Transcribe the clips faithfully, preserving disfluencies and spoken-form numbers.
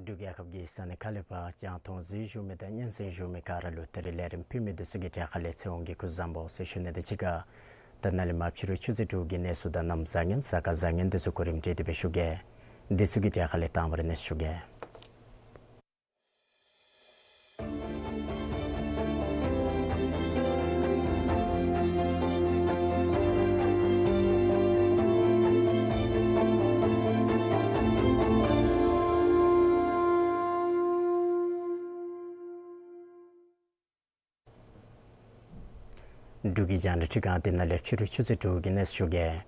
འབྲུག་རྒྱལ་ཁབ་ཀྱི་ས་གནས་ཁག་ལས་ཕར་རྒྱང་མཐོང་གཟིགས་བཞུགས་མི་དང་སྙན་གསན་བཞུགས་མི་ག་ར་ལུ་ད་རིས་ལས་རིམ་ཕུལ་མི་འདི་ཚུ་གི་གྲས་ཁ་ལས་ཚེ་དབང་གིས་སྐུ་གཟུགས་བཟང་པོ་ཟེར་ཞུ་ནི་དང་གཅིག་ཁར་ད་ནཱ་ལས་མར་ཕྱི་རུ་ཆུ་ཚོད་དྲུག་གི་གནས་ཚུལ་དང་གནམ་བཟང་ངན་གཟའ་སྐར་བཟང་ངན་འདི་ཚུ་གོ་རིམ་སྒྲིག་སྟེ་སྦེ་ཞུ་གེ། འདི་ཚུ་གི་གྲས་ཁ་ལས་དང་པ་ར་གནས་ཞུ་གེ། འབྲུག་གི་རྒྱང་བསྒྲགས་ཁྲི་ཁང་འདི་ནང་ལས་ཕྱི་རུ་ཆུ་ཚོད་དྲུག་གི་གནས་ཚུལ་ཞུ་གེ།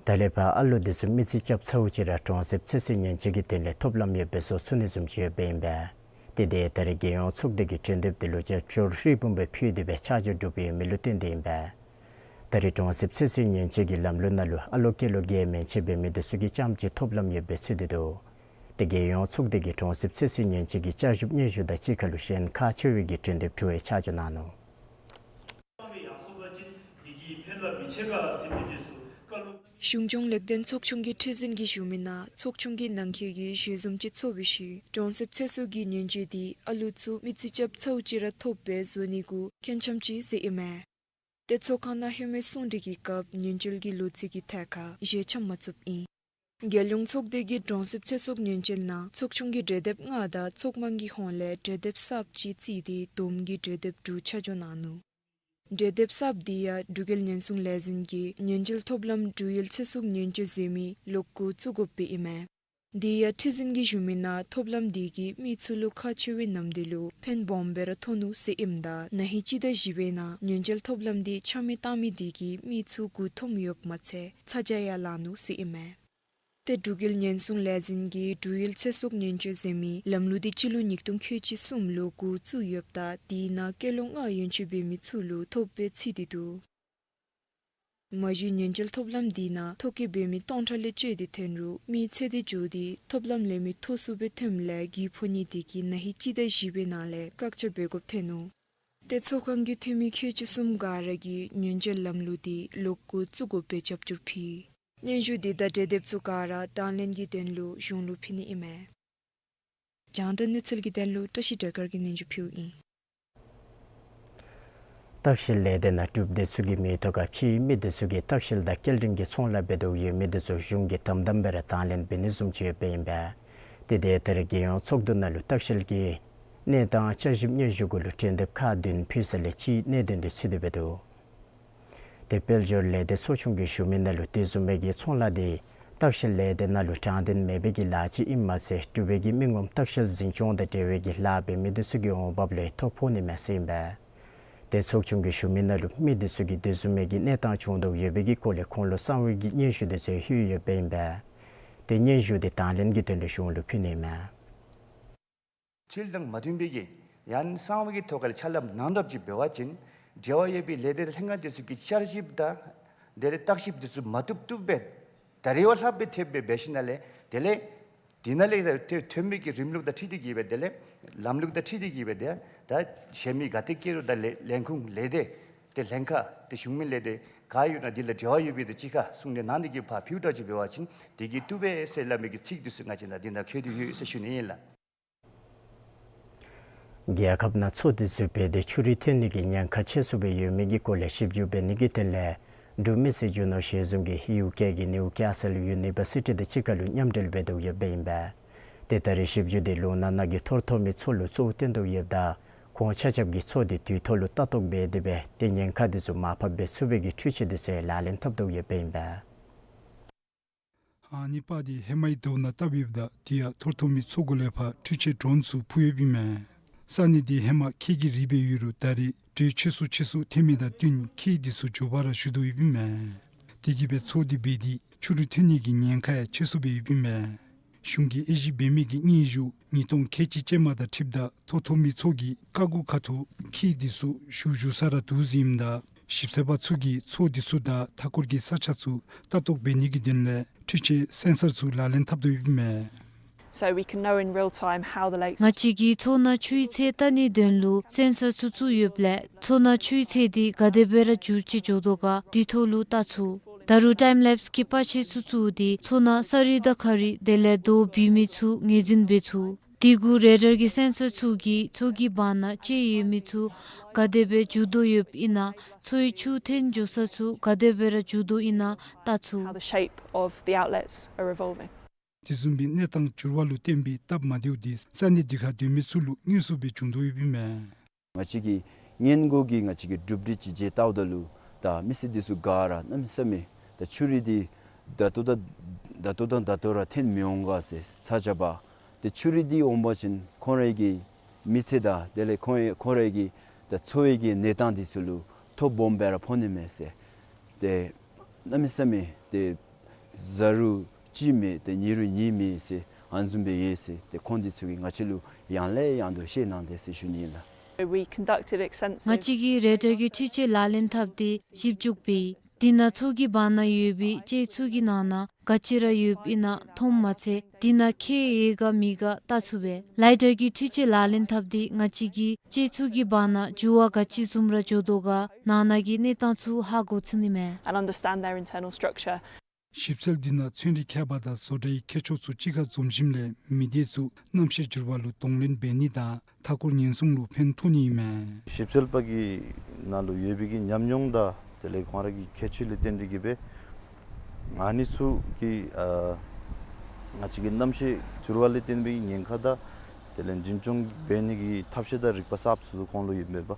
ད་ལས་ཕར་ཨ་ལོ་འདི་ཚུ་མི་རྩིས་རྐྱབ་ཚརཝ་ཅིག་ར་གྲོང་གསེབ་ཚོད་བསྲེ་ཉེན་བཅོལ་གྱི་དོན་ལས་ཐོབ་ལམ་ཡོདཔ་སྦེ་བཟོ་ཚུགས་ནི་བཟུམ་ཅིག་ཡོདཔ་ཨིན་པས། ཏེ་དེ་ད་རིས་རྒྱལ་ཡོངས་ཚོགས་སྡེ་གི་གྲོས་འདེབས་འདི་ལུ་རྒྱབ་སྐྱོར་ཧྲིལ་བུམ་སྦེ་ཕུལ་ཏེ་སྦེ་ཆ་འཇོག་གྲུབ་ཡོད་མི་ལུ་བརྟེན་ཏེ་ཨིན་པས། ད་རིས་གྲོང་གསེབ་ཚོད་བསྲེ་ཉེན་བཅོལ་གྱི་ལམ་ལུགས་ནང་ལུ་ཨ་ལོ་སྐྱེས་ལོ་བརྒྱད་མན་ཆད་འབད་མི་འདི་ཚུ་གིས་རྐྱངམ་གཅིག་ཐོབ་ལམ་ཡོདཔ་སྦེ་ཚུད་དེ་འདུག། ཏེ་རྒྱལ་ཡོངས་ཚོགས་སྡེ་གིས་གྲོང་གསེབ་ཚོད་བསྲེ་ཉེན་བཅོལ་གྱི་བསྐྱར་ཞིབ་སྙན་ཞུ་དང་གཅིག་ཁར་ལུ་གཞན་ཁག་ཆེ་བའི་གྲོས་འདེབས་དྲུག་ཡང་ཆ་འཇོག་གནང་ནུག། གཞུང་སྐྱོང་ལེགས་ལྡན་ཚོགས་ཆུང་གི་ཁྲི་འཛིན་གྱིས་ཞུ་མི་ནང་ཚོགས་ཆུང་གི་ནང་འཁོད་ཀྱི་ཞུ་བཟུམ་ཅིག་ཚོགས་པའི་ཤུལ་གྲོང་གསེབ་ཚོད་བསྲེ་གི་ཉེན་བཅོལ་འདི་ཨ་ལོ་ཚུ་མི་རྩིས་རྐྱབ་ཚརཝ་ཅིག་ར་ཐོབ་སྦེ་བཟོ་ནི་གུ་ཁོང་ཆ་མཉམ་ཅིག་ཟེར་ཨིན་མས། ཏེ་ཚོགས་ཁང་ནང་ཧེ་མའི་གསུང་གྲོས་ཀྱི་སྐབས་ཉེན་བཅོལ་གྱི་ལོ་ཚིགས་ཀྱི་ཐད་ཁར་བཞེས་ཆ་མ་ཚུགསཔ་ཨིན། རྒྱལ་ཡོངས་ཚོགས་སྡེ་གིས་གྲོང་གསེབ་ཚོད་བསྲེ་ཉེན་བཅོལ་ནང་ཚོགས་ཆུང་གི་གྲོས་འདེབས་ལྔ་དང་ཚོགས་དམངས་ཀྱི་ཧོངས་ལས་གྲོས་འདེབས་གསརཔ་ཅིག་བརྩིས་ཏེ་བསྡོམས་ཀྱིས་གྲོས་འདེབས་དྲུག་ཆ་འཇོག་གནང་ནུག། གྲོས་འདེབས་གསརཔ་འདི་ཡང་འབྲུག་རྒྱལ་ཉེན་སྲུང་ལས་འཛིན་གྱིས་ཉེན་བཅོལ་ཐོབ་ལམ་འབྲུག་ཡུལ་ཚོད་བསྲེ་ཉེན་བཅོལ་ཟེར་མི་ལོག་འགོ་བཙུགས་དགོཔ་སྦེ་ཨིན་མས། དེ་ཡང་ཁྲི་འཛིན་གྱིས་ཞུ་མི་ནང་ཐོབ་ལམ་འདི་གིས་མི་ཚུ་ལུ་ཁག་ཆེ་བའི་ནམ་དུས་ལུ་ཕན་སྦོམ་སྦེ་ར་ཐོགས་ནུག་ཟེར་ཨིནམ་ད་ན་ཧིང་སྤྱི་ཟླ་བཞི་པའི་ནང་ཉེན་བཅོལ་ཐོབ་ལམ་འདི་ཆ་མེད་བཏང་མི་འདི་གིས་མི་ཚུ་མགུ་འཐོམས་ཡོདཔ་མ་ཚད་ཚ་གྱང་ཡང་ལང་ནུག་ཟེར་ཨིན་མས། ཏེ་འབྲུག་ཡུལ་ཉེན་སྲུང་ལས་འཛིན་གྱིས་འབྲུག་ཡུལ་ཚོད་བསྲེ་ཉེན་བཅོལ་ཟེར་མི་ལམ་ལུགས་འདི་སྤྱི་ལོ་ཉིས་སྟོང་ཁལ་གཅིག་གསུམ་ལུ་འགོ་བཙུགས་ཡོདཔ་ད་དེའི་ནང་སྐྱེས་ལོ་ལྔ་ཡན་ཆད་འབད་མི་ཚུ་ལུ་ཐོབ་སྦེ་ཚུད་དེ་འདུག། མ་གཞི་ཉེན་བཅོལ་ཐོབ་ལམ་འདི་ནང་ཐོ་བཀོད་འབད་མི་སྟོང་ཕྲག་ལས་བཅད་དེ་ཐོན་རུང་མི་ཚེ་འདི་འགྱོ་སྟེ་ཐོབ་ལམ་ལེན་མི་ཐོ་སུ་སྦེ་ཐོནམ་ལས་གྱོང་ཕོག་ནི་འདི་གིས་ན་ཧིང་སྤྱི་ཟླ་བཞི་པའི་ནང་ལས་བཀག་ཆ་འབད་དགོཔ་ཐོན་ནུག། ཏེ་ཚོགས་ཁང་གི་འཐུས་མི་ཁལ་གཅིག་གསུམ་ག་ར་གིས་ཉེན་བཅོལ་ལམ་ལུགས་འདི་ལོག་འགོ་བཙུགས་དགོཔ་སྦེ་རྒྱབ་སྐྱོར་ཕུལ། སྙན་ཞུ་འདི་དང་གྲོས་འདེབས་ཚུ་ག་ར་དང་ལེན་གྱི་དོན་ལུ་གཞུང་ལུ་ཕུལ་ནི་ཨིན་མས། རྒྱང་བསྒྲགས་གནས་ཚུལ་གྱི་དོན་ལུ་བཀྲ་ཤིས་སྒྲོལ་དཀར་གྱིས་སྙན་ཞུ་ཕུལཝ་ཨིན། ལྟ་བཤལ་ལས་སྡེ་ནང་འབྲུགཔ་འདི་ཚུ་གི་མིང་ཐོག་ཁར་ཕྱིའི་མི་འདི་ཚུ་གིས་ལྟ་བཤལ་དང་སྐྱེལ་འདྲེན་གྱི་ཚོང་ལཱ་འབད་དོ་ཡོད་མི་འདི་ཚུ་གཞུང་གིས་དམ་དམ་སྦེ་ར་དང་ལེན་འབད་ནི་བཟུམ་ཅིག་ཡོདཔ་ཨིན་པས། ཏེ་དེ་ལྟར་རྒྱལ་ཡོངས་ཚོགས་འདུ་ནང་ལུ་ལྟ་བཤལ་གྱི་གནས་སྟངས་བསྐྱར་ཞིབ་སྙན་ཞུ་གུ་ལུ་གྲོས་འདེབས་ཁག་བདུན་ཕུལ་ས་ལས་གཅིག་གནད་དོན་འདི་ཚུད་དེ་འབད་འདུག། ཏེ་དཔལ་འབྱོར་ལས་སྡེ་ཚོགས་ཆུང་གིས་ཞུ་མི་ནང་ལུ་དེ་བཟུམ་མའི་གི་ཚོང་ལཱ་འདི་ལྟ་བཤལ་ལས་སྡེ་ནང་ལུ་དྲང་བདེན་མེད་པའི་གི་ལཱ་ཅིག་ཨིནམ་མ་ཚད་འབྲུག་པའི་གི་མི་ངོམ་ལྟ་བཤལ་འཛིན་སྐྱོང་དང་འབྲེལ་བའི་གི་ལཱ་འབད་མི་འདི་ཚུ་གི་འོང་འབབ་ལུ་ཐོ་ཕོག་ནི་མས་ཟེར་ཨིན་པས། ཏེ་ཚོགས་ཆུང་གིས་ཞུ་མི་ནང་ལུ་མི་འདི་ཚུ་གིས་དེ་བཟུམ་མའི་གི་གནས་སྟངས་བྱུང་དོ་ཡོད་པའི་གི་སྐོར་ལས་ཁོང་ལུ་གསང་བའི་གི་སྙན་ཞུ་འདི་ཚུ་ཡང་ལྷོད་ཡོདཔ་ཨིན་པས། ཏེ་སྙན་ཞུ་འདི་དང་ལེན་གྱི་དོན་ལུ་གཞུང་ལུ་ཕུལ་ནི་མས། ཚུལ་དང་མ་མཐུན་པའི་གི་ཡང་གསང་བའི་གི་ཐོག་ཁར་ཕྱག་ལཱ་གནང་དོ་ཅིག་འབད་བ་ཅིན་འབྲེལ་བ་ཡོད་པའི་ལས་སྡེ་ལྷན་ཁག་འདི་ཚུ་གིས་བསྐྱར་ཞིབ་དང་དེ་ལས་བརྟག་ཞིབ་འདི་ཚུ་མ་བཏུབ་བཏུབ་སྦེ་ ད་རེས་བ་ལྷག་པའི་ཐེབས་སྦེ་འབད་ཞིནམ་ལས་དེ་ལས་དེ་ནང་ལས་ད་ཐོན་མི་གི་རིམ་ལུགས་དང་འཁྲིལ་ཏེ་གིས་སྦེ་དེ་ལས་ལམ་ལུགས་དང་འཁྲིལ་ཏེ་གིས་སྦེ་དེ་ད་གཞན་མི་ག་ཏེ་སྐྱེ་རུང་ད་ལས་ལས་ཁུངས་ལས་སྡེ་དེ་ལྷན་ཁག་དེ་གཞུང་མིན་ལས་སྡེ་ག་ཡོད་ན་དེ་ལས་འབྲེལ་བ་ཡོད་པའི་དུས་ཅི་ཁར་གསུང་གྲོས་གནང་སྟེ་གིས་ཕར་ཕུལཝ་ད་ཅིག་འབད་བ་ཅིན་དེ་གིས་བཏུབ་པས་ཟེར་སླབ་མི་གི་ཚིག་དེ་ཚུ་ང་བཅས་ནང་དེ་ནང་འཁོད་དེ་ཡོད་ཟེར་ཞུ་ནི་ཨིན་ལགས། རྒྱལ་ཁབ་ནང་མཚོ་དེ་ཚུ་རྦད་དེ་ཆུ་རུད་ཐོན་ནི་གི་ཉེན་ཁ་ཆེ་སུ་སྦེ་ཡོད་མི་གི་སྐོར་ལས་ཞིབ་འཇུག་འབད་ནི་གི་དོན་ལས་འབྲུག་མི་སེར་རྒྱུ་ནོར་གཞི་བཟུང་གི་ཡུ་ཀེ་གི་ནིའུ་ཀེ་སིལ་ཡུ་ནི་བར་སི་ཊི་དང་གཅིག་ཁར་ལུ་མཉམ་འབྲེལ་འབད་དོ་ཡོདཔ་ཨིན་པས། ཏེ་ད་རེས་ཞིབ་འཇུག་དེ་ལུང་ནག་ནང་གི་ཐོར་ཐོམ་མི་མཚོ་ལུ་གཙོ་བོ་བཏོན་དོ་ཡོདཔ་ད་ཁོང་ཆ་ཁྱབ་ཀྱིས་མཚོ་དེ་དུས་ཐོག་ལུ་ལྟ་རྟོག་འབད་དེ་སྦེ་ཏེ་ཉེན་ཁ་དེ་ཚུ་མར་ཕབ་འབད་ཚུགས་པའི་གི་འཕྲུལ་ཆས་དེ་ཚུ་ལག་ལེན་འཐབ་དོ་ཡོདཔ་ཨིན་པས། ཨ་ནི་པ་དེ་ཧེ་མའི་ཟླཝ་ནང་བཏབ་ཡོདཔ་ད་དེ་ཡང་ཐོར་ཐོམ་མི་མཚོ་གུ་ལས་ཕར་འཕྲུལ་ཆས་ཌོ་རོན་ཚུ་འཕུར་ཡོདཔ་ཨིན་མས། ས་གནས་དེ་ཧེ་མ་ཁྱེགས་ཀྱིས་རིག་སྦེ་ཡོད་རུང་ད་རེས་དྲོད་ཆེ་སུ་ཆེ་སུ་ཐོན་མི་དང་བསྟུན་ཁྱེགས་དེ་ཚུ་མགྱོགས་པ་ར་ཞུ་དོ་ཡོདཔ་ཨིན་མས། དེ་གིས་སྦེ་མཚོ་དེ་རྦད་དེ་ཆུ་རུད་ཐོན་ནི་གི་ཉེན་ཁ་ཡང་ཆེ་སུ་སྦེ་ཡོདཔ་ཨིན་མས། གཞུང་གིས་དབྱེ་ཞིབ་འབད་མི་གི་སྙན་ཞུ་ཉིས་སྟོང་ཁལ་གཅིག་ཅན་མ་དང་འཁྲིལཝ་ད་ཐོར་ཐོམ་མི་མཚོ་གི་ཀ་གུ་ཁ་ཐུག་ཁྱེགས་དེ་ཚུ་ཞུ་ཞུ་ས་ར་འདུག་ཟེར་ཨིནམ་ད་ཞིབ་འཚོལ་པ་ཚུ་གིས་མཚོ་དེ་ཚུ་དང་མཐའ་འཁོར་གྱི་ས་ཆ་ཚུ་ལྟ་རྟོག་འབད་ནི་གི་དོན་ལས་འཕྲུལ་ཆས་སེན་སར་ཚུ་ལག་ལེན་འཐབ་དོ་ཡོདཔ་ཨིན་མས། So we can know in real time how the lakes ང་བཅས་ཀྱིས་མཚོ་ནང་ཆུའི་ཚད་བལྟ་ནིའི་དོན་ལུ་སེན་སར་ཚུ་བཙུགས་ཡོདཔ་ལས་མཚོ་ནང་ཆུའི་ཚད་དེ་ག་དེ་སྦེ་ར་འགྱུར་བཅོས་འགྱོ་དོ་ག་དུས་ཐོག་ལུ་བལྟ་ཚུགས། ད་རུང་ཊའིམ་ལེབས་ཀྱི་པར་ཆས་ཚུ་བཙུགས་ཏེ་མཚོ་ནང་ས་རུད་དང་ཁ་རུད་དེ་ལས་རྡོ་བུད་མི་ཚུ་ངོས་འཛིན་འབད་ཚུགས། དེ་གུ་རེ་ཌར་གྱི་སེན་སར་ཚུ་གིས་མཚོ་གི་བར་ན་ལྕེ་ཡོད་མི་ཚུ་ག་དེ་སྦེ་འགྱུར་དོ་ཡོདཔ་ཨིན་ན་མཚོའི་ཆུ་ཐོན་འགྱོ་ས་ཚུ་ག་དེ་སྦེ་ར་འགྱུར་དོ་ཨིན་ན་བལྟ་ཚུགས། How the shape of the outlets are evolving. དེ་བཟུམ་མའི་གནས་སྟངས་འགྱུར་བ་ལུ་བརྟེན་པའི་སྟབས་མ་བདེཝ་དེ་ས་གནས་དེ་ཁར་སྡོད་མི་ཚུ་ལུ་དངོས་སུ་སྦེ་བྱུང་དོ་ཡོདཔ་ཨིན་མས། ང་བཅས་ཀྱིས་སྔོན་འགོ་གི་ང་བཅས་ཀྱི་གྲུབ་འབྲས་ཅིག་མཇལ་བལྟཝ་ད་ལུ་ད་མི་སེར་འདི་ཚུ་ག་ར་གནམ་མེད་ས་མེད་ད་ཆུ་རུད་འདི་ད་ལྟོ་དང་ད་ལྟོ་དང་ད་ལྟོ་ར་ཐོན་མི་འོང་ག་ཟེར་ཚ་གྱང་བ། ཏེ་ཆུ་རུད་འདི་འོང་པ་ཅིན་ཁོང་རའི་གི་མི་ཚེ་དང་དེ་ལས་ཁོང་ཁོང་རའི་གི་ད་འཚོ་བའི་གི་གནས་སྟངས་འདི་ཚུ་ལུ་ཐོ་སྦོམ་སྦེ་ར་ཕོག་ནི་མས་ཟེར། ཏེ་གནམ་མེད་ས་མེད་ཏེ་གཟའ་རུ་གཅིག་མེད་ཏེ་ཉིན་རུ་གཉིས་མེད་ཟེར་ཨ་ནི་བཟུམ་སྦེ་ཡོད་ཟེར། ཏེ་ཁོང་འདི་ཚུ་གིས་ང་བཅས་ལུ་ཡང་ལས་ཡང་དུ་བཤད་གནང་དེས་ཟེར་ཞུ་ནི་ཨིན་ལགས། We conducted extensive ང་བཅས་ཀྱིས་རེ་ཌར་གྱི་འཕྲུལ་ཆས་ལག་ལེན་འཐབ་སྟེ་ཞིབ་འཇུག་འབད། དེ་ནང་མཚོ་གི་བར་ན་ཡོད་པའི་ལྕེ་ཚུ་གི་ནང་ན་ག་ཅི་ར་ཡོདཔ་ཨིན་ན་མཐོངམ་མ་ཚད་དེ་ནང་ཁྱེགས་ཡོད་ག་མེད་ག་བལྟ་ཚུགས་པས། ལའི་ཌར་གྱི་འཕྲུལ་ཆས་ལག་ལེན་འཐབ་སྟེ་ང་བཅས་ཀྱིས་ལྕེ་ཚུ་གི་བར་ན་འགྱུར་བ་ག་ཅི་བཟུམ་ར་འགྱོ་དོ་ག་ནང་ན་གི་གནས་སྟངས་ཚུ་ཧ་གོ་ཚུགས་ནི་མས། And understand their internal structure. ཞིབ་འཚོལ་འདི་ནང་ཚན་རིག་མཁས་པ་དང་བཟོ་གྲྭའི་མཁས་མཆོག་ཚུ་གཅིག་ཁར་འཛོམས་ཞིནམ་ལས་མི་སྡེ་ཚུ་གནམ་གཤིས་འགྱུར་བ་ལུ་གདོང་ལེན་འབད་ནི་དང་མཐའ་འཁོར་ཉེན་སྲུང་ལུ་ཕན་ཐོགས་ནི་ཨིན་མས། ཞིབ་འཚོལ་པ་གི་ནང་ལུ་ཡོད་པའི་གི་ཉམས་མྱོང་དང་དེ་ལས་ཁོང་ར་གི་ཁྱད་ཆོས་ལས་བརྟེན་ཏེ་གིས་སྦེ་ཨ་ནི་ཚུ་གི་ཨ་ང་བཅས་ཀྱི་གནམ་གཤིས་འགྱུར་བ་ལས་བརྟེན་པའི་ཉེན་ཁ་དང་དེ་ལས་འཛིན་སྐྱོང་འབད་ནི་གི་ཐབས་ཤེས་དང་རིག་པ་གསརཔ་ཚུ་ཁོང་ལུ་ཡོདཔ་མས་པ།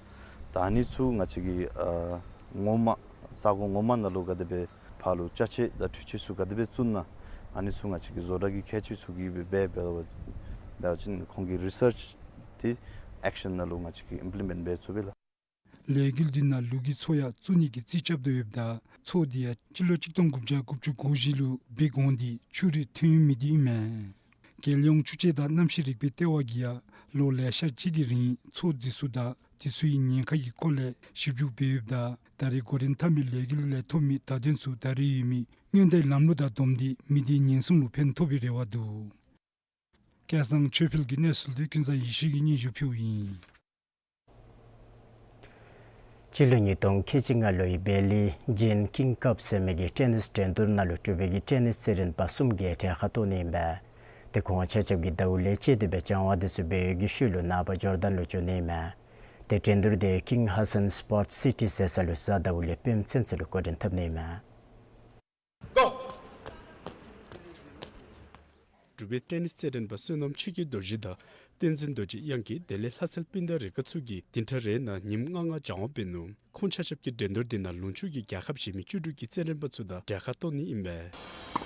ད་ཨ་ནི་ཚུ་ང་བཅས་ཀྱི་ཨ་ངོ་མ་ས་གོ་ངོ་མ་ནང་ལུ་ག་དེ་སྦེ་ཕར་ལུ་ཅ་ཆས་དང་འཕྲུལ་ཆས་ཚུ་ག་དེ་སྦེ་བཙུགས་ན་ཨ་ནི་ཚུ་ང་བཅས་ཀྱི་བཟོ་གྲྭ་གི་མཁས་མཆོག་ཚུ་གིས་སྦེ་འབད་འབད་ལོ་ད་ཅིན་ཁོང་གི་རི་སརཆ་དེ་ཨེག་ཤན་ནང་ལུ་ང་བཅས་ཀྱིས་ཨིམ་པི་ལི་མེནཊ་འབད་ཚུགས་པས་ལགས། ལས་འགུལ་འདི་ནང་ལུག་གི་མཚོ་ཡང་བཙུགས་ནི་གི་རྩིས་རྐྱབ་དོ་ཡོདཔ་ད་མཚོ་འདི་ཡང་སྤྱི་ལོ་གཅིག་སྟོང་དགུ་བརྒྱ་དགུ་བཅུ་གོ་བཞི་ལུ་འབད་འགོ་འདི་ཆུ་རུད་ཐོན་མི་འདི་ཨིན་མས། རྒྱལ་ཡོངས་ཆུ་དཔྱད་དང་གནམ་གཤིས་རིག་པའི་ལྟེ་བ་གིས་ཡང་ལོ་ལེ་ཤ་ཅིག་གི་རིང་མཚོ་འདི་ཚུ་དང་དེ་ཚུ་གི་ཉེན་ཁ་གི་སྐོར་ལས་ཞིབ་འཇུག་འབད་ཡོདཔ་ད་ད་རེས་འགོ་འདྲེན་འཐབ་མི་ལས་འགུལ་ལས་ཐོབ་མི་བརྡ་དོན་ཚུ་ད་རེས་ཡོད་མི་སྔོན་བརྡའི་ལམ་ལུགས་དང་བསྡོམས་ཏེ་མི་སྡེའི་ཉེན་སྲུང་ལུ་ཕན་ཐོགས་པའི་རེ་བ་འདུག། སྐལ་བཟང་ཆོས་འཕེལ་གྱིས་གནས་ཚུལ་འདི་ཀུན་བཟང་ཡེ་ཤེས་ཀྱིས་སྙན་ཞུ་ཕུལཝ་ཨིན། སྤྱི་ལོ་ཉིས་སྟོང་ཁལ་གཅིག་ལྔ་ལོའི་བེ་ལི་ཇེན་ཀིང་ཀབ་ཟེར་མི་གི་ཊེ་ནིས་འགྲན་བསྡུར་ནང་ལུ་གྲུབ་པའི་གི་ཊེ་ནིས་རྩེད་འགྲན་པ་གསུམ་གྱིས་གྲལ་ཁར་གཏོགས་ནི་ཨིན་པས། ཏེ་ཁོང་ཆ་ཁྱབ་ཀྱིས་ཟླཝ་ལེགས་བཅད་དེ་སྦེ་སྦྱང་བ་དེ་ཚུ་འབད་བའི་གི་ཤུལ་ལུ་ནངས་པ་ཇོར་དཱན་ལུ་འགྱོ་ནི་ཨིན་མས། ཏེ་འགྲན་བསྡུར་དེ་ཀིང་ཧ་སན་སི་པོརཊ་སི་ཊི་ཟེར་ས་ལུ་གཟའ་ཟླཝ་ལས་བུམ་ཚུན་ཚོད་ལུ་འགོ་འདྲེན་འཐབ་ནི་ཨིན་མས། གྲུབ་པའི་ཊེ་ནིས་རྩེད་འགྲན་པ་བསོད་ནམས་ཆོས་སྐྱིད་རྡོ་རྗེ་དང་བསྟན་འཛིན་རྡོ་རྗེ་གཡང་སྐྱིད་དེ་ལས་ལྷ་སྲས་སྤུན་ཟླ་རེ་དགའ་ཚུ་གིས་བདུན་ཕྲག་རེའི་ནང་ཉིནམ་ལྔ་ལྔ་སྦྱང་བ་འབད་ནུག། ཁོང་ཆ་ཁྱབ་ཀྱིས་འགྲན་བསྡུར་འདི་ནང་ལུང་ཕྱོགས་ཀྱི་རྒྱལ་ཁབ་གཞན་མི་བཅུ་དྲུག་གི་རྩེད་འགྲན་པ་ཚུ་དང་གྲལ་ཁར་གཏོགས་ནི་ཨིན་པས།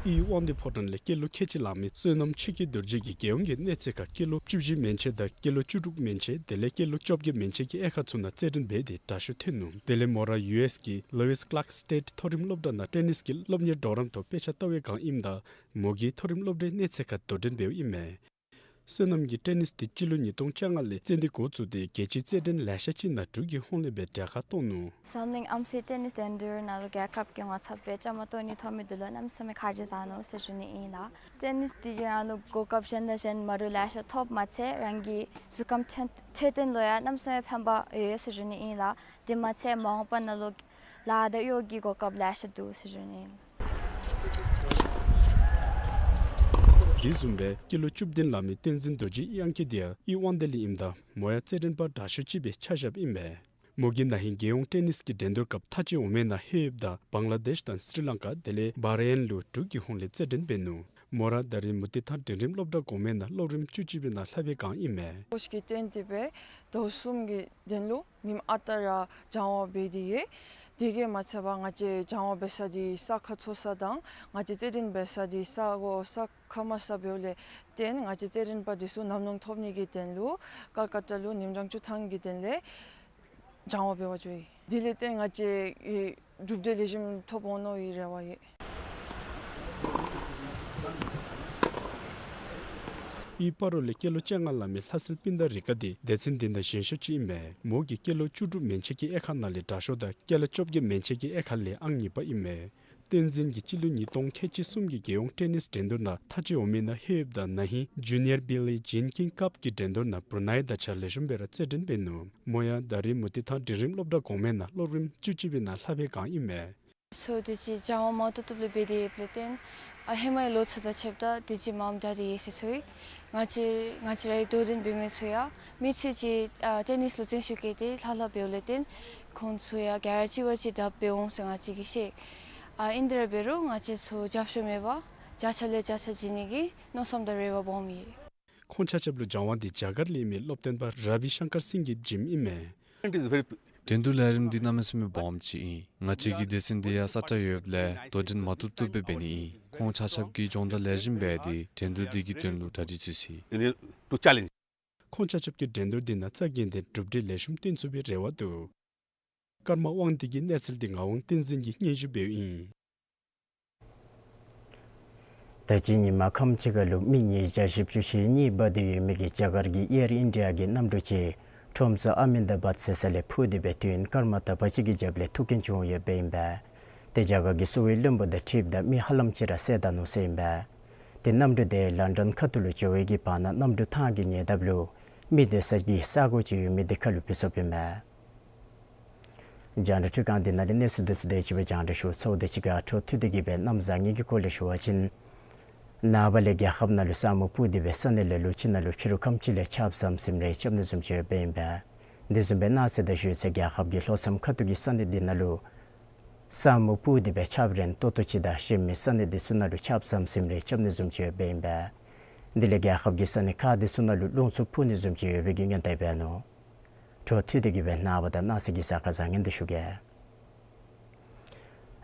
དབུས་དབང་འདུས་ཕོ་བྲང་ལས་སྐྱེས་ལོ་ཁལ་གཅིག་ལང་མི་བསོད་ནམས་ཆོས་སྐྱིད་རྡོ་རྗེ་གིས་རྒྱལ་ཡོངས་ཀྱི་གནས་ཚད་ཁར་སྐྱེས་ལོ་བཅུ་བཞི་མན་ཆད་དང་སྐྱེས་ལོ་བཅུ་དྲུག་མན་ཆད་དེ་ལས་སྐྱེས་ལོ་བཅོ་བརྒྱད་མན་ཆད་ཀྱི་དབྱེ་ཁག་ཚུ་ནང་རྩེད་འགྲན་འབད་དེ་དྲག་ཤོས་ཐོན་ནུག། དེ་ལས་མོ་ར་ཡུ་ཨེས་ཀྱི་ལོའིས་ཀླཱརཀ་སི་ཊེཊ་མཐོ་རིམ་སློབ་གྲྭ་ནང་ཊེ་ནིས་ཀྱི་སློབ་གཉེར་གྲོགས་རམ་ཐོག་དཔེ་ཆ་ལྟ་བའི་སྒང་ཨིནམ་ད་མོ་གིས་མཐོ་རིམ་སློབ་གྲྭའི་གནས་ཚད་ཁར་དོ་འགྲན་འབདཝ་ཨིན་མས། བསོད་ནམས་ཀྱིས་ཊེ་ནིསི་འདི་སྤྱི་ལོ་ཉིས་སྟོང་བཅོ་ལྔ་ལས་རྩེད་འདི་འགོ་བཙུགས་ཏེ་རྒྱལ་སྤྱིའི་རྩེད་འགྲན་ལེ་ཤ་ཅིག་ནང་འབྲུག་གི་ཧོངས་ལས་སྦེ་གྲལ་ཁར་གཏོགས་ནུག། འཛམ་གླིང་ཨམ་སྲུའི་ཊེ་ནིསི་འགྲན་བསྡུར་ནང་ལུ་རྒྱལ་ཁབ་ཀྱི་ངོ་ཚབ་སྦེ་བཅའ་མར་གཏོགས་ནི་ཐོབ་མི་འདི་ལུ་གནམ་མེད་ས་མེད་ཁ་རྗེ་བཟའ་ནུག་ཟེར་ཞུ་ནི་ཨིན་ལགས། ཊེ་ནིསི་འདི་གིས་རང་ལུ་གོ་སྐབས་གཞན་དང་གཞན་མ་འདྲཝ་ལེ་ཤ་ཐོབ་མ་ཚད་རང་གི་གཟུགས་ཁམས་འཕྲོད་འཕྲོད་བསྟེན་ལུ་ཡང་གནམ་མེད་ས་མེད་ཕན་པ་ཡོད་ཟེར་ཞུ་ནི་ཨིན་ལགས། དེ་མ་ཚད་མ་འོངས་པ་ནང་ལུ་ལཱ་དང་གཡོག་གི་གོ་སྐབས་ལེ་ཤ་འདུག་ཟེར་ཞུ་ནི་ཨིན། དེ་བཟུམ་སྦེ་སྐྱེས་ལོ་བཅུ་བདུན་ལང་མི་བསྟན་འཛིན་རྡོ་རྗེ་དབྱངས་སྐྱིད་འདི་ཡང་དབྱི་ཝང་ཏེ་ལས་ཨིནམ་ད་མོ་ཡང་རྩེད་འགྲན་པ་དྲག་ཤོས་ཅིག་སྦེ་ཆ་བཞགཔ་ཨིན་མས། མོ་གིས་ན་ཧིང་རྒྱལ་ཡོངས་ཊེ་ནིསི་གི་འགྲན་བསྡུར་སྐབས་མཐའ་དཔྱད་འོང་མི་ནང་ལྷོདཔ་ད་བང་ལ་དེཤ་དང་སི་རི་ལང་ཀ་དེ་ལས་བྷ་རེ་ཨེན་ལུ་འབྲུག་གི་ཧོངས་ལས་རྩེད་འགྲན་འབད་ནུག། མོ་ར་ད་རིས་མུ་སྟེགས་ཐང་འབྲིང་རིམ་སློབ་གྲྭ་གོང་མའི་ནང་སློབ་རིམ་བཅུ་གཅིག་པའི་ནང་ལྷབ་པའི་བསྒང་ཨིན་མས། ཀོཆ་གིས་བསྟེན་ཏེ་སྦེ་ཟླཝ་གསུམ་གྱི་དོན་ལུ་ཉིནམ་ཨ་རྟག་ར་སྦྱང་བ་འབད་དེ་ཡོད། དེ་གིས་མ་ཚད་པར་ང་བཅས་སྦྱང་བ་འབད་ས་འདི་ས་ཁ་མཐོ་ས་དང་ང་བཅས་རྩེད་འགྲན་འབད་ས་འདི་ས་གོ་ས་ཁ་དམའ་ས་འབདཝ་ལས་བརྟེན་ང་བཅས་རྩེད་འགྲན་པ་འདི་ཚུ་ཉམས་མྱོང་ཐོབ་ནི་གི་དོན་ལུ་ཀལ་ཀ་ཏ་ལུ་ཉིནམ་གྲངས་བཅུ་ཐམ་གྱི་དོན་ལས་སྦྱང་བ་འབད་བར་འགྱོ་ཡི། དེ་ལས་བརྟེན་ང་བཅས་ཨེ་གྲུབ་འབྲས་ལེགས་ཤོམ་ཐོབ་འོང་མནོ་བའི་རེ་བ་ཡོད། དབུས་སྤ་རོ་ལས་སྐྱེས་ལོ་བཅོ་ལྔ་ལང་མི་ལྷ་སྲིན་སྤུན་ཟླ་རི་ཀ་འདི་སྡེ་ཚན་འདི་ནང་ཞན་ཤོས་ཅིག་ཨིན་མས། མོ་གིས་སྐྱེས་ལོ་བཅུ་དྲུག་མན་ཆད་ཀྱི་དབྱེ་ཁག་ནང་ལས་དྲག་ཤོས་དང་སྐྱེས་ལོ་བཅོ་བརྒྱད་མན་ཆད་ཀྱི་དབྱེ་ཁག་ལས་ཨང་གཉིས་པ་ཨིན་མས། བསྟན་འཛིན་གྱིས་སྤྱི་ལོ་ཉིས་སྟོང་ཁལ་གཅིག་གསུམ་གྱི་རྒྱལ་ཡོངས་ཊེ་ནིསི་འགྲན་བསྡུར་ནང་མཐའ་དཔྱད་འོང་མི་ནང་ལྷོདཔ་ད་ན་ཧིང་ཇུ་ནི་ཡར་བིལ་ལི་ཇིན་ཀིང་ཀབ་ཀྱི་འགྲན་བསྡུར་ནང་བུ་རུ་ནའི་དང་གཅིག་ཁར་ལེགས་ཤོམ་སྦེ་ར་རྩེད་འགྲན་འབད་ནུག། མོ་ཡང་ད་རིས་མུ་སྟེགས་ཐང་འབྲིང་རིམ་སློབ་གྲྭ་གོང་མའི་ནང་སློབ་རིམ་བཅུ་གཅིག་པའི་ནང་ལྷབ་པའི་བསྒང་ཨིན་མས། ཚུ་དུས་ཅི་སྦྱང་བ་མ་བཏུབ་བཏུབ་ལུ་འབད་དེ་ཡོདཔ་ལས་བརྟེན་ཨ་ཧེ་མའི་ལོ་ཚུ་དང་ཕྱདཔ་ད་དུས་ཅི་མངམ་དྲག་སྟེ་ཡོད་ཟེར་ཞུ་ཡི། ང་བཅས་ང་བཅས་རའི་དོ་འགྲན་འབད་མི་ཚུ་ཡང་མི་ཚུ་ཅིག་ཨ་ཊེ་ནིསི་ལུ་བརྩོན་ཤུགས་བསྐྱེད་དེ་ལྷབ་ལྷབ་འབདཝ་ལས་བརྟེན་ཁོང་ཚུ་ཡང་ག་ར་གཅིག་བ་གཅིག་དྲག་སྦེ་འོང་ཟེར་ང་བཅས་ཀྱིས་ཤེས། ཨ་ཨིན་དེ་ར་འབད་རུང་ང་བཅས་ཚུ་རྒྱབ་སྐྱོར་མེད་པར་བརྒྱ་ཆ་ལས་བརྒྱ་ཆ་བྱིན་ནི་གི་མནོ་བསམ་དང་རེ་བ་སྦོམ་ཡོད། ཁོང་ཆ་ཁྱབ་ལུ་སྦྱང་བ་འདི་རྒྱ་གར་ལས་ཨིན་མི་སློབ་སྟོན་པ་ར་བི་ཤང་ཀར་སིང་གིས་བྱིནམ་ཨིན་མས། It is very འགྲན་བསྡུར་ལས་རིམ་འདི་གནམ་མེད་ས་མེད་སྦོམ་ཅིག་ཨིན། ང་བཅས་ཀྱི་སྡེ་ཚན་འདི་ཡང་ས་ཁྲ་ཡོདཔ་ལས་དོ་འགྲན་མ་བཏུབ་བཏུབ་སྦེ་འབད་ནི་ཨིན། ཁོང་ཆ་ཁྱབ་ཀྱིས་སྦྱོང་བརྡར་ལེགས་ཤོམ་འབད་དེ་འགྲན་བསྡུར་འདི་གི་དོན་ལུ་གྲ་སྒྲིག་འཚོལ་ཅི། In order to challenge. ཁོང་ཆ་ཁྱབ་ཀྱིས་འགྲན་བསྡུར་འདི་ནང་རྩ་འགེངས་ཏེ་གྲུབ་འབྲས་ལེགས་ཤོམ་སྟོན་ཚུགས་པའི་རེ་བ་འདུག། ཀརྨ་དབང་འདུས་ཀྱི་གནས་ཚུལ་འདི་ངག་དབང་བསྟན་འཛིན་གྱིས་སྙན་ཞུ་འབདཝ་ཨིན། ད་ཅི་ཉིན་མ་ཁམས་ཅིག་ཁར་ལུ་མི་ཉིས་བརྒྱ་བཞི་བཅུ་ཞེ་གཉིས་འབད་དེ་ཡོད་མི་གི་རྒྱ་གར་གྱི་ཨེར་ཨིན་ཌི་ཡ་གི་གནམ་གྲུ་ཅིག་ཁྲོམ་ཚོགས་ཨ་མེ་ད་བཱད་ཟེར་ས་ལས་འཕུར་ཏེ་སྦེ་དུས་ཡུན་སྐར་མ་དག་པ་ཅིག་གི་རྒྱབ་ལས་ཐུག་རྐྱེན་བྱུང་ཡོདཔ་ཨིན་པས། དེ་རྒྱ་གར་གྱི་གསོ་བའི་བློན་པོ་དང་འཁྲིལཝ་ད་མི་ཧ་ལམ་ཅིག་ར་བསད་ད་ནུག་ཟེར་ཨིན་པས། དེ་གནམ་གྲུ་དེ་ལཱན་ཌཱན་ཁ་ཐུག་ལུ་འགྱོ་བའི་གི་བར་ན་གནམ་གྲུ་ཐང་གི་ཉེ་འདབས་ལུ་མི་སྡོད་ས་གི་ས་གོ་ཅིག་ཡོད་མི་དེ་ཁར་ལུ་འཕུར་སོཔ་ཨིན་པས། རྒྱང་བསྒྲགས་འཕྲུལ་ཁང་འདི་ནང་ལས་གནས་ཚུལ་འདི་ཚུ་དེ་ཅིག་སྦེ་རྒྱང་བསྒྲགས་ཞུ་ཚརཝ་དེ་ཅིག་ཁར་འཕྲོ་མཐུད་དེ་གི་སྦེ་གནམ་བཟང་ངན་གྱི་སྐོར་ལས་ཞུ་བ་ཅིན། ནངས་པ་ལས་རྒྱལ་ཁབ་ནང་ལུ་ས་སྨུག་སྤུབས་ཏེ་སྦེ་ས་གནས་ལས་ལུ་ཅིག་ནང་ལུ་ཕྱི་རུ་ཁམས་ཅིག་ལས་ཆརཔ་ཟམ་ཟིམ་རེ་རྐྱབ་ནི་བཟུམ་ཅིག་ཡོདཔ་ཨིན་པས། དེ་བཟུམ་སྦེ་གནངས་ཚེ་དང་ཞུ་ཚེ་རྒྱལ་ཁབ་ཀྱི་ལྷོ་མཚམས་ཁ་ཐུག་གི་ས་གནས་འདི་ནང་ལུ་ས་སྨུག་སྤུབས་ཏེ་སྦེ་ཆརཔ་རན་ཏོག་ཏོ་ཅིག་དང་གཞན་མི་ས་གནས་འདི་ཚུ་ནང་ལུ་ཆརཔ་ཟམ་ཟིམ་རེ་རྐྱབ་ནི་བཟུམ་ཅིག་ཡོདཔ་ཨིན་པས། དེ་ལས་རྒྱལ་ཁབ་ཀྱི་ས་གནས་ཁག་འདི་ཚུ་ནང་ལུ་རླུང་འཚུབ་འཕུ་ནི་བཟུམ་ཅིག་ཡོད་པའི་གི་སྔོན་བརྡ་འབད་ནུག། འཕྲོ་མཐུད་དེ་གི་སྦེ་ནངས་པ་དང་གནངས་ཚེ་གི་གཟའ་སྐར་བཟང་ངན་འདི་ཞུ་གེ།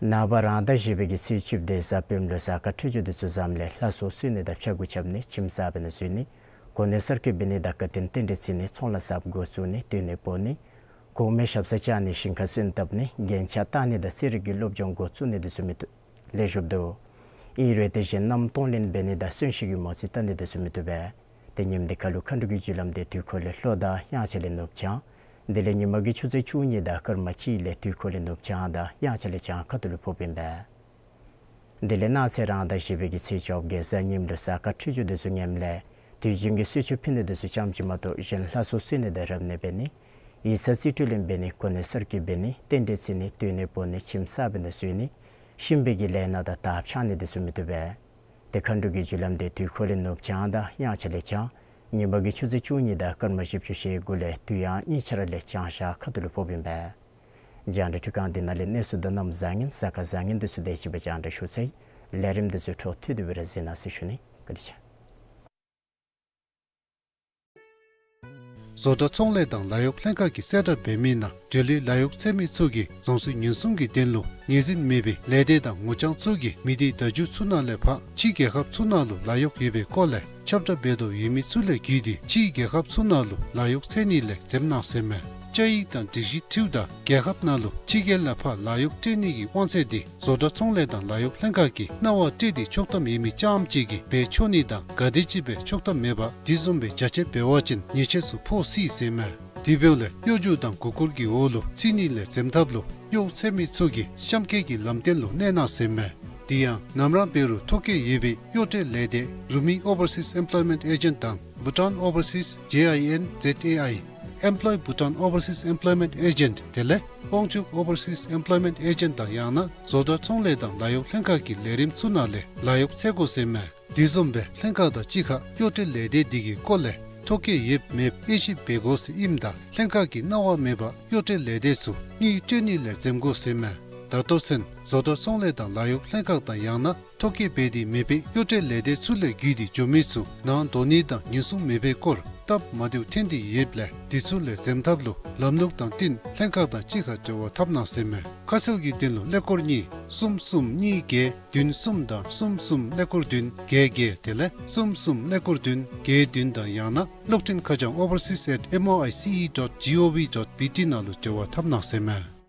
ནངས་པ་རང་ཟླ་བཞི་པའི་གི་ཚེས་བཅུ་བདུན་གཟའ་སྤེནམ་ལུ་གཟའ་སྐར་འཕྲོད་སྦྱོར་འདི་ཚུ་བཟངམ་ལས་ལྷ་གསོལ་གསོལ་ནི་དང་ཕྱྭ་འགུགས་རྐྱབ་ནི་ཁྱིམ་གསར་པའི་ནང་འཛུལ་ནི་གོ་གནས་གསར་བསྐོ་འབད་ནི་དང་བཀའ་དྲིན་རྟེན་འབྲེལ་བརྩི་ནི་ཚོང་ལཱ་གསརཔ་འགོ་བཙུགས་ནི་སྡོད་གནས་སྤོ་ནི་གོང་མའི་ཞབས་སར་བཅར་ནི་ཞིང་ཁ་སོན་བཏབ་ནི་རྒྱན་ཆ་བཏགས་ནི་དང་རྩེད་རིགས་ཀྱི་སློབ་སྦྱོང་འགོ་བཙུགས་ནི་འདི་ཚུ་མི་བཏུབ། ལེགས་ཤོམ་འདུག། ཨིན་རུང་དེ་བཞིན་མནའམ་གཏོང་ལེན་འབད་ནི་དང་གསོན་གཤིན་གྱི་མོ་རྩིས་བལྟ་ནི་འདི་ཚུ་མི་བཏུབ་པས། དེ་ཉིནམ་འདི་ཁར་ལུ་མཁའ་འགྲོ་གི་རྒྱུ་ལམ་འདི་དུས་འཁོར་ལས་ལྷོ་དང་དབྱངས་འཆར་ལས་ནུབ་བྱང་། དེ་ལས་ཉིན་མ་གི་ཆུ་ཚོད་བཅུ་གཉིས་དང་སྐར་མ་གཅིག་ལས་དུས་འཁོར་ལས་ནུབ་བྱང་དང་དབྱངས་འཆར་ལས་བྱང་ཁ་ཐུག་ལུ་ཕོགཔ་ཨིན་པས། དེ་ལས་གནངས་ཚེ་རང་ཟླ་བཞི་པའི་གི་ཚེས་བཅོ་བརྒྱད་གཟའ་ཉིམ་ལུ་གཟའ་སྐར་འཕྲོད་སྦྱོར་འདི་ཚུ་ངནམ་ལས་དུས་རྒྱུན་གྱི་གསོལ་མཆོད་ཕུལ་ནི་འདི་ཚུ་ཙམ་ཅིག་མ་གཏོགས་གཞན་ལྷ་གསོལ་གསོལ་ནི་དང་རབ་གནས་འབད་ནི་ཡིག་ཚང་རྩིས་སྤྲོད་ལེན་འབད་ནི་གོ་གནས་གསར་བསྐོ་འབད་ནི་རྟེན་འབྲེལ་བརྩི་ནི་སྡོད་གནས་སྤོ་ནི་ཁྱིམ་གསར་པའི་ནང་འཛུལ་ནི་གཤིན་པོའི་གི་ལས་སྣ་དང་དར་འཕྱང་ནི་འདི་ཚུ་མི་བཏུབ་པས། དེ་མཁའ་འགྲོ་གི་རྒྱུ་ལམ་འདི་དུས་འཁོར་ལས་ནུབ་བྱང་དང་དབྱངས་འཆར་ལས་བྱང་། ཉིན་མ་གི་ཆུ་ཚོད་བཅུ་གཉིས་དང་སྐར་མ་བཞི་བཅུ་ཞེ་དགུ་ལས་དུས་དབྱངས་གཉིས་ཆ་ར་ལས་བྱང་ཤར་ཁ་ཐུག་ལུ་ཕོགཔ་ཨིན་པས། རྒྱང་བསྒྲགས་འཕྲུལ་ཁང་འདི་ནང་ལས་གནས་ཚུལ་དང་གནམ་བཟང་ངན་གཟའ་སྐར་བཟང་ངན་འདི་ཚུ་དེ་ཅིག་སྦེ་རྒྱང་བསྒྲགས་ཞུ་ཚར་ཡི། ལས་རིམ་འདི་ཚུ་འཕྲོ་མཐུད་དེ་སྦེ་ར་གཟིགས་གནང་ཟེར་ཞུ་ནི། བཀའ་དྲིན་ཆེ། བཟོ་གྲྭ་ཚོང་ལས་དང་ལཱ་གཡོག་ལྷན་ཁག་གིས་གསལ་བསྒྲགས་འབད་མི་ནང་འབྲེལ་ཡོད་ལཱ་གཡོག་འཚོལ་མི་ཚུ་གིས་རྫོང་སྲིད་ཉེན་སྲུང་གི་དོན་ལུ་ངོས་འཛིན་མེད་པའི་ལས་སྡེ་དང་ངོ་རྐྱང་ཚུ་གིས་མི་སྡེ་བརྡ་བརྒྱུད་ཚུ་ནང་ལས་ཕར་ཕྱིའི་རྒྱལ་ཁབ་ཚུ་ནང་ལུ་ལཱ་གཡོག་ཡོད་པའི་སྐོར་ལས་ཁྱབ་བསྒྲགས་འབད་དོ་ཡོད་མི་ཚུ་ལས་བརྒྱུད་དེ་ཕྱིའི་རྒྱལ་ཁབ་ཚུ་ནང་ལུ་ལཱ་གཡོག་འཚོལ་ནི་ལས་འཛེམ་གནང་ཟེར་མས། བཅའ་ཡིག་དང་སྒྲིག་གཞི་ཁྲིཝ་ད་རྒྱལ་ཁབ་ནང་ལུ་ཕྱི་རྒྱལ་ལས་ཕར་ལཱ་གཡོག་སྤྲོད་ནི་གི་དབང་ཚད་འདི་བཟོ་གྲྭ་ཚོང་ལས་དང་ལཱ་གཡོག་ལྷན་ཁག་གིས་གནང་བ་སྤྲོད་དེ་ཆོག་ཐམ་ཡོད་མི་རྐྱངམ་ཅིག་གིས་འབད་ཆོག་ནི་དང་ག་དེམ་ཅིག་སྦེ་ཆོག་ཐམ་མེད་པར་དེ་བཟུམ་སྦེ་བྱ་སྤྱོད་འབད་བ་ཅིན་ཉེས་ཆད་ཚུ་ཕོག་སྲིད་ཟེར་མས། དེ་འབདཝ་ལས་གཡོ་སྒྱུ་དང་མགུ་སྐོར་གྱི་འོག་ལུ་ཚུད་ནི་ལས་འཛེམ་ཐབས་ལུ་གཡོག་འཚོལ་མི་ཚུ་གིས་གཤམ་འཁོད་ཀྱི་ལམ་སྟོན་ལུ་གནས་གནང་ཟེར་མས། དེ་ཡང་ནམ་ར་འབད་རུང་ཐོ་བཀོད་ཡོད་པའི་གཡོག་སྤྲོད་ལས་སྡེ་རུ་མི་ཨོ་བར་སིས་ཨེམ་པློའི་མེནཊ་ཨེ་ཇེནཊ་དང་བྷུ་ཊཱན་ཨོ་བར་སིས་ཇེ་ཨའི་ཨེན་ཛེཌ་ཨེ་ཨའི་ཨེམ་པློའི་བྷུ་ཊཱན་ཨོ་བར་སིས་ཨེམ་པློའི་མེནཊ་ཨེ་ཇེནཊ་དེ་ལས་དབང་ཕྱུག་ཨོ་བར་སིས་ཨེམ་པློའི་མེནཊ་ཨེ་ཇེནཊ་དང་ཡང་ན་བཟོ་གྲྭ་ཚོང་ལས་དང་ལཱ་གཡོག་ལྷན་ཁག་གི་ལས་རིམ་ཚུ་ནང་ལས་ལཱ་གཡོག་འཚོལ་དགོ་ཟེར་མས། དེ་བཟུམ་སྦེ་ལྷན་ཁག་དང་གཅིག་ཁར་གཡོག་སྤྲོད་ལས་སྡེ་འདི་གི་སྐོར་ལས་ཐོ་བཀོད་ཡོདཔ་མེདཔ་དབྱེ་ཞིབ་འབད་དགོ་ཟེར་ཨིནམ་ད་ལྷན་ཁག་གིས་གནང་བ་མེད་པར་གཡོག་སྤྲོད་ལས་སྡེ་ཚུ་དངུལ་སྤྲོད་ནི་ལས་འཛེམ་དགོ་ཟེར་མས། ད་ལྟོ་ཚུན་བཟོ་གྲྭ་ཚོང་ལས་དང་ལཱ་གཡོག་ལྷན་ཁག་དང་ཡང་ན་ཐོ་བཀོད་འབད་དེ་མེད་པའི་གཡོག་སྤྲོད་ལས་སྡེ་ཚུ་ལས་བརྒྱུད་དེ་འགྱོ་མི་ཚུ་ནང་འདོགས་ནི་དང་ཉེན་སྲུང་མེད་པའི་སྐོར་སྟབས་མ་བདེཝ་ཐོན་ཏེ་ཡོདཔ་ལས་དེ་ཚུ་ལས་འཛེམ་ཐབས་ལུ་ལམ་ལུགས་དང་བསྟུན་ལྷན་ཁག་དང་གཅིག་ཁར་འབྲེལ་བ་འཐབ་གནང་ཟེར་མས། ཁ་གསལ་གྱི་དོན་ལུ་ཀླད་ཀོར་གཉིས་གསུམ་གསུམ་གཉིས་བརྒྱད་བདུན་གསུམ་དང་གསུམ་གསུམ་ཀླད་ཀོར་བདུན་བརྒྱད་བརྒྱད་དེ་ལས་གསུམ་གསུམ་ཀླད་ཀོར་བདུན་བརྒྱད་བདུན་དང་ཡང་ན་གློག་འཕྲིན་ཁ་བྱང་ཨོ་བར་སིས་ཨེཊ་ཨེམ་ཨོ་ཨའི་སི་ཨི་ཌོཊ་ཇི་ཨོ་ཝི་ཌོཊ་བི་ཊི་ནང་ལུ་འབྲེལ་བ་འཐབ་གནང་ཟེར་མས།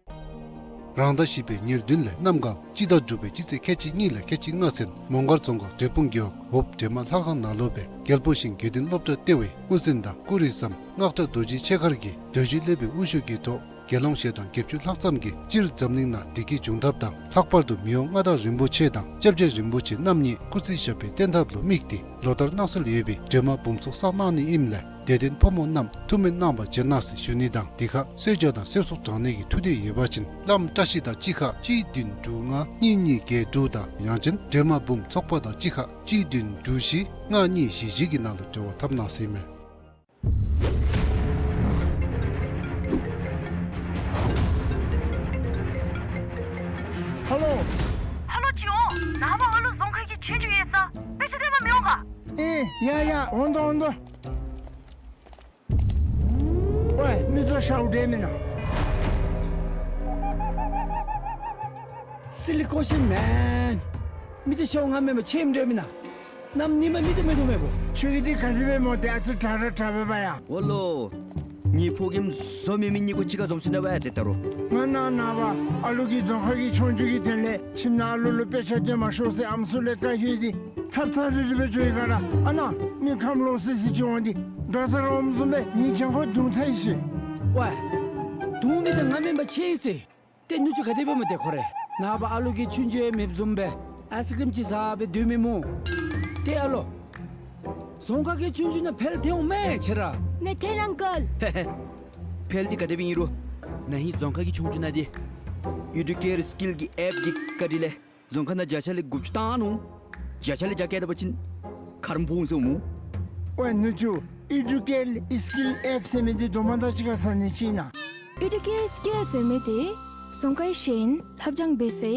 རང་ཟླ་བཞི་པའི་ཉེར་བདུན་ལས་གནམ་གང་སྤྱི་ཟླ་དྲུག་པའི་སྤྱི་ཚེས་ཁལ་གཅིག་གཉིས་ལས་ཁལ་གཅིག་ལྔ་ཚུན་མོང་སྒར་རྫོང་ཁག་འབྲས་སྤུངས་རྒེད་འོག་འོབ་འདྲེ་མ་ལྷ་ཁང་ནང་ལུ་སྦེ་རྒྱལ་པོ་ཞིང་དགེ་འདུན་སློབ་གྲྭ་ལྟེ་བའི་དབུ་འཛིན་དང་སྐུ་རིམ་ཟམ་སྔགས་གྲྭ་རྡོ་རྗེ་ཆོས་མཁར་གྱིས་རྡོ་རྗེ་སློབ་དཔོན་དབུ་བཞུགས་ཀྱི་ཐོག་དགེ་སློང་ཞལ་གྲངས་བརྒྱད་ཅུ་ལྷག་ཙམ་གྱིས་སྤྱིར་འཛམ་གླིང་ནང་བདེ་སྐྱིད་འབྱུང་ཐབས་དང་ལྷག་པར་དུ་མི་དབང་མངའ་བདག་རིན་པོ་ཆེ་དང་སྐྱབས་རྗེ་རིན་པོ་ཆེ་རྣམ་གཉིས་སྐུ་ཚེ་ཞབས་པད་བརྟན་ཐབས་ལུ་དམིགས་ཏེ་ལོ་ལྟར་གནང་སྲོལ་ཡོད་པའི་སྒྲོལ་མ་འབུམ་ཚོགས་བསགས་གནང་ནི་ཨིནམ་ལས་དད་ལྡན་ཕོ་མོ་རྣམས་ཐུགས་སྨོན་གནང་བར་བྱོན་གནང་ཟེར་ཞུ་ནི་དང་དེ་ཁར་གསོལ་ཇ་དང་གསོལ་ཚོགས་དྲང་ནི་གི་ཐུགས་འདོད་ཡོད་པ་ཅིན་བླམ་བཀྲ་ཤིས་དང་གཅིག་ཁར་གཅིག་བདུན་དྲུག་ལྔ་གཉིས་གཉིས་བརྒྱད་དྲུག་དང་ཡང་ཅིན་སྒྲོལ་མ་འབུམ་ཚོགས་པ་དང་གཅིག་ཁར་གཅིག་བདུན་དྲུག་བཞི་ལྔ་གཉིས་བཞི་བཞི་གི་ནང་ལུ་འབྲེལ་བ་འཐབ་གནང་ཟེར་མས། ཧ་ལོ། ཧ་ལོ་ཅིག་འོང་། ནངས་པ་ཨ་ལུ་རྫོང་ཁ་གི་ཆོས་རྒྱུགས་ཡོད་ས། དཔེ་ཆ་སྟོན་པར་མི་འོང་ག། ཨེ་ཡ་ཡ་འོང་དོ་འོང་དོ། ཝའི་མི་ཚུ་ཤཝ་འདྲ་མེན་ན། Silly question man. མི་ཚུ་ཤཝ་ང་མེན་པར་ཆེམ་འདྲ་མེན་ན། གནམ་ཉིནམ་མི་ཚུ་མེད་དོ་མེད་པོ། ཁྱོད་ཀྱིས་འདི་ག་དེ་སྦེ་སྨོ། ཏེ་ཨ་ཙི་དྲག་ར་དྲག་པས་པ་ཡ། ཨོ་ལོ། ངེའི་ཕོ་རྒནམ་བཟོ་མེད་མི་གཉིས་ཀོ་གཅིག་ཁར་འཛོམས་སོ་ནུག་པ་ཏེ་ད་རུང་། ང་ནཱ་ནངས་པ་ཨ་ལུ་གི་རྫོང་ཁ་གི་ཆོས་རྒྱུགས་ཀྱི་དོན་ལས་ཁྱིམ་ནང་ཨ་ལུ་ལུ་དཔེ་ཆ་སྟོན་མ་ཤོག་ཟེར་ཨམ་སྲུ་ལས་བཀའ་ཡོད་དེ་ཚབ་ཚབ་རིལ་རི་སྦེ་འགྱོ་ཡི་ག་ར། ཨ་ནཱ་མི་ཁམས་ལོག་སི་སི་ཅིག་འོང་སྟེ་འགྲོ་ས་ར་འོངམ་བཟུམ་སྦེ་ངེའི་གྱང་ཁར་རྡུང་ཚར་ཡི་ཟེར། ཝའི། རྡུང་མི་འདི་ང་མེན་པར་ཆེ་ཡི་ཟེར། ཏེ་ནུ་གཅུང་ག་དེ་སྦེ་སྨོ་ཏེ་ཁོ་རེ། ནངས་པ་ཨ་ལུ་གིས་ཆོས་རྒྱུགས་ཡང་མེདཔ་བཟུམ་སྦེ་ཨའིསི་ཀྲིམ་ཅིག་བཟའ་སྦེ་སྡོད་མི་སྨོ། ཏེ་ཨ་ལོ། རྫོང་ཁ་གི་ཆོས་རྒྱུགས་ནང་འཕེལ་ཐོན་འོང་མས་ཁྱོད་ར། མེད་ཐོན་ཨང་ཀལ། ཧེ་ཧེ། འཕེལ་འདི་ག་དེ་སྦེ་ཨིན་རུང་ན་ཧིང་རྫོང་ཁ་གི་ཆོས་རྒྱུགས་ནང་འདི་ཨི་ཌུ་ཀེར་སི་ཀིལ་གྱི་ཨེཔ་འདི་བཀའ་དྲིན་ལས་རྫོང་ཁ་ནང་བརྒྱ་ཆ་ལས་དགུ་བཅུ་བཏང་ནུག། བརྒྱ་ཆ་ལས་བརྒྱ་བཀལ་ད་པ་ཅིན་ཁརམ་ཕོག་འོང་ཟེར་སྨོ། ཝའི་ནུ་གཅུང་ཨི་ཌུ་ཀེར་སི་ཀིལ་ཨེཔ་ཟེར་མི་འདི་རྡོག་མ་དང་གཅིག་ཁར་ཟ་ནི་ཅིག་ཨིན་ན། ཨི་ཌུ་ཀེར་སི་ཀིལ་ཟེར་མི་འདི་རྫོང་ཁའི་གཞན་ལྷབ་སྦྱང་འབད་སའི་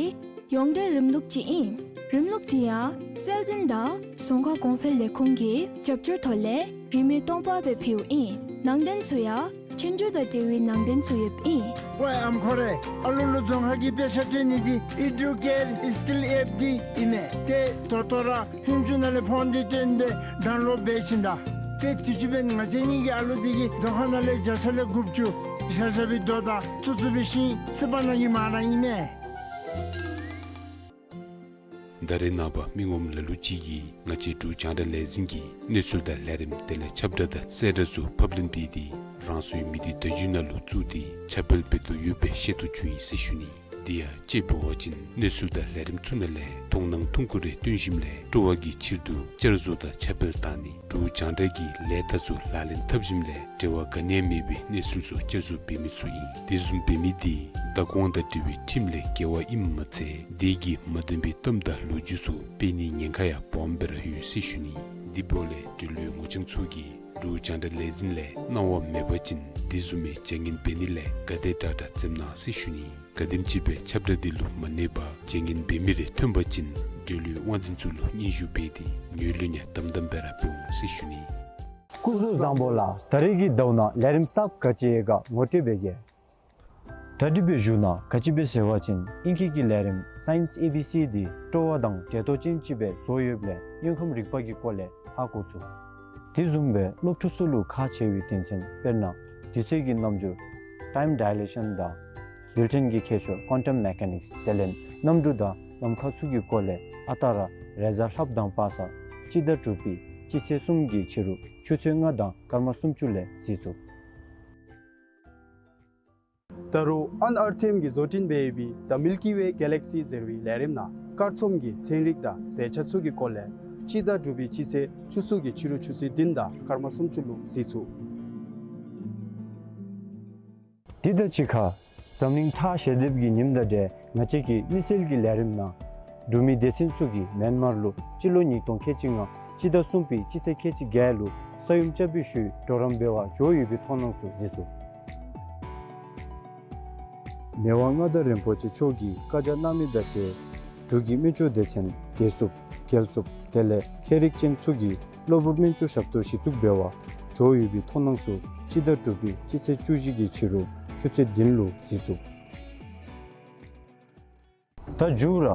ཡོངས་འབྲེལ་རིམ་ལུགས་ཅིག་ཨིན། རིམ་ལུགས་འདི་ཡང་སྲོལ་འཛིན་དང་རྫོང་ཁ་གོང་འཕེལ་ལས་ཁུངས་ཀྱི་རྒྱབ་སྐྱོར་ཐོག་ལས་རིན་མེད་སྟོང་པ་སྦེ་ཕུལཝ་ཨིན། ནང་དོན་ཚུ་ཡང་ཆོས་རྒྱུགས་དང་འབྲེལ་བའི་ནང་དོན་ཚུ་ཡོདཔ་ཨིན། ཝའི་ཨམ་ཁོ་རེ། ཨ་ལུ་ལུ་རྫོང་ཁ་གི་དཔེ་ཆ་སྟོན་ནི་འདི་ཨི་ཌུ་ཀེར་སི་ཀིལ་ཨེཔ་འདི་ཨིན་མས། ཏེ་ད་ལྟོ་ར་ཧིན་ཇུ་ནང་ལས་ཕོན་འདི་བཏོན་སྦེ་ཌའུན་ལོཌ་འབད་ཞིནམ་ད། ཏེ་དུས་ཅི་འབདན་ང་བཅས་གཉིས་ཀྱི་ཨ་ལུ་འདི་གིས་རྫོང་ཁ་ནང་ལས་བརྒྱ་ཆ་ལས་དགུ་བཅུ་བཞག་བཞག་པའི་རྡོ་དང་བཙུགས་བཙུགས་པའི་ཤིང་སི་པ་ནང་གི་མར་ར་ཨིན་མས། ད་རེས་ནངས་པ་མི་ངོམ་ལ་ལུ་ཅིག་གིས་ང་བཅས་འབྲུག་རྒྱང་བསྒྲགས་ལས་འཛིན་གྱི་གནས་ཚུལ་དང་ལས་རིམ་དེ་ལས་ཁྱབ་བསྒྲགས་དང་གསལ་བསྒྲགས་ཚུ་ཕབ་ལེན་འབད་དེ་རང་སོའི་མི་སྡེ་བརྡ་བརྒྱུད་ནང་ལུ་བཙུགས་ཏེ་ཁྱབ་སྤེལ་འབད་དོ་ཡོད་པའི་ཤེས་རྟོགས་བྱུང་ཡི་ཟེར་ཞུ་ནི། དེ་ཡང་དཔྱེ་འབད་བ་ཅིན་གནས་ཚུལ་དང་ལས་རིམ་ཚུ་ནང་ལས་མཐོང་སྣང་ཐུང་ཀུ་རེ་སྟོན་ཞིནམ་ལས་སྤྲོ་བ་གི་ཕྱིར་དུ་བསྐྱར་བཟོ་དང་ཁྱབ་སྤེལ་བཏང་ནི། འབྲུག་རྒྱང་བསྒྲགས་ཀྱི་ལས་རྟགས་ཚུ་ལག་ལེན་འཐབ་ཞིནམ་ལས་འབྲེལ་བ་ག་ནི་ཡང་མེད་པའི་གནས་ཚུལ་ཚུ་བསྐྱར་བཟོ་འབད་མི་ཚུ་ཨིན། དེ་བཟུམ་འབད་མི་འདི་བདག་དབང་དང་འབྲེལ་བའི་ཁྲིམས་ལས་འགལ་བ་ཨིནམ་མ་ཚད་དེ་གིས་མ་བདེན་པའི་གཏམ་དང་ལོ་རྒྱུས་ཚུ་སྤེལ་ནིའི་ཉེན་ཁ་ཡང་སྦོམ་སྦེ་ར་ཡོད་ཟེར་ཞུ་ནི། དེ་འབདཝ་ལས་འབྲེལ་ཡོད་ངོ་རྐྱང་ཚུ་གིས་འབྲུག་རྒྱང་བསྒྲགས་ལས་འཛིན་ལས་གནང་བ་མེད་པ་ཅིན་དེ་བཟུམ་མའི་བྱ་ངན་འབད་ནི་ལས་ག་དེ་དྲག་དྲག་འཛེམ་གནང་ཟེར་ཞུ་ནི། ག་དེམ་ཅིག་སྦེ་ཁྱབ་བསྒྲགས་འདི་ལུ་མ་གནས་པར་བྱ་ངན་འབད་མི་རེ་ཐོན་པ་ཅིན་འབྲེལ་ཡོད་དབང་འཛིན་ཚུ་ལུ་སྙན་ཞུ་འབད་དེ་ངོས་ལེན་ཡང་དམ་དམ་སྦེ་ར་འབད་འོང་ཟེར་ཞུ་ནི། སྐུ་གཟུགས་བཟང་པོ་ལགས། ད་རེས་ཀྱི་ཟླཝ་ནང་ལས་རིམ་གསརཔ་ག་ཅི་ཡོད་ག་ངོ་སྤྲོད་འབད་གེ། གྲ་སྒྲིག་འབད་བཞུགས་གནང་། ག་ཅི་སྦེ་ཟེར་བ་ཅིན་ཨིང་སྐད་ཀྱི་ལས་རིམ་སའིནསི་ཨེ་བི་སི་འདི་སྤྲོ་བ་དང་འབྲེལ་གཏོགས་ཅན་ཅིག་སྦེ་བཟོ་ཡོདཔ་ལས་དངོས་ཁམས་རིག་པ་གི་སྐོར་ལས་ཧ་གོ་ཚུགས། དེ་བཟུམ་སྦེ་སློབ་ཕྲུག་ཚུ་ལུ་ཁག་ཆེ་བའི་དོན་ཚན་དཔེར་ན་དུས་ཚོད་ཀྱི་རྣམ་འགྱུར། time dilation དང་འདུལ་ཕྲན་གྱི་ཁྱད་ཆོས་quantum mechanics དེ་ལས་གནམ་གྲུ་དང་ལམ་ཁ་ཚུ་གི་སྐོར་ལས་ཨ་རྟག་ར་རེས་གཟའ་ལྷགཔ་དང་པ་སངས་སྤྱི་ཟླ་དྲུག་པའི་སྤྱི་ཚེས་གསུམ་གྱི་ཕྱི་རུ་ཆུ་ཚོད་ལྔ་དང་སྐར་མ་སུམ་ཅུ་ལས་གཟིགས་ཚུགས། ད་རུང་ཨན་ཨར་ཐིམ་གྱིས་བཟོ་སྐྲུན་འབད་ཡོད་པའི་The Milky Way Galaxy ཟེར་བའི་ལས་རིམ་ནང་སྐར་ཚོམ་གྱི་ཚན་རིག་དང་ཟས་བཅད་ཚུ་གི་སྐོར་ལས་སྤྱི་ཟླ་དྲུག་པའི་སྤྱི་ཚེས་བཅུ་གསུམ་གྱི་ཕྱི་རུ་ཆུ་ཚོད་བདུན་དང་སྐར་མ་སུམ་ཅུ་ལུ་གཟིགས་ཚུགས། དེ་དང་གཅིག་ཁར་འཛམ་གླིང་ཁྲག་ཞལ་འདེབས་ཀྱི་ཉིནམ་དང་འབྲེལ་ང་བཅས་ཀྱི་དམིགས་བསལ་གྱི་ལས་རིམ་ནང་འབྲུག་མི་སྡེ་ཚན་ཚུ་གིས་མེན་མར་ལུ་སྤྱི་ལོ་ཉིས་སྟོང་ཁལ་གཅིག་ལྔ་སྤྱི་ཟླ་གསུམ་པའི་སྤྱི་ཚེས་ཁལ་གཅིག་བརྒྱད་ལུ་ས་ཡོམ་རྐྱབ་པའི་ཤུལ་གྲོགས་རམ་འབད་བར་འགྱོ་ཡོད་པའི་མཐོང་སྣང་ཚུ་གཟིགས་ཚུགས། མི་དབང་མངའ་བདག་རིན་པོ་ཆེ་མཆོག་གིས་བཀའ་རྒྱ་གནང་མི་དང་འབྲེལ་འབྲུག་གི་སྨན་བཅོས་སྡེ་ཚན་བདེ་སྲུངཔ་རྒྱལ་སྲུངཔ་དེ་ལས་ཁྱད་རིག་ཅན་ཚུ་གིས་གློ་བུར་སྨན་བཅོས་ཞབས་ཏོག་གཞི་བཙུགས་འབད་བར་འགྱོ་ཡོད་པའི་མཐོང་སྣང་ཚུ་སྤྱི་ཟླ་དྲུག་པའི་སྤྱི་ཚེས་བཅུ་བཞི་གི་ཕྱི་རུ་ཆུ་ཚོད་བདུན་ལུ་གཟིགས་ཚུགས། ད་མཇུག་ར་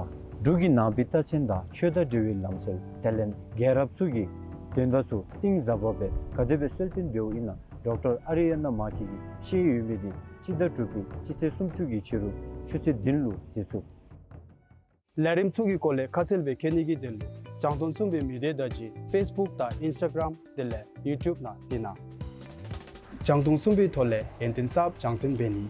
འབྲུག་གི་ནང་པའི་རྟགས་མཚན་དང་ཆོས་དང་འབྲེལ་བའི་ལམ་སྲོལ་དེ་ལས་རྒྱལ་རབས་ཚུ་གི་དོན་དག་ཚུ་གཏིང་ཟབ་པ་སྦེ་ག་དེ་སྦེ་གསལ་སྟོན་འབདཝ་ཨིན་ན་ཌོག་ཊར་ཨ་རི་ཡ་ན་མ་ཀི་གིས་བཤད་ཡོད་མི་དེ་སྤྱི་ཟླ་དྲུག་པའི་སྤྱི་ཚེས་སུམ་ཅུ་གི་ཕྱི་རུ་ཆུ་ཚོད་བདུན་ལུ་གཟིགས་ཚུགས། ལས་རིམ་ཚུ་གི་སྐོར་ལས་ཁ་གསལ་སྦེ་མཁྱེན་ནི་གི་དོན་ལུ་རྒྱང་མཐོང་གསུམ་པའི་མི་སྡེ་བརྡ་བརྒྱུད་ཕེསི་བུཀ་དང་ཨིནསི་ཊ་གརམ་དེ་ལས་ཡུ་ཊུབ་ནང་གཟིགས་གནང་། རྒྱང་མཐོང་གསུམ་པའི་ཐོག་ལས་ཡོན་ཏན་གསརཔ་སྦྱང་བརྩོན་འབད་ནི།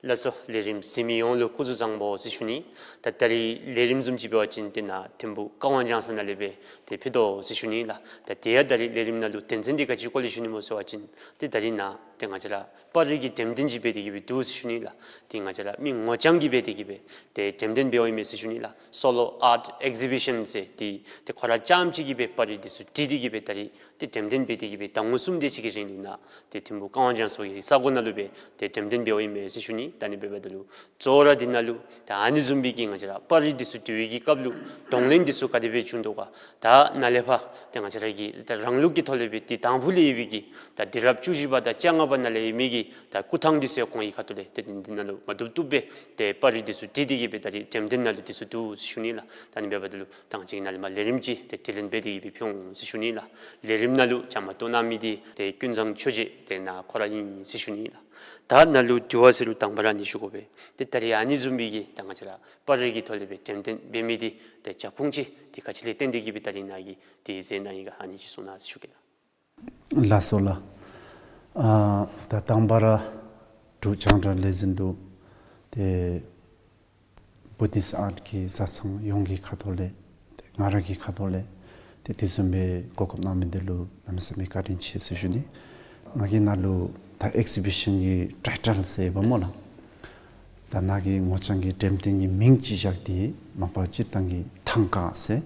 ལགས་སོ། ལས་རིམ་གཟིགས་མི་ཡོངས་ལུ་སྐུ་གཟུགས་བཟང་པོ་ཟེར་ཞུ་ནི། ད་ད་རིས་ལས་རིམ་བཟུམ་ཅིག་འབད་བ་ཅིན་ཏེ་ནཱ་ཐིམ་ཕུག་ཀ་ཝང་ལྗང་ས་ནང་ལས་སྦེ་ཏེ་ཕུལ་དོ་ཟེར་ཞུ་ནི་ལགས། ད་དེ་ཡང་ད་རིས་ལས་རིམ་ནང་ལུ་དོན་ཚན་འདི་ག་ཅིའི་སྐོར་ལས་ཞུ་ནི་སྨོ་ཟེར་བ་ཅིན་ཏེ་ད་རིས་ནཱ་ཏེ་ང་བཅས་ར་པར་རིས་ཀྱི་འགྲེམས་སྟོན་ཅིག་འབད་དེ་གི་སྦེ་འདུག་ཟེར་ཞུ་ནི་ལགས། ཏེ་ང་བཅས་ར་མི་ངོ་རྐྱང་གིས་འབད་དེ་གི་སྦེ་ཏེ་འགྲེམས་སྟོན་འབདཝ་ཨིན་མས་ཟེར་ཞུ་ནི་ལགས། སོ་ལོ་ཨརཊ་ཨེག་ཛི་བི་ཤཱན་ཟེར་ཏེ་ཏེ་ཁོ་ར་རྐྱངམ་གཅིག་གིས་སྦེ་པར་རིས་འདི་ཚུ་བྲིས་ཏེ་གི་སྦེ་ད་རིས་ཏེ་འགྲེམས་སྟོན་འབད་དེ་གི་སྦེ་ཟླ་ངོ་གསུམ་དེ་ཅིག་གི་རིང་ལུ་ནཱ་ཏེ་ཐིམ་ཕུག་ཀ་ཝང་ལྗང་ས་གི་ས་གོ་ནང་ལུ་སྦེ་ཏེ་འགྲེམས་སྟོན་འབདཝ་ཨིན་མས་ཟེར་ཞུ་ནི། ད་ཨ་ནི་འབདཝ་ད་ལུ་གཙོ་བོ་ར་འདི་ནང་ལུ་ད་ཨ་ནི་བཟུམ་སྦེ་གི་ང་བཅས་ར་པར་རིས་འདི་ཚུ་བྲི་བའི་གི་སྐབས་ལུ་གདོང་ལེན་འདི་ཚུ་ག་དེ་སྦེ་བྱུང་དོ་ག། ད་ནཱ་ལས་ཕར་ཏེ་ང་བཅས་ར་གི་ད་རང་ལུགས་ཀྱི་ཐོག་ལས་སྦེ་ཏེ་དང་ཕུ་ལས་ཡོད་པའི་གི་ད་དུས་རབས་བཅུ་བཞི་པ་དང་བཅོ་ལྔ་པ་ནང་ལས་ཡོད་མི་གི་ད་སྐུ་ཐང་འདི་ཚུ་ཡང་ཁོང་གི་ཁ་ཐུག་ལས་ཏེ་འདི་ནང་ལུ་མ་བཏུབ་བཏུབ་སྦེ་ཏེ་པར་རིས་འདི་ཚུ་བྲིས་ཏེ་གི་སྦེ་ད་རིས་འགྲེམས་སྟོན་ནང་ལུ་འདི་ཚུ་འདུག་ཟེར་ཞུ་ནི་ལགས། ད་ཨ་ནི་འབདཝ་ད་ལུ་ད་ང་བཅས་ཀྱིས་ནཱ་ལས་མར་ལས་རིམ་ཅིག་ཏེ་དྲི་ལན་འབད་དེ་གི་སྦེ་ཕུལ་འོང་ཟེར་ཞུ་ནི་ལགས། ལས་རིམ་ནང་ལུ་བཅའ་མར་གཏོགས་གནང་མི་འདི་ཏེ་ཀུན་བཟང་ཆོས་རྗེ་ཏེ་ནཱ་ཁོ་ར་ཨིན་ཟེར་ཞུ་ནི་ལགས། ད་ནཱ་ལུ་དྲི་བ་ཟེར་རུང་དང་པ་ར་ཨ་ནི་ཞུ་དགོ་པས། ཏེ་ད་རིས་ཨ་ནི་བཟུམ་སྦེ་གི་ད་ང་བཅས་ར་པར་རིས་ཀྱི་ཐོག་ལས་སྦེ་འགྲེམས་སྟོན་འབད་མི་འདི་ཏེ་རྒྱབ་ཁུངས་ཅིག་ཏེ་ག་ཅི་ལས་བརྟེན་ཏེ་གི་སྦེ་ད་རིས་ནཱ་གིས་ཏེ་མཛད་གནང་ཡི་ག་ཨ་ནི་ཅིག་གསུང་གནང་ཟེར་ཞུ་གེ་ལགས། ལགས་སོ་ལགས། ཨ་ད་དང་པ་ར་འབྲུག་རྒྱང་བསྒྲགས་ལས་འཛིན་དུ་ཏེ་བུ་དིསཊ་ཨརཊ་གི་བཟའ་ཚང་ཡོངས་ཀྱི་ཁ་ཐུག་ལས་ཏེ་ང་ར་གི་ཁ་ཐུག་ལས་ཏེ་དེ་བཟུམ་སྦེ་གོ་སྐབས་གནང་མི་འདི་ལུ་གནམ་མེད་ས་མེད་བཀའ་དྲིན་ཆེ་ཟེར་ཞུ་ནི། ང་གིས་ནཱ་ལུ་ད་ཨེག་ཛི་བི་ཤཱན་གྱི་ཊའི་ཊལ་ཟེར་བ་སྨོ་ལགས། ད་ནཱ་གི་ངོ་རྐྱང་གི་འགྲེམས་སྟོན་གྱི་མིང་ཅིག་བཞག་སྟེ་མ་པ་སྤྱིར་བཏང་གི་ཐང་ཀ་ཟེར།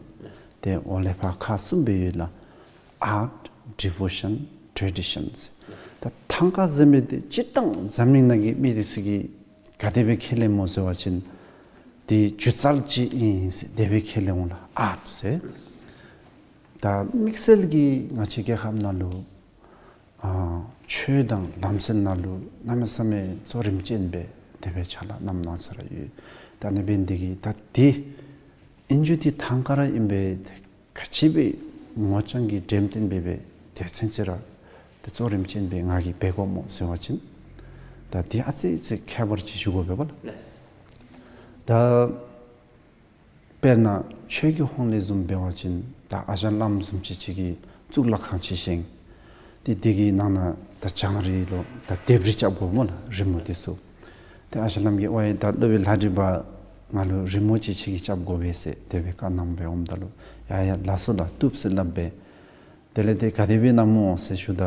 ཏེ་འོག་ལས་ཕར་ཁག་གསུམ་སྦེ་ཡོད་ལགས། ཨརཊ་ཌི་བོ་ཤཱན་ཊེ་རེ་ཌི་ཤཱན་ཟེར། ད་ཐང་ཀ་ཟེར་མི་འདི་སྤྱིར་བཏང་འཛམ་གླིང་ནང་གི་མི་འདི་ཚུ་གིས་ག་དེ་སྦེ་ཁས་ལེན་སྨོ་ཟེར་བ་ཅིན་ཏེ་སྒྱུ་རྩལ་ཅིག་ཨིན་ཟེར་དེ་སྦེ་ཁས་ལེན་འོང་ལགས། ཨརཊ་ཟེར། ད་དམིགས་བསལ་གྱིས་ང་བཅས་རྒྱལ་ཁབ་ནང་ལུ་ཨ་ཆོས་དང་ལམ་སྲོལ་ནང་ལུ་གནམ་མེད་ས་མེད་གཙོ་རིམ་ཅན་སྦེ་དེ་སྦེ་ཕྱག་ལཱ་གནངམ་གནང་ས་ར་ཡོད། ད་ཨ་ནི་འབད་ནི་འདི་གིས་ད་འདི་ཨིན་རྒྱུ་འདི་ཐང་ཀ་ར་ཨིན་པས། ག་ཅི་སྦེ་ངོ་རྐྱང་གི་འགྲེམས་སྟོན་འབད་སྦེ་དེ་ཚུན་ཚོད་ར་ཏེ་གཙོ་རིམ་ཅན་སྦེ་ང་གིས་འབད་དགོཔ་སྨོ་ཟེར་བ་ཅིན་ད་འདི་ཨ་ཙི་ཙི་ཁྱད་པར་ཅིག་ཞུ་དགོ་པས་པ་ལགས། ལགས། ད་དཔེར་ན་ཆོས་ཀྱི་ཧོངས་ལས་བཟུམ་འབད་བ་ཅིན་ད་ཨ་ཞང་བླམ་བཟུམ་ཅིག་ཅིག་གིས་གཙུག་ལག་ཁང་ཅིག་བཞེངས། ཏེ་འདི་གི་ནང་ན་ད་བྱང་རི་ལུ་ད་ལྡེབས་རིས་རྐྱབ་དགོ་སྨོ་ལགས། རི་མོ་འདི་ཚུ། ཏེ་ཨ་ཞང་བླམ་གྱིས་ཝའི་ད་སློབ་དཔོན་ལྷ་བྲིས་པ་ང་ལུ་རི་མོ་ཅིག་ཁྱེད་ཀྱིས་རྐྱབ་དགོ་པས་ཟེར་དེ་སྦེ་བཀའ་གནངམ་སྦེ་འོངམ་ད་ལུ་ཡ་ཡ་ལགས་སོ་ལགས་བཏུབ་ཟེར་སླབ་སྦེ། དེ་ལས་ཏེ་ག་དེ་སྦེ་གནངམ་སྨོ་ཟེར་ཞུཝ་ད་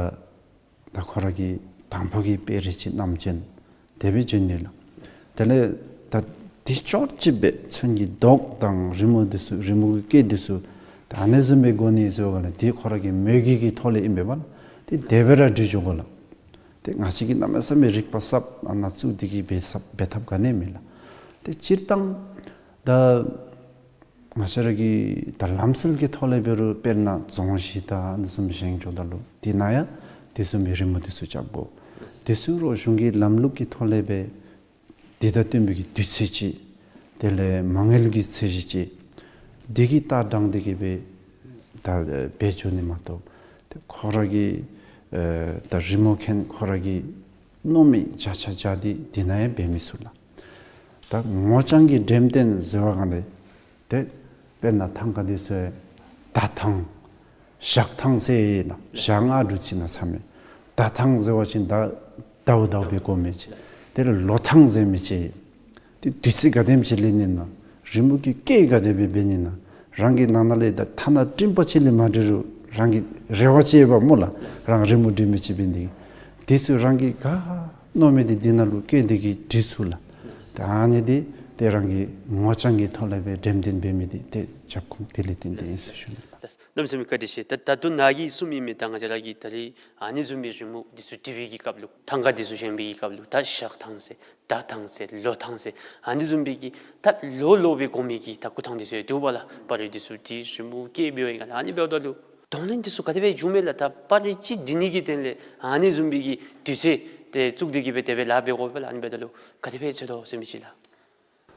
ད་ཁོ་ར་གིས་ དང་ཕུ་གི་དཔེ་རིས་ཅིག་བསྣམས་བྱོན། དེ་སྦེ་བྱོན་ནི་ལགས། དེ་ལས་ད་དེ་ཅོག་ར་གཅིག་སྦེ་ཚོན་གྱི་མདོག་དང་རི་མོ་འདི་ཚུ་རི་མོ་གི་སྐད་འདི་ཚུ་ད་ཨ་ནི་བཟུམ་སྦེ་དགོ་ནི་ཟེར་བ་ལགས། དེ་ཁོ་ར་གི་མོས་གུས་ཀྱི་ཐོག་ལས་ཨིན་པས་པ་ལགས། དེ་དེ་སྦེ་ར་འབྲི་འགྱོ་དགོ་ལགས། དེ་ང་བཅས་ཀྱིས་གནམ་མེད་ས་མེད་རིག་པ་གསརཔ་ཨ་ནཱ་བཙུགས་ཏེ་གི་འབད་ས་འབད་ཐབས་ག་ནི་མེད་ལགས། དེ་སྤྱིར་བཏང་ད་ང་བཅས་ར་གི་ད་ལམ་སྲོལ་གྱི་ཐོག་ལས་འབད་རུང་དཔེར་ན་རྫོང་གཞི་དང་ཨ་ནི་བཟུམ་བཞེངས་འགྱོཝ་ད་ལུ་དེ་ནང་ཡང་དེ་བཟུམ་མའི་རི་མོ་འདི་ཚུ་རྐྱབ་དགོ། དེ་ཚུ་རོགས་གཞུང་གི་ལམ་ལུགས་ཀྱི་ཐོག་ལས་འབད་དེ་དང་བསྟུན་པའི་གི་དུས་ཚོད་ཅིག་དེ་ལས་མ་དངུལ་གྱི་ཚད་གཞི་ཅིག་དེ་གི་ལྟ་སྟངས་དེ་གིས་འབད་ད་འབད་འགྱོ་ནི་མ་གཏོགས་དེ་ཁོ་ར་གི་ཨེ་ད་རི་མོ་མཁན་ཁོ་ར་གིས་མནོ་མི་བྱ་བྱ་བྱ་དེ་དེ་ནང་ཡང་འབད་མི་ཚུགས་ལགས། ད་ངོ་རྐྱང་གི་འགྲེམས་སྟོན་ཟེར་བ་གང་ལས་དེ་དཔེར་ན་ཐང་ག་འདི་ཚུ་ཡང་ད་ཐང་ཞག་ཐང་ཟེར་ཡི་ན་ཞག་ལྔ་དྲུག་ཅིག་ནང་ཚང་མས་ད་ཐང་ཟེར་བ་ཅིན་ད་ཟླཝ་ཟླཝ་སྦེ་དགོ་མི་ཅིག། དེ་ལས་ལོ་ཐང་ཟེར་མི་ཅིག། དེ་དུས་ཚོད་ག་དེམ་ཅིག་ལེན་ནི་ན་རི་མོ་གི་སྐད་ག་དེ་སྦེ་འབད་ནི་ན་རང་གི་ནང་ན་ལས་ད་ཐ་ན་སྤྲིན་པ་ཅིག་ལས་མ་འབྲི་རུང་རང་གི་རེ་བ་ཅིག་ཡོད་པ་སྨོ་ལགས། རང་རི་མོ་འབྲི་མི་ཅིག་འབད་ནི་དེ་ཚུ་རང་གིས་ག་མནོ་མི་དེ་དེ་ནང་ལུ་སྐད་དེ་གིས་འབྲི་ཚུགས་ལགས། ད་ཨ་ནི་དེ་དེ་རང་གི་ངོ་རྐྱང་གི་ཐོག་ལས་འབད་འགྲེམས་སྟོན་འབད་མི་དེ་དེ་རྒྱབ་ཁུངས་དེ་ལས་བརྟེན་ཏེ་ཨིན་ཟེར་ཞུ་ནི་ལགས། གནམ་མེད་ས་མེད་བཀའ་དྲིན་ཆེ། ད་ད་ལྟོ་ནཱ་གིས་གསུངས་མི་མི་ད་ང་བཅས་ར་གིས་ད་རེས་ཨ་ནི་བཟུམ་མའི་རི་མོ་འདི་ཚུ་འབྲི་བའི་གི་སྐབས་ལུ་ཐང་ག་འདི་ཚུ་བཞེངས་པའི་གི་སྐབས་ལུ་ད་ཞག་ཐང་ཟེར་ཟླ་ཐང་ཟེར་ལོ་ཐང་ཟེར་ཨ་ནི་བཟུམ་མའི་གི་ད་ལོ་ལོ་སྦེ་དགོ་མི་གི་ད་སྐུ་ཐང་འདི་ཚུ་ཡང་འདུག་པ་ལགས། པར་རིས་འདི་ཚུ་འབྲི་རི་མོ་སྐད་འབད་བའི་སྒང་ལས་ཨ་ནི་འབདཝ་ད་ལུ་གདོང་ལེན་འདི་ཚུ་ག་དེ་སྦེ་འབྱུངམ་མས་ལགས། ད་པར་རིས་ཅིག་འབྲི་ནི་གི་དོན་ལས་ཨ་ནི་བཟུམ་མའི་གི་དུས་ཚོད་དེ་བཙུགས་ཏེ་གི་སྦེ་དེ་སྦེ་ལཱ་འབད་དགོ་པས་ལགས། ཨ་ནི་འབདཝ་ད་ལུ་ག་དེ་སྦེ་འཚོལ་དོ་ཟེར་མི་ཅིག་ལགས།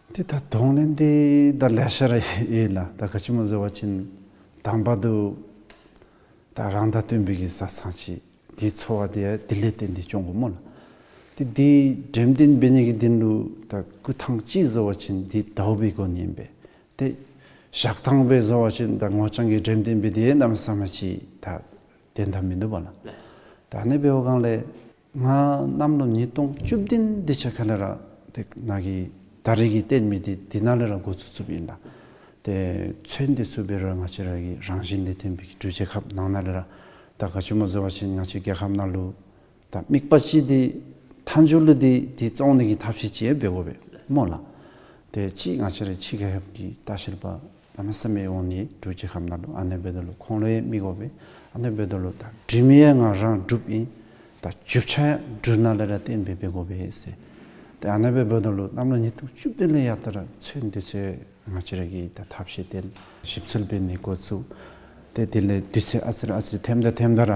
དེ་ད་གདོང་ལེན་དེ་ད་ལེ་ཤ་ར་ཡོད་ལགས། ད་ག་ཅི་སྨོ་ཟེར་བ་ཅིན་དང་པ་དུ་ད་རང་དང་བསྟུན་པའི་གི་བཟའ་ཚང་ཅིག་དེ་འཚོ་བ་དེ་ཡང་དེ་ལས་བརྟེན་ཏེ་སྐྱོང་དགོ་སྨོ་ལགས། དེ་དེ་འགྲེམས་སྟོན་འབད་ནི་གི་དོན་ལུ་ད་སྐུ་ཐང་ཅིག་ཟེར་བ་ཅིན་དེ་ཟླཝ་སྦེ་དགོ་ནི་ཨིན་པས། དེ་ཞག་ཐང་སྦེ་ཟེར་བ་ཅིན་ད་ངོ་རྐྱང་གི་འགྲེམས་སྟོན་འབད་དེ་གནམ་མེད་ས་མེད་ཅིག་ད་དོན་དག་མིན་འདུག་པ་ལགས། ད་ཨ་ནི་འབདཝ་སྒང་ལས་ང་གནམ་ལོ་ཉིས་སྟོང་བཅུ་བདུན་དེ་ཅིག་ཁ་ལས་ར་དེ་ནཱ་གི་ད་རེས་ཀྱི་སྟོན་མི་དེ་དེ་ནང་ལས་ར་འགོ་བཙུགས་བཙུགསཔ་ཨིན་ལགས། དེ་ཚོན་འདི་ཚུ་འབད་རུང་ང་བཅས་ར་གི་རང་བཞིན་ལས་བརྟེན་པའི་འབྲུག་རྒྱལ་ཁབ་ནང་ན་ལས་ར་ད་ག་ཅི་སྨོ་ཟེར་བ་ཅིན་ང་བཅས་རྒྱལ་ཁབ་ནང་ལུ་ད་དམིགས་པ་ཅིག་དེ་མཐའ་མཇུག་ལུ་དེ་དེ་བཙོང་ནི་གི་ཐབས་ཤེས་ཅིག་ཡང་འབད་དགོ་པས་སྨོ་ལགས། དེ་ཅིག་ང་བཅས་ར་ཕྱི་རྒྱལ་ཁབ་ཀྱི་ལྟ་བཤལ་པ་གནམ་མེད་ས་མེད་འོང་ནི་འབྲུག་རྒྱལ་ཁབ་ནང་ལུ། ཨ་ནི་འབདཝ་ད་ལུ་ཁོང་ལུ་ཡང་དམིགས་དགོ་པས། ཨ་ནི་འབདཝ་ད་ལུ་ད་འབྲི་མི་ཡང་ང་རང་འབྲུགཔ་ཨིན། ད་རྒྱུ་ཆ་ཡང་འབྲུག་ནང་ལས་ར་བཏོན་སྦེ་འབད་དགོ་པས་ཟེར། ཏེ་ཨ་ནི་སྦེ་འབདཝ་ད་ལུ་གནམ་ལོ་ཉིས་སྟོང་བཅུ་བདུན་ལས་ཡར་ད་ར་ཚོན་འདི་ཚུ་ང་བཅས་ར་གིས་ད་ཐབས་ཤེས་བཏོན་ཞིབ་འཚོལ་འབད་ནི་འགོ་བཙུགས། ཏེ་དེ་ལས་དུས་ཚོད་ཨ་ཙི་རེ་ཨ་ཙི་རེ་ཐེམ་ད་ཐེམ་ད་ར་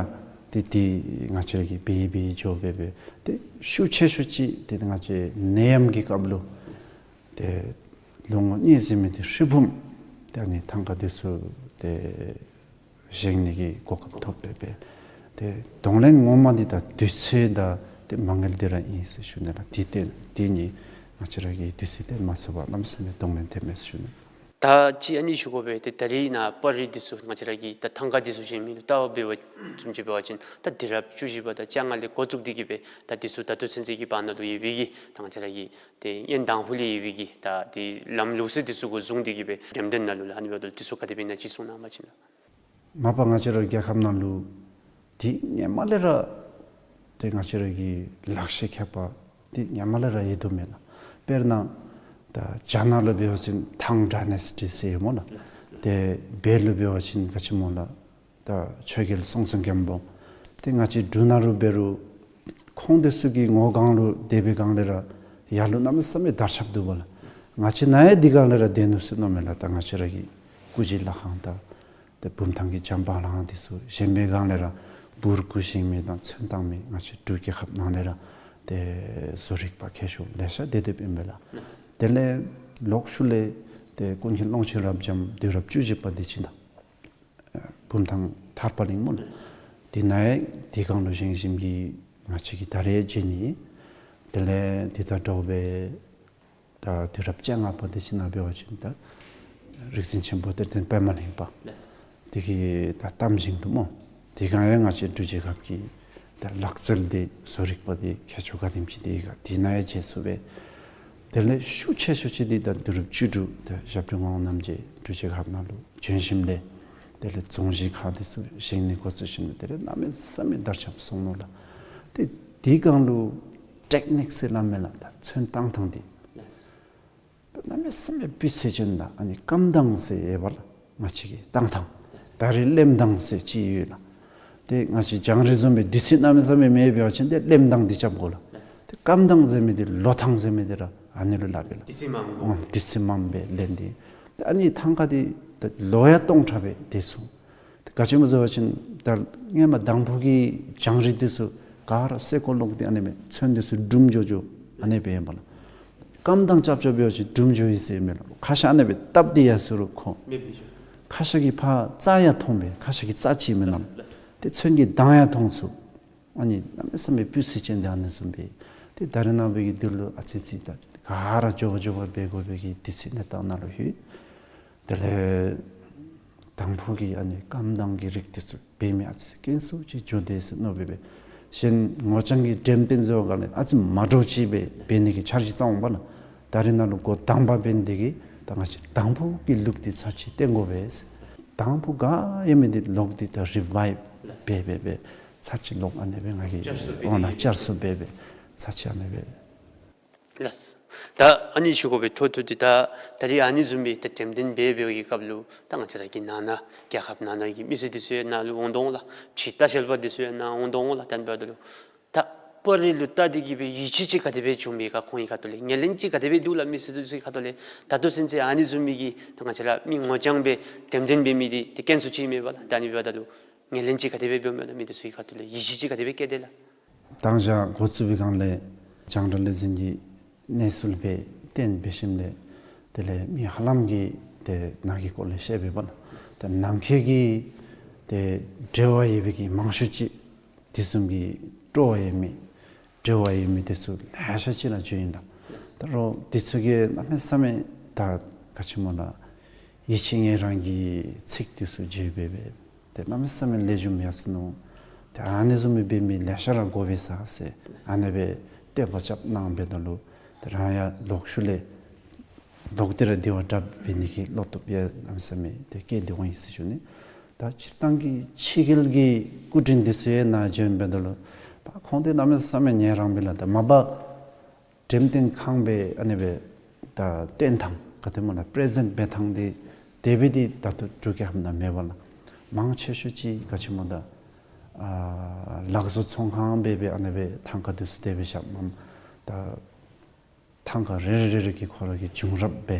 ཏེ་དེ་ང་བཅས་ར་གིས་འབད་འབད་འགྱོ་སྦེ་སྦེ་ཏེ་ཤུགས་ཆེ་ཤོས་ཅིག་ཏེ་ང་བཅས་ནད་ཡམས་ཀྱི་སྐབས་ལུ་ཏེ་ལོ་ངོ་གཉིས་ཟིན་མི་དེ་ཧྲིལ་བུམ་ཏེ་ཨ་ནི་ཐང་ག་འདི་ཚུ་ཏེ་བཞེངས་ནི་གི་གོ་སྐབས་ཐོབ་སྦེ་སྦེ། ཏེ་གདོང་ལེན་ངོ་མ་འདི་ད་དུས་ཚོད་དང་ཏེ་མ་དངུལ་འདི་ར་ཨིན་ཟེར་ཞུ་ནི་ལགས། དེ་ཏེ་དེ་གཉིས་ང་བཅས་ར་གིས་དུས་ཚོད་བཏོན་མ་ཚུགས་པར་གནམ་མེད་ས་མེད་གདོང་ལེན་ཐེབས་མས་ཟེར་ཞུ་ནི། ད་ཅི་ཨ་ནི་ཞུ་དགོ་པས། ཏེ་ད་རེས་ནཱ་པར་རིས་འདི་ཚུ་ང་བཅས་ར་གིས་ད་ཐང་ག་འདི་ཚུ་བཞེངས་མི་ལུ་ལྟ་བ་འབད་བ་བཟུམ་ཅིག་འབད་བ་ཅིན་ད་དུས་རབས་བཅུ་བཞི་པ་དང་བཅོ་ལྔ་ལས་འགོ་བཙུགས་ཏེ་གི་སྦེ་ད་འདི་ཚུ་ད་ལྟོ་ཚུན་ཚོད་ཀྱི་བར་ན་ལུ་ཡོད་པའི་གི་ད་ང་བཅས་ར་གི་ཏེ་ཡོན་དང་ཕུ་ལས་ཡོད་པའི་གི་ད་ཏེ་ལམ་ལུགས་སྲོལ་འདི་ཚུ་གུ་བཟུང་སྟེ་གི་སྦེ་འགྲེམས་སྟོན་ནང་ལུ་ལགས་ཨ་ནི་འབདཝ་ད་འདི་ཚུ་ག་དེ་སྦེ་ཨིན་ན་ཅིག་གསུང་གནང་བ་ཅིན་ལགས། མ་པ་ང་བཅས་ར་རྒྱལ་ཁབ་ནང་ལུ་ཏེ་སྔོན་མ་ལས་ར་ཏེ་ང་བཅས་ར་གི་ལག་ཤེས་མཁས་པ་ཏེ་སྔོན་མ་ལས་ར་ཡོད་དོ་མས་ལགས། དཔེར་ན་ད་རྒྱ་ནག་ལུ་འབད་བ་ཅིན་ཐང་ཌའི་ནེ་སི་ཊི་ཟེར་ཡོད་སྨོ་ལགས། ཏེ་བོད་ལུ་འབད་བ་ཅིན་ག་ཅི་སྨོ་ལགས། ད་ཆོས་རྒྱལ་སྲོང་བཙན་སྒམ་པོ། ཏེ་ང་བཅས་འབྲུག་ནང་ལུ་འབད་རུང་ཁོང་འདི་ཚུ་གི་ངོ་སྒང་ལུ་སྡོད་པའི་སྒང་ལས་ར་ཡར་ལུ་གནམ་མེད་ས་མེད་དར་ཁྱབ་འདུག་པ་ལགས། ང་བཅས་ནཱ་ཡང་འདི་སྒང་ལས་ར་སྡོད་ནུག་ཟེར་མནོཝ་མས་ལགས། ད་ང་བཅས་ར་གི་སྐུ་བཞེངས་ལྷ་ཁང་དང་ཏེ་བུམ་ཐང་གི་འཇམ་དཔལ་ལྷ་ཁང་འདི་ཚུ་བཞེངས་པའི་སྒང་ལས་ར་འབུར་སྐུ་བཞེངས་མི་དང་ཚོན་བཏང་མི་ང་བཅས་འབྲུག་རྒྱལ་ཁབ་ནང་ལས་ར་ཏེ་བཟོ་རིག་པ་མཁས་མཆོག་ལེ་ཤ་སྡོད་སྡོདཔ་ཨིན་པས་ལགས། དེ་ལས་ལོག་ཤུལ་ལས་ཏེ་ཀུན་མཁྱེན་ཀློང་ཆེན་རབ་འབྱམས་དུས་རབས་བཅུ་བཞི་པ་འདི་ཅིག་དང་བུམ་ཐང་ཐར་པ་གླིང་སྨོ་ལགས། དེ་ནང་ཡང་དེ་སྒང་ལུ་བཞེངས་བཞེངསམ་གིས་ང་བཅས་ཀྱིས་ད་རེས་མཇལ་ནི། དེ་ལས་དེ་དང་འདྲཝ་སྦེ་ད་དུས་རབས་བཅོ་ལྔ་པ་འདི་ཅིག་ནང་འབད་བ་ཅིན་ད་རིག་འཛིན་ཆེན་པོ་གཏེར་སྟོན་པདྨ་གླིང་པ་དེ་གི་ད་གཏམ་བཞེངས་འདུག་སྨོ། དེ་སྒང་ཡང་ང་བཅས་འབྲུག་རྒྱལ་ཁབ་ཀྱི་ད་ལག་རྩལ་འདི་བཟོ་རིག་པ་འདི་མཁས་མཆོག་ག་དེམ་ཅིག་འདི་ག་དེ་ནང་ཡང་མཇལ་ཚུགས་པས། དེ་ལས་ཤུགས་ཆེ་ཤོས་ཅིག་འདི་ད་དུས་རབས་བཅུ་དྲུག་ད་ཞབས་དྲུང་ངག་དབང་རྣམ་རྒྱལ་འབྲུག་རྒྱལ་ཁབ་ནང་ལུ་བྱོན་ཞིནམ་ལས་དེ་ལས་རྫོང་གཞི་ཁག་འདི་ཚུ་བཞེངས་ནི་འགོ་བཙུགས་ཞིནམ་ལས་དེ་ལས་གནམ་མེད་ས་མེད་དར་ཁྱབ་སོང་ནུག་ལགས། ཏེ་ དེའི་སྒང་ལུ་ཊེཀ་ནིཀ་ཟེར་སླབ་མས་ལགས། ད་ཚོན་བཏང་ཐངས་འདི་གནམ་མེད་ས་མེད་སྤུས་ཚད་ཅན་དང་ཨ་ནི་སྐམ་ཐངས་ཟེར་ཡོདཔ་ལགས། ང་བཅས་ཀྱི་བཏང་ཐངས་ད་རེས་ལེམ་ཐངས་ཟེར་ཅིག་ཡོད་ལགས། ཏེ་ང་བཅས་བྱང་རིགས་བཟུམ་སྦེ་དུས་ཚོད་གནམ་མེད་ས་མེད་མེད་པ་ཅིན་ཏེ་ལེམ་ཐངས་འདི་རྐྱབ་དགོ་ལགས། ཏེ་སྐམ་ཐངས་ཟེར་མི་འདི་ལོ་ཐངས་ཟེར་མི་འདི་ར་ཨ་ནི་ལུ་སླབ་ཨིན་ལགས། དུས་ཚོད་མངམ་སྦེ། ཨོ་དུས་ཚོད་མངམ་སྦེ་ལེན་ཏེ། ཏེ་ཨ་ནི་ཐང་ཀ་འདི་ད་ལོ་ཡང་སྟོང་ཕྲག་སྦེ་སྡོད་ཚུགས། ཏེ་ག་ཅི་སྨོ་ཟེར་བ་ཅིན་ད་སྔོན་མ་དང་ཕུ་གི་བྱང་རིགས་འདི་ཚུ་ག་ར་སེར་ཀོ་ལོག་སྟེ་ཨ་ནི་སྦེ་ཚོན་འདི་ཚུ་འབྲུམ་འགྱོ་འགྱོ་ཨ་ནི་སྦེ་ཨིན་པས་ལགས། སྐམ་ཐངས་རྐྱབ་རྐྱབ་འབད་བ་ཅིན་འབྲུམ་འགྱོ་ཡི་ཟེར་མས་ལགས། ཁ་ཤ་ཨ་ནི་སྦེ་བཏབ་སྟེ་ཡར་སོང་རུང་ཁོ་མེདཔ་སྦེ་འགྱོ། ཁ་ཤ་གིས་ཕར་རྩ་ཡང་མཐོང་པས། ཁ་ཤ་གིས་རྩ་ཅིག་མེན་ན། ཏེ་ཚོན་གྱི་མདངས་ཡང་མཐོང་ཚུགས། ཨ་ནི་གནམ་མེད་ས་མེད་སྤུས་ཚད་ཅན་འདི་ཨ་ནི་བཟུམ་སྦེ། ཏེ་ད་རེས་ནངས་པའི་གི་འདི་ལུ་ཨ་ཙི་ཙི་ད་ག་ར་མགྱོགས་པ་མགྱོགས་པ་འབད་དགོ་པའི་གི་དུས་ཚོད་གནས་སྟངས་ནང་ལུ་ལྷོད། དེ་ལས་དང་ཕུ་གི་ཨ་ནི་སྐམ་ཐངས་ཀྱི་རིགས་འདི་ཚུ་འབད་མི་ཨ་ཙི་ཙི་དཀོན་སུ་ཅིག་འགྱོ་དེས་ཟེར་མནོ་སྦེ་འབད། གཞན་ངོ་རྐྱང་གི་འགྲེམས་སྟོན་ཟེར་བ་ག་ལས་ཨ་ཙི་མ་འདྲཝ་ཅིག་སྦེ་འབད་ནི་གི་འཆར་གཞི་བརྩམ་འོང་པ་ལགས། ད་རེས་ནང་ལུ་འགོ་དང་པ་འབད་ནི་འདི་གིས་ད་ང་བཅས་དང་ཕུ་གི་ལུགས་འདི་ཚར་ཅིག་སྟོན་དགོ་པས་ཟེར། དང་ཕུ་ག་ཡོད་མི་འདི་ལོག་སྟེ་ད་རི་བའིབ་འབད་འབད་འབད་ཚར་ཅིག་ལོག་ཨ་ནི་སྦེ་ང་གིས་བསྐྱར་གསོ་འབད་འོང་ན་དེ་བསྐྱར་གསོ་འབད་འབད་ཚར་ཅིག་ཨ་ནི་སྦེ། ལགས། ད་ཨ་ནི་ཞུ་དགོ་པའི་འཕྲོ་མཐུད་དེ་ད་ད་རེས་ཨ་ནི་བཟུམ་སྦེ་ད་འགྲེམས་སྟོན་འབད་འབད་བའི་སྐབས་ལུ་ད་ང་བཅས་ར་གི་ནང་ན་རྒྱལ་ཁབ་ནང་ན་གི་མི་སེར་འདི་ཚུ་ཡང་ནཱ་ལུ་འོང་དོ་འོང་ལགས། ཕྱི་ལྟ་བཤལ་པ་འདི་ཚུ་ཡང་ནཱ་འོང་དོ་འོང་ལགས། དེ་འབདཝ་ད་ལུ་ད་པར་རིས་ལུ་བལྟ་སྟེ་གི་སྦེ་ཡིད་ཆེས་ཅིག་ག་དེ་སྦེ་བྱུང་མས་ག། ཁོང་གི་ཁ་ཐུག་ལས་ངོས་ལེན་ཅིག་ག་དེ་སྦེ་འདུག་ལགས། མི་སེར་འདི་ཚུ་གི་ཁ་ཐུག་ལས། ད་ལྟོ་ཚུན་ཚོད་ཨ་ནི་བཟུམ་མའི་གི་ད་ང་བཅས་ར་མི་ངོ་རྐྱང་སྦེ་འགྲེམས་སྟོན་འབད་མི་འདི་ཏེ་དཀོན་སུ་ཅིག་མས་པ་ལགས། ད་ཨ་ནི་འབདཝ་ད་ལུ་ངོས་ལེན་ཅིག་ག་དེ་སྦེ་འབདཝ་མས་ལགས། མི་འདི་ཚུ་གི་ཁ་ཐུག་ལས་ཡིད་ཆེས་ཅིག་ག་དེ་སྦེ་བསྐྱེད་དེས་ལགས། མདང་ཞག་འགོ་བཙུགས་པའི་སྒང་ལས་རྒྱང་བསྒྲགས་ལས་འཛིན་གྱི་གནས་ཚུལ་སྦེ་བཏོན་འབད་ཞིནམ་ལས་དེ་ལས་མི་ཧ་ལམ་གྱིས་ཏེ་ནཱ་གི་སྐོར་ལས་བཤད་པས་པ་ལགས། ཏེ་ནམ་མཁའི་གི་ཏེ་འབྲེལ་བ་ཡོད་པའི་གི་མང་ཤོས་ཅིག་དེ་བཟུམ་གྱི་སྤྲོ་བ་ཡོད་མི་འབྲེལ་བ་ཡོད་མི་འདི་ཚུ་ལེ་ཤ་ཅིག་ར་བྱོན་ཡི་ལགས། ད་རུང་འདི་ཚུ་གིས་གནམ་མེད་ས་མེད་ད་ག་ཅི་སྨོ་ལགས། ཡིད་ཆེས་ངེས་རང་གི་ཚིག་འདི་ཚུ་བརྗོད་འབད་འབད་ཏེ་གནམ་མེད་ས་མེད་ལེགས་ཤོམ་ཡར་སོ་ནུག། ཏེ་ཨ་ནི་བཟུམ་སྦེ་འབད་མི་ལེ་ཤ་ར་དགོ་པས་ཟེར་ཨ་ནི་སྦེ་བསྟོད་པ་རྐྱབ་གནང་འབདཝ་ད་ལུ་ཏེ་རང་ཡང་ལོག་ཤུལ་ལས་ལོག་སྟེ་ར་དེ་བ་དྲག་འབད་ནི་གི་བློ་སྟོབས་ཡང་གནམ་མེད་ས་མེད་ཏེ་བསྐྱེད་དེ་འོང་ཡི་ཟེར་ཞུ་ནི། ད་སྤྱིར་བཏང་གི་ཕྱི་རྒྱལ་གྱི་སྐུ་མགྲོན་འདི་ཚུ་ཡང་ནཱ་བྱོན་འབདཝ་ད་ལུ་པ་ཁོང་འདི་གནམ་མེད་ས་མེད་ངེས་རང་སྦེ་ལགས། ད་མ་པ་འགྲེམས་སྟོན་ཁང་སྦེ་ཨ་ནི་སྦེ་ད་སྟོན་ཐངས་ག་དེ་སྨོ་ལགས། པེ་རེ་ཟེནཊ་འབད་ཐངས་འདི་དེ་སྦེ་འདི་ད་ལྟོ་འབྲུག་རྒྱལ་ཁབ་ནང་མེད་པ་ལགས། མང་ཆེ་ཤོས་ཅིག་ག་ཅི་སྨོ་ད་ཨ་ལག་བཟོ་ཚོང་ཁང་སྦེ་སྦེ་ཨ་ནི་སྦེ་ཐང་ཀ་འདི་ཚུ་དེ་སྦེ་བཞགཔ་མས། ད་ཐང་ཀ་རེ་རེ་རེ་རེ་གིས་ཁོ་ར་གི་བྱུང་རབས་སྦེ་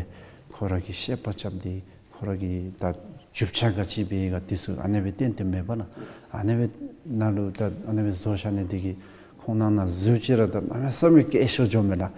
ཁོ་ར་གི་བཤད་པ་རྐྱབ་སྟེ་ཁོ་ར་གི་ད་རྒྱུ་ཆ་ག་ཅི་སྦེ་ག་འདི་ཚུ་ཨ་ནི་སྦེ་སྟོན་ཏེ་མེད་པ་ལགས། ཨ་ནི་སྦེ་ནཱ་ལུ་ད་ཨ་ནི་སྦེ་བཟོ་བཞག་ནི་འདི་གིས་ཁོང་ནང་ན་འཛུལ་ཅི་ར་ད་གནམ་མེད་ས་མེད་སྐད་ཤོར་འགྱོཝ་མས་ལགས།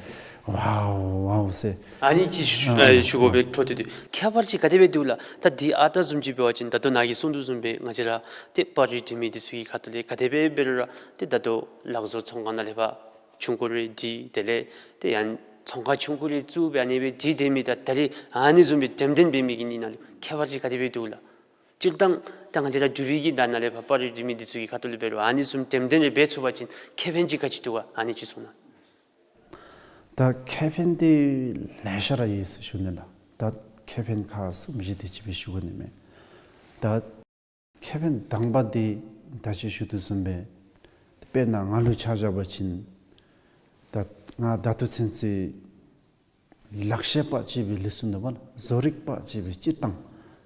ཝའོ་ཝའོ་ཟེར། ཨ་ནི་ཅིག་ཞུ་ཨ་ཨ་ཞུ་དགོ་པའི་འཕྲོ་མཐུད་དེ་ཁྱད་པར་ཅིག་ག་དེ་སྦེ་འདུག་ལགས། ད་འདི་ཨ་རྟག་བཟུམ་ཅིག་འབད་བ་ཅིན་ད་ལྟོ་ནཱ་གིས་གསུངས་དོ་བཟུམ་སྦེ་ང་བཅས་ར་ཏེ་པར་རིས་འབྲི་མི་འདི་ཚུ་གི་ཁ་ཐུག་ལས་ག་དེ་སྦེ་འབད་རུང་ར་ཏེ་ད་ལྟོ་ལག་བཟོ་ཚོང་ཁང་ནང་ལས་ཕར་ཆུང་ཀུ་རེ་བྲིས། དེ་ལས་ཏེ་ཡང་ཚོང་ཁང་ཆུང་ཀུ་རེ་བཙུགས་སྦེ་ཨ་ནི་སྦེ་བྲིས་སྡོད་མི་དང་ད་རེས་ཨ་ནི་བཟུམ་སྦེ་འགྲེམས་སྟོན་འབད་མི་གི་གཉིས་ནང་ལུ་ཁྱད་པར་ཅིག་ག་དེ་སྦེ་འདུག་ལགས། སྤྱིར་བཏང་ད་ང་བཅས་ར་འབྲུག་པའི་གི་ནང་ན་ལས་ཕར་པར་རིས་འབྲི་མི་འདི་ཚུ་གི་ཁ་ཐུག་ལས་འབད་རུང་ཨ་ནི་བཟུམ་འགྲེམས་སྟོན་རེ་འབད་ཚུགས་པ་ཅིན་ཁེ་ཕན་ཅིག་ག་ཅི་འདུག་ག། ཨ་ནི་ཅིག་གསུངས་གནང་། ད་ཁེ་ཕན་འདི་ལེ་ཤ་ར་ཡོད་ཟེར་ཞུ་ནི་ལགས། ད་ཁེ་ཕན་ཁག་གསུམ་བཞི་དེ་ཅིག་སྦེ་ཞུ་དགོ་ནི་མས། ད་ཁེ་ཕན་དང་པ་འདི་ད་ཅི་ཞུ་དོ་བཟུམ་སྦེ་དཔེར་ན་ང་ལུ་ཆ་བཞག་པ་ཅིན་ད་ང་ད་ལྟོ་ཚུན་ཚོད་ལག་ཤེས་པ་ཅིག་སྦེ་ལུས་སོ་ནུག་པ་ལགས། བཟོ་རིག་པ་ཅིག་སྦེ་སྤྱིར་བཏང་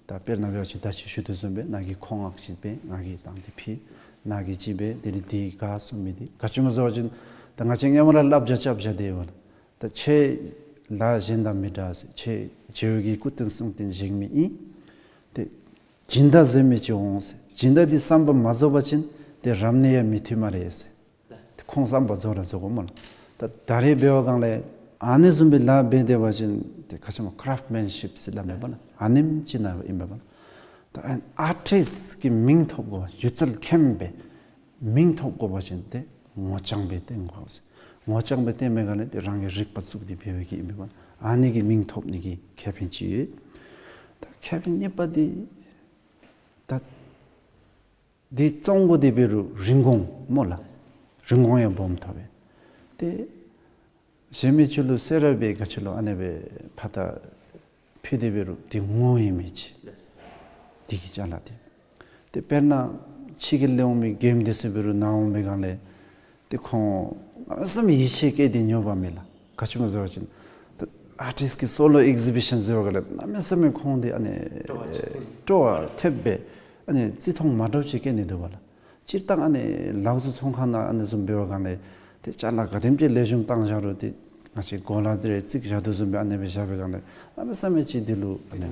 ད་དཔེར་ན་འབད་བ་ཅིན་ད་ཅི་ཞུ་དོ་བཟུམ་སྦེ་ནཱ་གིས་མཁོ་སྔགས་ཅིག་སྦེ་ང་གིས་བཏང་སྟེ་ཕུལ། ནཱ་གིས་ཅིག་སྦེ་དེ་ལས་འདི་ག་གསུངས་མི་འདི་ག་ཅི་སྨོ་ཟེར་བ་ཅིན་ད་ང་བཅས་སྔོན་མ་ར་བསླབ་བྱ་རྐྱབ་བཞག་སྟེ་ཡོད་པ་ལགས། ད་ཁྱེད་ལཱ་གཞན་དང་མི་འདྲ་ཟེར། ཁྱེད་རྗེ་བོ་གི་སྐུ་རྟེན་གསུང་རྟེན་བཞེངས་མི་ཨིན། ཏེ་སྦྱིན་བདག་ཟེར་མི་ཅིག་འོང་ཟེར། སྦྱིན་བདག་འདི་བསམ་པ་མ་རྫོགས་པ་ཅིན་ཏེ་རབ་གནས་ཡང་མི་ཐོབ་སྨ་རེ་ཟེར། ཏེ་ཁོང་བསམ་པ་རྫོགས་ར་རྫོགས་དགོ་སྨོ་ལགས། ད་ད་རེས་འབད་བའི་སྒང་ལས་ཨ་ནི་བཟུམ་སྦེ་ལཱ་འབད་སྡོད་པ་ཅིན་ཏེ་ག་ཅི་སྨོ་ཀ་རབ་མེན་ཤིབ་ཟེར་སླབ་མས་པ་ལགས། ཨ་ནེམ་ཅིག་ནང་ཨིན་པས་པ་ལགས། ད་ཨན་ཨར་ཊིསཊ་ཀྱི་མིང་ཐོབ་དགོ་པ་སྒྱུ་རྩལ་མཁན་སྦེ་མིང་ཐོབ་དགོ་པ་ཅིན་ཏེ་ངོ་རྐྱང་སྦེ་སྟོན་དགོ་ཟེར། ངོ་རྐྱང་སྦེ་སྟོན་མི་སྒང་ལས་ཏེ་རང་གི་རིག་པ་བཙུགས་ཏེ་འབད་བའི་གི་ཨིན་པས་པ་ལགས། ཨ་ནི་གི་མིང་ཐོབ་ནི་གི་ཁེ་ཕན་ཅིག་ཡོད། ད་ཁེ་ཕན་གཉིས་པ་འདི་ད་འདི་བཙོང་དགོ་དེ་འབད་རུང་རིན་གོང་སྨོ་ལགས། རིན་གོང་ཡང་སྦོམ་ཐོབ་པས། ཏེ་གཞན་མི་ཚུ་ལུ་ཟེར་ར་འབད་ག་ཅི་ལུ་ཨ་ནི་སྦེ་ཕར་ད་ཕུལ་དེ་འབད་རུང་འདི་ངོ་ཡོད་མི་ཅིག་འདི་གི་ཅ་ལ་འདི། ཏེ་དཔེར་ན་ཕྱི་རྒྱལ་ལས་འོང་མི་མགྱོནམ་འདི་ཚུ་འབད་རུང་ནཱ་འོང་མི་སྒང་ལས་ ཏེ་ཁོང་གནམ་མེད་ས་མེད་ཡིད་ཆེས་བསྐྱེད་དེ་ཉོ་བ་མས་ལགས། ག་ཅི་སྨོ་ཟེར་བ་ཅིན་ཏེ་ཨར་ཊིསཊ་ཀྱི་སོ་ལོ་ཨེག་ཟི་བི་ཤཱན་ཟེར་བ་ག་ལས་གནམ་མེད་ས་མེད་ཁོང་འདི་ཨ་ནི་སྤྲོ་བ་ཐེབས་སྦེ་ཨ་ནི་བརྩི་མཐོང་མ་འདྲཝ་ཅིག་བསྐྱེད་ནི་འདུག་པ་ལགས། སྤྱིར་བཏང་ཨ་ནི་ལག་བཟོ་ཚོང་ཁང་ནང་ཨ་ནི་བཟུམ་འབད་བ་ག་ལས་ཏེ་ཅ་ལ་ག་དེམ་ཅིག་ལེགས་ཤོམ་བཏང་བཞག་རུང་ཏེ་ང་བཅས་གོ་ལ་དེ་རེ་བརྩིགས་བཞག་དོ་བཟུམ་སྦེ་ཨ་ནི་སྦེ་བཞག་པའི་སྒང་ལས་གནམ་མེད་ས་མེད་ཅིག་འདི་ལུ་ཨ་ནི་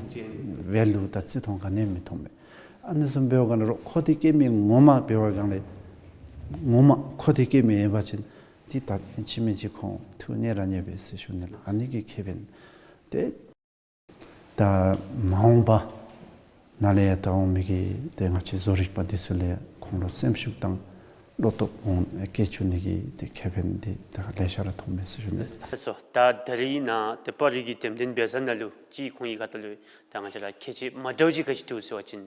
ཝེ་ལུ་དང་བརྩི་མཐོང་ག་ནི་ཡང་མི་མཐོང་པས། ཨ་ནི་བཟུམ་འབད་བ་ག་ལས་རོགས་མཁོ་འདི་བསྐྱེད་མི་ངོ་མ་འབད་བ་ག་ལས་ངོ་མ་མཁོ་འདི་བསྐྱེད་མི་ཡོད་པ་ཅིན་ཏེ་ད་ཕྱི་མི་ཅིག་ཁོང་ཐུགས་མཉེས་ར་མཉེས་པས་ཟེར་ཞུ་ནི་ལགས། ཨ་ནི་གི་ཁེ་ཕན་ཏེ་ད་མ་འོངས་པ་ནང་ལས་ཡང་ད་འོང་མི་གི་ཏེ་ང་བཅས་བཟོ་རིག་པ་འདི་ཚུ་ལས་ཁོང་ལུ་སེམས་ཤུགས་དང་བློ་སྟོབས་འོང་སྐྱེ་བཅུག་ནི་གི་ཏེ་ཁེ་ཕན་འདི་ད་ལེ་ཤ་ར་མཐོང་མས་ཟེར་ཞུ་ནི། ལགས་སོ། ད་ད་རིས་ནཱ་ཏེ་པར་རིས་ཀྱི་འགྲེམས་སྟོན་འབད་ས་ནང་ལུ་ཅིག་ཁོང་གི་ཁ་ཐུག་ལུ་ད་ང་བཅས་ར་ཁྱད་ཆོས་མ་འདྲཝ་ཅིག་ག་ཅི་འདུག་ཟེར་བ་ཅིན་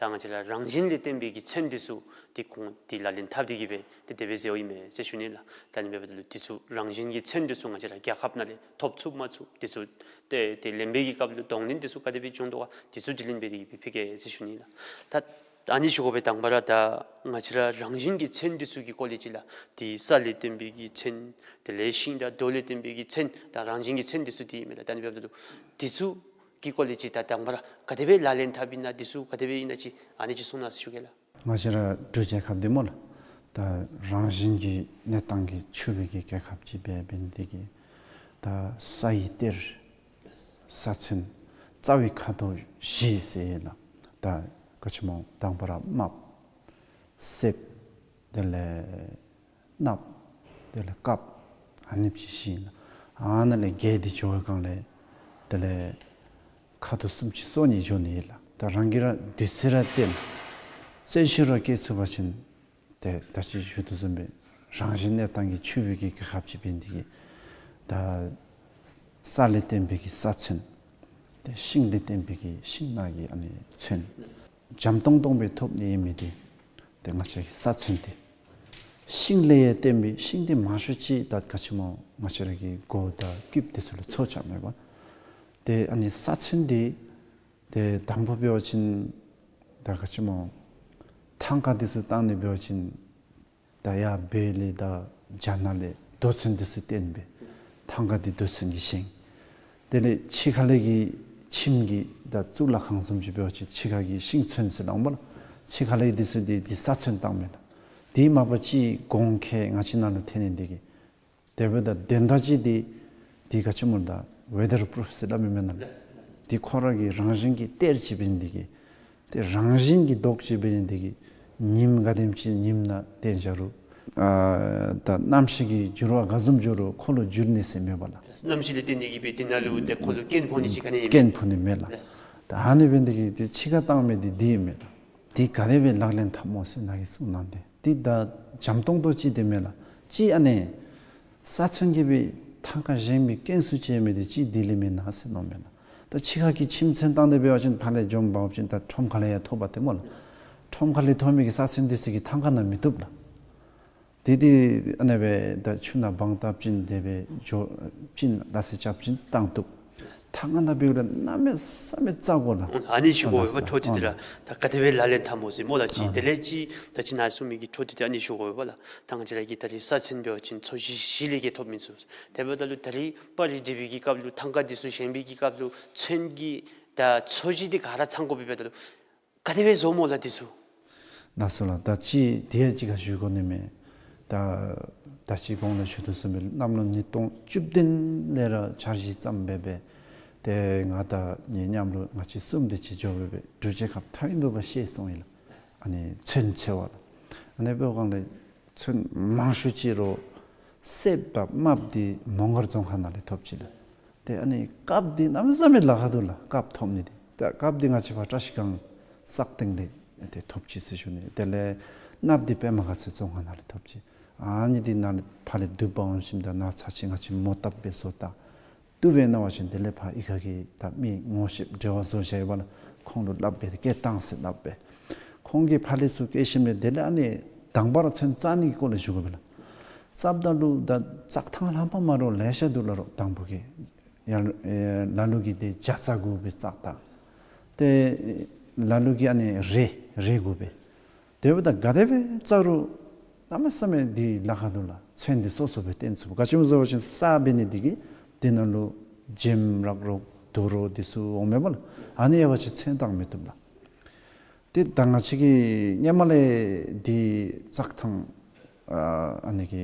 ད་ང་བཅས་ར་རང་བཞིན་ལས་བརྟེན་པའི་གི་ཚོན་འདི་ཚུ་ཏེ་ཁོང་ཏེ་ལག་ལེན་འཐབ་སྟེ་གི་སྦེ་ཏེ་དེ་སྦེ་མཛད་ཡོདཔ་ཨིན་མས་ཟེར་ཞུ་ནི་ལགས། ད་ཨ་ནི་འབདཝ་ད་ལུ་འདི་ཚུ་རང་བཞིན་གྱི་ཚོན་འདི་ཚུ་ང་བཅས་ར་རྒྱལ་ཁབ་ནང་ལས་ཐོབ་ཚུགས་མ་ཚུགས་འདི་ཚུ་ཏེ་ཏེ་ལེན་པའི་གི་སྐབས་ལུ་གདོང་ལེན་འདི་ཚུ་ག་དེ་སྦེ་བྱུང་དོ་ག་འདི་ཚུ་དྲི་ལན་འབད་དེ་གི་སྦེ་ཕུལ་གེ་ཟེར་ཞུ་ནི་ལགས། ད་ཨ་ནི་ཞུ་དགོ་པའི་དང་པ་ར་ད་ང་བཅས་ར་རང་བཞིན་གྱི་ཚོན་འདི་ཚུ་གི་སྐོར་ལས་ཅིག་ལགས། ཏེ་ས་ལས་བརྟེན་པའི་གི་ཚོན་དེ་ལས་ཤིང་དང་རྡོ་ལས་བརྟེན་པའི་གི་ཚོན་ད་རང་བཞིན་གྱི་ཚོན་འདི་ཚུ་འདི་ཨིན་མས་ལགས། ད་ཨ་ནི་འབདཝ་ད་ལུ་འདི་ཚུ་གི་སྐོར་ལས་ཅིག་ད་དང་པ་ར་ག་དེ་སྦེ་ལག་ལེན་འཐབ་ཨིན་ན་འདི་ཚུ་ག་དེ་སྦེ་ཨིན་ན་ཅིག་ཨ་ནི་ཅིག་གསུང་གནང་ཟེར་ཞུ་གེ་ལགས། ང་བཅས་ར་འབྲུག་རྒྱལ་ཁབ་འདི་སྨོ་ལགས། ད་རང་བཞིན་གྱི་གནས་སྟངས་ཀྱིས་ཕྱུག་པའི་གི་རྒྱལ་ཁབ་ཅིག་འབད་འབད་ནི་དེ་གིས་ད་ས་ཡི་གཏེར་ས་ཚོན་རྩ་བའི་ཁ་དོག་བཞི་ཟེར་ཡི་ལགས། ད་ག་ཅི་སྨོ་དང་པ་ར་རྨགཔ་གསེབ་དེ་ལས་སྣབས་དེ་ལས་དཀརཔོ་ཨ་ནེམ་ཅིག་བཞི་ཨིན་ལགས། ཨ་ནཱ་ལས་བརྒྱད་འདི་འགྱོ་བའི་སྒང་ལས་དེ་ལས་ཁ་དོག་སུམ་ཅུ་སོ་གཉིས་འགྱོ་ནི་ཨིན་ལགས། ད་རང་གིས་ར་བདུད་རྩི་ར་བསྟེན་བཙན་ཤེད་ར་བསྐྱེད་ཚུགས་པ་ཅིན་ཏེ་ད་ཅི་ཞུ་དོ་བཟུམ་སྦེ་རང་བཞིན་གནས་སྟངས་ཀྱིས་ཕྱུག་པའི་གི་རྒྱལ་ཁབ་ཅིག་འབད་ནི་དེ་གིས་ད་ས་ལས་བརྟེན་པའི་གི་ས་ཚོན་ཏེ་ཤིང་ལས་བརྟེན་པའི་གི་ཤིང་ནགས་ཀྱི་ཨ་ནི་ཚོན། འཇམ་ཏོང་ཏོ་སྦེ་ཐོབ་ནི་ཨིན་མི་འདི་ཏེ་ང་བཅས་ཀྱི་ས་ཚོན་འདི། ཤིང་ལས་ཡང་བརྟེན་པའི་ཤིང་འདི་མང་ཤོས་ཅིག་ད་ག་ཅི་སྨོ་ང་བཅས་ར་གི་མགུ་དང་རྐུདཔ་འདི་ཚུ་ལུ་ཚོ་རྐྱབ་མས་པ། ཏེ་ཨ་ནི་ས་ཚོན་འདི་ཏེ་དང་པ་འབད་བ་ཅིན་ད་ག་ཅི་སྨོ་ཐང་ཀ་འདི་ཚུ་བཏང་ནི་འབད་བ་ཅིན་ད་ཡར་བོད་ལས་དང་རྒྱ་ནག་ལས་རྡོ་ཚོན་འདི་ཚུ་བཏོན་སྦེ་ཐང་ཀ་འདི་རྡོ་ཚོན་གྱིས་བཞེངས། དེ་ལས་ཕྱི་ཁ་ལས་ཀྱི་ཁྱིམ་གྱི་ད་གཙུག་ལག་ཁང་བཟུམ་ཅིག་འབད་བ་ཅིན་ཕྱི་ཁ་གི་ཤིང་ཚོན་ཟེར་སླབ་མས་ལགས། ཕྱི་ཁ་ལས་འདི་ཚུ་འདི་འདི་ས་ཚོན་བཏང་མས་ལགས། དེ་མ་པ་ཅིག་གོང་ཁེ་ང་བཅས་ནང་ལུ་ཐོན་ནི་འདི་གིས་དེ་འབདཝ་ད་དོན་དག་ཅིག་འདི་འདི་ག་ཅི་སྨོ་ད་ཝེ་དར་པུ་རུཕ་ཟེར་སླབ་མི་མེན་ན་ལགས། འདི་ཁོ་ར་གི་རང་བཞིན་གྱི་གཏེར་ཅིག་འབད་ནི་འདི་གིས་ཏེ་རང་བཞིན་གྱི་མདོག་ཅིག་འབད་ནི་འདི་གིས་ཉིམ་ག་དེམ་ཅིག་ཉིམ་ནང་བཏོན་བཞག་རུང་ཨ་ད་གནམ་གཤིས་ཀྱི་འགྱུར་བ་ག་བཟུམ་འགྱོ་རུང་ཁོ་ལུ་འགྱུར་ནི་ཟེར་མེད་པ་ལགས། གནམ་གཤིས་ལས་བརྟེན་ཏེ་གི་སྦེ་འདི་ནང་ལུ་ཏེ་ཁོ་ལུ་རྐྱེན་ཕོག་ནི་ཅིག་ག་ནི་ཡང་མེད། རྐྱེན་ཕོག་ནི་མེད་ལགས། ད་ཨ་ནི་འབད་ནི་འདི་གིས་ཏེ་ཕྱི་ཁར་བཏང་མི་འདི་འདི་མེན་ལགས། འདི་ག་དེ་སྦེ་ལག་ལེན་འཐབ་སྨོ་ཟེར་ནཱ་གིས་གསུངས་གནང་སྟེ་འདི་ད་འཇམ་ཏོང་ཏོ་ཅིག་འདི་མེན་ལགས། ཅིག་ཨ་ནི་ས་ཚོན་གྱིས་སྦེ་ཐང་ཀ་བཞེངས་པའི་རྐྱེན་སུ་ཅིག་མི་འདི་ཅིག་འདི་ལས་མེན་ན་ཟེར་མནོཝ་མས་ལགས། ད་ཕྱི་ཁ་གི་ཁྱིམ་ཚོན་བཏང་སྟེ་འབད་བ་ཅིན་ཕར་ལས་འཇོམས་འབག་འོང་པ་ཅིན་ད་ཁྲོམ་ཁ་ལས་ཡང་ཐོབ་པ་ཏེ་སྨོ་ལགས། ཁྲོམ་ཁ་ལས་ཐོབ་མི་གི་ས་ཚོན་འདི་ཚུ་གིས་ཐང་ཀ་ནང་མི་བཏུབ་ལགས། དེ་འདི་ཨ་ནི་སྦེ་ད་ཆུ་ནང་སྦང་བཏབ་ཅིན་དེ་སྦེ་འགྱོ་ཅིན་ལགས་སེ་རྐྱབ་ཅིན་བཏང་བཏུབ། ཐང་ཀ་ནང་འབདཝ་ད་གནམ་མེད་ས་མེད་རྩ་དགོ་ལགས། ཨ་ནི་ཞུ་དགོ་པས་འཕྲོ་མཐུད་དེ་ར། ད་ག་དེ་སྦེ་ལག་ལེན་འཐབ་སྨོ་ཟེར་སྨོ་ལགས། ཅིག་དེ་ལས་ཅིག་ད་ཅི་ནཱ་གསུངས་མི་གི་འཕྲོ་མཐུད་དེ་ཨ་ནི་ཞུ་དགོ་པས་ལགས། ད་ང་བཅས་ར་གི་ད་རིས་ས་ཚོན་འབད་བ་ཅིན་ཚོས་གཞི་བཞི་ལས་ཀྱི་ཐོབ་མི་ཚུ། དེ་འབདཝ་ད་ལུ་ད་རིས་པར་རིས་འབྲི་བའི་གི་སྐབས་ལུ་ཐང་ཀ་འདི་ཚུ་བཞེངས་པའི་གི་སྐབས་ལུ་ཚོན་གྱི་ད་ཚོས་གཞི་འདི་ག་ར་ཚང་དགོ་པས། འབདཝ་ད་ལུ་ག་དེ་སྦེ་བཟོ་སྨོ་ལགས་འདི་ཚུ། ལགས་སོ་ལགས། ད་ཅི་དེ་ཡང་ཅིག་ཁར་ཞུ་དགོ་ནི་མས། ད་ད་ཅི་གོང་ལུ་ཞུ་དོ་བཟུམ་སྦེ་གནམ་ལོ་ཉིས་སྟོང་བཅུ་བདུན་ལས་ར་འཆར་གཞི་བརྩམས་སྦེ་སྦེ་ཏེ་ང་དང་ངེའི་མཉམ་རོགས་ང་བཅས་གསུམ་དེ་ཅིག་འགྱོ་སྦེ་སྦེ་འབྲུག་རྒྱལ་ཁབ་མཐའ་དབུས་འབདཝ་སྦེ་ཤེས་སོང་ཡི་ལགས། ཨ་ནི་ཚོན་འཚོལ་བ་ལགས། ཨ་ནི་འབདཝ་སྒང་ལས་ཚོན་མང་ཤོས་ཅིག་རོགས་གསེབ་དང་རྨགཔ་འདི་མོང་སྒར་རྫོང་ཁག་ནང་ལས་ཐོབ་ཅི་ལགས། ཏེ་ཨ་ནི་དཀརཔོ་འདི་གནམ་མེད་ས་མེད་ལཱ་ཁག་འདུག་ལགས། དཀརཔོ་ཐོབ་ནི་འདི། ཏེ་དཀརཔོ་འདི་ང་བཅས་ཕར་བཀྲ་ཤིས་སྒང་སག་སྟེང་ལས་ཏེ་ཐོབ་ཅི་ཟེར་ཞུ་ནི། དེ་ལས་རྨགཔ་འདི་པདྨ་དགའ་ཚལ་རྫོང་ཁག་ནང་ལས་ཐོབ་ཅི། ཨ་ནི་འདི་ནཱ་ལས་ཕར་ལས་བསྡུ་འབག་འོང་ཞིནམ་ད་ནཱ་ཚར་ཅིག་ང་བཅས་མོ་བཏབ་སྦེ་བཟོ་ད། བཏུབ་པས་མནོ་བ་ཅིན་དེ་ལས་ཕར་གཡུས་ཁ་གི་ད་མི་ངོ་ཤེསཔ་འབྲེལ་བ་བཟོ་བཞག་ཡོད་པ་ལགས། ཁོང་ལུ་སླབ་སྦེ་སྐད་བཏང་ཟེར་སླབ་སྦེ། ཁོང་གིས་ཕར་ལས་ཚུར་བསྐྱལ་ཞིནམ་ལས་དེ་ལས་ཨ་ནི་དང་པ་ར་ཚོན་བཙག་ནི་གི་སྐོར་ལས་ཞུ་དགོ་པས་ལགས། བཙགཔ་ད་ལུ་ད་བཙག་ཐངས་ལྷག་པ་མ་རོགས་ལེ་ཤ་འདུག་ལགས། རོགས་དང་པོ་གི་ཡར་ཨེ་ལ་ལུ་གིས་ཏེ་བྱ་བཙག་དགོ་པས་བཙག་ད། ཏེ་ལ་ལུ་གིས་ཨ་ནི་རས་རས་དགོ་པས། དེ་འབདཝ་ད་ག་དེ་སྦེ་བཙག་རུང་ གནམ་མེད་ས་མེད་འདི་ལཱ་ཁག་འདུག་ལགས། ཚོན་འདི་སོ་སོ་སྦེ་བཏོན་ཚུགས་པ། ག་ཅི་སྨོ་ཟེར་བ་ཅིན་ས་འབད་ནི་འདི་གིས་འདི་ནང་ལུ་འཇིམ་རག་རོག་དུག་རོག་འདི་ཚུ་འོང་མས་སྨོ་ལགས། ཨ་ནི་ཡོད་པ་ཅིན་ཚོན་བཏང་མི་བཏུབ་ལགས། ཏེ་ད་ང་བཅས་ཀྱིས་སྔོན་མ་ལས་འདི་བཙག་ཐངས་ཨ་ཨ་ནི་གི་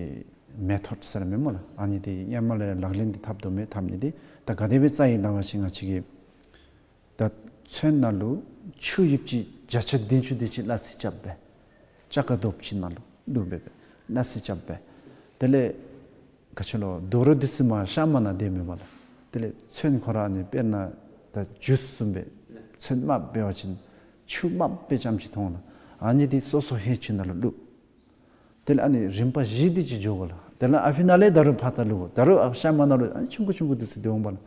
མེ་ཐོཌ་ཟེར་མས་སྨོ་ལགས། ཨ་ནི་འདི་སྔོན་མ་ལས་ལག་ལེན་འདི་འཐབ་དོ་མས། འཐབ་ནི་འདི་ད་ག་དེ་སྦེ་བཙག་ཡི་ལགས་པ་ཅིན་ང་བཅས་ཀྱིས་ད་ཚོན་ནང་ལུ་ཆུ་ཡིབ་ཅིག་བརྒྱ་ཆ་བདུན་ཅུ་དེ་ཅིག་སླ་བསྲེ་རྐྱབ་སྦེ་ལྕགས་ཁ་དོབ་ཅིག་ནང་ལུ་བླུགས་སྦེ་སྦེ་སླ་བསྲེ་རྐྱབ་སྦེ། དེ་ལས་ག་ཅི་ལོ་དུག་རོག་འདི་ཚུ་མར་གཤམ་ནང་སྡོད་མི་མས་ལགས། དེ་ལས་ཚོན་ཁོ་ར་ཨ་ནི་དཔེར་ན་ད་ཇུས་བཟུམ་སྦེ་ཚོན་དམརཔོ་འབད་བ་ཅིན་ཆུ་དམརཔོ་སྦེ་རྐྱངམ་ཅིག་མཐོང་ལགས། ཨ་ནི་འདི་སོ་སོ་ཧེ་ཆུ་ནང་ལུ་བླུགས། དེ་ལས་ཨ་ནི་རིམ་པ་བཞི་དེ་ཅིག་འགྱོ་དགོ་ལགས། དེ་ལས་ཨ་ཕི་ནང་ལས་ད་རུང་ཕར་ད་བླུགས་དགོ། ད་རུང་ཨ་གཤམ་ནང་ལུ་ཨ་ནི་ཆུང་ཀུ་ཆུང་ཀུ་འདི་ཚུ་སྡོད་འོང་པ་ལགས།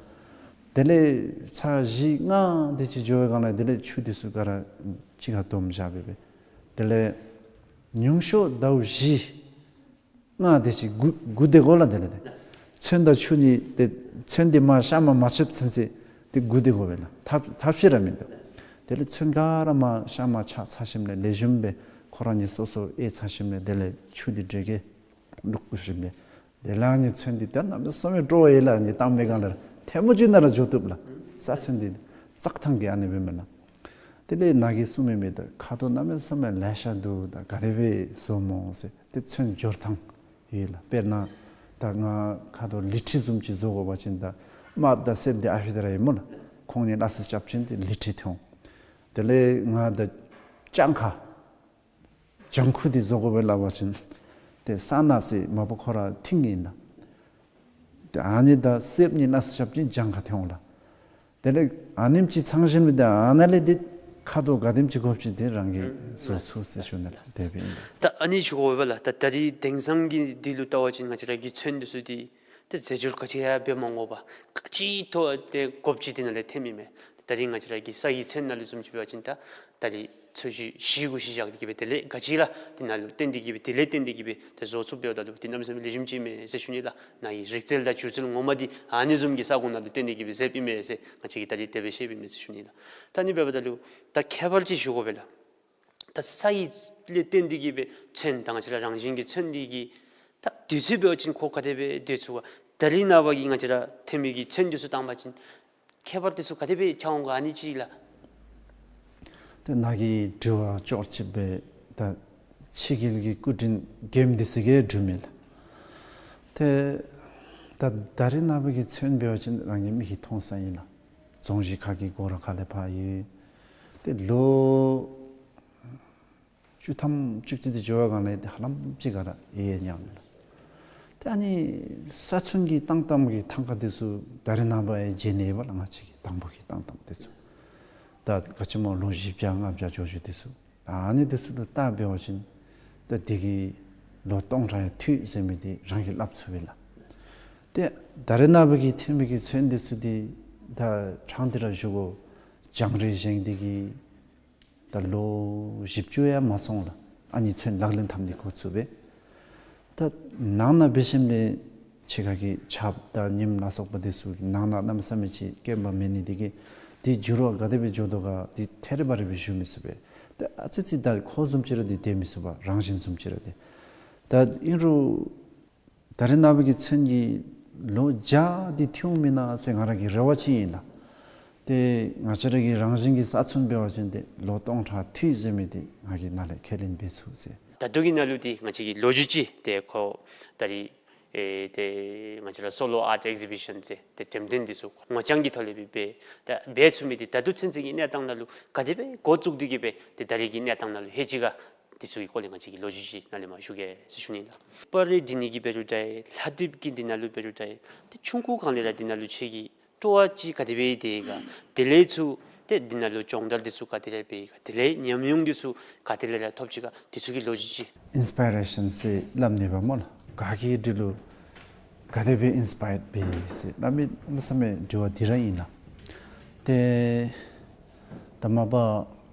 དེ་ལས་ཚར་བཞི་ལྔ་དེ་ཅིག་འགྱོ་བའི་སྒང་ལས་དེ་ལས་ཆུ་འདི་ཚུ་ག་ར་གཅིག་ཁར་བསྡོམས་བཞག་སྦེ་སྦེ། དེ་ལས་ཉུང་ཤོས་ཟླཝ་བཞི་ལྔ་དེ་ཅིག་སྒུག་སྒུག་སྡོད་དགོ་ལགས། དེ་ལས་ཏེ་ཚོན་དང་ཆུ་གཉིས་ཏེ་ཚོན་འདི་མར་གཤམ་མ་མ་ཆགསཔ་ཚུན་ཚོད་ཏེ་སྒུག་སྡོད་དགོ་པས་ལགས། ཐབས་ཐབས་ཤེས་ར་མིན་འདུག། དེ་ལས་ཚོན་ག་ར་མར་གཤམ་མ་ཆགས་ཚར་ཞིནམ་ལས་ལེགས་ཤོམ་སྦེ་ཁོ་ར་གཉིས་སོ་སོ་ཨེ་ཚར་ཞིནམ་ལས་དེ་ལས་ཆུ་འདི་འདྲེ་གིས་བླུགས་ཞིནམ་ལས་དེ་ལས་ཨ་ནི་ཚོན་འདི་ད་གནམ་མེད་ས་མེད་སྤྲོ་བ་ཡོད་ལགས། ཨ་ནི་བཏང་པའི་སྒང་ལས་ཐལ་མོ་ཅིག་ནང་ར་འགྱོ་བཏུབ་ལགས། ས་ཚོན་འདི་བཙག་ཐངས་ཀྱི་ཨ་ནི་སྦེ་མས་ལགས། དེ་ལས་ནཱ་གིས་གསུངས་མི་མི་ད་ཁ་དོག་གནམ་མེད་ས་མེད་ལེ་ཤ་འདུག། ད་ག་དེ་སྦེ་བཟོ་སྨོ་ཟེར། ཏེ་ཚོན་སྦྱོར་ཐངས་ཡོད་ལགས། དཔེར་ན་ད་ང་ཁ་དོག་ལི་ཁྲི་བཟུམ་ཅིག་བཟོ་དགོ་པ་ཅིན་ད་དམརཔོ་དང་སེརཔོ་འདི་ཨ་ཕི་ད་ར་ཡོད་སྨོ་ལགས། ཁོང་གཉིས་སླ་བསྲེ་རྐྱབ་ཞིནམ་ཏེ་ལི་ཁྲི་ཐོན་འོང་། དེ་ལས་ང་ད་ལྕང་ཁ་ལྗང་ཁུ་འདི་བཟོ་དགོ་པས་སླབ་པ་ཅིན་ཏེ་ས་ནག་ཟེར་མ་པ་ཁོ་ར་མཐིང་ཨིན་ལགས། ཏེ་ཨ་ནི་དང་སེརཔོ་གཉིས་སླ་བསྲེ་རྐྱབ་ཞིནམ་ལྗང་ཁ་ཐོན་འོང་ལགས། དེ་ལས་ཨ་ནེམ་ཅིག་ཚང་ཞིནམ་ལས་ཏེ་ཨ་ནཱ་ལས་ཏེ་ཁ་དོག་ག་དེམ་ཅིག་དགོཔ་ཅིག་ཏེ་རང་གིས་བཟོ་ཚུགས་ཟེར་ཞུ་ནི་ལགས། དེ་སྦེ་ཨིན། ད་ཨ་ནི་ཞུ་དགོ་པས་ལགས། ད་ད་རིས་དེང་སང་གི་འདི་ལུ་བལྟ་བ་ཅིན་ང་བཅས་ར་གི་ཚོན་འདི་ཚུ་འདི་ཏེ་རྫས་སྦྱོར་ག་ཅི་ཡང་འབད་མ་དགོ་པར་ག་ཅི་ཐོབ་ཏེ་དགོཔ་ཅིག་འདི་ནང་ལས་ཐོནམ་ཨིན་མས། ད་རིས་ང་བཅས་ར་གི་ས་གི་ཚོན་ནང་ལུ་བཟུམ་ཅིག་འབད་བ་ཅིན་ད་ད་རིས་ཚོས་གཞི་བཞི་གུ་གཞི་བཞག་སྟེ་གི་སྦེ་དེ་ལས་ག་ཅི་ར་འདི་ནང་ལུ་བཏོན་ཏེ་གི་སྦེ་དེ་ལས་བརྟེན་ཏེ་གི་སྦེ་ཏེ་བཟོ་ཚུགསཔ་འབདཝ་ད་ལུ་འདི་གནམ་མེད་ས་མེད་ལེགས་ཤོམ་ཅིག་མས་ཟེར་ཞུ་ནི་ལགས། ནཱ་གི་རིག་རྩལ་དང་སྒྱུ་རྩལ་ངོ་མ་འདི་ཨ་ནི་བཟུམ་གྱི་ས་ཁོངས་ནང་ལུ་བཏོན་ཏེ་གི་སྦེ་མཛདཔ་ཨིན་མས་ཟེར་ང་བཅས་ཀྱིས་ད་རིས་དེ་སྦེ་ཤེསཔ་ཨིན་མས་ཟེར་ཞུ་ནི་ལགས། ད་ཨ་ནི་འབདཝ་ད་ལུ་ད་ཁྱད་པར་ཅིག་ཞུ་དགོ་པས་ལགས། ད་ས་ཡི་ལས་བརྟེན་ཏེ་གི་སྦེ་ཚོན་དང་ང་བཅས་ར་རང་བཞིན་གྱི་ཚོན་འདི་གི་ད་དུས་ཚོད་འབད་བ་ཅིན་ཁོ་ག་དེ་སྦེ་སྡོད་ཚུགས་ག། ད་རིས་ནངས་པ་གི་ང་བཅས་ར་ཐོན་མི་གི་ཚོན་འདི་ཚུ་བཏང་པ་ཅིན་ཁྱད་པར་འདི་ཚུ་ག་དེ་སྦེ་ཆགས་འོང་ག། ཨ་ནི་ཅིག་ལགས། ཏེ་ནཱ་གི་དྲི་བ་ཅོག་ཅིག་སྦེ་ད་ཕྱི་རྒྱལ་གྱི་སྐུ་མགྲོན་རྒནམ་འདི་ཚུ་གིས་སྒྲུབ་མས་ལགས། ཏེ་ད་ད་རིས་ནངས་པ་གི་ཚོན་འབད་བ་ཅིན་རང་གི་མིག་གིས་མཐོང་ས་ཨིན་ལགས། རྫོང་གཞི་ཁ་གི་སྒོ་ར་ཁ་ལས་ཕར་ཡོད། ཏེ་ལོ་བཅུ་ཐམ་བཅུ་གཅིག་འདི་འགྱོ་བའི་སྒང་ལས་ཏེ་ཧ་ལམ་ཅིག་ག་ར་ཡལ་ཡལ་ཉམས་ལགས། ཏེ་ཨ་ནི་ས་ཚོན་གྱི་བཏང་གཏམ་གྱི་ཐང་ཀ་འདི་ཚུ་ད་རིས་ནངས་པ་ཡང་མཇལ་ནི་ཡོད་པས་ལགས། ང་བཅས་ཀྱི་དང་ཕུ་གི་བཏང་གཏམ་འདི་ཚུ་ད་ག་ཅི་སྨོ་ལོ་བཞི་བརྒྱ་ལྔ་བརྒྱ་འགྱོ་འགྱོཝ་འདི་ཚུ། ཨ་ནི་འདི་ཚུ་ལུ་བལྟ་འབད་བ་ཅིན་ད་འདི་གིས་ལོ་སྟོང་ཕྲག་ཡང་ཐུབ་ཟེར་མི་འདི་རང་གིས་སླབ་ཚུགས་པས་ལགས། ཏེ་ད་རིས་ནངས་པ་གི་ཐོན་མི་གི་ཚོན་འདི་ཚུ་འདི་ད་ཕྲང་སྟེ་ར་ཞུ་དགོ། རྒྱང་རིང་བཞེངས་ཏེ་གི་ད་ལོ་བཞི་བཅུ་ཡང་མ་སོང་ལགས། ཨ་ནི་ཚོན་ལག་ལེན་འཐབ་ནི་འགོ་བཙུགས་པས། ད་ནང་ན་འབད་ཞིནམ་ལས་ཕྱི་ཁ་གི་ཆརཔ་དང་ཉིམ་ལ་སོགས་པ་འདི་ཚུ་གིས་ནང་ན་གནམ་མེད་ས་མེད་ཅིག་སྐྱོན་པ་མེད་ནི་འདི་གིས་འདི་འགྱུར་བ་ག་དེ་སྦེ་འགྱོ་དོ་ག་འདི་ཐད་རི་བ་རི་སྦེ་ཞུ་མི་ཚུགས་པས། ད་ཨ་ཙི་ཙི་ད་ཁོ་བཟུམ་ཅིག་ར་འདི་སྡོད་མི་ཚུགས་པས། རང་བཞིན་བཟུམ་ཅིག་ར་འདི། ད་ཨིན་རུང་ད་རིས་ནངས་པ་གི་ཚོན་གྱིས་ལོ་བརྒྱ་འདི་ཐུབ་འོང་མེན་ན་ཟེར་ང་ར་གི་རེ་བ་ཅིག་ཨིན་ལགས། ཏེ་ང་བཅས་ར་གི་རང་བཞིན་གྱི་ས་ཚོན་འབད་བ་ཅིན་ཏེ་ལོ་སྟོང་ཕྲག་ཐུབ་ཟེར་མི་འདི་ང་གིས་ནཱ་ལས་ཁས་ལེན་འབད་ཚུགས་ཟེར། ད་ལྟོ་གི་ནང་ལུ་འདི་ང་བཅས་ཀྱི་ལོ་རྒྱུས་ཅིག་ཏེ་ཁོ་ད་རིས་ཨེ་ཏེ་ང་བཅས་ར་སོ་ལོ་ཨརཊ་ཨེག་ཟི་བི་ཤཱན་ཟེར་ཏེ་འགྲེམས་སྟོན་འདི་ཚུ་ངོ་རྐྱང་གི་ཐོག་ལས་སྦེ་འབད་ད་འབད་ཚུགས་མི་འདི་ད་ལྟོ་ཚུན་ཚོད་ཀྱི་གནས་སྟངས་ནང་ལུ་ག་དེ་སྦེ་འགོ་བཙུགས་ཏེ་གི་སྦེ་ཏེ་ད་རིས་ཀྱི་གནས་སྟངས་ནང་ལུ་ལྷོད་ཅི་ག། འདི་ཚུ་གི་སྐོར་ལས་ང་བཅས་ཀྱིས་ལོ་རྒྱུས་ཅིག་ནཱ་ལས་མར་ཞུ་གེ་ཟེར་ཞུ་ནི་ལགས། པར་རིས་འབྲི་ནི་གི་འབད་རུང་འདྲ་ལྷ་བྲིས་ཀྱི་འདི་ནང་ལུ་འབད་རུང་འདྲ་ཏེ་ཆུང་ཀུ་སྒང་ལས་ར་འདི་ནང་ལུ་ཁྱོད་ཀྱི་སྤྲོ་བ་ཅིག་ག་དེ་སྦེ་ཡོད་དེ་ག། དེ་ལས་ཚུར་ཏེ་འདི་ནང་ལུ་སྦྱོང་བརྡར་འདི་ཚུ་ག་དེ་སྦེ་འབད་ག། དེ་ལས་ཉམས་མྱོང་འདི་ཚུ་ག་དེ་ལས་ར་ཐོབ་ཅི་ག། འདི་ཚུ་གི་ལོ་རྒྱུས་ཅིག། ཨིན་སི་པའི་རེ་ཤཱན་ཟེར་སླབ་ནི་འབད་སྨོ་ལགས། ག་གིས་འདི་ལུ་ག་དེ་སྦེ་ཨིན་སི་པ་ཡརཌ་འབད་ཟེར་གནམ་མེད་ས་མེད་དྲི་བ་འདི་ར་ཨིན་ལགས། ཏེ་ད་མ་པ་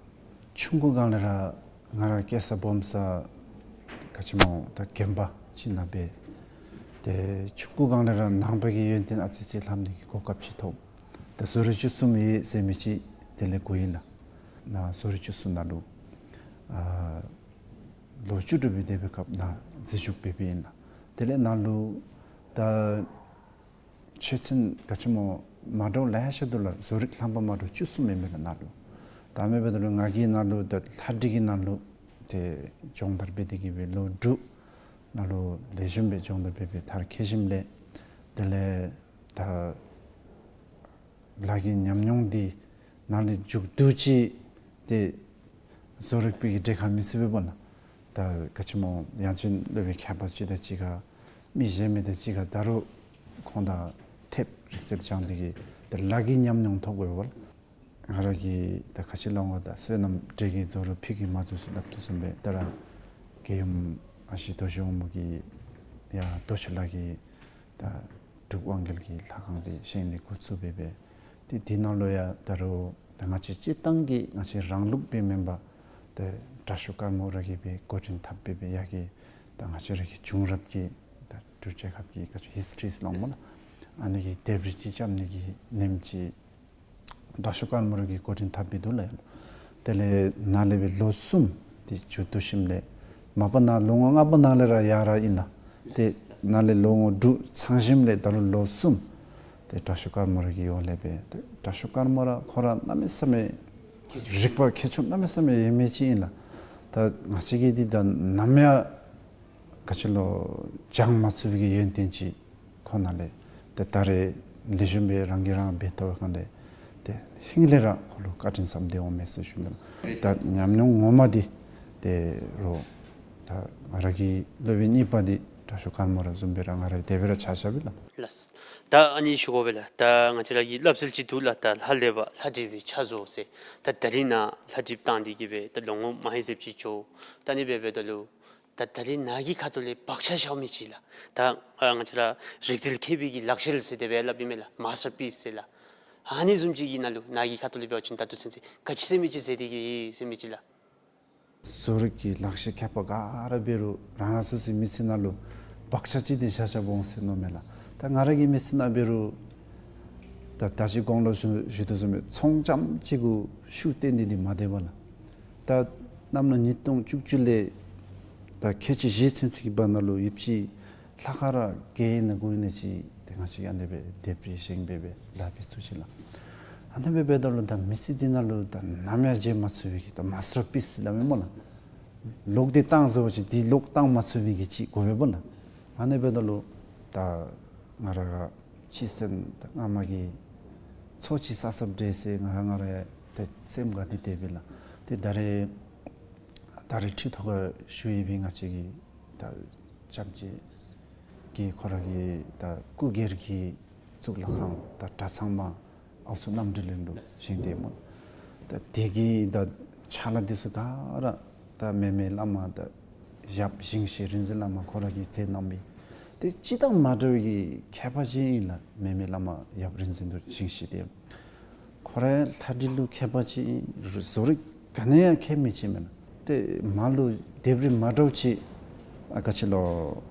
ཆུང་ཀུ་སྒང་ལས་ར་ང་ར་སྐྱེས་ས་སྦོམ་ས་ག་ཅི་སྨོ་ད་དགོན་པ་ཅིག་ནང་སྦེ་ཏེ་ཆུང་ཀུ་སྒང་ལས་ར་ནང་པ་གི་ཡོན་ཏན་ཨ་ཙི་ཅིག་ལྷབ་ནི་གི་གོ་སྐབས་ཅིག་ཐོབ། ད་བཟོ་རིག་བཅུ་གསུམ་ཡོད་ཟེར་མི་ཅིག་དེ་ལས་གོ་ཡི་ལགས། ནཱ་བཟོ་རིག་བཅུ་གསུམ་ནང་ལུ་ཨ་ ལོ་བཅུ་དྲུག་པའི་དེ་སྦེ་སྐབས་ནཱ་འཛུལ་ཞུགས་འབད་འབདཝ་ཨིན་ལགས། དེ་ལས་ནཱ་ལུ་ད་ཆོས་ཚན་ག་ཅི་སྨོ་མ་འདྲཝ་ལེ་ཤ་འདུག་ལགས། བཟོ་རིག་ལྷམ་པ་མ་འདྲཝ་བཅུ་གསུམ་ཨིན་པས་ལགས་ནཱ་ལུ། ད་ཨ་ནི་འབདཝ་ད་ལུ་ང་གིས་ནཱ་ལུ་ད་ལྷ་བྲིས་ཀྱི་ནང་ལུ་ཏེ་སྦྱོང་བརྡར་འབད་དེ་གི་སྦེ་ལོ་དྲུག་ནཱ་ལུ་ལེགས་ཤོམ་སྦེ་སྦྱོང་བརྡར་འབད་འབད་མཐར་འཁྱོལ་ཞིནམ་ལས་དེ་ལས་ད་ལཱ་གི་ཉམས་མྱོང་འདི་ནཱ་ལས་མཇུག་བསྡུ་ཅི། ཏེ་བཟོ་རིག་པའི་གྲས་ཁར་མི་ཚུད་པས་པ་ལགས། ད་ག་ཅི་སྨོ་ཡང་ཅིན་སློབ་དཔོན་མཁས་པ་ཅིག་དང་གཅིག་ཁར་མི་གཞན་མི་དང་གཅིག་ཁར་ད་རུང་ཁོང་དང་འཐདཔ་རིག་རྩལ་སྦྱང་སྟེ་གི་ད་ལཱ་གི་ཉམས་མྱོང་ཐོབ་དགོ་པས་པ་ལགས། ང་ར་གིས་ད་ག་ཅི་སླབ་འོང་ད་བསོད་ནམས་འབྲས་ཀྱིས་རྫོགས་རུང་ཕུད་ཀྱིས་མ་རྫོགས་ཟེར་སླབ་དོ་བཟུམ་སྦེ་ད་ར་རྒྱལ་ཡུམ་ཨ་ཞེ་རྡོ་རྗེ་དབང་མོ་གིས་ཡར་རྡོ་ཆུ་ལ་གི་ད་འབྲུག་དབང་རྒྱལ་གྱི་ལྷ་ཁང་འདི་བཞེངས་ནི་འགོ་བཙུགས་འབད་འབད། ཏེ་འདི་ནང་ལུ་ཡང་ད་རུང་ད་ང་བཅས་སྤྱིར་བཏང་གི་ང་བཅས་རང་ལུགས་སྦེ་མེན་པར་ད་དྲག་ཤོས་དཀར་མོ་ར་གིས་སྦེ་འགོ་འདྲེན་འཐབ་འབད་འབད་ཡར་གྱི་ད་ང་བཅས་ར་གི་བྱུང་རབས་ཀྱི་ད་འབྲུག་རྒྱལ་ཁབ་ཀྱི་ག་ཅི་ཧིས་ཊི་རི་ཟེར་སླབ་འོང་སྨོ་ལགས། ཨ་ནི་གི་ལྡེབས་རིས་ཅིག་རྐྱབ་ནི་གི་ལེནམ་ཅིག་དྲག་ཤོས་དཀར་མོ་ར་གིས་འགོ་འདྲེན་འཐབ་འབད་འདུག་ལགས། དེ་ལས་ནཱ་ལས་སྦེ་ལོ་གསུམ་ཏེ་མཇུག་བསྡུ་ཞིནམ་ལས་མ་པ་ནཱ་ལོ་ངོ་ལྔ་པ་ནང་ལས་ར་ཡར་ར་ཨིན་ལགས། ཏེ་ནཱ་ལས་ལོ་ངོ་དྲུག་ཚང་ཞིནམ་ལས་ད་རུང་ལོ་གསུམ་ཏེ་དྲག་ཤོས་དཀར་མོ་ར་གི་འོག་ལས་སྦེ་ཏེ་དྲག་ཤོས་དཀར་མོ་ར་ཁོ་ར་གནམ་མེད་ས་མེད་རིག་པ་མཁས་མཆོག་གནམ་མེད་ས་མེད་ཡོད་མི་ཅིག་ཨིན་ལགས། ད་ང་བཅས་ཀྱིས་འདི་ད་ནམ་ཡང་ག་ཅི་ལོ་སྦྱང་མ་ཚུགས་པའི་གི་ཡོན་ཏན་ཅིག་ཁོ་ནང་ལས་ཏེ་ད་རེས་ལེགས་ཤོམ་སྦེ་རང་གིས་རང་འབད་བལྟ་བའི་སྒང་ལས་ཏེ་ཧིང་ལས་ར་ཁོ་ལུ་བཀའ་དྲིན་བསམ་གཏན་འོང་མས་ཟེར་ཞུ་ནི་ལགས། ད་ཉམས་མྱོང་ངོ་མ་འདི་ཏེ་རོགས་ད་ང་ར་གི་སློབ་དཔོན་གཉིས་པ་འདི་དྲག་ཤོས་དཀར་མོ་ར་བཟུམ་སྦེ་ར་ང་ར་དེ་སྦེ་ར་ཆ་བཞག་པས་ལགས། ལགས། ད་ཨ་ནི་ཞུ་དགོ་པས་ལགས། ད་ང་བཅས་ར་གི་སླབ་སྲོལ་ཅིག་འདུག་ལགས། ད་ལྷ་ལས་པ་ལྷ་བྲིས་པའི་ཆ་བཟོ་ཟེར། ད་ད་རིས་ནཱ་ལྷ་བྲིསཔ་བཏང་སྟེ་གི་སྦེ་ད་ལོ་ངོ་མ་ཧེ་ཟེབ་ཅིག་འགྱོ། ད་ཨ་ནི་སྦེ་འབདཝ་ད་ལུ་ད་ད་རིས་ནཱ་གི་ཁ་ཐུག་ལས་བག་ཆགས་བཞག་མི་ཅིག་ལགས། ད་ཨ་ང་བཅས་ར་རིག་རྩལ་མཁས་པའི་གི་ལག་ཤེས་ཟེར་དེ་སྦེ་སླབ་ཨིན་མས་ལགས། མཱས་ཊར་པིསི་ཟེར་ལགས། ཨ་ནི་བཟུམ་ཅིག་གི་ནང་ལུ་ནཱ་གི་ཁ་ཐུག་ལས་འབད་བ་ཅིན་ད་ལྟོ་ཚུན་ཚོད་ག་ཅི་ཟེར་མི་ཅིག་ཟེར་ཏེ་གི་ཡོད་ཟེར་མི་ཅིག་ལགས། བཟོ་རིག་གི་ལག་ཤེས་མཁས་པ་ག་ར་འབད་རུང་རང་རང་སོ་སོའི་མི་ཚེ་ནང་ལུ་བག་ཆགས་ཅིག་འདི་བཞག་བཞགཔ་འོང་ཟེར་མནོཝ་མས་ལགས། ད་ང་ར་གི་མི་ཚེ་ནང་འབད་རུང་ད་ད་ཅི་གོང་ལུ་ཞུ་ཞུ་དོ་བཟུམ་སྦེ་ཚོང་རྐྱངམ་ཅིག་གུ་ཤུགས་བཏོན་ཏེ་འདི་མ་སྡོད་པས་ལགས། ད་གནམ་ལོ་ཉིས་སྟོང་བཅུ་བཅུ་ལས་ད་ཁལ་གཅིག་བཞི་ཚུན་ཚོད་ཀྱི་བར་ན་ལུ་ཡོདཔ་ཅིག་ལྷ་ཁང་ར་བརྒྱད་ཨིན་ན་དགུ་ཨིན་ན་ཅིག་ཏེ་ང་བཅས་ཨ་ནི་སྦེ་ལྡེབས་རིས་བཞེངས་འབད་འབད་ལཱ་འབད་ཚུགས་ཅི་ལགས། ཨ་ནི་སྦེ་འབདཝ་ད་ལུ་ད་མི་ཚེ་འདི་ནང་ལུ་ད་ནམ་ཡང་བརྗེད་མ་ཚུགས་པའི་གི་ད་མཱས་ཊར་པིསི་ཟེར་སླབ་མི་སྨོ་ལགས། ལོག་སྟེ་བཏང་ཟེར་བ་ཅིན་འདི་ལོག་བཏང་མ་ཚུགས་པའི་གི་ཅིག་དགོ་པས་པ་ལགས། ཨ་ནི་འབདཝ་ད་ལུ་ད་ང་ར་ག་སྤྱི་སེམས་ད་སྔ་མ་གི་ཚོགས་ཅིག་བསགས་བསགསཔ་འདྲས་ཟེར་ང་ང་ར་ཡང་ཏེ་སེམས་དགའ་སྟེ་སྡོད་པས་ལགས། ཏེ་ད་རེས་ད་རེས་ཁྲི་ཐོག་ཁར་བཞུགས་ཡོད་པའི་ང་བཅས་ཀྱི་ད་སྐྱབས་རྗེ་གིས་ཁོ་ར་གི་ད་སྐུ་སྒེར་གྱི་གཙུག་ལག་ཁང་ད་གྲྭ་ཚང་མ་ཨའུ་ཚོ་རྣམ་འདྲེན་ལུ་བཞེངས་ཏེ་སྨོ། ད་དེ་གི་ད་ཕྱག་ལཱ་འདི་ཚུ་ག་ར་ད་མེ་མེ་བླ་མ་ད་ཡབ་ཞིང་གཤེགས་རིག་འཛིན་བླ་མ་ཁོ་ར་གིས་མཛད་གནང་མི་ཏེ་སྤྱིར་བཏང་མ་འདྲཝ་གི་མཁས་པ་ཅིག་ཨིན་ལགས། མེ་མེ་བླ་མ་ཡབ་རིག་འཛིན་རྡོ་རྗེ་ཞིང་གཤེགས་འདི་ཁོ་ར་ལྷ་བྲིས་ལུ་མཁས་པ་ཅིག་ཨིན། བཟོ་རིག་ག་ནི་ཡང་མཁས་མི་ཅིག་མེན་ན། ཏེ་མར་ལུ་ལྡེབས་རིས་མ་འདྲཝ་ཅིག་ཨ་ག་ཅི་ལོ་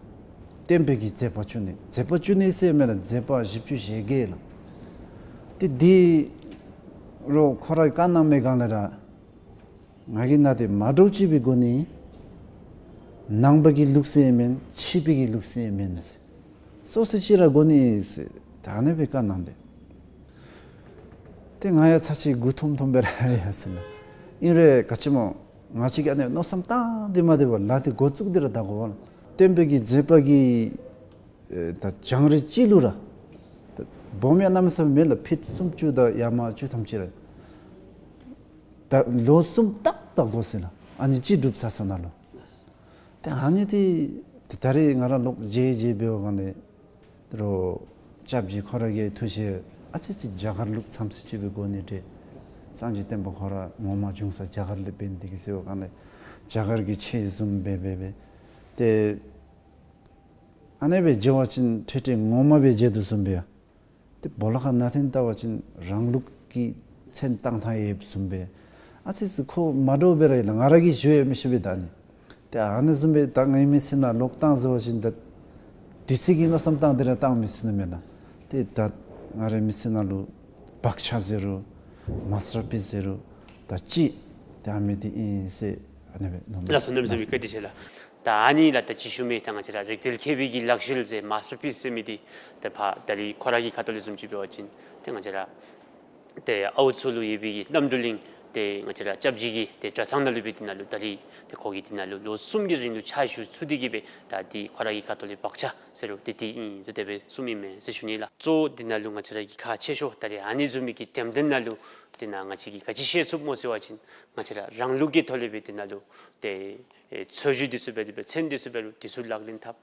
སྟོན་པའི་གི་མཛད་པ་བཅུ་གཉིས། མཛད་པ་བཅུ་གཉིས་ཟེར་མེན་ན་མཛད་པ་བཞི་བཅུ་ཞེ་བརྒྱད་ལགས། ཏེ་འདི་རོགས་ཁོ་ར་བཀའ་གནང་མི་སྒང་ལས་ར་ང་གིས་ནཱ་ཏེ་མ་འདྲཝ་ཅིག་སྦེ་དགོ་ནི། ནང་པ་གི་ལུགས་སྲོལ་མེན་ཕྱི་པའི་གི་ལུགས་སྲོལ་མེན། སོ་སོ་ཅིག་ར་དགོ་ནི་ཟེར་ད་ཨ་ནི་སྦེ་བཀའ་གནང་སྟེ། ཏེ་ང་ཡང་ཚར་ཅིག་མགུ་འཐོམ་འཐོམ་སྦེ་ར་ཡར་སོང་ནུག། ཨིན་རུང་ག་ཅི་སྨོ་ང་བཅས་ཀྱིས་ཨ་ནི་མནོ་བསམ་བཏང་སྟེ་མ་སྡོད་པར་ལཱ་འདི་འགོ་བཙུགས་ཏེ་ར་ད་དགོ་པས་ལགས། སྟོན་པའི་གི་མཛད་པ་གི་ཨེ་ད་བྱུང་རིམ་ཅིག་ལུ་ར་ད་སྦོམ་ཡང་གནམ་མེད་ས་མེད་མེད་ལགས། ཕིཊ་སུམ་ཅུ་དང་ཡར་མར་བཅུ་ཐམ་ཅིག་ར། ད་ལོ་གསུམ་ཏག་ཏག་འགོར་སོ་ནུག། ཨ་ནི་ཅིག་སྒྲུབ་ཚར་སོ་ནུག་ལོ། ཏེ་ཨ་ནི་འདི་ཏེ་ད་རེས་ང་ར་ལོག་མཇལ་མཇལ་འབད་བའི་སྒང་ལས་རོགས་སྐྱབས་རྗེ་ཁོ་ར་གི་ཐུགས་བཞེད་ཨ་ཙི་ཙི་རྒྱ་གར་ལུགས་ཙམ་ཅིག་སྦེ་དགོ་ནི་འདྲས། སངས་རྒྱས་བསྟན་པ་ཁོ་ར་ངོ་མ་བྱུང་ས་རྒྱ་གར་ལས་འབད་ནི་འདི་གིས་ཟེར་བའི་སྒང་ལས་རྒྱ་གར་གྱི་ཆས་བཟུམ་སྦེ་འབད་འབད་ཏེ་ཨ་ནི་སྦེ་མཇལ་བ་ཅིན་ཁྲེ་ཁྲེ་ངོ་མ་སྦེ་མཇལ་དོ་བཟུམ་སྦེ་ཡ། ཏེ་སྦོ་ལོགས་ཁར་ནང་འཐོན་བལྟ་བ་ཅིན་རང་ལུགས་ཀྱི་མཚོན་བཏང་ཐངས་ཡོདཔ་བཟུམ་སྦེ། ཨ་ཙི་ཙི་ཁོ་མ་འདྲཝ་སྦེ་ར་ཡོད་ལགས། ང་ར་གིས་ཞུ་ཡང་མི་ཤེས་པས་ད་ནི། ཏེ་ཨ་ནི་བཟུམ་སྦེ་ད་ངེའི་མི་ཚེ་ནང་ལོག་བཏང་ཟེར་བ་ཅིན་ད་དུས་ཚོད་ཀྱི་མནོ་བསམ་བཏང་སྟེ་ར་བཏང་མི་ཚུགས་ནི་མེན་ན། ཏེ་ད་ང་རའི་མི་ཚེ་ནང་ལུ་བག་ཆགས་ཟེར་རུང་མཱས་ཊར་པིསི་ཟེར་རུང་ད་ཅིག་ཏེ་ཨ་མི་འདི་ཨིན་ཟེར་ ཨ་ནི་སྦེ་ནོར་ལགས་སོ། གནམ་མེད་ས་མེད་བཀའ་དྲིན་ཆེ་ལགས། ད་ཨ་ནི་ལགས། ད་ཅི་ཞུ་མི་ད་ང་བཅས་ར་རིག་རྩལ་མཁས་པའི་གི་ལག་ཤེས་ཟེར་མཱས་ཊར་པིསི་ཟེར་མི་འདི་ད་ཕར་ད་རིས་ཁོ་ར་གི་ཁ་ཐུག་ལས་བཟུམ་ཅིག་འབད་བ་ཅིན་ཏེ་ང་བཅས་ར་ཏེ་ཨའུ་ཚུ་ལུ་ཡོད་པའི་གི་རྣམ་གྲོལ་གླིང་ཏེ་ང་བཅས་ར་སྐྱབས་རྗེ་གི་ཏེ་གྲྭ་ཚང་ནང་ལུ་སྦེ་དེ་ནང་ལུ་ད་རིས་ཏེ་ཁོ་གིས་དེ་ནང་ལུ་ལོ་གསུམ་གྱི་རིང་ལུ་ཕྱག་ཞུ་ཚུགས་ཏེ་གི་སྦེ་ད་འདི་ཁོ་ར་གི་ཁ་ཐུག་ལས་བག་ཆགས་ཟེར་རུང་ཏེ་འདི་ཨིན་ཟེར་དེ་སྦེ་གསུངམ་ཨིན་མས་ཟེར་ཞུ་ནི་ལགས། གཙོ་བོ་དེ་ནང་ལུ་ང་བཅས་ར་གི་ཁག་ཆེ་ཤོས་ད་རིས་ཨ་ནི་བཟུམ་མའི་གི་འགྲེམས་སྟོན་ནང་ལུ་དེ་ནང་ང་བཅས་ཀྱིས་ག་ཅི་ཤེས་ཚུགསཔ་སྨོ་ཟེར་བ་ཅིན་ང་བཅས་ར་རང་ལུགས་ཀྱི་ཐོག་ལས་སྦེ་དེ་ནང་ལུ་ཏེ་ཨེ་འཚོལ་ཞིབ་འདི་ཚུ་འབད་དེ་སྦེ་ཚན་འདི་ཚུ་འབད་རུང་འདི་ཚུ་ལག་ལེན་འཐབ།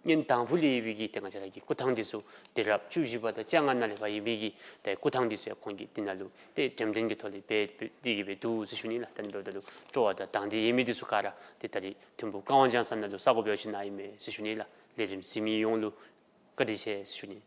སྔོན་དང་ཕུ་ལས་ཡོད་པའི་གི་ཏེ་ང་བཅས་ར་གི་སྐུ་ཐང་འདི་ཚུ་དུས་རབས་བཅུ་བཞི་པ་དང་བཅོ་ལྔ་ནང་ལས་ཕར་ཡོད་པའི་གི་ཏེ་སྐུ་ཐང་འདི་ཚུ་ཡང་ཁོང་གིས་དེ་ནང་ལུ་ཏེ་འགྲེམས་སྟོན་གྱི་ཐོག་ལས་འབད་འབད་དེ་གི་སྦེ་འདུག་ཟེར་ཞུ་ནི་ལགས། ད་ཨ་ནི་འབདཝ་ད་ལུ་སྤྲོ་བ་དང་དང་འདོད་ཡོད་མི་འདི་ཚུ་ག་ར་ཏེ་ད་རིས་ཐིམ་ཕུག་ཀ་ཝང་ལྗང་ས་ནང་ལུ་ས་གོ་འབད་བ་ཅིན་ཨིན་མས་ཟེར་ཞུ་ནི་ལགས། ལས་རིམ་གཟིགས་མི་ཡོངས་ལུ་བཀའ་དྲིན་ཆེ་ཟེར་ཞུ་ནི།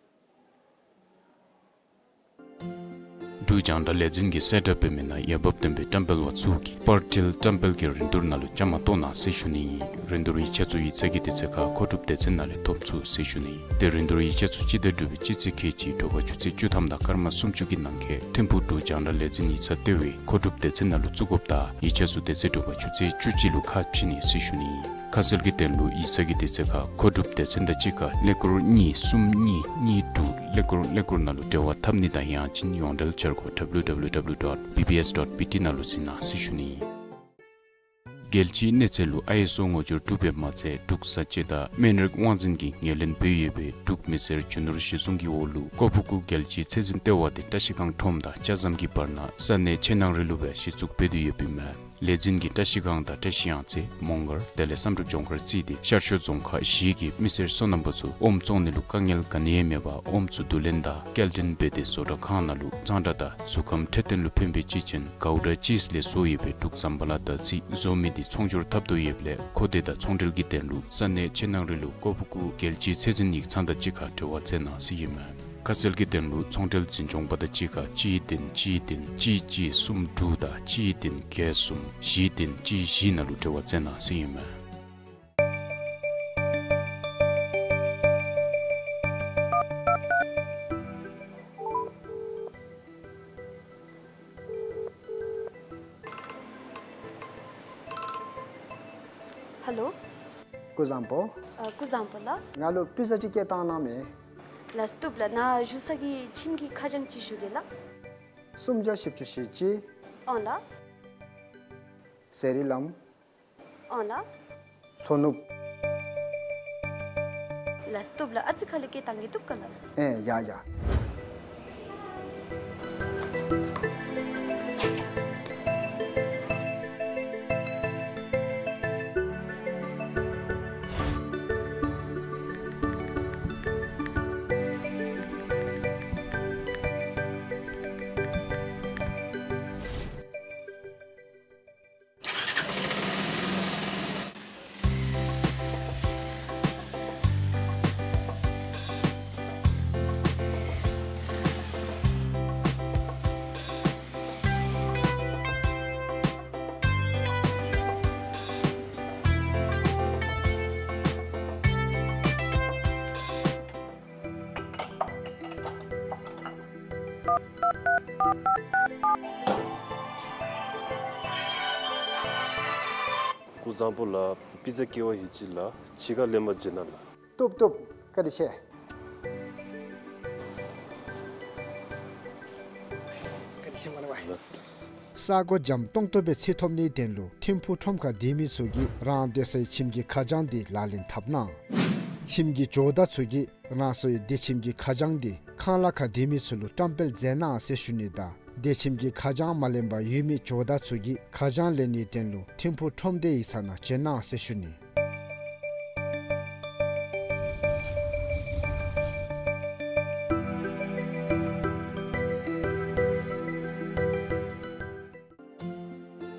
འབྲུག་རྒྱང་བསྒྲགས་ལས་འཛིན་གྱིས་གསལ་བསྒྲགས་འབད་མི་ནང་འོས་འབབ་ལྡན་པའི་བཀྲམ་སྤེལ་པ་ཚུ་གིས་པར་ཊིལ་བཀྲམ་སྤེལ་གྱི་རིན་བསྡུར་ནང་ལུ་བཅའ་མར་གཏོགས་གནང་ཟེར་ཞུ་ནི་ཨིན། རིན་བསྡུར་ཡིག་ཆ་ཚུ་ཡིག་ཚང་གི་དུས་ཚོད་ཁར་མཁོ་སྒྲུབ་སྡེ་ཚན་ནང་ལས་ཐོབ་ཚུགས་ཟེར་ཞུ་ནི་ཨིན། ཏེ་རིན་བསྡུར་ཡིག་ཆ་ཚུ་སྤྱི་ཟླ་དྲུག་པའི་སྤྱི་ཚེས་ཁལ་གཅིག་དྲོ་པ་ཆུ་ཚོད་བཅུ་ཐམ་དང་སྐར་མ་སུམ་ཅུ་གི་ནང་འཁོད་ཐིམ་ཕུག་འབྲུག་རྒྱང་བསྒྲགས་ལས་འཛིན་ཡིག་ཚང་ལྟེ་བའི་མཁོ་སྒྲུབ་སྡེ་ཚན་ནང་ལུ་བཙུགས་དགོཔ་དང་ཡིག་ཆ་ཚུ་དེ་ཚེ་དྲོ་པ་ཆུ་ཚོད་བཅུ་གཅིག་ལུ་ཁ་ཕྱེ་ནི་ཟེར་ཞུ་ནི་ཨིན། ཁ་གསལ་གྱི་དོན་ལུ་ཡིག་ཚང་གི་དུས་ཚོད་ཁར་མཁོ་སྒྲུབ་སྡེ་ཚན་དང་གཅིག་ཁར་ཀླད་ཀོར་གཉིས་གསུམ་གཉིས་གཉིས་དྲུག་ཀླད་ཀོར་ཀླད་ཀོར་ནང་ལུ་འབྲེལ་བ་འཐབ་ནི་དང་ཡང་ཅིན་ཡོངས་འབྲེལ་འཆར་སྒོ་W W W dot B B S dot B T ནང་ལུ་གཟིགས་གནང་ཟེར་ཞུ་ནི་ཨིན། རྒྱལ་སྤྱིའི་གནས་ཚད་ལུ་ཨའི་ཨེསི་ཨོ་ངོ་སྦྱོར་གྲུབ་པའི་མ་ཚད་འབྲུག་བཟའ་སྤྱོད་དང་སྨན་རིགས་དབང་འཛིན་གྱི་ངོས་ལེན་འབད་ཡོད་པའི་འབྲུག་མི་སེར་རྒྱུ་ནོར་གཞི་བཟུང་གི་འོག་ལུ་ཀོ་ཕུ་ཀུ་རྒྱལ་སྤྱིའི་ཚད་འཛིན་ལྟེ་བ་འདི་བཀྲ་ཤིས་སྒང་ཁྲོམ་དང་ལྕགས་ཟམ་གྱི་བར་ན་ས་གནས་ཆེ་ནང་རི་ལུ་སྦེ་གཞི་བཙུགས་འབད་དེ་ཡོདཔ་ཨིན་མས། ལས་འཛིན་གྱིས་བཀྲ་ཤིས་སྒང་དང་བཀྲ་ཤིས་གཡང་རྩེ་མོང་སྒར་དེ་ལས་བསམ་གྲུབ་ལྗོངས་མཁར་བརྩིས་ཏེ་ཤར་ཕྱོགས་རྫོང་ཁག་བཞི་གི་མི་སེར་སོ་ནམ་པ་ཚུ་ཨོམ་བཙོང་ནི་ལུ་དཀའ་ངལ་ག་ནི་ཡང་མེད་པར་ཨོམ་ཚུ་བསྡུ་ལེན་དང་སྐྱེལ་འདྲེན་འབད་དེ་བཟོ་གྲྭ་ཁང་ནང་ལུ་གཙང་སྦྲ་དང་གཟུགས་ཁམས་འཕྲོད་བསྟེན་ལུ་ཕན་པའི་གཅེས་ཅན་གའུ་ཌ་ཅིསི་ལས་བཟོ་ཡོད་པའི་འབྲུག་ཟམ་པ་ལ་དང་རྩིས་བཟོ་མི་འདི་ཚོང་སྒྱུར་འཐབ་དོ་ཡོདཔ་ལས་མཁོ་འདོད་དང་ཚོང་འབྲེལ་གྱི་དོན་ལུ་ས་གནས་ཆེ་ནང་རི་ལུ་ཀོ་ཕུ་ཀུ་རྒྱལ་སྤྱིའི་ཚད་འཛིན་ཡིག་ཚང་དང་གཅིག་ཁར་འབྲེལ་བ་མཛད་གནང་ཟེར་ཨིན་མས། ཁ་གསལ་གྱི་དོན་ལུ་ཚོང་འབྲེལ་འཛིན་སྐྱོང་པ་དང་གཅིག་ཁར་གཅིག་བདུན་གཅིག་བདུན་གཅིག་གཅིག་གསུམ་དྲུག་དང་གཅིག་བདུན་བརྒྱད་གསུམ་བཞི་བདུན་གཅིག་བཞི་ནང་ལུ་འབྲེལ་བ་མཛད་གནང་ཟེར་ཨིན་མས། ཧེ་ལོ། སྐུ་བཟང་པོ། ཨ་སྐུ་བཟང་པོ་ལགས། ང་ལུ་པི་ཛ་ཅིག་བསྐྱལ་བཏང་གནང་མས། ལགས་བཏུབ་ལགས། ནཱ་བཞུགས་ས་གི་ཁྱིམ་གྱི་ཁ་བྱང་ཅིག་ཞུ་གེ་ལགས། སུམ་བརྒྱ་བཞི་བཅུ་ཞེ་གཅིག། ཨོང་ལགས། ཟེར་རི་ལམ། ཨོང་ལགས། ལྷོ་ནུབ། ལགས་བཏུབ་ལགས། ཨ་ཙི་ཁ་ལས་བསྐྱལ་བཏང་གེ། བཏུབ་ག་ལགས། ཨེ་ཡ་ཡ། སྐུ་བཟང་པོ་ལགས། པི་ཛ་བསྐྱལ་བ་ཡོད་ཅི་ལགས། ཕྱི་ཁར་ལེན་པར་འབྱོན་གནང་ལགས། བཏུབ་བཏུབ། བཀའ་དྲིན་ཆེ། བཀའ་དྲིན་ཆེ་མ་ལགས། ལགས། ས་གོ་འཇམ་ཏོང་ཏོ་སྦེ་འཚོལ་ཐོབ་ནིའི་དོན་ལུ་ཐིམ་ཕུག་ཁྲོམ་ཁར་སྡོད་མི་ཚུ་གིས་རང་སྡོད་སའི་ཁྱིམ་གྱི་ཁ་བྱང་འདི་ལག་ལེན་འཐབ་གནང་། ཁྱིམ་གྱི་ཇོ་བདག་ཚུ་གིས་རང་སོའི་སྡོད་ཁྱིམ་གྱི་ཁ་བྱང་འདི་ཁང་གླ་ཁར་སྡོད་མི་ཚུ་ལུ་བཀྲམ་སྤེལ་མཛད་གནང་ཟེར་ཞུ་ནི་དང་། སྡོད་ཁྱིམ་གྱི་ཁ་བྱང་མ་ལེན་པར་ཡོད་མི་ཇོ་བདག་ཚུ་གིས་ཁ་བྱང་ལེན་ནིའི་དོན་ལུ་ཐིམ་ཕུག་ཁྲོམ་སྡེའི་ཡིག་ཚང་ནང་འབྱོན་གནང་ཟེར་ཞུ་ནི།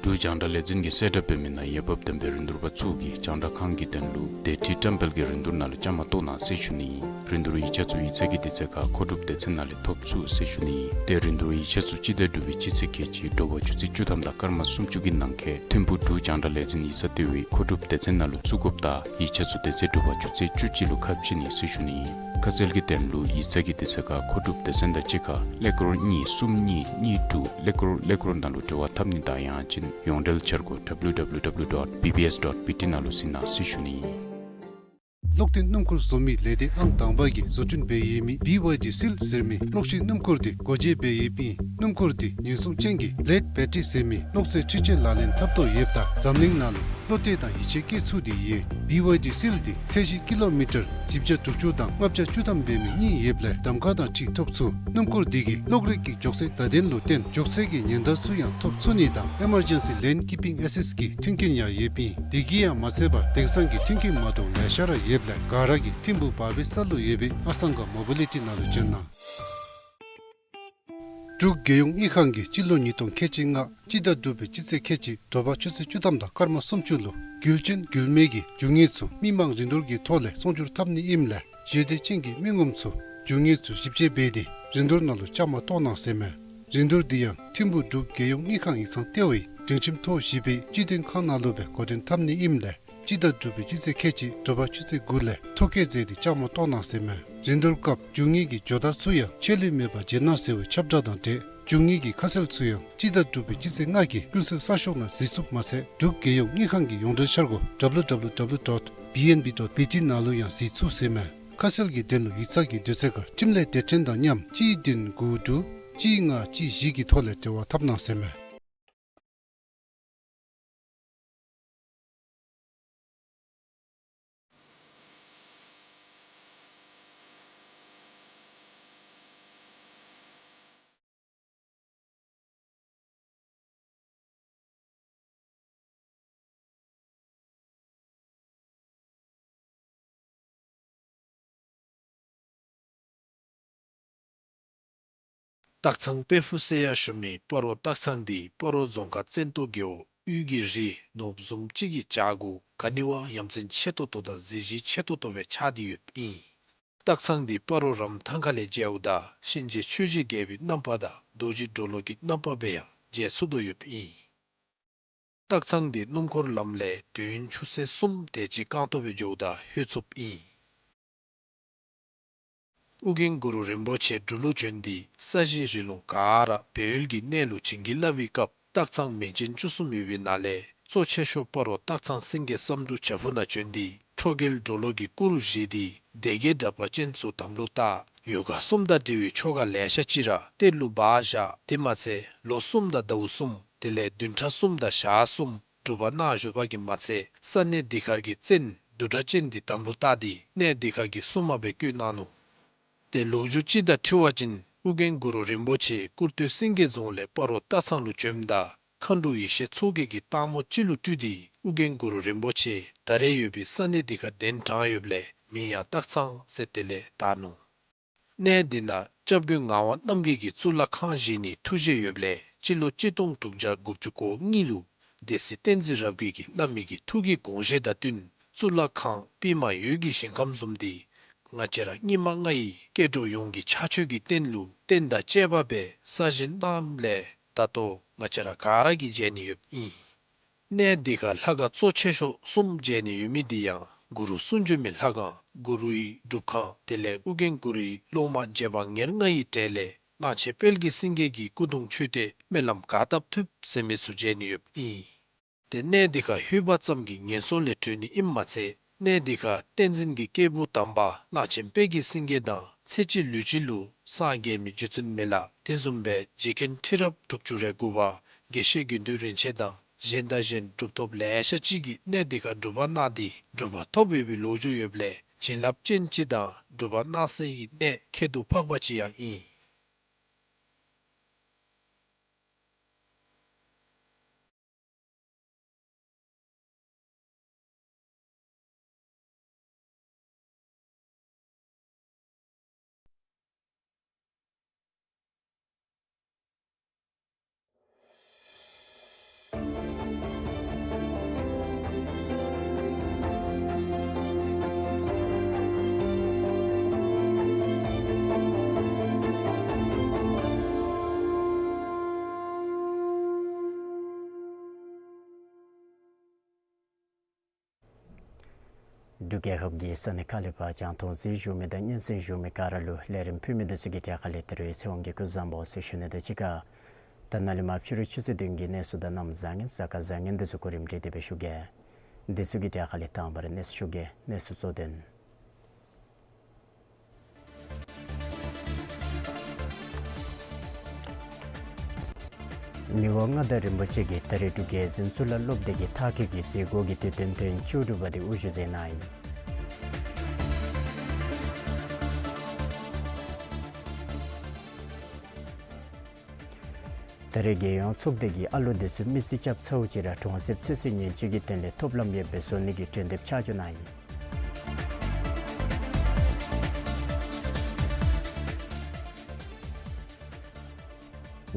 འབྲུག་རྒྱང་བསྒྲགས་ལས་འཛིན་གྱིས་གསལ་བསྒྲགས་འབད་མི་ནང་འོས་འབབ་ལྡན་པའི་རིན་བསྡུར་པ་ཚུ་གིས་རྒྱང་བསྒྲགས་ཁང་གི་དོན་ལུ་སྡེ་ཁྲིའི་བཀྲམ་སྤེལ་གྱི་རིན་བསྡུར་ནང་ལུ་བཅའ་མར་གཏོགས་གནང་ཟེར་ཞུ་ནི་ཨིན། རིན་བསྡུར་ཡིག་ཆ་ཚུ་ཡིག་ཚང་གི་དུས་ཚོད་ཁར་མཁོ་སྒྲུབ་སྡེ་ཚན་ནང་ལས་ཐོབ་ཚུགས་ཟེར་ཞུ་ནི་ཨིན། ཏེ་རིན་བསྡུར་ཡིག་ཆ་ཚུ་སྤྱི་ཟླ་དྲུག་པའི་སྤྱི་ཚེས་ཁལ་གཅིག་དྲོ་པ་ཆུ་ཚོད་བཅུ་ཐམ་དང་སྐར་མ་སུམ་ཅུ་གི་ནང་འཁོད་ཐིམ་ཕུག་འབྲུག་རྒྱང་བསྒྲགས་ལས་འཛིན་ཡིག་ཚང་ལྟེ་བའི་མཁོ་སྒྲུབ་སྡེ་ཚན་ནང་ལུ་བཙུགས་དགོཔ་དང་ཡིག་ཆ་ཚུ་དེ་ཚེ་དྲོ་པ་ཆུ་ཚོད་བཅུ་གཅིག་ལུ་ཁ་ཕྱེ་ནི་ཟེར་ཞུ་ནི་ཨིན། ཁ་གསལ་གྱི་དོན་ལུ་ཡིག་ཚང་གི་དུས་ཚོད་ཁར་མཁོ་སྒྲུབ་སྡེ་ཚན་དང་གཅིག་ཁར་ཀླད་ཀོར་གཉིས་གསུམ་གཉིས་གཉིས་དྲུག་ཀླད་ཀོར་ཀླད་ཀོར་ནང་ལུ་འབྲེལ་བ་འཐབ་ནི་དང་ཡང་ཅིན་ཡོངས་འབྲེལ་འཆར་སྒོ་W W W dot B B S dot B T ནང་ལུ་གཟིགས་གནང་ཟེར་ཞུ་ནི་ཨིན། གློག་འཐེན་སྣུམ་འཁོར་བཟོ་མི་ལས་སྡེ་ཨང་དང་པ་གིས་བཟོ་སྐྲུན་འབད་ཡོད་མི་B Y D Seal ཟེར་མི་གློག་ཤིང་སྣུམ་འཁོར་འདི་སྒོ་འབྱེད་འབད་ཡོདཔ་ཨིན། སྣུམ་འཁོར་འདི་ཉེན་སྲུང་ཅན་གྱི་Blade Battery ཟེར་མི་གློག་རྫས་འཕྲུལ་ཆས་ལག་ལེན་འཐབ་དོ་ཡོདཔ་ད་འཛམ་གླིང་ནང་ལུ་བློ་གཏད་དང་ཡིད་ཆེས་བསྐྱེད་ཚུགས་ཏེ་ཡོད། B Y D Seal འདི་ཚད་གཞི་ཀི་ལོ་མི་ཊར་བཞི་བརྒྱ་དྲུག་ཅུ་དང་ལྔ་བརྒྱ་བཅུ་ཐམ་འབད་མི་གཉིས་ཡོདཔ་ལས་གདམ་ཁ་དང་འཁྲིལ་ཐོབ་ཚུགས། སྣུམ་འཁོར་འདི་གིས་གློག་རིག་གི་མགྱོགས་ཚད་བརྡ་དོན་ལུ་བརྟེན་མགྱོགས་ཚད་ཀྱི་ཉེན་བརྡ་ཚུ་ཡང་ཐོབ་ཚུགས་ནི་དང་Emergency Lane Keeping Assist གི་མཐུན་རྐྱེན་ཡང་ཡོདཔ་ཨིན། དེ་གིས་ཡང་མ་ཚད་པར་དེང་སང་གི་མཐུན་རྐྱེན་མ་འདྲཝ་ལེ་ཤ་ར་ཡོདཔ་ལས་ག་ར་གིས་ཐིམ་ཕུག་བར་པའི་ས་ལུ་ཡོད་པའི་ཨ་སང་ག་Mobility ནང་ལུ་བྱོན་གནང་། འབྲུག་རྒྱལ་ཡོངས་དངུལ་ཁང་གིས་སྤྱི་ལོ་ཉིས་སྟོང་ཁལ་གཅིག་ལྔ་སྤྱི་ཟླ་དྲུག་པའི་སྤྱི་ཚེས་ཁལ་གཅིག་དྲོ་པ་ཆུ་ཚོད་བཅུ་ཐམ་དང་སྐར་མ་སུམ་ཅུ་ལུ་རྒྱུ་ཅན་རྒྱུ་མེད་ཀྱི་རྒྱུ་དངོས་ཚུ་མི་མང་རིན་བསྡུར་གྱི་ཐོག་ལས་ཚོང་སྒྱུར་འཐབ་ནི་ཨིནམ་ལས་ཞེ་འདོད་ཅན་གྱི་མི་ངོམ་ཚུ་རྒྱུ་དངོས་ཚུ་ཞིབ་དཔྱད་འབད་དེ་རིན་བསྡུར་ནང་ལུ་བཅའ་མར་གཏོགས་གནང་ཟེར་མས། རིན་བསྡུར་འདི་ཡང་ཐིམ་ཕུག་འབྲུག་རྒྱལ་ཡོངས་དངུལ་ཁང་ཡིག་ཚང་ལྟེ་བའི་སྒྲིང་ཁྱིམ་ཐོག་བཞི་པའི་སྤྱི་དོན་ཁང་ནང་ལུ་སྦེ་འགོ་འདྲེན་འཐབ་ནི་ཨིནམ་ལས་སྤྱི་ཟླ་དྲུག་པའི་སྤྱི་ཚེས་ཁལ་གཅིག་དྲོ་པ་ཆུ་ཚོད་དགུ་ལས་ཐོ་བཀོད་མཛད་དེ་བཅའ་མར་གཏོགས་གནང་ཟེར་མས། རིན་བསྡུར་སྐབས་རྒྱུ་དངོས་ཀྱི་ཇོ་བདག་ཚུ་ཡང་ཆད་ལུས་མེད་པར་བརྗེ་གནང་ཟེར་བའི་ཁྱབ་བསྒྲགས་དང་འབྲེལ་རྒྱུ་དངོས་ཀྱི་ཁ་གསལ་ཚུ་ཡང་སྤྱི་ཟླ་དྲུག་པའི་སྤྱི་ཚེས་ལྔ་གི་ཀུན་གསལ་གསར་ཤོག་ནང་གཟིགས་ཚུགསཔ་མ་ཚད་འབྲུག་རྒྱལ་ཡོངས་དངུལ་ཁང་གི་ཡོངས་འབྲེལ་འཆར་སྒོ་W W W dot B N B dot B T ནང་ལུ་ཡང་གཟིགས་ཚུགས་ཟེར་མས། ཁ་གསལ་གྱི་དོན་ལུ་ཡིག་ཚང་གི་དུས་ཚོད་ཁར་འཕྲིན་ལས་སྡེ་ཕྲན་དང་མཉམ་གཅིག་བདུན་དགུ་དྲུག་གཅིག་ལྔ་གཅིག་བཞི་གི་ཐོག་ལས་འབྲེལ་བ་འཐབ་གནང་ཟེར་མས། སྟག་ཚང་དཔལ་ཕུག་ཟེར་ཡང་ཞུ་མི་སྤ་རོ་སྟག་ཚང་འདི་སྤ་རོ་རྫོང་ཁག་བཙན་ཏོ་རྒེད་འོག་དབུས་ཀྱི་རི་ནོར་བུ་བཟུམ་ཅིག་གི་བྱག་གུ་ག་ནི་བ་ཡ་མཚན་ཆེ་ཏོག་ཏོ་དང་གཟི་བརྗིད་ཆེ་ཏོག་ཏོ་སྦེ་ཆགས་ཏེ་ཡོདཔ་ཨིན། སྟག་ཚང་འདི་སྤ་རོ་རམ་ཐང་ཁ་ལས་མཇལཝ་ད་གཤིན་རྗེ་ཆོས་ཀྱི་རྒྱལ་པོའི་རྣམ་པ་དང་རྡོ་རྗེ་གྲོ་ལོད་ཀྱི་རྣམ་པ་སྦེ་ཡང་མཇལ་ཚུགས་དོ་ཡོདཔ་ཨིན། སྟག་ཚང་འདི་སྣུམ་འཁོར་ལམ་ལས་དུས་ཡུན་ཆུ་ཚོད་གསུམ་དེ་ཅིག་རྐང་སྟོང་སྦེ་འགྱོཝ་ད་ལྷོད་ཚུགསཔ་ཨིན། ཨོ་རྒྱན་གུ་རུ་རིན་པོ་ཆེ་འབྲུག་ལུ་བྱོན་ཏེ་ས་གཞི་རི་ལུང་ག་ར་སྦས་ཡུལ་གྱི་གནས་ལུ་བྱིན་གྱིས་བརླབས་པའི་སྐབས་སྟག་ཚང་མིང་ཅན་བཅུ་གསུམ་ཡོད་པའི་ནང་ལས་གཙོ་ཆེ་ཤོས་སྤ་རོ་སྟག་ཚང་སེང་གེ་བསམ་འགྲུབ་བྱག་ཕུག་ནང་བྱོན་ཏེ་ཁྲོ་རྒྱལ་གྲོ་ལོད་ཀྱི་སྐུ་རུ་བཞེངས་ཏེ་སྡེ་བརྒྱད་དྲེགས་པ་ཅན་ཚུ་དམ་ལུ་བཏགས། ཡོ་ག་གསུམ་དང་འབྲེལ་བའི་ཆོ་ག་ལེ་ཤ་ཅིག་ར་གཏེར་ལུ་སྦ་བཞག། དེ་མ་ཚད་ལོ་གསུམ་དང་ཟླཝ་གསུམ་དེ་ལས་བདུན་ཕྲག་གསུམ་དང་ཞག་གསུམ་སྒྲུབ་པ་གནང་བཞུགས་པ་གིས་མ་ཚད་ས་གནས་འདི་ཁར་གྱི་བཙན་བདུད་དྲེགས་ཅན་འདི་དམ་ལུ་བཏགས་ཏེ་གནས་འདི་ཁར་གྱི་སྲུང་མ་སྦེ་བསྐོས་གནང་ནུག། ཏེ་ལོ་རྒྱུས་ཅིག་དང་འཁྲིལ་བ་ཅིན་ཨོ་རྒྱན་གུ་རུ་རིན་པོ་ཆེ་ཀུར་སྟོད་སེང་གེ་རྫོང་ལས་སྤ་རོ་སྟག་ཚང་ལུ་བྱོནམ་ད་མཁའ་འགྲོ་ཡེ་ཤེས་མཚོ་རྒྱལ་གྱིས་སྟག་མོ་ཅིག་ལུ་སྤྲུལ་ཏེ་ཨོ་རྒྱན་གུ་རུ་རིན་པོ་ཆེ་ད་རེས་ཡོད་པའི་ས་གནས་འདི་ཁར་གདན་དྲངས་ཡོདཔ་ལས་མིང་ཡང་སྟག་ཚང་ཟེར་དེ་ལས་བཏགས་ནུག། གནས་འདི་ནང་སྐྱབས་མགོན་ངག་དབང་རྣམ་རྒྱལ་གྱིས་གཙུག་ལག་ཁང་བཞེངས་ནིའི་ཐུགས་བཞེད་ཡོདཔ་ལས་སྤྱི་ལོ་གཅིག་སྟོང་དྲུག་བརྒྱ་དགུ་བཅུ་གོ་གཉིས་ལུ་སྡེ་སྲིད་བསྟན་འཛིན་རབ་རྒྱས་ཀྱིས་བླ་མའི་གི་ཐུགས་ཀྱི་དགོངས་བཞེད་དང་བསྟུན་གཙུག་ལག་ཁང་པདྨ་འོད་ཀྱི་ཞིང་ཁམས་བཟུམ་འདི་ང་བཅས་ར་སྙིགས་མ་ལྔ་ཡི་སྐྱེ་འགྲོ་ཡོངས་ཀྱི་ཕྱག་མཆོད་ཀྱི་རྟེན་ལུ་རྟེན་དང་བཅས་པ་སྦེ་གསར་བཞེངས་གནངམ་ལས་ད་ལྟོ་ང་བཅས་ར་ག་ར་གིས་མཇལ་ནི་ཡོདཔ་ཨིན། གནས་འདི་ཁར་ལྷ་ཁང་གཙོ་ཆེ་ཤོས་གསུམ་མཇལ་ནི་ཡོད་མི་འདི་ཡང་གུ་རུ་གསུང་བྱོན་མའི་ལྷ་ཁང་གུ་རུའི་སྒྲུབ་ཁང་དེ་ལས་ཨོ་རྒྱན་གུ་རུའི་སློབ་མ་རྗེ་འབངས་ཉེར་ལྔ་ཡི་གྲས་ལས་གླང་ཆེན་དཔལ་གྱི་སེང་གེ་གི་སྐུ་གདུང་མཆོད་རྟེན་སྨོན་ལམ་གར་སྟབས་ཐུབ་ཟེར་མི་ཚུ་མཇལ་ནི་ཡོདཔ་ཨིན། ཏེ་གནས་འདི་ཁར་ལྷོད་པ་ཙམ་གྱིས་ངན་སོང་ལས་གྲོལ་ནི་ཨིནམ་མ་ཚད་གནས་འདི་ཁར་བསྟན་འཛིན་གྱི་སྐྱེས་བུ་དམ་པ་གླང་ཆེན་དཔལ་གྱི་སེང་གེ་དང་ཚེ་གཅིག་ལུས་གཅིག་ལུ་སངས་རྒྱས་མི་རྗེ་བཙུན་མི་ལ་དེ་བཟུམ་སྦེ་རྗེ་མཁན་ཁྲི་རབས་དྲུག་ཅུ་རེ་དགུ་པ་དགེ་བཤེས་དགེ་འདུན་རིན་ཆེན་དང་གཞན་དང་གཞན་གྲུབ་ཐོབ་ལེ་ཤ་ཅིག་གིས་གནས་འདི་ཁར་སྒྲུབ་པ་གནང་སྟེ་གྲུབ་པ་ཐོབ་ཡོད་པའི་ལོ་རྒྱུས་ཡོདཔ་ལས་བྱིན་རླབས་ཅན་ཅིག་དང་སྒྲུབ་པ་གནང་སའི་གནས་ཁྱད་དུ་འཕགས་པ་ཅིག་ཡང་ཨིན། འབྲུག་རྒྱལ་ཁབ་ཀྱི་ས་གནས་ཁག་ལས་ཕར་རྒྱང་མཐོང་གཟིགས་བཞུགས་མི་དང་སྙན་གསན་བཞུགས་མི་ག་ར་ལུ་ལས་རིམ་ཕུལ་མི་འདི་ཚུ་གི་གྲས་ཁ་ལས་ད་རིས་ཚེ་དབང་གིས་སྐུ་གཟུགས་བཟང་པོ་ཟེར་ཞུ་ནི་དང་གཅིག་ཁར། ད་ནཱ་ལས་མར་ཕྱི་རུ་ཆུ་ཚོད་བདུན་གྱི་གནས་ཚུལ་དང་གནམ་བཟང་ངན་གཟའ་སྐར་བཟང་ངན་འདི་ཚུ་གོ་རིམ་སྒྲིག་སྟེ་སྦེ་ཞུ་གེ། འདི་ཚུ་གི་གྲས་ཁ་ལས་དང་པ་ར་གནས་ཚུལ་ཞུ་གེ། གནས་ཚུལ་གཙོ་དོན། མི་དབང་མངའ་བདག་རིན་པོ་ཆེ་གིས་ད་རིས་འབྲུག་རྒྱལ་འཛིན་གཙུག་ལག་སློབ་སྡེ་གི་མཐར་འཁྱོལ་གྱི་མཛད་སྒོ་གི་དུས་སྟོན་དོན་མཆོག་གྲུབ་པ་དེ་དབུ་བཞུགས་མཛད་གནང་ཡི། ད་རིས་རྒྱལ་ཡོངས་ཚོགས་སྡེ་གིས་ཨ་ལོ་འདི་ཚུ་མི་རྩིས་རྐྱབ་ཚརཝ་ཅིག་ར་གྲོང་གསེབ་ཚེ་སྲོག་ཉེན་བཅོལ་གྱི་དོན་ལས་ཐོབ་ལམ་ཡོདཔ་སྦེ་བཟོ་ནི་གི་གྲོས་འདེབས་ཆ་འཇོག་གནང་ཡི།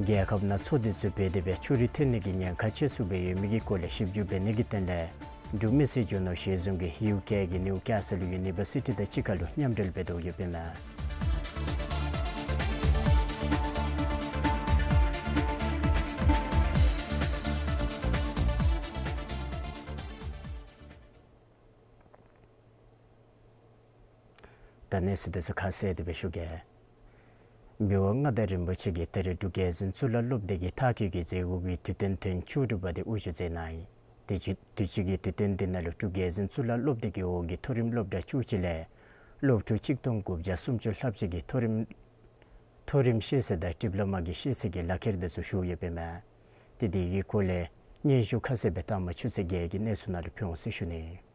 རྒྱལ་ཁབ་ནང་མཚོ་འདི་ཚུ་འབད་དེ་སྦེ་ཆུ་རུད་ཐོན་ནི་གི་ཉེན་ཁ་ཆེ་སུ་སྦེ་ཡོད་མི་གི་སྐོར་ལས་ཞིབ་འཇུག་འབད་ནི་གི་དོན་ལས་འབྲུག་མི་སེར་རྒྱུ་ནོར་གཞི་བཟུང་གིས་ཡུ་ཀེ་གི་ནིའུ་ཀེ་སལ་ཡུ་ནི་བར་སི་ཊི་དང་གཅིག་ཁར་ལུ་མཉམ་འབྲེལ་འབད་དོ་ཡོདཔ་ཨིན་མས། ད་གནས་ཚུལ་འདི་ཚུ་ཁ་གསལ་དེ་སྦེ་ཞུ་གེ། མི་དབང་མངའ་བདག་རིན་པོ་ཆེ་གིས་ད་རིས་འབྲུག་རྒྱལ་འཛིན་གཙུག་ལག་སློབ་སྡེ་གི་མཐར་འཁྱོལ་གྱི་མཛད་སྒོ་གི་དུས་སྟོན་དོན་མཆོག་གྲུབ་པ་དེ་དབུ་བཞུགས་མཛད་གནང་ཡི། དུས་ཅི་དུས་ཅི་གི་དུས་སྟོན་འདི་ནང་ལུ་འབྲུག་རྒྱལ་འཛིན་གཙུག་ལག་སློབ་སྡེ་གི་འོག་གི་མཐོ་རིམ་སློབ་གྲྭ་བཅུ་གཅིག་ལས་སློབ་ཕྲུག་གཅིག་སྟོང་དགུ་བརྒྱ་སུམ་ཅུ་ལྷགཔ་ཅིག་གིས་མཐོ་རིམ་མཐོ་རིམ་ཤེས་ཚད་དང་ཌིབ་ལོ་མ་གི་ཤེས་ཚད་ཀྱི་ལག་ཁྱེར་འདི་ཚུ་ཞུ་ཡོདཔ་ཨིན་མས། ཏེ་དེ་གི་སྐོར་ལས་སྙན་ཞུ་ཁ་གསལ་སྦེ་ད་མ་ཆུ་ཚོད་བརྒྱད་ཀྱི་གནས་ཚུལ་ནང་ལུ་ཕུལ་འོང་ཟེར་ཞུ་ནི།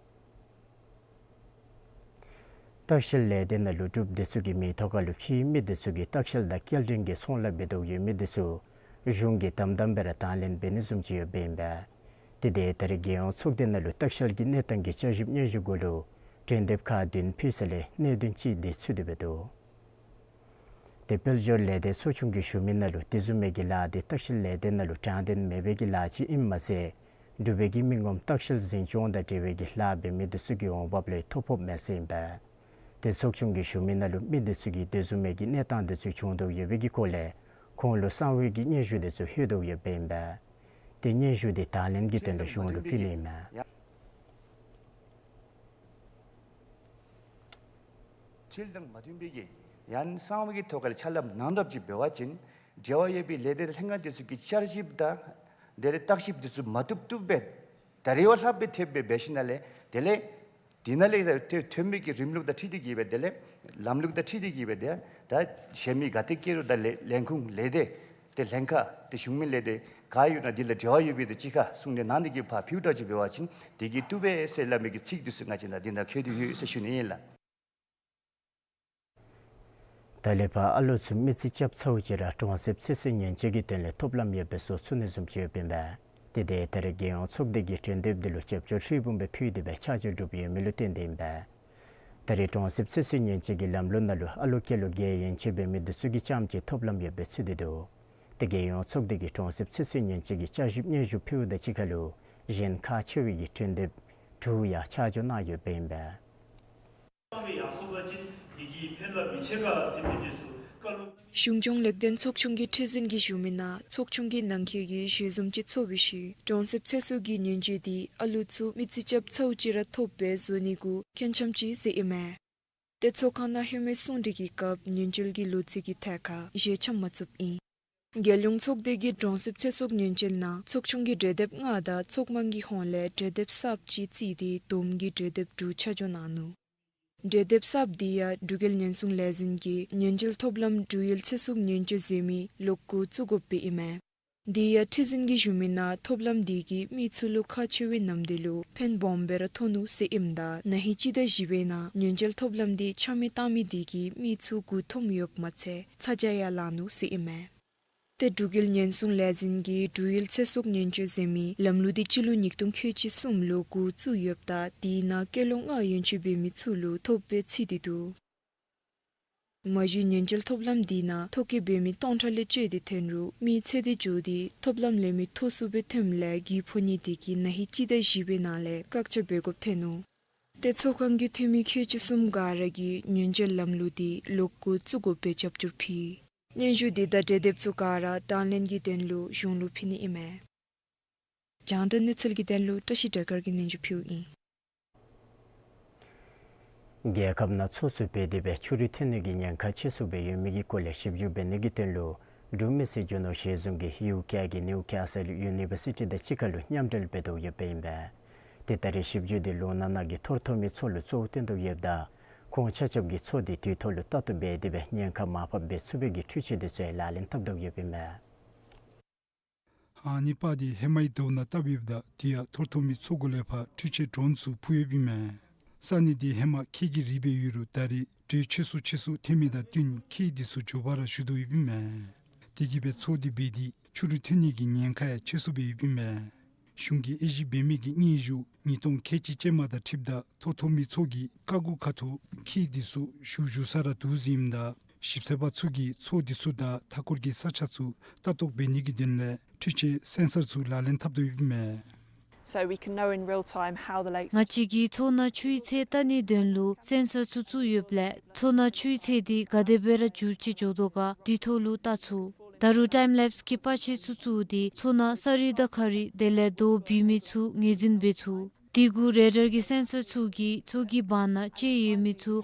ལྟ་བཤལ་ལས་སྡེ་ནང་ལུ་འབྲུགཔ་འདི་ཚུ་གི་མིང་ཐོ་ཁ་ལུ་ཕྱེ་མི་འདི་ཚུ་གིས་ལྟ་བཤལ་དང་སྐྱེལ་འདྲེན་གྱི་ཚོང་ལཱ་འབད་དོ་ཡོད་མི་འདི་ཚུ་གཞུང་གིས་དམ་དམ་སྦེ་ར་དང་ལེན་འབད་ནི་བཟུམ་ཅིག་ཡོདཔ་ཨིན་པས། ཏེ་དེ་ད་རིས་རྒྱལ་ཡོངས་ཚོགས་སྡེ་ནང་ལུ་ལྟ་བཤལ་གྱི་གནས་སྟངས་ཀྱི་བསྐྱར་ཞིབ་སྙན་ཞུ་གུ་ལུ་གྲོས་འདེབས་ཁག་བདུན་ཕུལ་ས་ལས་གནད་དོན་གཅིག་འདི་ཚུད་དེ་འབད་དོ། ཏེ་དཔལ་འབྱོར་ལས་སྡེ་ཚོགས་ཆུང་གིས་ཞུ་མི་ནང་ལུ་དེ་བཟུམ་མའི་གི་ལཱ་འདི་ལྟ་བཤལ་ལས་སྡེ་ནང་ལུ་དྲང་བདེན་མེད་པའི་གི་ལཱ་ཅིག་ཨིནམ་མ་ཚད་འབྲུག་པའི་གི་མི་ངོམ་ལྟ་བཤལ་འཛིན་སྐྱོང་དང་འབྲེལ་བའི་གི་ལཱ་འབད་མི་འདི་ཚུ་གི་འོང་འབབ་ལུ་ཐོ་ཕོགཔ་མས་ཟེར་ཨིན་པས། ཏེ་ཚོགས་ཆུང་གིས་ཞུ་མི་ནང་ལུ་མི་འདི་ཚུ་གིས་དེ་བཟུམ་མའི་གི་གནས་སྟངས་འདི་ཚུ་བྱུང་དོ་ཡོད་པའི་གི་སྐོར་ལས་ཁོང་ལུ་གསང་བའི་གི་སྙན་ཞུ་འདི་ཚུ་ལྷོད་དོ་ཡོདཔ་ཨིན་པས། ཏེ་སྙན་ཞུ་འདི་དང་ལེན་གྱི་དོན་ལུ་གཞུང་ལུ་ཕུལ་ནི་ཨིན་མས། ཁྲིམས་དང་མ་མཐུན་པའི་གི་ཡང་གསང་བའི་གི་ཐོག་ཁར་ཕྱག་ལཱ་གནང་རབས་ཅིག་འབད་བ་ཅིན་འབྲེལ་བ་ཡོད་པའི་ལས་སྡེ་ལྷན་ཁག་འདི་ཚུ་གིས་བསྐྱར་ཞིབ་དང་དེ་ལས་བརྟག་ཞིབ་འདི་ཚུ་མ་བཏུབ་བཏུབ་སྦེ་ད་རེས་བ་ལྷགཔ་སྦེ་ཐེབས་སྦེ་འབད་ཞིནམ་ལས་དེ་ལས་དེ་ནང་ལས་ཐོན་མི་གི་རིམ་ལུགས་དང་འཁྲིལ་ཏེ་གིས་སྦེ་དེ་ལས་ལམ་ལུགས་དང་འཁྲིལ་ཏེ་གིས་སྦེ་དེ་ད་གཞན་མི་ག་ཏེ་སྐྱེལ་རུང་ད་ལས་ལས་ཁུངས་ལས་སྡེ་ཏེ་ལྷན་ཁག་ཏེ་གཞུང་མིན་ལས་སྡེ་ག་ཡོད་ན་འདི་ལུ་འབྲེལ་བ་ཡོད་པའི་དེ་གཅིག་ཁར་གསུང་གྲོས་གནང་ནི་གི་ཕར་ཕུལཝ་ད་ཅིག་འབད་བ་ཅིན་དེ་གིས་བཏུབ་པས་ཟེར་སླབ་མི་གི་ཚིག་འདི་ཚུ་ང་བཅས་ནང་འདི་ནང་འཁོད་དེ་ཡོད་ཟེར་ཞུ་ནི་ཨིན་ལགས། ད་ལས་ཕར་ཨ་ལོ་ཚུ་མི་རྩིས་རྐྱབ་ཚརཝ་ཅིག་ར་གྲོང་གསེབ་ཚེ་སྲོག་ཉེན་བཅོལ་གྱི་དོན་ལས་ཐོབ་ལམ་ཡོདཔ་སྦེ་བཟོ་ཚུགས་ནི་བཟུམ་ཅིག་ཡོདཔ་ཨིན་པས། ཏེ་དེ་ད་རིས་རྒྱལ་ཡོངས་ཚོགས་སྡེ་གིས་གྲོས་འདེབས་འདི་ལུ་རྒྱབ་སྐྱོར་ཧྲིལ་བུམ་སྦེ་ཕུལ་ཏེ་སྦེ་ཆ་འཇོག་གྲུབ་ཡོད་མི་ལུ་བརྟེན་ཏེ་ཨིན་པས། ད་རེས་གྲོང་གསེབ་ཚེ་སྲོག་ཉེན་བཅོལ་གྱི་ལམ་ལུགས་ནང་ལུ་ཨ་ལོ་སྐྱེས་ལོ་བརྒྱད་ཡན་ཆད་འབད་མི་འདི་ཚུ་གིས་རྐྱངམ་གཅིག་ཐོབ་ལམ་ཡོདཔ་སྦེ་ཚུད་དེ་འདུག། ཏེ་རྒྱལ་ཡོངས་ཚོགས་སྡེ་གིས་གྲོང་གསེབ་ཚེ་སྲོག་ཉེན་བཅོལ་གྱི་བསྐྱར་ཞིབ་སྙན་ཞུ་ཕུལཝ་དང་གཅིག་ཁར་ལུ་གཞན་ཁག་ཆེ་བའི་གི་གྲོས་འདེབས་དྲུག་ཡང་ཆ་འཇོག་གནང་ཡོདཔ་ཨིན་པས། གཞུང་སྐྱོང་ལེགས་ལྡན་ཚོགས་ཆུང་གི་ཁྲི་འཛིན་གྱིས་ཞུ་མི་ནང་ཚོགས་ཆུང་གི་ནང་འཁོད་ཀྱི་ཞལ་འཛོམས་ཅིག་ཚོགས་པའི་ཤུལ་གྲོང་གསེབ་ཚེ་སྲོག་གི་ཉེན་བཅོལ་འདི་ཨ་ལོ་ཚུ་མི་རྩིས་རྐྱབ་ཚརཝ་ཅིག་ར་ཐོབ་སྦེ་བཟོ་ནི་གུ་ཁྱེད་རྐྱངམ་ཅིག་ཟེར་ཨིན་མས། ཏེ་ཚོགས་ཁང་ནང་ཧེ་མའི་གསུང་གྲོས་ཀྱི་སྐབས་ཉེན་བཅོལ་གྱི་ལོ་ཚིགས་ཀྱི་ཐད་ཁར་ཞལ་འཆམ་མ་ཚུགསཔ་ཨིན། རྒྱལ་ཡོངས་ཚོགས་སྡེ་གིས་གྲོང་གསེབ་ཚེ་སྲོག་ཉེན་བཅོལ་ནང་ཚོགས་ཆུང་གི་གྲོས་འདེབས་ལྔ་དང་ཚོགས་དམངས་ཀྱི་ཧོངས་ལས་གྲོས་འདེབས་གསརཔ་ཅིག་བརྩིས་ཏེ་བསྡོམས་ཀྱིས་གྲོས་འདེབས་དྲུག་ཆ་འཇོག་གནང་ནུག། གྲོས་འདེབས་གསརཔ་འདི་ཡང་འབྲུག་རྒྱལ་ཉེན་སྲུང་ལས་འཛིན་གྱིས་ཉེན་བཅོལ་ཐོབ་ལམ་འབྲུག་ཡུལ་ཚེ་སྲོག་ཉེན་བཅོལ་ཟེར་མི་ལོག་སྐུ་བཙུགས་དགོཔ་སྦེ་ཨིན་མས། འདི་ཡང་ཁྲི་འཛིན་གྱིས་ཞུ་མི་ནང་ཐོབ་ལམ་འདི་གིས་མི་ཚུ་ལུ་ཁག་ཆེ་བའི་ནམ་དུས་ལུ་ཕན་སྦོམ་སྦེ་ར་ཐོགས་ནུག་ཟེར་ཨིནམ་ད་ན་ཧིང་སྤྱི་ཟླ་བཞི་པའི་ནང་ཉེན་བཅོལ་ཐོབ་ལམ་འདི་ཆ་མེད་བཏང་མི་འདི་གིས་མི་ཚུ་མགུ་འཐོམས་ཡོདཔ་མ་ཚད་ཚ་གྱང་ཡང་ལང་ནུག་ཟེར་ཨིན་མས། ཏེ་འབྲུག་ཡུལ་ཉེན་སྲུང་ལས་འཛིན་གྱིས་འབྲུག་ཡུལ་ཚེ་སྲོག་ཉེན་བཅོལ་ཟེར་མི་ལམ་ལུགས་འདི་སྤྱི་ལོ་ཉིས་སྟོང་ཁལ་གཅིག་གསུམ་ལུ་འགོ་བཙུགས་ཡོདཔ་ད་དེའི་ནང་སྐྱེས་ལོ་ལྔ་ཡན་ཆད་འབད་མི་ཚུ་ལུ་ཐོབ་སྦེ་བརྩི་སྟེ་འདུག། མ་གཞི་ཉེན་བཅོལ་ཐོབ་ལམ་འདི་ནང་ཐོ་བཀོད་འབད་མི་སྟོང་ཕྲག་ལས་བཅད་དེ་ཐོན་རུང་མི་ཚེ་འདི་འགྱོ་སྟེ་ཐོབ་ལམ་ལེན་མི་ཐོབ་ཚུགསཔ་སྦེ་ཐོནམ་ལས་རྒུད་ཕོག་ནི་འདི་གིས་ན་ཧིང་སྤྱི་ཟླ་བཞི་པའི་ནང་ལས་བཀག་ཆ་འབད་དགོཔ་ཐོན་ནུག། ཏེ་ཚོགས་ཁང་གི་འཐུས་མི་ཁལ་གཅིག་གསུམ་ག་ར་གིས་ཉེན་བཅོལ་ལམ་ལུགས་འདི་ལོག་སྐུ་བཙུགས་དགོཔ་སྦེ་རྒྱབ་སྐྱོར་ཕུལ། སྙན་ཞུ་འདི་དང་གྲོས་འདེབས་ཚུ་ག་ར་དང་ལེན་གྱི་དོན་ལུ་གཞུང་ལུ་ཕུལ་ནི་ཨིན་མས། རྒྱང་བསྒྲགས་གནས་ཚུལ་གྱི་དོན་ལུ་བཀྲ་ཤིས་སྒྲོལ་དཀར་གྱིས་སྙན་ཞུ་ཕུལཝ་ཨིན། རྒྱལ་ཁབ་ནང་མཚོ་ཚུ་འབད་དེ་སྦེ་ཆུ་རུད་ཐོན་ནི་གི་ཉེན་ཁ་ཆེ་སུ་སྦེ་ཡོད་མི་གི་སྐོར་ལས་ཞིབ་འཇུག་འབད་ནི་གི་དོན་ལུ་འབྲུག་མི་སེར་རྒྱུ་ནོར་གཞི་བཟུང་གིས་ཡུ་ཀེ་གི་ནིའུ་ཀེ་སཱལ་ཡུ་ནི་བར་སི་ཊི་དང་གཅིག་ཁར་ལུ་མཉམ་འབྲེལ་འབད་དོ་ཡོདཔ་ཨིན་པས། ཏེ་ད་རེས་ཞིབ་འཇུག་འདི་ལུང་ནག་ནང་གི་ཐོར་ཐོར་མི་མཚོ་ལུ་གཙོ་བོ་བཏོན་དོ་ཡོདཔ་ད་ཁོང་ཆ་ཁྱབ་ཀྱིས་མཚོ་འདི་དུས་ཐོག་ལུ་ལྟ་རྟོག་འབད་དེ་སྦེ་ཉེན་ཁ་མར་ཕབ་འབད་ཚུགས་པའི་གི་འཕྲུལ་ཆས་འདི་ཚུ་ཡང་ལག་ལེན་འཐབ་དོ་ཡོདཔ་ཨིན་པས། ཨ་ནི་པ་འདི་ཧེ་མའི་ཟླཝ་ནང་བཏབ་ཡོདཔ་ད་དེ་ཡང་ཐོར་ཐོར་མི་མཚོ་གུ་ལས་ཕར་འཕྲུལ་ཆས་ཌོ་རོན་ཚུ་འཕུར་ཡོདཔ་ཨིན་མས། ས་གནས་འདི་ཧེ་མ་ཁྱེག་གི་རི་སྦེ་ཡོད་རུང་ད་རེས་དྲོད་ཆེ་སུ་ཆེ་སུ་ཐོན་མི་དང་བསྟུན་ཁྱེག་འདི་ཚུ་མགྱོགས་པ་ར་ཞུ་དོ་ཡོདཔ་ཨིན་མས། དེ་གིས་སྦེ་མཚོ་འདི་འབད་དེ་ཆུ་རུད་ཐོན་ནི་གི་ཉེན་ཁ་ཡང་ཆེ་སུ་སྦེ་ཡོདཔ་ཨིན་མས། གཞུང་གིས་དབྱེ་ཞིབ་འབད་མི་གི་སྙན་ཞུ་ཉིས་སྟོང་ཁལ་གཅིག་ཅན་མ་དང་འཁྲིལཝ་ད་ཐོར་ཐོར་མི་མཚོ་གི་ཀ་གུ་ཁ་ཐུག་ཁྱེག་འདི་ཚུ་ཞུ་ཞུ་ས་ར་འདུག་ཟེར་ཨིནམ་ད་ཞིབ་འཚོལ་པ་ཚུ་གིས་མཚོ་འདི་ཚུ་དང་མཐའ་འཁོར་གྱི་ས་ཆ་ཚུ་ལྟ་རྟོག་འབད་ནི་གི་དོན་ལས་འཕྲུལ་ཆས་སེན་སར་ཚུ་ལག་ལེན་འཐབ་དོ་ཡོདཔ་ཨིན་མས། So we can know in real time how the lakes ང་བཅས་ཀྱིས་མཚོ་ནང་ཆུའི་ཚད་བལྟ་ནིའི་དོན་ལུ་སེན་སར་ཚུ་བཙུགས་ཡོདཔ་ལས་མཚོ་ནང་ཆུའི་ཚད་འདི་ག་དེ་སྦེ་ར་འགྱུར་བཅོས་འགྱོ་དོ་ག་དུས་ཐོག་ལུ་བལྟ་ཚུགས། ད་རུང་ཊའིམ་ལེབས་ཀྱི་པར་ཆས་ཚུ་བཙུགས་ཏེ་མཚོ་ནང་ས་རུད་དང་ཁ་རུད་དེ་ལས་རྡོ་བུད་མི་ཚུ་ངོས་འཛིན་འབད་ཚུགས། དེ་གུ་རེ་ཌར་གྱི་སེན་སར་ཚུ་གིས་མཚོ་གི་བར་ན་ལྕེ་ཡོད་མི་ཚུ་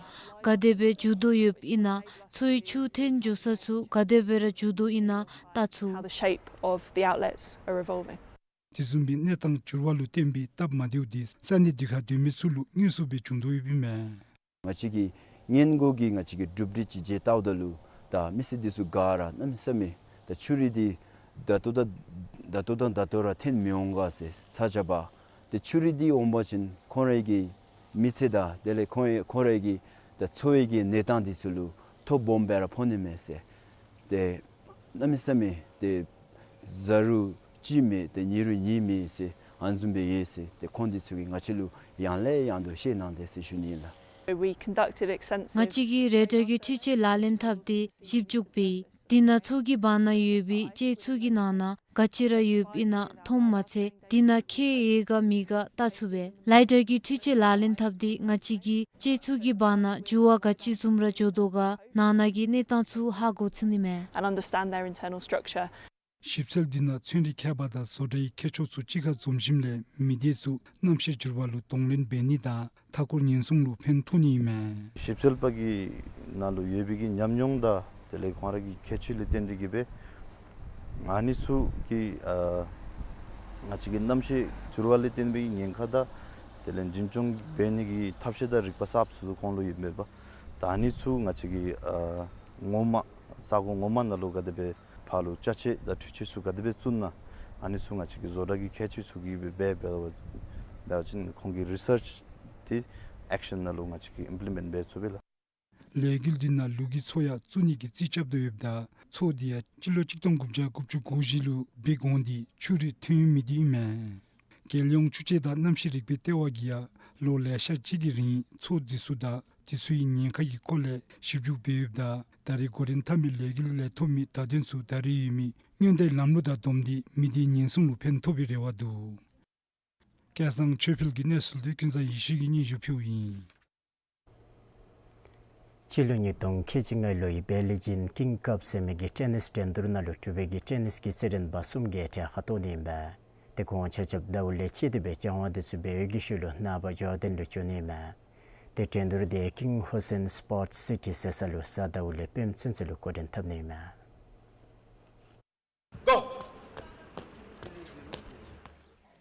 ག་དེ་སྦེ་འགྱུར་དོ་ཡོདཔ་ཨིན་ན་མཚོའི་ཆུ་ཐོན་འགྱོ་ས་ཚུ་ག་དེ་སྦེ་ར་འགྱུར་དོ་ཨིན་ན་བལྟ་ཚུགས། How the shape of the outlets are evolving. དེ་བཟུམ་མའི་གནས་སྟངས་འགྱུར་བ་ལུ་བརྟེན་པའི་སྟབས་མ་བདེཝ་འདི་ས་གནས་འདི་ཁར་སྡོད་མི་ཚུ་ལུ་དངོས་སུ་སྦེ་བྱུང་དོ་ཡོདཔ་ཨིན་མས། ང་བཅས་ཀྱིས་སྔོན་འགོ་གི་ང་བཅས་ཀྱི་གྲུབ་འབྲས་ཅིག་མཇལ་བལྟཝ་ད་ལུ་ད་མི་སེར་འདི་ཚུ་ག་ར་གནམ་མེད་ས་མེད་ད་ཆུ་རུད་འདི་ད་ལྟོ་དང་ད་ལྟོ་དང་ད་ལྟོ་ར་ཐོན་མི་འོང་ག་ཟེར་ཚ་གྱང་བ། ཏེ་ཆུ་རུད་འདི་འོང་པ་ཅིན་ཁོང་རའི་གི་མི་ཚེ་དང་དེ་ལས་ཁོང་ཁོང་རའི་གི་ད་འཚོ་བའི་གི་གནས་སྟངས་འདི་ཚུ་ལུ་ཐོ་སྦོམ་སྦེ་ར་ཕོག་ནི་མས་ཟེར། ཏེ་གནམ་མེད་ས་མེད་ཏེ་གཟའ་རུ་གཅིག་མེད་ཏེ་ཉིན་རུ་གཉིས་མེད་ཟེར་ཨ་ནི་བཟུམ་སྦེ་ཡོད་ཟེར། ཏེ་ཁོང་འདི་ཚུ་གིས་ང་བཅས་ལུ་ཡང་ལས་ཡང་དུ་བཤད་གནང་དེས་ཟེར་ཞུ་ནི་ཨིན་ལགས། We conducted extensive ང་བཅས་ཀྱིས་རེ་ཌར་གྱི་འཕྲུལ་ཆས་ལག་ལེན་འཐབ་སྟེ་ཞིབ་འཇུག་འབད། དེ་ནང་མཚོ་གི་བར་ན་ཡོད་པའི་ལྕེ་ཚུ་གི་ནང་ན་ག་ཅི་ར་ཡོདཔ་ཨིན་ན་མཐོངམ་མ་ཚད་དེ་ནང་ཁྱེག་ཡོད་ག་མེད་ག་བལྟ་ཚུགས་པས། ལའི་ཌར་གྱི་འཕྲུལ་ཆས་ལག་ལེན་འཐབ་སྟེ་ང་བཅས་ཀྱིས་ལྕེ་ཚུ་གི་བར་ན་འགྱུར་བ་ག་ཅི་བཟུམ་ར་འགྱོ་དོ་ག་ནང་ན་གི་གནས་སྟངས་ཚུ་ཧ་གོ་ཚུགས་ནི་མས། And understand their internal structure. ཞིབ་འཚོལ་འདི་ནང་ཚན་རིག་མཁས་པ་དང་བཟོ་གྲྭའི་མཁས་མཆོག་ཚུ་གཅིག་ཁར་འཛོམས་ཞིནམ་ལས་མི་སྡེ་ཚུ་གནམ་གཤིས་འགྱུར་བ་ལུ་གདོང་ལེན་འབད་ནི་དང་མཐའ་འཁོར་ཉེན་སྲུང་ལུ་ཕན་ཐོགས་ནི་ཨིན་མས། ཞིབ་འཚོལ་པ་གི་ནང་ལུ་ཡོད་པའི་གི་ཉམས་མྱོང་དང་དེ་ལས་ཁོང་ར་གི་ཁྱད་ཆོས་ལུ་བརྟེན་ཏེ་གིས་སྦེ་ཨ་ནི་ཚུ་གི་ཨ་ང་བཅས་ཀྱི་གནམ་གཤིས་འགྱུར་བ་ལུ་བརྟེན་པའི་ཉེན་ཁ་དང་དེ་ལས་འཛིན་སྐྱོང་འབད་ནི་གི་ཐབས་ཤེས་དང་རིག་པ་གསརཔ་ཚུ་ཁོང་ལུ་ཡོདཔ་མས་པ། ད་ཨ་ནི་ཚུ་ང་བཅས་ཀྱི་ཨ་ངོ་མ་ས་གོ་ངོ་མ་ནང་ལུ་ག་དེ་སྦེ་ཕར་ལུ་ཅ་ཆས་དང་འཕྲུལ་ཆས་ཚུ་ག་དེ་སྦེ་བཙུགས་ན་ཨ་ནི་ཚུ་ང་བཅས་ཀྱི་བཟོ་གྲྭ་གི་མཁས་མཆོག་ཚུ་གིས་སྦེ་འབད་འབད་ད་ཅིན་ཁོང་གི་རི་སརཆ་འདི་ཨེག་ཤན་ནང་ལུ་ང་བཅས་ཀྱིས་ཨིམ་པི་ལི་མེནཊ་འབད་ཚུགས་པས་ལགས། ལས་འགུལ་འདི་ནང་ལུ་གུ་མཚོ་ཡང་བཙུགས་ནི་གི་རྩིས་རྐྱབ་དོ་ཡོདཔ་ད་མཚོ་འདི་ཡང་སྤྱི་ལོ་གཅིག་སྟོང་དགུ་བརྒྱ་དགུ་བཅུ་གོ་བཞི་ལུ་འབད་གོང་འདི་ཆུ་རུད་ཐོན་མི་འདི་ཨིན་མས། རྒྱལ་ཡོངས་ཆུ་དཔྱད་དང་གནམ་གཤིས་རིག་པའི་ལྟེ་བ་གིས་ཡང་ལོ་ལེ་ཤ་ཅིག་གི་རིང་མཚོ་འདི་ཚུ་དང་དེ་ཚུ་གི་ཉེན་ཁ་གི་སྐོར་ལས་ཞིབ་འཇུག་འབད་ཡོདཔ་ད་ད་རེས་འགོ་འདྲེན་འཐབ་མི་ལས་འགུལ་ལས་ཐོབ་མི་བརྡ་དོན་ཚུ་ད་རེས་ཡོད་མི་སྔོན་བརྡའི་ལམ་ལུགས་དང་བསྡོམས་ཏེ་མི་སྡེའི་ཉེན་སྲུང་ལུ་ཕན་ཐོགས་པའི་རེ་བ་འདུག། སྐལ་བཟང་ཆོས་འཕེལ་གྱི་གནས་ཚུལ་འདི་ཀུན་བཟང་ཡེ་ཤེས་ཀྱིས་སྙན་ཞུ་ཕུལཝ་ཨིན། སྤྱི་ལོ་ཉིས་སྟོང་ཁལ་གཅིག་ལྔ་ལོའི་བེ་ལི་ཇིན་ཀིང་ཀབ་ཟེར་མི་གི་ཊེ་ནིས་འགྲན་བསྡུར་ནང་ལུ་འབྲུག་པའི་གི་ཊེ་ནིས་ཀྱི་རྩེད་འགྲན་པ་གསུམ་གྱིས་གྲལ་ཁར་གཏོགས་ནི་ཨིན་པས། ཏེ་ཁོང་ཆ་ཁྱབ་ཟླཝ་ལས་ཕྱེ་སྟེ་སྦེ་སྦྱང་བ་འདི་ཚུ་འབད་བའི་གི་ཤུལ་ལུ་ནངས་པ་ཇོར་ཌན་ལུ་འགྱོ་ནི་ཨིན་མས། ཏེ་འགྲན་བསྡུར་འདི་ཀིང་ཧུ་སེན་སི་པོརཊ་སི་ཊི་ཟེར་ས་ལུ་གཟའ་ཟླཝ་ལས་སྤེནམ་ཚུན་ཚོད་ལུ་འགོ་འདྲེན་འཐབ་ནི་ཨིན་མས།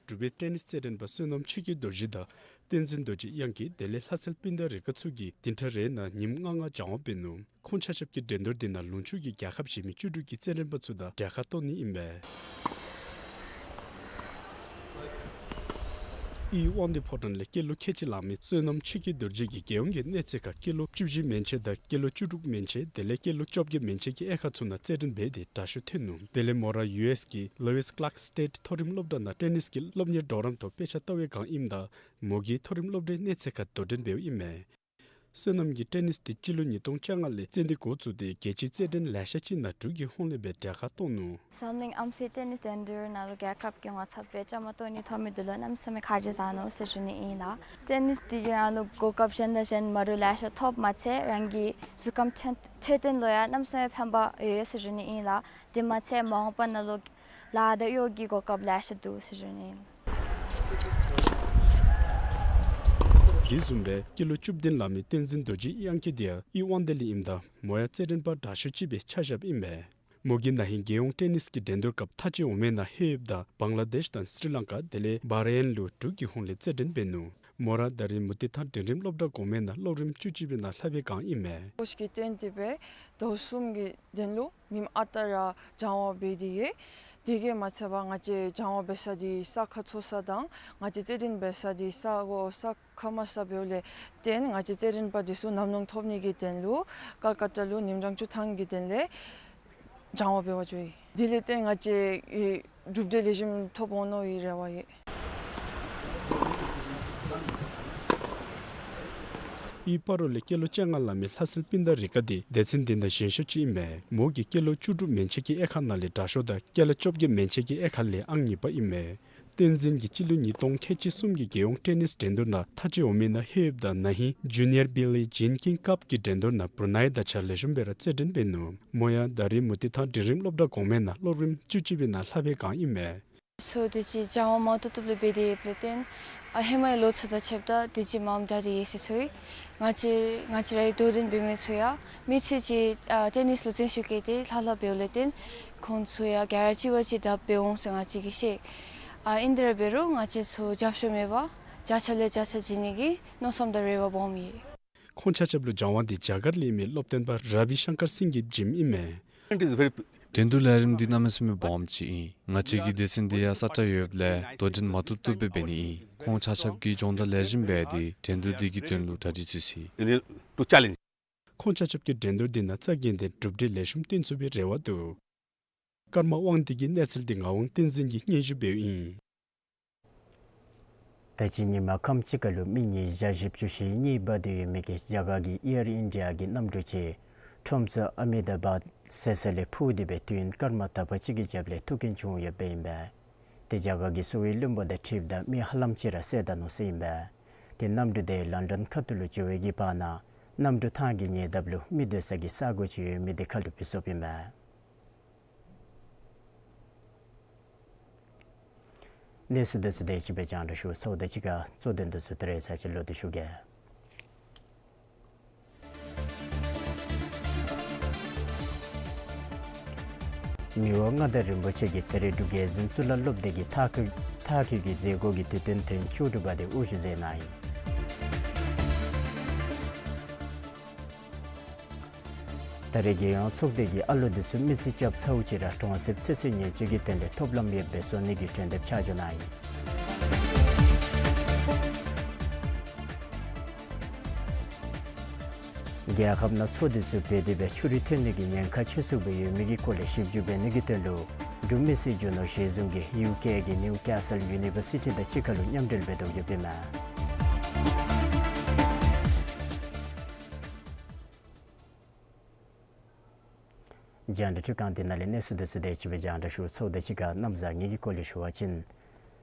འབྲུག་པའི་ཊེ་ནིས་རྩེད་འགྲན་པ་བསོད་ནམས་ཆོས་སྐྱིད་རྡོ་རྗེ་དང་བསྟན་འཛིན་རྡོ་རྗེ་གཡང་སྐྱིད་དེ་ལས་ལྷ་སྲས་སྤུན་ཟླ་རེ་དགའ་ཚུ་གིས་བདུན་ཕྲག་རེ་ནང་ཉིནམ་ལྔ་ལྔ་སྦྱང་བ་འབད་ནུག། ཁོང་ཆ་ཁྱབ་ཀྱིས་འགྲན་བསྡུར་འདི་ནང་ལུང་ཕྱོགས་ཀྱི་རྒྱལ་ཁབ་གཞན་མི་བཅུ་དྲུག་གི་རྩེད་འགྲན་པ་ཚུ་དང་གྲལ་ཁར་གཏོགས་ནི་ཨིན་པས། དབུས་དབང་འདུས་ཕོ་བྲང་ལས་སྐྱེས་ལོ་ཁལ་གཅིག་ལང་མི་བསོད་ནམས་ཆོས་སྐྱིད་རྡོ་རྗེ་གིས་རྒྱལ་ཡོངས་ཀྱི་གནས་ཚད་ཁར་ཀི་ལོ་བཅུ་བཞི་མན་ཆད་དང་ཀི་ལོ་བཅུ་དྲུག་མན་ཆད་དེ་ལས་ཀི་ལོ་བཅོ་བརྒྱད་མན་ཆད་ཀྱི་དབྱེ་ཁག་ཚུ་ནང་རྩེད་འགྲན་འབད་དེ་དྲག་ཤོས་ཐོན་ནུག། དེ་ལས་མོ་ར་ཡུ་ཨེསི་གི་ལོ་ཝིས་ཀླཱརཀ་སི་ཊེཊ་མཐོ་རིམ་སློབ་གྲྭ་ནང་ཊེ་ནིས་ཀྱི་སློབ་གཉེར་གྲོགས་རམ་ཐོག་དཔེ་ཆ་ལྟ་བའི་སྒང་ཨིནམ་ད་མོ་གིས་མཐོ་རིམ་སློབ་གྲྭའི་གནས་ཚད་ཁར་དོ་འགྲན་འབདཝ་ཨིན་མས། བསོད་ནམས་ཀྱིས་ཊེ་ནིས་འདི་སྤྱི་ལོ་ཉིས་སྟོང་བཅོ་ལྔ་ལས་རྩེད་འདི་འགོ་བཙུགས་ཏེ་རྒྱལ་སྤྱིའི་རྩེད་འགྲན་ལེ་ཤ་ཅིག་ནང་འབྲུག་གི་ཧོངས་ལས་སྦེ་གྲལ་ཁར་གཏོགས་ནུག། འཛམ་གླིང་ཨམ་སྲུའི་ཊེ་ནིས་འགྲན་བསྡུར་ནང་ལུ་རྒྱལ་ཁབ་ཀྱི་ངོ་ཚབ་སྦེ་བཅའ་མར་གཏོགས་ནི་ཐོབ་མི་འདི་ལུ་གནམ་མེད་ས་མེད་ཁ་རྗེ་བཟའ་ནུག་ཟེར་ཞུ་ནི་ཨིན་ལགས། ཊེ་ནིས་འདི་གིས་རང་ལུ་གོ་སྐབས་གཞན་དང་གཞན་མ་འདྲཝ་ལེ་ཤ་ཐོབ་མ་ཚད་རང་གི་གཟུགས་ཁམས་འཕྲོད་འཕྲོད་བསྟེན་ལུ་ཡང་གནམ་མེད་ས་མེད་ཕན་པ་ཡོད་ཟེར་ཞུ་ནི་ཨིན་ལགས། དེ་མ་ཚད་མ་འོངས་པ་ནང་ལུ་ལཱ་དང་གཡོག་གི་གོ་སྐབས་ལེ་ཤ་འདུག་ཟེར་ཞུ་ནི་ཨིན། དེ་བཟུམ་སྦེ་སྐྱེས་ལོ་བཅུ་བདུན་ལང་མི་བསྟན་འཛིན་རྡོ་རྗེ་དབྱངས་སྐྱིད་དེ་ཡང་དབྱི་དབང་འདུས་ལས་ཨིནམ་ད་མོ་ཡང་རྩེད་འགྲན་པ་དྲག་ཤོས་ཅིག་སྦེ་ཆ་བཞགཔ་ཨིན་མས། མོ་གིས་ན་ཧིང་རྒྱལ་ཡོངས་ཊེ་ནིས་ཀྱི་འགྲན་བསྡུར་སྐབས་མཐའ་དཔྱད་འོང་མེན་ན་ལྷོད་ཡོདཔ་ད་བང་ལ་དེཤ་དང་སི་རི་ལང་ཀ་དེ་ལས་བྷ་རེན་ལུ་འབྲུག་གི་ཧོངས་ལས་རྩེད་འགྲན་འབད་ནུག། མོ་ར་ད་རིས་མུ་སྟེགས་ཐང་འབྲིང་རིམ་སློབ་གྲྭ་གོང་མའི་ནང་སློབ་རིམ་བཅུ་གཅིག་པའི་ནང་ལྷབ་པའི་སྒང་ཨིན་མས། ཀོཆ་གིས་བསྟེན་ཏེ་སྦེ་ཟླཝ་གསུམ་གྱི་དོན་ལུ་ཉིནམ་ཨ་རྟག་ར་སྦྱང་བ་འབད་དེ་ཡོད། དེ་གིས་མ་ཚད་པར་ང་བཅས་སྦྱང་བ་འབད་ས་འདི་ས་ཁ་མཐོ་ས་དང་ང་བཅས་རྩེད་འགྲན་འབད་ས་འདི་ས་གོ་ས་ཁ་དམའ་ས་འབདཝ་ལས་བརྟེན་ང་བཅས་རྩེད་འགྲན་པ་འདི་ཚུ་ཉམས་མྱོང་ཐོབ་ནི་གི་དོན་ལུ་ཀལ་ཀ་ཏ་ལུ་ཉིནམ་གྲངས་བཅུ་ཐམ་གྱི་དོན་ལས་སྦྱང་བ་འབད་བར་འགྱོ་ཡི། དེ་ལས་བརྟེན་ང་བཅས་ཨེ་གྲུབ་འབྲས་ལེགས་ཤོམ་ཐོབ་འོང་མནོ་བའི་རེ་བ་ཡོད། དབྱི་སྤ་རོ་ལས་སྐྱེས་ལོ་བཅོ་ལྔ་ལང་མི་ལྷ་སྲིན་སྤུན་ཟླ་རི་ཀ་དེ་སྡེ་ཚན་འདི་ནང་ཞན་ཤོས་ཅིག་ཨིན་མས། མོ་གིས་སྐྱེས་ལོ་བཅུ་དྲུག་མན་ཆད་ཀྱི་དབྱེ་ཁག་ནང་ལས་དྲག་ཤོས་དང་སྐྱེས་ལོ་བཅོ་བརྒྱད་མན་ཆད་ཀྱི་དབྱེ་ཁག་ལས་ཨང་གཉིས་པ་ཨིན་མས། བསྟན་འཛིན་གྱིས་སྤྱི་ལོ་ཉིས་སྟོང་ཁལ་གཅིག་གསུམ་གྱི་རྒྱལ་ཡོངས་ཊེ་ནིས་འགྲན་བསྡུར་ནང་མཐའ་དཔྱད་འོང་མེན་ན་ལྷོད་ཡོདཔ་ད་ན་ཧིང་ཇུ་ནི་ཡར་བི་ལི་ཇིན་ཀིང་ཀབ་ཀྱི་འགྲན་བསྡུར་ནང་བུ་རུ་ནའི་དང་གཅིག་ཁར་ལེགས་ཤོམ་སྦེ་ར་རྩེད་འགྲན་འབད་ནུག། མོ་ཡང་ད་རིས་མུ་སྟེགས་ཐང་འབྲིང་རིམ་སློབ་གྲྭ་གོང་མའི་ནང་སློབ་རིམ་བཅུ་གཅིག་པའི་ནང་ལྷབ་པའི་སྒང་ཨིན་མས། ཚུ་དུས་ཅི་སྦྱང་བ་མ་བཏུབ་བཏུབ་ལུ་འབད་དེ་ཡོདཔ་ལས་བརྟེན་ཨ་ཧེ་མའི་ལོ་ཚུ་དང་ཕྱདཔ་ད་དུས་ཅི་མངམ་དྲག་སྟེ་ཡོད་ཟེར་ཞུ་ཡི། ང་བཅས་ང་བཅས་རའི་དོ་འགྲན་འབད་མི་ཚུ་ཡང་མི་ཚུ་ཅིག་ཨ་ཊེ་ནིས་ལུ་བརྩོན་ཤུགས་བསྐྱེད་དེ་ལྷབ་ལྷབ་འབདཝ་ལས་བརྟེན་ཁོང་ཚུ་ཡང་ག་ར་གཅིག་བ་གཅིག་དྲག་འབད་འོང་ཟེར་ང་བཅས་ཀྱིས་ཤེས། ཨ་ཨིན་དེ་ར་འབད་རུང་ང་བཅས་ཚུ་རྒྱབ་སྐྱོར་མེད་པར་བརྒྱ་ཆ་ལས་བརྒྱ་ཆ་བྱིན་ནི་གི་མནོ་བསམ་དང་རེ་བ་སྦོམ་ཡོད། ཁོང་ཆ་ཁྱབ་ལུ་སྦྱང་བ་འདི་རྒྱ་གར་ལས་ཨིན་མི་སློབ་སྟོན་པ་ར་བི་ཤང་ཀར་སིང་གིས་བྱིནམ་ཨིན་མས། It is very འགྲན་བསྡུར་ལས་རིམ་འདི་གནམ་མེད་ས་མེད་སྦོམ་ཅིག་ཨིན། ང་བཅས་ཀྱི་སྡེ་ཚན་འདི་ཡང་ས་ཁྲ་ཡོདཔ་ལས་དོ་འགྲན་མ་བཏུབ་བཏུབ་སྦེ་འབད་ནི་ཨིན། ཁོང་ཆ་ཁྱབ་ཀྱིས་སྦྱོང་བརྡར་ལེགས་ཤོམ་འབད་དེ་འགྲན་བསྡུར་འདི་གི་དོན་ལུ་གྲ་སྒྲིག་འཚོལ་ཅི། In order to challenge. ཁོང་ཆ་ཁྱབ་ཀྱིས་འགྲན་བསྡུར་འདི་ནང་རྩ་འགེངས་ཏེ་གྲུབ་འབྲས་ལེགས་ཤོམ་སྟོན་ཚུགས་པའི་རེ་བ་འདུག། ཀརྨ་དབང་འདུས་ཀྱི་གནས་ཚུལ་འདི་ངག་དབང་བསྟན་འཛིན་གྱིས་སྙན་ཞུ་འབདཝ་ཨིན། ད་ཅི་ཉིན་མ་ཁམས་ཅིག་ཁར་ལུ་མི་ཉིས་བརྒྱ་བཞི་བཅུ་ཞེ་གཉིས་འབག་སྟེ་ཡོད་མི་གི་རྒྱ་གར་གྱི་ཨེར་ཨིན་ཌི་ཡ་གི་གནམ་གྲུ་ཅིག་ཁྲོམ་ཚོགས་ཨ་མེ་ད་བཱད་ཟེར་ས་ལས་འཕུར་ཏེ་སྦེ་དུས་ཡུན་སྐར་མ་དག་པ་ཅིག་གི་རྒྱབ་ལས་ཐུག་རྐྱེན་བྱུང་ཡོདཔ་ཨིན་པས། ཏེ་རྒྱ་གར་གྱི་གསོ་བའི་བློན་པོ་དང་འཁྲིལཝ་ད་མི་ཧ་ལམ་ཅིག་ར་བསད་ད་ནུག་ཟེར་ཨིན་པས། ཏེ་གནམ་གྲུ་དེ་ལན་ཌོན་ཁ་ཐུག་ལུ་འགྱོ་བའི་གི་བར་ན་གནམ་གྲུ་ཐང་གི་ཉེ་འདབས་ལུ་མི་སྡོད་ས་གི་ས་གོ་ཅིག་ཡོད་མི་དེ་ཁར་ལུ་འཕུར་སོཔ་ཨིན་པས། གནས་ཚུལ་འདི་ཚུ་དེ་ཅིག་སྦེ་རྒྱང་བསྒྲགས་ཞུ་ཚརཝ་ད་གཅིག་ཁར་གཙོ་དོན་འདི་ཚུ་ད་རེས་ཚར་ཅིག་ལོག་སྟེ་ཞུ་གེ། མི་དབང་མངའ་བདག་རིན་པོ་ཆེ་གིས་ད་རིས་འབྲུག་རྒྱལ་འཛིན་གཙུག་ལག་སློབ་སྡེ་གི་མཐར་འཁྱོལ་མཐར་འཁྱོལ་གྱི་མཛད་སྒོ་གི་དུས་སྟོན་ཐེངས་བཅུ་དྲུག་པ་དེ་དབུ་བཞུགས་མཛད་གནང་ཡི། ད་རེས་རྒྱལ་ཡོངས་ཚོགས་སྡེ་གིས་ཨ་ལོ་འདི་ཚུ་མི་རྩིས་རྐྱབ་ཚརཝ་ཅིག་ར་གྲོང་གསེབ་ཚེ་སྲོག་ཉེན་བཅོལ་གྱི་དོན་ལས་ཐོབ་ལམ་ཡོདཔ་སྦེ་བཟོ་ནི་གི་གྲོས་འདེབས་ཆ་འཇོག་གནང་ཡི། རྒྱལ་ཁབ་ནང་མཚོ་འདི་ཚུ་བུད་དེ་སྦེ་ཆུ་རུད་ཐོན་ནི་གི་ཉེན་ཁ་ཆེ་སུ་སྦེ་ཡོད་མི་གི་སྐོར་ལས་ཞིབ་འཇུག་འབད་ནི་གི་དོན་ལུ་འབྲུག་མི་སེར་རྒྱུ་ནོར་གཞི་བཟུང་གིས་ཡུ་ཀེ་གི་ནིའུ་ཀེ་སཱལ་ཡུ་ནི་བར་སི་ཊི་དང་གཅིག་ཁར་ལུ་མཉམ་འབྲེལ་འབད་དོ་ཡོདཔ་ཨིན་མས། རྒྱང་བསྒྲགས་འཕྲུལ་ཁང་འདི་ནང་ལས་གནས་ཚུལ་འདི་ཚུ་དེ་ཅིག་སྦེ་རྒྱང་བསྒྲགས་ཞུ་ཚརཝ་ད་གཅིག་ཁར་གནམ་བཟང་ངན་གྱི་སྐོར་ལས་ཞུ་བ་ཅིན།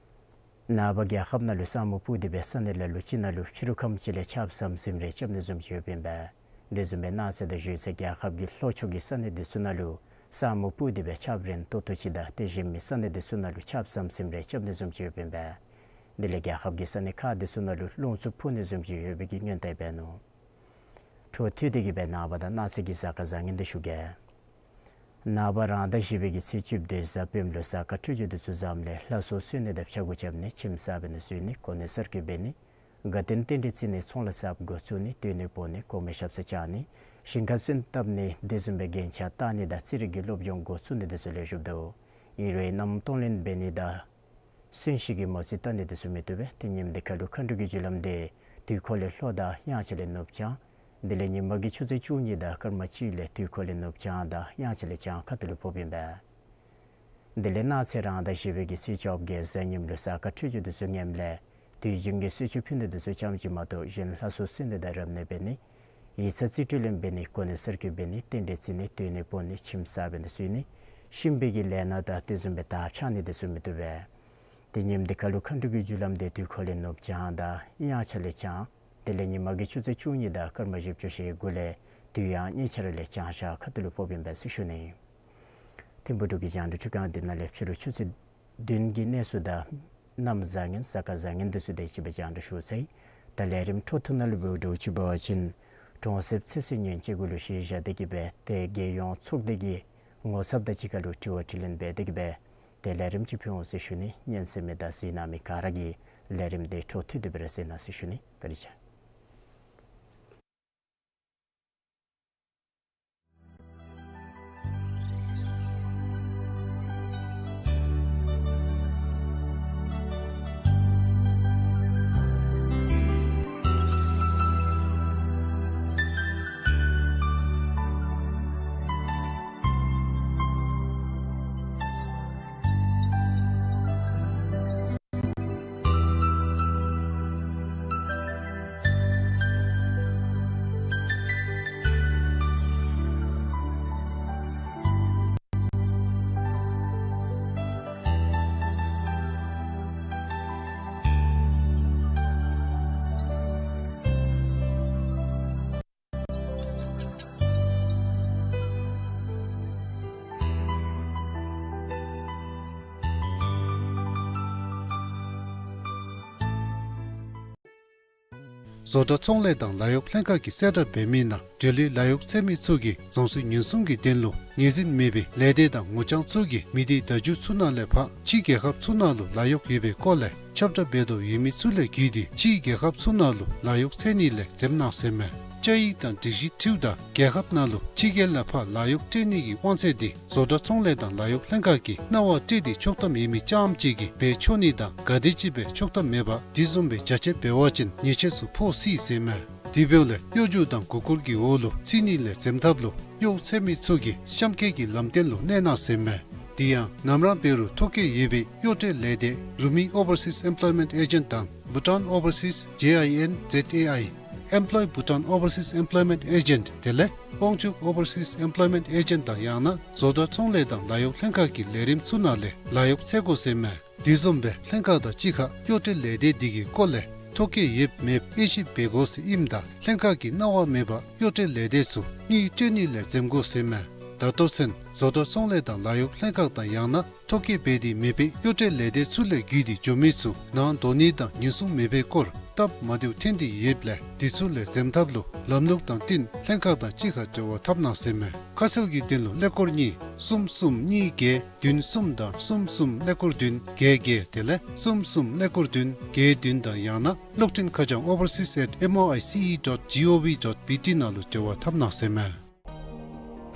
ནངས་པ་རྒྱལ་ཁབ་ནང་ལུ་ས་སྨུག་སྤུབས་ཏེ་སྦེ་ས་གནས་ལ་ལུ་ཅིག་ནང་ལུ་ཕྱི་རུ་ཁམས་ཅིག་ལས་ཆརཔ་ཟམ་ཟིམ་རེ་རྐྱབ་ནི་བཟུམ་ཅིག་ཡོདཔ་ཨིན་པས། དེ་བཟུམ་སྦེ་གནངས་ཚེ་དང་གཞེས་ཚེ་རྒྱལ་ཁབ་ཀྱི་ལྷོ་ཕྱོགས་ཀྱི་ས་གནས་འདི་ཚུ་ནང་ལུ་ས་སྨུག་སྤུབས་ཏེ་སྦེ་ཆརཔ་རན་ཏོག་ཏོ་ཅིག་དང་དེ་གཞན་མི་ས་གནས་འདི་ཚུ་ནང་ལུ་ཆརཔ་ཟམ་ཟིམ་རེ་རྐྱབ་ནི་བཟུམ་ཅིག་ཡོདཔ་ཨིན་པས། དེ་ལས་རྒྱལ་ཁབ་ཀྱི་ས་གནས་ཁག་འདི་ཚུ་ནང་ལུ་རླུང་འཚུབ་འཕུ་ནི་བཟུམ་ཅིག་ཡོད་པའི་གི་སྔོན་བརྡ་འབད་ནུག། འཕྲོ་མཐུད་དེ་གི་སྦེ་ནངས་པ་དང་གནངས་ཚེ་གི་གཟའ་སྐར་བཟང་ངན་འདི་ཞུ་གེ། ནངས་པ་རང་ཟླ་བཞི་པའི་གི་ཚེས་བཅུ་བདུན་གཟའ་སྤེནམ་ལུ་གཟའ་སྐར་འཕྲོད་སྦྱོར་འདི་ཚུ་བཟངམ་ལས་ལྷ་སྲུང་གསོལ་ནི་དང་ཕྱྭ་འགུགས་རྐྱབ་ནི་ཁྱིམ་གསར་པའི་ནང་བཞུགས་ནི་གོ་གནས་གསར་བསྐོ་འབད་ནི་དགའ་སྟོན་རྟེན་འབྲེལ་བརྩི་ནི་ཚོང་ལཱ་གསརཔ་འགོ་བཙུགས་ནི་སྡོད་གནས་སྤོ་ནི་གོང་མའི་ཞབས་སར་བཅར་ནི་ཞིང་ཁ་སོན་བཏབ་ནི་དེ་བཟུམ་སྦེ་རྒྱན་ཆ་བཏགས་ནི་དང་རྩིས་རིག་གི་སློབ་སྦྱོང་འགོ་བཙུགས་ནི་འདི་ཚུ་ལེགས་ཤོམ་འདུག། ཨིན་རུང་གནམ་གཏོང་ལེན་འབད་ནི་དང་གསོན་གཤིན་གྱི་མོ་རྩིས་བལྟ་ནི་འདི་ཚུ་མི་བཏུབ་པས། ཏེ་ཉིནམ་འདི་ཁར་ལུ་མཁའ་འགྲོ་གི་རྒྱུ་ལམ་འདི་དུས་འཁོར་ལས་ལྷོ་དང་དབྱངས་འཆར་ལས་ནུབ་བྱང་དེ་ལས་ཉིན་མ་གི་ཆུ་ཚོད་བཅུ་གཉིས་དང་སྐར་མ་གཅིག་ལས་དུས་འཁོར་ལས་ནུབ་བྱང་དང་དབྱངས་འཆར་ལས་བྱང་ཁ་ཐུག་ལུ་ཕོགཔ་ཨིན་པས། དེ་ལས་གནངས་ཚེ་རང་ཟླ་བཞི་པའི་གི་ཚེས་བཅོ་བརྒྱད་གཟའ་ཉིམ་ལུ་གཟའ་སྐར་འཕྲོད་སྦྱོར་འདི་ཚུ་ངནམ་ལས་དུས་རྒྱུན་གྱི་གསོལ་མཆོད་ཕུལ་ནི་འདི་ཚུ་ཙམ་ཅིག་མ་གཏོགས་གཞན་ལྷ་སྲུང་གསོལ་ནི་དང་རབ་གནས་འབད་ནི་ཡིག་ཚང་རྩིས་སྤྲོད་ལེན་འབད་ནི་གོ་གནས་གསར་བསྐོ་འབད་ནི་རྟེན་འབྲེལ་བརྩི་ནི་སྡོད་གནས་སྤོ་ནི་ཁྱིམ་གསར་པའི་ནང་བཞུགས་ནི་གཤིན་པོའི་གི་ལས་སྣ་དང་དེ་བཟུམ་སྦེ་དར་འཕྱར་ནི་འདི་ཚུ་མི་བཏུབ་པས། ཏེ་ཉིནམ་འདི་ཁར་ལུ་མཁའ་འགྲོ་གི་རྒྱུ་ལམ་འདི་དུས་འཁོར་ལས་ནུབ་བྱང་དང་དབྱངས་འཆར་ལས་བྱང་དེ་ལས་ཉིན་མ་གི་ཆུ་ཚོད་བཅུ་གཉིས་དང་སྐར་མ་བཞི་བཅུ་ཞེ་དགུ་ལས་དུས་ཡང་གཉིས་ཆ་ར་ལས་བྱང་ཤར་ཁ་ཐུག་ལུ་ཕོགཔ་ཨིན་པས་ཟེར་ཞུ་ནི། ཐིམ་ཕུག་འབྲུག་གི་རྒྱང་བསྒྲགས་འཕྲུལ་ཁང་འདི་ནང་ལས་ཕྱི་རུ་ཆུ་ཚོད་བདུན་གྱི་གནས་ཚུལ་དང་གནམ་བཟང་ངན་གཟའ་སྐར་བཟང་ངན་འདི་ཚུ་དེ་ཅིག་སྦེ་རྒྱང་བསྒྲགས་ཞུ་ཚར་ཡི། ད་ལས་རིམ་འཕྲོ་མཐུད་ནང་ལུ་འབདཝ་ད་ཅིག་འབད་བ་ཅིན་གྲོང་གསེབ་ཚེ་སྲོག་ཉེན་བཅོལ་གྱི་ལུ་གཞི་བཞག་སྟེ་གི་སྦེ་ཏེ་རྒྱལ་ཡོངས་ཚོགས་སྡེ་གི་ངོ་ཚབ་དང་གཅིག་ཁར་ལུ་དྲི་བ་དྲིས་ལན་འབད་དེ་གི་སྦེ་ཏེ་ལས་རིམ་ཅིག་ཕུལ་འོང་ཟེར་ཞུ་ནི། ཉན་གསན་མི་དང་གཟིགས་གནང་མི་ག་ར་གིས་ལས་རིམ་འདི་འཕྲོ་མཐུད་དེ་སྦེ་ར་གཟིགས་གནང་ཟེར་ཞུ་ནི། བཀའ་དྲིན་ཆེ། བཟོ་གྲྭ་ཚོང་ལས་དང་ལཱ་གཡོག་ལྷན་ཁག་གིས་གསལ་བསྒྲགས་འབད་མི་ནང་འབྲེལ་ཡོད་ལཱ་གཡོག་འཚོལ་མི་ཚུ་གིས་རྫོང་སྲིད་ཉེན་སྲུང་གི་དོན་ལུ་ངོས་འཛིན་མེད་པའི་ལས་སྡེ་དང་ངོ་རྐྱང་ཚུ་གིས་མི་སྡེ་བརྡ་བརྒྱུད་ཚུ་ནང་ལས་ཕར་ཕྱི་རྒྱལ་ཁབ་ཚུ་ནང་ལུ་ལཱ་གཡོག་ཡོད་པའི་སྐོར་ལས་ཁྱབ་བསྒྲགས་འབད་དོ་ཡོད་མི་ཚུ་ལས་བརྒྱུད་དེ་ཕྱི་རྒྱལ་ཁབ་ཚུ་ནང་ལུ་ལཱ་གཡོག་འཚོལ་ནི་ལས་འཛེམ་གནང་ཟེར་མས། བཅའ་ཡིག་དང་སྒྲིག་གཞི་འཁྲིལཝ་ད་རྒྱལ་ཁབ་ནང་ལུ་ཕྱི་རྒྱལ་ལས་ཕར་ལཱ་གཡོག་སྤྲོད་ནི་གི་དབང་ཚད་འདི་བཟོ་གྲྭ་ཚོང་ལས་དང་ལཱ་གཡོག་ལྷན་ཁག་གིས་གནང་བ་སྤྲོད་དེ་ཆོག་ཐམ་ཡོད་མི་རྐྱངམ་གཅིག་གིས་འབད་ཆོག་ནི་དང་ག་དེམ་ཅིག་སྦེ་ཆོག་ཐམ་མེད་པར་དེ་བཟུམ་སྦེ་རྒྱ་ཆེ་འབད་བ་ཅིན་ཉེས་ཆད་ཚུ་ཕོག་སྲིད་ཟེར་མས། དེ་འབདཝ་ལས་གཡོ་སྒྱུ་དང་མགུ་སྐོར་གྱི་འོག་ལུ་ཚུད་ནི་ལས་འཛེམ་ཐབས་ལུ་གཡོག་འཚོལ་མི་ཚུ་གིས་གཤམ་འཁོད་ཀྱི་ལམ་སྟོན་ལུ་གནས་གནང་ཟེར་མས། དེ་ཡང་ནམ་ར་འབད་རུང་ཐོ་བཀོད་ཡོད་པའི་གཡོག་སྤྲོད་ལས་སྡེ་རུ་མི་Overseas Employment Agent དང་Bhutan Overseas J I N Z A I, Employ Bhutan Overseas Employment Agent དེ་ལས་དབང་ཕྱུག་Overseas Employment Agent དང་ཡང་ན་བཟོ་གྲྭ་ཚོང་ལས་དང་ལཱ་གཡོག་ལྷན་ཁག་གི་ལས་རིམ་ཚུ་ནང་ལས་ལཱ་གཡོག་འཚོལ་དགོ་ཟེར་མས། དེ་བཟུམ་སྦེ་ལྷན་ཁག་དང་གཅིག་ཁར་གཡོག་སྤྲོད་ལས་སྡེ་འདི་གི་སྐོར་ལས་ཐོ་བཀོད་ཡོད་མེད་དབྱེ་ཞིབ་འབད་དགོ་ཟེར་ཨིནམ་ད་ལྷན་ཁག་གིས་གནང་བ་མེད་པར་གཡོག་སྤྲོད་ལས་སྡེ་ཚུ་དངུལ་སྤྲོད་ནི་ལས་འཛེམ་དགོ་ཟེར་མས། ད་ལྟོ་ཚུན་བཟོ་གྲྭ་ཚོང་ལས་དང་ལཱ་གཡོག་ལྷན་ཁག་དང་ཡང་ན་ཐོ་བཀོད་འབད་དེ་མེད་པའི་གཡོག་སྤྲོད་ལས་སྡེ་ཚུ་ལས་བརྒྱུད་དེ་འགྱོ་མི་ཚུ་ནང་འགྲོ་ནི་དང་ཉེན་སྲུང་མེད་པའི་སྐོར་སྟབས་མ་བདེཝ་ཐོན་ཏེ་ཡོདཔ་ལས་དེ་ཚུ་ལས་འཛེམ་ཐབས་ལུ་ལམ་ལུགས་དང་བསྟུན་ལྷན་ཁག་དང་གཅིག་ཁར་འབྲེལ་བ་འཐབ་གནང་ཟེར་མས། ཁ་གསལ་གྱི་དོན་ལུ་ཀླད་ཀོར་གཉིས་གསུམ་གསུམ་གཉིས་བརྒྱད་བདུན་གསུམ་དང་གསུམ་གསུམ་ཀླད་ཀོར་བདུན་བརྒྱད་བརྒྱད་དེ་ལས་གསུམ་གསུམ་ཀླད་ཀོར་བདུན་བརྒྱད་བདུན་དང་ཡང་ན་གློག་འཕྲིན་ཁ་བྱང་overseas at M O I C E dot G O V dot B T ནང་ལུ་འབྲེལ་བ་འཐབ་གནང་ཟེར་མས།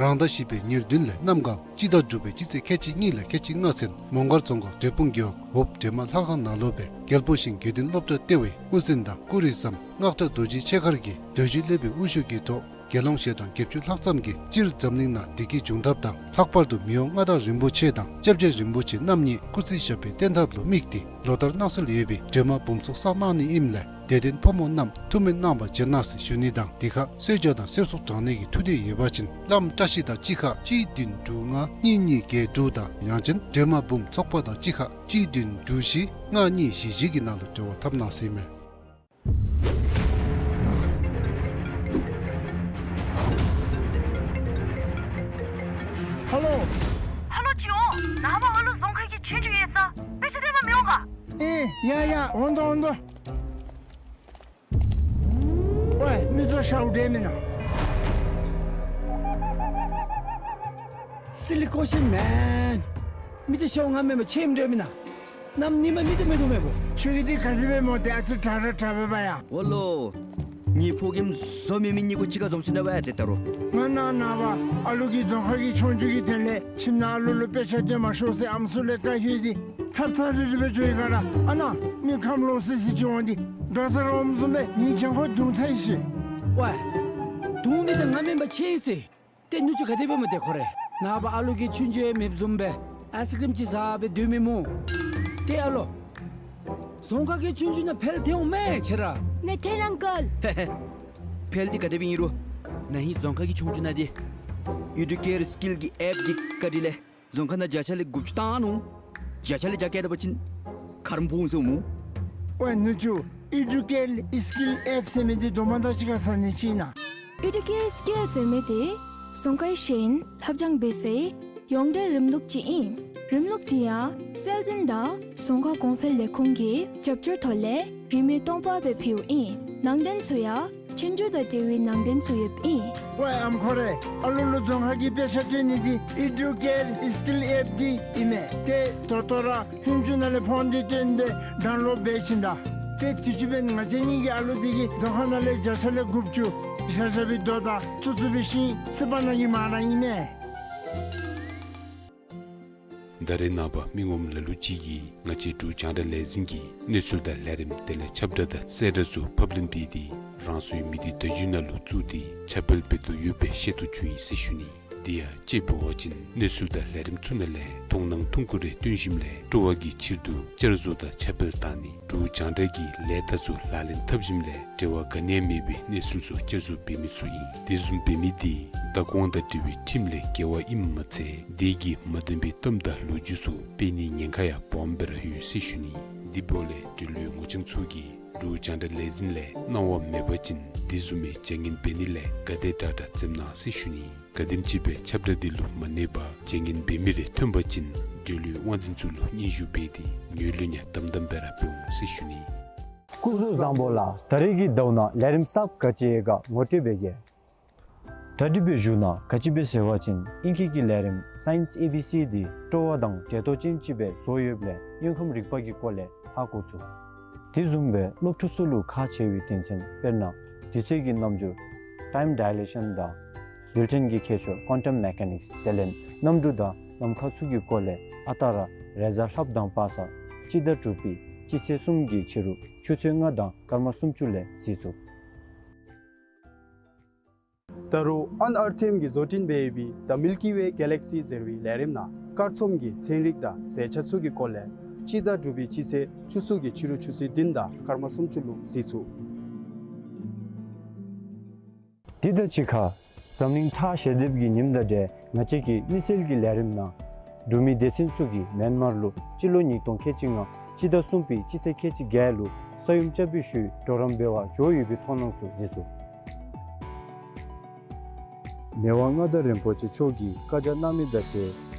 རང་ཟླ་བཞི་པའི་ཉེར་བདུན་ལས་གནམ་གང་སྤྱི་ཟླ་དྲུག་པའི་སྤྱི་ཚེས་ཁལ་གཅིག་གཉིས་ལས་ཁལ་གཅིག་ལྔ་ཚུན་མོང་སྒར་རྫོང་ཁག་འབྲས་སྤུངས་རྒེད་འོག་འོབ་སྒྲོལ་མ་ལྷ་ཁང་ནང་ལུ་སྦེ་རྒྱལ་པོ་ཞིང་དགེ་འདུན་སློབ་གྲྭ་ལྟེ་བའི་དབུ་འཛིན་དང་སྐུ་རིམ་བཟང་སྔགས་གྲྭ་རྡོ་རྗེ་ཆེ་མཁར་གྱིས་རྡོ་རྗེ་སློབ་དཔོན་དབུ་བཞུགས་ཀྱི་ཐོག་དགེ་སློང་ཞལ་གྲངས་བརྒྱད་ཅུ་ལྷག་ཙམ་གྱིས་སྤྱིར་འཛམ་གླིང་ནང་བདེ་སྐྱིད་འབྱུང་ཐབས་དང་ལྷག་པར་དུ་མི་དབང་མངའ་བདག་རིན་པོ་ཆེ་དང་སྐྱབས་རྗེ་རིན་པོ་ཆེ་རྣམ་གཉིས་སྐུ་ཚེ་ཞབས་པད་བརྟན་ཐབས་ལུ་དམིགས་ཏེ་ལོ་ལྟར་གནང་སྲོལ་ཡོད་པའི་སྒྲོལ་མ་འབུམ་ཚོགས་བསགས་གནང་ནི་ཨིནམ་ལས་དད་ལྡན་ཕོ་མོ་རྣམས་ཐུགས་སྨོན་གནང་བར་བྱོན་གནང་ཟེར་ཞུ་ནི་དང་དེ་ཁར་གསོལ་ཇ་དང་གསེར་སོགས་དྲང་ནི་གི་ཐུགས་འདོད་ཡོད་པ་ཅིན་བླམ་བཀྲ་ཤིས་དང་གཅིག་ཁར་གཅིག་བདུན་དྲུག་ལྔ་གཉིས་གཉིས་བརྒྱད་དྲུག་དང་ཡང་ཅིན་སྒྲོལ་མ་འབུམ་ཚོགས་པ་དང་གཅིག་ཁར་གཅིག་བདུན་དྲུག་བཞི་ལྔ་གཉིས་བཞི་བཞི་གི་ནང་ལུ་འབྲེལ་བ་འཐབ་གནང་ཟེར་མས། ཧ་ལོ། ཧ་ལོ་ཅི་འོང་། ནངས་པ་ཨ་ལུ་རྫོང་ཁ་གི་ཆོས་རྒྱུགས་ཡོད་ས་དཔེ་ཆ་སྟོན་པར་མི་འོང་ག། ཨེ་ཡ་ཡ་འོང་དོ་འོང་དོ། ཝའི་མི་ཚུ་ཤཝ་འདྲེ་མེན་ན། Silly question man. མི་ཚུ་ཤཝ་ང་མེན་པར་ཁྱོད་འདྲེ་མེན་ན། གནམ་ཉིནམ་མི་ཚུ་མེད་དོ་མེད་པོ། ཁྱོད་ཀྱིས་འདི་ག་དེ་སྦེ་སྨོ། ཏེ་ཨ་ཙི་དྲག་ར་དྲག་པས་པ་ཡ། འོ་ལོ། ངེའི་ཕོ་རྒནམ་བཟོ་མེད་མི་གཉིས་ཀོ་གཅིག་ཁར་འཛོམས་ཅི་ན་བ་ཡ་ཏེ་ད་རུང་། ང་ནཱ་ནངས་པ་ཨ་ལུ་གི་རྫོང་ཁ་གི་ཆོས་རྒྱུགས་ཀྱི་དོན་ལས་ཁྱིམ་ནང་ཨ་ལུ་ལུ་དཔེ་ཆ་སྟོན་མ་ཤོག་ཟེར་ཨམ་སྲུ་ལས་བཀའ་བཞེས་ཏེ་ཐབ་ཚང་རི་རི་སྦེ་འགྱོ་ཡི་ག་ར། ཨ་ནཱ་མི་ཁམས་ལོག་སི་སི་ཅིག་འོང་སྟེ་འདྲོག་ས་ར་འོངམ་བཟུམ་སྦེ་ངེའི་གྱང་ཁར་རྡུང་ཚར་ཡི་ཟེར། ཝའི། རྡུང་མི་འདི་ང་མེན་པར་ཁྱོད་ཨིན་ཟེར། ཏེ་ནུ་གཅུང་ག་དེ་སྦེ་སྨོ་ཏེ་ཁོ་རེ། ནངས་པ་ཨ་ལུ་གིས་ཆོས་རྒྱུགས་ཡང་མེདཔ་བཟུམ་སྦེ་ཨའི་སི་ཀྲིམ་ཅིག་བཟའ་སྦེ་སྡོད་མི་སྨོ། ཏེ་ཨ་ལོ། རྫོང་ཁ་གི་ཆོས་རྒྱུགས་ནང་འཕེལ་ཐལ་འོང་མས་ཁྱོད་ར། ནེ་ཐན་ཨང་ཀལ། ཧེ་ཧེ། འཕེལ་འདི་ག་དེ་སྦེ་ཨིན་རུང་ན་ཧིང་རྫོང་ཁ་གི་ཆོས་རྒྱུགས་ནང་འདི་ཨི་ཌུ་ཀེར་སི་ཀིལ་གྱི་ཨེཔ་འདི་བཀའ་དྲིན་ལས་རྫོང་ཁ་ནང་བརྒྱ་ཆ་ལས་དགུ་བཅུ་བཏང་ནུག། བརྒྱ་ཆ་ལས་བརྒྱ་བཀལ་ད་པ་ཅིན་ཁ་རམ་ཕོག་འོང་ཟེར་སྨོ། ཝའི་ནུ་གཅུང་ཨི་ཌུ་ཀེར་སི་ཀིལ་ཨེཔ་ཟེར་མི་འདི་དོ་མ་དང་གཅིག་ཁར་ཟ་ནི་ཅིག་ཨིན་ན། ཨི་ཌུ་ཀེར་སི་ཀིལ་ཟེར་མི་འདི་རྫོང་ཁའི་ཤེས་ཡོན་ལྷབ་སྦྱང་འབད་སའི་ཡོངས་འབྲེལ་རིམ་ལུགས་ཅིག་ཨིན། རིམ་ལུགས་འདི་ཡང་སྲོལ་འཛིན་དང་རྫོང་ཁ་གོང་འཕེལ་ལས་ཁུངས་ཀྱི་རྒྱབ་སྐྱོར་ཐོག་ལས་རིན་མེད་སྟོང་པ་སྦེ་ཕུལཝ་ཨིན། ནང་དོན་ཚུ་ཡང་ཆོས་རྒྱུགས་དང་འབྲེལ་བའི་ནང་དོན་ཚུ་ཡོདཔ་ཨིན། ཝའེ་ཨམ་ཁོ་རེ། ཨ་ལུ་ལུ་རྫོང་ཁ་གི་དཔེ་ཆ་སྟོན་ནི་འདི་ཨི་ཌུ་ཀེར་ཨི་སི་ཀིལ་ཨེཔ་འདི་ཨིན་མས། ཏེ་ད་ལྟོ་ར་ཧུན་ཅུ་ནང་ལས་ཕོན་འདི་བཏོན་སྦེ་ཌའུན་ལོཌ་འབད་ཞིནམ་ད། ཏེ་དུས་ཅི་འབདན་ང་བཅས་གཉིས་ཀྱི་ཨ་ལུ་འདི་གིས་རྫོང་ཁ་ནང་ལས་བརྒྱ་ཆ་ལས་དགུ་བཅུ་ཤ་ཤ་བའི་རྡོ་དང་ཚུ་ཚུ་བའི་ཤིང་རྩིག་པ་ནང་གི་མ་ར་ཨིན་མས། ད་རེས་ནངས་པ་མི་ངོམ་ལ་ལུ་ཅིག་གིས་ང་བཅས་འབྲུག་རྒྱང་བསྒྲགས་ལས་འཛིན་གྱི་གནས་ཚུལ་དང་ལས་རིམ་དེ་ལས་ཁྱབ་བསྒྲགས་དང་གསལ་བསྒྲགས་ཚུ་ཕབ་ལེན་འབད་དེ་རང་སོའི་མི་སྡེ་བརྡ་བརྒྱུད་ནང་ལུ་བཙུགས་ཏེ་ཁྱབ་སྤེལ་འབད་དོ་ཡོད་པའི་ཤེས་རྟོགས་བྱུང་ཡི་ཟེར་ཞུ་ནི། དེ་ཡང་དཔྱེ་འབད་བ་ཅིན་གནས་ཚུལ་དང་ལས་རིམ་ཚུ་ནང་ལས་མཐོང་སྣང་ཐུང་ཀུ་རེ་སྟོན་ཞིནམ་ལས་སྤྲོ་བ་གི་ཕྱིར་དུ་བསྐྱར་བཟོ་དང་ཁྱབ་སྤེལ་བཏང་ནི། འབྲུག་རྒྱང་བསྒྲགས་ཀྱི་ལས་རྟགས་ཚུ་ལག་ལེན་འཐབ་ཞིནམ་ལས་འབྲེལ་བ་ག་ནི་ཡང་མེད་པའི་གནས་ཚུལ་ཚུ་བསྐྱར་བཟོ་འབད་མི་ཚུ་ཨིན། དེ་བཟུམ་འབད་མི་དེ་བདག་དབང་དང་འབྲེལ་བའི་ཁྲིམས་ལས་འགལ་བ་ཨིནམ་མ་ཚད་དེ་གིས་མ་བདེན་པའི་གཏམ་དང་ལོ་རྒྱུས་ཚུ་སྤེལ་ནིའི་ཉེན་ཁ་ཡང་སྦོམ་སྦེ་ར་ཡོད་ཟེར་ཞུ་ནི། དེ་འབདཝ་ལས་འབྲེལ་ཡོད་ངོ་རྐྱང་ཚུ་གིས་འབྲུག་རྒྱང་བསྒྲགས་ལས་འཛིན་ལས་གནང་བ་མེད་པ་ཅིན་དེ་བཟུམ་མའི་བྱ་ངན་འབད་ནི་ལས་ག་དེ་དྲག་དྲག་འཛེམ་གནང་ཟེར་ཞུ་ནི། ག་དེམ་ཅིག་སྦེ་ཁྱབ་བསྒྲགས་འདི་ལུ་མ་གནས་པར་བྱ་ངན་འབད་མི་རེ་ཐོན་པ་ཅིན་འབྲེལ་ཡོད་དབང་འཛིན་ཚུ་ལུ་སྙན་ཞུ་འབད་དེ་ངོས་ལེན་ཡང་དམ་དམ་སྦེ་ར་འབད་འོང་ཟེར་ཞུ་ནི། སྐུ་གཟུགས་བཟང་པོ་ལགས། ད་རེས་ཀྱི་ཟླཝ་ནང་ལས་རིམ་གསརཔ་ག་ཅི་ཡོད་ག་ངོ་སྤྲོད་འབད་གེ། གྲ་སྒྲིག་འབད་བཞུགས་གནང་། ག་ཅི་སྦེ་ཟེར་བ་ཅིན་ཨིང་སྐད་ཀྱི་ལས་རིམ་སའིནསི་ཨེ་བི་སི་འདི་སྤྲོ་བ་དང་འབྲེལ་གཏོགས་ཅན་ཅིག་སྦེ་བཟོ་ཡོདཔ་ལས་དངོས་ཁམས་རིག་པ་གི་སྐོར་ལས་ཧ་གོ་ཚུགས། དེ་བཟུམ་སྦེ་སློབ་ཕྲུག་ཚུ་ལུ་ཁག་ཆེ་བའི་དོན་ཚན་དཔེར་ན་དུས་ཚོད་ཀྱི་རྣམ་འགྱུར་ཊའིམ་ཌའི་ལེ་ཤཱན་དང་རྡུལ་ཕྲན་གྱི་ཁྱད་ཆོས་ཀོན་ཊམ་མེ་ཀ་ནིགསི་དེ་ལས་གནམ་གྲུ་དང་ནམ་མཁའ་ཚུ་གི་སྐོར་ལས་ཨ་རྟག་ར་རེས་གཟའ་ལྷགཔ་དང་པ་སངས་སྤྱི་ཟླ་དྲུག་པའི་སྤྱི་ཚེས་གསུམ་གྱི་ཕྱི་རུ་ཆུ་ཚོད་ལྔ་དང་སྐར་མ་སུམ་ཅུ་ལས་གཟིགས་ཚུགས། ད་རུང་ཨན་ཨར་ཐི་ཨེམ་གྱིས་བཟོ་སྐྲུན་འབད་ཡོད་པའི་The Milky Way Galaxy ཟེར་བའི་ལས་རིམ་ནང་སྐར་ཚོམ་གྱི་ཚན་རིག་དང་ཟས་བཅད་ཚུ་གི་སྐོར་ལས་སྤྱི་ཟླ་དྲུག་པའི་སྤྱི་ཚེས་བཅུ་གསུམ་གྱི་ཕྱི་རུ་ཆུ་ཚོད་བདུན་དང་སྐར་མ་སུམ་ཅུ་ལུ་གཟིགས་ཚུགས། དེ་དང་གཅིག་ཁར་འཛམ་གླིང་ཁྲག་ཞལ་འདེབས་ཀྱི་ཉིནམ་དང་འབྲེལ་ང་བཅས་ཀྱི་མི་སེར་གྱི་ལས་རིམ་ནང་འབྲུག་མི་སྡེ་ཚན་ཚུ་གིས་མེན་མར་ལུ་སྤྱི་ལོ་ཉིས་སྟོང་ཁལ་གཅིག་ལྔ་སྤྱི་ཟླ་གསུམ་པའི་སྤྱི་ཚེས་ཁལ་གཅིག་བརྒྱད་ལུ་ས་ཡོམ་རྐྱབ་པའི་ཤུལ་གྲོགས་རམ་འབད་བར་འགྱོ་ཡོད་པའི་མཐོང་སྣང་ཚུ་གཟིགས་ཚུགས། མི་དབང་མངའ་བདག་རིན་པོ་ཆེ་མཆོག་གིས་བཀའ་རྒྱ་གནང་མི་དང་འབྲེལ་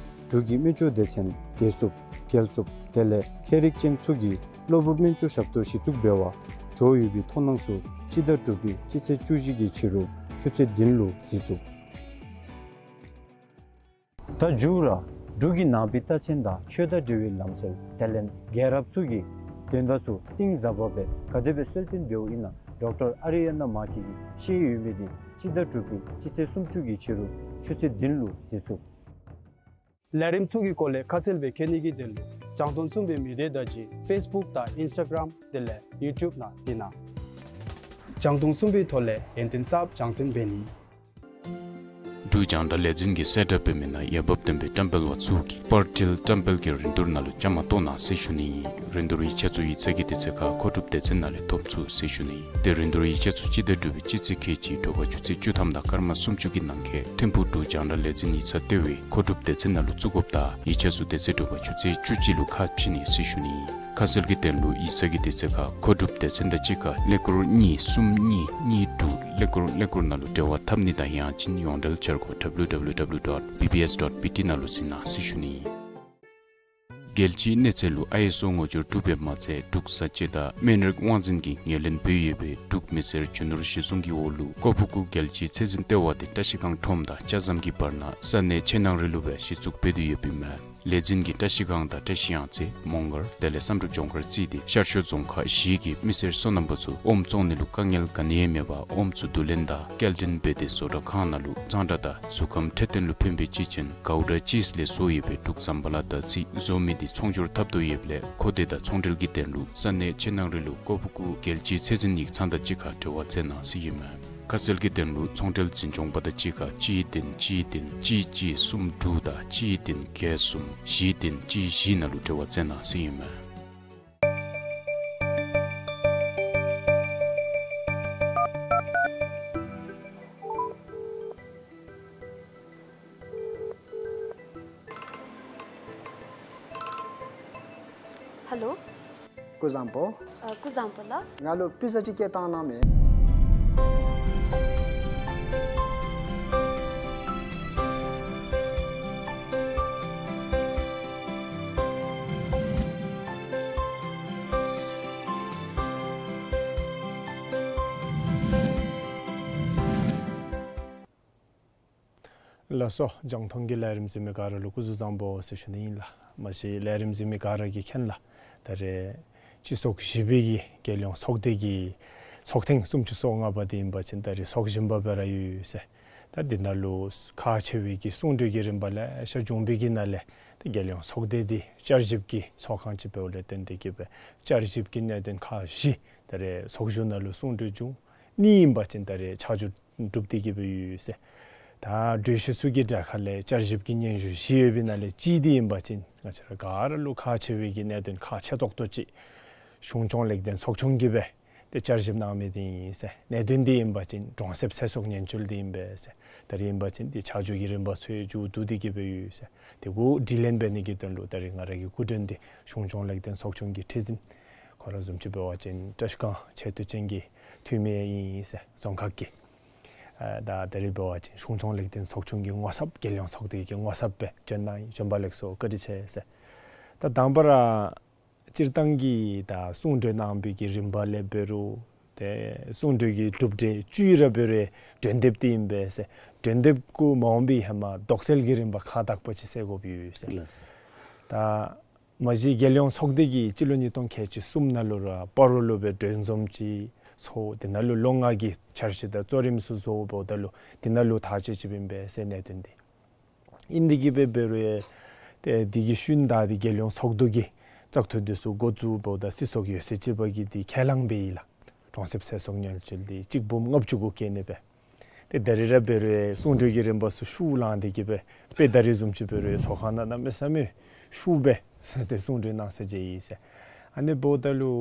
འབྲུག་གི་སྨན་བཅོས་སྡེ་ཚན་བདེ་སྲུངཔ་རྒྱལ་སྲུངཔ་དེ་ལས་མཁས་རིག་ཅན་ཚུ་གིས་གློ་བུར་སྨན་བཅོས་ཞབས་ཏོག་གཞི་བཙུགས་འབད་བར་འགྱོ་ཡོད་པའི་མཐོང་སྣང་ཚུ་སྤྱི་ཟླ་དྲུག་པའི་སྤྱི་ཚེས་བཅུ་བཞི་གི་ཕྱི་རུ་ཆུ་ཚོད་བདུན་ལུ་གཟིགས་ཚུགས། ད་མཇུག་ར་འབྲུག་གི་ནང་པའི་རྟགས་མཚན་དང་ཆོས་དང་འབྲེལ་བའི་ལམ་སྲོལ་དེ་ལས་རྒྱལ་རབས་ཚུ་གི་དོན་དག་ཚུ་གཏིང་ཟབ་པ་སྦེ་ག་དེ་སྦེ་གསལ་སྟོན་འབདཝ་ཨིན་ན་ཌོག་ཊར་ཨ་རི་ཡ་ན་མཱ་ཀི་གིས་བཤད་ཡོད་མི་འདི་སྤྱི་ཟླ་དྲུག་པའི་སྤྱི་ཚེས་སུམ་ཅུ་གི་ཕྱི་རུ་ཆུ་ཚོད་བདུན་ལུ་གཟིགས་ཚུགས། ལས་རིམ་ཚུ་གི་སྐོར་ལས་ཁ་གསལ་སྦེ་མཁྱེན་ནི་གི་དོན་ལུ་རྒྱང་མཐོང་བཙུགས་པའི་མི་སྡེ་དང་གཅིག་ཕེསི་བུཀ་དང་ཨིནསི་ཊ་གརམ་དེ་ལས་ཡུ་ཊུབ་ནང་གཟིགས་གནང་། རྒྱང་མཐོང་བཙུགས་པའི་ཐོག་ལས་ཡོན་ཏན་གསརཔ་སྦྱང་ཚན་འབད་ནི། འབྲུག་རྒྱང་བསྒྲགས་ལས་འཛིན་གྱིས་གསལ་བསྒྲགས་འབད་མི་ནང་འོས་འབབ་ལྡན་པའི་བཀྲམ་སྤེལ་བ་ཚུ་གིས་སྤར་ཊིལ་བཀྲམ་སྤེལ་གྱི་རིན་བསྡུར་ནང་ལུ་བཅའ་མར་གཏོགས་གནང་ཟེར་ཞུ་ནི་ཨིན། རིན་བསྡུར་ཡིག་ཆ་ཚུ་ཡིག་ཚང་གི་དུས་ཚོད་ཁར་མཁོ་སྒྲུབ་སྡེ་ཚན་ནང་ལས་ཐོབ་ཚུགས་ཟེར་ཞུ་ནི་ཨིན། ཏེ་རིན་བསྡུར་ཡིག་ཆ་ཚུ་སྤྱི་ཟླ་དྲུག་པའི་སྤྱི་ཚེས་ཁལ་གཅིག་དྲོ་པ་ཆུ་ཚོད་བཅུ་ཐམ་དང་སྐར་མ་སུམ་ཅུ་གི་ནང་འཁོད་ཐིམ་ཕུག་འབྲུག་རྒྱང་བསྒྲགས་ལས་འཛིན་ཡིག་ཚང་ལྟེ་བའི་མཁོ་སྒྲུབ་སྡེ་ཚན་ནང་ལུ་བཙུགས་དགོཔ་དང་ཡིག་ཆ་ཚུ་དེ་ཚེ་དྲོ་པ་ཆུ་ཚོད་བཅུ་གཅིག་ལུ་ཁ་ཕྱེ་ནི་ཟེར་ཞུ་ནི་ཨིན། ཁ་གསལ་གྱི་དོན་ལུ་ཡིག་ཚང་གི་དུས་ཚོད་ཁར་མཁོ་སྒྲུབ་སྡེ་ཚན་དང་གཅིག་ཁར་ཀླད་ཀོར་གཉིས་གསུམ་གཉིས་གཉིས་དྲུག་ཀླད་ཀོར་ཀླད་ཀོར་ནང་ལུ་འབྲེལ་བ་འཐབ་ནི་དང་ཡང་ཅིན་ཡོངས་འབྲེལ་འཆར་སྒོ་W W W dot B B S dot B T ནང་ལུ་གཟིགས་གནང་ཟེར་ཞུ་ནི་ཨིན། རྒྱལ་སྤྱིའི་གནས་ཚད་ལུ་ཨའི་ཨེསི་ཨོ་ངོ་སྦྱོར་གྲུབ་པའི་མ་ཚད་འབྲུག་བཟའ་སྤྱོད་དང་སྨན་རིགས་དབང་འཛིན་གྱིས་ངོས་ལེན་འབད་ཡོད་པའི་འབྲུག་མི་སེར་རྒྱུ་ནོར་གཞི་བཟུང་གི་འོག་ལུ་ཀོ་ཕུ་ཀུ་རྒྱལ་སྤྱིའི་ཚད་འཛིན་ལྟེ་བ་དེ་བཀྲ་ཤིས་སྒང་ཁྲོམ་དང་ལྕགས་ཟམ་གྱི་བར་ན་ས་གནས་ཆུ་ནང་རི་ལུ་སྦེ་གཞི་བཙུགས་འབད་དེ་ཡོདཔ་ཨིན་མས། ལས་འཛིན་གྱིས་བཀྲ་ཤིས་སྒང་དང་བཀྲ་ཤིས་གཡང་རྩེ་མོང་སྒར་དེ་ལས་བསམ་གྲུབ་ལྗོངས་མཁར་བརྩིས་ཏེ་ཤར་ཕྱོགས་རྫོང་ཁག་བཞི་གི་མི་སེར་སོ་ནམ་པ་ཚུ་ཨོམ་བཙོང་ནི་ལུ་དཀའ་ངལ་ག་ནི་ཡང་མེད་པར་ཨོམ་ཚུ་བསྡུ་ལེན་དང་སྐྱེལ་འདྲེན་འབད་དེ་བཟོ་གྲྭ་ཁང་ནང་ལུ་གཙང་སྦྲ་དང་གཟུགས་ཁམས་འཕྲོད་བསྟེན་ལུ་ཕན་པའི་ཅི་ཅིན་གའུ་ཌ་ཅིསི་ལས་བཟོ་ཡོད་པའི་འབྲུག་ཟམ་པ་ལ་དར་ཚིལ་བཟོ་མི་འདི་ཚོང་སྒྱུར་འཐབ་དོ་ཡོདཔ་ལས་མཁོ་འདོད་དང་ཚོང་འབྲེལ་གྱི་དོན་ལུ་ས་གནས་ཆུ་ནང་རི་ལུ་ཀོ་ཕུ་ཀུ་རྒྱལ་སྤྱིའི་ཚད་འཛིན་ཡིག་ཚང་དང་གཅིག་ཁར་འབྲེལ་བ་མཛད་གནང་ཟེར་ཨིན་མས། ཁ་གསལ་གྱི་དོན་ལུ་ཚོང་འབྲེལ་འཛིན་སྐྱོང་པ་དང་གཅིག་ཁར་གཅིག་བདུན་གཅིག་བདུན་གཅིག་གཅིག་གསུམ་དྲུག་དང་གཅིག་བདུན་བརྒྱད་གསུམ་བཞི་བདུན་གཅིག་བཞི་ནང་ལུ་འབྲེལ་བ་མཛད་གནང་ཟེར་ཨིན་མས། ཧེ་ལོ། སྐུ་གཟུགས་བཟང་པོ། ཨ་སྐུ་གཟུགས་བཟང་པོ་ལགས། ང་ལུ་པི་ཛ་ཅིག་སྐྱེལ་བཏང་གནང་མས། ལགས་སོ། རྒྱང་མཐོང་གི་ལས་རིམ་གཟིགས་མི་ག་ར་ལུ་སྐུ་གཟུགས་བཟང་པོ་ཟེར་ཞུ་ནི་ཨིན་ལགས། མ་གཞི་ལས་རིམ་གཟིགས་མི་ག་ར་གིས་མཁྱེན་ལགས། ད་རེས་སྤྱི་ཚོགས་བཞི་པའི་གི་རྒྱལ་ཡོངས་ཚོགས་སྡེ་གི་ཚོགས་ཐེངས་སུམ་ཅུ་སོ་ལྔ་པ་འདི་ཨིན་པ་ཅིན་ད་རེས་ཚོགས་བཞིན་པ་སྦེ་ར་ཡོད་ཟེར། ད་འདི་ནང་ལུ་ཁག་ཆེ་བའི་གི་གསུང་གྲོས་ཀྱི་རིམ་པ་ལེ་ཤ་བྱུང་བའི་གི་ནང་ལས་ད་རྒྱལ་ཡོངས་ཚོགས་སྡེ་འདི་བསྐྱར་ཞིབ་ཀྱི་ཚོགས་ཁང་ཅིག་འབདཝ་ལས་བརྟེན་ཏེ་གིས་སྦེ་བསྐྱར་ཞིབ་ཀྱི་གནད་དོན་ཁག་བཞི་ད་རེས་ཚོགས་བཞུགས་ནང་ལུ་གསུང་གྲོས་བྱུང་ནི་ཨིན་པ་ཅིན་ད་རེས་ཆ་འཇོག་གྲུབ་སྟེ་གིས་སྦེ་ཡོད་ཟེར། ད་གྲོས་གཞི་ཚུ་གི་གྲལ་ཁ་ལས་བསྐྱར་ཞིབ་ཀྱི་སྙན་ཞུ་བཞི་ཡོད་པའི་ནང་ལས་གཅིག་འདི་ཨིན་པ་ཅིན་ང་བཅས་ར་ག་ར་ལུ་ཁག་ཆེ་བའི་གི་གནད་དོན་ཁག་ཆེ་ཏོག་ཏོ་ཅིག་གཞུང་སྐྱོང་ལེགས་ལྡན་ཚོགས་ཆུང་གིས་སྦེ་ཏེ་བསྐྱར་ཞིབ་གནང་མི་འདི་ཨིན་ཟེར། གནད་དོན་འདི་ཨིན་པ་ཅིན་གྲོང་གསེབ་ཚེ་སྲོག་ཉེན་བཅོལ་འདི་ཨིན་པས་ཟེར། ད་རེས་ཨིན་པ་ཅིན་ཏེ་ཆ་འཇོག་གི་རིམ་པ་ཚུ་ཡང་མཇུག་བསྡུ་སྟེ་གིས་སྦེ་ཡོད་ཟེར། དེ་གུ་དྲི་ལན་འབད་ནི་གི་དོན་ལུ་ད་རེས་ང་ར་གི་སྐུ་མགྲོན་འདི་གཞུང་སྐྱོང་ལེགས་ལྡན་ཚོགས་ཆུང་གི་ཁྲི་འཛིན་ཁོ་ར་བཟུམ་ཅིག་འབད་བ་ཅིན་བཀྲིས་སྒང་ཆེ་བསྟོད་ཅན་གྱི་འཐུས་མི་ཨིན་ཟེར་རྫོང་ཁག་གི། ཨ་ད་ད་རེས་འབད་བ་ཅིན་གཞུང་སྐྱོང་ལེགས་ལྡན་ཚོགས་ཆུང་གི་ངོ་ཚབ་རྒྱལ་ཡོངས་ཚོགས་སྡེ་གི་ངོ་ཚབ་སྦེ་བྱོན་གནང་ཡི། བྱོན་པ་ལེགས་སོ། བཀའ་དྲིན་ཆེ་ཟེར། ད་དང་པ་ར་སྤྱིར་བཏང་གི་ད་གསུང་གྲོས་གནང་བའི་གི་རིམ་པ་ལས་འབད་རུང་ཏེ་གསུང་གྲོས་ཀྱི་གྲུབ་འབྲས་བཅུ་ར་འབད་རུང་གྲོས་འདེབས་འདི་ཨིན་པས་ཟེར། གྲོས་འདེབས་གུ་མ་འོང་པའི་ཧེ་མ་དོགས་སེལ་གྱི་རིམ་པ་ཁག་དག་པ་ཅིག་སེལ་དགོཔ་ཡོད་ཟེར། ལགས། ད་མ་གཞི་རྒྱལ་ཡོངས་ཚོགས་སྡེ་གིས་སྤྱི་ལོ་ཉིས་སྟོང་ཁལ་གཅིག་གསུམ་ནང་ལུ་ར་སྤ་རོ་ལུ་སྦེ་གྲོས་འཛོམས་ཅིག་ཚོགས། དེ་ནང་ལུ་ལོ་ལྔ་གི་འཆར་གཞི་དང་གཙོ་རིམ་ཚུ་བཟོཝ་ད་ལུ་དེ་ནང་ལུ་ཐག་བཅད་ཅི་ཨིན་པས་ཟེར་གནད་དོན་འདི། ཨིན་ཏེ་གིས་སྦེ་འབད་རུང་ཡང་ཏེ་འདི་གི་ཤུལ་ད་འདི་རྒྱལ་ཡོངས་ཚོགས་འདུ་གི་བཙག་འཐུ་འདི་ཚུ་འགོ་བཙུགས་འབདཝ་ད་སྲིད་ཚོགས་ཡོད་ཚད་ཅིག་པ་གིས་འདི་ཁས་བླངས་འབད་ཡི་ལགས། གྲོང་གསེབ་ཚེ་སྲོག་ཉེན་བཅོལ་འདི་གཅིག་འབུམ་ལྔ་བཅུ་གུ་བཀལ་ནི་སྦེ། ཏེ་ད་རེས་ར་འབད་རུང་ཡང་གསུང་གྲོས་ཀྱི་རིམ་པ་ཚུ་ཤུགས་བསླངས་ཏེ་གིས་སྦེ་དཔེ་ད་རེས་བཟུམ་ཅིག་འབད་རུང་ཡང་ཚོགས་ཁང་ནང་གནམ་མེད་ས་མེད་ཤུགས་སྦེ་ཏེ་གསུང་གྲོས་གནང་ས་མཇལ་ཡི་ཟེར། ཨ་ནི་འབདཝ་ད་ལུ་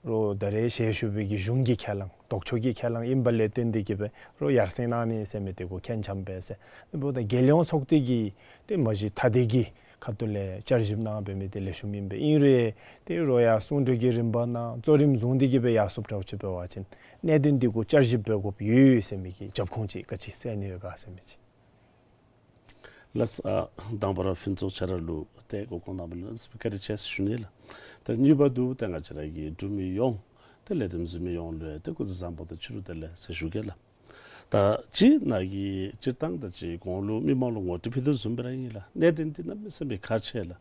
རོགས་ད་རེས་ཞལ་བཞུགས་པའི་གི་གཞུང་གི་ཁས་བླངས་ལྡོག་ཕྱོགས་ཀྱི་ཁས་བླངས་ཨིན་པ་ལས་བརྟེན་ཏེ་གིས་སྦེ་རོགས་ཡར་སེང་གནང་ནི་ཟེར་མི་འདི་གུ་འཁོན་འཆམ་འབད་ཟེར། འབདཝ་ད་རྒྱལ་ཡོངས་ཚོགས་སྡེ་གིས་ཏེ་མ་གཞི་ཐ་དད་ཀྱི་ཁ་ཐུག་ལས་བསྐྱར་ཞིབ་གནང་འབད་མི་འདི་ལེགས་ཤོམ་ཨིན་པས། ཨིན་རུང་ཡང་ཏེ་རོགས་ཡར་གསུང་གྲོས་ཀྱི་རིམ་པ་ནང་གཙོ་རིམ་བཟུང་སྟེ་གིས་སྦེ་ཡར་སོངམ་འདྲཝ་ཅིག་འབད་བ་ཅིན་གནད་དོན་འདི་གུ་བསྐྱར་ཞིབ་འབད་དགོཔ་ཡོད་ཟེར་མི་གི་རྒྱབ་ཁུངས་ཅིག་ག་ཅི་གསལ་ནི་ཡོད་ག་ཟེར་མི་ཅིག། ལགས། ཨ་དང་པ་ར་ཕུན་ཚོགས་ཁྱོད་ར་ལུ་ཏེ་གོ་སྐོང་གནང་བ་ལུ་བཀའ་དྲིན་ཆེ་ཟེར་ཞུ་ནི་ལགས། ད་གཉིས་པ་འདི་ཏེ་ང་བཅས་ར་གི་འབྲུག་མི་ཡོངས་ཏེ་ལས་རིམ་གཟིགས་མི་ཡོངས་ལུ་ཏེ་སྐུ་གཟུགས་བཟང་པོ་དང་ཕྱི་རུ་བདེ་ལེགས་ཟེར་ཞུ་གེ་ལགས། ད་ཅི་ནཱ་གིས་སྤྱིར་བཏང་ད་ཅི་གོང་ལུ་མི་མང་ལུ་ངོ་སྤྲོད་ཕུལ་དོ་བཟུམ་སྦེ་ར་ཨིན་ལགས། གནད་དོན་འདི་གནམ་མེད་ས་མེད་ཁག་ཆེ་ལགས།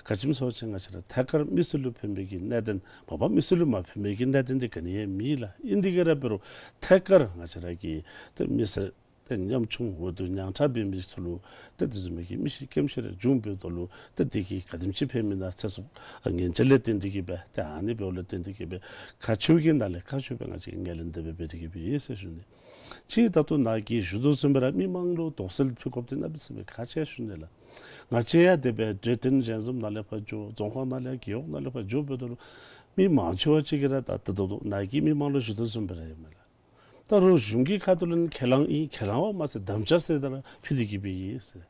ག་ཅི་སྨོ་ཟེར་བ་ཅིན་ང་བཅས་ར་ཐད་ཀར་མི་སེར་ལུ་ཕན་པའི་གི་གནད་དོན་མ་པ་མི་སེར་ལུ་མ་ཕན་པའི་གི་གནད་དོན་འདི་ག་ནི་ཡང་མེད་ལགས། ཨིན་ཏེ་གིས་ར་འབད་རུང་ཐད་ཀར་ང་བཅས་ར་གི་ཏེ་མི་སེར་ཏེ་ཉམ་ཆུང་འོས་བསྡུ་ཉང་ཁྲ་འབད་མི་ཚུ་ལུ་ཏེ་དེ་བཟུམ་མའི་གི་མི་ཤི་རྐྱེན་ཤི་རེ་བྱུང་འབདཝ་ད་ལུ་ཏེ་འདི་གིས་ག་དེམ་ཅིག་ཕན་མི་ན་ཚེ་སྲོག་ཉེན་བཅོལ་ལས་བརྟེན་ཏེ་གིས་སྦེ་ཏེ་ཨ་ནི་འབདཝ་ལས་བརྟེན་ཏེ་གིས་སྦེ་ཁག་ཆེ་བའི་གི་ནང་ལས་ཁག་ཆེ་བའི་ང་བཅས་ཀྱིས་ངོས་ལེན་དེ་སྦེ་འབད་དེ་གིས་སྦེ་ཡོད་ཟེར་ཞུ་ནི། ཅིག་ད་ལྟོ་ནཱ་གིས་ཞུ་དོ་བཟུམ་སྦེ་ར་མི་མང་ལུ་དོགས་སེལ་ཕུལ་དགོཔ་འདི་གནམ་མེད་ས་མེད་ཁག་ཆེ་ཞུ་ནི་ལགས། ང་བཅས་ཡང་དེ་སྦེ་གྲོས་སྟོན་ཞལ་འཛོམས་ནང་ལས་ཕར་འགྱོ་རྫོང་ཁག་ནང་ལས་རྒེད་འོག་ནང་ལས་ཕར་འགྱོ་འབདཝ་ད་ལུ་མི་མང་ཆེ་བ་ཅིག་གིས་ར་ད་ད་ལྟོ་ནཱ་གིས་མི་མང་ལུ་ཞུ་དོ་བཟུམ་སྦེ་ར་ཨིན་མས་ལགས། ད་རོགས་གཞུང་གི་ཁ་ཐུག་ལས་ཁས་བླངས་ཨིན་ཁས་བླངས་པ་མ་ཚད་དམ་བཅའ་ཟེར་ད་ར་ཕུལ་ཏེ་གིས་སྦེ་ཨིན་ཟེར།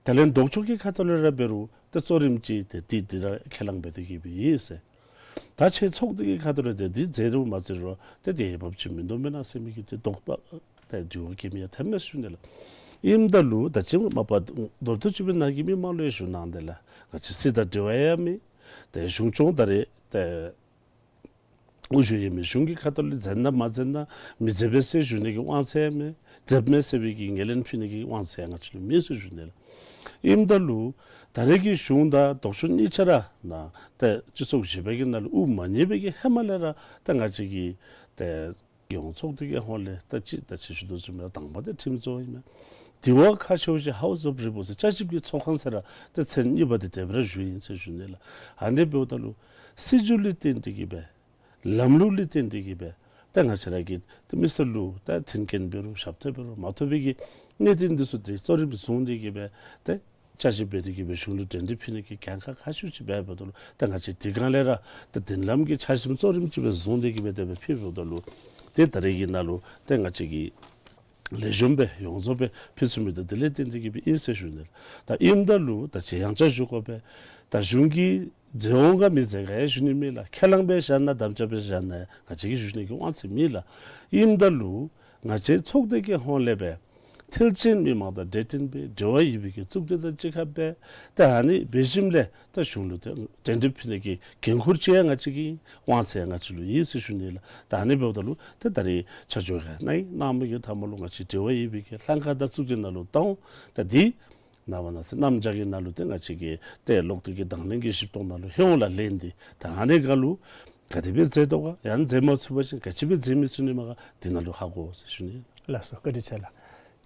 དེ་ལས་ལྡོག་ཕྱོགས་ཀྱི་ཁ་ཐུག་ལས་ར་འབད་རུང་ཏེ་གཙོ་རིམ་ཅིག་ཏེ་འདི་འདི་ར་ཁས་བླངས་འབད་དེ་གིས་སྦེ་ཨིན་ཟེར། ད་ཁྱེད་ཚོགས་སྡེ་གི་ཁ་ཐུག་ལས་ཏེ་འདི་མཛད་རུང་མ་མཛད་རུང་ཏེ་འདི་འོས་འབབ་ཅིག་མིན་འདུག་མེན་ན་ཟེར་མི་གི་ཏེ་དོགས་པ་ཏེ་དྲི་བ་བཀོད་མི་ཡང་ཐོནམ་མས་ཞུ་ནི་ལགས། ཨིནམ་ད་ལུ་ད་ཅི་མ་པ་མདོར་བསྡུས་ཅིག་སྦེ་ནཱ་གིས་མི་མང་ལུ་ཡང་ཞུ་གནང་དེ་ལགས། ང་བཅས་སྲིད་དང་འབྲེལ་བ་ཡང་མེད། ཏེ་གཞུང་སྐྱོང་ད་རེས་ཏེ་དབུ་བཞུགས་ཡོད་མི་གཞུང་གི་ཁ་ཐུག་ལས་མཛད་ན་མ་མཛད་ན་མི་མཛད་པས་ཟེར་ཞུ་ནི་གི་དབང་ཚད་ཡང་མེད། མཛདཔ་མས་ཟེར་བའི་གི་ངོས་ལེན་ཕུལ་ནི་གི་དབང་ཚད་ཡང་ང་བཅས་ལུ་མེད་ཟེར་ཞུ་ནི་ལགས། ཨིནམ་ད་ལུ་ད་རེས་ཀྱི་གཞུང་དང་ལྡོག་ཕྱོགས་གཉིས་ཆ་ར་ནཱ་ཏེ་སྤྱི་ཚོགས་བཞི་པའི་གི་ནང་ལུ་དབུ་མ་བརྙེས་པའི་གི་ཧེ་མ་ལས་ར་ཏེ་ང་བཅས་ཀྱི་ཏེ་ཡོངས་ཚོགས་སྡེ་གི་ཧོངས་ལས་ད་ཅི་ད་ཅི་ཞུ་དོ་བཟུམ་སྦེ་དང་པ་འདི་ཁྲིམས་བཟོ་ཨིན་མས། དེ་བ་ཁག་ཆེ་བ་ཅིག་House of Representatives བཅའ་ཁྲིམས་ཀྱི་ཚོགས་ཁང་ཟེར་ར་ཏེ་མཚན་གཉིས་པ་འདི་དེ་སྦེ་ར་ཞུ་ཡི་ཟེར་ཞུ་ནི་ལགས། ཨ་ནི་འབདཝ་ད་ལུ་སྲིད་བྱུས་ལུ་བརྟེན་ཏེ་གིས་སྦེ་ལམ་ལུགས་ལུ་བརྟེན་ཏེ་གིས་སྦེ་ད་ང་བཅས་ར་གི་ད་མི་སེར་ལུ་ད་མཐུན་རྐྱེན་འབད་རུང་ཞབས་ཏོག་འབད་རུང་མ་ཐོབ་པའི་གི་གནད་དོན་འདི་ཚུ་ཏེ་གཙོ་རིམ་བཟུང་སྟེ་གིས་སྦེ་ད་བསྐྱར་ཞིབ་འབད་དེ་གིས་སྦེ་གཞུང་ལུ་གྲོས་འདེབས་ཕུལ་ནི་གི་འགན་ཁག་ཁག་ཆེ་ཅིག་འབདཝ་ད་ལུ་ད་ང་བཅས་དེ་སྒང་ལས་ར་ད་མདུན་ལམ་གྱི་ཆ་ཤིམ་གཙོ་རིམ་ཅིག་སྦེ་བཟུང་སྟེ་གིས་སྦེ་དེ་སྦེ་ཕུལཝ་ད་ལུ་ཏེ་ད་རེས་ཀྱི་ནང་ལུ་ཏེ་ང་བཅས་ཀྱིས་ལེགས་ཤོམ་སྦེ་ཡོངས་རྫོགས་སྦེ་ཕུལ་ཚུགས་མི་འདི་དེ་ལས་བརྟེན་ཏེ་གིས་སྦེ་ཨིན་ཟེར་ཞུ་ནི་ལགས། ད་ཨིནམ་ད་ལུ་ད་ཅི་ཡང་བསྐྱར་ཞུ་དགོ་པས། ད་གཞུང་གིས་མཛད་འོང་ག་མི་མཛད་ག་ཡང་ཞུ་ནི་མེད་ལགས། ཁས་བླངས་སྦེ་བཞག་ན་དམ་བཅའ་སྦེ་བཞག་ན་ཡང་ང་བཅས་ཀྱིས་ཞུ་ནི་གི་དབང་ཚད་མེད་ལགས། ཨིནམ་ད་ལུ་ང་བཅས་ཚོགས་སྡེ་གི་ཧོངས་ལས་སྦེ་ ཐེལ་ཅན་མི་མང་དང་འབྲེལ་འདྲིས་འབད་འབྲེལ་བ་ཡོད་པའི་གི་གཙུག་སྡེ་དང་གཅིག་ཁར་འབད་ཏེ་ཨ་ནི་འབད་ཞིནམ་ལས་ད་གཞུང་ལུ་ཏེ་གདན་འདྲེན་ཕུལ་ནི་གི་འགན་ཁུར་ཅིག་ཡང་ང་བཅས་ཀྱི་དབང་ཚད་ང་བཅས་ལུ་ཡོད་ཟེར་ཞུ་ནི་ལགས། ད་ཨ་ནི་འབདཝ་ད་ལུ་ཏེ་ད་རེས་ཆ་འཇོག་ག་ནི་གནང་མི་གི་མཐའ་མ་ལུ་ང་བཅས་འབྲེལ་བ་ཡོད་པའི་གི་ལྷན་ཁག་དང་གཙུག་སྡེ་ནང་ལུ་བཏང་ད་འདི་ནངས་པ་གནངས་ཚེ་གནམ་བྱཱར་གྱི་ནང་ལུ་ཏེ་ང་བཅས་ཀྱི་ཏེ་གློག་འདོན་གྱི་དང་ལེན་གྱི་ཞིབ་ཏོག་ནང་ལུ་ཧེ་ཡོང་ལ་ལན་འདི་ད་ཨ་ནི་ག་ལུ་ག་དེ་སྦེ་མཛད་དོ་ག་ཡང་མཛད་མ་ཚུགས་པ་ཅིན་ག་ཅི་སྦེ་མཛད་མི་ཚུགས་ནི་མས་ག་འདི་ནང་ལུ་ཧ་གོ་ཟེར་ཞུ་ནི། ལགས་སོ་བཀའ་དྲིན་ཆེ་ལགས།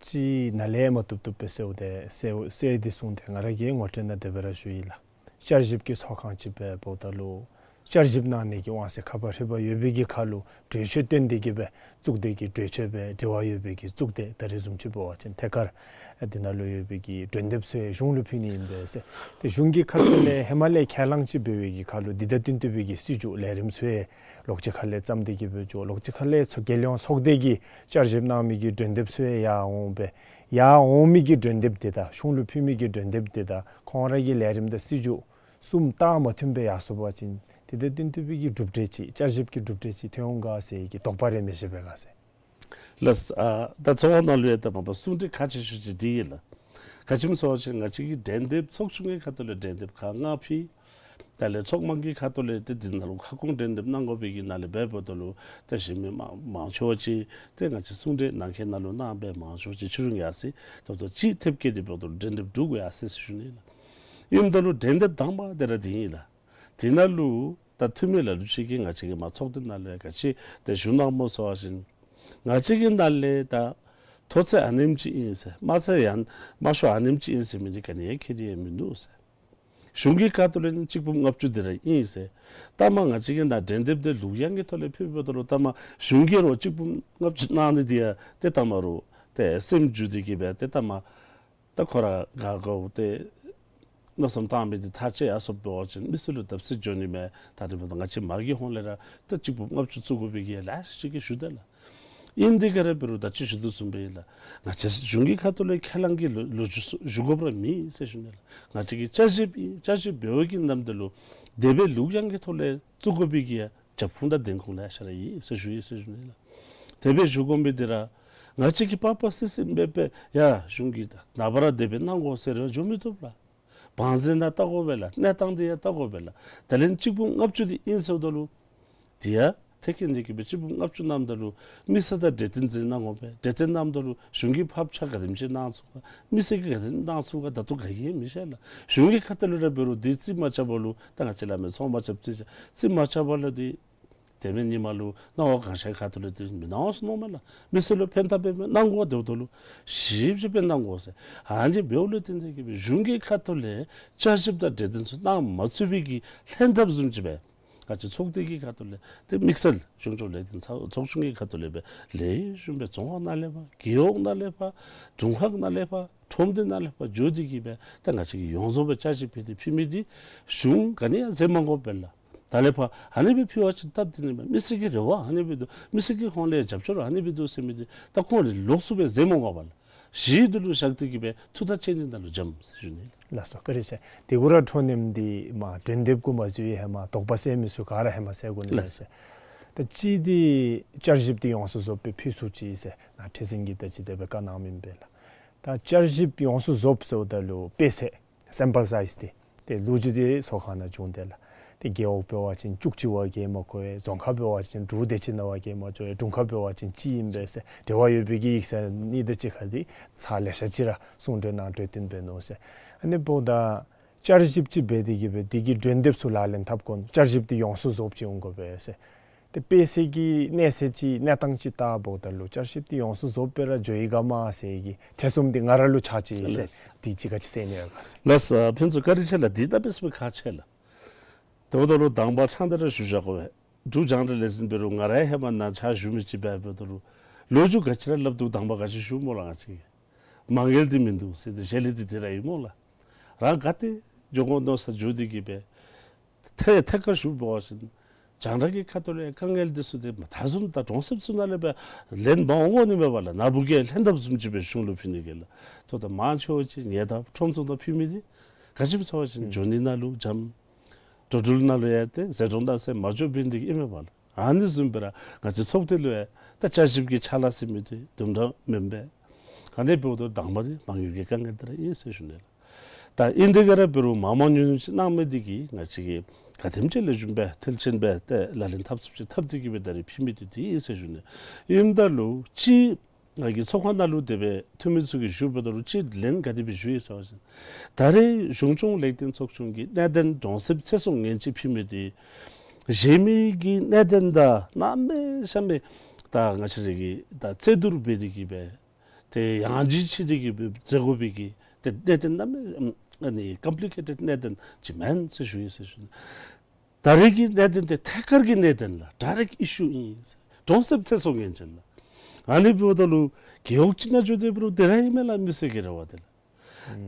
ཅིག་ནཱ་ལས་མར་བཏུབ་བཏུབ་སྦེ་གསལཝ་ད་གསལ་གསལ་ཏེ་གསུངས་ཏེ་ང་ར་གིས་ངོ་སྤྲོད་ནང་དེ་སྦེ་ར་ཞུ་ཡི་ལགས། བསྐྱར་ཞིབ་ཀྱི་ཚོགས་ཁང་ཅིག་འབདཝ་ད་ལུ་བསྐྱར་ཞིབ་གནང་ནི་གི་དབང་ཚད་ཁ་ཕར་ཧྲིལ་བུ་ཡོད་པའི་གི་ཁར་ལུ་གྲོས་ཆོད་བཏོན་ཏེ་གི་སྦེ་གཙུག་སྡེ་གི་གྲོས་ཆོད་སྦེ་འབྲེལ་བ་ཡོད་པའི་གི་གཙུག་སྡེ་ད་རེས་བཟུམ་ཅིག་འབད་བ་ཅིན་ཐད་ཀར་འདི་ནང་ལུ་ཡོད་པའི་གི་མགྲོན་འདེབས་ཚུ་ཡང་གཞུང་ལུ་ཕུལ་ནི་ཨིན་པས་ཟེར། ཏེ་གཞུང་གི་ཁ་ཐུག་ལས་ཧེ་མ་ལས་ཁས་བླངས་ཅིག་འབད་བའི་གི་ཁར་ལུ་འདི་དང་བསྟུན་ཏེ་སྦེ་གི་སྲིད་བྱུས་ལས་རིམ་ཚུ་ཡང་ལོགས་ཅིག་ཁ་ལས་བརྩམས་ཏེ་གི་སྦེ་འགྱོ། ལོགས་ཅིག་ཁ་ལས་ཚོགས་རྒྱལ་ཡོངས་ཚོགས་སྡེ་གིས་བསྐྱར་ཞིབ་གནང་མི་གི་མགྲོན་འདེབས་ཚུ་ཡང་ཡར་འོང་སྦེ་ཡར་འོང་མི་གི་མགྲོན་འདེབས་འདི་དང་གཞུང་ལུ་ཕུལ་མི་གི་མགྲོན་འདེབས་འདི་དང་ཁོང་ར་གི་ལས་རིམ་དང་སྲིད་བྱུས་གསུམ་ད་མ་མཐུནམ་སྦེ་ཡར་སོང་པ་ཅིན་དེ་དང་བསྟུན་ཏེ་སྦེ་གི་གྲུབ་འབྲས་ཅིག་བསྐྱར་ཞིབ་ཀྱི་གྲུབ་འབྲས་ཅིག་ཐོན་འོང་ག་ཟེར་གྱི་དོགས་པ་རེ་མི་བཞེས་པས་ག་ཟེར། ལགས། ཨ་ད་ཚོགས་ཁང་ནང་ལུ་ཡང་ད་མ་པ་གསུང་གྲོས་ཁག་ཆེ་ཤོས་ཅིག་འདི་ཨིན་ལགས། ག་ཅི་སྨོ་ཟེར་བ་ཅིན་ང་བཅས་ཀྱི་མགྲོན་འདེབས་ཚོགས་ཆུང་གི་ཁ་ཐུག་ལས་མགྲོན་འདེབས་ཁག་ལྔ་ཕུལ། དེ་ལས་ཚོགས་དམངས་ཀྱི་ཁ་ཐུག་ལས་ཏེ་འདི་ནང་ལུ་ཁ་སྐོང་མགྲོན་འདེབས་གནང་དགོ་པའི་གི་ནང་ལས་འབདཝ་ད་ལུ་ཏེ་གཞན་མི་མང་མང་ཆེ་བ་ཅིག་ཏེ་ང་བཅས་གསུང་གྲོས་གནང་མཁན་ནང་ལུ་གནང་སྦེ་མང་ཆེ་བ་ཅིག་ཕྱི་རུ་ཡར་སོང་། ད་ལྟོ་ཅིག་ཐེབས་སྐྱེས་ཏེ་འབདཝ་ད་ལུ་མགྲོན་འདེབས་འགྲུབ་དགོ་ཡར་སོང་ཟེར་ཞུ་ནི་ལགས། ཨིནམ་ད་ལུ་མགྲོན་འདེབས་དང་པ་དེ་ར་འདི་ཨིན་ལགས། དེ་ནང་ལུ་ད་འཐུས་མི་ལ་ལུ་ཅིག་གིས་ང་བཅས་ཀྱི་མར་ཚོགས་སྡེ་ནང་ལུ་ཡང་ག་ཅི་ཏེ་ཞུ་གནང་སྨོ་ཟེར་བ་ཅིན་ང་བཅས་ཀྱི་ནང་ལས་ད་མཐོ་ཚད་ཨ་ནེམ་ཅིག་ཨིན་ཟེར་དམའ་ཚད་ཡང་དམའ་ཤོས་ཨ་ནེམ་ཅིག་ཨིན་ཟེར་མི་འདི་ག་ནི་ཡང་ཁྱད་དེ་ཡང་མིན་འདུག་ཟེར། གཞུང་གི་ཁ་ཐུག་ལས་ནི་གཅིག་འབུམ་ལྔ་བཅུ་དེ་ར་ཨིན་ཟེར། ད་མ་ང་བཅས་ཀྱི་ནང་མགྲོན་འདེབས་དེ་ལུག་གཡང་གི་ཐོག་ལས་ཕུལ་བ་ད་ལུ་ད་མ་གཞུང་གིས་རོགས་གཅིག་འབུམ་ལྔ་བཅུ་གནང་ནི་འདི་ཡང་ཏེ་ད་མ་རོགས་ཏེ་སེམས་འགྱུར་ཏེ་གི་སྦེ་ཏེ་ད་མ་ད་ཁོ་ར་ག་གོ་ཏེ་མནོ་བསམ་བཏང་མི་འདི་ཐག་བཅད་ཡར་སོང་པ་ཅིན་མི་སེར་ལུ་བརྡབ་གསིག་འགྱོ་ནི་མས། ད་རེས་མ་ད་ང་བཅས་མ་གི་ཧོངས་ལས་ར་ད་གཅིག་འབུམ་ལྔ་བཅུ་བཙུགས་དགོ་པའི་གི་ལས་ཅིག་གི་ཞུ་དེས་ལགས། ཨིན་དེ་ག་ར་འབད་རུང་ད་ཅི་ཞུ་དོ་བཟུམ་སྦེ་ལགས། ང་བཅས་གཞུང་གི་ཁ་ཐུག་ལས་ཁས་བླངས་ཀྱི་ལོ་ལོ་རྒྱུས་ཞུ་དགོཔ་ར་མེད་ཟེར་ཞུ་ནི་ལགས། ང་བཅས་ཀྱིས་བསྐྱར་ཞིབ་ཨིན་བསྐྱར་ཞིབ་འབད་བའི་གི་ནམ་དུས་ལུ་དེ་སྦེ་ལུག་གཡང་གི་ཐོག་ལས་བཙུགས་དགོ་པའི་གི་ཡང་རྒྱབ་ཁུངས་དང་བདེན་ཁུངས་ལེ་ཤ་ར་ཡོད་ཟེར་ཞུ་ཡི་ཟེར་ཞུ་ནི་ལགས། དེ་སྦེ་ཞུ་དགོ་མི་འདི་ར་ང་བཅས་ཀྱིས་པ་པ་སི་སི་འབད་སྦེ་ཡ་གཞུང་གིས་ནངས་པ་ར་དེ་སྦེ་གནང་དགོ་ཟེར་ར་འགྱོ་མི་བཏུབ་ལགས། བང་མཛོད་ནང་བལྟ་དགོ་པས་ལགས། གནས་སྟངས་འདི་ཡང་བལྟ་དགོ་པས་ལགས། དེ་ལས་གཅིག་འབུམ་ལྔ་བཅུ་འདི་ཨིན་ཟེརཝ་ད་ལུ་དེ་ཡང་ཐད་ཀར་འདི་གིས་སྦེ་གཅིག་འབུམ་ལྔ་བཅུ་གནངམ་ད་ལུ་མི་སེར་དང་འབྲེལ་མཐུད་འཛིན་གནང་དགོ་པས། འབྲེལ་མཐུད་གནངམ་ད་ལུ་གཞུང་གིས་ཕབ་ཆ་ག་དེམ་ཅིག་གནང་ཚུགས་ག་མི་སེར་གྱིས་ག་དེམ་གནང་ཚུགས་ག་ད་ལྟོ་ག་གིས་མི་ཤེས་ལགས། གཞུང་གི་ཁ་ཐུག་ལས་ར་འབད་རུང་འདི་རྩིས་མ་རྐྱབ་པ་ལུ་ད་ང་བཅས་སླབ་མི་ཚོང་པ་རྐྱབ་རྩིས་རྐྱབ་རྩིས་མ་རྐྱབ་པ་ལུ་འདི་དེ་མེན་ཉིནམ་ལུ་གནང་བ་གང་ཤར་ཁ་ཐུག་ལས་འདི་མི་གནང་ཟེར་མནོཝ་མས་ལགས། མི་སེར་ལུ་ཕན་ཐབས་འབད་མི་གནང་དགོ་པ་དེ་འབདཝ་ད་ལུ་ཞིབ་ཞིབ་སྦེ་གནང་དགོ་ཟེར། ཨ་ནི་འབདཝ་ལས་བརྟེན་ཏེ་གི་སྦེ་གཞུང་གི་ཁ་ཐུག་ལས་བསྐྱར་ཞིབ་དང་འབྲེལ་མཐུད་ཚུ་གནང་མ་ཚུགས་པའི་གི་ལྷན་ཐབས་བཟུམ་ཅིག་སྦེ་ང་བཅས་ཚོགས་སྡེ་གི་ཁ་ཐུག་ལས་ཏེ་དམིགས་བསལ་གཞུང་སྐྱོང་ལས་དོན་ཚོགས་ཚོགས་ཆུང་གི་ཁ་ཐུག་ལས་སྦེ་ལེགས་ཤོམ་སྦེ་རྫོང་ཁག་ནང་ལས་ཕར་རྒེད་འོག་ནང་ལས་ཕར་དྲུང་ཁག་ནང་ལས་ཕར་ཁྲོམ་སྡེ་ནང་ལས་ཕར་འགྱོ་སྟེ་གི་སྦེ་ད་ང་བཅས་ཀྱིས་ཡོངས་རྫོགས་སྦེ་བསྐྱར་ཞིབ་འབད་དེ་ཕུལ་མི་འདི་གཞུང་ག་ནི་ཡང་མཛད་མ་དགོ་པས་ལགས། ད་ལས་ཕར་ཨ་ནི་སྦེ་ཕུལ་བ་ཅིན་སྟབས་བདེ་ནི་མས། མི་སེར་གྱི་རེ་བ་ཨ་ནི་སྦེ་འདུག་མི་སེར་གྱི་ཧོངས་ལས་རྒྱབ་སྐྱོར་ཨ་ནི་སྦེ་འདུག་ཟེར་མི་འདི་ད་ཁོང་ལས་ལོགས་སུ་སྦེ་མཛད་མ་དགོ་པས་ལགས། གཞི་དེ་ལུ་བཞག་སྟེ་གི་སྦེ་ཐུགས་ཐག་བཅད་ནི་ནང་ལུ་འཇམ་ཟེར་ཞུ་ནི། ལགས་སོ་བཀའ་དྲིན་ཆེ། དེ་གུ་ར་འཕྲོ་མཉམ་འདི་མ་མགྲོན་འདེབས་གུ་མ་ཚུད་ཧེ་མ་དོགས་པ་སེལ་མི་ཚུ་ག་ར་ཧེ་མ་སེལ་དགོ་ནི་མས་ཟེར། ད་ཅི་འདི་བསྐྱར་ཞིབ་འདི་ཡོངས་སུ་རྫོགསཔ་སྦེ་ཕུལ་ཚུགས་ཅི་ཟེར་ནཱ་ཁྲི་འཛིན་གྱིས་ད་ཅི་དེ་སྦེ་བཀའ་གནང་མི་ཨིན་པས་ལགས། ད་བསྐྱར་ཞིབ་ཡོངས་སུ་རྫོགསཔ་ཟེརཝ་ད་ལུ་དཔེ་ཚད་སེམ་པལ་སའིཛ་འདི་ཏེ་ལོ་རྒྱུས་འདི་ཚོགས་ཁང་ནང་བྱུང་སྟེ་ལགས། ཏེ་རྒེད་འོག་འབད་བ་ཅིན་བཅུ་གཅིག་བ་གིས་མ་གོ་བས། རྫོང་ཁག་འབད་བ་ཅིན་དྲུག་དེ་ཅིག་ནང་བ་གིས་མ་གོ་བས། དྲུང་ཁག་འབད་བ་ཅིན་གཅིག་ཨིན་པས་ཟེར་འབྲེལ་བ་ཡོད་པའི་གི་ཡིག་ཚང་གཉིས་དེ་ཅིག་ཁར་འདི་ཚར་ལེ་ཤ་ཅིག་ར་གསུང་གྲོས་གནང་གྲོས་བསྟུན་འབད་ནུག་ཟེར། ཨ་ནི་འབདཝ་ད་བསྐྱར་ཞིབ་ཅིག་འབད་དེ་གི་སྦེ་འདི་གི་མགྲོན་འདེབས་ཚུ་ལག་ལེན་འཐབ་དགོ་ནི། བསྐྱར་ཞིབ་འདི་ཡོངས་སུ་རྫོགསཔ་ཅིག་འོང་དགོ་པས་ཟེར། ཏེ་དཔེ་ཚད་ཀྱི་གནས་ཚད་ཅིག་གནས་སྟངས་ཅིག་བལྟཝ་ད་ལུ་བསྐྱར་ཞིབ་འདི་ཡོངས་སུ་རྫོགསཔ་སྦེ་ར་འགྱོ་ཡི་ག་མ་ཟེར་གྱི་ཐེ་ཚོམ་འདི་ང་ར་ལུ་ཆགས་ཅི་ཟེར། ལགས། འདི་ཅིག་ག་ཅི་ཟེར་ནི་ཡོད་ག་ཟེར། ལགས་སོ་ཕུན་ཚོགས་བཀའ་དྲིན་ཆེ་ལགས། འདི་ད་དཔེ་ཚད་ཁག་ཆེ་ལགས། དེ་འབདཝ་ད་ལུ་དང་པ་ཕྲང་སྟེ་ར་ཞུ་བཞག་དགོ་པས། འབྲུག་རྒྱང་བསྒྲགས་ལས་འཛིན་འབད་རུང་ང་ར་ཧེ་མ་ནཱ་ཕྱག་ཞུ་མི་ཅིག་འབད་འབདཝ་ད་ལུ་ལོ་རྒྱུས་ག་ཅི་ར་སླབ་འདུག་དང་པ་ག་ཅི་ཞུ་སྨོ་ལགས། ང་བཅས་མ་དངུལ་འདི་མིན་འདུག་ཟེར་ཏེ་ཞལ་ལས་འདི་དེ་ར་ཨིན་སྨོ་ལགས། རང་ག་ཏེ་འགྱོ་དགོ་མནོ་ས་འགྱོ་སྟེ་གི་སྦེ་ཐད་ཐད་ཀར་ཞུ་འབད་བ་ཅིན་རྒྱང་བསྒྲགས་ཀྱི་ཁ་ཐུག་ལས་དཀའ་ངལ་འདི་ཚུ་ཏེ་མ་ད་བཟུམ་ད་གྲོང་གསེབ་ཚུ་ནང་ལས་སྦེ་ལན་འབག་འོང་དགོ་ནི་མས་པ་ལགས། ནཱ་བུ་གིས་ལྷན་ཐབས་བཟུམ་ཅིག་སྦེ་གཞུང་ལུ་ཕུལ་ནི་གི་ལགས། ད་ལྟོ་མང་ཆེ་བ་ཅིག་ཉེ་འདབས་ཁྲོམ་ཚུ་ནང་ཕུལ་མི་འདི་ག་ཅི་སྨོ་ཟེར་བ་ཅིན་ཨུམ་འགྱོ་ནི་ནང་ལུ་འཇམ། འགྲོ་འགྲུལ་ནང་ལུ་ཡང་ཏེ་ཟད་འགྲོ་གནམ་ས་མ་འགྱོ་བའི་འདི་གིས་ཨིན་མས་པ་ལགས། ཨ་ནི་བཟུམ་སྦེ་ར་ང་བཅས་ཚོགས་སྡེ་ལུ་ཡང་ད་བསྐྱར་ཞིབ་ཀྱི་ཕྱག་ལཱ་ཟེར་མི་འདི་དུམ་གྲ་མེན་པས། ཨ་ནི་འབདཝ་ད་དང་པ་འདི་མ་དངུལ་གྱི་དཀའ་ངལ་འདི་ར་ཨིན་ཟེར་ཞུ་ནི་ལགས། ད་ཨིན་དེ་ག་ར་འབད་རུང་མང་མང་ཉུང་ཉུང་ཅིག་གནང་མི་འདི་གིས་ང་བཅས་ཀྱིས་ག་དེམ་ཅིག་ལེགས་ཤོམ་སྦེ་མཐིལ་ཕྱིན་སྦེ་ཏེ་ལག་ལེན་འཐབ་ཚུགསཔ་ཅིག་འཐབ་སྟེ་གི་སྦེ་ད་རེས་ཕུལ་མི་འདི་འདི་ཨིན་ཟེར་ཞུ་ནི། ཨིནམ་ད་ལུ་ཅིག་ང་གིས་ཚོགས་ཁང་ནང་ལུ་དེ་སྦེ་འཐུས་མི་ཚུ་གིས་ཞུ་འབདཝ་ད་ལུ་ཅིག་ལན་ག་དེ་སྦེ་ཞུ་ཡི་ཟེར་བ་ཅིན་ད་རེས་གཞུང་སྐྱོང་ལེགས་ལྡན་ཚོགས་ཆུང་གིས་གནད་དོན་གྲོང་གསེབ་ཚེ་སྲོག་ཉེན་ཅིག་ཕུལ་མི་འདི་གཞན་མི་གི་གནད་དོན་དང་གནམ་མེད་ས་མེད་ད་ང་བཅས་ར་གིས་ད་རྩོད་བསྡུར་འབད་དེ་གི་སྦེ་ཏེ་ཡང་ལྗིད་ཆེ་སྟེ་གི་སྦེ་མཛད་དགོ་པའི་གི་ཏེ་གནད་དོན་གནམ་མེད་ཨ་ནི་ཀམ་པི་ལི་ཀེ་ཊེཌ་གནད་དོན་ཅིག་མེན་ཟེར་ཞུ་ཡི་ཟེར་ཞུ་ནི། ད་རེས་ཀྱི་གནད་དོན་འདི་ཐད་ཀར་གྱི་གནད་དོན་ལགས། ཌའི་རེཀཊ་ཨི་ཤུ་ཨིན། གྲོང་གསེབ་ཚེ་སྲོག་ཉེན་ཅིག་ལགས། ཨ་ནི་འབདཝ་ད་ལུ་རྒེད་འོག་ཅིག་ནང་འགྱོ་སྟེ་འབད་རུང་དེ་ར་ཨིན་མས་ལགས། མི་སེར་གྱི་རེ་བ་འདི་ལགས།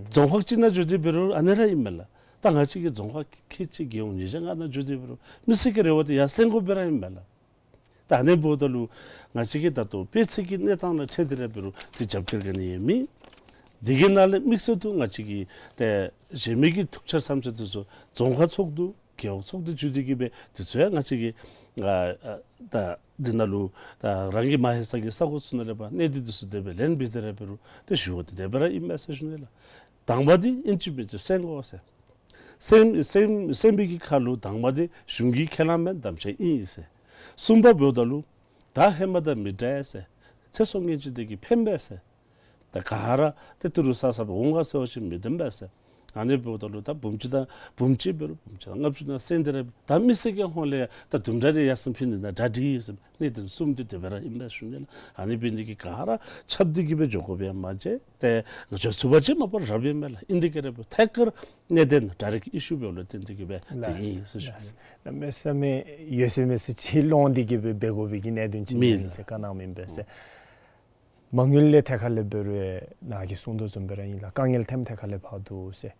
རྫོང་ཁག་ཅིག་ནང་འགྱོ་སྟེ་འབད་རུང་ཨ་ནི་ར་ཨིན་མས་ལགས། ད་ང་བཅས་ཀྱི་རྫོང་ཁག་ཁལ་གཅིག་རྒེད་འོག་ཉིས་བརྒྱ་ལྔ་ནང་འགྱོ་སྟེ་འབད་རུང་མི་སེར་གྱི་རེ་བ་འདི་ཡར་སེང་དགོཔ་སྦེ་ར་ཨིན་མས་ལགས། ད་ཨ་ནི་འབདཝ་ད་ལུ་ང་བཅས་ཀྱིས་ད་ལྟོ་དཔེ་ཆའི་གི་གནས་སྟངས་ལུ་འཕྲད་དེ་ར་འབད་རུང་འདི་རྒྱབ་འགལ་ག་ནི་ཡང་མེད། འདི་གི་ནང་ལས་དམིགས་བསལ་དུ་ང་བཅས་ཀྱི་ཏེ་གཞན་མི་གི་ཐུགས་འཆར་བསམ་འཆར་འདི་ཚུ་རྫོང་ཁག་ཚོགས་འདུ་རྒེད་འོག་ཚོགས་འདུ་བརྒྱུད་དེ་གི་སྦེ་འདི་ཚུ་ཡང་ང་བཅས་ཀྱིས་ཨ་ཨ་ད་འདི་ནང་ལུ་ད་རང་གི་མ་ཧེ་ས་གི་ས་གོ་ཚུ་ནང་ལས་ཕར་གནད་དོན་འདི་ཚུ་དེ་སྦེ་ལེན་འབད་དེ་ར་འབད་རུང་ཏེ་ཞུ་བ་འདི་དེ་སྦེ་ར་ཨིན་མས་ཟེར་ཞུ་ནི་ལགས། དང་པ་འདི་ཨིན་ཅི་མིན་ཅི་སེང་དགོ་ཟེར། སེང་སེང་སེང་བའི་གི་ཁ་ལུ་དང་པ་འདི་གཞུང་གིས་ཁས་བླངས་མེན་དམ་བཅའ་ཨིན་ཟེར། གསུམ་པ་འབདཝ་ད་ལུ་ད་ཧེ་མ་དང་མི་འདྲ་ཟེར། ཚེ་སྲོག་ཉེན་ཅིག་འདི་གིས་ཕན་པས་ཟེར། ད་ག་ར་ཏེ་ཏི་རུ་ས་ས་སྦེ་འོང་ག་ཟེར་བ་ཅིན་མི་བདེན་པས་ཟེར། ཨ་ནི་འབདཝ་ད་ལུ་ད་འབུམ་གཅིག་དང་འབུམ་གཅིག་འབད་རུང་འབུམ་གཅིག་དང་ལྔ་བཅུ་དང་སེང་འདི་ར་ད་མི་སེར་གྱི་ཧོངས་ལས་ད་དུམ་གྲ་རེ་ཡར་སེང་ཕུལ་ནི་ན་གྲ་སྒྲིག་ཡོད་ཟེར། གནད་དོན་གསུམ་འདི་དེ་སྦེ་ར་ཨིན་པས་ཞུ་ནི་ལགས། ཨ་ནི་འབད་ནི་འདི་གིས་ག་ར་ཁྱབ་སྟེ་གི་སྦེ་འགྱོ་དགོཔ་ཡང་མ་མཇལ། ཏེ་ང་བཅས་ཚུ་བ་ཅིན་མ་པ་རབ་ཨིན་མས་ལགས། ཨིན་དེ་ག་ར་འབད་ཐད་ཀར་གནད་དོན་ཌའི་རེཀཊ་ཨི་ཤུ་འབདཝ་ལས་བརྟེན་ཏེ་གི་སྦེ་འདི་ཨིན་ཟེར་ཞུ་ནི། ལགས། གནམ་མེད་ས་མེད་ཡོད་ཚད་མེད་ཚད་ཅིག་སློང་སྟེ་གི་སྦེ་འབད་དགོ་པའི་གི་གནད་དོན་ཅིག་མེན་ཟེར་བཀའ་གནང་མི་ཨིན་པས་ཟེར། མ་དངུལ་ལས་ཐད་ཁ་ལས་འབད་རུང་ནཱ་གིས་གསུང་དོ་བཟུམ་སྦེ་ར་ཨིན་ལགས། དཀའ་ངལ་ཐེམ་ཐད་ཁ་ལས་ཕར་འདུག་ཟེར།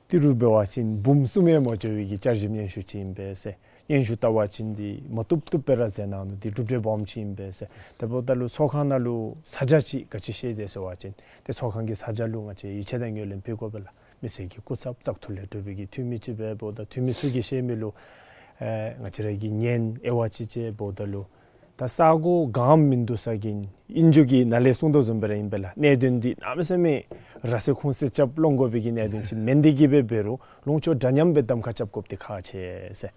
ཏི་རུ་འབད་བ་ཅིན་འབུམ་གསུམ་ཡང་མ་འགྱོ་བའི་གི་བསྐྱར་ཞིབ་སྙན་ཞུ་ཅིག་ཨིན་པས་ཟེར། སྙན་ཞུ་བལྟ་བ་ཅིན་འདི་མ་བཏུབ་བཏུབ་སྦེ་ར་མཛད་གནང་ནུག། འདི་གྲུབ་འབྲས་སྦོམ་ཅིག་ཨིན་པས་ཟེར། དེ་འབདཝ་ད་ལུ་ཚོགས་ཁང་ནང་ལུ་ས་ཆ་ཅིག་ག་ཅི་བཤད་དེ་ཟེར་བ་ཅིན་ཏེ་ཚོགས་ཁང་གི་ས་ཆ་ལུ་ང་བཅས་ཡིད་ཆེས་དང་ངོས་ལེན་ཕུལ་དགོ་པས་ལགས། མི་སེར་གྱི་སྐུ་ཚབ་བཙག་འཐུ་ལས་གྲུབ་པའི་གི་འཐུས་མི་ཅིག་འབདཝ་ད་འཐུས་མི་ཚུ་གིས་བཤད་མི་ལུ་ཨེ་ང་བཅས་ར་གི་ཉན་དབྱེ་བ་ཅིག་དཔྱད་འབདཝ་ད་ལུ་ད་ས་གོ་གངམ་མིན་འདུག་ས་གི་ཨིན་རྒྱུ་གི་ནཱ་ལས་གསུང་དོ་བཟུམ་སྦེ་ར་ཨིན་པས་ལགས། གནད་དོན་འདི་གནམ་མེད་ས་མེད་ར་སེ་ཁུང་སེ་རྐྱབ་སློང་དགོ་པའི་གི་གནད་དོན་ཅིག་མེན། དེ་གིས་འབད་འབད་རུང་ལུང་ཕྱོགས་འདྲ་མཉམ་སྦེ་གདམ་ཁ་རྐྱབ་དགོཔ་འདི་ཁག་ཆེ་ཟེར།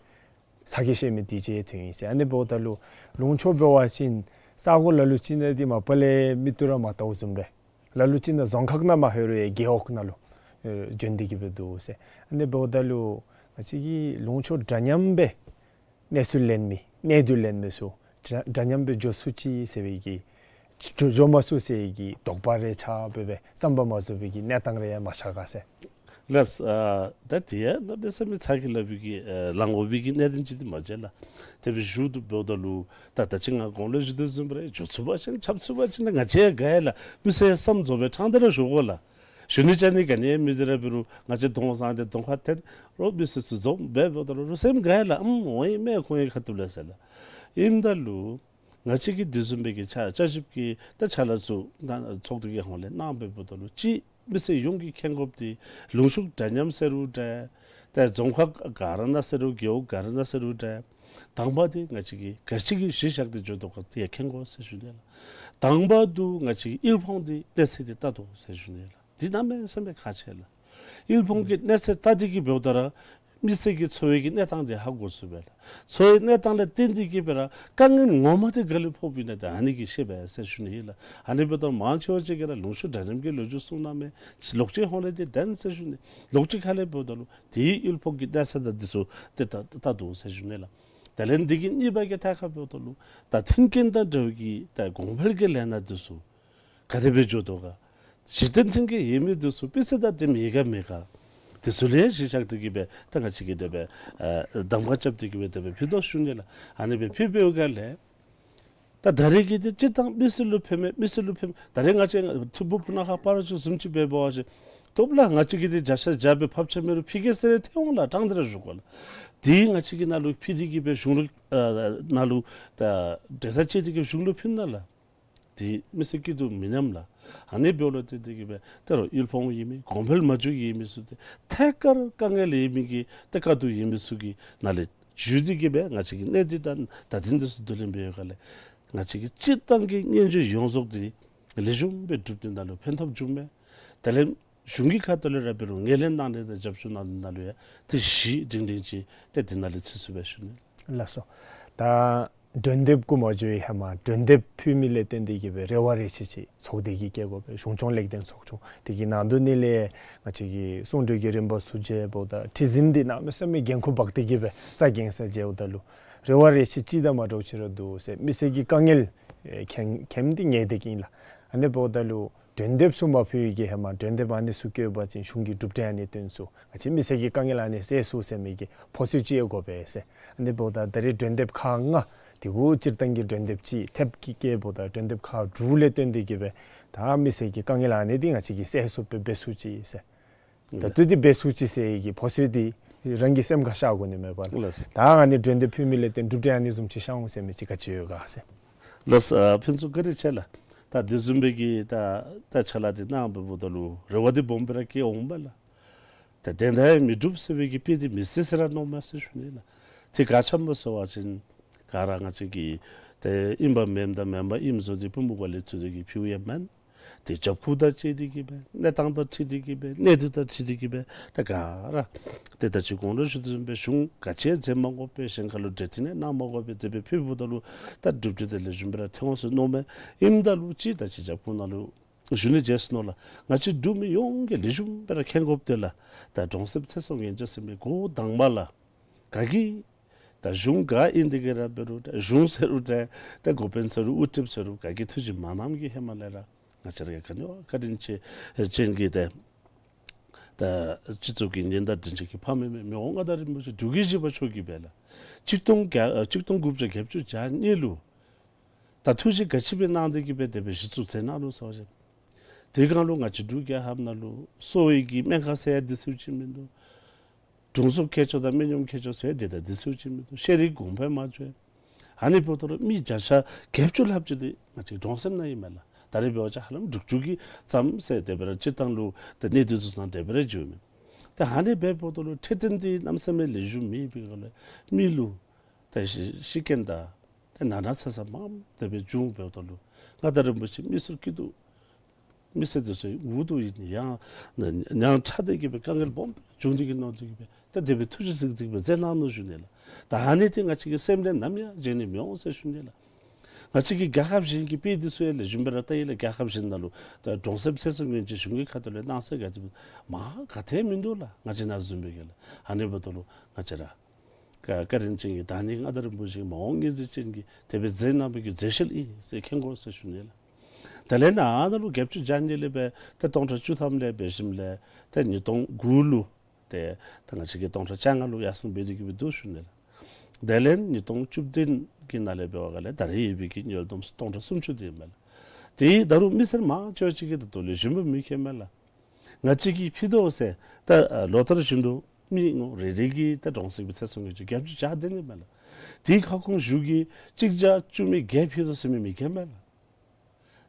ས་གིས་བཤད་མི་འདི་ཅིག་ཐོན་ཡི་ཟེར། ཨ་ནི་འབདཝ་ད་ལུ་ལུང་ཕྱོགས་འབད་བ་ཅིན་ས་གོ་ལ་ལུ་ཅིག་ནང་འདི་མ་པ་ལས་མིག་ཏོ་ར་མ་བལྟཝ་བཟུམ་སྦེ། ལ་ལུ་ཅིག་ནང་རྫོང་ཁག་ནང་མ་ལྷོད་རུང་ཡང་རྒེད་འོག་ནང་ལུ་ཨེ་བྱོན་ཏེ་གི་སྦེ་འདུག་ཟེར། ཨ་ནི་འབདཝ་ད་ལུ་ང་བཅས་ཀྱིས་ལུང་ཕྱོགས་འདྲ་མཉམ་སྦེ་གནས་ཚུལ་ལེན་མི་གནད་དུ་ལེན་མི་ཚུ་འདྲ་འདྲ་མཉམ་སྦེ་འགྱོ་ཚུགས་ཅི་ཟེར་བའི་གི་འགྱོ་འགྱོ་མ་ཚུགས་ཟེར་བའི་གི་དོགས་པ་རེ་ཆགས་སྦེ་སྦེ་བསམ་པ་མ་རྫོགས་པའི་གི་གནས་སྟངས་རེ་ཡང་མ་ཆགས་ག་ཟེར། ལགས། ཨ་ད་དེ་ཡང་གནམ་མེད་ས་མེད་ཚ་གི་སླབ་པའི་གི་ཨ་ལང་འོ་བའི་གི་གནད་དོན་ཅིག་འདི་མ་མཇལ་ལགས། དེ་སྦེ་ཞུ་དོ་འབདཝ་ད་ལུ་ད་ད་ཅི་ང་གོང་ལས་ཞུ་དོ་བཟུམ་སྦེ་ར་འགྱོ་ཚུགས་པ་ཅིན་ཁྱབ་ཚུགས་པ་ཅིན་ང་བཅས་དགའ་ཡི་ལགས། མི་སེར་བསམ་རྫོགས་པའི་ཕྲང་སྟེ་ར་ཞུ་དགོ་ལགས། ཞུ་ནི་བཅར་ནི་ག་ནི་ཡང་མེད་དེ་ར་འབད་རུང་ང་བཅས་གདོང་བཟང་སྟེ་གདོང་ཁར་འཐོན་རུང་མི་སེར་ཚུ་འཛོམས་སྦེ་འབདཝ་ད་ལུ་སེམས་དགའ་ཡི་ལགས། ཨམ་འོང་ཡི་མས་ཁོང་གི་ཁ་ཐུག་ལས་ཟེར་ལགས། ཨིནམ་ད་ལུ་ང་བཅས་ཀྱི་དེ་བཟུམ་སྦེ་གི་ཕྱག་བསྐྱར་ཞིབ་ཀྱི་ད་ཕྱག་ལཱ་ཚུ་ད་ཚོགས་སྡེ་གི་ཧོངས་ལས་གནང་སྦེ་འབདཝ་ད་ལུ་ཅིག་མི་སེར་ཡོངས་ཀྱིས་མཁྱེན་དགོཔ་འདི་ལུང་ཕྱོགས་འདྲ་མཉམ་ཟེར་རུང་འདྲ། ཏེ་རྫོང་ཁག་ག་ར་ནང་ཟེར་རུང་རྒེད་འོག་ག་ར་ནང་ཟེར་རུང་འདྲ། དང་པ་འདི་ང་བཅས་ཀྱིས་ག་ཅི་གི་གཞི་བཞག་སྟེ་འགྱོ་དོ་ག་འདི་ཡང་མཁྱེན་དགོ་ཟེར་ཞུ་ནི་ལགས། དང་པ་འདི་ང་བཅས་ཀྱིས་དབུལ་ཕོངས་འདི་གནས་ཚད་འདི་བལྟ་དོ་ཟེར་ཞུ་ནི་ལགས། འདི་གནམ་མེད་ས་མེད་ཁག་ཆེ་ལགས། དབུལ་ཕོངས་ཀྱི་གནས་ཚད་བལྟ་སྟེ་གི་འབདཝ་ད་ར་མི་སེར་གྱི་འཚོ་བའི་གི་གནས་སྟངས་འདི་ཧ་གོ་ཚུགས་པས་ལགས། འཚོ་བའི་གནས་སྟངས་ལས་བརྟེན་ཏེ་གི་སྦེ་ར་དཀའ་ངལ་ངོ་མ་འདི་ག་ལས་ཕོགཔ་ཨིན་ན་འདི་ཨ་ནི་གིས་ཤེས་པས་ཟེར་ཞུ་ནི་ཨིན་ལགས། ཨ་ནི་འབདཝ་ད་མང་ཆེ་བ་ཅིག་གིས་ར་ལུང་ཕྱོགས་འདྲ་མཉམ་གྱི་ལོ་རྒྱུས་གསུང་གནང་མས། ལོགས་གཅིག་ཧོངས་ལས་འདི་བདེན་ཟེར་ཞུ་ནི། ལོགས་གཅིག་ཁ་ལས་འབདཝ་ད་ལུ་དེའི་དབུལ་ཕོངས་ཀྱི་གནས་ཚད་དང་འདི་ཚུ་ཏེ་བལྟ་བལྟ་དོ་ཟེར་ཞུ་ནི་ལགས། དེ་ལས་འདི་གི་གཉིས་པ་གི་ཐད་ཁར་འབདཝ་ད་ལུ་ད་མཐུན་རྐྱེན་དང་འབྲེལ་བའི་གི་ད་གོང་འཕེལ་གྱི་ལས་སྣ་འདི་ཚུ་ག་དེ་སྦེ་འགྱོ་དོ་ག། གཞི་རྟེན་མཐུན་རྐྱེན་ཡོད་མི་འདི་ཚུ་སྤུས་ཚད་དང་ལྡནམ་ཡོད་ག་མེད་ག། དེ་ཚུ་ལས་གཞི་བཞག་སྟེ་གི་སྦེ་ད་ང་བཅས་ཀྱིས་དེ་སྦེ་ཨ་གདམ་ཁ་རྐྱབ་སྟེ་གི་སྦེ་དེ་སྦེ་ཕུལ་དོ་ཞུ་ནི་ལགས། ཨ་ནི་སྦེ་ཕུལ་བའི་སྒང་ལས་ད་ད་རེས་ཀྱི་འདི་སྤྱིར་བཏང་མི་སེར་ལུ་ཕན་མས་མི་སེར་ལུ་ཕན་མས། ད་རེས་ང་བཅས་ཐིམ་ཕུག་སྤུ་ན་ཁ་སྤ་རོ་ཆུ་བཟུམ་ཅིག་འབད་བ་ཅིན་ཐོབ་ལགས། ང་བཅས་ཀྱིས་འདི་བརྒྱ་ཆ་བརྒྱ་སྦེ་ཕབ་ཆ་མེད་རུང་ཕུལ་གེ་ཟེར་ཐལ་འོང་ལགས། དྲང་སྟེ་ར་ཞུ་དགོ་ལགས། འདི་ང་བཅས་ཀྱིས་ནཱ་ལུ་ཕུལ་ཏེ་གི་སྦེ་གཞུང་ལུ་ཨ་ནཱ་ལུ་ད་འབྲེལ་ཐག་བཅད་དེ་གི་གཞུང་ལུ་ཕུལ་ན་ལགས། དེ་མི་སེར་སྐྱིད་སྡུག་མི་མཉམ་ལགས། ཨ་ནི་འབདཝ་ལས་བརྟེན་ཏེ་གི་སྦེ་ད་རུང་དབུལ་ཕོངས་ཡོད་མི་གོང་འཕེལ་མ་འགྱོ་ཡོད་མི་ཚུ་འདི་ཐད་ཀར་དཀའ་ངལ་ཡོད་མི་གི་ད་དཀའ་སྡུག་ཡོད་མི་ཚུ་གི་ནང་ལས་བརྒྱུད་དེ་གི་སྦེ་ང་བཅས་ཀྱིས་གནད་དོན་དང་བརྡ་དོན་འདི་ཚུ་བསྡུ་ལེན་འབད་བའི་སྒང་ལས་ང་བཅས་ཀྱི་སྤྱིར་བཏང་གི་སྙན་ཞུ་ཡོངས་རྫོགས་འདི་ ལེགས་ཤོམ་སྦེ་སྒྲུབ་སྟེ་ད་ལུ་ཕན་ཐོགས་བྱུངམ་མས། དེ་ལས་གཞུང་གི་ཁ་ཐུག་ལས་ར་འབད་རུང་ངོས་ལེན་གནང་ནི་དང་རྒྱབ་སྐྱོར་གནང་ནི་ད་ལུ་ཡང་ཏེ་གཞི་སྒྲིང་སྒྲིང་ཅིག་ཏེ་དེ་ནང་ལས་ཚུད་ཚུགས་པས་ཞུ་ནི། ལགས་སོ། ད་མགྲོན་འདེབས་གུ་མ་འགྱོ་བའི་ཧེ་མ་མགྲོན་འདེབས་ཕུལ་མི་ལས་བརྟེན་ཏེ་གི་སྦེ་རེ་བ་རེ་ཆེ་ཅིག་ཚོགས་སྡེ་གིས་བསྐྱལ་དགོ་པས། གཞུང་སྐྱོང་ལེགས་ལྡན་ཚོགས་ཆུང་དེ་གི་ནང་དོག་ནང་ལས་ང་བཅས་ཀྱི་གསུང་གྲོས་ཀྱི་རིམ་པ་ཚུ་མཇལཝ་ད་ཁྲི་འཛིན་འདི་གནམ་མེད་ས་མེད་འགན་ཁུར་འབག་སྟེ་གི་སྦེ་རྩ་འགེངས་ས་མཇལཝ་ད་ལུ་རེ་བ་རེ་ཆེ་ཅིག་དང་མ་འདྲཝ་ཅིག་ར་འདུག་ཟེར། མི་སེར་གྱི་དཀའ་ངལ་ཨེ་མཁྱེན་མཁྱེནམ་འདི་ངེས་ཏིག་ཨིན་ལགས། ཨ་ནི་འབདཝ་ད་ལུ་མགྲོན་འདེབས་ཚུ་མ་ཕུལ་བའི་གི་ཧེ་མ་མགྲོན་འདེབས་ཨ་ནི་ཚུ་བསྐྱལ་བ་ཅིན་གཞུང་གིས་གྲུབ་འབྲས་ཨ་ནི་སྟོན་ཚུགས། ང་བཅས་མི་སེར་གྱི་དཀའ་ངལ་ཨ་ནི་སེལ་ཚུགས་ཟེར་མི་གི་ཕོ་ཚོད་ཅིག་ཡང་དགོ་པས་ཟེར། ཨ་ནི་འབདཝ་ད་ད་རེས་མགྲོན་འདེབས་ཁག་ལྔ་དེ་གུ་སྤྱིར་བཏང་གི་མགྲོན་འདེབས་ཅིག་ཐེབས་ཀྱིས་བསྐྱལཝ་ད་མགྲོན་འདེབས་ཁག་དྲུག་ལས་བརྟེན་ཏེ་གི་སྦེ་ད་མི་སེར་གྱི་དཀའ་ངལ་ཨ་ནི་འདི་ང་བཅས་ཀྱིས་སེལ་ཚུགསཔ་སྦེ་འབད་ཚུགས་ཅི་ཟེར། ད་ལྟོ་འདི་འབད་ཚུགས་ཅི་ཟེར་བའི་གི་ཕོ་ཚོད་འདི་རང་གི་སེམས་ཁར་ཤར་དགོ་ནི་མས་པ་ལགས། ལགས། ད་ཨ་ནི་མགྲོན་འདེབས་ཕུལ་མི་ལས་བརྟེན་གྲུབ་འབྲས་ཨ་ནི་བཟུམ་ཅིག་ཤར་འོང་ཟེར་མི་ཅིག་ག་ཅི་ཡོད་ག་ཟེར། ལགས། ཨ་ཕུན་ཚོགས་བཀའ་དྲིན་ཆེ་ལགས། ད་དེ་བཟུམ་སྦེ་གི་ད་ད་ཕྱག་ལཱ་འདི་གནང་བའི་འབདཝ་ད་ལུ་རེ་བ་འདི་སྦོམ་སྦེ་ར་བསྐྱེད་འོང་པ་ལགས། ད་དེ་འདྲ་ཡང་མི་འགྲུབ་ཟེར་བའི་གི་དཔེ་འདི་མི་སྲིད་ཟེར་ར་མནོཝ་མས་ཟེར་ཞུ་ནི་ལགས། དེ་ག་ཅི་སྨོ་ཟེར་བ་ཅིན་ག་ར་ང་བཅས་ཀྱི་ཏེ་ཨིན་པ་མེནམ་དང་མེན་པ་ཨིནམ་བཟོ་སྟེ་པུས་མོ་སྒོ་ལས་ཐུག་སྟེ་གི་ཕུལཝ་ཡང་མེན། ཏེ་རྒྱབ་ཁུངས་དང་བཅས་ཏེ་གི་སྦེ་གནས་སྟངས་དང་འཁྲིལ་ཏེ་གི་སྦེ་གནས་སྟངས་དང་འཁྲིལ་ཏེ་གི་སྦེ་ད་ག་ར་ཏེ་ད་ཅི་གོང་ལུ་ཞུ་དོ་བཟུམ་སྦེ་གཞུང་ག་ཅི་ཡང་མཛད་མ་དགོ་པས། གཞན་ཁ་ལུ་གྲོས་ཐིག་ནི་གནང་མ་དགོ་པས། དེ་སྦེ་ཕུལཝ་ད་ལུ་ད་གྲུབ་འབྲས་དེ་ལེགས་ཤོམ་སྦེ་ར་ཐོན་འོང་ཟེར་མནོཝ་མས། ཨིནམ་ད་ལུ་ཅིག་ད་ཅི་རྒྱབ་ཁུངས་ནང་ལུ་ཞུ་ནི་བརྗེད་སོ་ནུག་ལགས། ང་བཅས་འབྲུག་མི་ཡོངས་ཀྱིས་ལེགས་ཤོམ་སྦེ་ར་མཁྱེན་དགོཔ་དེ་ལགས། ད་གྲོང་གསེབ་ཚེ་སྲོག་ཉེན་བཅོལ་ཟེར་མི་འགོ་དང་པ་ལགས། ག་གིས་ད་གཞུང་ག་ཨིན་ཏེ་གི་ར་འབད་རུང་ད་གཞུང་ཟེར་རུང་ད་ད་འགོ་དཔོན་ཟེར་རུང་དབུ་ཁྲིདཔ་ཟེར་རུང་ག་གིས་ཐུགས་ཞིབ་མ་གནངམ་གི་ཧེ་མ་ལས་ར་ང་བཅས་ར་ག་ནི་བ་བཀའ་དྲིན་ཆེ་ཅན་གྱི་ད་ད་སྤྱི་ཚོགས་ཀྱི་ཉེན་བརྡ་འདྲེན་བྱེད་ཀྱི་ཕ་མེས་མེས་མི་དབང་མངའ་བདག་རིན་པོ་ཆེ་འབྲུག་རྒྱལ་བཞི་པ་མཆོག་གིས་སྦེ་ལགས། གཅིག་སྟོང་བརྒྱ་ཨ་གཅིག་སྟོང་དགུ་བརྒྱ་བརྒྱད་ཅུ་གྱ་གཉིས་ལུ་ད་ཐུགས་བཞེད་ག་ཅི་སྦེ་གནང་སྟེ་གི་སྦེ་དེ་སྦེ་གཞི་བཙུགས་མཛད་གནང་ནུག་ཟེར་བ་ཅིན། དེ་སྒང་ལུ་ང་བཅས་འབྲུག་རྒྱལ་ཁབ་ནང་ལུ་གསོ་བའི་གི་སྨན་ཁང་ཟེར་ཡང་དེ་ཚུ་ཅིག་མིན་འདུག། དྲུང་འཚོ་མཁས་མཆོག་དང་སྨན་གཡོགམ་མཁས་མཆོག་ཟེར་དེ་ད་དེ་ཚུ་ཅིག་མིན་འདུག། ཤེས་རིག་གོང་འཕེལ་མ་བྱུང་། ཨ་ནི་འབདཝ་ད་ལུ་མི་བརྒྱ་ཆ་བརྒྱད་ཅུ་ལྷགཔ་ཅིག་འདི་ང་བཅས་གྲོང་གསེབ་ནང་ཨིན་མས་ལགས། ད་རེས་འབད་བ་ཅིན་ཧ་ལམ་དྲུག་ཅུ་གི་ཙམ་ཟེར་དེ་སྦེ་ར་སྤྱིར་བཏང་ལུ་ད་གནས་སྡུད་ཚུ་ནང་དེ་སྦེ་ར་བརྗོད་མས། ད་ཨ་ནི་སྦེ་འབདཝ་ད་ལུ་འཕྲོད་བསྟེན་འདི་གནམ་མེད་ས་མེད་ལེགས་ཤོམ་མེད་པའི་སྒང་ལས་མི་ལུ་ད་ཤི་ཤི་རྐྱེན་དང་ཏེ་ན་ན་ཚ་ཚ་མངམ་དེ་སྦེ་འབྱུང་འབདཝ་ད་ལུ་མངའ་བདག་རིན་པོ་ཆེ་མི་སེར་སྐྱིད་སྡུག་མི་སེར་དེ་ཚུ་འུ་སྡུག་ཨིན་ཡང་ན་ཡང་ཁྲ་སྟེ་གི་སྦེ་དཀའ་ངལ་སྦོམ་བྱུང་སྟེ་གི་མནོ་སྟེ་གི་སྦེ་ཏེ་དེ་སྦེ་ཐུགས་རྗེ་གཟིགས་ཏེ་གི་སྦེ་མཛད་གནང་ནུག་ཞུ་ནི་ལགས། ད་ཨ་ནི་འདི་ང་བཅས་ཀྱི་སེམས་ལས་ནམ་ཡང་བརྗེད་ནི་མི་འོང་ཟེར་ཞུ་ནི་ལགས། ང་བཅས་ཀྱི་རྒྱལ་ཁབ་གཞན་གྱི་དཔེ་འདི་ཚུ་ཡང་ལེགས་ཤོམ་སྦེ་ར་བལྟ་ཡི་ལགས། རྒྱལ་ཁབ་གཞན་ནང་ལུ་ད་གྲོང་གསེབ་ཚེ་སྲོག་ཉེན་བཅོལ་གཞུང་གི་ཁ་ཐུག་ལས་གནང་ས་ག་དེ་མ་ག་དེ་མིན་འདུག་ལགས། ང་བཅས་ནཱ་བཟུམ་སྦེ་གི་ལགས། ཨ་ནི་འབདཝ་ད་ལུ་ང་བཅས་ར་བཀའ་བཀའ་དྲིན་ཅན་གྱི་བདག་ཉིད་མངའ་བདག་རིན་པོ་ཆེ་མ་འོངས་ངེས་འཛིན་ཅན་གྱིས་དེ་སྦེ་མཛད་གནང་བའི་གི་མཛད་བཞག་ཨིན་ཟེར་མཁྱེན་དགོ་ཟེར་ཞུ་ནི་ལགས། དེ་ལས་ནཱ་ནཱ་ལུ་བརྒྱད་ཅུ་གྱ་གཉིས་ལས་སྦེ་ཏེ་སྟོང་ཕྲག་བཅུ་ཐམ་ལས་འབད་ཞིནམ་ལས་ཏེ་ཉིས་སྟོང་དགུ་ལུ་ཏེ་ད་ང་བཅས་ཀྱི་སྟོང་ཕྲག་བཅོ་ལྔ་ལུ་ཡར་སེང་འབད་དེ་གི་སྦེ་འདུག་ཞུ་ནི་ལགས། དེ་ལས་ཉིས་སྟོང་བཅུ་བདུན་གྱི་ནང་ལས་འབད་བ་ག་ལས་ད་རེས་ཡོད་པའི་གི་དངུལ་བསྡོམས་སྟོང་ཕྲག་སུམ་ཅུ་དེ་མས་ལགས། དེ་ད་རུང་མི་སེར་མང་ཆེ་བ་ཅིག་གིས་ད་ལྟོ་ལེགས་ཤོམ་སྦེ་མི་མཁྱེན་མས་ལགས། ང་བཅས་ཀྱིས་ཕུལ་དོ་ཟེར་ད་ཨ་ལོ་ལྟར་བཞིན་དུ་མི་ངོ་རེ་རེ་གིས་ད་གྲོང་གསེབ་ཀྱི་ཚེ་སྲོག་ཉེན་བཅོལ་བརྒྱད་ཅུ་གྱ་བདུན་ཨིན་མས་ལགས། དེའི་ཁ་སྐོང་གཞུང་གིས་གཅིག་བརྒྱ་བཅུ་མེད་བརྒྱད་ཕུལ་དོ་ཟེར་མི་མི་མཁྱེན་མས་ལགས།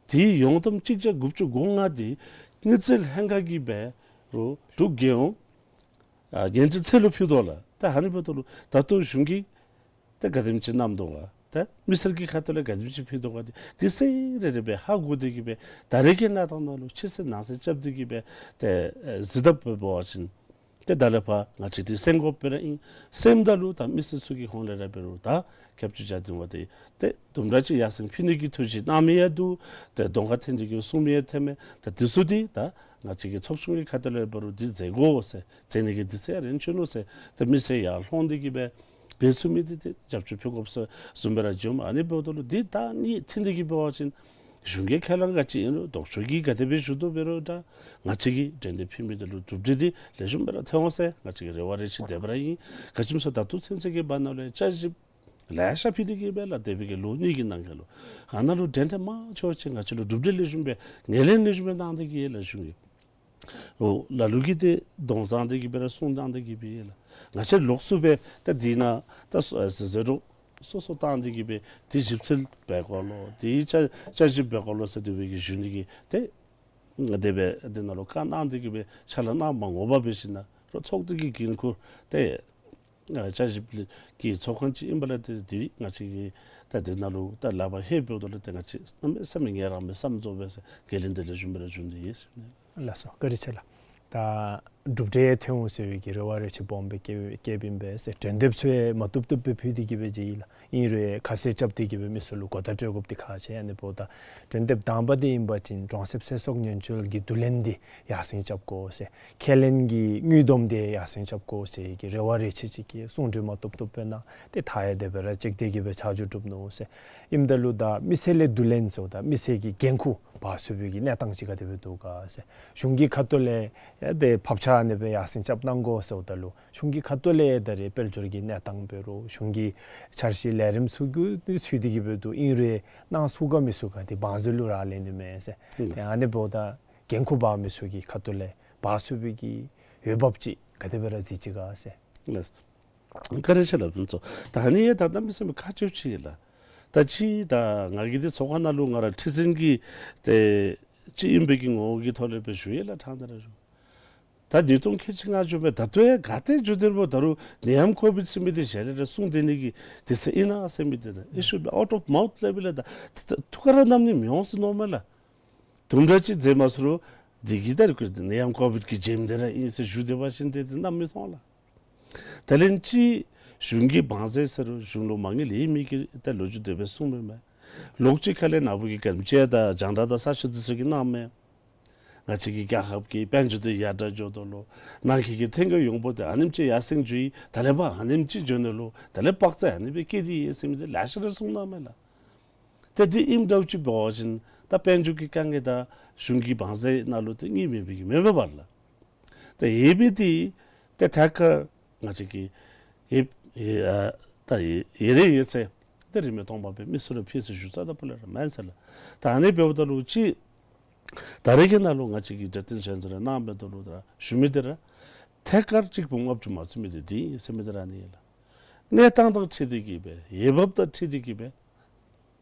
དེའི་ཡོངས་བསྡོམས་གཅིག་བརྒྱ་དགུ་བཅུ་གོ་ལྔ་དེ་དངུལ་རྩིས་ལྷན་ཁག་གིས་འབད་རུང་འབྲུག་རྒྱལ་ཡོངས་ཨ་ཉེན་བཅོལ་ཚད་ལུ་ཕུལ་དོ་ལགས། ད་ཨ་ནི་འབདཝ་ད་ལུ་ད་ལྟོ་གཞུང་གིས་ད་ག་དེམ་ཅིག་གནང་དོ་ག་ད་མི་སེར་གྱི་ཁ་ཐུག་ལས་ག་དེམ་ཅིག་ཕུལ་དོ་ག་དེ་དེ་ཚུ་རེ་རེ་སྦེ་ཧ་གོ་སྟེ་གི་སྦེ་ད་རེས་ཀྱི་གནས་སྟངས་ནང་ལུ་ཕྱི་སེལ་ནང་སེལ་རྐྱབ་སྟེ་གི་སྦེ་ཏེ་ཨེ་གཟིགས་ད་འབད་བ་ཅིན་ཏེ་ད་ལས་ཕར་ང་བཅས་འདི་སེལ་དགོཔ་སྦེ་ར་ཨིན། སེལཝ་ད་ལུ་ད་མི་སེར་ཚུ་གི་ཧོངས་ལས་ར་འབད་རུང་ད་བརྒྱད་ཅུ་གྱ་བདུན་པ་དེ་ཏེ་དུམ་གྲ་ཅིག་ཡར་སེང་ཕུལ་ནི་གི་ཐུགས་བཞེད་གནང་མི་ཡང་འདུག། ཏེ་གདོང་ཁར་འཐོན་ཏེ་གི་སྦེ་གསུང་མི་ཡང་ཐོན་མས། ད་འདི་ཚུ་འདི་ད་ང་བཅས་ཀྱི་ཚོགས་ཆུང་གི་ཁ་ཐུག་ལས་འབད་རུང་འདི་མཛད་དགོ་ཟེར་མཛད་ནི་གི་འདི་ཚུ་ཡང་རན་ཆི་ནུག་ཟེར་ད་མི་སེར་ཡར་ལྷོང་སྟེ་གི་སྦེ་འབད་ཚུགས་མི་འདི་ཏེ་རྒྱབ་སྐྱོར་ཕུལ་དགོཔ་བཟུམ་སྦེ་ར་འགྱོཝ་མས། ཨ་ནི་འབདཝ་ད་ལུ་འདི་ད་ནི་འཐེན་ཏེ་གི་འབད་བ་ཅིན་གཞུང་གི་ཁས་བླངས་ག་ཅི་ཨིན་རུང་ལྡོག་ཕྱོགས་ཀྱིས་ག་དེ་སྦེ་ཞུ་དོ་འབད་རུང་ད་ང་བཅས་ཀྱིས་མགྲོན་འདེབས་ཕུལ་མི་འདི་ལུ་གྲུབ་འབྲས་འདི་ལེགས་ཤོམ་སྦེ་ར་ཐོན་འོང་ཟེར་ང་བཅས་ཀྱི་རེ་བ་རེ་ཆེ་དེ་སྦེ་ར་ཨིན། ག་ཅི་སྨོ་ཟེར་ད་ལྟོ་ཚུན་ཚོད་ཀྱི་བར་ན་ལུ་བཅའ་གཞི་ལེ་ཤ་ཕུལ་ཏེ་གི་སྦེ་ལགས། འདས་པའི་གི་ལོ་གཉིས་ཀྱི་ནང་འཁོད་ལུ་ཨ་ནཱ་ལུ་མགྲོན་འདེབས་མང་ཆེ་བ་ཅིག་ང་བཅས་ལུ་གྲུབ་འབྲས་ལེགས་ཤོམ་སྦེ་ངོས་ལེན་ལེགས་ཤོམ་སྦེ་གནང་སྟེ་གི་ཡོད་ལགས་གཞུང་གིས། འོ་ལ་ལུ་གིས་ཏེ་གདོང་བཟང་སྟེ་གི་སྦེ་ར་གསུང་གནང་སྟེ་གི་སྦེ་ཡོད་ལགས། ང་བཅས་ལོགས་སུ་སྦེ་ད་འདི་ནང་ད་ཟེར་ཟེར་རུང་སོ་སོ་བཏང་སྟེ་གི་སྦེ་ཏེ་ཞིབ་འཚོལ་འབད་དགོ་ལོ། ཏེ་བཅའ་བཅའ་གཞི་འབད་དགོ་ལོ་ཟེར་དེ་སྦེ་གི་ཞུ་ནི་གི་ཏེ་དེ་སྦེ་འདི་ནང་ལུ་བཀའ་གནང་སྟེ་གི་སྦེ་ཕྱག་ལཱ་གནང་མ་དགོ་པར་འབད་ཞིན་ན་རོགས་ཚོགས་སྡེ་གི་འགན་ཁུར་ཏེ་ ཨ་བཅའ་ཞིབ་ཀྱི་ཚོགས་ཁང་ཅིག་ཨིན་པ་ལས་ཏེ་དེ་ང་བཅས་ཀྱིས་ད་དེ་ནང་ལུ་ད་ལག་པར་ལྷོདཔ་ད་ལུ་ཏེ་ང་བཅས་གནམ་མེད་ས་མེད་ངལ་རངས་པའི་བསམ་ཚོར་སྦེ་ཟེར་འགན་ལེན་དེ་ལེགས་ཤོམ་སྦེ་ར་བྱུང་སྟེ་ཡོད་ཟེར་ནི། ལགས་སོ། བཀའ་དྲིན་ཆེ་ལགས། ད་གྲུབ་འབྲས་ཐོན་འོང་ཟེར་བའི་གི་རེ་བ་རེ་ཆེ་སྦོམ་སྦེ་བསྐྱེད་བསྐྱེདཔ་ཨིན་པས་ཟེར། གྲོས་འདེབས་ཚུ་ཡང་མ་བཏུབ་བཏུབ་སྦེ་ཕུལ་ཏེ་གི་སྦེ་མཇལ་ཡི་ལགས། ཨིན་རུང་ཡང་ཁ་གསལ་རྐྱབ་སྟེ་གི་སྦེ་མི་ཚུ་ལུ་གོ་བརྡ་སྤྲོད་དགོཔ་འདི་ཁག་ཆེ། ཨ་ནི་འབདཝ་ད་གྲོས་འདེབས་དང་པ་འདི་ཨིན་པ་ཅིན་གྲོང་གསེབ་ཚེ་སྲོག་ཉེན་བཅོལ་གྱི་བསྡུ་ལེན་འདི་ཡར་སེང་རྐྱབ་དགོ་ཟེར། ཁས་ལེན་གྱི་དངུལ་སྡོམ་འདི་ཡར་སེང་རྐྱབ་དགོ་ཟེར་གྱི་རེ་བ་རེ་ཆེ་ཅིག་གི་གསུང་གྲོས་མ་བཏུབ་བཏུབ་སྦེ་གནང་། ཏེ་མཐའ་ཡང་དེ་སྦེ་ར་གཅིག་དེ་གི་སྦེ་ཆ་འཇོག་གྲུབ་ནུག་ཟེར། ཨིནམ་ད་ལུ་ད་མི་སེར་ལས་བསྡུ་ལེན་ཟེརཝ་ད་མི་སེར་གྱི་འགན་ཁུར་འབག་ཚུགས་པའི་གི་གནས་སྟངས་ཅིག་ག་དེ་སྦེ་འདུག་ག་ཟེར། གཞུང་གི་ཁ་ཐུག་ལས་ཡང་ཏེ་ཕབ་ཆག་ཨ་ནི་སྦེ་ཡར་སེང་རྐྱབ་གནང་དགོ་ཟེརཝ་ད་ལུ་གཞུང་གི་ཁ་ཐུག་ལས་ད་རེས་དཔལ་འབྱོར་གྱི་གནས་སྟངས་འབད་རུང་གཞུང་གི་འཆར་གཞི་ལས་རིམ་ཚུ་གུ་ནི་ཚུད་དེ་གི་སྦེ་འདུག། ཨིན་རུང་ཡང་གནང་ཚུགས་ག་མི་ཚུགས་ག་འདི་བང་མཛོད་ལུ་རག་ལས་ནི་མས་ཟེར། ལགས། ཏེ་ཨ་ནི་འབདཝ་ད་འགན་ཁུར་འབག་མི་ཚུ་གི་ཁ་ཐུག་ལས་འབག་ཚུགས་པའི་གི་འོས་འབབ་ཅིག་ག་དེ་སྦེ་ར་གཟིགས་ཅི་ག་ཟེར། ལགས། བཀའ་དྲིན་ཆེ་ལགས་ཕུན་ཚོགས། ད་ཨ་ནི་ཡང་ད་གནམ་མེད་ས་མེད་ཁག་ཆེཝ་ཅིག་ཨིན་ལགས། ད་ཅི་ད་ང་གིས་འདི་ཚོགས་ཁང་ནང་ལུ་ང་ར་ཁྲི་འཛིན་གྱི་ཏེ་ཅིག་ཨིན་པའི་གི་ངོ་བོ་གི་ཐོག་ལས་སྦེ་ཞུ་ཡི་ལགས། ཕྲང་སྟེ་ར་ཞུ། ད་ཉིས་སྟོང་ཁལ་གཅིག་ལྔ་བཅུ་སྦེ་ད་ལྟོ་ཡང་ག་ཏེ་འགྱོ་སྟེ་ར་ད་རུང་ནད་ཡམས་ཀོ་བིཌ་ཟེར་མི་འདི་ཞལ་ལས་ར་གསུང་སྡོད་ནི་གི་དུས་ཚོད་ཨིན་ན་ཟེར་མི་འདི་ད་it should be out of mouth level ལས་ད་ད་ཐུགས་ཁར་ར་བསྣམས་ནི་མི་འོང་ཟེར་མནོཝ་མས་ལགས། དུམ་གྲ་ཅིག་མཛད་མ་ཚུགས་རུང་འདི་གིས་ད་རེས་ནད་ཡམས་ཀོ་བིཌ་ཀྱི་རྗེས་འདི་ར་ཨིན་ཟེར་ཞུ་སྡོད་པ་ཅིན་ཏེ་འདི་བསྣམས་མི་ཐོབ་ལགས། དེ་ལས་ཅིག་གཞུང་གི་བང་མཛོད་ཟེར་རུང་གཞུང་ལུ་མ་དངུལ་ཡོད་མེད་ཀྱི་ད་ལོ་རྒྱུས་དེ་སྦེ་གསུངམ་མས། ལོགས་ཅིག་ཁ་ལས་ནཱ་བུ་གི་ག་དེམ་ཅིག་ད་རྒྱང་བསྒྲགས་དང་གསར་ཤོག་འདི་ཚུ་གིས་གནངམ་མས། ང་བཅས་ཀྱི་རྒྱལ་ཁབ་ཀྱི་དཔལ་འབྱོར་འདི་ཡར་དྲག་འགྱོ་དོ་ལོ། ནང་འཁོད་ཀྱི་ཐོན་སྐྱེད་ཡོངས་འབོར་འདི་ཨ་ནེམ་ཅིག་ཡར་སེང་འགྱོ་ཡི། ད་ལས་ཕར་ཨ་ནེམ་ཅིག་འགྱོ་ནི་ལོ། ད་ལས་དཔག་ཚད་ཨ་ནི་སྦེ་བསྐྱེད་དེ་ཡོད་ཟེར་མི་འདི་ལེ་ཤ་ར་གསུངམ་མས་ལགས། ཏེ་འདི་ཨིནམ་འདྲཝ་ཅིག་འབད་བ་ཅིན་ད་དཔལ་འབྱོར་གྱི་དཀའ་ངལ་དང་གཞུང་གི་བང་མཛོད་ནང་ལུ་ཏེ་དངུལ་མེད་པའི་གི་མེད་པས་པ་ལགས། ཏེ་ཡོད་པའི་འདི་ཏེ་ཐད་ཀར་ང་བཅས་ཀྱིས་ཡོད་ཡོད་ཨ་ད་ཡོད་ཡོད་རེ་ཡོད་ཚད་ཏེ་རིན་མེད་སྟོང་པ་སྦེ་མི་ཚུ་ལུ་ཕུལ་ཟེར་ཞུ་ས་ད་ཕུལ་ལས་ར་མེན་ཟེར་ལགས། ད་ཨ་ནི་འབདཝ་ད་ལུ་ཅིག་ད་རེས་ཀྱི་ནང་ལུ་ང་བཅས་ཀྱི་གྲོས་བསྟུན་གཞན་ཚུ་ར་གནང་མི་འདི་ལུ་ད་ཞུ་མི་འདི་ར་ཐད་ཀར་གཅིག་འབུམ་ལྔ་བཅུ་མ་ཚུད་མི་འདི་འདི་ཨིན་ཟེར་མི་འདི་ར་ཨ་ནི་ཨིན་ལགས། གནས་སྟངས་དང་འཁྲིལ་ཏེ་གི་སྦེ་འོས་འབབ་དང་འཁྲིལ་ཏེ་གི་སྦེ་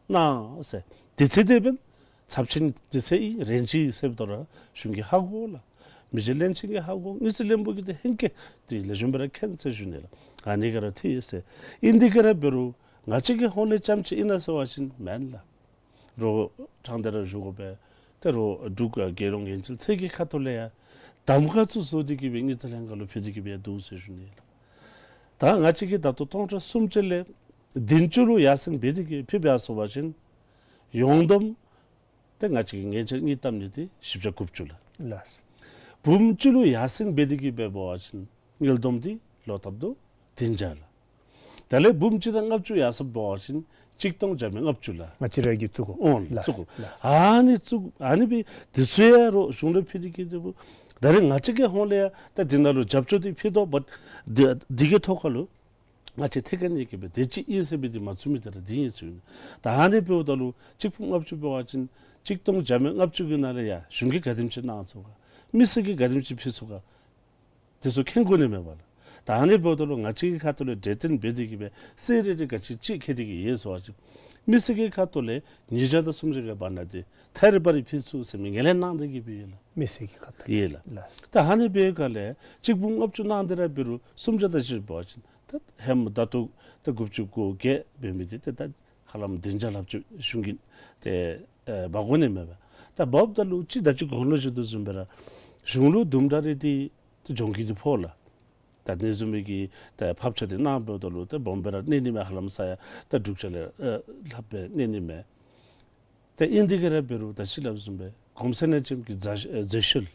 གནང་ཟེར། དུས་ཚོད་དེ་འབདན་ཚབས་ཆེན་དུས་ཚོད་ཨིན་རན་ཅི་ཟེར་བ་ད་ར་གཞུང་གིས་ཧ་གོ་ལགས། མི་རྗེ་བློན་ཆེན་གྱིས་ཧ་གོ། དངུལ་རྩིས་བློན་པོ་གིས་ཏེ་ཧིང་གིས་ཏེ་ལེགས་ཤོམ་སྦེ་ར་མཁྱེན་ཟེར་ཞུ་ནི་ལགས། ཨ་ནི་ག་ར་འཐུས་ཡོད་ཟེར། ཨིན་དེ་ག་ར་འབད་རུང་ང་བཅས་ཀྱི་ཧོངས་ལས་རྐྱངམ་ཅིག་ཨིན་ན་ཟེར་བ་ཅིན་མེན་ལགས། རོགས་ཕྲང་སྟེ་ར་ཞུ་དགོ་པས། ཏེ་རོགས་འབྲུག་རྒྱལ་ཡོངས་ཡན་ཆད་ཚད་ཀྱི་ཁ་ཐུག་ལས་ཡང་གདམ་ཁ་ཚུ་བཟོ་སྟེ་གི་སྦེ་དངུལ་རྩིས་ལྷན་ཁག་ལུ་ཕུལ་ཏེ་གི་སྦེ་འདུག་ཟེར་ཞུ་ནི་ལགས། ད་ང་བཅས་ཀྱིས་ད་ལྟོ་སྟོང་ཕྲག་སུམ་ཅུ་ལས་བདུན་ཅུ་ལུ་ཡར་སེང་འབད་དེ་གི་ཕུལ་བར་སོང་བ་ཅིན་ཡོངས་བསྡོམས་ཏེ་ང་བཅས་ཀྱིས་ཉེན་ཆེ་དངུལ་བཏབ་ནི་འདི་བཞི་བརྒྱ་དགུ་བཅུ་ལགས། ལགས། འབུམ་གཅིག་ལུ་ཡར་སེང་འབད་དེ་གི་སྦེ་འབད་བ་ཅིན་དངུལ་བསྡོམས་འདི་ལོག་བཏབ་ད་བདུན་བརྒྱ་ལགས། དེ་ལས་འབུམ་གཅིག་དང་ལྔ་བཅུ་ཡར་སེང་འབད་བ་ཅིན་གཅིག་སྟོང་བརྒྱ་མེད་ལྔ་བཅུ་ལགས། ང་བཅས་ར་གིས་བཙུགས་དགོ། ཨོ་ལགས། བཙུགས་དགོ། ལགས། ཨ་ནི་བཙུགས་ཨ་ནི་སྦེ་འདི་ཚུ་ཡང་རོགས་གཞུང་ལུ་ཕུལ་ཏེ་གི་འདི་འབདཝ་ད་རེས་ང་བཅས་ཀྱི་ཧོངས་ལས་ཡང་ད་འདི་ནང་ལུ་རྒྱབ་སྐྱོར་འདི་ཕུལ་དོ། བཊ་འདི་འདི་གི་ཐོག་ཁ་ལུ་ང་བཅས་ཐད་ཀར་ནི་གི་སྦེ་དེ་ཅིག་ཨིན་ཟེར་སྦེ་འདི་མ་བཙུགས་མི་འདི་ར་འདི་ཨིན་ཟེར་ཞུ་ནི། ད་ཨ་ནི་འབདཝ་ད་ལུ་གཅིག་འབུམ་ལྔ་བཅུ་འབད་བ་ཅིན་གཅིག་སྟོང་བརྒྱ་མེད་ལྔ་བཅུ་གི་ནང་ལས་ཡང་གཞུང་གིས་ག་དེམ་ཅིག་གནང་ཚུགས་ག། མི་སེར་གྱིས་ག་དེམ་ཅིག་ཕུལ་ཚུགས་ག། དེ་ཚུ་མཁྱེན་དགོ་ནི་མས་པ་ལགས། ད་ཨ་ནི་འབདཝ་ད་ལུ་ང་བཅས་ཀྱི་ཁ་ཐུག་ལས་གྲོས་བསྟུན་འབད་དེ་གི་སྦེ་གསལ་རི་རི་ག་ཅི་ཅིག་མཁྱེན་ཏེ་གི་ཡོད་ཟེར་བ་ཅིན་མི་སེར་གྱི་ཁ་ཐུག་ལས་ཉིས་བརྒྱ་དང་སུམ་བརྒྱ་གི་བར་ན་འདི་ཐད་རི་བ་རི་ཕུལ་ཚུགས་ཟེར་མི་ངོས་ལེན་གནང་སྟེ་གི་སྦེ་ཡོད་ལགས། མི་སེར་གྱི་ཁ་ཐུག་ལས། ཡོད་ལགས། ལགས། ད་ཨ་ནི་འབད་བའི་སྒང་ལས་གཅིག་འབུམ་ལྔ་བཅུ་གནང་སྟེ་ར་འབད་རུང་སུམ་བརྒྱ་དང་བཞི་འབད་བ་ཅིན་ད་ཧེ་མ་ད་ལྟོ་ད་དགུ་བཅུ་གོ་བརྒྱད་འབད་མི་འདི་ཏེ་ད་ཧ་ལམ་བདུན་བརྒྱ་ལྷགཔ་ཅིག་གཞུང་གིས་ཏེ་ཨེ་འབག་དགོ་ནི་མས་པ། ད་འབགཔ་ད་ལུ་ཅིག་ད་ཅི་གོང་ལུ་ཞུ་དོ་བཟུམ་སྦེ་ར་གཞུང་ལུ་དུམ་གྲ་རེ་འདི་ཏེ་འབྱུང་ཁུངས་འདི་ཕོག་ལགས། ད་ཨ་ནི་བཟུམ་མའི་གི་ད་ཕབ་ཆག་འདི་གནངམ་ད་ལུ་ད་སྦོམ་སྦེ་ར་གནས་ནི་མས། ཧ་ལམ་ས་ཡ་ད་དྲུག་ཅུ་ལས་ཨེ་ལྷགཔ་སྦེ་གནས་ནི་མས། ད་ཨིན་དེ་ག་ར་འབད་རུང་ད་ཅི་སླབ་བཟུམ་སྦེ་གོང་ས་ལྷན་རྒྱས་ཀྱི་མཛད་ཨེ་མཛད་ཤུལ་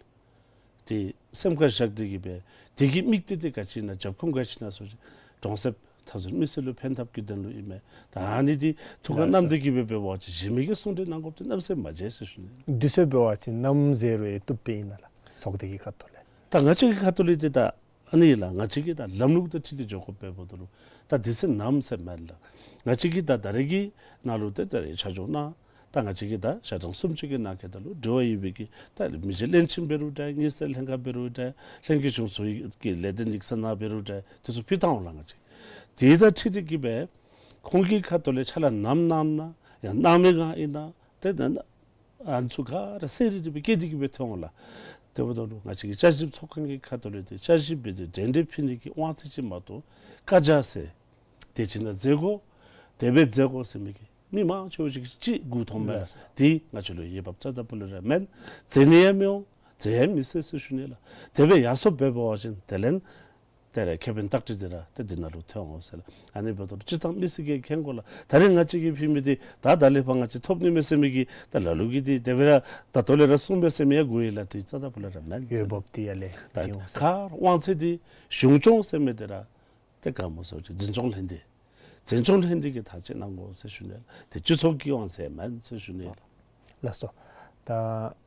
འདི་སེམས་ཁར་བཞག་སྟེ་གི་སྦེ་དེ་གི་དམིགས་གཏད་འདི་ག་ཅི་ཨིན་ན་རྒྱབ་ཁུངས་ག་ཅི་ཨིན་ན་ཟེར་བ་ཅིན་གྲོང་གསེབ་མཐའ་ཟུར་མི་སེར་ལུ་ཕན་ཐབས་ཀྱི་དོན་ལུ་ཨིན་མས། ད་ཨ་ནི་འདི་ཐུགས་ཁར་བསྣམས་ཏེ་གི་སྦེ་འབད་བ་ཅིན་གཞན་མི་གིས་གསུང་གྲོས་གནང་དགོཔ་འདི་གནམ་མེད་ས་མེད་མ་མཇལ་ཟེར་ཞུ་ནི། དུས་ཚོད་འབད་བ་ཅིན་ནམ་ཟེར་རུང་བཏུབ་པས་ཨིན་ན་ལགས། ཚོགས་སྡེ་གི་ཁ་ཐུག་ལས། ད་ང་བཅས་ཀྱི་ཁ་ཐུག་ལས་འདི་ད་ཨ་ནི་ལགས། ང་བཅས་ཀྱིས་ད་ལམ་ལུགས་དང་འཁྲིལ་ཏེ་འགྱོ་དགོཔ་འབདཝ་ད་ལུ་ད་དུས་ཚོད་ནམ་ཟེར་མེན་ལགས། ང་བཅས་ཀྱིས་ད་ད་རེས་ཀྱི་ནང་ལུ་ཏེ་ད་རེས་ཆ་འཇོག་གནང་། ད་ང་བཅས་ཀྱིས་ད་ཞག་གྲངས་སུམ་ཅུ་གི་ནང་འཁོད་ད་ལུ་འབྲེལ་བ་ཡོད་པའི་གི་ད་མི་རྗེ་བློན་ཆེན་འབད་རུང་འདྲ། དངུལ་རྩིས་ལྷན་ཁག་འབད་རུང་འདྲ། ལྷན་རྒྱས་གཞུང་ཚོགས་ཀྱི་ལས་དོན་ཡིག་ཚང་ནང་འབད་རུང་འདྲ། དེ་ཚུ་ཕུལ་བཏང་འོང་ལགས། ང་བཅས་དེ་དང་འཁྲིལ་ཏེ་གི་སྦེ་ཁོང་གི་ཁ་ཐུག་ལས་ཕྱག་ལཱ་ནམ་གནང་ན་ཡང་གནང་མི་ག་ཨིན་ན་ཏེ་ཨ་ནི་ཚུ་ག་ར་གསལ་རི་རི་སྦེ་བཀོད་དེ་གི་སྦེ་ཐོན་འོང་ལགས། དེ་འབདཝ་ད་ལུ་ང་བཅས་ཀྱི་བསྐྱར་ཞིབ་ཚོགས་ཁང་གི་ཁ་ཐུག་ལས་ཏེ་བསྐྱར་ཞིབ་འབད་དེ་འགྲན་བསྡུར་ཕུལ་ནི་གི་དབང་ཚད་ཅིག་མ་གཏོགས་བཀའ་རྒྱ་ཟེར་དེ་ཅིག་ནང་མཛད་དགོ། དེ་སྦེ་མཛད་དགོ་ཟེར་མི་གི་མི་མང་ཆེ་བ་ཅིག་གིས་མགུ་འཐོམ་མས་ལགས། དེ་ང་བཅས་ལུ་འོས་འབབ་རྩ་དང་སྤུ་ལས་ར་མེན། མཛད་ནི་ཡང་མི་འོང་། མཛད་ཡང་མི་ཚུགས་ཟེར་ཞུ་ནི་ལགས། དེ་སྦེ་ཡར་སོང་འབད་བ་ཅིན་དེ་ལས་ཏེ་ར་ཁེ་ཕན་བརྟག་དཔྱད་འདི་ར་ཏེ་འདི་ནང་ལུ་ཐོན་འོང་ཟེར་ལགས། ཨ་ནི་འབདཝ་ད་ལུ་སྤྱིར་བཏང་མི་སེར་གྱིས་མཁྱེན་དགོ་ལགས། ད་རེས་ང་བཅས་ཀྱིས་ཕུལ་མི་འདི་ད་ད་ལས་ཕར་ང་བཅས་ཐོབ་ནི་མས་ཟེར་མི་གི་ད་ལ་ལུ་གིས་འདི་དེ་སྦེ་ར་ད་ལྟོ་ལས་ར་གསུངས་པས་ཟེར་མི་ཡང་དགོ་ཡི་ལགས། དེ་རྩ་དང་སྤུ་ལས་ར་མེན་ཟེར། འོས་འབབ་འདི་ཡར་ལས་ད་ཟེར་འོང་ཟེར། ག་ར་དབང་ཚད་འདི་གཞུང་སྐྱོང་ཟེར་མི་འདི་ར་ཏེ་ག་སྨོ་ཟེར་བ་ཅིན་འཛིན་སྐྱོང་ལྷན་སྡེ། འཛིན་སྐྱོང་ལྷན་སྡེ་གིས་ཐག་བཅད་གནང་དགོ་ཟེར་ཞུ་ནི་ལགས། དེ་སྤྱི་ཚོགས་ཀྱི་དབང་ཚད་མེན་ཟེར་ཞུ་ནི་ལགས། ལགས་སོ། ད་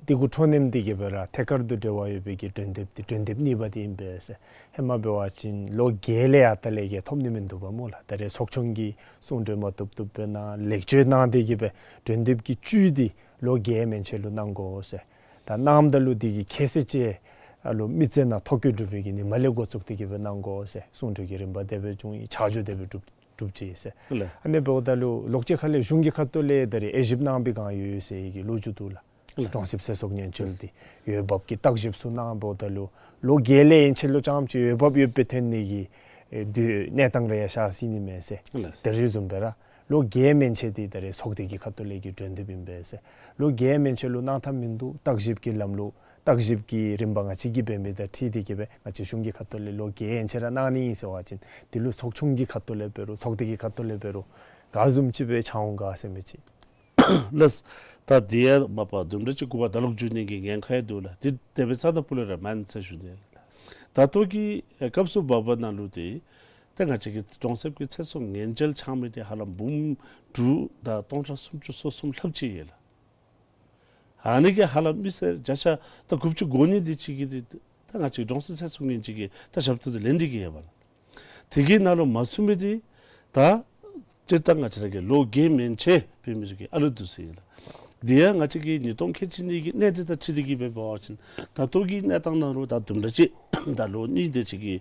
དེ་གུ་འཕྲོ་མཐུད་དེ་གིས་སྦེ་ར་ཐད་ཀར་དུ་འབྲེལ་བ་ཡོད་པའི་གི་གྲོས་འདེབས་འདི་གྲོས་འདེབས་གཉིས་པ་འདི་ཨིན་པས་ཟེར། ཧེ་མ་འབད་བ་ཅིན་ལོ་བརྒྱད་ལས་ཡར་ལྟག་ལས་ཀྱི་ཐོབ་ནི་མིན་འདུག་པ་སྨོ་ལགས། ད་རེས་ཚོགས་ཆུང་གིས་གསུང་གྲོས་མ་བཏུབ་བཏུབ་སྦེ་གནང་ལེགས་བཅོས་གནང་སྟེ་གིས་སྦེ་གྲོས་འདེབས་ཀྱི་བཅུད་འདི་ལོ་བརྒྱད་མན་ཆད་ལུ་གནང་དགོ་ཟེར། ད་གནངམ་ད་ལུ་དེ་གི་ཁྱད་ཚད་ཅིག་ཨ་ལོ་མི་ཚེ་ནང་ཐོ་བཀོད་གྲུབ་པའི་གི་ཉིནམ་ལས་འགོ་བཙུགས་ཏེ་གིས་སྦེ་གནང་དགོ་ཟེར། གསུང་གྲོས་ཀྱི་རིམ་པ་དེ་སྦེ་བྱུང་ཡི། ཆ་འཇོག་དེ་སྦེ་གྲུབ་གྲུབ་ཅི་ཟེར། ལགས། ཨ་ནི་འབདཝ་ད་ལུ་ལོག་ཅིག་ཁ་ལས་གཞུང་གི་ཁ་ཐུག་ལས་ད་རེས་དབྱེ་ཞིབ་གནང་པའི་བསྒང་ཡོད་ཟེར་གྱི་ལོ་རྒྱུས་འདུག་ལགས། ལགས། གྲོང་གསེབ་ཚེ་སྲོག་སྨན་བཅོས་འདི་འོས་འབབ་ཀྱི་བརྟག་ཞིབ་ཚུ་གནང་འབདཝ་ད་ལུ་ལོ་བརྒྱད་ལས་ཡན་ཆད་ལུ་རྐྱངམ་ཅིག་འོས་འབབ་ཡོད་པའི་ཐོན་ནི་གི་ཨེ་དུས་གནས་སྟངས་རེ་ཡང་ཤར་སྲིད་ནི་མས་ཟེར། ལགས། དེ་རེ་བཟུམ་སྦེ་ར་ལོ་བརྒྱད་མན་ཆད་འདི་ད་རེས་ཚོགས་སྡེ་གི་ཁ་ཐུག་ལས་ཀྱི་གྲོས་འདེབས་ཨིན་པས་ཟེར། ལོ་བརྒྱད་མན་ཆད་ལུ་གནང་ཐབས་མིན་འདུག། བརྟག་ཞིབ་ཀྱི་ལམ་ལུགས་བརྟག་ཞིབ་ཀྱི་རིམ་པ་ང་བཅས་ཀྱིས་འབད་མི་དང་འཁྲིལ་ཏེ་གིས་སྦེ་ང་བཅས་གཞུང་གི་ཁ་ཐུག་ལས་ལོ་བརྒྱད་ཡན་ཆད་ར་གནང་ནི་ཨིན་ཟེར་བ་ཅིན་དེ་ལུ་ཚོགས་ཆུང་གི་ཁ་ཐུག་ལས་འབད་རུང་ཚོགས་སྡེ་གི་ཁ་ཐུག་ལས་འབད་རུང་ག་བཟུམ་ཅིག་སྦེ་ཆགས་འོང་ག་ཟེར་མི་ཅིག། ལགས། ད་འདི་ཡང་མ་པ་དུམ་གྲ་ཅིག་གོ་བ་ད་ལོག་འགྱོ་ནི་གི་ཉེན་ཁ་ཡང་འདུག་ལགས། འདི་དེ་སྦེ་རྩ་དང་སྤུ་ལས་ར་མེན་ཟེར་ཞུ་ནི་ལགས། ད་ལྟོ་གི་ཨེ་སྐབས་སུ་བབ་པ་ནང་ལུ་ཏེ་ད་ང་བཅས་ཀྱི་གྲོང་གསེབ་ཀྱི་ཚེ་སྲོག་ཉེན་བཅོལ་ཆགས་མི་འདི་ཧ་ལམ་འབུམ་དྲུག་དང་སྟོང་ཕྲག་སུམ་ཅུ་སོ་གསུམ་ལྷགཔ་ཅིག་ཡོད་ལགས། ཨ་ནི་གིས་ཧ་ལམ་མི་སེར་བརྒྱ་ཆ་ད་དགུ་བཅུ་གོ་གཉིས་དེ་ཅིག་གིས་དེ་ད་ང་བཅས་གྲོང་གསེབ་ཚེ་སྲོག་ཉེན་བཅོལ་གྱི་ད་ཞབས་ཏོག་དེ་ལེན་ཏེ་གིས་ཡོད་པ་ལགས། དེ་གི་ནང་ལུ་མ་ཚུད་མི་དེ་ད་སྤྱིར་བཏང་ང་བཅས་ར་གི་ལོ་བརྒྱད་མན་ཆད་འབད་མི་ཚུ་གི་ཨ་ལུ་འདུག་ཟེར་ལགས། དེ་ཡང་ང་བཅས་ཀྱི་ཉིས་སྟོང་ཁལ་གཅིག་གཉིས་ཀྱི་གནས་སྟངས་དང་འཁྲིལ་ཏེ་གིས་འབད་བ་ཅིན་ད་ལྟོ་གི་གནས་སྟངས་ནང་ལུ་ད་དུམ་གྲ་ཅིག་ད་ལོ་གཉིས་དེ་ཅིག་གི་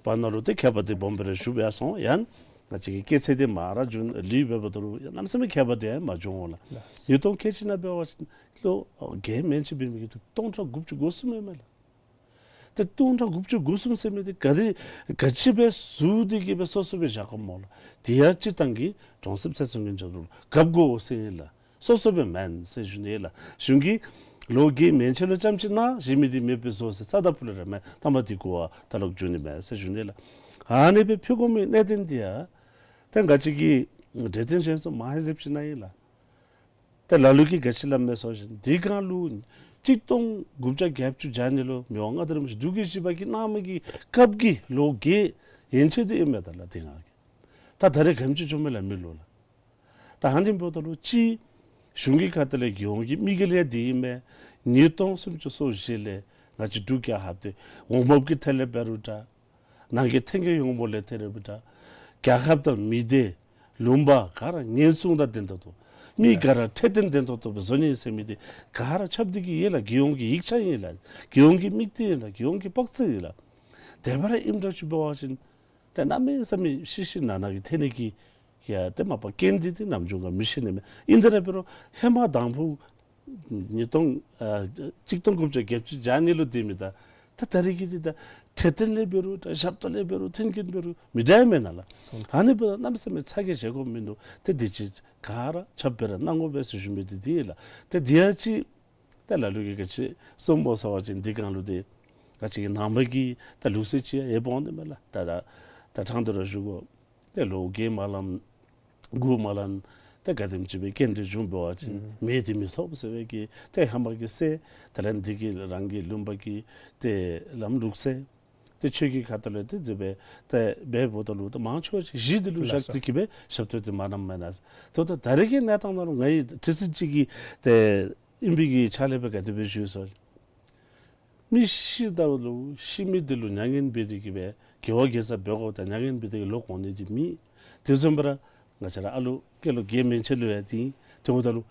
བར་ན་ལུ་ཏེ་ཁྱད་པར་དེ་སྦོམ་སྦེ་ར་ཞུ་བ་སོང་། ཡང་ང་བཅས་ཀྱི་སྐྱེད་ཚད་དེ་མར་ར་བྱུང་ལུས་འབདཝ་ད་ལུ་གནམ་མེད་ས་མེད་ཁྱད་པར་དེ་ཡང་མ་བྱུང་འོང་ལགས། ལགས། ཉིས་སྟོང་ཁལ་གཅིག་ནང་འབད་བ་ཅིན་ལོ་བརྒྱད་མན་ཆད་འབད་མི་གི་ཏེ་སྟོང་ཕྲག་དགུ་བཅུ་གོ་གསུམ་ཡོད་མས་ལགས། ཏེ་སྟོང་ཕྲག་དགུ་བཅུ་གོ་གསུམ་ཟེར་མི་དེ་ག་དེ་ག་ཅི་སྦེ་བཟོ་སྟེ་གིས་སྦེ་སོ་སོ་སྦེ་བཞག་ག་སྨོ་ལགས། དེ་ཡང་སྤྱིར་བཏང་གི་གྲོང་གསེབ་ཚེ་སྲོག་ཉེན་བཅོལ་ལུ་རྒཔོ་དགོ་ཟེར་ཨིན་ལགས། སོ་སོ་སྦེ་མེན་ཟེར་ཞུ་ནི་ལགས། གཞུང་གིས་ལོ་བརྒྱད་མན་ཆད་ལུ་རྐྱངམ་ཅིག་གནང་གཞན་མི་དེ་མེདཔ་སྦེ་བཟོ་ཟེར་རྩ་དང་སྤུ་ལས་ར་མེན། ད་མ་དེ་གོ་བ་ད་ལོག་འགྱོ་ནི་མེན་ཟེར་ཞུ་ནི་ལགས། ཨ་ནི་སྦེ་ཕུལ་དགོ་མི་གནད་དོན་དེ་ཡང་ཏེ་ང་བཅས་ཀྱིས་གྲོས་བསྟུན་ཞུ་ས་མ་ཧེ་ཟེབ་ཅིག་གནང་ཡི་ལགས། ཏེ་ལ་ལུ་གིས་ག་ཅི་སླབ་མས་ཟེར་བ་ཅིན་དེ་སྒང་ལུ་གཅིག་སྟོང་དགུ་བརྒྱ་བརྒྱད་ཅུ་གྱ་གཉིས་ལུ་མི་དབང་མངའ་བདག་རིན་པོ་ཆེ་འབྲུག་རྒྱལ་བཞི་པ་གིས་གནང་མི་གི་སྐབས་ཀྱི་ལོ་བརྒྱད་ཡན་ཆད་དེ་ཨིན་མས། ད་ལགས་དེ་སྒང་གི་ད་ད་རེས་ག་དེམ་ཅིག་བྱུང་མས་ལགས་མི་ལུ་ལགས། ད་ཨ་ནི་འབདཝ་ད་ལུ་གཅིག་གཞུང་གི་ཁ་ཐུག་ལས་རྒྱལ་ཡོངས་ཀྱི་དམིགས་ཡུལ་ཡང་དེ་ཨིན་མས། ཉིས་སྟོང་སུམ་ཅུ་སོ་བཞི་ལས་ང་བཅས་འབྲུག་རྒྱལ་ཁབ་འདི་འོང་འབབ་ཀྱི་ཐད་ལས་འབད་རུང་འདྲ། ནང་གི་ཐོན་སྐྱེད་ཡོངས་བསྡོམས་ལས་ཐོན་རེ་བུ་ད་རྒྱལ་ཁབ་དང་མི་སྡེ་ལུང་པ་ག་ར་ཉེན་སྲུང་དང་ལྡན་ཏོག་ཏོ་མི་ག་ར་འཕྲོད་བསྟེན་ལྡན་ཏོག་ཏོ་སྦེ་བཟོ་ནི་ཟེར་མི་འདི་ག་ར་ཁྱབ་སྟེ་གིས་ཡོད་ལགས། རྒྱལ་ཡོངས་ཀྱི་ཡིག་ཆ་ཨིན་ལགས། རྒྱལ་ཡོངས་ཀྱི་དམིགས་གཏད་ཨིན་ལགས། རྒྱལ་ཡོངས་ཀྱི་དཔག་ཚད་ཨིན་ལགས། དེ་སྦེ་ར་ཨིནམ་འདྲཝ་ཅིག་འབད་བ་ཅིན་ཏེ་གནམ་མེད་ས་མེད་ཤི་ཤི་ན་ན་གི་ཐོན་ནི་གི་ཡ་ཏེ་མ་པ་རྐྱེན་འདི་ཏེ་ནམ་བྱུང་ག་མི་ཤེས་ནི་མས། ཨིན་ཏེ་ར་འབད་རུང་ཧེ་མ་དང་ཕུ་ཉིས་སྟོང་ཨ་གཅིག་སྟོང་དགུ་བརྒྱ་བརྒྱད་ཅུ་གྱ་གཉིས་ལུ་དེ་མི་ད་ད་ད་རེས་ཀྱི་འདི་ད་འཕྲོད་བསྟེན་ལས་འབད་རུང་ད་ཞབས་ཏོག་ལས་འབད་རུང་མཐུན་རྐྱེན་འབད་རུང་མི་འདྲཝ་མེན་ན་ལགས། སོང་། ད་ནི་འབད་ད་གནམ་མེད་ས་མེད་ཚ་གྱང་བཞེས་དགོཔ་མིན་འདུག། ཏེ་འདི་ཅིག་ག་ར་ཁྱབ་སྦེ་ར་གནང་དགོ་པས་ཟེར་ཞུ་མི་འདི་འདི་ལགས། ཏེ་འདི་ཡང་ཅིག་ད་ལ་ལུ་གིས་ག་ཅི་གསུངམ་སྨོ་ཟེར་བ་ཅིན་འདི་སྒང་ལུ་ཏེ་ང་བཅས་ཀྱི་ནང་པ་གི་ད་ལུགས་སྲོལ་ཅིག་ཡང་ཡོདཔ་འོང་ནི་མས་ལགས། ད་ད་ད་དྲང་སྟེ་ར་ཞུ་དགོ། ཏེ་ལོ་བརྒྱད་མ་ལང་དགུ་མ་ལང་ཏེ་ག་དེམ་ཅིག་སྦེ་རྐྱེན་འདི་བྱུང་འབད་བ་ཅིན་ཨུམ་མེ་འདི་མི་ཐོབ་ཟེར་བའི་གི་ཏེ་ཧེ་མ་གི་སྲོལ་དེ་ལས་འདི་གི་རང་གི་ལུང་པ་གི་ཏེ་ལམ་ལུགས་སྲོལ་ཏེ་ཆོས་ཀྱི་ཁ་ཐུག་ལས་ཏེ་འདི་སྦེ་ཏེ་འབདཝ་ད་ལུ་ཏེ་མང་ཆེ་བ་ཅིག་གཞི་འདི་ལུ་ལགས་བཞག་སོ། སྟེ་གིས་སྦེ་ཞབས་ཏོག་འདི་མ་གནངམ་མེན་ན། ཏེ་ད་ད་རེས་ཀྱི་གནས་སྟངས་ནང་ལུ་ང་གིས་དྲི་ཚིག་ཅིག་གི་ཏེ་ཨིན་པའི་གི་ཆ་ལས་སྦེ་ག་དེ་སྦེ་ཞུ་ཟེར་བ་ཅིན་མི་ཤི་ད་ལུ་ཤི་མི་འདི་ལུ་མྱ་ངན་འབད་དེ་གིས་སྦེ་དགེ་བ་དགེ་རྩ་འབད་དགོཔ་དང་མྱ་ངན་འབད་དེ་གིས་ལོག་འོང་ནི་འདི་མེད། དེ་བཟུམ་སྦེ་ར་ང་བཅས་ར་ཨ་ལུ་སྐྱེས་ལོ་བརྒྱད་མན་ཆད་ལུ་ཡང་འདི་དེ་འབདཝ་ད་ལུ་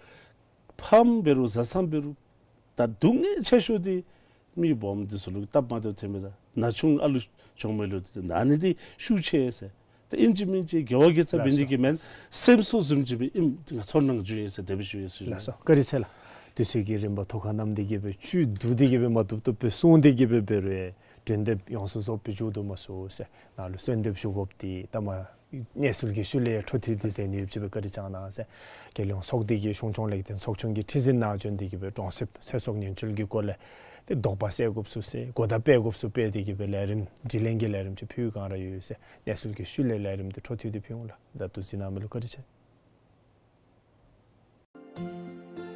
ཕམ་འབད་རུང་བཟའ་ཚང་འབད་རུང་ད་སྡུག་བསྔལ་ཆེ་ཤོས་འདི་མི་སྦོམ་འདི་ཚུ་ལུ་སྟབས་མ་བདེཝ་ཐོན་མི་དང་ན་ཆུང་ཨ་ལུ་ཆུང་མི་ལུ་འདི་ན་ནི་འདི་ཤུགས་ཆེ་ཟེར། ད་ཨིན་ཅི་མིན་ཅི་དགེ་བ་དགེ་རྩ་འབད་ནི་གི་མེན་ལགས་སོ། སེམས་གསོ་བཟུམ་ཅིག་སྦེ་ཨིནམ་ང་ཚོར་སྣང་བྱུང་ཡི་ཟེར་དེ་སྦེ་ཞུ་ཡི་ཟེར་ཞུ་ནི། ལགས་སོ། བཀའ་དྲིན་ཆེ་ལགས། དུས་ཚོད་ཀྱི་རིམ་པ་ཐོག་ཁར་བསྣམས་ཏེ་གི་སྦེ་བཅུད་བསྡུ་སྟེ་གི་སྦེ་མ་བཏུབ་བཏུབ་སྦེ་གསུངས་ཏེ་གི་སྦེ་འབད་རུང་ཡང་འགྲན་བསྡུར་ཡོངས་སུ་རྫོགས་པའི་མཇུག་བསྡུ་མ་ཚུགས་ཟེར་ནཱ་ལུ་གསོལ་འདེབས་ཞུ་དགོཔ་འདི་ད་མ་གནས་ཚུལ་གྱི་ཤུལ་ལས་འཕྲོ་མཐུད་དེ་མཛད་ནི་ཡོདཔ་ཅིག་སྦེ་བཀའ་དྲིན་བསྐྱང་གནང་ཟེར། རྒྱལ་ཡོངས་ཚོགས་སྡེ་གི་གཞུང་སྐྱོང་ལེགས་ལྡན་ཚོགས་ཆུང་གི་ཁྲི་འཛིན་ནང་བྱོན་ཏེ་གི་སྦེ་གྲོང་གསེབ་ཚེ་སྲོག་ཉེན་བཅོལ་གྱི་སྐོར་ལས་ཏེ་དོགས་པ་སེལ་དགོཔ་ཚུ་སེལ་གོ་བརྡ་སྤེལ་དགོཔ་ཚུ་སྤེལ་ཏེ་གི་སྦེ་ལས་རིམ་དྲི་ལན་གྱི་ལས་རིམ་ཅིག་ཕུལ་བའི་བསྒང་ར་ཡོད་ཟེར། གནས་ཚུལ་གྱི་ཤུལ་ལས་ལས་རིམ་འདི་འཕྲོ་མཐུད་དེ་ཕུལ་འོང་ལགས། ད་ལྟོ་གཟིགས་གནང་མི་ལུ་བཀའ་དྲིན་ཆེ།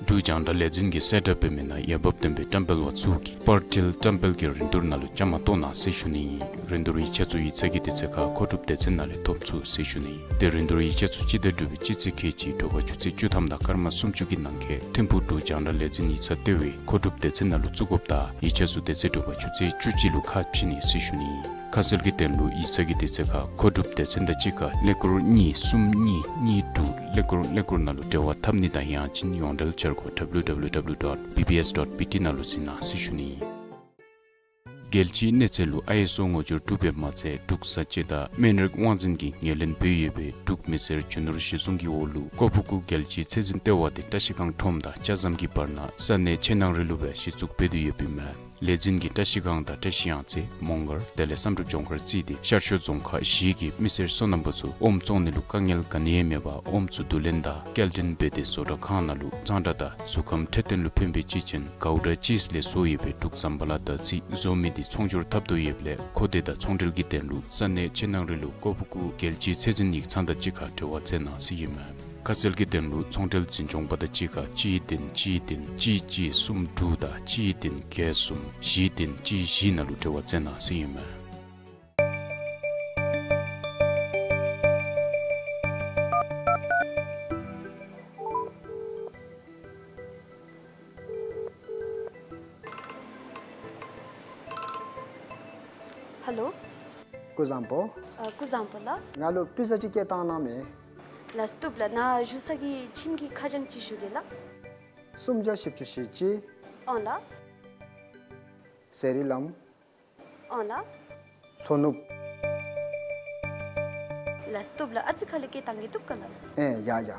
འབྲུག་རྒྱང་བསྒྲགས་ལས་འཛིན་གྱི་གསལ་བསྒྲགས་འབད་མི་ནང་འོས་འབབ་ལྡན་པའི་བཀྲམ་སྤེལ་པ་ཚུ་གིས་པར་འཕྲུལ་བཀྲམ་སྤེལ་གྱི་རིན་བསྡུར་ནང་ལུ་བཅའ་མར་གཏོགས་གནང་ཟེར་ཞུ་ནི་ཨིན། རིན་བསྡུར་ཡིག་ཆ་ཚུ་ཡིག་ཚང་གི་དུས་ཚོད་ཁར་མཁོ་སྒྲུབ་སྡེ་ཚན་ནང་ལས་ཐོབ་ཚུགས་ཟེར་ཞུ་ནི་ཨིན། ཏེ་རིན་བསྡུར་ཡིག་ཆ་ཚུ་སྤྱི་ཟླ་དྲུག་པའི་སྤྱི་ཚེས་ཁལ་གཅིག་དྲོ་པ་ཆུ་ཚོད་བཅུ་ཐམ་དང་སྐར་མ་སུམ་ཅུ་གི་ནང་འཁོད་ཐིམ་ཕུག་འབྲུག་རྒྱང་བསྒྲགས་ལས་འཛིན་ཡིག་ཚང་ལྟེ་བའི་མཁོ་སྒྲུབ་སྡེ་ཚན་ནང་ལུ་བཙུགས་དགོཔ་དང་ཡིག་ཆ་ཚུ་དེ་ཚེ་དྲོ་པ་ཆུ་ཚོད་བཅུ་གཅིག་ལུ་ཁ་ཕྱེ་ནི་ཟེར་ཞུ་ནི་ཨིན། ཁ་གསལ་གྱི་དོན་ལུ་ཡིག་ཚང་གི་དུས་ཚོད་ཁར་མཁོ་སྒྲུབ་སྡེ་ཚན་དང་གཅིག་ཁར་ཀླད་ཀོར་གཉིས་གསུམ་གཉིས་གཉིས་དྲུག་ཀླད་ཀོར་ཀླད་ཀོར་ནང་ལུ་འབྲེལ་བ་འཐབ་ནི་དང་ཡང་ཅིན་ཡོངས་འབྲེལ་འཆར་སྒོ་W W W dot B B S dot B T ནང་ལུ་གཟིགས་གནང་ཟེར་ཞུ་ནི་ཨིན། རྒྱལ་སྤྱིའི་གནས་ཚད་ལུ་ཨའི་ཨེསི་ཨོ་ངོ་སྦྱོར་གྲུབ་པའི་མ་ཚད་འབྲུག་བཟའ་སྤྱོད་དང་སྨན་རིགས་དབང་འཛིན་གྱིས་ངོས་ལེན་འབད་ཡོད་པའི་འབྲུག་མི་སེར་རྒྱུ་ནོར་གཞི་བཟུང་གི་འོག་ལུ་ཀོ་ཕུ་ཀུ་རྒྱལ་སྤྱིའི་ཚད་འཛིན་ལྟེ་བ་དེ་བཀྲ་ཤིས་སྒང་ཁྲོམ་དང་ལྕགས་ཟམ་གྱི་བར་ན་ས་གནས་ཆེ་ནང་རི་ལུ་སྦེ་གཞི་བཙུགས་འབད་དེ་ཡོདཔ་ཨིན་མས། ལས་འཛིན་གྱིས་བཀྲ་ཤིས་སྒང་དང་བཀྲ་ཤིས་གཡང་རྩེ་མོང་སྒར་དེ་ལས་བསམ་གྲུབ་ལྗོངས་མཁར་བརྩིས་ཏེ་ཤར་ཕྱོགས་རྫོང་ཁག་བཞི་གི་མི་སེར་སོ་ནམ་པ་ཚུ་ཨོམ་བཙོང་ནི་ལུ་དཀའ་ངལ་ག་ནི་ཡང་མེད་པར་ཨོམ་ཚུ་བསྡུ་ལེན་དང་སྐྱེལ་འདྲེན་འབད་དེ་བཟོ་གྲྭ་ཁང་ནང་ལུ་གཙང་སྦྲ་དང་གཟུགས་ཁམས་འཕྲོད་བསྟེན་ལུ་ཕན་པའི་གཅེས་ཅན་གའུ་ཌ་ཅིས་ལས་བཟོ་ཡོད་པའི་འབྲུག་ཟམ་པ་ལ་དར་ཚི་བཟོ་མི་དེ་ཚོང་སྒྱུར་འཐབ་དོ་ཡོདཔ་ལས་མཁོ་འདོད་དང་ཚོང་འབྲེལ་གྱི་དོན་ལུ་ས་གནས་ཆེ་ནང་རི་ལུ་ཀོ་ཕུ་ཀུ་རྒྱལ་སྤྱིའི་ཚད་འཛིན་ཡིག་ཚང་དང་གཅིག་ཁར་འབྲེལ་བ་མཛད་གནང་ཟེར་ཨིན་མས། ཁ་གསལ་གྱི་དོན་ལུ་ཚོང་འབྲེལ་འཛིན་སྐྱོང་པ་དང་གཅིག་ཁར་གཅིག་བདུན་གཅིག་བདུན་གཅིག་གཅིག་གསུམ་དྲུག་དང་གཅིག་བདུན་བརྒྱད་གསུམ་བཞི་བདུན་གཅིག་བཞི་ནང་ལུ་འབྲེལ་བ་མཛད་གནང་ཟེར་ཨིན་མས། ཧེ་ལོ། སྐུ་བཟང་པོ། ཨ་སྐུ་བཟང་པོ་ལགས། ང་ལུ་པི་ཛ་ཅིག་བསྐྱལ་བཏང་གནང་མས། ལགས་བཏུབ་ལགས། ནཱ་བཞུགས་ས་གི་ཁྱིམ་གྱི་ཁ་བྱང་ཅིག་ཞུ་གེ་ལགས། སུམ་བརྒྱ་བཞི་བཅུ་ཞེ་གཅིག། ཨོང་ལགས། ཟེར་རི་ལམ། ཨོང་ལགས། ལྷོ་ནུབ། ལགས་བཏུབ་ལགས། ཨ་ཙི་ཁ་ལས་བསྐྱལ་བཏང་གེ། བཏུབ་ག་ལགས། ཨེ་ཡ་ཡ།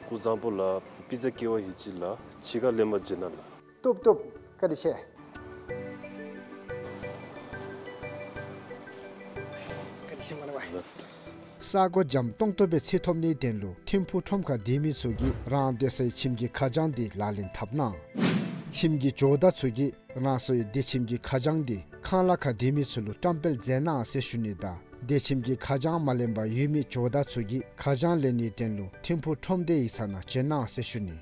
སྐུ་བཟང་པོ་ལགས། པི་ཛ་བསྐྱལ་བ་ཡོད་ཅི་ལགས། ཕྱི་ཁར་ལེན་པར་འགྱོ་གནང་ལགས། བཏུབ་བཏུབ། བཀའ་དྲིན་ཆེ། ལགས། ས་གོ་འཇམ་ཏོང་ཏོ་སྦེ་འཚོལ་ཐོབ་ནིའི་དོན་ལུ་ཐིམ་ཕུག་ཁྲོམ་ཁར་སྡོད་མི་ཚུ་གིས་རང་སྡོད་སའི་ཁྱིམ་གྱི་ཁ་བྱང་དེ་ལག་ལེན་འཐབ་གནང་། ཁྱིམ་གྱི་ཇོ་བདག་ཚུ་གིས་རང་སོའི་སྡོད་ཁྱིམ་གྱི་ཁ་བྱང་དེ་ཁང་གླ་ཁར་སྡོད་མི་ཚུ་ལུ་བཀྲམ་སྤེལ་མཛད་གནང་ཟེར་ཞུ་ནི་དང་སྡོད་ཁྱིམ་གྱི་ཁ་བྱང་མ་ལེན་པར་ཡོད་མི་ཇོ་བདག་ཚུ་གིས་ཁ་བྱང་ལེན་ནིའི་དོན་ལུ་ཐིམ་ཕུག་ཁྲོམ་སྡེའི་ཡིག་ཚང་ནང་བྱོན་གནང་ཟེར་ཞུ་ནི།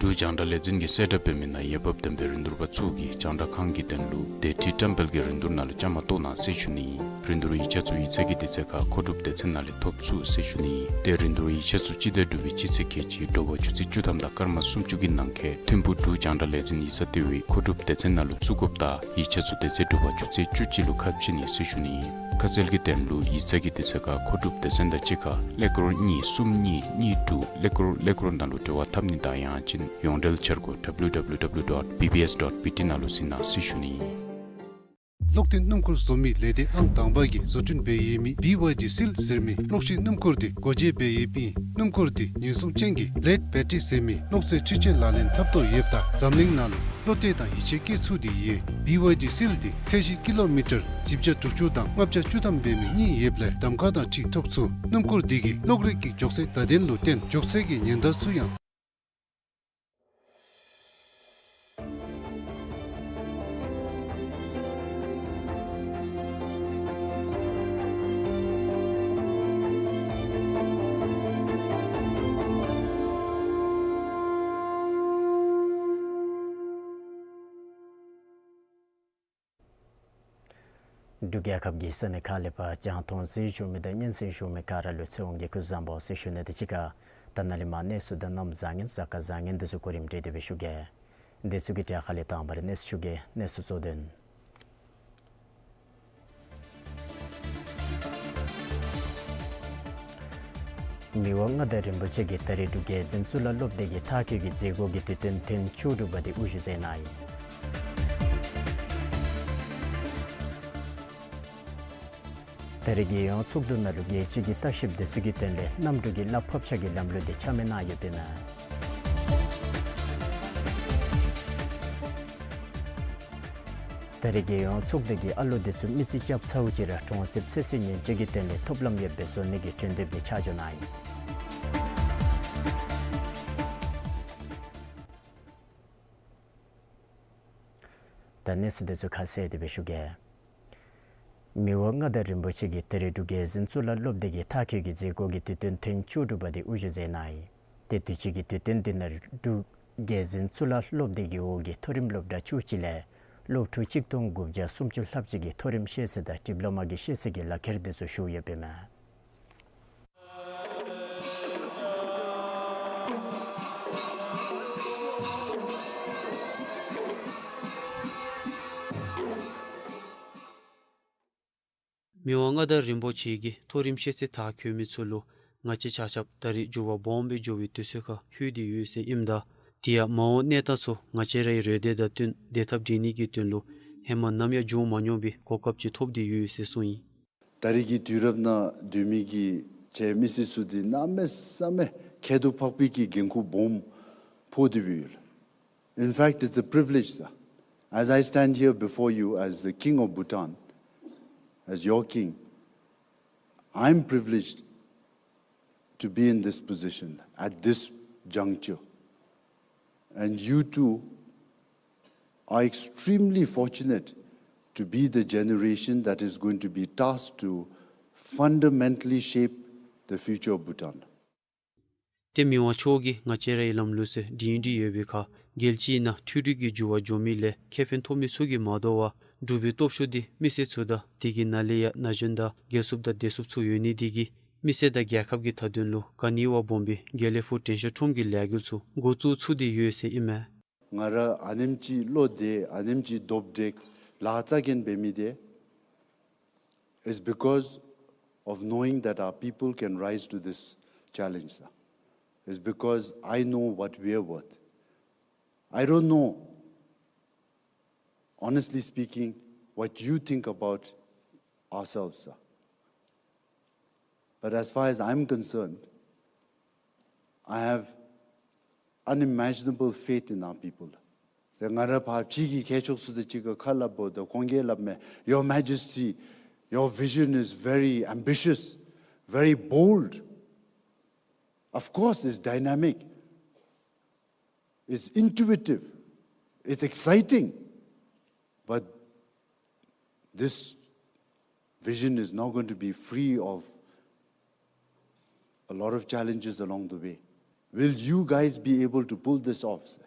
འབྲུག་རྒྱང་བསྒྲགས་ལས་འཛིན་གྱི་གསལ་བསྒྲགས་འབད་མི་ནང་འོས་འབབ་ལྡན་པའི་རིན་བསྡུར་པ་ཚུ་གིས་རྒྱང་བསྒྲགས་ཁང་གི་དོན་ལུ་དེ་འཕྲལ་བཀྲམ་སྤེལ་གྱི་རིན་བསྡུར་ནང་ལུ་བཅའ་མར་གཏོགས་གནང་ཟེར་ཞུ་ནི་ཨིན། རིན་བསྡུར་ཡིག་ཆ་ཚུ་ཡིག་ཚང་གི་དུས་ཚོད་ཁར་མཁོ་སྒྲུབ་སྡེ་ཚན་ནང་ལས་ཐོབ་ཚུགས་ཟེར་ཞུ་ནི་ཨིན། ཏེ་རིན་བསྡུར་ཡིག་ཆ་ཚུ་སྤྱི་ཟླ་དྲུག་པའི་སྤྱི་ཚེས་ཁལ་གཅིག་དྲོ་པ་ཆུ་ཚོད་བཅུ་ཐམ་དང་སྐར་མ་སུམ་ཅུ་གི་ནང་འཁོད་ཐིམ་ཕུག་འབྲུག་རྒྱང་བསྒྲགས་ལས་འཛིན་ཡིག་ཚང་ལྟེ་བའི་མཁོ་སྒྲུབ་སྡེ་ཚན་ནང་ལུ་བཙུགས་དགོཔ་དང་ཡིག་ཆ་ཚུ་དེ་ཚེ་དྲོ་པ་ཆུ་ཚོད་བཅུ་གཅིག་ལུ་ཁ་ཕྱེ་ནི་ཟེར་ཞུ་ནི་ཨིན། ཁ་གསལ་གྱི་དོན་ལུ་ཡིག་ཚང་གི་དུས་ཚོད་ཁར་མཁོ་སྒྲུབ་སྡེ་ཚན་དང་གཅིག་ཁར་ཀླད་ཀོར་གཉིས་གསུམ་གཉིས་གཉིས་དྲུག་ཀླད་ཀོར་ཀླད་ཀོར་ནང་ལུ་འབྲེལ་བ་འཐབ་ནི་དང་ཡང་ཅིན་ཡོངས་འབྲེལ་འཆར་སྒོ་W W W dot B B S dot B T ནང་ལུ་གཟིགས་གནང་ཟེར་ཞུ་ནི་ཨིན། གློག་འཕྲིན་སྣུམ་འཁོར་བཟོ་མི་ལས་སྡེ་ཨང་དང་པ་གིས་བཟོ་སྐྲུན་འབད་ཡོད་མི་B Y D Seal ཟེར་མི་གློག་ཤེད་སྣུམ་འཁོར་དེ་སྒོ་འབྱེད་འབད་ཡོདཔ་ཨིན། སྣུམ་འཁོར་དེ་ཉེན་སྲུང་ཅན་གྱི་ལེཌ་བེ་ཊི་རི་ཟེར་མི་གློག་རྩེད་འཕྲུལ་ཆས་ལག་ལེན་འཐབ་དོ་ཡོདཔ་ད་འཛམ་གླིང་ནང་ལུ་ བློ་གཏད་དང་ཡིད་ཆེས་བསྐྱེད་ཚུགས་ཏེ་ཡོད། བི་ཝའི་ཌི་སིལ་འདི་ཚད་གཞི་ཀི་ལོ་མི་ཊར་བཞི་བརྒྱ་དྲུག་ཅུ་དང་ལྔ་བརྒྱ་བཅུ་ཐམ་འབད་མི་གཉིས་ཡོདཔ་ལས་གདམ་ཁ་དང་འཁྲིལ་ཐོབ་ཚུགས། སྣུམ་འཁོར་འདི་གིས་གློག་རིག་གི་མགྱོགས་ཚད་བརྡ་དོན་ལུ་བརྟེན་མགྱོགས་ཚད་ཀྱི་ཉེན་བརྡ་ཚུ་ཡང་འབྲུག་རྒྱལ་ཁབ་ཀྱི་ས་གནས་ཁག་ལས་ཕར་རྒྱང་མཐོང་གཟིགས་བཞུགས་མི་དང་སྙན་གསན་བཞུགས་མི་ག་ར་ལུ་ཚེ་དབང་གིས་སྐུ་གཟུགས་བཟང་པོ་ཟེར་ཞུ་ནི་དང་གཅིག་ཁར་ད་ནཱ་ལས་མར་གནས་ཚུལ་དང་གནམ་བཟང་ངན་གཟའ་སྐར་བཟང་ངན་འདི་ཚུ་གོ་རིམ་སྒྲིག་སྟེ་སྦེ་ཞུ་གེ། འདི་ཚུ་གི་གྲས་ཁ་ལས་དང་པ་ར་གནས་ཚུལ་ཞུ་གེ། གནས་ཚུལ་གཙོ་དོན། མི་དབང་མངའ་བདག་རིན་པོ་ཆེ་གིས་ད་རིས་འབྲུག་རྒྱལ་འཛིན་གཙུག་ལག་སློབ་སྡེ་གི་མཐར་འཁྱོལ་གྱི་མཛད་སྒོ་གི་དུས་སྟོན་ཐེངས་བཅུ་དྲུག་པ་དེ་དབུ་བཞུགས་མཛད་གནང་ཡི། ད་རིས་རྒྱལ་ཡོངས་ཚོགས་འདུ་ནང་ལུ་རྒྱལ་སྤྱི་གི་བརྟག་ཞིབ་དེ་ཚུ་གི་དོན་ལས་གནམ་གྲུ་གི་གླ་ཕབ་འཆར་གྱི་ལམ་ལུགས་དེ་ཆ་མེད་གནང་ཡོདཔ་ཨིན་མས། ད་རིས་རྒྱལ་ཡོངས་ཚོགས་སྡེ་གི་ཨ་ལོ་དེ་ཚུ་མི་རྩིས་རྐྱབ་ཚརཝ་ཅིག་ར་གྲོང་གསེབ་ཚོད་བསྲེ་ཉེན་བཅོལ་གྱི་དོན་ལས་ཐོབ་ལམ་ཡོདཔ་སྦེ་བཟོ་ནི་གི་གྲོས་འདེབས་དེ་ཆ་འཇོག་གནང་ཡི། ད་གནས་ཚུལ་དེ་ཚུ་ཁ་གསལ་ཏེ་སྦེ་ཞུ་གེ། མི་དབང་མངའ་བདག་རིན་པོ་ཆེ་གིས་ད་རིས་འབྲུག་རྒྱལ་འཛིན་གཙུག་ལག་སློབ་སྡེ་གི་མཐར་འཁྱོལ་གྱི་མཛད་སྒོ་གི་དུས་སྟོན་ཐེངས་བཅུ་དྲུག་པ་དེ་དབུ་བཞུགས་མཛད་གནང་ཡི། ཏེ་དུས་ཅི་གི་དུས་སྟོན་འདི་ནང་འབྲུག་རྒྱལ་འཛིན་གཙུག་ལག་སློབ་སྡེ་གི་འོག་གི་མཐོ་རིམ་སློབ་གྲྭ་བཅུ་གཅིག་ལས་སློབ་ཕྲུག་གཅིག་སྟོང་དགུ་བརྒྱ་སུམ་ཅུ་ལྷགཔ་ཅིག་གིས་མཐོ་རིམ་ཤེས་ཚད་དང་ཌིབ་ལོ་མ་གི་ཤེས་ཚད་ཀྱི་ལག་ཁྱེར་དེ་ཚུ་ཞུ་ཡོདཔ་ཨིན་མས། མི་དབང་མངའ་བདག་རིན་པོ་ཆེ་གིས་མཐོ་རིམ་ཤེས་ཚད་མཐར་འཁྱོལ་མི་ཚུ་ལུ་ང་བཅས་ཆ་ཁྱབ་ད་རིས་འགྱུར་བ་སྦོམ་སྦེ་འགྱོ་བའི་དུས་ཚོད་ཁར་ལྷོད་དེ་ཡོད་ཟེར་ཨིནམ་ད་དེ་ཡང་མ་འོངས་གནས་སྟངས་ཚུ་ང་བཅས་རའི་རེ་འདོད་དང་བསྟུན་བདེ་ཐབས་སྒྲིག་ནི་གི་དོན་ལུ་ཧེ་མ་ནམ་ཡང་བྱུང་མ་མྱོང་བའི་གོ་སྐབས་ཅིག་ཐོབ་སྟེ་ཡོད་ཟེར་གསུངས་ཡི། ད་རིས་ཀྱི་དུས་རབས་ནང་སྡོད་མི་གི་ཁྱེད་མི་སེར་ཚུ་འདི་གནམ་མེད་ས་མེད་ཁྱད་དུ་འཕགས་པའི་གི་འགན་ཁུར་སྦོམ་ཕོག་སྟེ་སྦེ་ཡོད། In fact, it's a privilege, sir. As I stand here before you as the King of Bhutan, as your king, I'm privileged to be in this position at this juncture. And you too are extremely fortunate to be the generation that is going to be tasked to fundamentally shape the future of Bhutan. ཏེ་མི་དབང་མཆོག་གིས་ང་བཅས་རའི་ལམ་ལུགས་ཚུ་སྒྲིང་སྒྲི་ཡོད་པའི་ཁར་རྒྱལ་སྤྱིའི་ནང་འཕྲུལ་རིག་གི་འགྱུར་བ་འགྱོ་མི་ལས་ཁེ་ཕན་ཐོབ་མི་ཚུ་གིས་མ་དོ་བར་འབྲུག་པའི་སྟོབས་ཤུགས་འདི་མི་སེར་ཚུ་དང་དེ་གི་ནང་ལས་ཡང་ན་གཞོན་དང་རྒས་སུ་དང་བདེ་སུ་ཚུ་ཡོད་ནི་དེ་གིས་མི་སེར་དང་རྒྱལ་ཁབ་ཀྱི་མཐའ་དོན་ལུ་ག་ནི་བ་སྦོམ་པའི་དགེ་ལེགས་ཕུག་དྲན་ཤེས་ཁྲོམ་གྱི་ལས་འགུལ་ཚུ་འགོ་བཙུགས་ཚུགས་ཏེ་ཡོད་ཟེར་ཨིན་མས། ང་ར་ཨ་ནེམ་ཅིག་བློ་བདེ་ཨ་ནེམ་ཅིག་རྡོབ་དྲེགས་ལཱ་རྩ་འགེངས་འབད་མི་དེ་is because of knowing that our people can rise to this challenge, sir. It's because I know what we are worth. I don't know, honestly speaking, what you think about ourselves, sir. But as far as I'm concerned, I have unimaginable faith in our people. ཏེ་ང་ར་ཕར་ཕྱི་གི་མཁས་མཆོག་ཚུ་དང་གཅིག་ཁར་ཁ་སླབ་འབདཝ་ད་ཁོང་གིས་སླབ་མས། Your Majesty, your vision is very ambitious, very bold. Of course, it's dynamic. It's intuitive. It's exciting. But this vision is not going to be free of a lot of challenges along the way. Will you guys be able to pull this off, sir?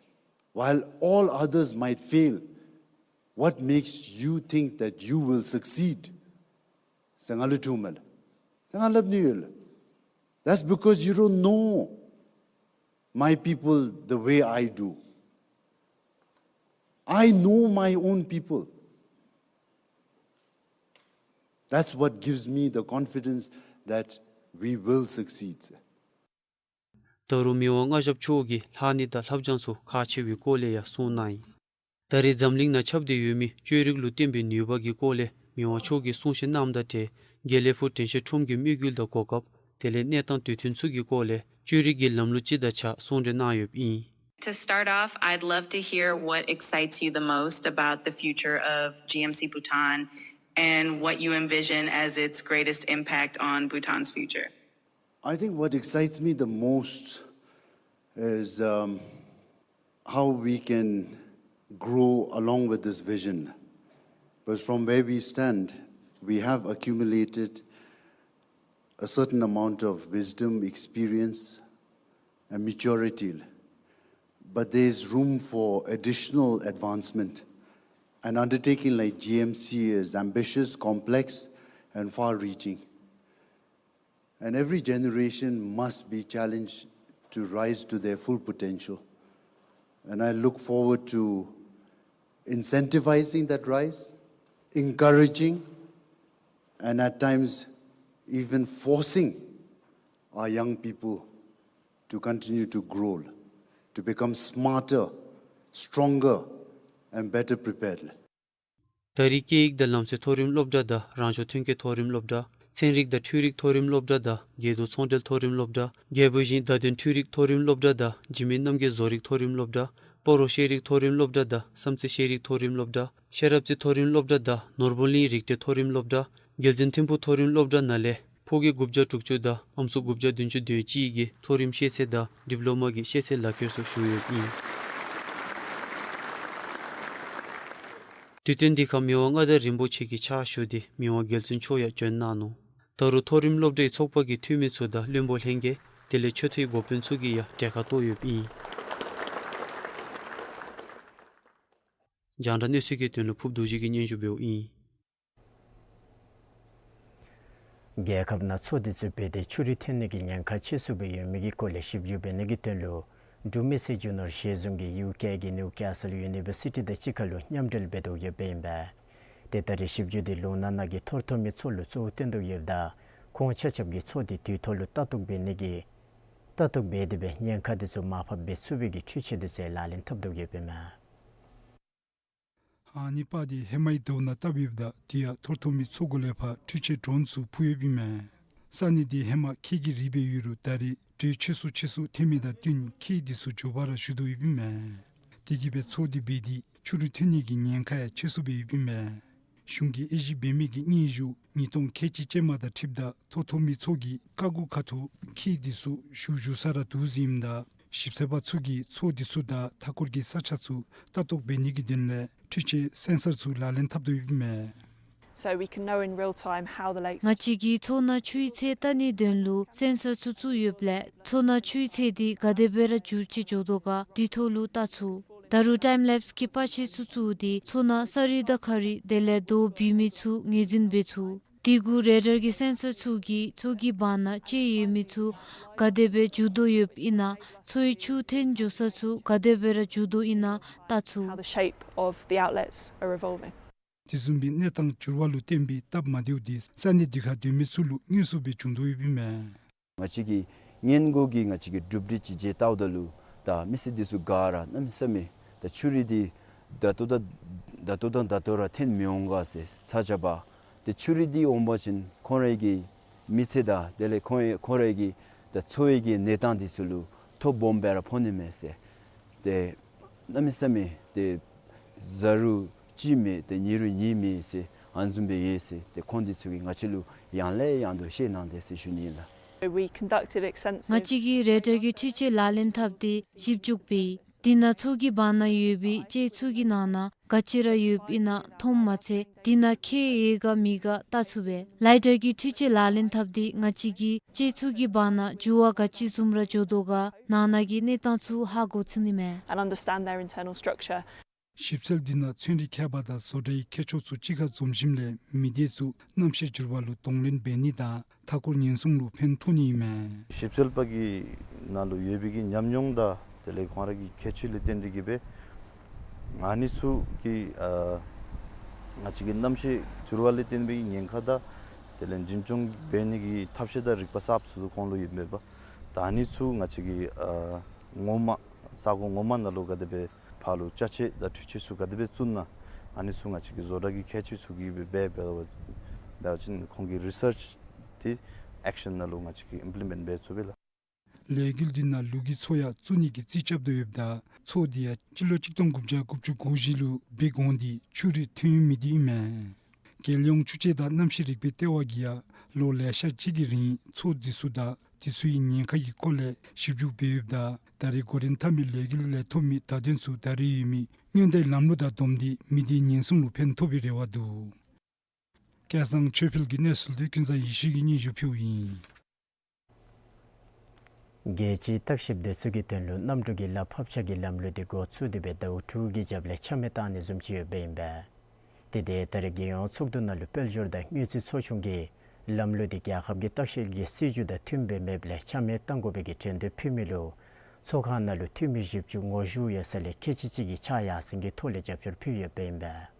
While all others might fail, what makes you think that you will succeed? ཟེར་ང་ལུ་དྲིཝ་མས་ལགས། ཏེ་ང་སླབ་ནི་ཡོད་ལགས། That's because you don't know my people the way I do. I know my own people. That's what gives me the confidence that we will succeed. ད་རུང་མི་དབང་མངའ་ཞབས་མཆོག་གིས་ལྷག་ནི་དང་ལྷབ་སྦྱང་ཚུ་ཁག་ཆེ་བའི་སྐོར་ལས་ཡང་གསུངས་གནང་ཡི། ད་རེས་འཛམ་གླིང་ནང་ཁྱབ་སྟེ་ཡོད་མི་བཅོས་རིག་ལུ་བརྟེན་པའི་ནུས་པ་གི་སྐོར་ལས་མི་དབང་མཆོག་གིས་གསུང་བཤད་གནངམ་དང་འབྲེལ་དགེ་ལེགས་ཕུག་དྲན་ཤེས་ཁྲོམ་གྱི་དམིགས་ཡུལ་དང་གོ་སྐབས་དེ་ལས་གནས་སྟངས་དུས་མཐུན་ཚུ་གི་སྐོར་ལས་བཅོས་རིག་གི་ལམ་ལུགས་སྤྱི་དང་བཅས་གསུང་གྲོས་གནང་ཡོདཔ་ཨིན། To start off, I'd love to hear what excites you the most about the future of G M C Bhutan and what you envision as its greatest impact on Bhutan's future. I think what excites me the most is, um, how we can grow along with this vision. Because from where we stand, we have accumulated a certain amount of wisdom, experience, and maturity. But there is room for additional advancement. An undertaking like G M C is ambitious, complex, and far-reaching. And every generation must be challenged to rise to their full potential. And I look forward to incentivizing that rise, encouraging, and at times even forcing our young people to continue to grow, to become smarter, stronger, and better prepared. ད་རེས་སྐད་ཡིག་དང་ལམ་སྲོལ་མཐོ་རིམ་སློབ་གྲྭ་དང་རང་སྐྱོང་ཐོན་སྐྱེད་མཐོ་རིམ་སློབ་གྲྭ། ཚན་རིག་དང་འཕྲུལ་རིག་མཐོ་རིམ་སློབ་གྲྭ་དང་རྒྱལ་དུ་ཚོང་འབྲེལ་མཐོ་རིམ་སློབ་གྲྭ། རྒྱལ་པོ་ཞིང་བརྡ་དོན་འཕྲུལ་རིག་མཐོ་རིམ་སློབ་གྲྭ་དང་འཇིགས་མེད་རྣམ་རྒྱལ་བཟོ་རིག་མཐོ་རིམ་སློབ་གྲྭ། སྤ་རོ་ཤེས་རིག་མཐོ་རིམ་སློབ་གྲྭ་དང་བསམ་རྩེ་ཤེས་རིག་མཐོ་རིམ་སློབ་གྲྭ། ཤེས་རབ་རྩེ་མཐོ་རིམ་སློབ་གྲྭ་དང་ནོར་བུ་གླིང་རིག་གྲྭ་མཐོ་རིམ་སློབ་གྲྭ། རྒྱལ་བཙུན་ཐིམ་ཕུག་མཐོ་རིམ་སློབ་གྲྭ་ནང་ལས་ཕོ་སྐྱེས་དགུ་བརྒྱ་དྲུག་ཅུ་དང་ཨམ་སྲུ་དགུ་བརྒྱ་བདུན་ཅུ་དོན་གཅིག་གིས་མཐོ་རིམ་ཤེས་ཚད་དང་ཌིབ་ལོ་མ་གི་ཤེས་ཚད་ལག་ཁྱེར་སོགས་ཞུ་ཡོདཔ་ཨིན། དུས་སྟོན་འདི་ཁར་མི་དབང་མངའ་བདག་རིན་པོ་ཆེ་གིས་ཕྱག་ཞུ་སྟེ་མི་དབང་རྒྱལ་བཙུན་མཆོག་ཡང་བྱོན་གནང་ནུག། ད་རུང་མཐོ་རིམ་སློབ་གྲྭའི་ཚོགས་པ་གི་འཐུས་མི་ཚུ་དང་བློན་པོ་ལྷན་རྒྱས་དེ་ལས་ཆོས་ཐོག་གི་འགོ་དཔོན་ཚུ་གིས་ཡང་གྲལ་ཁར་གཏོགས་ཡོདཔ་ཨིན། རྒྱང་བསྒྲགས་གནས་ཚུལ་གྱི་དོན་ལུ་ཕུབ་རྡོ་རྗེ་གིས་སྙན་ཞུ་འབདཝ་ཨིན། རྒྱལ་ཁབ་ནང་མཚོ་འདི་ཚུ་རྦད་དེ་ཆུ་རུད་ཐོན་ནི་གི་ཉེན་ཁ་ཆེ་སུ་སྦེ་ཡོད་མི་གི་སྐོར་ལས་ཞིབ་འཇུག་འབད་ནི་གི་དོན་ལུ་འབྲུག་མི་སེར་རྒྱུ་ནོར་ཞལ་འཛོམས་ཀྱིས་ཡུ་ཀེ་གི་ནིའུ་ཀེ་སཱལ་ཡུ་ནི་བར་སི་ཊི་དང་གཅིག་ཁར་ལུ་མཉམ་འབྲེལ་འབད་དོ་ཡོདཔ་ཨིན་པས། ཏེ་ད་རེས་ཞིབ་འཇུག་འདི་ལུང་ནག་ནང་གི་ཐོར་ཐོར་མི་མཚོ་ལུ་གཙོ་བོ་བཏོན་དོ་ཡོདཔ་ད་ཁོང་ཆ་ཁྱབ་ཀྱིས་མཚོ་འདི་དུས་ཐོག་ལུ་ལྟ་རྟོག་འབད་ནི་གི་ལྟ་རྟོག་འབད་དེ་སྦེ་ཉེན་ཁ་འདི་ཚུ་མར་ཕབ་འབད་ཚུགས་པའི་གི་འཕྲུལ་ཆས་འདི་ཚུ་ལག་ལེན་འཐབ་དོ་ཡོདཔ་ཨིན་མས། ཨ་ནི་པ་འདི་ཧེ་མའི་ཟླཝ་ནང་བཏབ་ཡོདཔ་ད་དེ་ཡང་ཐོར་ཐོར་མི་མཚོ་གུ་ལས་ཕར་འཕྲུལ་ཆས་ཌོ་རོན་ཚུ་འཕུར་ཡོདཔ་ཨིན་མས། ས་གནས་འདི་ཧེ་མ་ཁྱེགས་ཀྱི་རི་སྦེ་ཡོད་རུང་ད་རེས་དྲོད་ཆེ་སུ་ཆེ་སུ་ཐོན་མི་དང་བསྟུན་ཁྱེགས་འདི་ཚུ་མགྱོགས་པ་ར་ཞུ་དོ་ཡོདཔ་ཨིན་མས། དེ་གིས་སྦེ་མཚོ་འདི་རྦད་དེ་ཆུ་རུད་ཐོན་ནི་གི་ཉེན་ཁ་ཡང་ཆེ་སུ་སྦེ་ཡོདཔ་ཨིན་མས། གཞུང་གིས་དབྱེ་ཞིབ་འབད་མི་གི་སྙན་ཞུ་ཉིས་སྟོང་ཁལ་གཅིག་ཅན་མ་དང་འཁྲིལཝ་ད་ཐོར་ཐོར་མི་མཚོ་གི་ཀ་གུ་ཁ་ཐུག་ཁྱེགས་འདི་ཚུ་ཞུ་ཞུ་ས་ར་འདུག་ཟེར་ཨིནམ་ད་ཞིབ་འཚོལ་པ་ཚུ་གིས་མཚོ་འདི་ཚུ་དང་མཐའ་འཁོར་གྱི་ས་ཆ་ཚུ་ལྟ་རྟོག་འབད་ནི་གི་དོན་ལས་འཕྲུལ་ཆས་སེན་སར་ཚུ་ལག་ལེན་འཐབ་དོ་ཡོདཔ་ཨིན་མས། So we can know in real time how the lakes ང་བཅས་ཀྱིས་མཚོ་ནང་ཆུའི་ཚད་བལྟ་ནིའི་དོན་ལུ་སེན་སར་ཚུ་བཙུགས་ཡོདཔ་ལས་མཚོ་ནང་ཆུའི་ཚད་འདི་ག་དེ་སྦེ་ར་འགྱུར་བཅོས་འགྱོ་དོ་ག་དེ་ཐོག་ལུ་བལྟ་ཚུགས། ད་རུང་ཊའིམ་ལེབས་ཀྱི་པར་ཆས་ཚུ་བཙུགས་ཏེ་མཚོ་ནང་ས་རུད་དང་ཁ་རུད་དེ་ལས་རྡོ་འབུད་མི་ཚུ་ངོས་འཛིན་འབད་ཚུགས། དེ་གུ་རེ་ཌར་གྱི་སེན་སར་ཚུ་གིས་མཚོ་གི་བར་ན་ལྕེ་ཡོད་མི་ཚུ་ག་དེ་སྦེ་འགྱུར་དོ་ཡོདཔ་ཨིན་ན་མཚོའི་ཆུ་ཐོན་འགྱོ་ས་ཚུ་ག་དེ་སྦེ་ར་འགྱུར་དོ་ཨིན་ན་བལྟ་ཚུགས། How the shape of the outlets are evolving. དེ་བཟུམ་མའི་གནས་སྟངས་འགྱུར་བ་ལུ་བརྟེན་པའི་སྟབས་མ་བདེཝ་འདི་ས་གནས་འདི་ཁར་སྡོད་མི་ཚུ་ལུ་དངོས་སུ་སྦེ་བྱུང་དོ་ཡོདཔ་ཨིན་མས། ང་བཅས་ཀྱིས་སྔོན་འགོ་གི་ང་བཅས་ཀྱི་གྲུབ་འབྲས་ཅིག་མཇལ་བལྟཝ་ད་ལུ་ད་མི་སེར་འདི་ཚུ་ག་ར་གནམ་མེད་ས་མེད་ད་ཆུ་རུད་འདི་ད་ལྟོ་དང་ད་ལྟོ་དང་ད་ལྟོ་ར་ཐོན་མི་འོང་ག་ཟེར་ཚ་གྱང་བ། ཏེ་ཆུ་རུད་འདི་འོང་པ་ཅིན་ཁོང་རའི་གི་མི་ཚེ་དང་དེ་ལས་ཁོང་ཁོང་རའི་གི་ད་འཚོ་བའི་གི་གནས་སྟངས་འདི་ཚུ་ལུ་ཐོ་སྦོམ་སྦེ་ར་ཕོག་ནི་མས་ཟེར། ཏེ་གནམ་མེད་ས་མེད་ཏེ་གཟའ་རུ་གཅིག་མེད་ཏེ་ཉིན་རུ་གཉིས་མེད་ཟེར་ཨ་ནི་བཟུམ་སྦེ་ཡོད་ཟེར། ཏེ་ཁོང་འདི་ཚུ་གིས་ང་བཅས་ལུ་ཡང་ལས་ཡང་དུ་བཤད་གནང་དེས་ཟེར་ཞུ་ནི་ཨིན་ལགས། We conducted extensive ང་བཅས་ཀྱིས་རེ་ཌར་གྱི་འཕྲུལ་ཆས་ལག་ལེན་འཐབ་སྟེ་ཞིབ་འཇུག་འབད་ཡི། དེ་ནང་མཚོ་གི་བར་ན་ཡོད་པའི་ལྕེ་ཚུ་གི་ནང་ན་ག་ཅི་ར་ཡོདཔ་ཨིན་ན་མཐོངམ་མ་ཚད་དེ་ནང་ཁྱེགས་ཡོད་ག་མེད་ག་བལྟ་ཚུགས་པས། ལའི་ཌར་གྱི་འཕྲུལ་ཆས་ལག་ལེན་འཐབ་སྟེ་ང་བཅས་ཀྱིས་ལྕེ་ཚུ་གི་བར་ན་འགྱུར་བ་ག་ཅི་བཟུམ་ར་འགྱོ་དོ་ག་ནང་ན་གི་གནས་སྟངས་ཚུ་ཧ་གོ་ཚུགས་ནི་མས། And understand their internal structure. ཞིབ་འཚོལ་འདི་ནང་ཚན་རིག་མཁས་པ་དང་བཟོ་གྲྭའི་མཁས་མཆོག་ཚུ་གཅིག་ཁར་འཛོམས་ཞིནམ་ལས་མི་སྡེ་ཚུ་གནམ་གཤིས་འགྱུར་བ་ལུ་གདོང་ལེན་འབད་ནི་དང་མཐའ་འཁོར་ཉེན་སྲུང་ལུ་ཕན་ཐོགས་ནི་ཨིན་མས། ཞིབ་འཚོལ་པ་གི་ནང་ལུ་ཡོད་པའི་གི་ཉམས་མྱོང་དང་དེ་ལས་ཁོང་ར་གི་ཁྱད་ཆོས་ལས་བརྟེན་ཏེ་གིས་སྦེ་ཨ་ནི་ཚུ་གི་ཨ་ང་བཅས་ཀྱི་གནམ་གཤིས་འགྱུར་བ་ལས་བརྟེན་པའི་ཉེན་ཁ་དང་དེ་ལས་འཛིན་སྐྱོང་འབད་ནི་གི་ཐབས་ཤེས་དང་རིག་པ་གསརཔ་ཚུ་ཁོང་ལུ་ཡོདཔ་མས་པ། ད་ཨ་ནི་ཚུ་ང་བཅས་ཀྱི་ཨ་ངོ་མ་ས་གོ་ངོ་མ་ནང་ལུ་ག་དེ་སྦེ་ཕར་ལུ་ཅ་ཆས་དང་འཕྲུལ་ཆས་ཚུ་ག་དེ་སྦེ་བཙུགས་ན་ཨ་ནི་ཚུ་ང་བཅས་ཀྱི་བཟོ་གྲྭ་གི་མཁས་མཆོག་ཚུ་གིས་སྦེ་འབད་འབད་ད་ཅིན་ཁོང་གི་རི་སརཆ་འདི་ཨེག་ཤན་ནང་ལུ་ང་བཅས་ཀྱིས་ཨིམ་པི་ལི་མེནཊ་འབད་ཚུགས་པས་ལགས། ལས་འགུལ་འདི་ནང་ལུག་གི་ཚོགས་ཡང་བཙུགས་ནི་གི་རྩིས་རྐྱབ་དོ་ཡོདཔ་ད་ཚོགས་འདི་ཡང་སྤྱི་ལོ་གཅིག་སྟོང་དགུ་བརྒྱ་དགུ་བཅུ་གོ་བཞི་ལུ་འབད་འོང་སྟེ་ཕྱི་རུ་ཐོན་མི་འདི་ཨིན་མས། རྒྱལ་ཡོངས་ཆུ་དཔྱད་དང་གནམ་གཤིས་རིག་པའི་ལྟེ་བ་གིས་ཡང་ལོ་ལེ་ཤ་ཅིག་གི་རིང་ཚོགས་འདི་ཚུ་དང་དེ་ཚུ་གི་ཉེན་ཁ་གི་སྐོར་ལས་ཞིབ་འཇུག་འབད་ཡོདཔ་ད་ད་རེས་འགོ་འདྲེན་འཐབ་མི་ལས་འགུལ་ལས་ཐོབ་མི་བརྡ་དོན་ཚུ་ད་རེས་ཡོད་མི་སྔོན་བརྡའི་ལམ་ལུགས་དང་བསྡོམས་ཏེ་མི་སྡེའི་ཉེན་སྲུང་ལུ་ཕན་ཐོགས་པའི་རེ་བ་འདུག། སྐལ་བཟང་ཆོས་འཕེལ་གྱིས་གནས་ཚུལ་འདི་ཀུན་བཟང་ཡེ་ཤེས་ཀྱིས་སྙན་ཞུ་ཕུལཝ་ཨིན། རྒྱལ་སྤྱིའི་བརྟག་ཞིབ་སྡེ་ཚུ་གི་དོན་ལུ་གནམ་གྲུ་གི་གླ་ཕབ་ཆ་གི་ལམ་ལུགས་འདི་འགོ་བཙུགས་ཏེ་སྦེ་ཟླཝ་དྲུག་གི་རྒྱབ་ལས་ཆ་མེད་བཏང་ནི་བཟུམ་ཅིག་ཡོདཔ་ཨིན་པས། དེ་འདི་ད་རེས་རྒྱལ་ཡོངས་ཚོགས་འདུ་ནང་ལུ་དཔལ་འབྱོར་དང་དངུལ་རྩིས་ཚོགས་ཆུང་གིས་ལམ་ལུགས་འདི་རྒྱལ་ཁབ་ཀྱི་ལྟ་བཤལ་གྱི་སྲིད་བྱུས་དང་མཐུནམ་སྦེ་མེདཔ་ལས་ཆ་མེད་བཏང་དགོ་པའི་གི་དྲན་དོད་ཕུལ་མི་ལུ་ཚོགས་ཁང་ནང་ལུ་འཐུས་མི་བཞི་བཅུ་ངོ་བཞུགས་ཡོད་ས་ལས་ཁལ་གཅིག་གཅིག་གིས་ཕྱག་ཡར་སེང་གི་ཐོག་ལས་རྒྱབ་སྐྱོར་ཕུལ་ཡོདཔ་ཨིན་པས།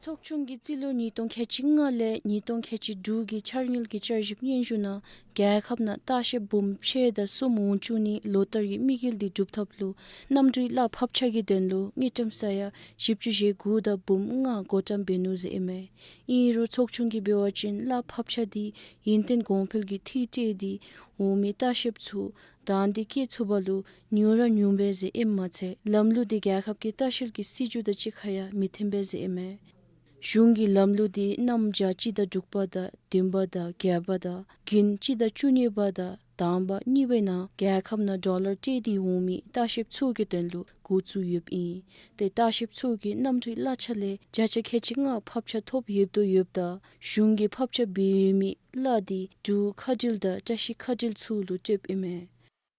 ཚོགས་ཆུང་གིས་རྩིས་ལོ་ཉིས་སྟོང་ཁལ་གཅིག་ལྔ་ལས་ཉིས་སྟོང་ཁལ་གཅིག་དྲུག་གི་འཆར་དངུལ་གྱི་བསྐྱར་ཞིབ་སྙན་ཞུ་ནང་རྒྱལ་ཁབ་ནང་ལྟ་བཤལཔ་འབུམ་ཕྱེད་དང་གསུམ་འོང་བཅུག་ནི་ལོ་ལྟར་གྱི་དམིགས་ཡུལ་འདི་སྒྲུབ་ཐབས་ལུ་གནམ་གྲུའི་གླ་ཕབ་ཆ་གི་དོན་ལུ་དངུལ་ཀྲམ་ས་ཡ་བཞི་བཅུ་ཞེ་དགུ་དང་འབུམ་ལྔ་བགོ་བཀྲམ་འབད་ནུག་ཟེར་ཨིན་མས། ཨིན་རུང་ཚོགས་ཆུང་གིས་འབད་བ་ཅིན་གླ་ཕབ་ཆ་འདི་ཡུན་བརྟན་གོང་འཕེལ་གྱི་འཐུས་སྤྲོད་དེ་འོང་མི་ལྟ་བཤལཔ་ཚུ་དང་འདི་བསྐྱེད་ཚུགས་པ་ལུ་ཉུང་ར་ཉུང་པས་ཟེར་ཨིནམ་མ་ཚད་ལམ་ལུགས་འདི་རྒྱལ་ཁབ་ཀྱི་ལྟ་བཤལ་གྱི་སྲིད་བྱུས་དང་གཅིག་ཁར་ཡང་མི་མཐུན་པས་ཟེར་ཨིན་མས། གཞུང་གི་ལམ་ལུགས་འདི་གནམ་བྱཱར་སྤྱི་ཟླ་དྲུག་པ་དང་བདུན་པ་དང་བརྒྱད་པ་དང་དགུན་སྤྱི་ཟླ་བཅུ་གཉིས་པ་དང་དང་པ་གཉིས་པའི་ནང་རྒྱལ་ཁབ་ནང་ཌོ་ལར་སྤྲོད་དེ་འོང་མི་ལྟ་བཤལཔ་ཚུ་གི་དོན་ལུ་འགོ་བཙུགས་ཡོདཔ་ཨིན། ཏེ་ལྟ་བཤལཔ་ཚུ་གིས་གནམ་གྲུའི་གླ་ཆ་ལས་བརྒྱ་ཆ་ཁལ་གཅིག་ལྔ་ཕབ་ཆ་ཐོབ་ཡོདཔ་དོ་ཡོདཔ་ད་གཞུང་གིས་ཕབ་ཆ་འབད་ཡོད་མི་གླ་འདི་འབྲུག་མཁའ་འགྲུལ་དང་བཀྲ་ཤིས་མཁའ་འགྲུལ་ཚུ་ལུ་སྤྲོདཔ་ཨིན་མས།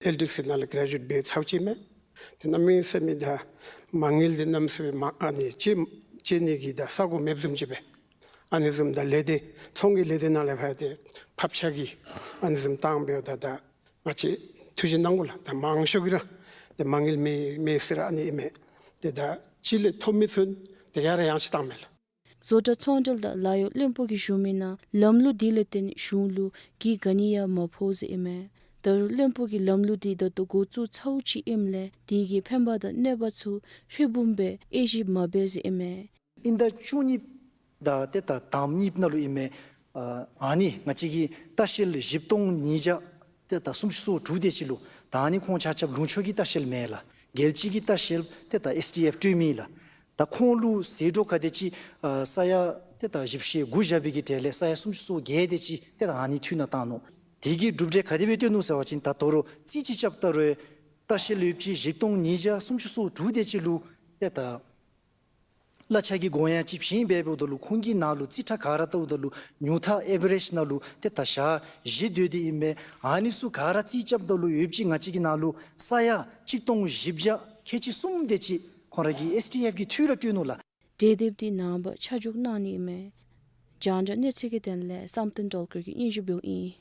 ཨེལ་ཌི་སི་ནང་ལུ་གྲེ་ཇུ་ཨེཊ་འབད་ཚརཝ་ཅིག་མས། ཏེ་གནམ་མེད་ས་མེད་ད་མ་དངུལ་འདི་གནམ་མེད་ས་མེད་མ་ཨ་ནི་སྤྱོད་སྤྱོད་ནི་གི་ད་ས་གོ་མེདཔ་བཟུམ་ཅིག་སྦེ། ཨ་ནི་བཟུམ་ད་ལས་སྡེ་ཚོང་གི་ལས་སྡེ་ནང་ལས་ཕར་ཏེ་ཕབ་ཆ་གི་ཨ་ནི་བཟུམ་བཏང་འབདཝ་ད་ད་ང་བཅས་ཐུགས་ཞིབ་གནང་དགོ་ལགས། ད་མང་ཤོས་ཀྱིས་ར་ཏེ་མ་དངུལ་མེད་མེད་ཟེར་ཨ་ནི་ཨིན་མས། ཏེ་ད་ཅིག་ལས་ཐོབ་མི་ཚུ་ཏེ་ཡར་ཡང་ཅིག་བཏངམ་མས་ལགས། བཟོ་གྲྭ་ཚོང་འབྲེལ་དང་ལཱ་གཡོག་བློན་པོ་གིས་ཞུ་མི་ནང་ལམ་ལུགས་འདི་ལས་བརྟེན་གཞུང་ལུ་གི་ག་ནི་ཡང་མ་ཕོག་ཟེར་ཨིན་མས། ད་རུང་བློན་པོ་གིས་ལམ་ལུགས་འདི་ད་ལྟོ་འགོ་བཙུགས་ཚརཝ་ཅིག་ཨིནམ་ལས་དེ་གི་ཕན་པ་དང་གནོད་པ་ཚུ་ཧྲིལ་བུམ་སྦེ་དབྱེ་ཞིབ་མ་འབད་ཟེར་ཨིན་མས། དབྱིན་ཟླ་བཅུ་གཉིས་དང་ཏེ་ད་དང་པ་གཉིས་ནང་ལུ་ཨིན་མས། ཨ་ཨ་ནི་ང་བཅས་ཀྱི་ལྟ་བཤལ་བཞི་སྟོང་ཉིས་བརྒྱ་ཏེ་ད་སུམ་ཅུ་སོ་དྲུག་དེ་ཅིག་ལུ་ད་ཨ་ནི་ཁོང་ཆ་ཁྱབ་ལུང་ཕྱོགས་ཀྱི་ལྟ་བཤལཔ་མེན་ལགས། རྒྱལ་སྤྱི་གི་ལྟ་བཤལཔ་ཏེ་ད་ཨེསི་ཌི་ཨེཕ་སྤྲོད་མི་ལགས། ད་ཁོང་ལུ་ཟད་འགྲོ་ག་དེ་ཅིག་ཨ་ས་ཡ་ཏེ་ད་བཞི་བཅུ་ཞེ་དགུ་བཞག་པའི་གི་གྲས་ལས་ས་ཡ་སུམ་ཅུ་སོ་བརྒྱད་དེ་ཅིག་ཏེ་ད་ཨ་ནི་འཐུས་ནང་བཏང་ནུག། དེ་གི་གྲུབ་འབྲས་ག་དེ་སྦེ་སྟོན་ནུག་ཟེར་བ་ཅིན་ད་ད་རུང་རྩིས་ཅིག་རྐྱབ་ད་རུང་ལྟ་བཤལ་ཡོད་ཅིག་བཞི་སྟོང་ཉིས་བརྒྱ་སུམ་ཅུ་སོ་དྲུག་དེ་ཅིག་ལུ་ཏེ་ད་གླ་ཆ་གི་དགོངས་ཡངས་ཅིག་བྱིན་འབདཝ་ད་ལུ་ཁོང་གི་ནང་ལུ་རྩིས་ཁྲ་ག་ར་བལྟཝ་ད་ལུ་ཉུང་མཐའ་ཨེ་བ་རེཇ་ནང་ལུ་ཏེ་ད་ཞག་བཞི་སྡོད་དེ་ཨིན་མས། ཨ་ནི་ཚུ་ག་ར་རྩིས་རྐྱབ་ད་ལུ་ཡོད་ཅིག་ང་བཅས་ཀྱི་ནང་ལུ་ས་ཡ་གཅིག་སྟོང་བཞི་བརྒྱ་ཁལ་གཅིག་གསུམ་དེ་ཅིག་ཁོང་ར་གི་ཨེསི་ཌི་ཨེཕ་གི་འཐུས་ར་སྤྲོད་ནུག་ལགས། གྲོས་འདེབས་འདི་ནངས་པ་ཆ་འཇོག་གནང་ནི་ཨིན་མས། རྒྱང་བསྒྲགས་གནས་ཚུལ་གྱི་དོན་ལས་བསམ་གཏན་སྒྲོལ་དཀར་གྱིས་སྙན་ཞུ་འབདཝ་ཨིན།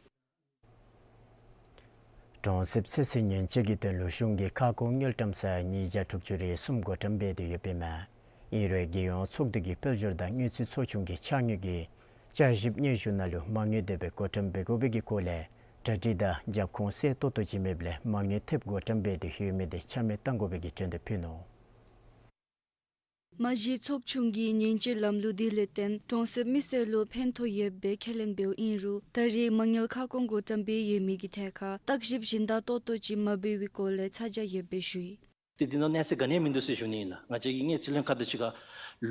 གྲོང་གསེབ་ཚོད་བསྲེ་མཉེན་ཆས་ཀྱི་དོན་ལུ་གཞུང་གིས་ཁ་སྐོང་དངུལ་ཀྲམ་ས་ཡ་ཉིས་བརྒྱ་དྲུག་ཅུ་རེ་གསུམ་བགོ་བཀྲམ་འབད་དེ་ཡོདཔ་ཨིན་མས། ཨིན་རུང་རྒྱལ་ཡོངས་ཚོགས་འདུ་གི་དཔལ་འབྱོར་དང་དངུལ་རྩིས་ཚོགས་ཆུང་གི་ཕྱག་དངུལ་གྱི་བསྐྱར་ཞིབ་སྙན་ཞུ་ནང་ལུ་མ་དངུལ་དེ་སྦེ་བགོ་བཀྲམ་འབད་དགོ་པའི་གི་སྐོར་ལས་གྲ་སྒྲིག་དང་རྒྱབ་ཁུངས་གསལ་ཏོག་ཏོ་ཅིག་མེདཔ་ལས་མ་དངུལ་ཐེབས་བགོ་བཀྲམ་འབད་དེ་ཡོད་མི་དེ་ཆ་མེད་བཏང་དགོ་པའི་གི་དྲན་དོད་ཕུལ་ནུག། མ་གཞི་ཚོགས་ཆུང་གིས་མཉེན་ཆས་ལམ་ལུགས་འདི་ལས་བརྟེན་གྲོང་གསེབ་མི་སེར་ལུ་ཕན་ཐོགས་ཡོདཔ་སྦེ་ཁས་ལེན་འབདཝ་ཨིན་རུང་ད་རེས་མ་དངུལ་ཁ་སྐོང་བགོ་བཀྲམ་འབད་ཡོད་མི་གི་ཐད་ཁར་བརྟག་ཞིབ་གཞན་དག་ཏོག་ཏོ་ཅིག་མ་འབད་བའི་སྐོར་ལས་ཚ་གྱང་ཡོདཔ་སྦེ་ཞུ་ཡི། ཏེ་འདི་ནང་གནས་ཚད་ག་ནི་ཡང་མིན་འདུག་ཟེར་ཞུ་ནི་ཨིན་ལགས། ང་བཅས་ཀྱིས་གནས་ཚུལ་ལྷན་ཁག་དང་གཅིག་ཁར་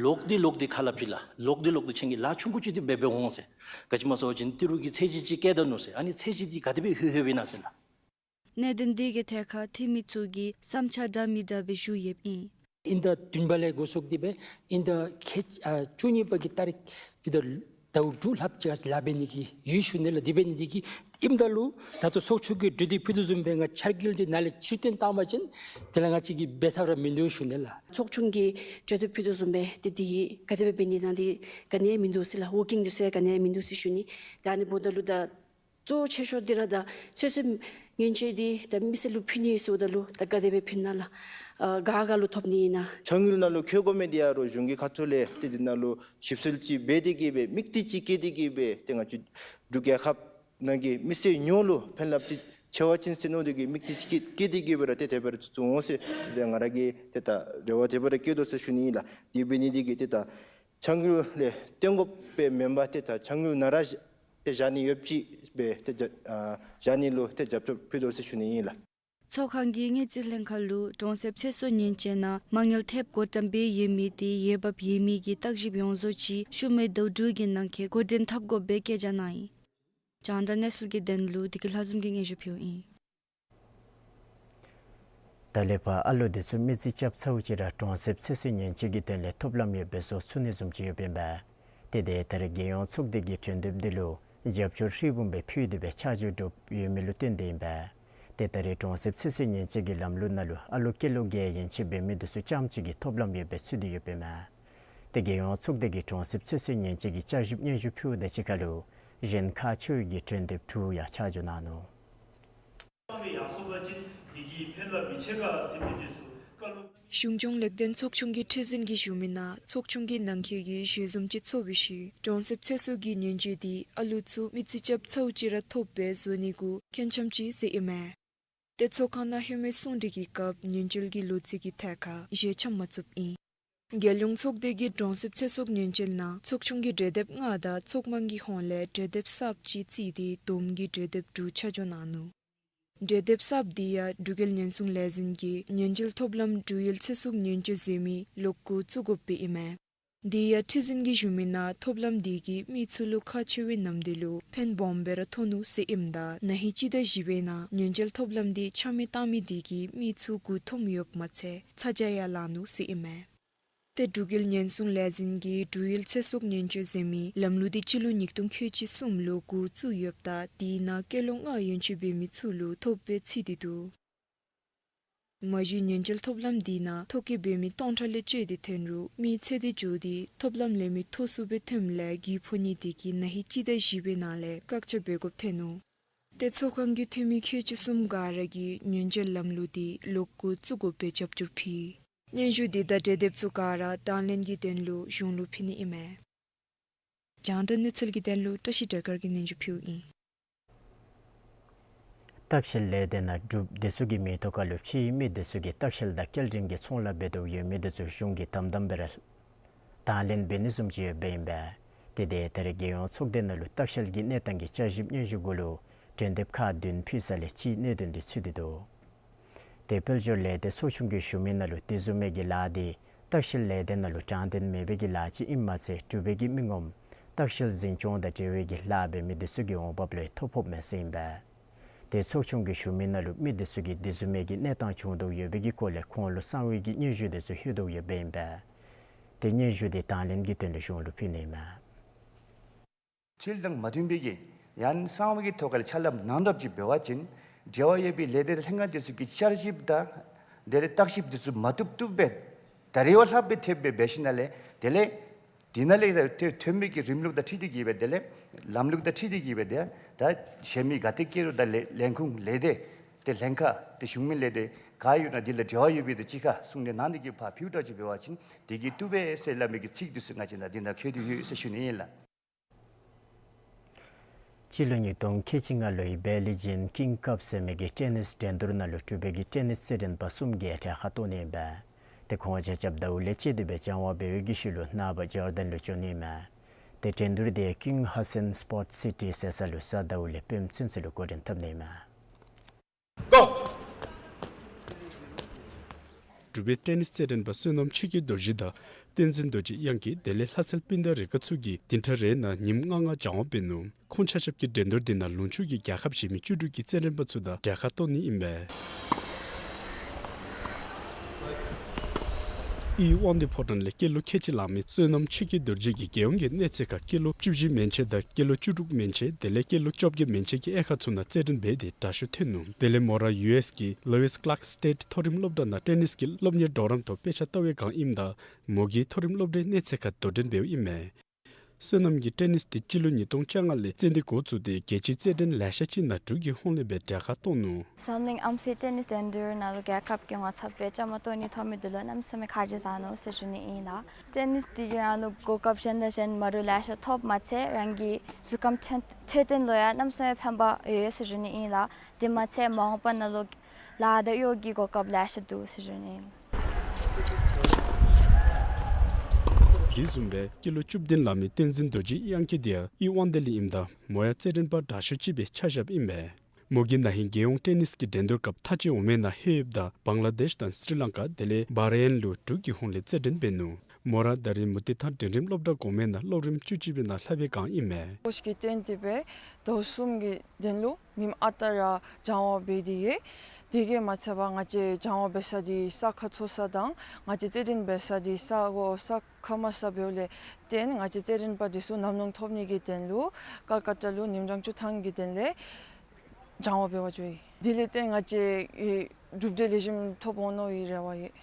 ལོག་སྟེ་ལོག་སྟེ་ཁ་སླབ་ཅི་ལགས། ལོག་སྟེ་ལོག་སྟེ་ཁྱེད་ཀྱིས་ལཱ་ཆུང་ཀུ་ཅིག་འདི་འབད་འབད་འོང་ཟེར། ག་ཅི་སྨོ་ཟེར་བ་ཅིན་ཏི་རུ་གི་ཚད་གཞི་ཅིག་བཀལ་ད་ནུག་ཟེར། ཨ་ནི་ཚད་གཞི་འདི་ག་དེ་སྦེ་ལྷོད་ལྷོདཔ་ཨིན་ན་ཟེར་ལགས། གནད་དོན་འདི་གི་ཐད་ཁར་འཐུས་མི་ཚུ་གིས་བསམ་འཆར་འདྲ་མི་འདྲ་སྦེ་ཞུ་ཡོདཔ་ཨིན། དབྱིན་ཟླ་བདུན་པ་ལས་འགོ་བཙུགས་ཏེ་སྦེ་དབྱིན་ཟླ་ཁལ་ཨ་བཅུ་གཉིས་པ་གི་ཏ་རིག་འདི་ད་ཟླཝ་དྲུག་ལྷགཔ་ཅིག་ལཱ་འབད་ནི་གི་ཡོད་ཞུ་ནི་ལགས། དེ་འབད་ནི་འདི་གིས་ཨིནམ་ད་ལུ་ད་ལྟོ་ཚོགས་ཆུང་གིས་གྲོས་འདེབས་ཕུལ་དོ་བཟུམ་སྦེ་ང་འཆར་དངུལ་འདི་ནཱ་ལས་ཕྱིར་བཏོན་བཏང་པ་ཅིན་དེ་ལས་ང་བཅས་ཀྱིས་འབད་ཐབས་ར་མིན་འདུག་ཞུ་ནི་ལགས། ཚོགས་ཆུང་གིས་གྲོས་འདེབས་ཕུལ་དོ་བཟུམ་སྦེ་ཏེ་འདི་ག་དེ་སྦེ་འབད་ནི་ཨིན་ན་འདི་ག་ནི་ཡང་མིན་འདུག་ཟེར་ལགས། ཝར་ཀིང་འདི་ཚུ་ཡང་ག་ནི་ཡང་མིན་འདུག་ཟེར་ཞུ་ནི། ད་ཨ་ནི་འབདཝ་ད་ལུ་ད་གཙོ་ཆེ་ཤོས་འདི་ར་ད་ཚོད་བསྲེ་མཉེན་ཆས་འདི་ད་མི་སེར་ལུ་ཕུལ་ནི་ཟེརཝ་ད་ལུ་ད་ག་དེ་སྦེ་ཕུལ་ན་ལགས། ཨ་ག་ག་ལུ་ཐོབ་ནི་ཨིན་ན། འཆར་དངུལ་ནང་ལུ་བཀོད་དགོ་མི་འདི་ཡང་རོགས་གཞུང་གི་ཁ་ཐུག་ལས་ཏེ་འདི་ནང་ལུ་ཞིབ་འཚོལ་ཅིག་འབད་དེ་གིས་སྦེ་དམིགས་གཏད་ཅིག་བསྐྱེད་དེ་གིས་སྦེ་ཏེ་ང་བཅས་འབྲུག་རྒྱལ་ཁབ་ནང་གི་མི་སེར་ཡོངས་ལུ་ཕན་རླབས་ཅིག་ཆེ་བ་ཅིན་ཟེར་མནོ་སྟེ་གིས་དམིགས་གཏད་ཅིག་བསྐྱེད་དེ་གིས་སྦེ་ར་ཏེ་དེ་སྦེ་ར་བཙུགས་འོང་ཟེར་ཏེ་ང་ར་གིས་ཏེ་ད་རེ་བ་དེ་སྦེ་ར་བསྐྱེད་དོ་ཟེར་ཞུ་ནི་ཨིན་ལགས། དེ་འབད་ནི་འདི་གིས་ཏེ་ད་འཆར་དངུལ་ལས་བཏོན་དགོཔ་སྦེ་མེན་པར་ཏེ་ད་འཆར་དངུལ་ནང་ར་བཞག་ཏེ་བཞག་ནི་ཡོདཔ་ཅིག་ སྦེ་ཏེ་ཨ་བཞག་ནི་ལུ་ཏེ་རྒྱབ་སྐྱོར་ཕུལ་དོ་ཟེར་ཞུ་ནི་ཨིན་ལགས། ཚོགས་ཁང་གི་དངུལ་རྩིས་ལྷན་ཁག་ལུ་གྲོང་གསེབ་ཚེ་སྲོག་ཉེན་བཅོལ་ནང་མ་དངུལ་ཐེབས་བགོ་བཀྲམ་འབད་ཡོད་མི་དེ་འོས་འབབ་ཡོད་མི་གི་བརྟག་ཞིབ་ཡོངས་རྫོགས་ཅིག་ཤུལ་མའི་ཟླཝ་དྲུག་གི་ནང་འཁོད་འགོ་འདྲེན་འཐབ་དགོཔ་སྦེ་བཀོད་རྒྱ་གནང་ཡི། རྒྱང་བསྒྲགས་གནས་ཚུལ་གྱི་དོན་ལུ་བདེ་སྐྱིད་ལྷ་འཛོམས་ཀྱིས་སྙན་ཞུ་ཕུལཝ་ཨིན། ད་ལས་ཕར་ཨ་ལུ་དེ་ཚུ་མི་རྩིས་རྐྱབ་ཚརཝ་ཅིག་ར་གྲོང་གསེབ་ཚེ་སྲོག་ཉེན་བཅོལ་གྱི་དོན་ལས་ཐོབ་ལམ་ཡོདཔ་སྦེ་བཟོ་ཚུགས་ནི་བཟུམ་ཅིག་ཡོདཔ་ཨིན་པས། ཏེ་དེ་ད་རེས་རྒྱལ་ཡོངས་ཚོགས་སྡེ་གི་གྲོས་འདེབས་འདི་ལུ་རྒྱབ་སྐྱོར་ཧྲིལ་བུམ་སྦེ་ཕུལ་ཏེ་སྦེ་ཆ་འཇོག་གྲུབ་ཡོད་མི་ལུ་བརྟེན་ཏེ་ཨིན་པས། ཏེ་ད་རེས་གྲོང་གསེབ་ཚེ་སྲོག་ཉེན་བཅོལ་གྱི་ལམ་ལུགས་ནང་ལུ་ཨ་ལུ་སྐྱེས་ལོ་བརྒྱད་ཡན་ཆད་འབད་མི་དེ་ཚུ་རྐྱངམ་གཅིག་གིས་ཐོབ་ལམ་ཡོདཔ་སྦེ་ཚུད་དེ་ཡོདཔ་ཨིན་མས། ཏེ་རྒྱལ་ཡོངས་ཚོགས་སྡེ་གི་གྲོང་གསེབ་ཚེ་སྲོག་ཉེན་བཅོལ་གྱི་བསྐྱར་ཞིབ་སྙན་ཞུ་ཕུལཝ་དང་གཅིག་ཁར་ལུ་གཞན་ཁག་ཆེ་བའི་གྲོས་འདེབས་དྲུག་ཡང་ཆ་འཇོག་གནང་ནུག། གཞུང་སྐྱོང་ལེགས་ལྡན་ཚོགས་ཆུང་གི་ཁྲི་འཛིན་གྱིས་ཞུ་མི་ནང་ཚོགས་ཆུང་གི་ནང་འཁོད་ཀྱི་ཞལ་འཛོམས་ཅིག་ཚོགས་པའི་ཤུལ་གྲོང་གསེབ་ཚེ་སྲོག་གི་ཉེན་བཅོལ་འདི་ཨ་ལུ་ཚུ་མི་རྩིས་རྐྱབ་ཚརཝ་ཅིག་ར་ཐོབ་སྦེ་བཟོ་ནི་གུ་ཁོང་འཆམ་ཅི་ཟེར་ཨིན་མས། ཏེ་ཚོགས་ཁང་ནང་ཧེ་མའི་གསུང་གྲོས་ཀྱི་སྐབས་ཉེན་བཅོལ་གྱི་ལོ་ཚིགས་ཀྱི་ཐད་ཁར་ཞལ་འཆམ་མ་ཚུགསཔ་ཨིན། རྒྱལ་ཡོངས་ཚོགས་སྡེ་གིས་གྲོང་གསེབ་ཚེ་སྲོག་ཉེན་བཅོལ་ནང་ཚོགས་ཆུང་གི་གྲོས་འདེབས་ལྔ་དང་ཚོགས་དམངས་ཀྱི་ཧོངས་ལས་གྲོས་འདེབས་གསརཔ་ཅིག་བརྩིས་ཏེ་བསྡོམས་ཀྱིས་གྲོས་འདེབས་དྲུག་ཆ་འཇོག་གནང་ནུག། གྲོས་འདེབས་གསརཔ་འདི་ཡང་འབྲུག་རྒྱལ་ཉེན་སྲུང་ལས་འཛིན་གྱིས་ཉེན་བཅོལ་ཐོབ་ལམ་འབྲུག་ཡུལ་ཚེ་སྲོག་ཉེན་བཅོལ་ཟེར་མི་ལོ་འགོ་བཙུགས་དགོཔ་སྦེ་ཨིན་མས། འདི་ཡང་ཁྲི་འཛིན་གྱིས་ཞུ་མི་ནང་ཐོབ་ལམ་འདི་གིས་མི་ཚུ་ལུ་ཁག་ཆེ་བའི་ནམ་དུས་ལུ་ཕན་སྦོམ་སྦེ་ར་ཐོན་ནུག་ཟེར་ཨིནམ་ད་ན་ཧིང་སྤྱི་ཟླ་བཞི་པའི་ནང་ཉེན་བཅོལ་ཐོབ་ལམ་འདི་ཆ་མེད་བཏང་མི་འདི་གིས་མི་ཚུ་མགུ་འཐོམས་ཡོདཔ་མ་ཚད་ཚ་གྱང་ཡང་ལང་ནུག་ཟེར་ཨིན་མས། ཏེ་འབྲུག་རྒྱལ་ཉེན་སྲུང་ལས་འཛིན་གྱིས་འབྲུག་ཡུལ་ཚེ་སྲོག་ཉེན་བཅོལ་ཟེར་མི་ལམ་ལུགས་འདི་སྤྱི་ལོ་ཉིས་སྟོང་ཁལ་གཅིག་གསུམ་ལུ་འགོ་བཙུགས་ཡོདཔ་ད་དེའི་ནང་སྐྱེས་ལོ་ལྔ་ཡན་ཆད་འབད་མི་ཚུ་ལུ་ཐོབ་སྦེ་ཚུད་དེ་འདུག། མ་གཞི་ཉེན་བཅོལ་ཐོབ་ལམ་འདི་ནང་ཐོ་བཀོད་འབད་མི་སྟོང་ཕྲག་ལས་བཅད་དེ་ཐོན་རུང་མི་ཚེ་འདི་འགྱོ་སྟེ་ཐོབ་ལམ་ལེན་མི་མཐོ་སུ་སྦེ་ཐོནམ་ལས་རྒུད་ཕོག་ནི་འདི་གིས་ན་ཧིང་སྤྱི་ཟླ་བཞི་པའི་ནང་ལས་བཀག་ཆ་འབད་དགོཔ་ཐོན་ནུག། ཏེ་ཚོགས་ཁང་གི་འཐུས་མི་ཁལ་གཅིག་གསུམ་ག་ར་གིས་ཉེན་བཅོལ་ལམ་ལུགས་འདི་ལོག་འགོ་བཙུགས་དགོཔ་སྦེ་རྒྱབ་སྐྱོར་ཕུལ། སྙན་ཞུ་འདི་དང་གྲོས་འདེབས་ཚུ་ག་ར་དང་ལེན་གྱི་དོན་ལུ་གཞུང་ལུ་ཕུལ་ནི་ཨིན་མས། རྒྱང་བསྒྲགས་གནས་ཚུལ་གྱི་དོན་ལུ་བཀྲ་ཤིས་སྒྲོལ་དཀར་གྱིས་སྙན་ཞུ་ཕུལཝ་ཨིན། ལྟ་བཤལ་ལས་སྡེ་ནང་འབྲུགཔ་དེ་ཚུ་གི་མིང་ཐོ་ཁར་ལུ་ཕྱིའི་མི་དེ་ཚུ་གིས་ལྟ་བཤལ་དང་སྐྱེལ་འདྲེན་གྱི་ཚོང་ལཱ་འབད་དོ་ཡོད་མི་དེ་ཚུ་གཞུང་གིས་དམ་དམ་སྦེ་ར་དང་ལེན་འབད་ནི་བཟུམ་ཅིག་ཡོདཔ་ཨིན་པས། ཏེ་དེ་ད་རེས་རྒྱལ་ཡོངས་ཚོགས་སྡེ་ནང་ལུ་ལྟ་བཤལ་གྱི་གནས་སྟངས་ཀྱི་བསྐྱར་ཞིབ་སྙན་ཞུ་གུ་ལུ་གྲོས་འདེབས་ཁག་བདུན་ཕུལ་ས་ལས་སྤྱིའི་གནད་དོན་འདི་ཚུད་དེ་འདུག། ཏེ་དཔལ་འབྱོར་ལས་སྡེ་ཚོགས་ཆུང་གིས་ཞུ་མི་ནང་ལུ་དེ་བཟུམ་མའི་གི་ལཱ་འདི་ལྟ་བཤལ་ལས་སྡེ་ནང་ལུ་དྲང་བདེན་མེད་པའི་གི་ལཱ་ཅིག་ཨིནམ་མ་ཚད་འབྲུག་པའི་གི་མི་ངོམ་ལྟ་བཤལ་འཛིན་སྐྱོང་དང་འབྲེལ་བའི་གི་ལཱ་འབད་མི་དེ་ཚུ་གི་འོང་འབབ་ལུ་ཐོ་ཕོགཔ་མས་ཟེར་ཨིན་པས། ཏེ་ཚོགས་ཆུང་གིས་ཞུ་མི་ནང་ལུ་མི་དེ་ཚུ་གིས་དེ་བཟུམ་མའི་གི་གནས་སྟངས་བྱུང་དོ་ཡོད་པའི་གི་སྐོར་ལས་ཁོང་ལུ་གསང་བའི་གི་སྙན་ཞུ་དེ་ཚུ་ལྷོད་དོ་ཡོདཔ་ཨིན་པས། ཏེ་སྙན་ཞུ་དེ་དང་ལེན་གྱི་དོན་ལུ་གཞུང་ལུ་ཕུལ་ནི་ཨིན་མས། འཁྲིལ་དང་མ་མཐུན་པའི་གི་ཡང་གསང་བའི་གི་ཐོག་ཁར་ཕྱག་ལཱ་གནང་གྲབས་ཅིག་འབད་བ་ཅིན་འབྲེལ་བ་ཡོད་པའི་ལས་སྡེ་ལྷན་ཁག་དེ་ཚུ་གིས་བསྐྱར་ཞིབ་དང་དེ་ལས་བརྟག་ཞིབ་དེ་ཚུ་མ་བཏུབ་བཏུབ་སྦེ་ད་རེས་བ་ལྷག་སྦེ་ཐེབས་སྦེ་འབད་ཞིནམ་ལས་དེ་ལས་དེ་ནང་ལས་ཐོན་ཐོན་མི་གི་རིམ་ལུགས་དང་འཁྲིལ་ཏེ་གིས་སྦེ་དེ་ལས་ལམ་ལུགས་དང་འཁྲིལ་ཏེ་གིས་སྦེ་དེ་ད་གཞན་མི་ག་ཏེ་སྐྱེལ་རུང་ད་ལས་ལས་ཁུངས་ལས་སྡེ་ཏེ་ལྷན་ཁག་ཏེ་གཞུང་མིན་ལས་སྡེ་ག་ཡོད་ན་དེ་ལས་འབྲེལ་བ་ཡོད་པའི་དེ་གཅིག་ཁར་གསུང་གྲོས་གནང་སྟེ་གིས་ཕར་ཕུལ་གྲབས་ཅིག་འབད་བ་ཅིན་དེ་གིས་བཏུབ་པས་ཟེར་སླབ་མི་གི་ཚིག་དེ་ཚུ་ང་བཅས་ནང་འདི་ནང་བཀོད་དེ་ཡོད་ཟེར་ཞུ་ནི་ཨིན་ལགས། སྤྱི་ལོ་ཉིས་སྟོང་ཁལ་གཅིག་ལྔ་ལོའི་བེ་ལི་ཇིན་ཀིང་ཀབ་ཟེར་མི་གི་ཊེ་ནིས་འགྲན་བསྡུར་ནང་ལུ་འབྲུག་པའི་གི་ཊེ་ནིས་རྩེད་འགྲན་པ་གསུམ་གྱིས་གྲལ་ཁར་གཏོགས་ནི་ཨིན་པས། ཏེ་ཁོང་ཆ་ཁྱབ་ཟླཝ་ལས་བཅད་དེ་སྦེ་སྦྱང་བ་འབད་བའི་གི་ཤུལ་ལུ་ནངས་པ་ཇོར་ཌན་ལུ་འགྱོ་ནི་ཨིན་མས། ཏེ་འགྲན་བསྡུར་དེ་ཀིང་ཧ་སན་སི་པོརཊ་སི་ཊི་ཟེར་ས་ལུ་གཟའ་ཟླཝ་ལས་སྤེནམ་ཚུན་ཚོད་ལུ་འགོ་འདྲེན་འཐབ་ནི་ཨིན་མས། འབྲུག་པའི་ཊེ་ནིས་རྩེད་འགྲན་པ་བསོད་ནམས་ཆོས་སྐྱིད་རྡོ་རྗེ་དང་བསྟན་འཛིན་རྡོ་རྗེ་གཡང་གིས་དེ་ལས་ལྷ་སྲས་སྤུན་ཟླ་རེ་འགའ་ཚུ་གིས་བདུན་ཕྲག་རེའི་ནང་ཉིནམ་ལྔ་ལྔ་སྦྱང་བ་འབད་ནུག། ཁོང་ཆ་ཁྱབ་ཀྱིས་འགྲན་བསྡུར་འདི་ནང་ལུང་ཕྱོགས་ཀྱི་རྒྱལ་ཁབ་གཞན་མི་བཅུ་དྲུག་གི་རྩེད་འགྲན་པ་ཚུ་དང་གྲལ་ཁར་གཏོགས་ནི་ཨིན་པས། དབྱིན་ཡུལ་དབང་འདུས་ཕོ་བྲང་ལས་སྐྱེས་ལོ་ཁལ་གཅིག་ལང་མི་བསོད་ནམས་ཆོས་སྐྱིད་རྡོ་རྗེ་གིས་རྒྱལ་ཡོངས་ཀྱི་གནས་ཚད་ཁར་སྐྱེས་ལོ་བཅུ་བཞི་མན་ཆད་དང་སྐྱེས་ལོ་བཅུ་དྲུག་མན་ཆད་དེ་ལས་སྐྱེས་ལོ་བཅོ་བརྒྱད་མན་ཆད་ཀྱི་དབྱེ་ཁག་ཚུ་ནང་རྩེད་འགྲན་འབད་དེ་དྲག་ཤོས་ཐོན་ནུག། དེ་ལས་མོ་ར་ཡུ་ཨེསི་གི་ལོ་ཝིས་ཀླཱརཀ་སི་ཊེཊ་མཐོ་རིམ་སློབ་གྲྭ་ནང་ཊེ་ནིས་ཀྱི་སློབ་གཉེར་གྲོགས་རམ་ཐོག་དཔེ་ཆ་ལྟ་བའི་སྒང་ཨིནམ་ད་མོ་གིས་མཐོ་རིམ་སློབ་གྲྭའི་གནས་ཚད་ཁར་དོ་འགྲན་འབདཝ་ཨིན་མས། བསོད་ནམས་ཀྱིས་ཊེ་ནིས་འདི་སྤྱི་ལོ་ཉིས་སྟོང་བཅོ་ལྔ་ལས་རྩེད་འདི་འགོ་བཙུགས་ཏེ་རྒྱལ་སྤྱིའི་རྩེད་འགྲན་ལེ་ཤ་ཅིག་ནང་འབྲུག་གི་ཧོངས་ལས་སྦེ་གྲལ་ཁར་གཏོགས་ནུག། འཛམ་གླིང་ཨམ་སྲུའི་ཊེ་ནིས་འགྲན་བསྡུར་ནང་ལུ་རྒྱལ་ཁབ་ཀྱི་ངོ་ཚབ་སྦེ་བཅའ་མར་གཏོགས་ནི་ཐོབ་མི་འདི་ལུ་གནམ་མེད་ས་མེད་ཁ་རྗེ་བཟའ་ནུག་ཟེར་ཞུ་ནི་ཨིན་ལགས། ཊེ་ནིས་འདི་གི་རང་ལུ་གོ་སྐབས་གཞན་དང་གཞན་མ་འདྲཝ་ལེ་ཤ་ཐོབ་མ་ཚད་རང་གི་གཟུགས་ཁམས་འཕྲོད་འཕྲོད་བསྟེན་ལུ་ཡང་གནམ་མེད་ས་མེད་ཕན་པ་ཡོད་ཟེར་ཞུ་ནི་ཨིན་ལགས། དེ་མ་ཚད་མ་འོངས་པ་ནང་ལུ་ལཱ་དང་གཡོག་གི་གོ་སྐབས་ལེ་ཤ་འདུག་ཟེར་ཞུ་ནི་ཨིན། དེ་བཟུམ་སྦེ་སྐྱེས་ལོ་བཅུ་བདུན་ལང་མི་བསྟན་འཛིན་རྡོ་རྗེ་དབྱངས་སྐྱིད་འདི་ཡང་དབྱི་དབང་འདུས་ལས་ཨིནམ་ད་མོ་ཡང་རྩེད་འགྲན་པ་དྲག་ཤོས་ཅིག་སྦེ་ཆ་བཞགཔ་ཨིན་མས། མོ་གིས་ན་ཧིང་རྒྱལ་ཡོངས་ཊེ་ནིས་ཀྱི་འགྲན་བསྡུར་སྐབས་མཐའ་དཔྱད་འོང་མི་ནང་ལྷོད་ཡོདཔ་ད་བང་ལ་དེཤ་དང་སི་རི་ལང་ཀ་དེ་ལས་བྷ་རེན་ལུ་འབྲུག་གི་ཧོངས་ལས་རྩེད་འགྲན་འབད་ནུག། མོ་ར་ད་རིས་མུ་སྟེགས་ཐང་འབྲིང་རིམ་སློབ་གྲྭ་གོང་མའི་ནང་སློབ་རིམ་བཅུ་གཅིག་པའི་ནང་ལྷབ་པའི་སྒང་ཨིན་མས། ཀོཆ་གིས་བསྟེན་ཏེ་སྦེ་ཟླཝ་གསུམ་གྱི་དོན་ལུ་ཉིནམ་ཨ་རྟག་ར་སྦྱང་བ་འབད་དེ་ཡོད། དེ་གིས་མ་ཚད་པར་ང་བཅས་སྦྱང་བ་འབད་ས་འདི་ས་ཁ་མཐོ་ས་དང་ང་བཅས་རྩེད་འགྲན་འབད་ས་འདི་ས་གོ་ས་ཁ་དམའ་ས་འབདཝ་ལས་བརྟེན་ང་བཅས་རྩེད་འགྲན་པ་འདི་ཚུ་ཉམས་མྱོང་ཐོབ་ནི་གི་དོན་ལུ་ཀལ་ཀ་ཏ་ལུ་ཉིནམ་གྲངས་བཅུ་ཐམ་གྱི་དོན་ལས་སྦྱང་བ་འབད་བར་འགྱོ་ཡི། དེ་ལས་བརྟེན་ང་བཅས་ཨེ་གྲུབ་འབྲས་ལེགས་ཤོམ་ཐོབ་འོང་མནོ་བའི་རེ་བ་ཡོད།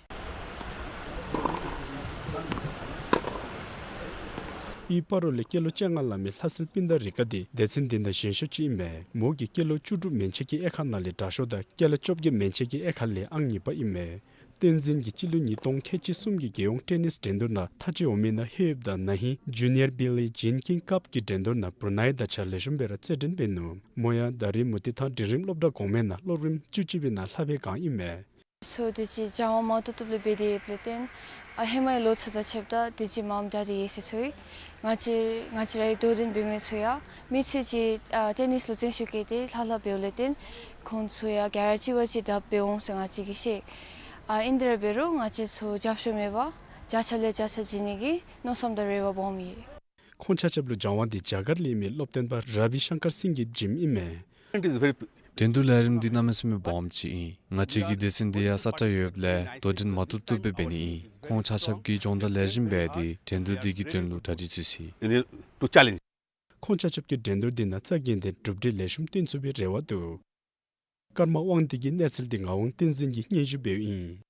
དབྱིན་སྤ་རོ་ལས་སྐྱེས་ལོ་བཅོ་ལྔ་ལང་མི་ལྷ་སྲས་སྤུན་ཟླ་རི་ཀ་འདི་སྡེ་ཚན་འདི་ནང་ཞན་ཤོས་ཅིག་ཨིན་མས། མོ་གིས་སྐྱེས་ལོ་བཅུ་དྲུག་མན་ཆད་ཀྱི་དབྱེ་ཁག་ནང་ལས་དྲག་ཤོས་དང་སྐྱེས་ལོ་བཅོ་བརྒྱད་མན་ཆད་ཀྱི་དབྱེ་ཁག་ལས་ཨང་གཉིས་པ་ཨིན་མས། བསྟན་འཛིན་གྱིས་སྤྱི་ལོ་ཉིས་སྟོང་ཁལ་གཅིག་གསུམ་གྱི་རྒྱལ་ཡོངས་ཊེ་ནིས་འགྲན་བསྡུར་ནང་མཐའ་དཔྱད་འོང་མི་ནང་ལྷོད་ཡོདཔ་ད་ན་ཧིང་ཇུ་ནི་ཡར་བི་ལི་ཇིན་ཀིང་ཀབ་ཀྱི་འགྲན་བསྡུར་ནང་བུ་རུ་ནའི་དང་གཅིག་ཁར་ལེགས་ཤོམ་སྦེ་ར་རྩེད་འགྲན་འབད་ནུག། མོ་ཡང་ད་རིས་མུ་སྟེགས་ཐང་འབྲིང་རིམ་སློབ་གྲྭ་གོང་མའི་ནང་སློབ་རིམ་བཅུ་གཅིག་པའི་ནང་ལྷབ་པའི་སྒང་ཨིན་མས། ཚུ་དུས་ཅི་སྦྱང་བ་མ་བཏུབ་བཏུབ་ལུ་འབད་དེ་ཡོདཔ་ལས་བརྟེན་ཨ་ཧེ་མའི་ལོ་ཚུ་དང་ཕྱདཔ་ད་དུས་ཅི་མངམ་དྲག་སྟེ་ཡོད་ཟེར་ཞུ་ཡི། ང་བཅས་ང་བཅས་རའི་དོ་འགྲན་འབད་མི་ཚུ་ཡང་མི་ཚུ་ཅིག་ཨ་ཊེ་ནིས་ལུ་བརྩོན་ཤུགས་བསྐྱེད་དེ་ལྷབ་ལྷབ་འབདཝ་ལས་བརྟེན་ཁོང་ཚུ་ཡང་ག་ར་གཅིག་བ་གཅིག་དྲག་འབད་འོང་ཟེར་ང་བཅས་ཀྱིས་ཤེས། ཨ་ཨིན་དེ་ར་འབད་རུང་ང་བཅས་ཚུ་རྒྱབ་སྐྱོར་མེད་པར་བརྒྱ་ཆ་ལས་བརྒྱ་ཆ་བྱིན་ནི་གི་མནོ་བསམ་དང་རེ་བ་སྦོམ་ཡོད། ཁོང་ཆ་ཁྱབ་ལུ་སྦྱང་བ་འདི་རྒྱ་གར་ལས་ཨིན་མི་སློབ་སྟོན་པ་ར་བི་ཤང་ཀར་སིང་གིས་བྱིནམ་ཨིན་མས། It is very འགྲན་བསྡུར་ལས་རིམ་འདི་གནམ་མེད་ས་མེད་སྦོམ་ཅིག་ཨིན། ང་བཅས་ཀྱི་སྡེ་ཚན་འདི་ཡང་ས་ཁྲ་ཡོདཔ་ལས་དོ་འགྲན་མ་བཏུབ་བཏུབ་སྦེ་འབད་ནི་ཨིན། ཁོང་ཆ་ཁྱབ་ཀྱིས་སྦྱོང་བརྡར་ལེགས་ཤོམ་འབད་དེ་འགྲན་བསྡུར་འདི་གི་དོན་ལུ་གྲ་སྒྲིག་འཚོལ་ཅི། They need to challenge. ཁོང་ཆ་ཁྱབ་ཀྱིས་འགྲན་བསྡུར་འདི་ནང་རྩ་འགེངས་ཏེ་གྲུབ་འབྲས་ལེགས་ཤོམ་སྟོན་ཚུགས་པའི་རེ་བ་འདུག། ཀརྨ་དབང་འདུས་ཀྱི་གནས་ཚུལ་འདི་ངག་དབང་བསྟན་འཛིན་གྱིས་སྙན་ཞུ་འབདཝ་ཨིན།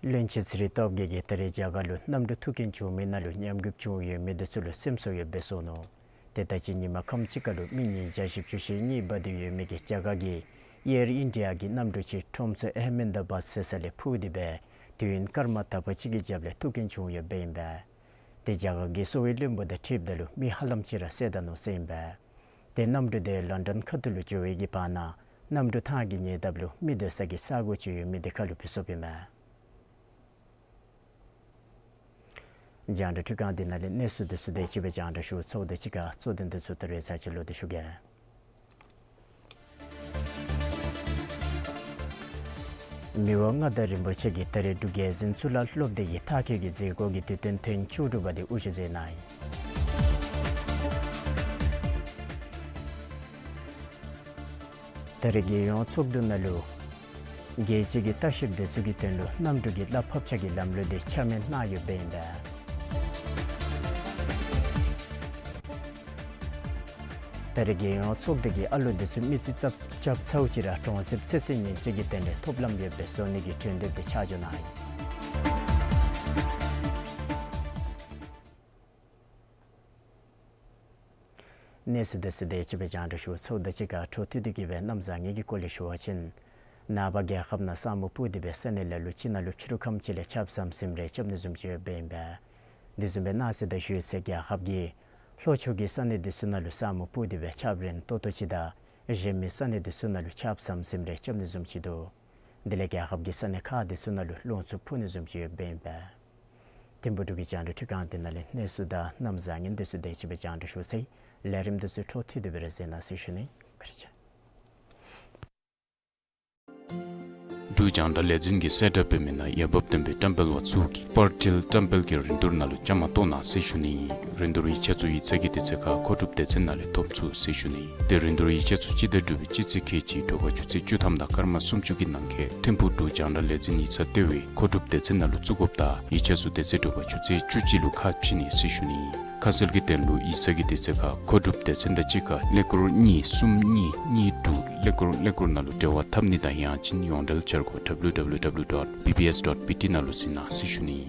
བློན་ཆེན་ཚེ་རིང་སྟོབས་རྒྱས་ཀྱིས་ད་རེས་རྒྱ་གར་ལུ་གནམ་གྲུ་ཐུག་རྐྱེན་བྱུང་མི་ནང་ལུ་ཉམས་རྒུད་བྱུང་ཡོད་མི་འདི་ཚུ་ལུ་སེམས་གསོ་ཡོདཔ་སྦེ་གསུངས་ནུག། ཏེ་ད་ཅི་ཉིན་མ་ཁམས་ཅིག་ཁར་ལུ་མི་ཉིས་བརྒྱ་བཞི་བཅུ་ཞེ་གཉིས་འབག་སྟེ་ཡོད་མི་གི་རྒྱ་གར་གྱི་ཨེར་ཨིན་ཌི་ཡ་གི་གནམ་གྲུ་ཅིག་ཁྲོམ་ཚོགས་ཨེ་མེ་ད་བཱད་ཟེར་ས་ལས་འཕུར་ཏེ་སྦེ་དུས་ཡུན་སྐར་མ་དག་པ་ཅིག་གི་རྒྱབ་ལས་ཐུག་རྐྱེན་བྱུང་ཡོདཔ་ཨིན་པས། ཏེ་རྒྱ་གར་གྱི་གསོ་བའི་བློན་པོ་དང་འཁྲིལཝ་ད་ལུ་མི་ཧ་ལམ་ཅིག་ར་བསད་ད་ནུག་ཟེར་ཨིན་པས། ཏེ་གནམ་གྲུ་དེ་ལོན་ཌོན་ཁ་ཐུག་ལུ་འགྱོ་བའི་གི་བར་ན་གནམ་གྲུ་ཐང་གིས་ཉེ་འདབས་ལུ་མི་སྡོད་ས་གི་ས་གོ་ཅིག་ཡོད་མི་དེ་ཁར་ལུ་འཕུར་སོཔ་ཨིན་མས། རྒྱང་བསྒྲགས་འཕྲུལ་ཁང་འདི་ནང་ལས་གནས་ཚུལ་འདི་ཚུ་དེ་ཅིག་སྦེ་རྒྱང་བསྒྲགས་ཞུ་ཚརཝ་དང་གཅིག་ཁར་གཙོ་དོན་འདི་ཚུ་ད་རེས་ཚར་ཅིག་ལོག་སྟེ་ཞུ་གེ། མི་དབང་མངའ་བདག་རིན་པོ་ཆེ་གིས་ད་རེས་འབྲུག་རྒྱལ་འཛིན་གཙུག་ལག་སློབ་སྡེ་གི་མཐར་འཁྱོལ་གྱི་མཛད་སྒོ་གི་དུས་སྟོན་ཐེངས་བཅུ་དྲུག་པ་དེ་དབུ་བཞུགས་མཛད་གནང་ཡི། ད་རེས་རྒྱལ་ཡོངས་ཚོགས་འདུ་ནང་ལུ་རྒྱལ་སྤྱི་གི་ལྟ་བཤལཔ་དེ་ཚུ་གི་དོན་ལུ་གནམ་གྲུ་གི་གླ་ཕབ་ཆ་གི་ལམ་ལུགས་དེ་ཆ་མེད་གནང་ཡོདཔ་ཨིན་པས། ད་རེས་རྒྱལ་ཡོངས་ཚོགས་སྡེ་གི་ཨ་ལོ་དེ་ཚུ་མི་རྩིས་རྐྱབ་རྐྱབ་ཚརཝ་ཅིག་ར་གྲོང་གསེབ་ཚོད་བསྲེ་མཉེན་ཆས་ཀྱི་དོན་ལས་ཐོབ་ལམ་ཡོདཔ་སྦེ་བཟོ་ནི་གི་གྲོས་འདེབས་དེ་ཆ་འཇོག་གནང་ཡི། གནས་ཚུལ་དེ་ཚུ་དེ་ཅིག་སྦེ་རྒྱང་བསྒྲགས་ཞུ་ཚརཝ་དང་གཅིག་ཁར་འཕྲོ་མཐུད་དེ་གི་སྦེ་གནམ་བཟང་ངན་གྱི་སྐོར་ལས་ཞུ་བ་ཅིན། ནངས་པ་རྒྱལ་ཁབ་ནང་ས་སྨུག་སྤུབས་ཏེ་སྦེ་ས་གནས་ལ་ལུ་ཅིག་ནང་ལུ་ཕྱི་རུ་ཁམས་ཅིག་ལས་ཆརཔ་ཟམ་ཟིམ་རེ་རྐྱབ་ནི་བཟུམ་ཅིག་ཡོདཔ་ཨིན་པས། དེ་བཟུམ་སྦེ་གནངས་ཚེ་དང་ཞུ་ཚེ་རྒྱལ་ཁབ་ཀྱི་ལྷོ་ཕྱོགས་ཀྱི་ས་གནས་དེ་ཚུ་ནང་ལུ་ས་སྨུག་སྤུབས་ཏེ་སྦེ་ཆརཔ་རན་ཏོག་ཏོ་ཅིག་དང་གཞན་མི་ས་གནས་དེ་ཚུ་ནང་ལུ་ཆརཔ་ཟམ་ཟིམ་རེ་རྐྱབ་ནི་བཟུམ་ཅིག་འདུག། དེ་ལས་རྒྱལ་ཁབ་ཀྱི་ས་གནས་ཁག་དེ་ཚུ་ནང་ལུ་རླུང་འཚུབ་འཕུ་ནི་བཟུམ་ཅིག་ཡོདཔ་ཨིན་པས། ཐིམ་ཕུག་འབྲུག་གི་རྒྱང་བསྒྲགས་འཕྲུལ་ཁང་འདི་ནང་ལས་གནས་ཚུལ་དང་གནམ་བཟང་ངན་དེ་ཚུ་དེ་ཅིག་སྦེ་རྒྱང་བསྒྲགས་ཞུ་ཚར་ཡི། ལས་རིམ་དེ་ཚུ་འཕྲོ་མཐུད་དེ་སྦེ་ར་གཟིགས་གནང་ཟེར་ཞུ་ནི། བཀའ་དྲིན་ཆེ། འབྲུག་རྒྱང་བསྒྲགས་ལས་འཛིན་གྱིས་གསལ་བསྒྲགས་འབད་མི་ནང་འོས་འབབ་ལྡན་པའི་བཀྲམ་སྤེལ་པ་ཚུ་གིས་པར་འཕྲུལ་བཀྲམ་སྤེལ་གྱི་རིན་བསྡུར་ནང་ལུ་བཅའ་མར་གཏོགས་གནང་ཟེར་ཞུ་ནི། རིན་བསྡུར་ཡིག་ཆ་ཚུ་ཡིག་ཚང་གི་དུས་ཚོད་ཁར་མཁོ་སྒྲུབ་སྡེ་ཚན་ནང་ལས་ཐོབ་ཚུགས་ཟེར་ཞུ་ནི། ཏེ་རིན་བསྡུར་ཡིག་ཆ་ཚུ་སྤྱི་ཟླ་དྲུག་པའི་སྤྱི་ཚེས་ཁལ་གཅིག་དྲོ་པ་ཆུ་ཚོད་བཅུ་ཐམ་དང་སྐར་མ་སུམ་ཅུ་གི་ནང་འཁོད་ཐིམ་ཕུག་འབྲུག་རྒྱང་བསྒྲགས་ལས་འཛིན་ཡིག་ཚང་ལྟེ་བའི་མཁོ་སྒྲུབ་སྡེ་ཚན་ནང་ལུ་བཙུགས་དགོཔ་དང་ཡིག་ཆ་ཚུ་དེ་ཚེ་དྲོ་པ་ཆུ་ཚོད་བཅུ་གཅིག་ལུ་ཁ་ཕྱེ་ནི་ཟེར་ཞུ་ནི། ཁ་གསལ་གྱི་དོན་ལུ་ཡིག་ཚང་གི་དུས་ཚོད་ཁར་མཁོ་སྒྲུབ་སྡེ་ཚན་དང་གཅིག་ཁར་ཀླད་ཀོར་གཉིས་གསུམ་གཉིས་གཉིས་དྲུག་ཀླད་ཀོར་ཀླད་ཀོར་ནང་ལུ་འབྲེལ་བ་འཐབ་ནི་དང་ཡང་ཅིན་ཡོངས་འབྲེལ་འཆར་སྒོ་W W W dot B B S dot B T ནང་ལུ་གཟིགས་གནང་ཟེར་ཞུ་ནི།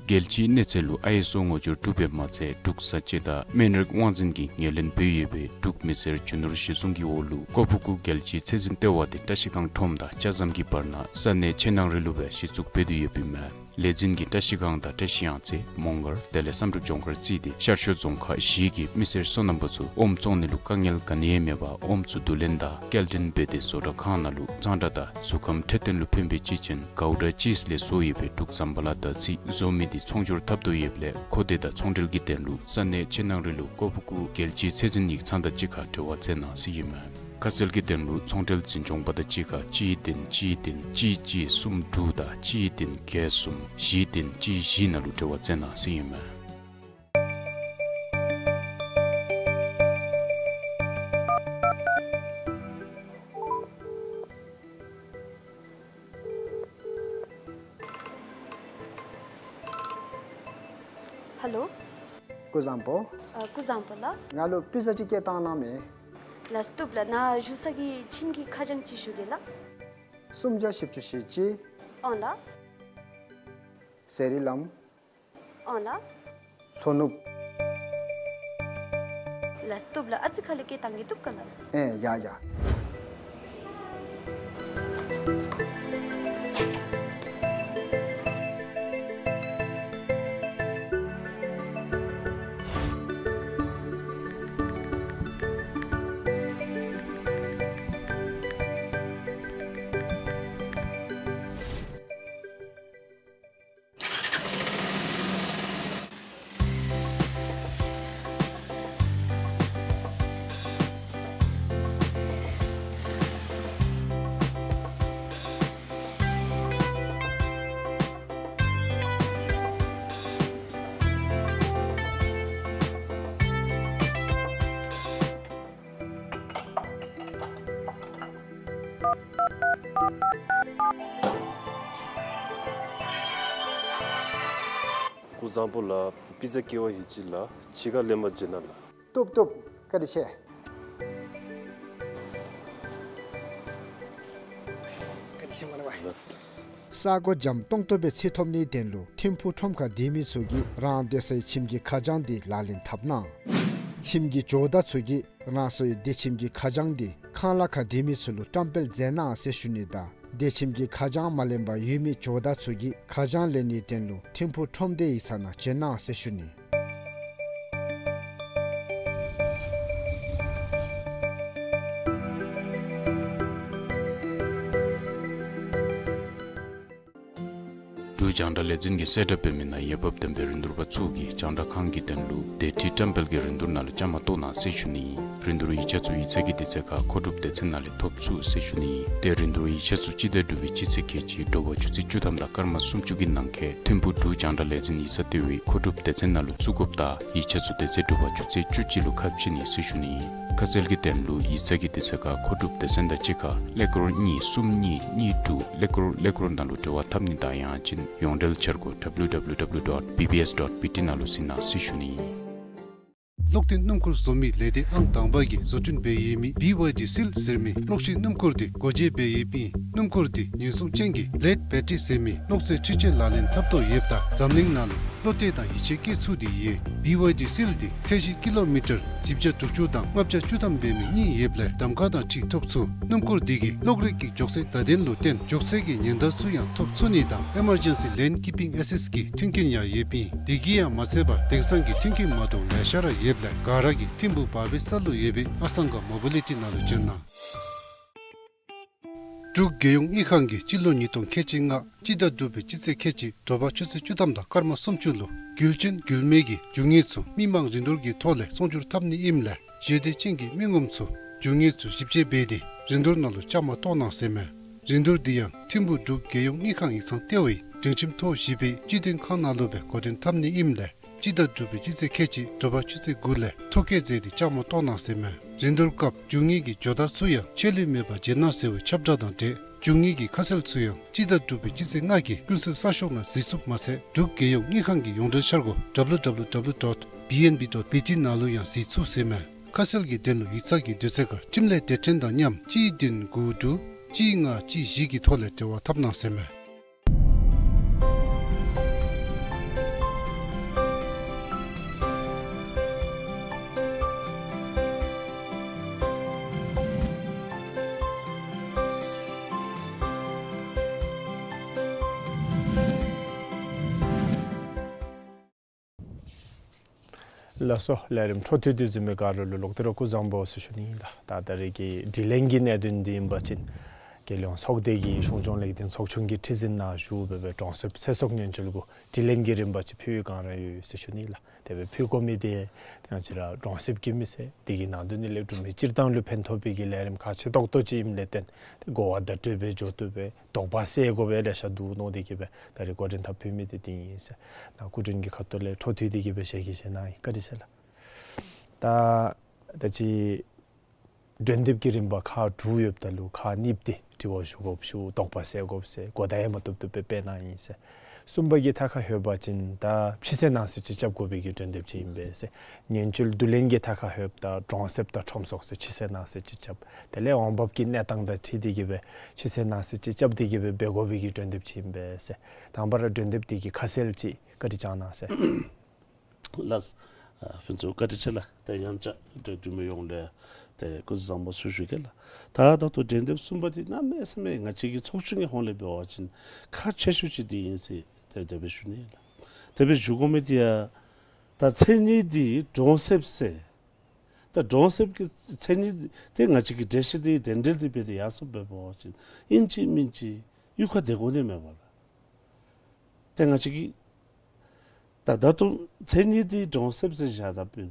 རྒྱལ་སྤྱིའི་གནས་ཚད་ལུ་ཨའི་ཨེསི་ཨོ་ངོ་སྦྱོར་གྲུབ་པའི་མ་ཚད་འབྲུག་བཟའ་སྤྱོད་དང་སྨན་རིགས་དབང་འཛིན་གྱིས་ངོས་ལེན་འབད་ཡོད་པའི་འབྲུག་མི་སེར་རྒྱུ་ནོར་གཞི་བཟུང་གི་འོག་ལུ་ཀོ་ཕུ་ཀུ་རྒྱལ་སྤྱིའི་ཚད་འཛིན་ལྟེ་བ་དེ་བཀྲ་ཤིས་སྒང་ཁྲོམ་དང་ལྕགས་ཟམ་གྱི་བར་ན་ས་གནས་ཆེ་ནང་རི་ལུ་སྦེ་གཞི་བཙུགས་འབད་དེ་ཡོདཔ་ཨིན་མས། ལས་འཛིན་གྱིས་བཀྲ་ཤིས་སྒང་དང་བཀྲ་ཤིས་གཡང་རྩེ་མོང་སྒར་དེ་ལས་བསམ་གྲུབ་ལྗོངས་མཁར་བརྩིས་ཏེ་ཤར་ཕྱོགས་རྫོང་ཁག་བཞི་གི་མི་སེར་སོ་ནམ་པ་ཚུ་ཨོམ་བཙོང་ནི་ལུ་དཀའ་ངལ་ག་ནི་ཡང་མེད་པར་ཨོམ་ཚུ་བསྡུ་ལེན་དང་སྐྱེལ་འདྲེན་འབད་དེ་བཟོ་གྲྭ་ཁང་ནང་ལུ་གཙང་སྦྲ་དང་གཟུགས་ཁམས་འཕྲོད་བསྟེན་ལུ་ཕན་པའི་སྤྱི་ཆིངས་གའུ་ཌ་ཅིས་ལས་བཟོ་ཡོད་པའི་འབྲུག་ཟམ་པ་ལ་དང་རྩིས་བཟོ་མི་འདི་ཚོང་སྒྱུར་འཐབ་དོ་ཡོདཔ་ལས་མཁོ་འདོད་དང་ཚོང་འབྲེལ་གྱི་དོན་ལུ་ས་གནས་ཕྱི་ནང་རིགས་ལུ་ཀོ་པུ་ཀུ་རྒྱལ་སྤྱིའི་ཚད་འཛིན་ཡིག་ཚང་དང་གཅིག་ཁར་འབྲེལ་བ་མཛད་གནང་ཟེར་ཨིན་མས། ཁ་གསལ་གྱི་དོན་ལུ་ཚོང་འབྲེལ་འཛིན་སྐྱོང་པ་དང་གཅིག་ཁར་གཅིག་བདུན་གཅིག་བདུན་གཅིག་གཅིག་གསུམ་དྲུག་དང་གཅིག་བདུན་བརྒྱད་གསུམ་བཞི་བདུན་གཅིག་བཞི་ནང་ལུ་འབྲེལ་བ་མཛད་གནང་ཟེར་ཨིན་མས། ཧེ་ལོ། སྐུ་གཟུགས་བཟང་པོ། ཨ་སྐུ་གཟུགས་བཟང་པོ་ལགས། ང་ལུ་པི་ཛ་ཅིག་བསྐྱལ་བཏང་གནང་མས། ལགས་བཏུབ་ལགས། ནཱ་བཞུགས་ས་གི་ཁྱིམ་གྱི་ཁ་བྱང་ཅིག་ཞུ་གེ་ལགས། སུམ་བརྒྱ་བཞི་བཅུ་ཞེ་གཅིག། ཨོང་ལགས། ཟེར་རི་ལམ། ཨོང་ལགས། ལྷོ་ནུབ། ལགས་བཏུབ་ལགས། ཨ་ཙི་ཁ་ལས་བསྐྱལ་བཏང་གེ། བཏུབ་ག་ལགས། ཨེ་ཡ་ཡ། སྐུ་གཟུགས་བཟང་པོ་ལགས། པི་ཛ་བསྐྱལ་བ་ཡོད་ཅི་ལགས། ཕྱི་ཁར་ལེན་པར་འབྱོན་གནང་ལགས། བཏུབ་བཏུབ། བཀའ་དྲིན་ཆེ། བཀའ་དྲིན་ཆེ་མ་ལགས། ལགས། ས་སྒོ་འཇམ་ཏོང་ཏོ་སྦེ་ཚུད་ཐོབ་ནིའི་དོན་ལུ་ཐིམ་ཕུག་ཁྲོམ་ཁར་སྡོད་མི་ཚུ་གིས་རང་སྡོད་སའི་ཁྱིམ་གྱི་ཁ་བྱང་འདི་ལག་ལེན་འཐབ་གནང་། ཁྱིམ་གྱི་ཇོ་བདག་ཚུ་གིས་རང་སོའི་སྡོད་ཁྱིམ་གྱི་ཁ་བྱང་འདི་ཁང་གླ་ཁར་སྡོད་མི་ཚུ་ལུ་བཀྲམ་སྤེལ་མཛད་གནང་ཟེར་ཞུ་ནི་དང་སྡོད་ཁྱིམ་གྱི་ཁ་བྱང་མ་ལེན་པར་ཡོད་མི་ཇོ་བདག་ཚུ་གིས་ཁ་བྱང་ལེན་ནིའི་དོན་ལུ་ཐིམ་ཕུག་ཁྲོམ་སྡེའི་ཡིག་ཚང་ནང་འབྱོན་གནང་ཟེར་ཞུ་ནི། འབྲུག་རྒྱང་བསྒྲགས་ལས་འཛིན་གྱིས་གསལ་བསྒྲགས་འབད་མི་ནང་འོས་འབབ་ལྡན་པའི་རིན་བསྡུར་པ་ཚུ་གིས་རྒྱང་བསྒྲགས་ཁང་གི་དོན་ལུ་སྡེ་ཁྲི་བཀྲམ་སྤེལ་གྱི་རིན་བསྡུར་ནང་ལུ་བཅའ་མར་གཏོགས་གནང་ཟེར་ཞུ་ནི། རིན་བསྡུར་ཡིག་ཆ་ཚུ་ཡིག་ཚང་གི་དུས་ཚོད་ཁར་མཁོ་སྒྲུབ་སྡེ་ཚན་ནང་ལས་ཐོབ་ཚུགས་ཟེར་ཞུ་ནི། ཏེ་རིན་བསྡུར་ཡིག་ཆ་ཚུ་སྤྱི་ཟླ་དྲུག་པའི་སྤྱི་ཚེས་ཁལ་གཅིག་དྲོ་པ་ཆུ་ཚོད་བཅུ་ཐམ་དང་སྐར་མ་སུམ་ཅུ་གི་ནང་འཁོད་ཐིམ་ཕུག་འབྲུག་རྒྱང་བསྒྲགས་ལས་འཛིན་ཡིག་ཚང་ལྟེ་བའི་མཁོ་སྒྲུབ་སྡེ་ཚན་ནང་ལུ་བཙུགས་དགོཔ་དང་ཡིག་ཆ་ཚུ་དེ་ཚེ་དྲོ་པ་ཆུ་ཚོད་བཅུ་གཅིག་ལུ་ཁ་ཕྱེ་ནི་ཟེར་ཞུ་ནི། ཁ་གསལ་གྱི་དོན་ལུ་ཡིག་ཚང་གི་དུས་ཚོད་ཁར་མཁོ་སྒྲུབ་སྡེ་ཚན་དང་གཅིག་ཁར་ཀླད་ཀོར་གཉིས་གསུམ་གཉིས་གཉིས་དྲུག་ཀླད་ཀོར་ཀླད་ཀོར་ནང་ལུ་འབྲེལ་བ་འཐབ་ནི་དང་ཡང་ཅིན་ཡོངས་འབྲེལ་འཆར་སྒོ་W W W dot B B S dot B T ནང་ལུ་གཟིགས་གནང་ཟེར་ཞུ་ནི། གློག་འཐེན་སྣུམ་འཁོར་བཟོ་མི་ལས་སྡེ་ཨང་དང་པ་གིས་བཟོ་སྐྲུན་འབད་ཡོད་མི་B Y D Seal ཟེར་མི་གློག་ཤིང་སྣུམ་འཁོར་འདི་སྒོ་འབྱེད་འབད་ཡོདཔ་ཨིན། སྣུམ་འཁོར་འདི་ཉེན་སྲུང་ཅན་གྱི་ལེཌ་བེ་ཊ་རི་ཟེར་མི་གློག་རྫས་འཕྲུལ་ཆས་ལག་ལེན་འཐབ་དོ་ཡོདཔ་ད་འཛམ་གླིང་ནང་ལུ་བློ་གཏད་དང་ཡིད་ཆེས་བསྐྱེད་ཚུགས་ཏེ་ཡོད། B Y D Seal འདི་ཚད་གཞི་ཀི་ལོ་མི་ཊར་བཞི་བརྒྱ་དྲུག་ཅུ་དང་ལྔ་བརྒྱ་བཅུ་ཐམ་འབད་མི་གཉིས་ཡོདཔ་ལས་གདམ་ཁ་དང་འཁྲིལ་ཐོབ་ཚུགས། སྣུམ་འཁོར་འདི་གིས་གློག་རིག་གི་མགྱོགས་ཚད་བརྡ་དོན་ལུ་བརྟེན་མགྱོགས་ཚད་ཀྱི་ཉེན་བརྡ་ཚུ་ཡང་ཐོབ་ཚུགས་ནི་དང་Emergency Lane Keeping Assist གི་མཐུན་རྐྱེན་ཡང་ཡོདཔ་ཨིན། དེ་གིས་ཡང་མ་ཚད་པར་དེང་སང་གི་མཐུན་རྐྱེན་མ་འདྲཝ་ལེ་ཤ་ར་ཡོདཔ་ལས་ག་ར་གིས་ཐིམ་ཕུག་བར་བའི་ས་ལུ་ཡོད་པའི་ཨ་སང་ག་མོ་བི་ལི་ཊི་ནང་ལུ་འབྱོན་གནང་། འབྲུག་རྒྱལ་ཡོངས་དངུལ་ཁང་གིས་སྤྱི་ལོ་ཉིས་སྟོང་ཁལ་གཅིག་ལྔ་སྤྱི་ཟླ་དྲུག་པའི་སྤྱི་ཚེས་ཁལ་གཅིག་དྲོ་པ་ཆུ་ཚོད་བཅུ་ཐམ་དང་སྐར་མ་སུམ་ཅུ་ལུ་རྒྱུལ་ཅན་རྒྱུལ་མེད་ཀྱི་རྒྱུ་དངོས་ཚུ་མི་མང་རིན་བསྡུར་གྱི་ཐོག་ལས་ཚོང་སྒྱུར་འཐབ་ནི་ཨིནམ་ལས་ཞེ་འདོད་ཅན་གྱི་མི་ངོམ་ཚུ་རྒྱུ་དངོས་ཚུ་ཞིབ་དཔྱད་འབད་དེ་རིན་བསྡུར་ནང་ལུ་བཅའ་མར་གཏོགས་གནང་ཟེར་མས། རིན་བསྡུར་འདི་ཡང་ཐིམ་ཕུག་འབྲུག་རྒྱལ་ཡོངས་དངུལ་ཁང་ཡིག་ཚང་ལྟེ་བའི་སྒྲིང་ཁྱིམ་ཐོག་བཞི་པའི་སྤྱི་བསྟན་ཁང་ནང་ལུ་སྦེ་འགོ་འདྲེན་འཐབ་ནི་ཨིནམ་ལས་སྤྱི་ཟླ་དྲུག་པའི་སྤྱི་ཚེས་ཁལ་གཅིག་དྲོ་པ་ཆུ་ཚོད་དགུ་ལས་ཐོ་བཀོད་མཛད་དེ་བཅའ་མར་གཏོགས་གནང་ཟེར་མས། རིན་བསྡུར་སྐབས་རྒྱུ་དངོས་ཀྱི་ཇོ་བདག་ཚུ་ཡང་ཆད་ལུས་མེད་པར་འབྱོན་གནང་ཟེར་བའི་ཁྱབ་བསྒྲགས་དང་འབྲེལ་རྒྱུ་དངོས་ཀྱི་ཁ་གསལ་ཚུ་ཡང་སྤྱི་ཟླ་དྲུག་པའི་སྤྱི་ཚེས་ལྔ་གི་ཀུན་གསལ་གསར་ཤོག་ནང་གཟིགས་ཚུགསཔ་མ་ཚད་འབྲུག་རྒྱལ་ཡོངས་དངུལ་ཁང་གི་ཡོངས་འབྲེལ་འཆར་སྒོ་W W W dot B N B dot B T ནང་ལུ་ཡང་གཟིགས་ཚུགས་ཟེར་མས། ཁ་གསལ་གྱི་དོན་ལུ་ཡིག་ཚང་གི་དུས་ཚོད་ཁར་འཕྲིན་ལས་སྡེ་ཕྲན་དང་མཉམ་གཅིག་བདུན་དགུ་དྲུག་གཅིག་ལྔ་གཅིག་བཞི་གི་ཐོག་ལས་འབྲེལ་བ་འཐབ་གནང་ཟེར་མས། ལགས་སོ། ལས་རིམ་འཕྲོ་མཐུད་དེ་གཟིགས་མི་ག་ར་ལུ་ལོག་སྟེ་ར་སྐུ་གཟུགས་བཟང་པོ་ཟེར་ཞུ་ནི་ལགས། ད་ད་རེས་ཀྱི་དྲི་ལན་གྱི་གནད་དོན་འདི་ཨིན་པ་ཅིན་རྒྱལ་ཡོངས་ཚོགས་སྡེ་གི་གཞུང་སྐྱོང་ལེགས་ལྡན་ཚོགས་ཆུང་གི་ཁྲི་འཛིན་ནང་བཞུགས་སྦེ་སྦེ་གྲོང་གསེབ་ཚེ་སྲོག་ཉེན་བཅོལ་གུ་དྲི་ལན་གྱི་རིམ་པ་ཅིག་ཕུལ་བའི་བསྒང་ར་ཡོད་ཟེར་ཞུ་ནི་ལགས། དེ་སྦེ་ཕུལ་དགོ་མི་འདི་ཏེ་ང་བཅས་ར་གྲོང་གསེབ་ཀྱི་མི་སེར་འདི་གི་ནང་དོན་ལས་སྒྲུབ་མི་སྤྱིར་བཏང་ལུ་ཕན་ཐོགས་པའི་གི་ལས་རིམ་ཁག་ཆེ་ཏོག་ཏོ་ཅིག་ཨིནམ་ལས་བརྟེན་ཏེ་གོ་བ་བརྡ་སྤྲོད་སྦེ་འགྱོ་བཏུབ་པའི་དོགས་པ་སེལ་དགོ་པའི་ལེ་ཤ་འདུག་མནོ་སྟེ་གིས་སྦེ་ད་རེས་འགོ་འདྲེན་འཐབ་ཕུལ་མི་འདི་འདི་ཨིན་ཟེར། ད་སྐུ་མགྲོན་གྱི་ཁ་ཐུག་ལས་འཕྲོ་མཐུད་དེ་གིས་སྦེ་ཞལ་གྱིས་བཞེས་གནང་ཡི། བཀའ་དྲིན་ཆེ་ལགས། ད་ད་ཅི་འགྲན་བསྡུར་གྱི་རིམ་པ་ཁག་དྲུག་ཡོདཔ་ད་ལུ་ཁག་གཉིས་འདི་དྲི་བ་ཞུ་དགོཔ་ཞུ་དོགས་པ་སེལ་དགོཔ་སེལ་གོ་བརྡ་ཡང་མ་བཏུབ་བཏུབ་སྦེ་སྤེལ་གནང་ཡི་ཟེར། གསུམ་པ་གི་ཐད་ཁར་ལྷོདཔ་ཅིན་ད་ཕྱི་གསལ་ནང་གསལ་ཅིག་རྐྱབ་དགོ་པའི་གི་འགྲན་བསྡུར་ཅིག་ཨིན་པས་ཟེར། ཉེན་བཅོལ་བསྡུ་ལེན་གྱི་ཐད་ཁར་ལྷོདཔ་ད་གྲོང་གསེབ་དང་ཁྲོམ་ཚོགས་ཟེར་ཕྱི་གསལ་ནང་གསལ་ཅིག་རྐྱབ། དེ་ལས་འོང་འབབ་ཀྱི་གནས་སྟངས་དང་འཁྲིལ་ཏེ་གིས་སྦེ་ཕྱི་གསལ་ནང་གསལ་ཅིག་རྐྱབ་སྟེ་གིས་སྦེ་འབད་དགོ་པའི་གི་འགྲན་བསྡུར་ཅིག་ཨིན་པས་ཟེར། དང་པ་ར་འགྲན་བསྡུར་འདི་གི་ཁ་གསལ་ཅིག་བཀའ་དྲིན་བསྐྱང་གནང་ཟེར། ལགས། ཨ་ཕུན་ཚོགས་བཀའ་དྲིན་ཆེ་ལགས། ཏེ་ཡང་བསྐྱར་འབྲེལ་འདྲིས་མི་ཡོངས་ལས་ཏེ་སྐུ་གཟུགས་བཟང་པོ་ཟེར་ཞུ་གེ་ལགས། ད་ད་ལྟོ་འགྲན་བསྡུར་གསུམ་པ་འདི་གནམ་མེད་ས་མེད་ང་བཅས་ཀྱི་ཚོགས་ཆུང་གི་ཧོངས་ལས་འབད་བ་ཅིན་ཁག་ཆེ་ཤོས་ཅིག་འདི་ཨིན་ཟེར་ཏེ་དེ་སྦེ་ཞུ་ནི་ལགས། དེ་སྦེ་ཞུ་དགོ་མི་འདི་ཡང་ད་མཚན་ཉིད་འདི་གྲོང་གསེབ་ཟེར། ད་གྲོང་གསེབ་ཀྱི་མཚན་ཉིད་འདི་ང་བཅས་ཀྱི་འགྲེལ་བཤད་འདི་དེ་འདྲ་འདི་འབད་དེ་ཡར་སོངམ་འབད་བ་ཅིན་ཨིན་ཅི་མིན་ཅི་གཡུས་ཁར་སྡོད་དགོ་ནི་མས་པ་ལགས། ཏེ་ང་བཅས་ཀྱི་ད་ད་ལྟོ་མཚན་ཉིད་འདི་གྲོང་གསེབ་ཟེར་བཞག་ད་འབདན་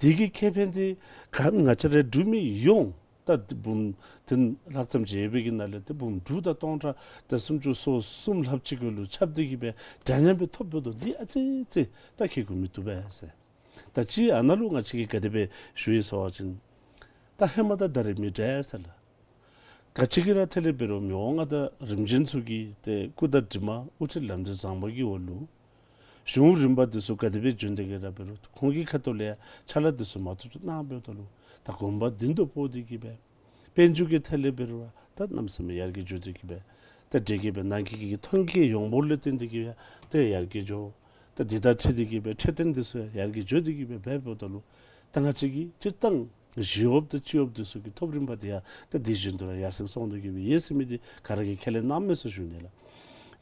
འདི་གི་ཁེ་ཕན་འདི་ག་ང་བཅས་ར་འབྲུག་མི་ཡོངས་ད་འདི་འབུམ་བདུན་ལྷག་ཙམ་ཅིག་ཡོད་པའི་གི་ནང་ལས་ཏེ་འབུམ་དྲུག་དང་སྟོང་ཕྲག་ཏེ་སུམ་ཅུ་སོ་གསུམ་ལྷགཔ་ཅིག་གུ་ལུ་ཁྱབ་སྟེ་གིས་སྦེ་འདྲ་མཉམ་སྦེ་ཐོབ་འབདཝ་ད་འདི་ཨ་ཙི་ཙི་ད་ཁེ་གུ་མི་བཏུབ་པས་ཟེར། ད་ཅི་ཨ་ནཱ་ལུ་ང་བཅས་ཀྱིས་ག་དེ་སྦེ་ཞུ་ཡི་ཟེར་བ་ཅིན་ད་ཧེ་མ་དང་ད་རེས་མི་འདྲ་ཟེར་ལགས། ག་ཅི་གི་ར་ཐད་ལས་འབད་རུང་མི་དབང་མངའ་བདག་རིམ་བྱོན་ཚུ་གི་ཏེ་སྐུ་དྲིན་དྲི་མ་དབུ་ཁྲིད་ལམ་འབྲས་བཟང་པོ་གི་འོག་ལུ་གཞུང་རིམ་པ་འདི་ཚུ་ག་དེ་སྦེ་བྱོན་ཏེ་གིས་ར་འབད་རུང་ཁོང་གི་ཁ་ཐུག་ལས་ཕྱག་ལཱ་འདི་ཚུ་མ་ཐུབ་ཐུབ་གནང་འབདཝ་ད་ལུ་ད་གོམ་པ་མདུན་དུ་སྤོ་སྟེ་གིས་སྦེ་དཔལ་འབྱོར་གྱི་ཐད་ལས་འབད་རུང་ད་གནམ་མེད་ས་མེད་ཡར་རྒྱས་འགྱོ་སྟེ་གིས་སྦེ་ད་དེ་གིས་སྦེ་ནང་གི་གི་ཐོན་སྐྱེད་ཡོང་འབོར་ལས་བརྟེན་ཏེ་གིས་སྦེ་ད་ཡར་རྒྱས་འགྱོ། ད་འདི་དང་འཁྲིལ་ཏེ་གིས་སྦེ་འཕྲོད་བསྟེན་འདི་ཚུ་ཡང་ཡར་རྒྱས་འགྱོ་སྟེ་གིས་སྦེ་འབད་འབདཝ་ད་ལུ་ད་ང་བཅས་ཀྱི་སྤྱིར་བཏང་ཞི་གཡོགཔ་དང་སྤྱི་གཡོགཔ་འདི་ཚུ་གི་ཐོབ་རིམ་པ་འདི་ཡང་ད་དེ་བཞིན་དུ་ར་ཡར་སེང་སོང་སྟེ་གིས་སྦེ་ཡོད་ཟེར་མི་འདི་ག་ར་གིས་ཁས་ལེན་གནངམ་མས་ཟེར་ཞུ་ནི་ལགས།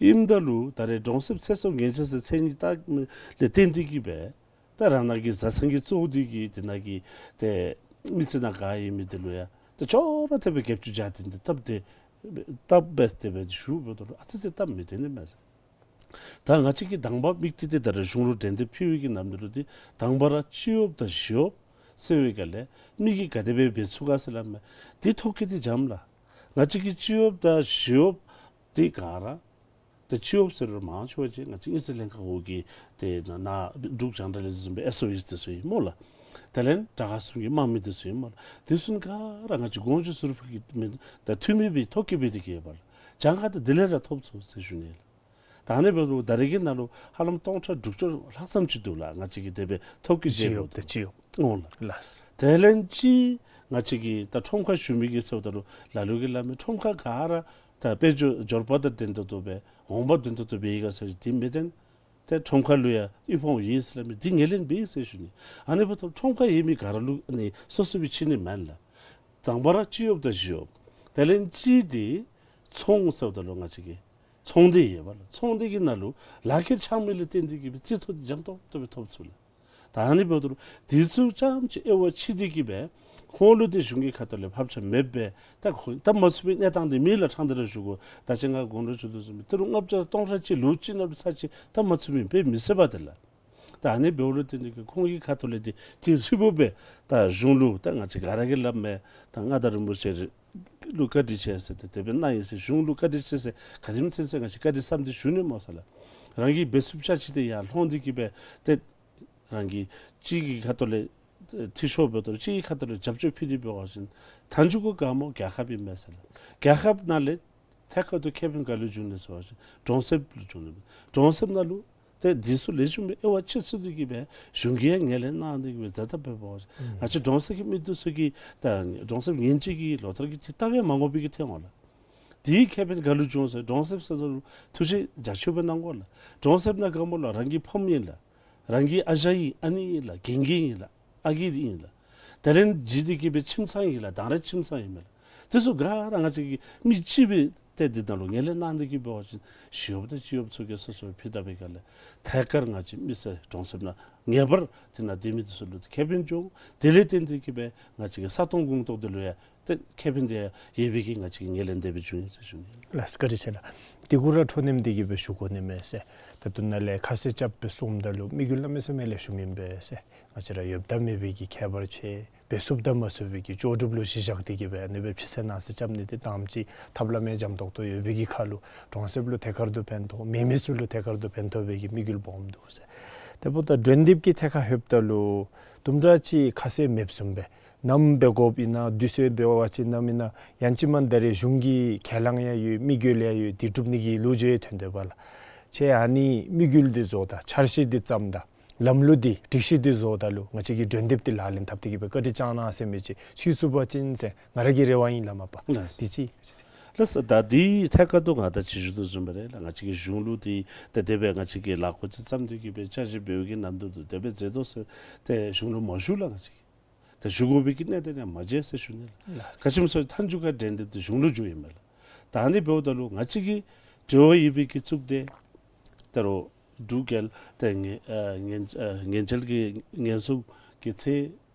ཨིནམ་ད་ལུ་ད་རེས་གྲོང་གསེབ་ཚེ་སྲོག་ཉེན་བཅོལ་ཟེར་མཚན་ཉིད་བཏགས་མི་ལས་བརྟེན་ཏེ་གིས་སྦེ་ད་རང་ནང་གི་བཟའ་ཚང་གི་གཙོ་བོ་འདི་གིས་དེ་ནང་གི་ཏེ་མི་ཚེ་ནང་ག་ཨིན་མི་འདི་ལུ་ཡང་ད་ཅོག་ར་འཐདཔ་སྦེ་རྒྱབ་སྐྱོར་རྒྱག་སྟེ་འདི་སྟབས་བདེ་སྟབས་བདེ་སྦེ་ཞུ་འབདཝ་ད་ལུ་ཨ་ཙི་ཙི་སྟབས་མི་བདེ་ནི་མས་ཟེར། ད་ང་བཅས་ཀྱིས་དང་པ་དམིགས་ཏེ་ཏེ་ད་རེས་གཞུང་ལུ་འགྲན་བསྡུར་ཕུལ་བའི་གི་ནམ་དུས་ལུ་འདི་དང་པ་ར་སྤྱི་གཡོགཔ་དང་ཞི་གཡོགཔ་ཟེར་བའི་སྒང་ལས་མི་གིས་ག་དེ་སྦེ་འབད་ཚུགས་ག་ཟེར་སླབ་མས། འདི་ཐོ་བཀོད་འདི་འཇམ་ལགས། ང་བཅས་ཀྱི་སྤྱི་གཡོགཔ་དང་ཞི་གཡོགཔ་འདི་ག་ར་ད་སྤྱི་གཡོགཔ་ཟེར་རུང་མང་ཆེ་བ་ཅིག་ང་བཅས་དངུལ་རྩིས་ལྷན་ཁག་འོག་གི་ཏེ་ནཱ་ནཱ་འབྲུག་རྒྱང་བསྒྲགས་ལས་འཛིན་པའི་ཨེསི་ཨོ་ཨིསི་འདི་ཚུ་ཨིན་སྨོ་ལགས། དེ་ལས་དྲག་ཁག་གསུམ་གྱི་དམག་མི་འདི་ཚུ་ཨིན་སྨོ་ལགས། འདི་ཚུ་ག་ར་ང་བཅས་གོང་ཞུས་ཟུར་ཕུད་ཀྱི་མི་དང་འཐུས་མི་སྦེ་ཐོ་བཀོད་འབད་དེ་གིས་ཡོདཔ་ལགས། གྱངས་ཁ་ད་དེ་ལས་ར་ཐོབ་ཚུགས་ཟེར་ཞུ་ནི་ལགས། ད་ཨ་ནི་འབདཝ་ད་ད་རེས་ཀྱི་ནང་ལུ་ཧ་ལམ་སྟོང་ཕྲག་དྲུག་ཅུ་ལྷག་ཙམ་ཅིག་འདུག་ལགས། ང་བཅས་ཀྱིས་དེ་སྦེ་ཐོ་བཀོད་མཛད་ཡོདཔ་ད། སྤྱི་གཡོགཔ་དང་སྤྱི་གཡོགཔ། འོང་ལགས། ལགས། དེ་ལས་ཅིག་ང་བཅས་ཀྱི་ད་ཁྲོམ་ཁར་བཞུགས་མི་གིས་ཟེརཝ་ད་ལུ་ལ་ལུ་གིས་སླབ་མི་ཁྲོམ་ཁར་ག་ར་ད་དཔལ་འབྱོར་འབྱོར་པ་དང་ལྡན་ཏོག་ཏོ་སྦེ་འོང་འབབ་ལྡན་ཏོག་ཏོ་སྦེ་ཡོད་ག་ཟེར་འདི་མི་བདེན། ཏེ་ཁྲོམ་ཁར་ལུ་ཡང་དབུལ་ཕོངས་ཡོད་ཟེར་སླབ་མི་འདི་ངོས་ལེན་འབད་ཡི་ཟེར་ཞུ་ནི། ཨ་ནི་འབདཝ་ད་ཁྲོམ་ཁར་ཡོད་མི་ག་ར་ལུ་ཨ་ནི་སོ་སོ་སྦེ་ཕྱེ་ནི་མེན་ལགས། དང་པ་ར་སྤྱི་གཡོགཔ་དང་ཞི་གཡོགཔ། དེ་ལས་ཅིག་འདི་ཚོང་ཟེརཝ་ད་ལུ་ང་བཅས་ཀྱི་ཚོང་སྡེ་ཡོད་པ་ལགས། ཚོང་སྡེ་གི་ནང་ལུ་ལག་ཁྱེར་འཆང་མི་ལས་བརྟེན་ཏེ་གིས་སྦེ་རྩིས་ཐོ་འདི་འཇམ་ཏོག་ཏོ་སྦེ་ཐོབ་ཚུགས་ལགས། ད་ཨ་ནི་འབདཝ་ད་ལུ་འདི་ཚུ་ཙམ་ཅིག་དབྱེ་བ་ཕྱེ་སྟེ་གིས་སྦེ་ཁོང་ལུ་ཏེ་གཞུང་གི་ཁ་ཐུག་ལས་ཕབ་ཆ་མེདཔ་སྦེ་ད་ཁོང་བཏབ་མ་ཚུགས་པའི་གནས་སྟངས་འདི་མེད་ལགས། ཕྲང་སྟེ་ར་ཞུ་དགོ། ད་ཅི་ང་གོང་ལུ་ཞུ་དོ་བཟུམ་སྦེ་ཏི་རུ་ལྔ་བརྒྱ་སྟོང་ཕྲག་གཅིག་ལོ་གཅིག་ནང་ལུ་ཚར་གཅིག་བཏབ་མ་ཚུགས་མི་འབད་མི་ཚུགས་པས་ཏེ་ལགས། ད་ཨ་ནི་འབདཝ་ལུ་བརྟེན་ཏེ་གིས་ཁོང་གི་ཁ་ཐུག་ལས་ཏེ་དེ་ཧྲིལ་བུ་སྦེ་ད་གཞུང་ལུ་ད་ང་བཅས་ག་ར་གིས་སླབ་མི་ད་མངའ་བདག་རིན་པོ་ཆེ་ལུ་བཀའ་དྲིན་ཆེ་ཟེར་ཏེ་དེ་སྦེ་གནང་ཡི་ཟེར་གཞུང་ལུ་བཀའ་དྲིན་ཆེ་ཟེར་ག་དེམ་ཅིག་ཟེར་ང་བཅས་བཀའ་དྲིན་བསམ་སྟེ་ཞུ་ནི་སྨོ་ཟེར་ལགས། རང་གིས་འབད་ཚུགསཔ་ཅིག་ཏེ་ཡར་ལྷོང་སྟེ་གིས་སྦེ་ཏེ་རང་གི་གཅིག་གི་ཁ་ཐུག་ལས་འཐུས་ཤོར་འབདཝ་ད་གཅིག་གི་ཁ་ཐུག་ལས་རྒྱབ་སྐྱོར་ཕུལ་ཏེ་འབད་བ་ཅིན་མཐའ་མཇུག་གུ་ག་སྨོ་རྒྱལ་ཁབ་ཨིན་མས་ཟེར་ལགས། རྒྱལ་ཁབ་ནང་ལས་ཐད་ཀར་དུ་ཁེ་ཕན་ག་ལུ་འབྱུང་ནི་ཟེར་བ་ཅིན་གྲོང་གསེབ་ལུ་འབྱུང་ནི། གྲོང་གསེབ་ནང་ལུ་ཏེ་འདི་ཚུ་ལེགས་ཤོམ་སྦེ་དབྱེ་བ་ཕྱེ་ཚུགས་ཏེ་གིས་སྦེ་གཞུང་གིས་ཡང་ངོས་ལེན་གནང་སྟེ་གིས་སྦེ་མཛད་ད་འབད་བ་ཅིན་ང་བཅས་གྲོང་གསེབ་ཀྱི་མི་འདི་ཚུ་གིས་ད་གྲོང་གསེབ་ཉེན་བཅོལ་གྱི་ལོ་ལྟར་གྱི་ཏེ་ལྟ་བས་མ་ངོམས་པའི་གི་ཐོན་འོང་ལགས། དེའི་ཁེ་ཕན་ག་ལུ་འབྱུང་ཟེར་གྲོང་གསེབ་ཟེརཝ་ད་ལུ་ཐུགས་རྗེ་རྒྱ་ཆེ་སྦེ་གནང་དགོ་ལགས། གྲོང་གསེབ་ནང་ག་སྨོ་ལགས་རང་གི་ཕམ་ཨིན་ལགས། རང་གི་ཨ་ཞང་ཨིན་ཨ་ནེ་ཨིན་ལགས། རྒན་རྒས་ཨིན་ལགས། ཨ་རྒས་འདི་ཨིན་ལགས། དེ་ལས་གཞི་འདི་གིས་སྦེ་ཁྱིམ་ཚང་ཨིན་ལགས། དང་ར་ཁྱིམ་ཚང་ཨིན་མས་ལགས། དེ་ཚུ་ག་ར་ང་བཅས་ཀྱི་མི་གཅིག་སྦེ་ ཏེ་འདི་ནང་ལུ་ངོས་ལེན་གནང་སྟེ་གི་འབད་བ་ཅིན་ཞི་གཡོགཔ་དང་སྤྱི་གཡོགཔ་ཚུ་གིས་སོ་སོ་ཕུལ་ད་པའི་སྒང་ལས་ཐད་ཀར་ང་བཅས་མི་སེར་གྲོང་གསེབ་ནང་ངེས་པར་འདི་ནང་སྡོད་མི་འདི་ཚུ་ལུ་ཏེ་ཁེ་ཕན་འབྱུང་། དེ་ལས་བརྟེན་ཏེ་གི་སྦེ་ང་བཅས་ཀྱི་ས་སྟོང་གོང་ཏོག་འདི་ལུ་ཡང་ཏེ་ཁེ་ཕན་འདི་ཡོད་པའི་གི་ང་བཅས་ཀྱི་ངོས་ལེན་དེ་སྦེ་བྱུང་ཡི་ཟེར་ཞུ་ནི། ལགས་སོ། བཀའ་དྲིན་ཆེ་ལགས། དེ་གུ་ར་འཕྲོ་མཐུད་དེ་གི་སྦེ་ཞུ་དགོ་ནི་མས་ཟེར། ད་ལྟོ་ནཱ་ལས་ཁ་གསལ་རྐྱབ་སྦེ་གསུངམ་ད་ལུ་དམིགས་ཡུལ་གནམ་མེད་ས་མེད་ལེགས་ཤོམ་ཨིན་པས་ཟེར། ང་བཅས་ར་ཡོདཔ་དང་མེད་པའི་གི་ཁྱད་པར་ཕྱེ་སྦེ་ཚུགསཔ་དང་མ་ཚུགས་པའི་གི་ལྕོགས་གྲུབ་ལུ་གཞི་བཞག་སྟེ་གི་སྦེ་ཨ་ནི་སྦེ་ཕྱི་གསལ་ནང་གསལ་རྐྱབ་ནི་འདི་དང་པ་ཅིག་ཐབས་ལམ་ཡང་འཇམ་ཏོག་ཏོ་ཡོད་པའི་གི་ཁར་ལུ་གྲོང་གསེབ་ལུ་ཐད་ཀར་དུ་ཕན་ཐོགས། མེད་མི་ཚུ་ལུ་ཐད་ཀར་དུ་ཕན་ཐོགས་པའི་གི་དམིགས་ཡུལ་སྦོམ་འདུག་ཟེར། དེ་འབདཝ་ད་འགྲན་འདེབས་ཀྱི་ཐད་ཁར་ལྷོདཔ་ད་ལུ་དུམ་གྲ་ཅིག་ཁ་གསལ་མེདཔ་བཟུམ་སྦེ་ནམ་འབད་དགོཔ་ཨིན་ན་དུས་ཚོད་འབད་བ་ཅིན་ནམ་ཨིན་ན་ཡང་ཅིན་མ་ད་རེས་གཞུང་གི་ཁས་བླངས་ཡང་ཡོད། དམིགས་ཡུལ་ཡང་ཡོད། དེ་སྒྲུབ་ནི་གི་ལོ་རྒྱུས་ཐོན་དོ་བ་ལགས། ཁྱེད་ཨ་ནི་དམིགས་ཡུལ་འདི་བཟོ་ད་འཆར་གཞི་འདི་བརྩམ་ད་ལམ་ལུགས་འདི་སྒྲིག་གཞི་འདི་བཟོཝ་ད་ལུ་ང་བཅས་ཀྱི་འགྲན་འདེབས་འདི་ལག་ལེན་འཐབ་སྟེ་གི་སྦེ་བཀའ་དྲིན་བསྐྱང་གནང་ཟེར་མི་ཅིག་ཚུད་ཚུགས་པ་ཅིན་ཟེར་ང་ར་གི་རེ་བ་ཨིན་ལགས་མ་པ། ལགས། དེ་ཅིག། ལགས་སོ། ད་འདི་ཐད་ཀར་དུ་ང་ད་ཅི་ཞུ་དོ་བཟུམ་སྦེ་ར་ལགས། ང་བཅས་ཀྱི་གཞུང་ལུ་འདི་ད་དེ་སྦེ་ང་བཅས་ཀྱིས་ལཱ་ཁོ་ཅིག་བརྩམས་ཏེ་གི་སྦེ་འཆར་གཞི་འབད་བའི་གི་ནང་དོན་དུ་དེ་སྦེ་མཛད་དོ་ཟེར་ཏེ་གཞུང་ལུ་མ་ཞུ་ལགས། ང་བཅས་ཀྱིས་ད་ཞུ་དགོ་པའི་གི་གནད་དོན་ཡང་མ་མཇལ་ཟེར་ཞུ་ནི་ལགས། ལགས། ག་ཅི་སྨོ་ཟེར་མཐའ་མཇུག་ཁར་འགྲན་འདེབས་འདི་གཞུང་ལུ་འགྱོཝ་ཨིན་མས་ལགས། ད་ཨ་ནི་འབདཝ་ད་ལུ་ང་བཅས་ཀྱི་འབྲེལ་བ་ཡོད་པའི་གི་གཙུག་སྡེ་ད་རུང་འབྲུག་རྒྱལ་ཏེ་ངན་ཨ་ངན་ཨ་ངན་བྱེད་ཀྱི་ངན་སྲུང་གི་ཚེ་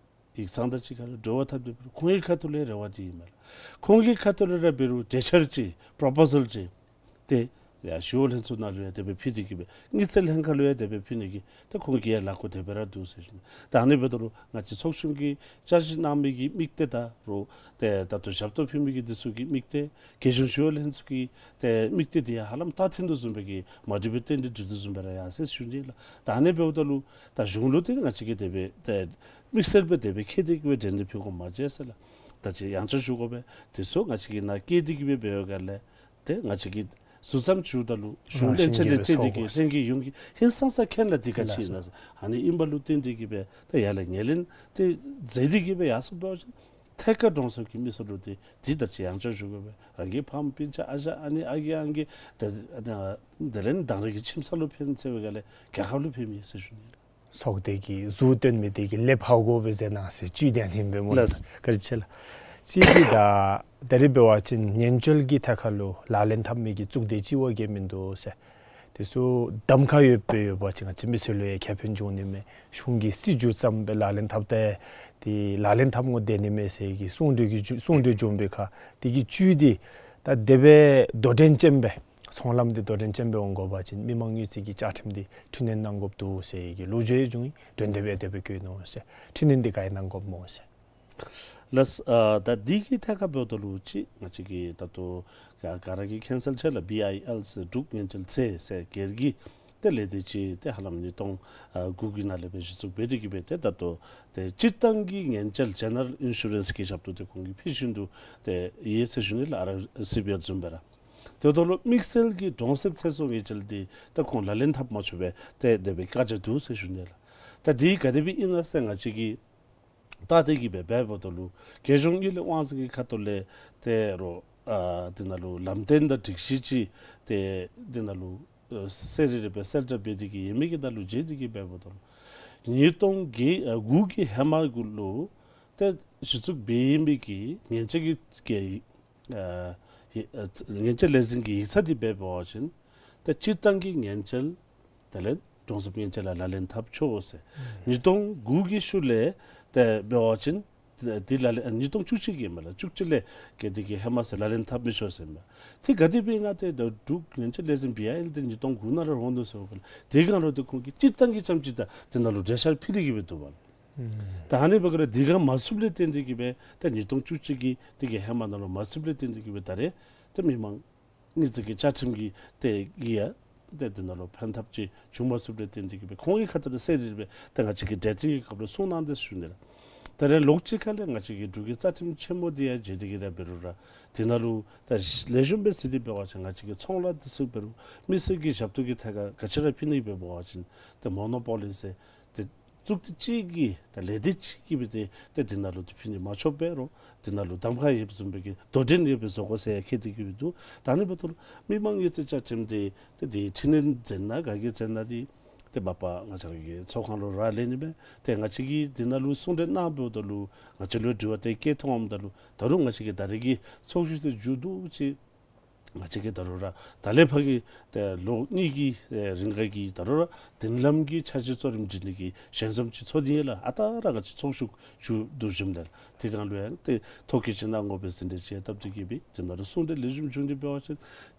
ཡིག་ཚང་དང་གཅིག་ཁར་འབྲེལ་བ་འཐབ་སྟེ་འབད་རུང་ཁོང་གི་ཁ་ཐུག་ལས་རེ་བ་འདི་ཨིན་མས་ལགས། ཁོང་གི་ཁ་ཐུག་ལས་ར་འབད་རུང་གྲོས་འཆར་ཅིག་པོརོ་པོ་ཟལ་ཅིག་ཏེ་ཡར་ཞི་གཡོག་ལྷན་ཚོགས་ནང་ལུ་ཡང་དེ་སྦེ་ཕུལ་ཏེ་གི་སྦེ་དངུལ་རྩིས་ལྷན་ཁག་ལུ་ཡང་དེ་སྦེ་ཕུལ་ནི་གི་ཏེ་ཁོང་གི་ཡང་ལཱ་ཁོ་དེ་སྦེ་ར་འདུག་ཟེར་ཞུ་ནི། ད་ཨ་ནི་འབདཝ་ད་ལུ་ང་བཅས་ཚོགས་ཆུང་གིས་བཅའ་སྒྲིག་གནང་མི་གི་དམིགས་གཏད་ད་རུང་ཏེ་ད་ལྟོ་ཞབས་ཏོག་ཕུལ་མི་གི་འདི་ཚུ་གི་དམིགས་གཏད་རྒྱལ་གཞུང་ཞི་གཡོག་ལྷན་ཚོགས་ཀྱི་ཏེ་དམིགས་གཏད་འདི་ཡང་ཧ་ལམ་མཐར་ཐོན་དོ་བཟུམ་སྦེ་གི་མ་འགྲིག་པའི་རྟེན་འབྲེལ་འགྲིག་དོ་བཟུམ་སྦེ་ར་ཡར་སོང་ཡི་ཟེར་ཞུ་ནི་ལགས། ད་ཨ་ནི་འབདཝ་ད་ལུ་ད་གཞུང་ལུ་ཏེ་ང་བཅས་ཀྱིས་དེ་སྦེ་ཏེ་དམིགས་བསལ་སྦེ་དེ་སྦེ་ཁྱེད་དེ་གི་སྦེ་འགྲན་འདེབས་ཕུལ་དགོཔ་མ་མཇལ་ཟེར་ལགས། ད་ཅི་ཡང་བསྐྱར་ཞུ་དགོ་པས། དེ་ཚུ་ང་བཅས་ཀྱིས་ནཱ་བཀལ་ཏེ་གི་སྦེ་འབད་བའི་སྒང་ལས་ཏེ་ང་བཅས་ཀྱིས་ཟུར་ཙམ་ཞུཝ་ད་ལུ་གཞུང་ལྷན་ཁག་ལས་བརྟེན་ཏེ་གི་ལྷན་རྒྱས་ཡོངས་ཀྱིས་ཧིང་སངས་ས་མཁྱེན་ལགས། འདི་ག་ཅི་ཨིན་ན་ཟེར། ཨ་ནི་ཨིན་པ་ལུ་བརྟེན་ཏེ་གི་སྦེ་ད་ཡར་ལས་ངོས་ལེན་ཏེ་མཛད་དེ་གི་སྦེ་ཡར་སོང་འབད་བ་ཅིན་ཐད་ཀར་གྲོང་གསེབ་ཀྱི་མི་སེར་ལུ་ཏེ་འདི་ད་ཅི་ཡང་བསྐྱར་ཞུ་དགོ་པས། རང་གི་ཕམ་སྤུན་ཆ་ཨ་ཞང་ཨ་ནེ་ཨ་རྒས་ཨང་རྒས་དེ་དེ་ལས་ནི་རང་རང་གི་ཁྱིམ་ཚང་ལུ་ཕན་ཟེར་བའི་སྒང་ལས་རྒྱལ་ཁབ་ལུ་ཕན་མི་ཟེར་ཞུ་ནི་ལགས། ཚོགས་སྡེ་གི་གཟུགས་སྟོན་མི་དེ་གིས་ལེབ་ཧ་གོ་སྦེ་མཛད་གནང་ཟེར་བཅུད་དེ་ཨ་ནི་ཨིན་པས་སྨོ་ལགས། ལགས། བཀའ་དྲིན་ཆེ་ལགས། གཅིག་འདི་ད་ད་རེས་འབད་བ་ཅིན་ཉེན་བཅོལ་གྱི་ཐད་ཁར་ལུ་ལག་ལེན་འཐབ་མི་གི་གཙུག་སྡེ་ཅིག་བ་གིས་མིན་འདུག་ཟེར། དེ་ཚུ་གདམ་ཁ་ཡོདཔ་སྦེ་ཡོད་པ་ཅིན་ང་བཅས་མི་སེར་ལུ་ཡང་ཁེ་ཕན་འབྱུང་ནི་མས། གཞུང་གིས་སྲིད་བྱུས་བརྩམས་སྦེ་ལག་ལེན་འཐབ་སྟེ་དེ་ལག་ལེན་འཐབ་དགོ་སྟེ་ནི་མས་ཟེར་གྱི་གསུང་གྲོས་ཀྱི་གསུང་གྲོས་བྱུང་བའི་ཁར་དེ་གི་བཅུད་འདི་ད་དེ་སྦེ་དོ་འགྲན་ཅན་སྦེ་ཚོང་ལམ་འདི་དོ་འགྲན་ཅན་སྦེ་འོང་དགོ་པ་ཅིན་མི་མང་དངུལ་རྩིས་ཀྱི་བཅའ་ཁྲིམས་འདི་འཕྲི་སྣོན་གནང་དགོཔ་འདུག་ཟེར་གྱི་ལོ་རྒྱུས་བྱུང་ཡི། འགྲན་འདེབས་ཡང་དེ་སྦེ་བཀོད་ནུག་ཟེར། འཕྲི་སྣོན་འདི་ག་ཨིན་གནང་དགོཔ་སྨོ་ཟེར། ལགས། ཨ་ད་འདི་གི་ཐད་ཁར་འབདཝ་ད་ལུ་ཅིག་ང་བཅས་ཀྱིས་ད་ལྟོ་ག་ག་ར་གིས་མཁྱེན་གསལ་ཆེ་ལགས། བི་ཨའི་ཨེལ་ཟེར་འབྲུག་ཉེན་བཅོལ་ཚད་ཟེར་སྒེར་གྱི་ཏེ་ལས་སྡེ་ཅིག་ཏེ་ཧ་ལམ་ཉིས་སྟོང་ཨ་དགུ་གི་ནང་ལས་སྦེ་གཞི་བཙུགས་འབད་དེ་གི་སྦེ་ཏེ་ད་ལྟོ་ཏེ་སྤྱིར་བཏང་གི་ཉེན་བཅོལ་ཇེ་ནེ་རལ་ཨིན་ཤུ་རེནསི་གི་ཞབས་ཏོག་འདི་ཁོང་གིས་ཕུལ་བཞིན་དུ་ཏེ་ཡོད་ཟེར་ཞུ་ནི་ལགས། ཨར་སི་བི་ཡང་བཟུམ་སྦེ་ར། དེ་འབདཝ་ད་ལུ་དམིགས་བསལ་གྱི་གྲོང་གསེབ་ཚེ་སྲོག་ཉེན་བཅོལ་འདི་ཏེ་ཁོང་ལག་ལེན་འཐབ་མ་ཆོག་པས། ཏེ་དེ་སྦེ་བཀག་ཆ་འདུག་ཟེར་ཞུ་ནི་ལགས། ད་འདི་ག་དེ་སྦེ་ཨིན་ན་ཟེར་ང་བཅས་ཀྱིས་བལྟ་སྟེ་གི་སྦེ་འབདཝ་ད་ལུ་རྒྱལ་གཞུང་དངུལ་ལས་དབང་འཛིན་གྱི་ཁ་ཐུག་ལས་ཏེ་རོགས་ཨ་འདི་ནང་ལུ་ལམ་སྟོན་དང་སྒྲིག་གཞི་ཅིག་ཏེ་འདི་ནང་ལུ་ཨ་གསལ་རི་རི་སྦེ་གསལ་བསྒྲགས་འབད་དེ་གི་ཡོད་མི་གི་ནང་ལུ་མཇལ་ཏེ་གི་འབདཝ་ད་ལུ་ཉིས་སྟོང་གི་ཨ་དགུ་གི་ཧེ་མ་གུ་ལུ་ཏེ་གཞི་བཙུགས་འབད་མི་གི་ཉེན་བཅོལ་གྱི་གི་ཨ་ཡི་ཨ་ཉེན་བཅོལ་ལས་འཛིན་གྱི་ཡིག་ཚང་འདི་འབད་བ་ཅིན་ཏེ་སྤྱིར་བཏང་གི་ཉེན་བཅོལ་དེ་ལས་གྲོང་གསེབ་ཉེན་བཅོལ་ལགས་ལག་ལེན་འཐབ་ཆོག་ཟེར། ཉིས་སྟོང་དགུ་གི་ཤུལ་ལས་ཏེ་འབད་བ་ཅིན་ཏེ་འདི་ལག་ལེན་ཨ་ཉིས་སྟོང་བཅུ་གཅིག་གི་མས་ལགས། བཅུ་གཅིག་ལས་གལ་ཏེ་གི་ཧེ་མ་ཟེར་ལག་ལེན་འཐབ་མི་ཆོག་ཟེར་མས། ཏེ་ག་དེ་སྦེ་ཨིན་ན་ཏེ་ད་འབྲུག་ཉེན་བཅོལ་ལས་འཛིན་བི་ཨའི་ཨེལ་འདི་ཉིས་སྟོང་དགུ་ནང་ར་འོང་དོ་ཟེར་བ་ལས་དེ་སྒང་ལུ་ཏེ་ཁོང་གིས་སྤྱིར་བཏང་གི་རྐྱངམ་ཅིག་ད་དེ་ནང་ལུ་གྲོས་འཆར་ཕུལ་ཏེ་གི་སྦེ་འདུག་པ་ལགས། ད་ཨ་ནི་འབད་སྒང་ལས་དེ་སྒང་མ་ཚུགསཔ་ལས་བརྟེན་ཏེ་གི་སྦེ་ཏེ་ཉིས་སྟོང་བཅུ་གཅིག་གི་དེ་གི་ཧེ་མ་ནང་ལུ་མ་ཚུགསཔ་ལས་བརྟེན་ཏེ་གི་སྦེ་ད་རེས་ཏེ་མི་མང་དངུལ་རྩིས་ཀྱི་བཅའ་ཁྲིམས་ཀྱི་ཏེ་གི་ཡ་ཏེ་དེ་ནང་ལུ་ཕན་ཐབས་ཅིག་བྱུང་མ་ཚུགསཔ་ལས་བརྟེན་ཏེ་གི་སྦེ་ཁོང་གི་ཁ་ཐུག་ལས་གསལ་རི་རི་སྦེ་ཏེ་ང་བཅས་ཀྱི་གྲོས་བསྟུན་གྱི་སྐབས་ལུ་གསུངས་གནང་སྟེ་ཞུ་ནི་ལགས། ད་རེས་ལོགས་གཅིག་ཁ་ལས་ང་བཅས་ཀྱི་འབྲུག་གི་རྩ་ཁྲིམས་ཆེན་མོ་འདི་ཡང་མཇལ་ཏེ་གི་ར་འབད་རུང་ར་དེ་ནང་ལུ་ད་ལེགས་ཤོམ་སྦེ་གཟིགས་ཏེ་འབད་བ་ཅིན་ང་བཅས་ཀྱི་ཚོང་ལཱ་འདི་ཚུ་འབད་རུང་མི་སེར་གྱི་ཞབས་ཏོག་གི་ཐད་ཁར་ག་ཅི་ར་ཕུལ་ནི་འབད་བ་ཅིན་ཏེ་མོ་ནོ་པོ་ལི་ཟེར་ཏེ་གཙུག་སྡེ་གཅིག་གིས་ད་ལས་སྡེ་གཅིག་གིས་སྦེ་ཏེ་ཏེ་དེ་ནང་ལུ་ཏེ་ཕུལ་ནི་མ་ཆོགཔ་འབད་རུང་དེ་ནང་ལུ་གདམ་ཁ་ཡོདཔ་བཟུམ་སྦེ་གི་དོ་འགྲན་ཡོདཔ་སྦེ་བཟོ་དགོ་ཟེར་ཡང་བཀོད་དེ་གི་སྦེ་འདུག། ད་ཨ་ནི་འབདཝ་ད་ལུ་མི་མང་དངུལ་རྩིས་བཅའ་ཁྲིམས་འདི་ཏེ་དེ་འཕྲི་སྣོན་མཛད་ན་ག་གིས་མཛད་ན་འདི་ཏེ་མ་པ་ང་བཅས་ར་གི་ཚོགས་ཁང་ལུ་རག་ལས་ནི་མས། ཏེ་ང་བཅས་ཀྱིས་དེ་ནང་ལུ་གསུང་གྲོས་གནངམ་ད་ལུ་ང་བཅས་ལུ་དྲི་བ་དེ་བཀོད་ཐོནམ་ད་ལུ་ད་རུང་ང་བཅས་ཀྱིས་ད་རེས་ཀྱི་ཚོགས་བཞུགས་དེ་མཇུག་བསྡུ་ཅིག་ ང་བཅས་ཀྱིས་ད་རུང་ར་ད་ལས་ཕར་གྱི་ཏེ་ལོ་གཉིས་ཀྱི་ཨེ་རིང་ག་གི་ད་རུང་ར་མདུན་ལམ་གྱི་འཆར་གཞི་གཙོ་རིམ་སྒྲིག་ནི་གི་ཞལ་འཛོམས་ཅིག་ཚོགས་ཏེ་ཡོད་ལགས། ཨ་རྟག་ར་ང་བཅས་ཚོགས་བཞུགས་ཞུ་དོ་བཟུམ་ལས་དེ་སྒང་ལུ་ཡང་ཏེ་ཐོ་བཀོད་ཅིག་གནང་དགོ་པས་ཟེར་ཏེ་ཅིག་སྟབས་བདེ་གི་སྦེ་དེ་ནང་ལུ་གསུང་གྲོས་ལེགས་ཤོམ་བྱུང་སྟེ་འབད་བ་ཅིན་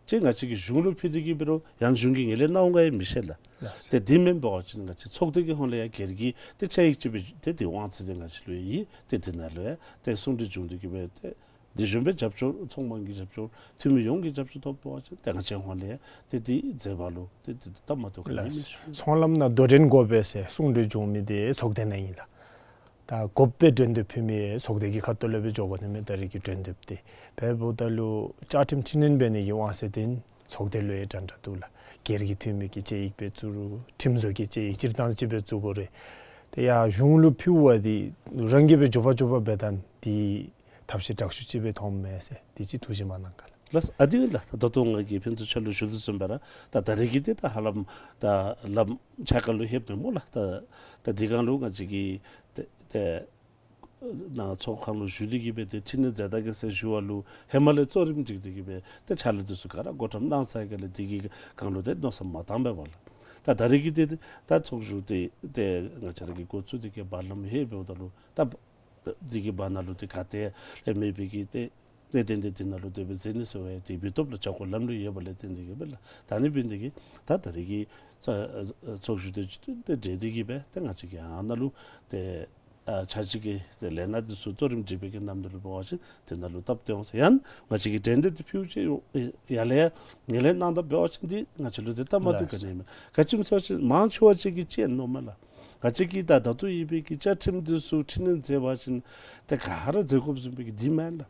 ཅིག་ང་བཅས་ཀྱིས་གཞུང་ལུ་ཕུལ་ཏེ་གི་འབད་རུང་ཡང་གཞུང་གིས་ངོས་ལེན་གནང་འོང་ག་ཡང་མི་ཤེས་ལགས། ལགས། ཏེ་དེ་མེན་པ་ཅིན་ང་བཅས་ཚོགས་སྡེ་གི་ཧོངས་ལས་ཡང་སྒེར་གྱི་ཏེ་བཅའ་ཡིག་ཅིག་སྦེ་ཏེ་དེ་དབང་ཚད་དེ་ང་བཅས་ལུ་ཡོད། ཏེ་དེ་ནང་ལུ་ཡང་ཏེ་གསུང་གྲོས་བྱུང་སྟེ་གི་སྦེ་ཏེ་དེ་བཟུམ་སྦེ་རྒྱབ་སྐྱོར་ཚོགས་མང་གི་རྒྱབ་སྐྱོར་འཐུས་མི་ཡོངས་ཀྱི་རྒྱབ་སྐྱོར་ཐོབ་པ་ཅིན་ཏེ་ང་བཅས་ཧོངས་ལས་ཏེ་དེ་མཛད་པ་ལུ་ཏེ་དེ་སྟབས་མ་བདེཝ་ག་ནི་ཡང་མེད། ལགས། ཚོང་ལམ་ནང་དོ་འགྲན་དགོ་པས་ཟེར་གསུང་གྲོས་བྱུང་མི་དེ་ཚོགས་སྡེ་ནང་ཨིན་ལགས། ད་དགོཔ་སྦེ་གྲོས་འདེབས་ཕུལ་མི་ཚོགས་སྡེ་གི་ཁ་ཐུག་ལས་སྦེ་འགྱོ་དགོ་ནི་མས། ད་རེས་ཀྱི་གྲོས་འདེབས་དེ་འབདཝ་ད་ལུ་བཅའ་ཁྲིམས་འཕྲི་སྣོན་འབད་ནི་གི་དབང་ཚད་དེ་ཚོགས་སྡེ་ལུ་ཡང་འདྲན་འདྲ་འདུག་ལགས། སྒེར་གྱི་འཐུས་མི་གིས་བཅའ་ཡིག་སྦེ་བཙུགས་རུང་ཁྲིམས་བཟོ་གིས་བཅའ་ཡིག་སྤྱིར་བཏང་ཅིག་སྦེ་བཙུགས་དགོ་རུང་ཏེ་ཡར་གཞུང་ལུ་ཕུལ་བ་དེ་རང་གིས་སྦེ་མགྱོགས་པ་མགྱོགས་པ་འབད་ད་དེ་ཐབས་ཤེས་དྲག་ཤོས་ཅིག་སྦེ་མཐོངམ་མས་ཟེར་དེ་ཅིག་ཐུགས་བཞེད་མ་གནང་ག་ལགས། ལགས། ཨ་དེ་ལགས། ད་ད་ལྟོ་ང་གིས་ཕན་ཚུན་ཆ་ལུ་ཞུ་དོ་བཟུམ་སྦེ་ར་ད་ད་རེས་ཀྱི་དེ་ད་ཧ་ལམ་ད་ལམ་ཕྱག་ཀ་ལུ་ལྷོདཔ་མས་སྨོ་ལགས། ད་ད་དེ་སྒང་ལུ་ང་བཅས་ཀྱིས་ཏེ་ཏེ་ནང་ཚོགས་ཁང་ལུ་ཞུ་སྟེ་གི་སྦེ་ཏེ་འཕྲི་སྣོན་མཛད་ད་གེ་ཟེར་ཞུ་བ་ལུ་ཧེ་མ་ལས་གཙོ་རིམ་སྒྲིག་སྟེ་གི་སྦེ་ཏེ་ཕྱག་ལཱ་དེ་ཚུ་ག་ར་བགོ་བཀྲམ་གནང་ཚར་ག་ལས་དེ་གི་སྒང་ལུ་ཏེ་མནོ་བསམ་མ་བཏང་པས་པ་ལགས། ད་ད་རེས་ཀྱི་དེ་ད་ཚོགས་བཞུགས་དེ་ཏེ་ང་བཅས་ར་གིས་འགོ་བཙུགས་ཏེ་གི་བར་ལམ་ཧེ་འབདཝ་ད་ལུ་ད་དེ་གི་བར་ན་ལུ་ཏེ་ག་ཏེ་ལས་མེད་པའི་གི་ཏེ་གནད་དོན་དེ་དེ་ནང་ལུ་དེ་སྦེ་མཛད་ནི་ཟེར་བ་ཡང་དེ་འབད་ཐོག་ལུ་བྱ་སྒོ་ལམ་ལུགས་ཡོད་པ་ལས་བརྟེན་ཏེ་གི་སྦེ་ལགས། ད་ཨ་ནི་འབད་ནི་དེ་གིས་ད་ད་རེས་ཀྱི་ཚོགས་ཚོགས་བཞུགས་དེ་ཏེ་གྲོལ་ཏེ་གི་སྦེ་ཏེ་ང་བཅས་ཀྱིས་ཨ་ནཱ་ལུ་ཏེ་ཨ་འཆར་གཞི་གི་ཏེ་ལས་སྣ་དེ་ཚུ་གཙོ་རིམ་སྒྲིག་པའི་གི་ནམ་དུས་ལུ་འབད་བ་ཅིན་དེ་ནང་ལུ་སྟབས་བདེ་འོང་ཟེར། ཡང་ང་བཅས་ཀྱིས་གྲོས་འདེབས་དེ་ཕུལ་ཅི་ཡར་ལས་ཡང་ངོས་ལེན་གནང་ད་འབད་བ་ཅིན་དེ་ང་བཅས་ལུ་དེ་སྟབས་མ་བདེཝ་ག་ནི་ཡང་མེད། ག་ཅི་སྨོ་ཟེར་བ་ཅིན་མང་ཆེ་བ་ཅིག་གིས་ཅིག་མནོཝ་མས་ལགས། ང་བཅས་ཀྱིས་ད་ད་ལྟོ་ཡོད་པའི་གི་བཅའ་ཁྲིམས་འདི་ཚུ་འཕྲི་སྣོན་མཛད་པ་ཅིན་ཏེ་ག་ར་མཛད་དགོཔ་བཟུམ་སྦེ་གི་འདི་མེན་ལགས།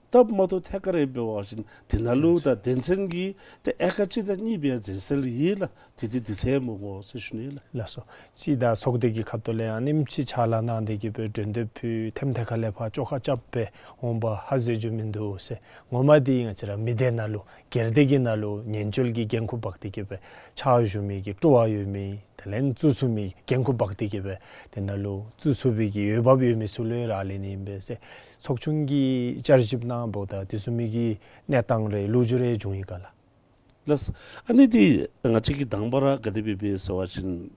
སྟབས་མ་བདེཝ་ཐད་ཀར་ཡོད་པ་ཅིན་དེ་ནང་ལུ་ད་དོན་ཚན་གྱི་ཏེ་ཨེ་ཀ་གཅིག་དང་གཉིས་སྦེ་མཛད་སྲོལ་ཡོད་ལགས། དེ་དེ་དེ་ཚུ་མི་དགོ་ཟེར་ཞུ་ནི་ལགས། ལགས་སོ། སྤྱིར་ད་ཚོགས་སྡེ་གི་ཁ་ཐུག་ལས་ཡང་ཨ་ནེམ་ཅིག་ཕྱག་ལཱ་གནང་སྟེ་གི་སྦེ་གྲོས་འདེབས་ཕུལ་ཐེམ་ཐེ་ཁ་ལས་ཕར་བཅོ་ཁ་རྐྱབ་སྦེ་འོང་པ་ཧ་ཟེར་རྒྱུ་མིན་འདུག་ཟེར། ངོ་མ་འདི་ང་བཅས་ར་མི་སྡེ་ནང་ལུ་སྒེར་སྡེ་གི་ནང་ལུ་ཉེན་བཅོལ་གྱི་འགན་ཁུར་འབག་སྟེ་གི་སྦེ་ཕྱག་ཞུ་མི་གི་སྤྲོ་བ་ཡོད་མི་དེ་ལས་བཙུགས་ཚུགས་མི་འགན་ཁུར་འབག་སྟེ་གི་སྦེ་དེ་ནང་ལུ་བཙུགས་ཚུགས་པའི་གི་འོས་འབབ་ཡོད་མི་ཚུ་ལུ་རག་ལས་ནི་ཨིན་པས་ཟེར་ཚོགས་ཆུང་གིས་བསྐྱར་ཞིབ་གནང་འབདཝ་ད་དེ་ཚུ་མི་གི་གནས་སྟངས་རེ་ལོ་རྒྱུས་རེ་བྱུང་ཡི་ག་ལགས། ལགས། ཨ་ནི་འདི་ང་བཅས་ཀྱིས་དང་པ་ར་ག་དེ་སྦེ་འབད་ཟེར་བ་ཅིན་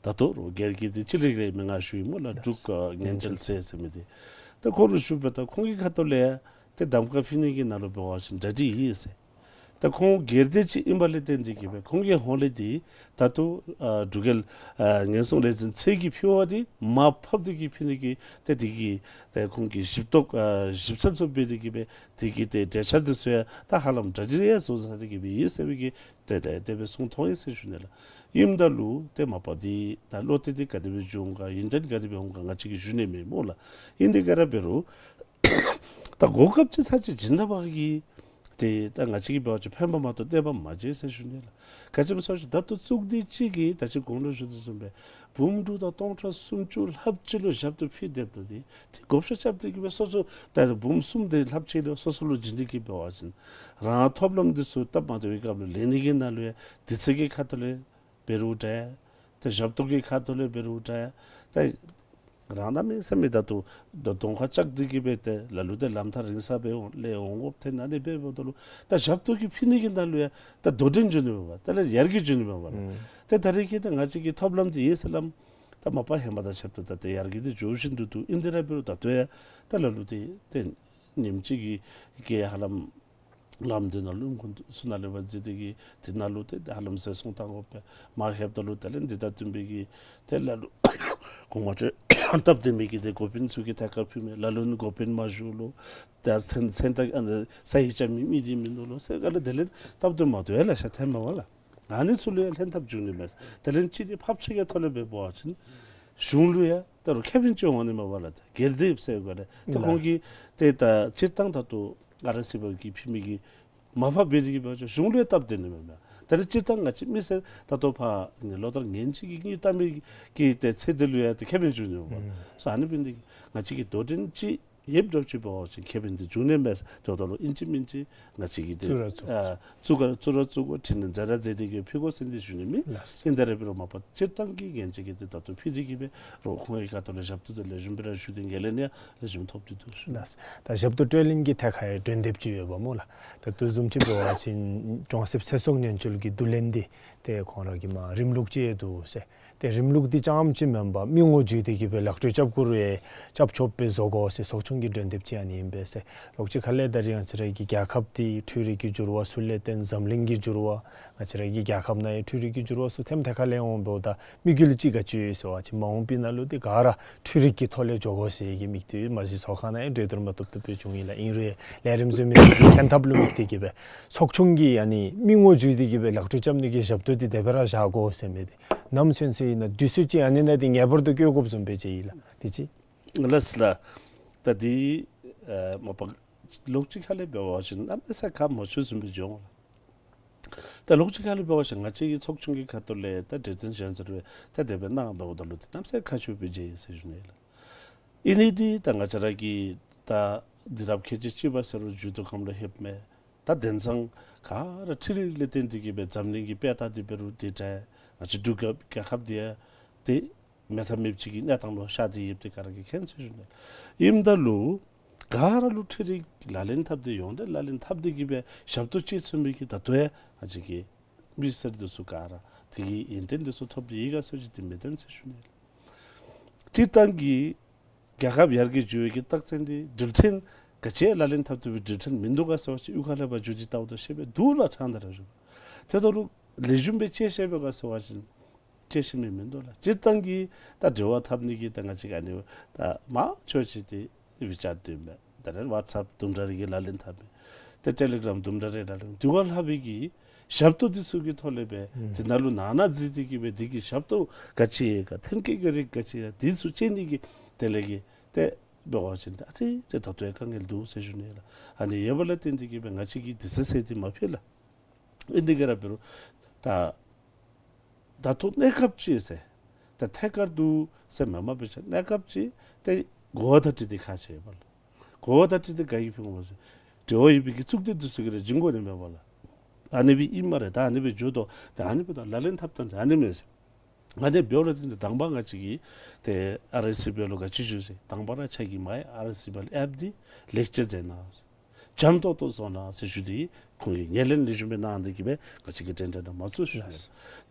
ད་ལྟོ་རུང་སྒེར་གྱི་འདི་ཅི་ལེགས་རེ་མི་ང་ཞུ་ཡི་སྨོ་ལགས། ལགས། འབྲུག་ཨ་ཉེན་བཅོལ་ཚད་ཟེར་མི་འདི་ད་ཁོང་ལུ་ཞུ་བ་ད་ཁོང་གི་ཁ་ཐུག་ལས་ཏེ་གདམ་ཁ་ཕུལ་ནི་གི་ནང་ལུ་འབད་བ་ཅིན་གྲ་སྒྲིག་ཡོད་ཟེར། ད་ཁོང་སྒེར་སྡེ་ཅིག་ཨིན་པ་ལས་བརྟེན་ཏེ་གི་སྦེ་ཁོང་གི་ཧོངས་ལས་འདི་ད་ལྟོ་ཨ་འབྲུག་རྒྱལ་ཨ་ཉེན་སྲུང་ལས་འཛིན་ཚད་ཀྱིས་ཕུལ་བ་འདི་མར་ཕབ་སྟེ་གི་ཕུལ་ནི་གི་ཏེ་འདི་གི་ཏེ་ཁོང་གིས་ཞིབ་རྟོག་ཨ་ཞིབ་འཚོལ་ཚུ་འབད་དེ་གི་སྦེ་དེ་གི་ཏེ་གྲོས་འཆར་འདི་ཚུ་ཡང་ད་ཧ་ལམ་གྲ་སྒྲིག་ཡང་བཟོ་ཚར་ཏེ་གི་སྦེ་ཡོད་ཟེར་བའི་གི་ཏེ་ཏེ་དེ་སྦེ་གསུང་མཐོང་ཡི་ཟེར་ཞུ་ནི་ལགས། ཨིནམ་ད་ལུ་ཏེ་མ་པ་འདི་ད་བློ་གཏད་འདི་ག་དེ་སྦེ་འབྱུང་ག་ཡོན་ཏན་ག་དེ་སྦེ་འོང་ག་ང་བཅས་ཀྱིས་ཞུ་ནི་མེད་སྨོ་ལགས། ཨིན་དེ་ག་ར་འབད་རུང་ད་གོ་སྐབས་ཅིག་ཚར་ཅིག་བྱིན་ད་པ་གིས་ཏེ་ད་ང་བཅས་ཀྱིས་འབད་བ་ཅིན་ཕན་པ་མ་གཏོགས་བསྟོད་པ་མ་བྱེད་ཟེར་ཞུ་ནི་ལགས། ག་ཅི་སྨོ་ཟེར་བ་ཅིན་ད་ལྟོ་གཙུག་སྡེ་གཅིག་གིས་ད་ཅི་གོང་ལུ་ཞུ་དོ་བཟུམ་སྦེ་འབུམ་དྲུག་དང་སྟོང་ཕྲག་སུམ་ཅུ་ལྷགཔ་ཅིག་ལུ་ཞབས་ཏོག་ཕུལ་སྡོདཔ་ད་འདི་ཏེ་བགོ་བཤའ་རྐྱབ་སྟེ་གི་སྦེ་སོ་སོ་ད་འབུམ་གསུམ་དེ་ལྷགཔ་ཅིག་ལུ་སོ་སོ་ལུ་བྱིན་ཏེ་གི་འབད་བ་ཅིན་རང་ཐོབ་ལམ་འདི་ཚུ་སྟབས་མ་བདེ་བའི་སྐབས་ལུ་ལེན་ནི་གི་ནང་ལུ་ཡང་དུས་ཚོད་ཀྱི་ཁ་ཐུག་ལས་འབད་རུང་འདྲ། ཏེ་ཞབས་ཏོག་གི་ཁ་ཐུག་ལས་འབད་རུང་འདྲ། ཏེ་རང་གནམ་མེད་ས་མེད་ད་ལྟོ་ད་གདོང་ཁར་བཅག་སྟེ་གི་སྦེ་ཏེ་ལ་ལུ་ཏེ་ལམ་ཐག་རིང་ས་སྦེ་འོང་ལས་འོང་དགོཔ་ཐོན་ན་ནི་འབད་འབདཝ་ད་ལུ་ད་ཞབས་ཏོག་གི་ཕུལ་ནི་གི་ནང་ལུ་ཡང་ད་དོ་འགྲན་འགྱོ་ནི་མས་པ། ད་ལས་ཡར་རྒྱས་འགྱོ་ནི་མས་པ་ལགས། ཨུམ། ཏེ་ད་རེས་ཀྱི་ད་ང་བཅས་ཀྱི་ཐོབ་ལམ་འདི་ཡོད་ཟེར་ལམ་ད་མ་པ་ཧེ་མ་དང་ཕྱདཔ་ད་ད་ཏེ་ཡར་རྒྱས་འདི་འགྱོ་བཞིན་དུ་འདུག། ཨིན་དེ་ར་འབད་རུང་ད་ལྟོ་ཡང་ད་ལ་ལུ་ཏེ་ཏེ་ཉིནམ་གཅིག་གི་གི་ཧ་ལམ་ལམ་འདི་ནང་ལུ་ཁོང་ཚུ་ནཱ་ལས་ཕར་འཛེགས་ཏེ་གི་འདི་ནང་ལུ་ཏེ་ཧ་ལམ་ཟད་སོང་བཏང་དགོ་པས། མར་ལྷོདཔ་ད་ལུ་དེ་ལས་འདི་དང་བསྟུན་པའི་གི་ཏེ་ལ་ལུ་གོང་མ་ཁྲོད་སྟབས་བདེ་མི་གི་ཏེ་འགོ་དཔོན་ཚུ་གིས་ཐད་ཀར་ཕུལ་མི་ལ་ལུ་ནི་འགོ་དཔོན་མ་བཞུགས་ལོ། ད་མཚན་མཚན་རྟགས་ཨ་ནི་ས་ཡིག་རྐྱབ་མི་མི་འདི་མིན་འདུག་ལོ་ཟེར་ག་ལས་དེ་ལས་སྟབས་བདེ་མ་བདེཝ་ཡང་ལེ་ཤ་ཐོནམ་མས་པ་ལགས། ཨ་ནི་ཚུ་ལུ་ཡང་ལྷན་ཐབས་འབྱུང་ནི་མས། དེ་ལས་ཅིག་འདི་ཕབ་ཆག་གི་ཐོག་ལས་འབད་བ་ཅིན་གཞུང་ལུ་ཡང་ད་རུང་ཁེ་ཕན་ཅིག་འོང་ནི་མས་པ་ལགས། ད་སྒེར་སྡེ་ཟེར་ག་ལས་ད་ཁོང་གིས་ཏེ་ད་སྤྱིར་བཏང་ད་ལྟོ་ཨ་ར་སི་བ་གིས་ཕུལ་མི་གི་མར་ཕབ་འབད་དེ་གི་འབད་བ་ཅིན་གཞུང་ལུ་ཡང་སྟབས་བདེ་ནི་མས་པ། ད་རེས་སྤྱིར་བཏང་ང་བཅས་མི་སེར་ད་ལྟོ་ཕར་ལོ་ལྟར་ཉིནམ་གཅིག་གི་དངུལ་བཏང་མི་གི་ཏེ་ཚད་དེ་ལུ་ཡང་ཏེ་ཁེ་ཕན་འབྱུང་ནི་མས་པ། ཨུམ། སོ་ཨ་ནི་འབད་ནི་དེ་གིས་ང་བཅས་ཀྱིས་དོ་འགྲན་ཅིག་ ཡོདཔ་འདྲཝ་ཅིག་འབད་བ་ཅིན་ཁེ་ཕན་འདི་འབྱུང་ནི་མས་ཟེར། དེ་འབདཝ་ད་ལུ་ཨིན་ཅི་མིན་ཅི་ང་བཅས་ཀྱིས་འདི་བཙུགས་ར་བཙུགས་ཨ་བཙུགས་ར་བཙུགས་དགོ། ཁྲིད་ནི་མཛད་ར་མཛད་དེ་གི་ཕུལ་དགོ་ཟེར་འདི་ཞུ་ནི་མེན། ལགས་སོ། ཨིན་ད་རེ་འབད་རུང་མ་པ་སྤྱིར་བཏང་གི་ངེ་གི་འདི་ད་ལྟོ་ཕུལ་ཏེ་གི་སྦེ་རོགས་ཁོང་གི་ཁ་ཐུག་ལས་ཞབས་ཏོག་འདི་ལེགས་ཤོམ་སྦེ་ར་ཞུ་སྟེ་ངོས་ལེན་ཡང་ལེགས་ཤོམ་ཐོབ་སྟེ་འདུག་ཞུ། ལགས་སོ། ད་ཞབས་ཏོག་སྤྲོད་ལེན་གྱི་ཐད་ཁར་ཡང་འགྲོ་དེབ་ཅིག་ཡོདཔ་སྨོ་ལགས། ད་དེ་བཟུམ་ཅིག་འབད་བ་ཅིན་གྲོང་གསེབ་ཚེ་སྲོག་ཉེན་བཅོལ་གྱི་བསྡུ་ལེན་འདི་ཏེ་ཁོང་ར་གིས་མར་རིམ་ལུགས་ཅིག་ཡོད་འདུག་ཟེར། ཏེ་རིམ་ལུགས་འདི་རྐྱངམ་ཅིག་མེན་པར་མི་ངོ་བརྒྱུད་དེ་གི་སྦེ་ལག་འགྲོ་རྐྱབ་དགོ་རུང་རྐྱབ་ཆོགཔ་སྦེ་བཟོ་དགོ་ཟེར་ཚོགས་ཆུང་གི་འགྲོ་དེབ་ཅིག་ཨ་ནི་ཨིན་པས་ཟེར། ལོགས་ཅིག་ཁ་ལས་ད་རིས་ང་བཅས་ར་གི་རྒྱལ་ཁབ་འདི་འཕྲུལ་རིག་གི་འགྱུར་བ་ཚུ་ལས་བརྟེན་འཛམ་གླིང་གི་འགྱུར་བ་ང་བཅས་ར་གི་རྒྱལ་ཁབ་ནང་ཡང་འཕྲུལ་རིག་གི་འགྱུར་བ་ཚུ་ཐེམ་ཐེ་ཁ་ལས་འོངམ་ད་དམིགས་ཡུལ་ཅིག་ག་ཅི་ཡོད་ཟེར་བ་ཅིན་མ་འོངས་པའི་ནང་ལུ་འདི་ག་ར་འཕྲུལ་རིག་གི་ཐོག་ལས་འགྱོ་དགོ་ཟེར་གྱི་དམིགས་ཏེ་མ་གཞི་ཚོགས་ཁང་ནང་ཡང་གྲོས་བསྡུར་མ་བཏུབ་བཏུབ་སྦེ་བྱུང་ཡི་ལགས། ཨིན་རུང་ལས་རིམ་ཚུ་མི་འདི་གི་ཁྱད་ཐབས་ལུ་དམིགས་ཏེ་གི་སྦེ་ཚོགས་ཆུང་གིས་ཨ་ནི་མི་ངོ་བརྒྱུད་དེ་གི་སྦེ་ལག་འགྲོ་རྐྱབ་ནི་གི་ཞབས་ཏོག་འདི་དེ་སྦེ་ར་བཞག་དགོ་ཟེར་མི་འདི་ནམ་སོང་ཟེར་ཨིན་ན་དུས་ཚོད་ཅིག་ཨ་ནི་ནང་འདི་ངེས་པར་དུ་བཀོད་དགོཔ་བཟུམ་སྦེ་མཇལ་ཡི་ལགས། དེ་ཅིག་ལགས་སོ་ལགས། ད་འདི་ཨ་མ་པ་ལོགས་ཅིག་ཁ་ལས་འབད་བ་ཅིན་གནམ་མེད་ས་མེད་ཁག་མ་ཆེ་བཟུམ་སྦེ་འགྱོ་འོང་ལགས། ད་ལོགས་ཅིག་ཁ་ལས་འབད་བ་ཅིན་ང་བཅས་ཀྱི་ཚོགས་ཆུང་གི་ཁ་ཐུག་ལས་ད་གྲོས་བསྟུན་ཞུ་ཟེར་བའི་ད་དེ་སྦེ་གནང་འབདཝ་ད་ལུ་འདི་གནམ་མེད་ས་མེད་ཁག་ཆེཝ་སྦེ་མཇལ་ཡི་ཟེར་ཞུ་ནི་ལགས། ཨིན་ནི་འདི་ད་ང་བཅས་ར་གི་ད་འདི་རབས་ཁལ་གཅིག་གཅིག་པ་ཟེར་རུང་མཇུག་བསྡུ་ཁམས་ལུ་ལྷོདཔ་མས། ད་དེང་སང་ག་ར་འཕྲུལ་རིག་ལས་བརྟེན་ཏེ་གི་སྦེ་འཛམ་གླིང་གི་དཔེ་ལྟ་སྟེ་འབད་རུང་འདི་འདྲ་ང་བཅས་འབྲུག་རྒྱལ་ཁབ་འདི་ཡང་ཏེ་མེད་ཐབས་མེདཔ་ཅིག་གི་གནས་སྟངས་ལུ་ཤར་ཏེ་ཡོདཔ་འདི་ག་ར་གིས་མཁྱེན་ཟེར་ཞུ་ནི། ཨིནམ་ད་ལུ་ག་ར་ལུ་འཕྲུལ་རིག་ལག་ལེན་འཐབ་སྟེ་ཡོངས་འབྲེལ་ལག་ལེན་འཐབ་སྟེ་གི་སྦེ་ཞབས་ཏོག་ཅིག་ཚུགས་མི་གི་ད་ལྟོ་ཡང་ང་བཅས་ཀྱི་མི་སེར་འདི་ཚུ་ག་ར་དེ་གི་ཡོན་ཏན་འདི་ཚུ་ཐོབ་སྟེ་ཡོད་ག་ཟེར་བ་ཅིན་དེ་མི་བདེན་ཟེར་ཞུ་ནི། སྤྱིར་བཏང་གི་རྒྱལ་ཁབ་ཡར་རྒྱས་འགྱོ་བའི་གི་རྟགས་མཚན་འདི་འགྲུལ་འཕྲིན་ག་ཅི་ལག་ལེན་འཐབ་བཏུབ་པའི་འགྲུལ་འཕྲིན་མིན་འདུག་ག་ཟེར་བ་ཅིན་གཡུས་ཁ་ལས་ཕར་འགྱོ་སྟེ་བལྟཝ་ད་ཤེས་པས། འདུག་ལགས། ཕྲང་སྟེ་ར་ཞུ། དེ་ད་ལུ་ལེགས་ཤོམ་སྦེ་དཔྱད་ཤེས་པས་ག་ཟེར་བ་ཅིན་དཔྱད་ཤེས་མི་མིན་འདུག་ལགས། སྤྱིར་བཏང་གི་ད་འབྲེལ་བ་འཐབ་ནི་གི་ད་ང་བཅས་ཀྱི་ཨ་ནི་ད་མང་ཆེ་བ་ཅིག་འདི་ཝི་ཅེཊ་འདི་མས། ད་རེས་ཝཊ་སེཔ་དུམ་གྲ་རེ་གིས་ལག་ལེན་འཐབ་མས། ཏེ་ཊེ་ལེ་གྲམ་དུམ་གྲ་རེ་ལག་ལེན་འདི་བ་ལྷག་པའི་གི་ཞབས་ཏོག་འདི་ཚུ་གི་ཐོག་ལས་སྦེ་ཨུམ་དེ་ནང་ལུ་ནང་ན་འཛུལ་ཏེ་གི་སྦེ་འདི་གི་ཞབས་ཏོག་ག་ཅི་ཡོད་ག་ཐོན་སྐྱེད་ཀྱི་རིགས་ག་ཅི་ཡོད་འདི་ཚུ་དཔྱད་ནི་གི་དེ་ལས་ཀྱི་ཏེ་འབད་བ་ཅིན་ད་ཨ་ཙི་ཙི་ད་ལྟོ་ཡང་དཀའ་ངལ་འདུག་ཟེར་ཞུ་ནི་ལགས། ཨ་ནི་ཡོད་པ་ལས་བརྟེན་ཏེ་གི་སྦེ་ང་བཅས་ཀྱིས་དུས་ཚོད་ཟད་དེ་མ་ཕུལ་ལགས། ཨིན་དེ་ག་ར་འབད་རུང་ད་ད་ལྟོ་གནས་སྐབས་ཅིག་ཟེར་ད་ཐད་ཀར་དུ་ཟེར་མེན་པར་སྦེ་ཆ་གནས་སྐབས་ཅིག་ཏེ་གོ་བ་བརྡ་སྤྲོད་འདི་ཁག་ཆེ་ཡོད་པ་ལགས། གོ་བ་བརྡ་སྤྲོད་འདི་ག་གིས་ཕུལ་དགོ་ཟེར་འབྲེལ་བ་ཡོད་པའི་གི་གཙུག་སྡེ་འདི་ཚུ་གིས་ར་བྱིན་དགོ་ནི་མས་པ་ལགས། ཨ་ནི་སྦེ་ཨིན་སྨ་རེ། ད་ཨ་ནི་སྦེ་འགྱོ་དོ། ད་ཨ་ནི་སྦེ་ད་ལག་ལེན་འཐབ་ཐངས་འདི་ཨ་ནི་མས་ཟེར། ཨ་ནི་འབདཝ་ལས་བརྟེན་ཏེ་དང་པ་ང་བཅས་ཀྱིས་ཏེ་ཨར་ཨའི་སི་པི་ལུ་ག་ཅི་ཞུ་ཟེར་དང་པ་ར་ཁྱེད་ཀྱིས་མར་ཨར་ཨའི་སི་པི་ཨེཔ་འདི་ལེགས་ཆ་མཛད་གནང་ཟེར། འཇམ་ཏོག་ཏོ་བཟོ་གནང་ཟེར་ཞུ་སྟེ་ཁོང་གིས་ངོས་ལེན་ལེགས་ཤོམ་སྦེ་གནང་སྟེ་གི་སྦེ་ང་བཅས་ཀྱི་འགྲན་བསྡུར་ནང་མ་ཚུད་ཞུ་ནི།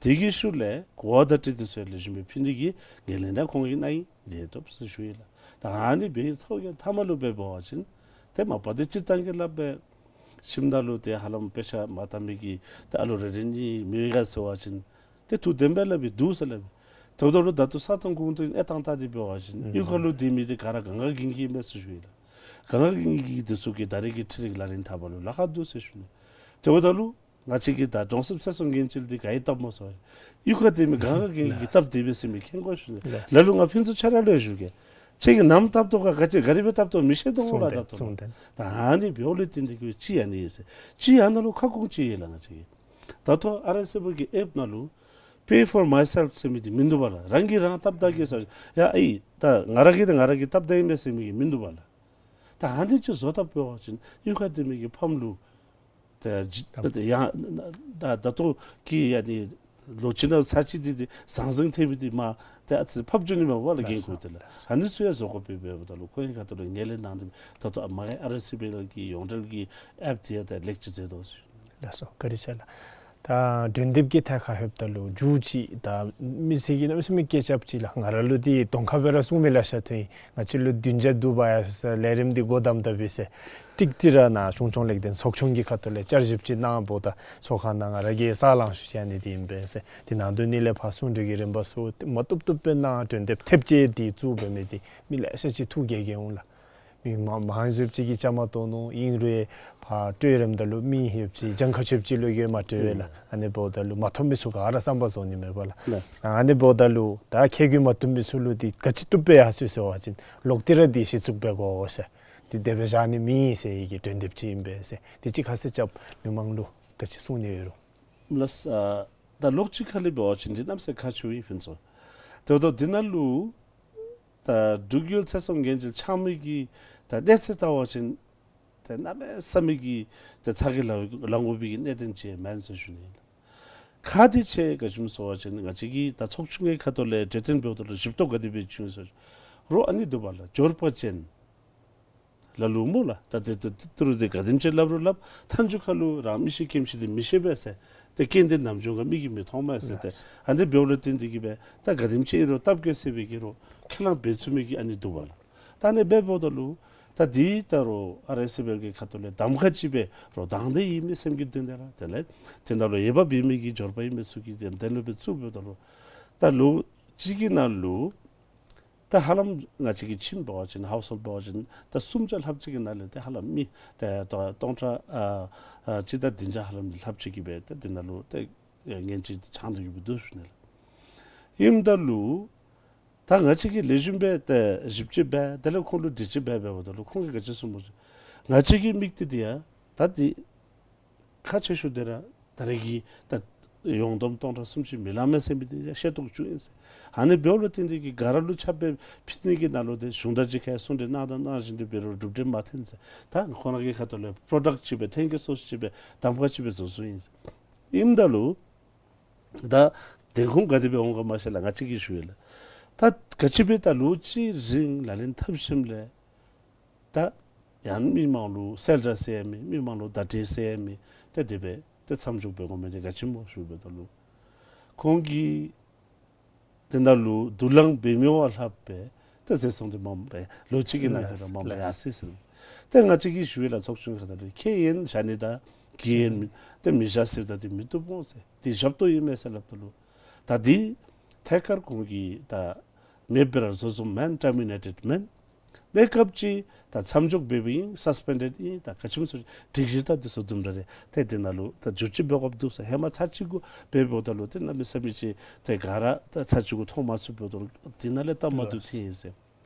དེ་གི་ཤུལ་ལས་གོ་བ་བརྡ་སྤྲོད་འདི་ཚུ་ལེགས་ཤོམ་སྦེ་ཕུལ་ནི་གི་ངོས་ལེན་ཡང་ཁོང་གིས་གནང་ཡི། མཛད་དོ་ཟེར་ཞུ་ཡི་ལགས། ད་ཨ་ནི་སྦེ་ཚོགས་ཀྱི་མཐའ་མ་ལུ་འབད་བ་ཅིན་ཏེ་མ་པ་འདི་སྤྱིར་བཏང་གི་སླབ་སྦེ་ཁྱིམ་ནང་ལུ་ཏེ་ཧ་ལམ་དཔེ་ཆ་མ་བལྟ་མི་གི་ཏེ་ཨ་ལོ་རེ་རེ་གཉིས་མེད་ག་ཟེར་བ་ཅིན་ཏེ་ཐུགས་བདེན་པས་ལགས་སྦེ་འདུག་ཟེར་ལགས་སྦེ། དེ་འབདཝ་ད་ལུ་ད་ལྟོ་ས་སྟོང་གོང་དུ་གནས་སྟངས་བལྟ་སྟེ་འབད་བ་ཅིན་ཨུམ་གཡུས་ཁ་ལུ་སྡོད་མི་འདི་ག་ར་གང་ག་གིན་གྱི་མས་ཟེར་ཞུ་ཡི་ལགས། གང་ག་གིན་གྱི་འདི་ཚུ་གིས་ད་རེས་ཀྱི་འཕྲུལ་རིག་ལག་ལེན་འཐབ་པ་ལུ་ལཱ་ཁག་འདུག་ཟེར་ཞུ་ནི། དེ་འབདཝ་ད་ལུ་ང་བཅས་ཀྱི་ད་གྲོང་གསེབ་ཚེ་སྲོག་ཉེན་བཅོལ་འདི་ག་གིས་བཏབ་སྨོ་ཟེར་བ་ཅིན་གཡུས་ཁར་སྡོད་མི་གང་ག་གིན་གྱིས་བཏབ་སྟེ་འབད་ཟེར་མི་མཁྱེན་དགོ་ཞུ་ནི། ལགས། ལ་ལུ་ང་ཕུན་ཚོགས་ཁྱོད་ར་ལུ་ཡང་ཞུ་གེ། ཁྱེད་ཀྱིས་ནམ་བཏབ་དོ་ག་ག་ཅི་ག་དེ་སྦེ་བཏབ་དོ་མི་ཤེས་དོ་གསུངས་ལགས། ཏེ་ད་ལྟོ་གསུངས་ཏེ། ད་ཨ་ནི་འབདཝ་ལས་བརྟེན་ཏེ་གི་ཅིག་ཨ་ནི་ཨིན་ཟེར། ཅིག་ཨ་ནཱ་ལུ་ཁ་སྐོང་ཅིག་ཡོད་ལགས། ང་བཅས་ཀྱི་ད་ལྟོ་ཨར་ཨའི་སི་པི་གི་ཨེཔ་ནང་ལུ་Pay for myself ཟེར་མི་འདི་མིན་འདུག་པ་ལགས། རང་གིས་རང་སྟབས་བདེ་གི་ཟེར་ཡ་ཨེ་ད་ང་ར་གིས་ད་ང་ར་གིས་སྟབས་བདེ་ཨིན་མས་ཟེར་མི་གི་མིན་འདུག་པ་ལགས། ད་ཨ་ནི་ཅིག་བཟོ་ཐབས་འབད་བ་ཅིན་གཡུས་ཁར་སྡོད་མི་གི་ཕམ་ལུ་ཏེ་ཇི་ཏེ་ཡང་ད་ད་ལྟོ་གི་ཡ་ནི་ལོ་གཅིག་ནང་ཚར་གཅིག་འདི་ཏེ་ཟང་ཟིང་ཐེབས་མི་འདི་མ་ཏེ་ཨ་ཙི་ཕབ་འགྱོ་ནི་མས་པ་ལགས། འགན་ཁུར་འདི་ལགས། ཨ་ནི་ཚུ་ཡང་བཟོ་དགོ་པས། འབདཝ་ད་ལུ་ཁོང་གི་ཁ་ཐུག་ལས་ངོས་ལེན་གནང་སྟེ་ད་ལྟོ་ཨ་མ་ཨར་ཨའི་སི་པི་ལགས་ཀྱི་ཡོངས་འབྲེལ་གྱི་ཨེཔ་འདི་ཡང་ད་ལེགས་ཆ་མཛད་དོ་ཟེར། ལགས་སོ། བཀའ་དྲིན་ཆེ་ལགས། ད་འགྲན་འདེབས་ཀྱི་ཐད་ཁར་ལྷོདཔ་ད་ལུ་མཇུག་ཅིག་ད་མི་སེར་གྱིས་གནམ་མེད་ས་མེད་སྐད་རྐྱབ་ཅི་ལགས། ང་ར་ལུ་འདི་གདོང་ཁར་སྦེ་ར་གསུང་མི་ལེ་ཤ་ཐོན་ཡི། ང་བཅས་ལུ་བདུན་བརྒྱ་བསྡུ་བ་ཡར་སོང་ཟེར་ལས་རིམ་འདི་འགོ་དམ་དམ་སྦེ་ཟེར། ཀྲིག་ཀྲི་ར་ནཱ་གཞུང་སྐྱོང་ལེགས་ལྡན་ཚོགས་ཆུང་གི་ཁ་ཐུག་ལས་བསྐྱར་ཞིབ་ཅིག་གནང་འབདཝ་ད་ཚོགས་ཁང་ནང་ང་ར་གིས་ས་ལང་ཞུ་བྱ་ནི་འདི་ཨིན་པས་ཟེར། འདི་ནང་དོན་ནི་ལས་ཕར་གསུང་གྲོས་ཀྱི་རིམ་པ་ཚུ་མ་བཏུབ་བཏུབ་སྦེ་གནང་། འགྲན་འདེབས་ཐེབས་ཅིག་འདི་བཙུགས་འབད་མི་འདི་མི་ལེ་ཤ་ཅིག་ཐུགས་དགྱེས་དགྱེས་འོང་ལགས། མི་མང་མང་ཡོདཔ་ཅིག་གིས་བཅའ་མར་གཏོགས་ནུག། ཨིན་རུང་ཕར་སྤྲོད་རནམ་ད་ལུ་མི་ཡོདཔ་ཅིག་གྱངས་ཁ་ཆེཝ་ཅིག་ལུ་ཡོད་མ་སྤྲོད་པས་ལགས། ཨ་ནི་འབདཝ་ད་ལུ་མ་ཐོབ་མི་ཚུ་ག་ར་བསམ་པ་རྫོགས་ནི་མས་པ་ལགས། ཨ་ནི་འབདཝ་ད་ལུ་ད་ཁྱད་གུ་མ་བཏུབ་མི་ཚུ་ལུ་འདི་ག་ཅི་བཏུབ་སྦེ་ཡར་སོང་ཟེར་བ་ཅིན་ལོག་སྟེ་ར་འདི་གཞི་བཙུགས་འབད་དགོ་ཟེར། འདི་དེ་སྦེ་བཞག་ནི་མེད་ཟེར་བའི་གི་འགྲན་འདེབས་ཅིག་ཨིན་པས་ཟེར། འདི་ཅིག་ཁ་གསལ་རྐྱབ། མི་མང་ལུ་ག་ཅི་གསུང་ནི་ཡོད་རུང་། ལགས། ཨ་ད་ལོགས་ཅིག་ཁ་ལས་འབད་བ་ཅིན་འདི་གནམ་མེད་ས་མེད་ཁག་ཆེཝ་ཨིན་ཕུན་ཚོགས། དེ་འབདཝ་ད་འདི་ནང་ལུ་ད་འབྲུག་ཡུལ་ཚེ་སྲོག་ཉེན་བཅོལ་འཆང་མི་གི་ ད་གནས་ཚད་བལྟ་བ་ཅིན་ཏེ་གནམ་མེད་ས་མེད་ཀྱི་ཏེ་ཚ་གྱང་ལང་ལང་དགོ་པའི་གི་གནད་དོན་ཅིག་མེན་ཟེར་ཞུ་ནི་ལགས། ཁག་ཏིག་ཅིག་ག་ཅི་སྨོ་ཟེར་བ་ཅིན་ང་བཅས་ཀྱི་ད་ཚོགས་ཆུང་གི་ཁ་ཐུག་ལས་གྲོས་བསྟུན་འབདཝ་ད་ལུ་ཞིབ་ཏོག་ག་དེ་སྦེ་བྱུང་ཟེར་རུང་ཨ་ནི་འདུག་པ་ལགས། འབྱོར་པ་ཅན་ལ་ལུ་སྨོ་ལགས། ད་ཏེ་ཏེ་ཏེ་རུང་ཏེ་ག་དེམ་ཅིག་སླབ་རུང་སླབ་མཐའ་མཇུག་ཁ་ལུ་རང་མི་ཤི་ཁྱིམ་ཤི་འདི་མི་ཤེས་པས་ཟེར། ཏེ་རྐྱེན་འདི་ནམ་བྱུང་ག་མིག་གིས་མི་མཐོང་མས་ཟེར་ཏེ། ཨ་ནི་འབདཝ་ལས་བརྟེན་ཏེ་གིས་སྦེ་ད་ག་དེམ་ཅིག་ཨིན་རུང་སྟབས་བདེ་ཟེར་བའི་གི་རུང་ཁས་བླངས་འབད་ཚུགས་མི་གི་ཨ་ནི་འདུག་པ་ལགས། ད་ཨ་ནི་འབདཝ་ད་ལུ་ད་འདི་ད་རུང་ཨར་ཨེསི་ཨེཕ་ཨེལ་གྱི་ཁ་ཐུག་ལས་གདམ་ཁ་ཅིག་སྦེ་རོགས་དང་འདོད་ཨིན་མི་སེམས་ཀྱི་གཏིང་ལས་ར་དེ་ལས་དེ་ནང་ལུ་འོས་འབབ་ཡོད་མི་གི་འབྱོར་པ་ཡོད་མི་ཚུ་གི་དེ་དེ་ལུ་སྦེ་བཙུགས་འབདཝ་ད་ལུ་ད་ལོ་གཅིག་གི་ནང་ལུ་ད་ཧ་ལམ་ང་བཅས་ཀྱི་ཁྱིམ་འབད་བ་ཅིན་ཧའུསི་ཧོལཌ་འབད་བ་ཅིན་ད་གསུམ་ཆ་ལྷགཔ་ཅིག་གི་ནང་ལས་ཏེ་ཧ་ལམ་མི་ཏེ་ད་སྟོང་ཕྲག་ཨ་ཨ་གཅིག་དང་བདུན་ཆ་ཧ་ལམ་ལྷགཔ་ཅིག་གིས་སྦེ་ཏེ་འདི་ནང་ལུ་ཏེ་ཨེ་ངན་ཅིག་ཆགས་ཏེ་གིས་སྦེ་འདུག་ཞུ་ནི་ལགས། ཨིནམ་ད་ལུ་ད་ང་བཅས་ཀྱིས་ལེགས་ཤོམ་སྦེ་ཏེ་ཞིབ་དཔྱད་འབད་དེ་ལས་ཁོང་ལུ་དྲི་དཔྱད་འབད་འབདཝ་ད་ལུ་ཁོང་གིས་ག་ཅི་གསུངས་སྨོ་ཟེར། ང་བཅས་ཀྱི་དམིགས་གཏད་འདི་ཡང་ད་འདི་ཁག་ཆེ་ཤོས་འདི་ར་ད་རེས་ཀྱི་ད་ཡོངས་བསྡོམས་སྟོང་ཕྲག་སུམ་ཅུ་མི་ལང་མས་ཟེར་མི་འདི་ཡང་ཤེས་རྟོགས་བྱུང་ཡི་ཟེར། ཨ་ནི་འབདཝ་ལས་བརྟེན་ཏེ་གིས་ག་ར་ལུ་ཁྱབ་སྦེ་ཕུལ་ནི་གི་ནང་ལུ་ཏེ་གཞུང་དང་གཅིག་ཁར་གསུང་གྲོས་གནང་དང་གནང་བཞིན་དུ་འབད་རུང་གྲུབ་འབྲས་མ་ཐོན་ཟེར། ད་ཁོང་ར་གི་ཁ་ཐུག་ལས་པྲོ་ཌཀཊ་ཅིག་སྦེ་ཐོན་གེ་ཟེར་ཅིག་སྦེ་གདམ་ཁ་ཅིག་སྦེ་བཟོ་སོང་ཡི་ཟེར། ཨིནམ་ད་ལུ་ད་དོན་ཁུངས་ག་དེ་སྦེ་འོང་ག་མ་ཤེས་ལགས། ང་བཅས་ཀྱིས་ཞུ་ཡི་ལགས། ད་ག་ཅི་སྦེ་ད་ལོ་གཅིག་རིང་ལག་ལེན་འཐབ་ཞིནམ་ལས་ད་ཡང་མི་མང་ལུ་གསལ་བསྒྲགས་ཟེར་ཡང་མེད། མི་མང་ལུ་བརྡ་སྤྲོད་ཟེར་ཡང་མེད། ཏེ་དེ་སྦེ་ཏེ་མཚམས་འཇོག་འབད་དགོ་མི་འདི་ག་ཅི་སྨོ་ཞུ་འབདཝ་ད་ལུ་ཁོང་གིས་དེ་ནང་ལུ་དུག་རླངས་འབད་མི་བ་ལྷགཔ་སྦེ་ཏེ་ཟེར་སོང་སྟེ་མ་པ་ལོ་གཅིག་གི་ནང་འཁོད་ར་མ་པ་ཡར་སོ་ཡི་ཟེར། ཏེ་ང་བཅས་ཀྱིས་ཞུ་ཡི་ལགས། ཚོགས་ཆུང་ཁ་ཐུག་ལས་ཁེ་ཡང་བཞག་ནི་དང་གི་ཡང་མེད། ཏེ་མི་བཞག་ཟེརཝ་ད་འདི་མི་བཏུབ་འོང་ཟེར། འདི་ཞབས་ཏོག་ཨིན་མས་ཟེར་སླབ་ད་ལུ་ད་འདི་ཐད་ཀར་ཁོང་གིས་ད་མེདཔ་སྦེ་ར་བཟོ་བཟོཝ་མེན། ཊར་མི་ནེ་ཊེཌ་མེན། གནས་སྐབས་ཅིག་ད་མཚམས་འཇོག་འབདཝ་ཨིན། སཱས་པེན་ཌེཌ་ཨིན། ད་ག་ཅི་སྨོ་ཟེར་སྒྲིག་གཞི་ད་འདི་ཚུ་དུམ་གྲ་རེ་ཏེ་དེ་ནང་ལུ་ད་བསྒྱུར་བཅོས་འབད་དགོཔ་འདུག་ཟེར། ཧེ་མ་ཚར་གཅིག་གུ་འབད་འབདཝ་ད་ལུ་ཏེ་གནམ་མེད་ས་མེད་ཅིག་ཏེ་ག་ར་ད་ཚར་གཅིག་གུ་མཐོང་མ་ཚུགས་འབདཝ་ད་ལུ་དེ་ནང་ལས་སྟབས་མ་བདེཝ་ཐོན་ཡི་ཟེར།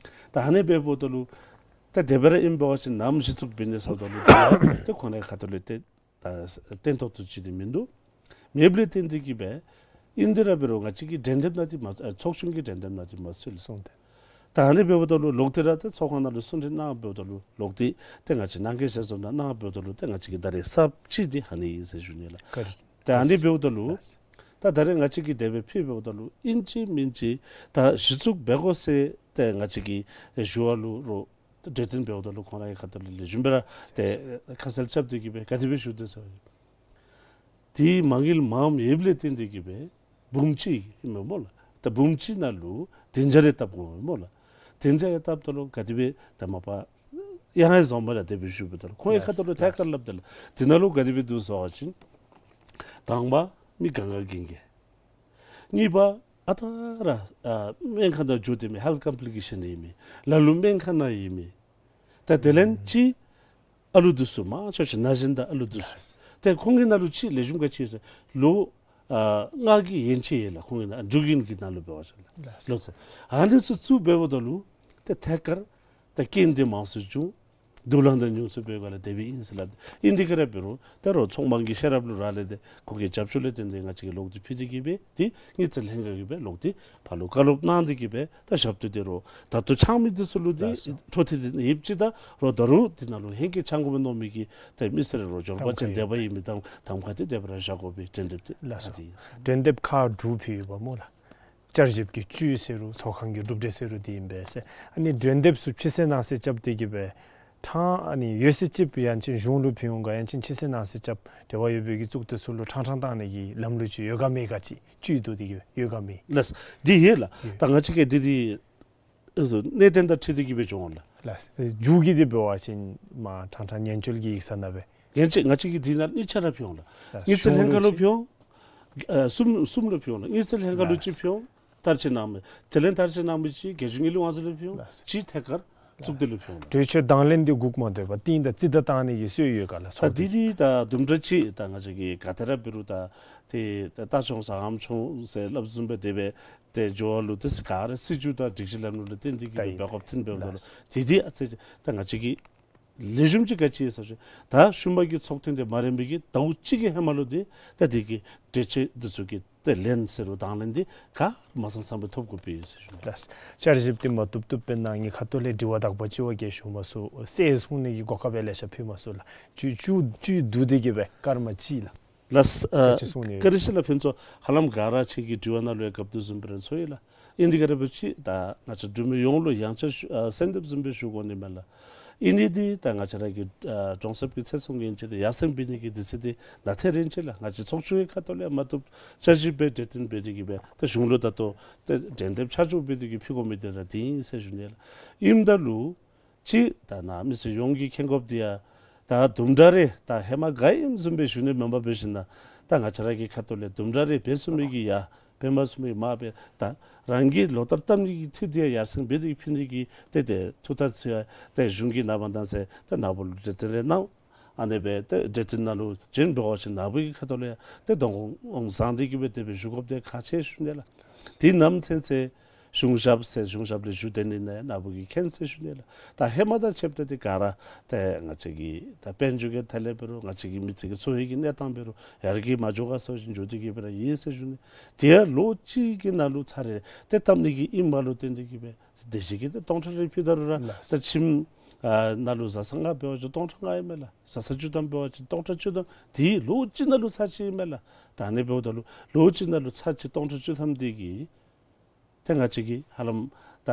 ད་ཨ་ནི་འབད་འབདཝ་ད་ལུ་ད་དེ་སྦེ་ར་ཨིན་པ་ཅིན་ནམ་གཞི་བཙུགས་འབད་ནི་ཟེརཝ་ད་ལུ་ད་ཏེ་ཁོང་རའི་ཁ་ཐུག་ལས་ཏེ་ད་བརྟན་ཏོག་ཏོ་ཅིག་འདི་མིན་འདུག། མེདཔ་ལས་བརྟེན་ཏེ་གིས་སྦེ་ཨིན་ཏེ་ར་འབད་རུང་ང་བཅས་ཀྱིས་འགྲན་འདེབས་ནང་འདི་མ་ཨ་ཚོགས་ཆུང་གི་འགྲན་འདེབས་ནང་འདི་མ་ཚུད་ལགས། གསུངས་ཏེ། ད་ཨ་ནི་འབདཝ་ད་ལུ་ལོག་སྟེ་ར་ད་ཚོགས་ཁང་ནང་ལུ་གསུང་གྲོས་གནང་འབདཝ་ད་ལུ་ལོག་སྟེ་ཏེ་ང་བཅས་ནང་འགལ་ཞལ་འཛོམས་ནང་གནང་འབདཝ་ད་ལུ་ཏེ་ང་བཅས་ཀྱིས་ད་རེས་གསརཔ་ཅིག་འདི་ཨ་ནི་ཨིན་ཟེར་ཞུ་ནི་ལགས། ད་ཨ་ནི་འབདཝ་ད་ལུ་ད་ད་རེས་ང་བཅས་ཀྱིས་དེ་སྦེ་ཕུལ་འབདཝ་ད་ལུ་ཨིན་ཅི་མིན་ཅི་ད་གཞི་བཙུགས་འབད་དགོ་ཟེར་ཏེ་ང་བཅས་ཀྱིས་ཞུ་བ་ལུ་རོགས་གྲོས་བསྟུན་འབདཝ་ད་ལུ་ཁོང་རའི་ཁ་ཐུག་ལས་ལེགས་ཤོམ་སྦེ་ར་ཏེ་ཁ་གསལ་རྐྱབ་སྟེ་གིས་སྦེ་ག་དེ་སྦེ་ཞུ་དོ་ཟེར་བ་ཅིན་དེ་མ་དངུལ་མངམ་ཡོདཔ་ལས་བརྟེན་ཏེ་གིས་སྦེ་འབུམ་གཅིག་ཨིན་མས་སྨོ་ལགས། ད་འབུམ་གཅིག་ནང་ལུ་བདུན་བརྒྱ་རེ་བཏབ་དགོ་མས་སྨོ་ལགས། བདུན་བརྒྱ་རེ་བཏབ་ད་ལུ་ག་དེ་སྦེ་ད་མ་པ་ཡང་ཡང་བཟོ་མས་ལགས། དེ་སྦེ་ཞུ་འབདཝ་ད་ལུ་ཁོང་གི་ཁ་ཐུག་ལུ་ཐད་ཀར་སླབ་ད་ལུ་དེ་ནང་ལུ་ག་དེ་སྦེ་འདུག་ཟེར་བ་ཅིན་དང་པ་མི་གང་ག་གིན་གེ། གཉིས་པ་ཨ་རྟག་ར་ཨ་སྨན་ཁང་ནང་འགྱོ་སྟེ་མི་ཧེལཐ་ཀམ་པི་ལི་ཀེ་ཤཱན་ཨིན་མི་ལ་ལུ་སྨན་ཁང་ནང་ཨིན་མི། ད་དེ་ལས་ཅིག་ཨ་ལུ་འདི་ཚུ་མང་ཆེ་ཤོས་ན་གཞོན་དང་ཨ་ལུ་འདི་ཚུ། ཏེ་ཁོང་གི་ནང་ལུ་ཅིག་ལེགས་ཤོམ་ག་ཅི་ཟེར་ལོ་ཨ་ལྔ་གི་ཡན་ཆད་ཡོད་ལགས། ཁོང་གི་ནང་འབྲུག་ཡུལ་གྱི་ནང་ལུ་འབད་བ་ཅིན་ལགས། ལོ་ཚད་ཨ་ནི་ཚུ་བཙུགས་འབདཝ་ད་ལུ་ཏེ་ཐད་ཀར་ད་རྐྱེན་འདི་མང་སུ་བྱུང་། དུག་རླངས་དང་ཉུང་སུ་འབད་བ་ལས་དེ་སྦེ་ཨིན་ཟེར་སླབ། ཨིན་ཏེ་ག་ར་འབད་རུང་ད་རོགས་ཚོགས་མང་གི་ཤེས་རབ་ལུ་རག་ལས་ཏེ་ཁོང་གི་རྒྱབ་སྐྱོར་ལས་བརྟེན་ཏེ་ང་བཅས་ཀྱིས་ལོག་སྟེ་ཕུལ་ཏེ་གིས་སྦེ་ཏེ་དངུལ་རྩིས་ལྷན་ཁག་གིས་སྦེ་ལོག་སྟེ་ཕར་ལུ་བཀའ་སློབ་གནང་སྟེ་གིས་སྦེ་ད་ཞབས་ཏོག་འདི་རོགས་ད་ལྟོ་འཆང་མི་འདི་ཚུ་ལུ་འདི་ལགས་སོ། འཕྲོ་མཐུད་དེ་ཡོདཔ་ཅིག་ད་རོགས་ད་རུང་འདི་ནང་ལུ་ཧེང་སྐལ་འཆང་དགོ་པས་མནོ་མི་གི་ད་མི་སེར་རོགས་འབྱོར་པ་ཅན་དད་པ་ཡོད་མི་དང་གདམ་ཁ་འདི་དེ་སྦེ་ར་བཞག་དགོ་པའི་གྲོས་འདེབས་འདི་ལགས་སོ། ཨ་ནི་ཨིན་ཟེར། གྲོས་འདེབས་ཁག་དྲུག་ཕུལ་ཡོདཔ་སྨོ་ལགས། བསྐྱར་ཞིབ་ཀྱི་བཅུད་ཟེར་རུང་ཚོགས་ཁང་གི་གྲུབ་འབྲས་ཟེར་རུང་འདི་ཨིན་པས་ཟེར། ཨ་ནི་གྲོས་འདེབས་ཚུ་ཕྱི་གསལ་ནང་གསལ་རྐྱབ་སྟེ་གིས་སྦེ་ཕྲང་ཨ་ནི་ཡོད་ཚད་ཅིག་ཡང་ཅིན་གཞུང་ལུ་ཕུལ་འོང་ག་ཡང་ཅིན་ཕྱི་གསལ་ནང་གསལ་རྐྱབ་འབྲེལ་བ་ཡོད་པའི་གི་གཙུག་སྡེ་ཚུ་ལུ་ཕྲང་ཕྲང་བཏང་ནི་གི་ལམ་ལུགས་ཅིག་ཡོད་ག་མེད་ག་ཅིག་བཅུད་བསྡུ་སྟེ་གིས་ཡོད་ག་མེད། ལགས། འདི་ཡོད་ལགས། ཡོད། ད་ང་བཅས་ཀྱིས་འདི་འདི་གནད་དོན་དང་འཁྲིལ་ཏེ་གིས་སྦེ་འབྱུང་འོང་ལགས། ལགས། མཇུག་གི་འདི་འབད་བ་ཅིན་མ་ཕྲང་ཕྲང་ཉེན་བཅོལ་གྱི་ཡིག་ཚང་ནང་སྦེ། ཡང་ཅིན་ང་བཅས་ཀྱིས་འདི་ནང་གཉིས་ཆ་ར་ཕུལ་འོང་ལགས། ལགས། དངུལ་རྩིས་ལྷན་ཁག་ལུ་ཕུལ་འོང་། ཨ་གསུམ་གསུམ་ལུ་ཕུལ་འོང་ལགས། དངུལ་རྩིས་ལྷན་ཁག་ལུ་ལགས། གཅིག་ཕུལ་འོང་། བསྟར་སྤྱོད་གནང་མི་དེ་ལས་བསྟར་སྤྱོད་གནང་མི་གཅིག་རྒྱལ་གཞུང་དངུལ་ལས་དབང་འཛིན་ལུ་ཕུལ་འོང་། ལགས། གཅིག་ཐད་ཀར་གཙུག་སྡེ་ལུ་ཕུལ་འོང་ལགས། གྲོས་ཆོད་དང་ལེན་འདི་སྒུག་མ་སྡོད་པར་རྟིང་དང་རྩིས་བདའ་བཏང་ནི་གི་སྲོལ་ཡོད་ག་ལགས། ད་འདི་འདི་ད་དུམ་གྲ་ཅིག་ད་ང་བཅས་ཀྱིས་ག་ཏེ་ར་འབད་རུང་ད་ཏེ་ད་ལྟ་བྱུང་ཟ་ཁམས་བྱུང་ཟེར་སླབ་བཟུམ་སྦེ་དེ་སྦེ་ཏེ་འགྱོ་བ་ལུ་ཏེ་ག་ར་སྲིད་བྱུས་དང་སྒྲིག་གཞི་ལམ་ལུགས་ལུ་བརྟེན་ཏེ་གིས་ད་ཨིན་འབད་དགོཔ་ཐོན་འབདཝ་ད་ལུ་ལགས། དེ་འདི་ཨ་ཙི་ཅིག་ད་ང་བཅས་ཀྱིས་ ལེགས་ཤོམ་ཅིག་ག་ཅི་ཡོད་ཟེར་ཞུ། ད་ཤུལ་མ་གི་ཚོགས་ཐེངས་དེ་མ་རན་པའི་གི་ཟླཝ་གཅིག་གི་ཧེ་མ་ལུ་དེ་ད་དེ་གི་གྲོས་ཆོད་འདི་ཚུ་གི་ཏེ་ལན་ཟེར་རུང་དང་ལེན་འདི་ག་མ་ཚང་བསམ་པའི་ཐོབ་དགོ་པས་ཟེར་ཞུ་ནི། ལགས། བསྐྱར་ཞིབ་འདི་མ་བཏུབ་བཏུབ་སྦེ་གནང་། ངེའི་ཁ་ཐུག་ལས་དྲི་བ་དག་པ་ཅིག་འབད་གེ་ཞུ་མ་ཚུགས། གསལ་གསུངས་ནི་གི་གོ་སྐབས་ཡང་ལེ་ཤ་ཕུལ་མ་ཚུགས་ལགས། བཅུད་བཅུད་བཅུད་བསྡུ་སྟེ་གི་སྦེ་སྐར་མ་གཅིག་ལགས། ལགས། ཨ་ག་ཅི་གསུང་ནི་ཡོད། བཀའ་དྲིན་ཆེ་ལགས། ཕུན་ཚོགས། ཧ་ལམ་ག་ར་ཁྱེད་ཀྱི་དྲི་བ་ནང་ལུ་ཡང་ག་དེ་བཟུམ་སྦེ་ར་ཚོར་ཡི་ལགས། ཨིན་དེ་ག་ར་འབད་ཅི་ད་ང་བཅས་འབྲུག་མི་ཡོངས་ལུ་ཡང་བསྐྱར་ཞུ་ཨ་གསལ་འདེབས་བཟུམ་སྦེ་ཞུ་དགོ་ནི་མས་ལགས། ཨིན་ནི་འདི་ད་ང་བཅས་ར་གི་ཨ་གྲོང་གསེབ་ཀྱི་ཚེ་སྲོག་ངན་ཅིག་དེ་ཡར་སེང་འབད་ནི་གི་དུས་ཚོད་འདི་ནང་ཐེ་རན་ཅི་ལགས། ང་བཅས་ཚོགས་ཆུང་གི་ཁ་ཐུག་ལས་མ་བཏུབ་བསྐྱར་ཞིབ་འབད་གྲོས་བསྟུན་འབད་དེ་གི་སྦེ་ད་གཞུང་ལུ་ད་ལྟོ་ད་གྲོས་འདེབས་ཆ་འཇོག་འབད་དེ་གི་ཕུལ་དགོ་མི་དེ་ར་འདི་ཨིན་ཟེར་ཞུ་ནི་ལགས། ཨིནམ་ད་ལུ་ཅིག་ད་ནཱ་མི་སེར་ཡོངས་ཀྱིས་མཁྱེན་དགོཔ་འདི་ཡང་ད་དུམ་གྲ་རེ་ད་ཧེ་མ་ག་ཨིནམ་བཟུམ་སྦེ་ཞུ་ནི་མེན་པར་འབད་ཞིན་ན་ད་ང་བཅས་ར་གི་ཁ་ཐུག་ལས་དུམ་གྲ་རེ་འབད་ཚུགས་མི་གི་ཡང་འབད་མ་ཚུགས་མི་མ་འབད་ད་རང་གི་ལོ་ལྟར་བཏབ་ནི་གི་འཐུས་འདི་ཡང་ཡར་སེང་འབད་དེ་ཕུལ་ནི་གི་ཏེ་ཏེ་ཐུགས་ཐག་བཅད་ཡང་ཏེ་གཞུང་གི་ནང་པ་དང་ཟེར་ཏེ་ནཱ་བུ་ལུ་གྲོས་བསྟུན་རེ་གནང་། ཨ་ནི་སྦེ་ཏེ་གྲོས་བསྟུན་ནང་ལུ་བྱོན་འབད་བ་ཅིན་ནཱ་བུ་གི་ཁ་ཐུག་ལས་ཡང་ཏེ་གདོང་བཟང་སྟེ་གི་སྦེ་དེ་སྦེ་ཞུ་དགོཔ་འདི་ཁག་ཆེ་ཞུ་ནི་ལགས། དེ་ནམ་ཚུན་ཚོད་གཞུང་ཞབས་ཟེར་གཞུང་ཞབས་ལས་ཞུ་སྡོད་ནི་ནང་ནཱ་བུ་གིས་མཁྱེན་ཟེར་ཞུ་ནི་ལགས། ད་ཧེ་མ་དང་ཕྱདཔ་ད་འདི་ག་ར་ཏེ་ང་བཅས་ཀྱི་ད་དཔལ་འབྱོར་གྱི་ཐད་ལས་འབད་རུང་ང་བཅས་ཀྱི་མི་ཚེ་གི་འཚོ་བའི་གི་གནས་སྟངས་འབད་རུང་ཡར་རྒྱས་མ་འགྱོ་ག་སོང་ཞིན་འགྱོ་སྟེ་གི་སྦེ་ར་ཡོད་ཟེར་ཞུ་ནི། དེ་ཡང་ལོ་གཅིག་གི་ནང་ལུ་ཚར་རེ་ཏེ་བཏབ་ནི་གི་ཨིནམ་ལུ་བརྟེན་ཏེ་གི་སྦེ་དེ་བཞིན་གྱི་ཏེ་སྟོང་ཕྲག་རེ་ཕུལ་ད་རུང་ར་ལགས། ད་ཁྱིམ་ཨ་ནང་ལུ་བཟའ་ཚང་ལྔ་འབད་བ་ཅིན་སྟོང་ཕྲག་ལྔ་ཨིན་མས་ལགས། བཟའ་ཚང་བཅུ་ཐམ་འབད་བ་ཅིན་སྟོང་ཕྲག་བཅུ་ཐམ་དེ་ལོ་གཅིག་ནང་ལུ་ཚར་གཅིག་ཨིན་མས་ལགས། ད་ཨ་ནི་འབདཝ་ད་ལུ་ལོ་གཅིག་ནང་ལུ་ཚར་གཅིག་སྟོང་ཕྲག་བཅུ་ཐམ་འདི་གིས་ཏེ་ང་བཅས་ཀྱི་ཧ་ལམ་ད་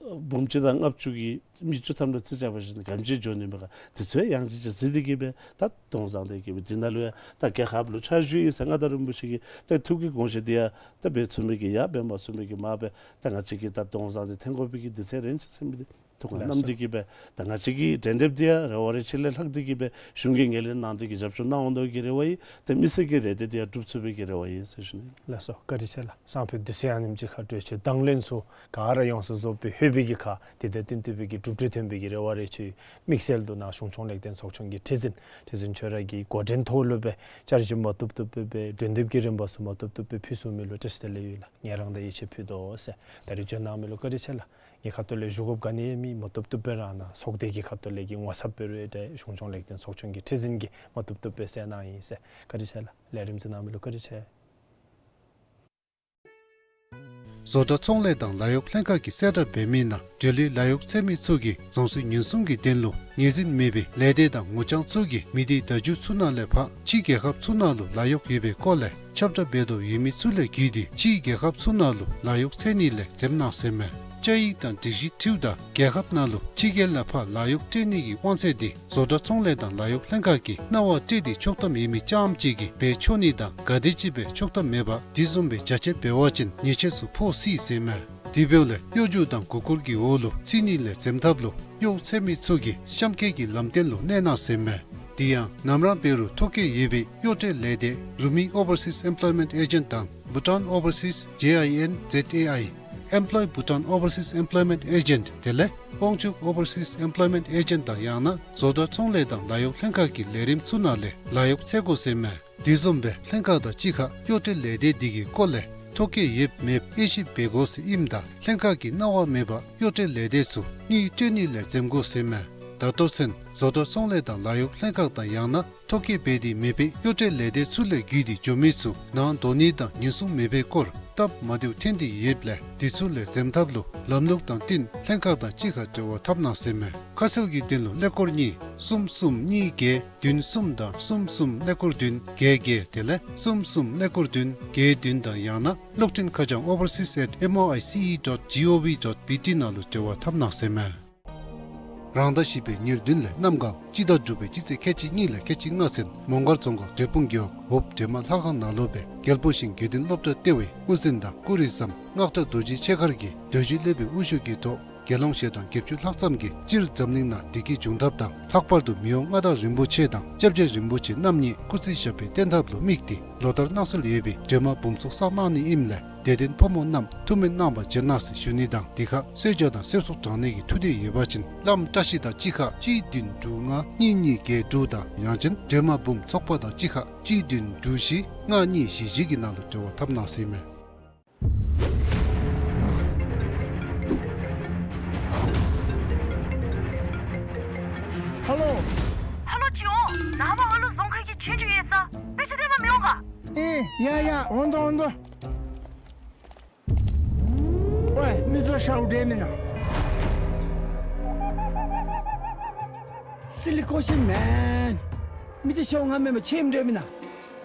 འབུམ་གཅིག་དང་ལྔ་བཅུ་གི་མི་བཅུ་ཐམ་ལུ་རྩིས་རྐྱབ་པ་ཅིན་ག་དེམ་ཅིག་འགྱོ་ནི་མས་ག། དེ་ཚུ་ཡང་ཅིག་ཅིག་གཟིགས་ཏེ་གི་སྦེ་ད་གདོང་བཟང་སྟེ་གི་སྦེ་དེ་ནང་ལུ་ཡང་ད་རྒྱལ་ཁབ་ལུ་ཕྱག་ཞུ་ཡི་ཟེར་མངའ་བདག་རིན་པོ་ཆེ་གི་ཏེ་ཐུགས་ཀྱི་དགོངས་བཞེད་འདི་ཡང་ད་འབད་ཚུགས་མི་གི་ཡང་འབད་མ་ཚུགས་མི་གི་མ་འབད་ད་ང་བཅས་ཀྱིས་ད་གདོང་བཟང་སྟེ་འཐོན་དགོ་པའི་གི་དུས་ཚོད་རན་ཅི་ཟེར་མི་འདི་ཐུགས་ཁར་བསྣམས་ཏེ་གི་སྦེ་ད་ང་བཅས་ཀྱི་གྲོས་འདེབས་འདི་ཡང་རེ་བ་རེ་ཆེ་ལས་ལྷག་སྟེ་གི་སྦེ་གཞུང་གིས་ངོས་ལེན་གནང་སྟེ་གི་རྒྱབ་སྐྱོར་གནང་འོང་མནོ་གི་རེ་བ་ཡོད། ཏེ་མི་སེར་གྱི་རེ་འདོད་འདི་ཡང་འགྲུབ་ཚུགས་པའི་གི་རེ་བ་ཡོད་ཟེར་ཞུ་ནི། ལགས་སོ། བཀའ་དྲིན་ཆེ་ལགས། སང་ཕོད་དུས་ཚོད་ཨ་ནེམ་ཅིག་ཁར་གྲོས་ཆོད་དང་ལེན་ཚུ་ག་ར་ཡོངས་སུ་རྫོགས་སྦེ་ལྷོད་པའི་གི་ཁར་དེ་དང་བསྟུན་ཏེ་སྦེ་གི་གྲུབ་འབྲས་ཐོན་པའི་གི་རེ་བ་རེ་ཆེ། དམིགས་བསལ་དུ་ནཱ་གཞུང་སྐྱོང་ལེགས་ལྡན་ཚོགས་ཆུང་གི་ཁྲི་འཛིན་ཁྲི་འཛིན་ཁྱོད་ར་གི་འགོ་འདྲེན་ཐོག་ལུ་སྦེ་བསྐྱར་ཞིབ་མ་བཏུབ་བཏུབ་སྦེ་སྦེ་གྲོས་འདེབས་ཀྱི་རིམ་པ་ཚུ་མ་བཏུབ་བཏུབ་སྦེ་ཕུལ་ཚུགས་མི་ལུ་བཀྲ་ཤིས་བདེ་ལེགས་ཡོད་ལགས། ངེད་རང་དང་ཡིད་ཆེས་ཕུལ་དོ་ཟེར། ད་རིས་བྱོན་གནང་མི་ལུ་བཀའ་དྲིན་ཆེ་ལགས། ངེའི་ཁ་ཐུག་ལས་ཞུ་དགོཔ་ག་ནི་ཡང་མེད། མ་བཏུབ་བཏུབ་སྦེ་ར་ནཱ་ཚོགས་སྡེ་གི་ཁ་ཐུག་ལས་ཀྱི་ངོ་ཚབ་འབད་རུང་ཡང་ཏེ་གཞུང་སྐྱོང་ལེགས་ལྡན་ཚོགས་ཆུང་གི་ཁྲི་འཛིན་གྱིས་མ་བཏུབ་བཏུབ་སྦེ་སེལ་གནང་ཡི་ཟེར། བཀའ་དྲིན་ཆེ་ལགས། ལས་རིམ་གཟིགས་གནང་མི་ལུ་བཀའ་དྲིན་ཆེ། བཟོ་གྲྭ་ཚོང་ལས་དང་ལཱ་གཡོག་ལྷན་ཁག་གིས་གསལ་བསྒྲགས་འབད་མི་ནང་འབྲེལ་ཡོད་ལཱ་གཡོག་འཚོལ་མི་ཚུ་གིས་རྫོང་སྲིད་ཉེན་སྲུང་གི་དོན་ལུ་ངོས་འཛིན་མེད་པའི་ལས་སྡེ་དང་ངོ་རྐྱང་ཚུ་གིས་མི་སྡེ་བརྡ་བརྒྱུད་ཚུ་ནང་ལས་ཕར་ཕྱི་རྒྱལ་ཁབ་ཚུ་ནང་ལུ་ལཱ་གཡོག་ཡོད་པའི་སྐོར་ལས་ཁྱབ་བསྒྲགས་འབད་དོ་ཡོད་མི་ཚུ་ལས་བརྒྱུད་དེ་ཕྱི་རྒྱལ་ཁབ་ཚུ་ནང་ལུ་ལཱ་གཡོག་འཚོལ་ནི་ལས་འཛེམ་གནང་ཟེར་མས། བཅའ་ཡིག་དང་སྒྲིག་གཞི་འཁྲིལཝ་ད་རྒྱལ་ཁབ་ནང་ལུ་ཕྱི་རྒྱལ་ལས་ཕར་ལཱ་གཡོག་སྤྲོད་ནི་གི་དབང་ཚད་འདི་བཟོ་གྲྭ་ཚོང་ལས་དང་ལཱ་གཡོག་ལྷན་ཁག་གིས་གནང་བ་སྤྲོད་དེ་ཆོག་ཐམ་ཡོད་མི་རྐྱངམ་ཅིག་གིས་འབད་ཆོག་ནི་དང་ག་དེམ་ཅིག་སྦེ་ཆོག་ཐམ་མེད་པར་དེ་བཟུམ་སྦེ་རྒྱ་ཆེ་འབད་བ་ཅིན་ཉེས་ཆད་ཚུ་ཕོག་སྲིད་ཟེར་མས། དེ་འབདཝ་ལས་གཡོ་སྒྱུ་དང་མགུ་སྐོར་གྱི་འོག་ལུ་ཚུད་ནི་ལས་འཛེམ་ཐབས་ལུ་གཡོག་འཚོལ་མི་ཚུ་གིས་གཤམ་འཁོད་ཀྱི་ལམ་སྟོན་ལུ་གནས་གནང་ཟེར་མས། དེ་ཡང་ནམ་ར་འབད་རུང་ཐོ་བཀོད་ཡོད་པའི་གཡོག་སྤྲོད་ལས་སྡེ་Rumi Overseas Employment Agent དང་Bhutan Overseas J I N Z A I, Employ Bhutan Overseas Employment Agent དེ་ལས་དབང་ཕྱུག་Overseas Employment Agent དང་ཡང་ན་བཟོ་གྲྭ་ཚོང་ལས་དང་ལཱ་གཡོག་ལྷན་ཁག་གི་ལས་རིམ་ཚུ་ནང་ལས་ལཱ་གཡོག་འཚོལ་དགོ་ཟེར་མས། དེ་བཟུམ་སྦེ་ལྷན་ཁག་དང་གཅིག་ཁར་གཡོག་སྤྲོད་ལས་སྡེ་འདི་གི་སྐོར་ལས་ཐོ་བཀོད་ཡོདཔ་མེདཔ་དབྱེ་ཞིབ་འབད་དགོ་ཟེར་ཨིནམ་ད་ལྷན་ཁག་གིས་གནང་བ་མེད་པར་གཡོག་སྤྲོད་ལས་སྡེ་ཚུ་དངུལ་སྤྲོད་ནི་ལས་འཛེམ་དགོ་ཟེར་མས། ད་ལྟོ་ཚུན་བཟོ་གྲྭ་ཚོང་ལས་དང་ལཱ་གཡོག་ལྷན་ཁག་དང་ཡང་ན་ཐོ་བཀོད་འབད་དེ་མེད་པའི་གཡོག་སྤྲོད་ལས་སྡེ་ཚུ་ལས་བརྒྱུད་དེ་འགྱོ་མི་ཚུ་ནང་འདོགས་ནི་དང་ཉེན་སྲུང་མེད་པའི་སྐོར་སྟབས་མ་བདེཝ་ཐོན་ཏེ་ཡོདཔ་ལས་དེ་ཚུ་ལས་འཛེམ་ཐབས་ལུ་ལམ་ལུགས་དང་བསྟུན་ལྷན་ཁག་དང་གཅིག་ཁར་འབྲེལ་བ་འཐབ་གནང་ཟེར་མས། ཁ་གསལ་གྱི་དོན་ལུ་ཀླད་ཀོར་གཉིས་གསུམ་གསུམ་གཉིས་བརྒྱད་བདུན་གསུམ་དང་གསུམ་གསུམ་ཀླད་ཀོར་བདུན་བརྒྱད་བརྒྱད་དེ་ལས་གསུམ་གསུམ་ཀླད་ཀོར་བདུན་བརྒྱད་བདུན་དང་ཡང་ན་གློག་འཕྲིན་ཁ་བྱང་overseas at M O I C E dot G O V dot B T ནང་ལུ་འབྲེལ་བ་འཐབ་གནང་ཟེར་མས། རང་ཟླ་བཞི་པའི་ཉེར་བདུན་ལས་གནམ་གང་སྤྱི་ཟླ་དྲུག་པའི་སྤྱི་ཚེས་ཁལ་གཅིག་གཉིས་ལས་ཁལ་གཅིག་ལྔ་ཚུན་མོང་སྒར་རྫོང་ཁག་འབྲས་སྤུངས་རྒེད་འོག་འོབས་སྒྲོལ་མ་ལྷ་ཁང་ནང་ལུ་སྦེ་རྒྱལ་པོ་ཞིང་དགེ་འདུན་སློབ་གྲྭ་ལྟེ་བའི་དབུ་འཛིན་དང་སྐུ་རིམ་བཟང་སྔགས་གྲྭ་རྡོ་རྗེ་མཆེད་མཁར་གྱིས་འདོད་འཇོའི་སློབ་དཔོན་དབུ་བཞུགས་ཀྱི་ཐོག་དགེ་སློང་ཞལ་གྲངས་བརྒྱད་ཅུ་ལྷག་ཙམ་གྱིས་སྤྱིར་འཛམ་གླིང་ནང་བདེ་སྐྱིད་འབྱུང་ཐབས་དང་ལྷག་པར་དུ་མི་དབང་མངའ་བདག་རིན་པོ་ཆེ་དང་སྐྱབས་རྗེ་རིན་པོ་ཆེ་རྣམ་གཉིས་སྐུ་ཚེ་ཞབས་པད་བརྟན་ཐབས་ལུ་དམིགས་ཏེ་ལོ་ལྟར་གནང་སྲོལ་ཡོད་པའི་སྒྲོལ་མ་འབུམ་ཚོགས་བསགས་གནང་ནི་ཨིནམ་ལས་དད་ལྡན་ཕོ་མོ་རྣམས་ཐུགས་སྨོན་གནང་བར་བྱོན་གནང་ཟེར་ཞུ་ནི་དང་དེ་ཁར་གསོལ་ཇ་དང་གསོལ་ཚོགས་དྲང་ནི་གི་ཐུགས་འདོད་ཡོད་པ་ཅིན་བླམ་བཀྲ་ཤིས་དང་གཅིག་ཁར་གཅིག་བདུན་དྲུག་ལྔ་གཉིས་གཉིས་བརྒྱད་དྲུག་དང་ཡང་ཅིན་སྒྲོལ་མ་འབུམ་ཚོགས་པ་དང་གཅིག་ཁར་གཅིག་བདུན་དྲུག་བཞི་ལྔ་གཉིས་བཞི་བཞི་གི་ནང་ལུ་འབྲེལ་བ་འཐབ་གནང་ཟེར་མས། ཧ་ལོ། ཧ་ལོ་ཅིག་འོང་། ནངས་པ་ཨ་ལུ་རྫོང་ཁ་གི་ཆོས་རྒྱུགས་ཡོད་ས། དཔེ་ཆ་སྟོན་པར་མི་འོང་ག། ཨེ་ཡ་ཡ་འོང་དོ་འོང་དོ། ཝེ་མི་ཚུ་ཤཝ་འདྲ་མེན་ན། Silly question, man. མི་ཚུ་ཤཝ་ང་མེན་པར་ཆོས་འདྲ་མེན་ན།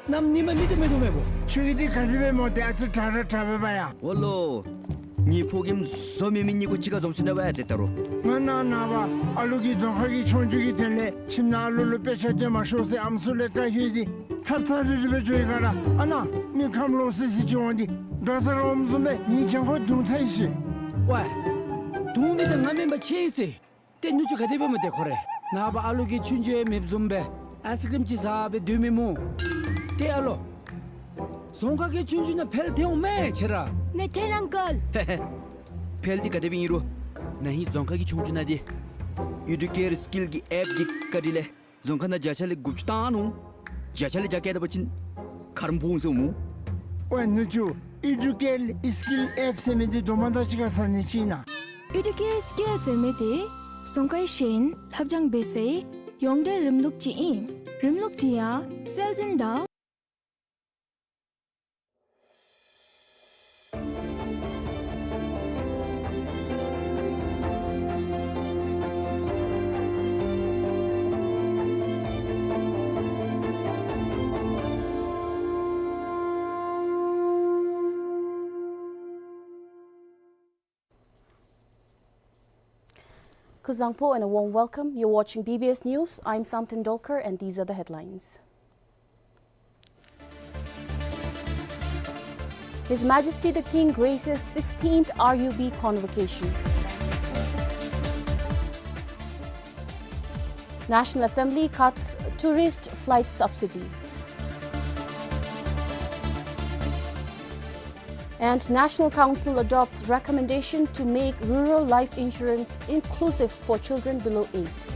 གནམ་ཉིནམ་མི་ཚུ་མེད་དོ་མེན་པོ། ཁྱོད་ཀྱིས་འདི་ག་དེ་སྦེ་སྨོ། ཏེ་ཨ་ཙི་དྲག་ར་དྲག་པས་པ་ཡ། ཨོ་ལོ། ངེའི་ཕོ་རྒནམ་བཟོ་མི་མི་གཉིས་ཀོ་གཅིག་ཁར་འཛོམས་ཅི་ན་ཝེ་ཏེ་ད་རུང་། ང་ནངས་པ་ཨ་ལུ་གི་རྫོང་ཁ་གི་ཆོས་རྒྱུགས་ཀྱི་དོན་ལས་ཁྱིམ་ནང་ཨ་ལུ་ལུ་དཔེ་ཆ་སྟོན་མ་ཤོག་ཟེར་ཨམ་སྲུ་ལས་བཀའ་ཡོད་དེ་ཚབ་ཚབ་རིལ་རི་སྦེ་འགྱོ་ཡི་ག་ར། ཨ་ནཱ་མི་ཁམས་ལོག་སི་སི་ཅིག་འོང་སྟེ་དགའ་ས་ར་འོངམ་བཟུམ་སྦེ་ངེའི་གྱང་ཁར་རྡུང་ཚར་ཡི་ཟེར། ཝེ། རྡུང་མི་འདི་ང་མེན་པར་ཆོས་ཨིན་ཟེར། ཏེ་ནུ་གཅུང་ག་དེ་སྦེ་སྨོ་ཏེ་ཁོ་ར། ནངས་པ་ཨ་ལུ་གི་ཆོས་རྒྱུགས་ཡང་མེདཔ་བཟུམ་སྦེ་ཨའིསི་ཀྲིམ་ཅིག་བཟའ་སྦེ་སྡོད་མི་སྨོ། ཏེ་ཨ་ལོ། རྫོང་ཁ་གི་ཆོས་རྒྱུགས་ནང་འཕེལ་ཐལ་འོང་མས་ཁྱེད་ར། མེད་ཐལ་ཨང་ཀལ། ཧེ་ཧེ། འཕེལ་འདི་ག་དེ་སྦེ་ཨིན་རུང་ན་ཧིང་རྫོང་ཁ་གི་ཆོས་རྒྱུགས་ནང་འདི་ཨེ་ཌུ་ཀེར་སི་ཀིལ་གྱི་ཨེཔ་གི་བཀའ་དྲིན་ལས་རྫོང་ཁ་ནང་བརྒྱ་ཆ་ལས་དགུ་བཅུ་བཏང་ནུག། བརྒྱ་ཆ་ལས་བརྒྱ་བཀལ་ད་པ་ཅིན་ཁ་རོག་ཕོག་འོང་ཟེར་སྨོ། ཝེ་ནུ་གཅུང་ཨེ་ཌུ་ཀེར་སི་ཀིལ་ཨེཔ་ཟེར་མི་འདི་དོ་མ་དག་ཅིག་ཁར་ཟ་ནི་ཅིག་ཨིན་ན། ཨེ་ཌུ་ཀེར་སི་ཀིལ་ཟེར་མི་འདི་རྫོང་ཁའི་ཤེས་ཡོན་ལྷབ་སྦྱང་འབད་སའི་ཡོངས་འབྲེལ་རིམ་ལུགས་ཅིག་ཨིན། རིམ་ལུགས་འདི་ཡང་སྲོལ་འཛིན་དང་Kuzuzangpo and a warm welcome. You're watching B B S News. I'm Samten Dolkar and these are the headlines. His Majesty the King graces sixteenth R U B convocation. National Assembly cuts tourist flight subsidy. And National Council adopts recommendation to make rural life insurance inclusive for children below eight.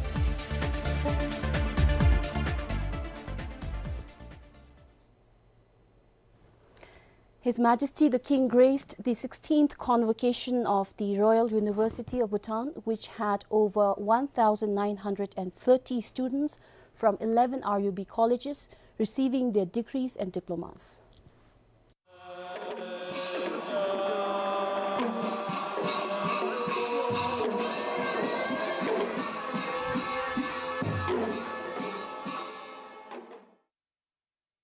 His Majesty the King graced the sixteenth convocation of the Royal University of Bhutan, which had over one thousand nine hundred and thirty students from eleven R U B colleges receiving their degrees and diplomas.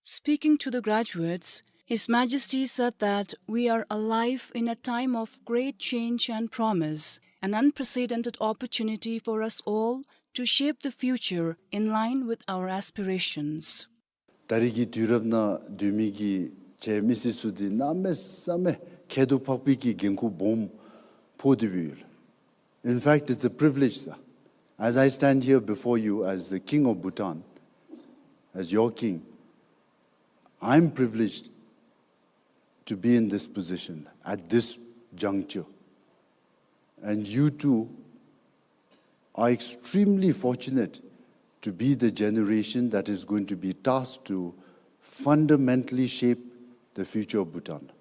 Speaking to the graduates, His Majesty said that we are alive in a time of great change and promise, an unprecedented opportunity for us all to shape the future in line with our aspirations. ད་རིས་ཀྱི་དུས་རབས་ནང་སྡོད་མི་གི་ཁྱེད་མི་སེར་ཚུ་འདི་གནམ་མེད་ས་མེད་ཁྱད་དུ་འཕགས་པའི་གི་འགན་ཁུར་སྦོམ་ཕོག་སྟེ་ཡོད། In fact, it's a privilege, sir. As I stand here before you as the King of Bhutan, as your king, I'm privileged to be in this position at this juncture. And you too are extremely fortunate to be the generation that is going to be tasked to fundamentally shape the future of Bhutan.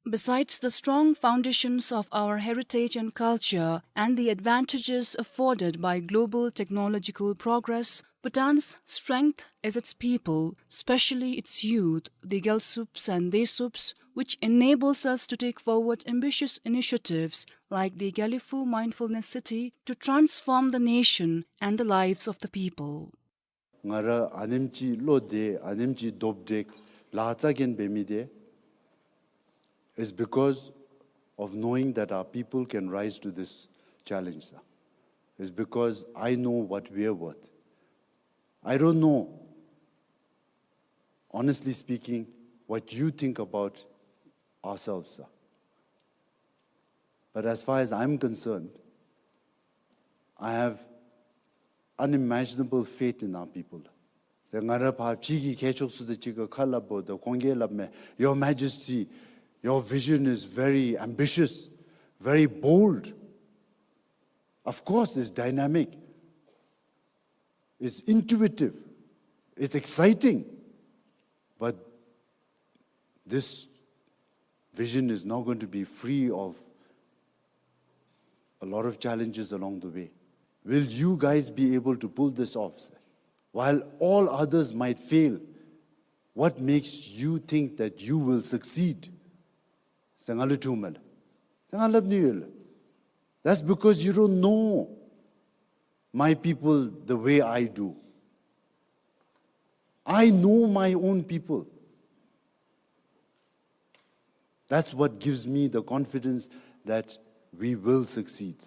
Besides the strong foundations of our heritage and culture and the advantages afforded by global technological progress, Bhutan's strength is its people, especially its youth, the Gyaltsops and Deysops, which enables us to take forward ambitious initiatives like the Gelephu Mindfulness City to transform the nation and the lives of the people. ང་ར་ཨ་ནེམ་ཅིག་བློ་བདེ་ཨ་ནེམ་ཅིག་རྡོབ་བྲེག་ལཱ་རྩ་འགེངས་འབད་མི་འདི་is because of knowing that our people can rise to this challenge, sir. It's because I know what we are worth. I don't know, honestly speaking, what you think about ourselves, sir. But as far as I'm concerned, I have unimaginable faith in our people. ཏེ་ང་ར་ཕར་ཕྱི་གི་མཁས་མཆོག་ཚུ་དང་གཅིག་ཁར་ཁ་སླབ་འབདཝ་ད་ཁོང་གིས་སླབ་མས། Your Majesty, your vision is very ambitious, very bold. Of course, it's dynamic, it's intuitive, it's exciting. But this vision is not going to be free of a lot of challenges along the way. Will you guys be able to pull this off? While all others might fail, what makes you think that you will succeed? ཟེར་ང་ལུ་དྲིཝ་མས་ལགས། ད་ང་སླབ་ནི་ཡོད་ལགས། That's because you don't know my people the way I do. I know my own people. That's what gives me the confidence that we will succeed.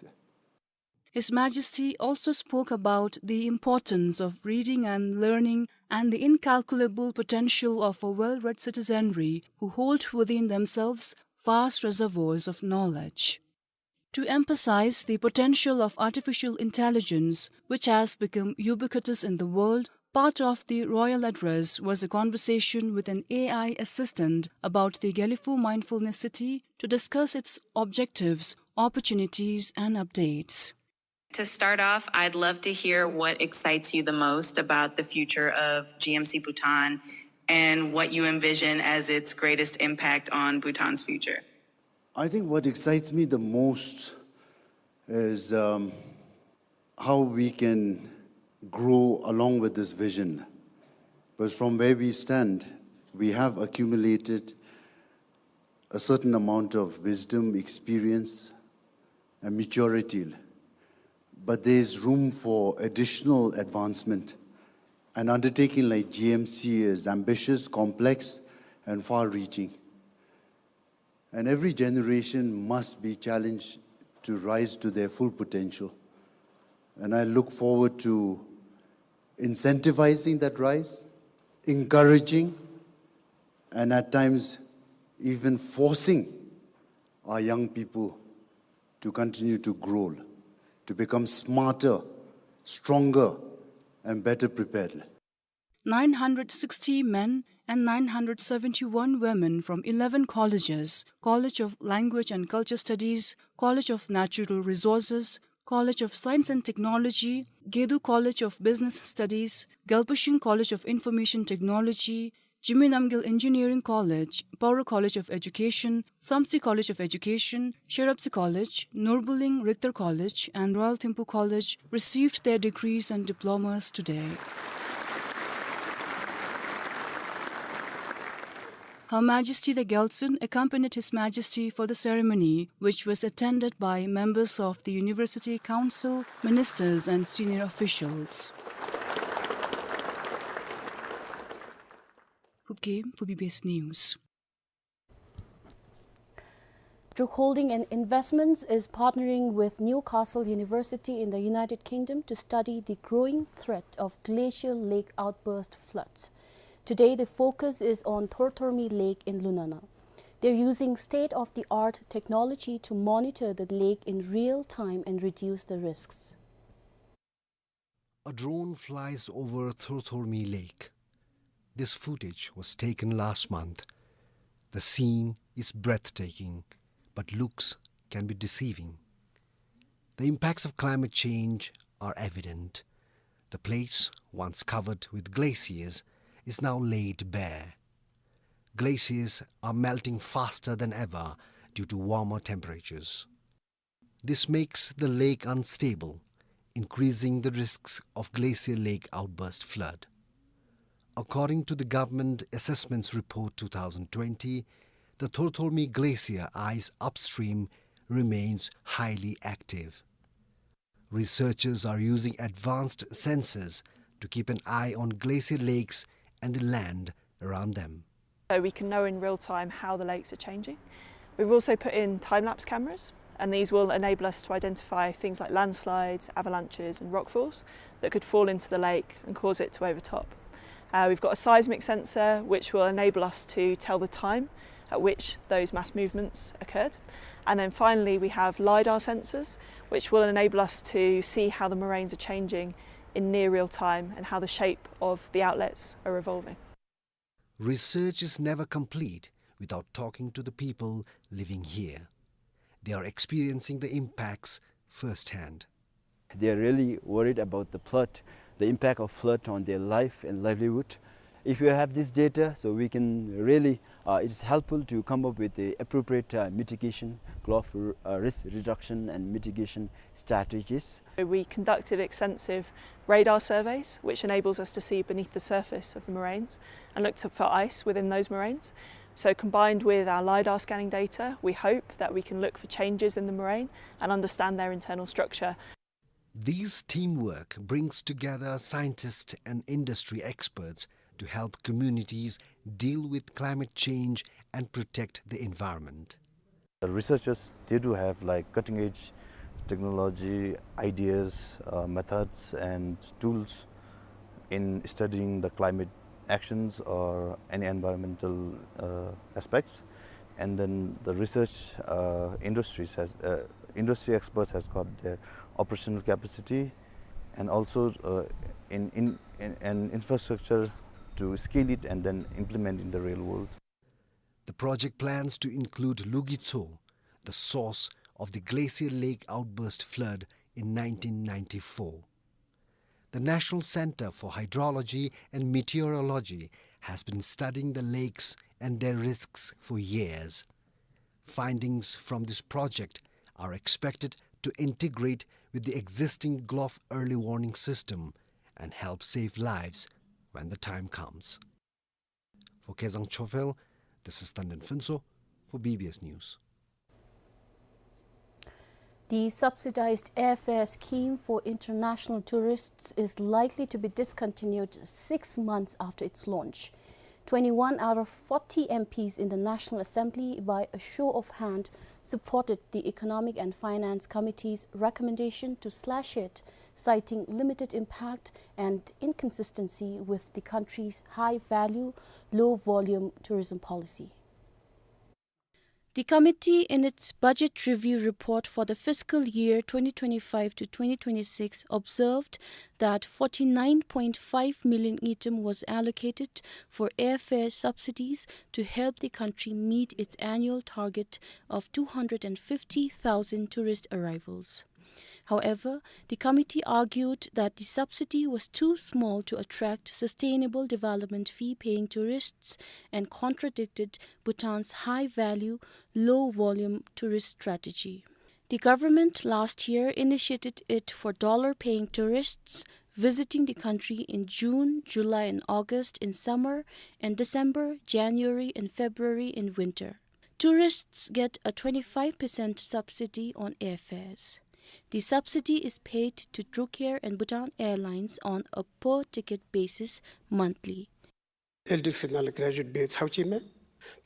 His Majesty also spoke about the importance of reading and learning and the incalculable potential of a well-read citizenry who hold within themselves vast reservoirs of knowledge. To emphasize the potential of artificial intelligence, which has become ubiquitous in the world, part of the royal address was a conversation with an A I assistant about the Gelephu Mindfulness City to discuss its objectives, opportunities, and updates. To start off, I'd love to hear what excites you the most about the future of G M C Bhutan and what you envision as its greatest impact on Bhutan's future. I think what excites me the most is, um, how we can grow along with this vision. Because from where we stand, we have accumulated a certain amount of wisdom, experience, and maturity. But there is room for additional advancement. An undertaking like G M C is ambitious, complex, and far-reaching. And every generation must be challenged to rise to their full potential. And I look forward to incentivizing that rise, encouraging, and at times even forcing our young people to continue to grow, to become smarter, stronger, and better prepared. Nine hundred sixty men and nine hundred seventy-one women from eleven colleges, College of Language and Culture Studies, College of Natural Resources, College of Science and Technology, Gedu College of Business Studies, Gyalpashing College of Information Technology, Jigme Namgyel Engineering College, Paro College of Education, Samtse College of Education, Sherabtse College, Nurbulling Richter College, and Royal Thimphu College received their degrees and diplomas today. Her Majesty the Gyaltsuen accompanied His Majesty for the ceremony, which was attended by members of the University Council, ministers, and senior officials. Phubkem for B B S News. Druk Holding and Investments is partnering with Newcastle University in the United Kingdom to study the growing threat of glacial lake outburst floods. Today, the focus is on Thorthormi Lake in Lunana. They're using state-of-the-art technology to monitor the lake in real time and reduce the risks. A drone flies over Thorthormi Lake. This footage was taken last month. The scene is breathtaking, but looks can be deceiving. The impacts of climate change are evident. The place, once covered with glaciers, is now laid bare. Glaciers are melting faster than ever due to warmer temperatures. This makes the lake unstable, increasing the risks of glacial lake outburst flood. According to the Government Assessments Report two thousand twenty, the Thorthormi Glacier ice upstream remains highly active. Researchers are using advanced sensors to keep an eye on glacial lakes and the land around them. So we can know in real time how the lakes are changing. We've also put in time-lapse cameras, and these will enable us to identify things like landslides, avalanches, and rockfalls that could fall into the lake and cause it to overtop. Uh, we've got a seismic sensor, which will enable us to tell the time at which those mass movements occurred. And then finally, we have LiDAR sensors, which will enable us to see how the moraines are changing in near real time and how the shape of the outlets are evolving. Research is never complete without talking to the people living here. They are experiencing the impacts firsthand. They are really worried about the flood, the impact of flood on their life and livelihood. If you have this data, so we can really, uh, it's helpful to come up with the appropriate, uh, mitigation, gulf, uh, risk reduction and mitigation strategies. We conducted extensive radar surveys, which enables us to see beneath the surface of the moraines and look to, for ice within those moraines. So combined with our LiDAR scanning data, we hope that we can look for changes in the moraine and understand their internal structure. This teamwork brings together scientists and industry experts to help communities deal with climate change and protect the environment. The researchers, they do have, like, cutting edge technology, ideas, uh, methods and tools in studying the climate actions or any environmental, uh, aspects. And then the research, uh, industries has, uh, industry experts has got their operational capacity and also, uh, in, in, in an infrastructure to scale it and then implement in the real world. The project plans to include Lugitso, the source of the Glacier Lake outburst flood in nineteen ninety-four. The National Center for Hydrology and Meteorology has been studying the lakes and their risks for years. Findings from this project are expected to integrate with the existing Gulf early warning system and help save lives when the time comes. For Kezang Chophel, this is Tanden Phuntsho for B B S News. The subsidized airfare scheme for international tourists is likely to be discontinued six months after its launch. Twenty-one out of forty M Ps in the National Assembly, by a show of hand, supported the Economic and Finance Committee's recommendation to slash it, citing limited impact and inconsistency with the country's high-value, low-volume tourism policy. The committee, in its budget review report for the fiscal year twenty twenty-five to twenty twenty-six, observed that forty-nine point five million ngultrum was allocated for airfare subsidies to help the country meet its annual target of two hundred and fifty thousand tourist arrivals. However, the committee argued that the subsidy was too small to attract sustainable development fee-paying tourists and contradicted Bhutan's high-value, low-volume tourist strategy. The government last year initiated it for dollar-paying tourists visiting the country in June, July and August in summer, and December, January and February in winter. Tourists get a twenty-five percent subsidy on airfares. The subsidy is paid to Drukair and Bhutan Airlines on a per-ticket basis monthly. ཨེལ་ཌི་སི་ནང་ལས་གྲེ་ཇུ་ཨེཊ་འབད་ཚརཝ་ཅིག་མས།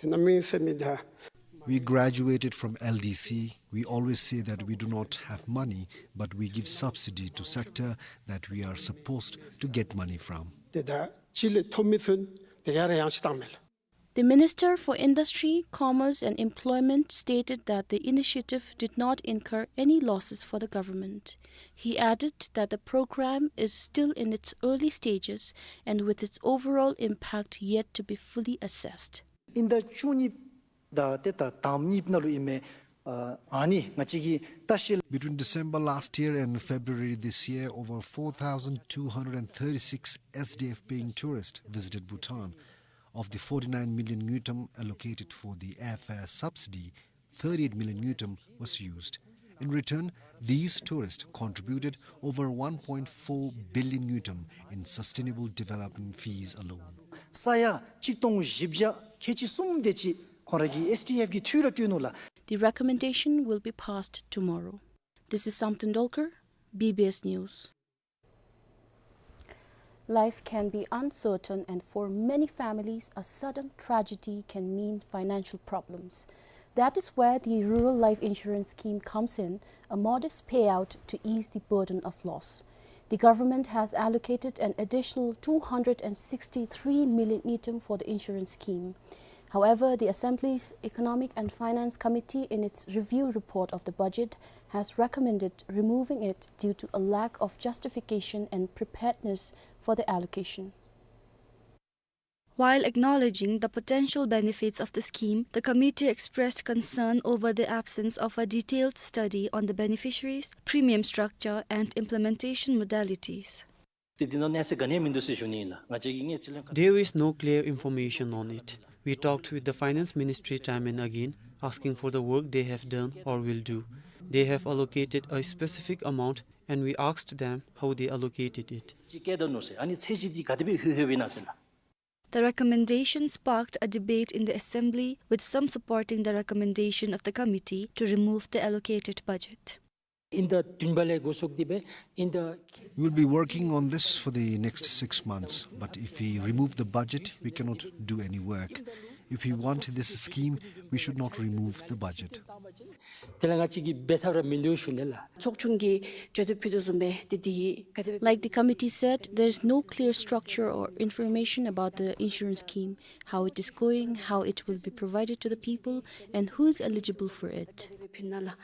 དེ་ནང་མི་སེར་མི་ད། We graduated from L D C. We always say that we do not have money, but we give subsidy to sector that we are supposed to get money from. དེ་ད་ཅི་ལས་ཐོབ་མི་ཚུན་དེ་ག་ར་ཡང་ཅིག་བཏངམ་མས་ལགས། The Minister for Industry, Commerce and Employment stated that the initiative did not incur any losses for the government. He added that the program is still in its early stages and with its overall impact yet to be fully assessed. དབྱིན་ཟླ་བཅུ་གཉིས་དང་ཏེ་ད་དང་པ་གཉིས་ནང་ལུ་ཨིན་མས། ཨ་ཨ་ནི་ང་བཅས་ཀྱིས་ལྟ་བཤལ། Between December last year and February this year, over four thousand two hundred and thirty-six S D F paying tourists visited Bhutan. Of the forty-nine million ngultrum allocated for the airfare subsidy, thirty-eight million ngultrum was used. In return, these tourists contributed over one point four billion ngultrum in sustainable development fees alone. ས་ཡ་གཅིག་སྟོང་བཞི་བརྒྱ་ཁལ་གཅིག་གསུམ་དེ་ཅིག་ཁོང་ར་གིས་S D F ཀྱི་འཐུས་ར་སྤྲོད་ནུག་ལགས། The recommendation will be passed tomorrow. This is Samten Dolkar, B B S News. Life can be uncertain, and for many families, a sudden tragedy can mean financial problems. That is where the Rural Life Insurance Scheme comes in, a modest payout to ease the burden of loss. The government has allocated an additional two hundred and sixty-three million ngultrum for the insurance scheme. However, the Assembly's Economic and Finance Committee, in its review report of the budget, has recommended removing it due to a lack of justification and preparedness for the allocation. While acknowledging the potential benefits of the scheme, the committee expressed concern over the absence of a detailed study on the beneficiaries, premium structure, and implementation modalities. ཏེ་འདི་ནང་གནས་ཚུལ་ག་ནི་ཡང་མིན་འདུག་ཟེར་ཞུ་ནི་ཨིན་ལགས། ང་བཅས་ཀྱིས་གནས་ཚུལ་ལེན་ཁ། There is no clear information on it. We talked with the finance ministry time and again, asking for the work they have done or will do. They have allocated a specific amount and we asked them how they allocated it. ཅིག་བཀལ་ད་ནུག་ཟེར། ཨ་ནི་ཚད་གཞི་འདི་ག་དེ་སྦེ་ལྷོད་ལྷོདཔ་ཨིན་ན་ཟེར་ལགས། The recommendation sparked a debate in the assembly, with some supporting the recommendation of the committee to remove the allocated budget. ཨིན་ཟླ་བདུན་པ་ལས་འགོ་བཙུགས་ཏེ་སྦེ་ཨིན་ཟླ། We'll be working on this for the next six months, but if we remove the budget, we cannot do any work. If we want this scheme, we should not remove the budget. དེ་ལས་ང་བཅས་ཀྱིས་འབད་ཐབས་ར་མིན་འདུག་ཞུ་ནི་ལགས། ཚོགས་ཆུང་གིས་བརྗོད་དོ་ཕུལ་དོ་བཟུམ་སྦེ་ཏེ་འདི་ག་དེ་སྦེ། Like the committee said, there is no clear structure or information about the insurance scheme, how it is going, how it will be provided to the people, and who is eligible for it. ཕུལ་ནི་ལགས།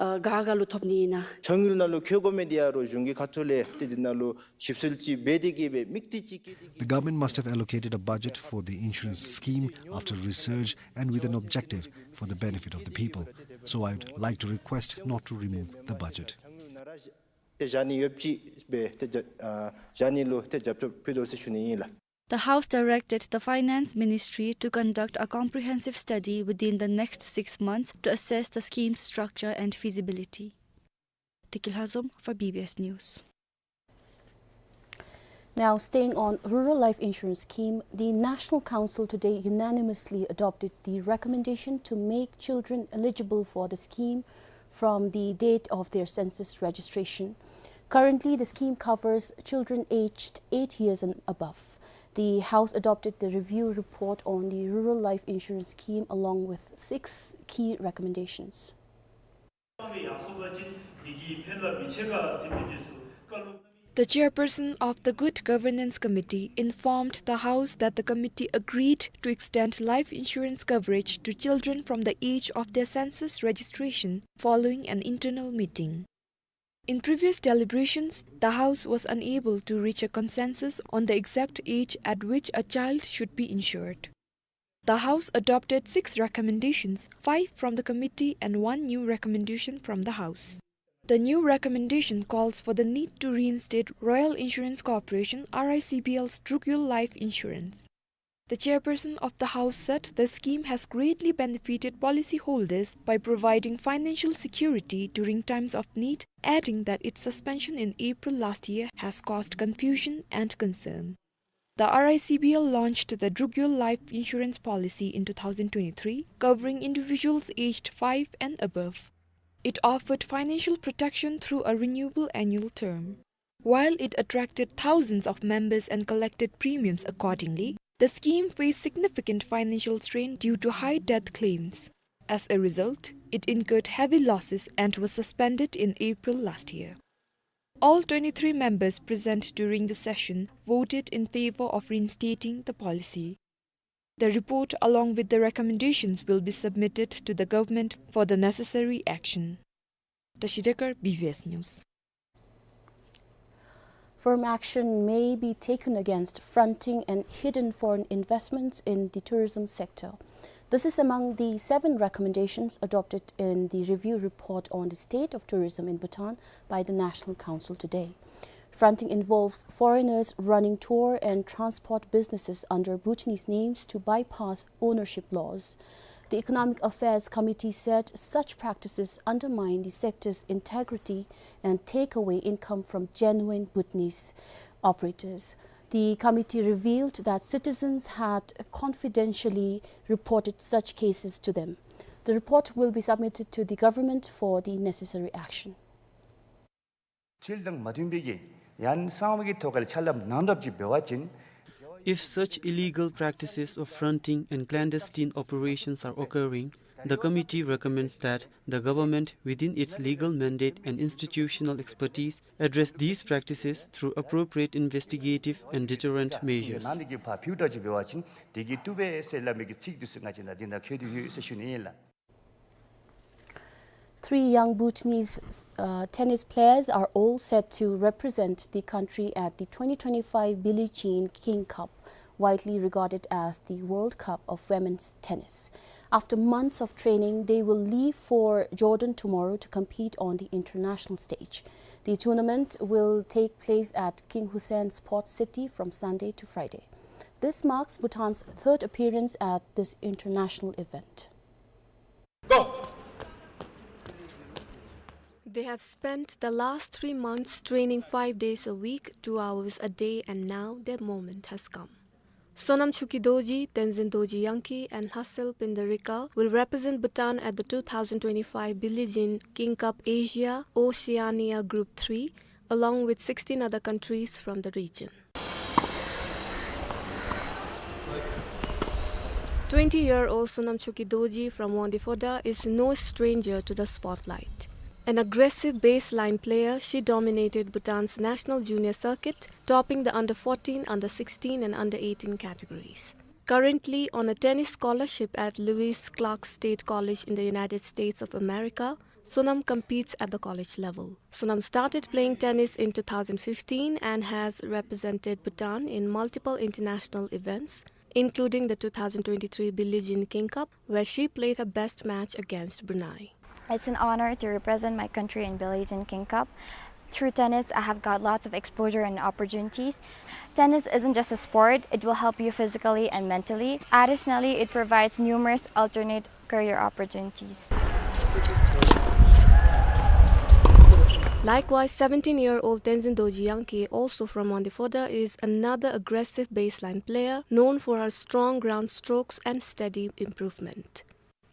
ཨ་ག་ག་ལུ་ཐོབ་ནི་ཨིན་ན། ཚོགས་ནི་ནང་ལུ་འཁོད་དགོ་མི་འདི་ཡང་རོགས་གཞུང་གི་ཁ་ཐུག་ལས་ཏེ་འདི་ནང་ལུ་ཞིབ་འཚོལ་ཅིག་འབད་དེ་གིས་སྦེ་དམིགས་གཏད་ཅིག་བསྐྱེད་དེ་གིས། The government must have allocated a budget for the insurance scheme after research and with an objective for the benefit of the people. So I would like to request not to remove the budget. ཏེ་བཞག་ནི་ཡོདཔ་ཅིག་སྦེ་ཏེ་བཞག་ཨ་བཞག་ནི་ལུ་ཏེ་རྒྱབ་སྐྱོར་ཕུལ་དོ་ཟེར་ཞུ་ནི་ཨིན་ལགས། The House directed the Finance Ministry to conduct a comprehensive study within the next six months to assess the scheme's structure and feasibility. Tiki Lhazom for B B S News. Now, staying on Rural Life Insurance Scheme, the National Council today unanimously adopted the recommendation to make children eligible for the scheme from the date of their census registration. Currently, the scheme covers children aged eight years and above. The House adopted the review report on the Rural Life Insurance Scheme along with six key recommendations. The chairperson of the Good Governance Committee informed the House that the committee agreed to extend life insurance coverage to children from the age of their census registration following an internal meeting. In previous deliberations, the House was unable to reach a consensus on the exact age at which a child should be insured. The House adopted six recommendations, five from the committee and one new recommendation from the House. The new recommendation calls for the need to reinstate Royal Insurance Corporation, R I C B L's Drukyul Life Insurance. The chairperson of the House said the scheme has greatly benefited policyholders by providing financial security during times of need, adding that its suspension in April last year has caused confusion and concern. The R I C B L launched the Drukyul Life Insurance Policy in two thousand twenty-three, covering individuals aged five and above. It offered financial protection through a renewable annual term. While it attracted thousands of members and collected premiums accordingly, the scheme faced significant financial strain due to high death claims. As a result, it incurred heavy losses and was suspended in April last year. All twenty-three members present during the session voted in favor of reinstating the policy. The report, along with the recommendations, will be submitted to the government for the necessary action. Tashi Dekar, B B S News. Firm action may be taken against fronting and hidden foreign investments in the tourism sector. This is among the seven recommendations adopted in the review report on the state of tourism in Bhutan by the National Council today. Fronting involves foreigners running tour and transport businesses under Bhutanese names to bypass ownership laws. The Economic Affairs Committee said such practices undermine the sector's integrity and take away income from genuine Bhutanese operators. The committee revealed that citizens had confidentially reported such cases to them. The report will be submitted to the government for the necessary action. ཁྲིམས་དང་མ་མཐུན་པའི་གི་ཡང་གསང་བའི་གི་ཐོག་ཁར་ཕྱག་ལཱ་གནང་ཐབས་ཅིག་འབད་བ་ཅིན། If such illegal practices of fronting and clandestine operations are occurring, the committee recommends that the government, within its legal mandate and institutional expertise, address these practices through appropriate investigative and deterrent measures. ནང་གི་ཕར་ཕུལ་ཐབས་ཅིག་འབད་བ་ཅིན་དེ་གིས་བཏུབ་པས་ཟེར་སླབ་མི་གི་ཚིག་འདི་ཚུ་ང་བཅས་ནང་འདི་ནང་འཁོད་དེ་ཡོད་ཟེར་ཞུ་ནི་ཨིན་ལགས། Three young Bhutanese, uh, tennis players are all set to represent the country at the twenty twenty-five Billie Jean King Cup, widely regarded as the World Cup of Women's Tennis. After months of training, they will leave for Jordan tomorrow to compete on the international stage. The tournament will take place at King Hussein Sports City from Sunday to Friday. This marks Bhutan's third appearance at this international event. They have spent the last three months training five days a week, two hours a day, and now their moment has come. Sonam Choki Dorji, Tenzin Dorji Yangki, and Lhasel Pinda Rika will represent Bhutan at the two thousand twenty-five Billie Jean King Cup Asia Oceania Group three, along with sixteen other countries from the region. Twenty-year-old Sonam Choki Dorji from Wangdue Phodrang is no stranger to the spotlight. An aggressive baseline player, she dominated Bhutan's national junior circuit, topping the under fourteen, under sixteen, and under eighteen categories. Currently on a tennis scholarship at Lewis Clark State College in the United States of America, Sonam competes at the college level. Sonam started playing tennis in two thousand fifteen and has represented Bhutan in multiple international events, including the two thousand twenty-three Billie Jean King Cup, where she played her best match against Brunei. It's an honor to represent my country in Billie Jean King Cup. Through tennis, I have got lots of exposure and opportunities. Tennis isn't just a sport, it will help you physically and mentally. Additionally, it provides numerous alternate career opportunities. Likewise, seventeen-year-old Tenzin Dorji Yangki, also from Wangdue Phodrang, is another aggressive baseline player known for her strong ground strokes and steady improvement.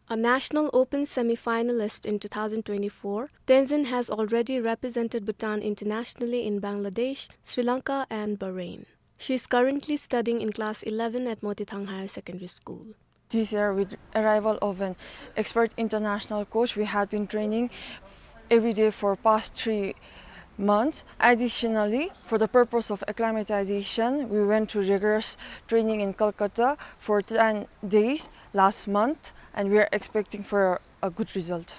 A National Open semi-finalist in two thousand twenty-four, Tenzin has already represented Bhutan internationally in Bangladesh, Sri Lanka, and Bahrain. She is currently studying in class eleven at Motithang Higher Secondary School. This year, with arrival of an expert international coach, we had been training every day for past three months. Additionally, for the purpose of acclimatization, we went to rigorous training in Calcutta for ten days last month, and we are expecting for a good result.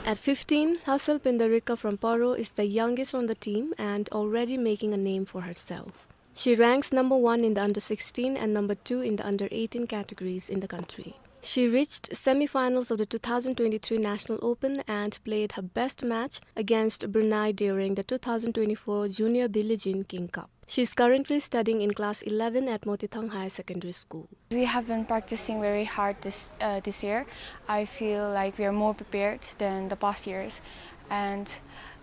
At fifteen, Lhasel Pinda Rika from Paro is the youngest on the team and already making a name for herself. She ranks number one in the under sixteen and number two in the under eighteen categories in the country. She reached semi-finals of the two thousand twenty-three National Open and played her best match against Brunei during the two thousand twenty-four Junior Billie Jean King Cup. She is currently studying in class eleven at Motithang Higher Secondary School. We have been practicing very hard this, uh, this year. I feel like we are more prepared than the past years. And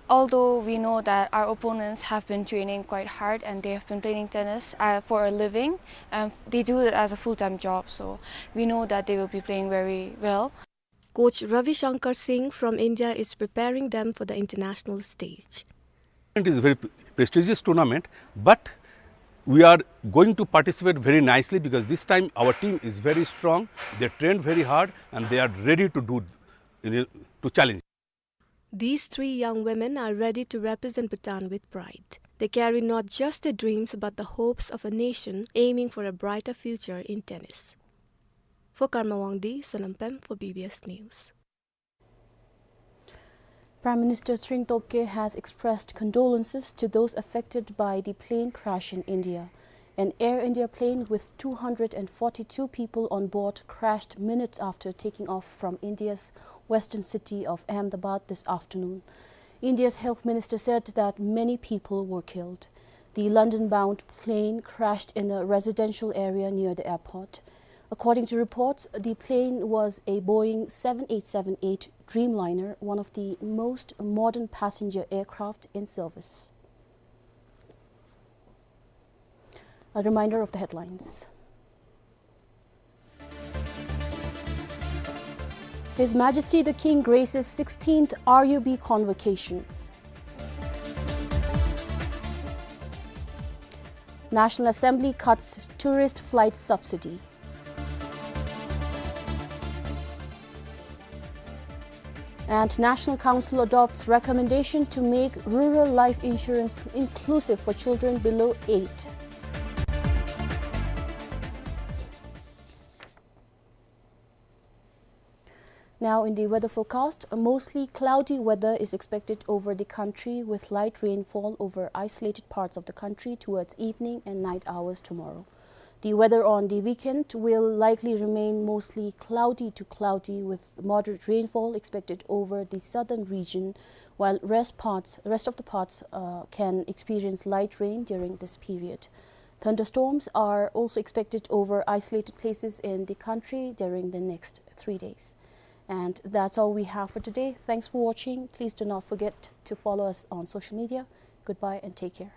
although we know that our opponents have been training quite hard and they have been playing tennis, uh, for a living, and they do it as a full-time job, so we know that they will be playing very well. Coach Ravi Shankar Singh from India is preparing them for the international stage. It is a very pre-, prestigious tournament, but we are going to participate very nicely because this time our team is very strong, they trained very hard, and they are ready to do, you know, to challenge. These three young women are ready to represent Bhutan with pride. They carry not just their dreams but the hopes of a nation aiming for a brighter future in tennis. For Karma Wangdi, Sonam Pem for B B S News. Prime Minister Tshering Tobgay has expressed condolences to those affected by the plane crash in India. An Air India plane with two hundred and forty-two people on board crashed minutes after taking off from India's western city of Ahmedabad this afternoon. India's health minister said that many people were killed. The London-bound plane crashed in a residential area near the airport. According to reports, the plane was a Boeing seven eight seven eight Dreamliner, one of the most modern passenger aircraft in service. A reminder of the headlines. His Majesty the King graces sixteenth R U B convocation. National Assembly cuts tourist flight subsidy. And National Council adopts recommendation to make rural life insurance inclusive for children below eight. Now, in the weather forecast, mostly cloudy weather is expected over the country, with light rainfall over isolated parts of the country towards evening and night hours tomorrow. The weather on the weekend will likely remain mostly cloudy to cloudy, with moderate rainfall expected over the southern region, while rest parts, rest of the parts, uh, can experience light rain during this period. Thunderstorms are also expected over isolated places in the country during the next three days. And that's all we have for today. Thanks for watching. Please do not forget to follow us on social media. Goodbye and take care.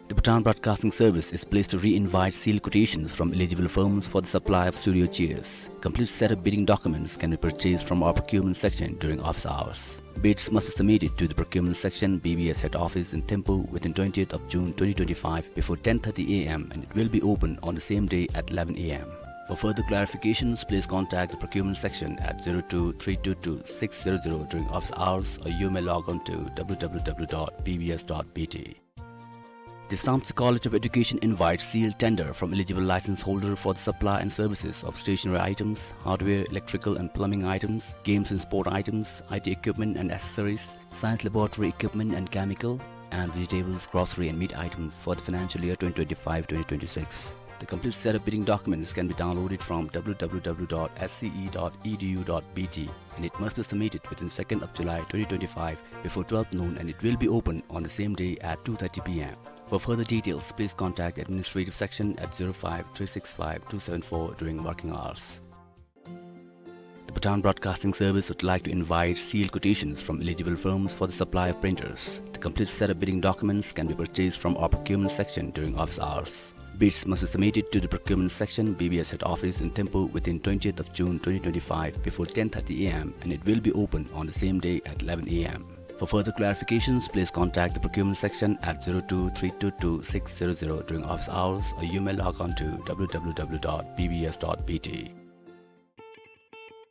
The Bhutan Broadcasting Service is pleased to re-invite sealed quotations from eligible firms for the supply of studio chairs. Complete set of bidding documents can be purchased from our procurement section during office hours. Bids must be submitted to the procurement section, B B S head office in Thimphu, within twentieth of June twenty twenty-five before ten thirty A M, and it will be open on the same day at eleven A M. For further clarifications, please contact the procurement section at zero two three two two six zero zero during office hours, or you may log on to W W W dot B B S dot B T. The Samtse College of Education invites sealed tender from eligible license holder for the supply and services of stationery items, hardware, electrical and plumbing items, games and sport items, I T equipment and accessories, science laboratory equipment and chemical, and vegetables, grocery and meat items for the financial year twenty twenty-five twenty twenty-six. The complete set of bidding documents can be downloaded from W W W dot S C E dot E D U dot B T, and it must be submitted within second of July twenty twenty-five before twelve noon, and it will be open on the same day at two thirty P M. For further details, please contact administrative section at zero five three six five two seven four during working hours. The Bhutan Broadcasting Service would like to invite sealed quotations from eligible firms for the supply of printers. The complete set of bidding documents can be purchased from our procurement section during office hours. Bids must be submitted to the procurement section, B B S head office in Thimphu, within twentieth of June twenty twenty-five before ten thirty A M, and it will be open on the same day at eleven A M. For further clarifications, please contact the procurement section at zero two three two two six zero zero during office hours, or you may log on to W W W dot B B S dot B T.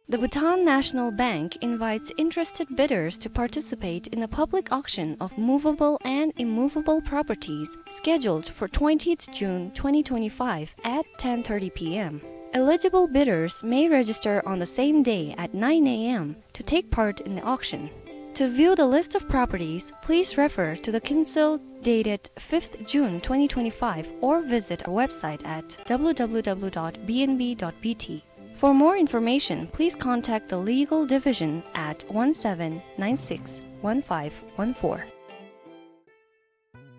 The Bhutan National Bank invites interested bidders to participate in a public auction of movable and immovable properties scheduled for twentieth June twenty twenty-five at ten thirty P M. Eligible bidders may register on the same day at nine A M to take part in the auction. To view the list of properties, please refer to the Kinsil dated fifth June twenty twenty-five or visit our website at W W W dot B N B dot B T. For more information, please contact the Legal Division at one seven nine six one five one four.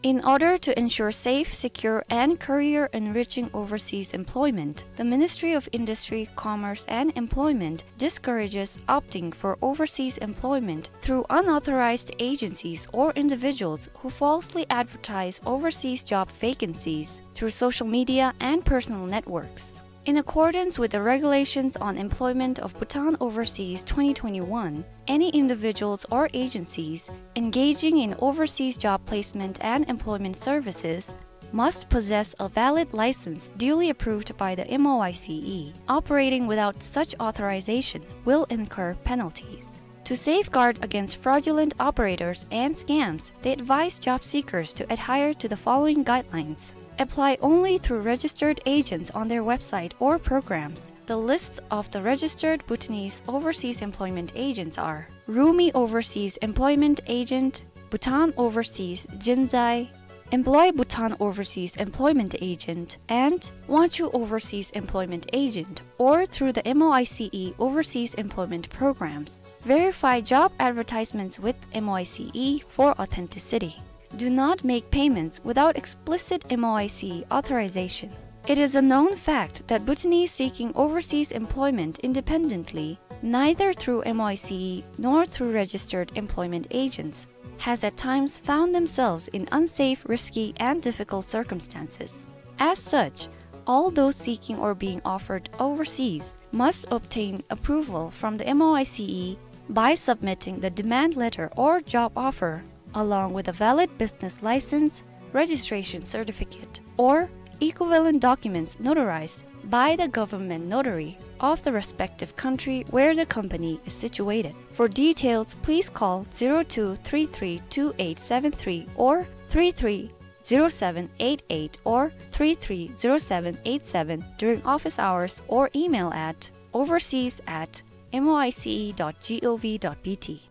In order to ensure safe, secure, and career-enriching overseas employment, the Ministry of Industry, Commerce, and Employment discourages opting for overseas employment through unauthorized agencies or individuals who falsely advertise overseas job vacancies through social media and personal networks. In accordance with the Regulations on Employment of Bhutan Overseas twenty twenty-one, any individuals or agencies engaging in overseas job placement and employment services must possess a valid license duly approved by the M O I C E. Operating without such authorization will incur penalties. To safeguard against fraudulent operators and scams, they advise job seekers to adhere to the following guidelines. Apply only through registered agents on their website or programs. The lists of the registered Bhutanese overseas employment agents are Rumi Overseas Employment Agent, Bhutan Overseas Jinzai, Employ Bhutan Overseas Employment Agent, and Wangchuh Overseas Employment Agent, or through the M O I C E Overseas Employment Programs. Verify job advertisements with M O I C E for authenticity. Do not make payments without explicit M O I C E authorization. It is a known fact that Bhutanese seeking overseas employment independently, neither through M O I C E nor through registered employment agents, has at times found themselves in unsafe, risky, and difficult circumstances. As such, all those seeking or being offered overseas must obtain approval from the M O I C E by submitting the demand letter or job offer, along with a valid business license, registration certificate, or equivalent documents notarized by the government notary of the respective country where the company is situated. For details, please call zero two three three two eight seven three or three three zero seven eight eight or three three zero seven eight seven during office hours or email at overseas at M O I C E dot G O V dot B T.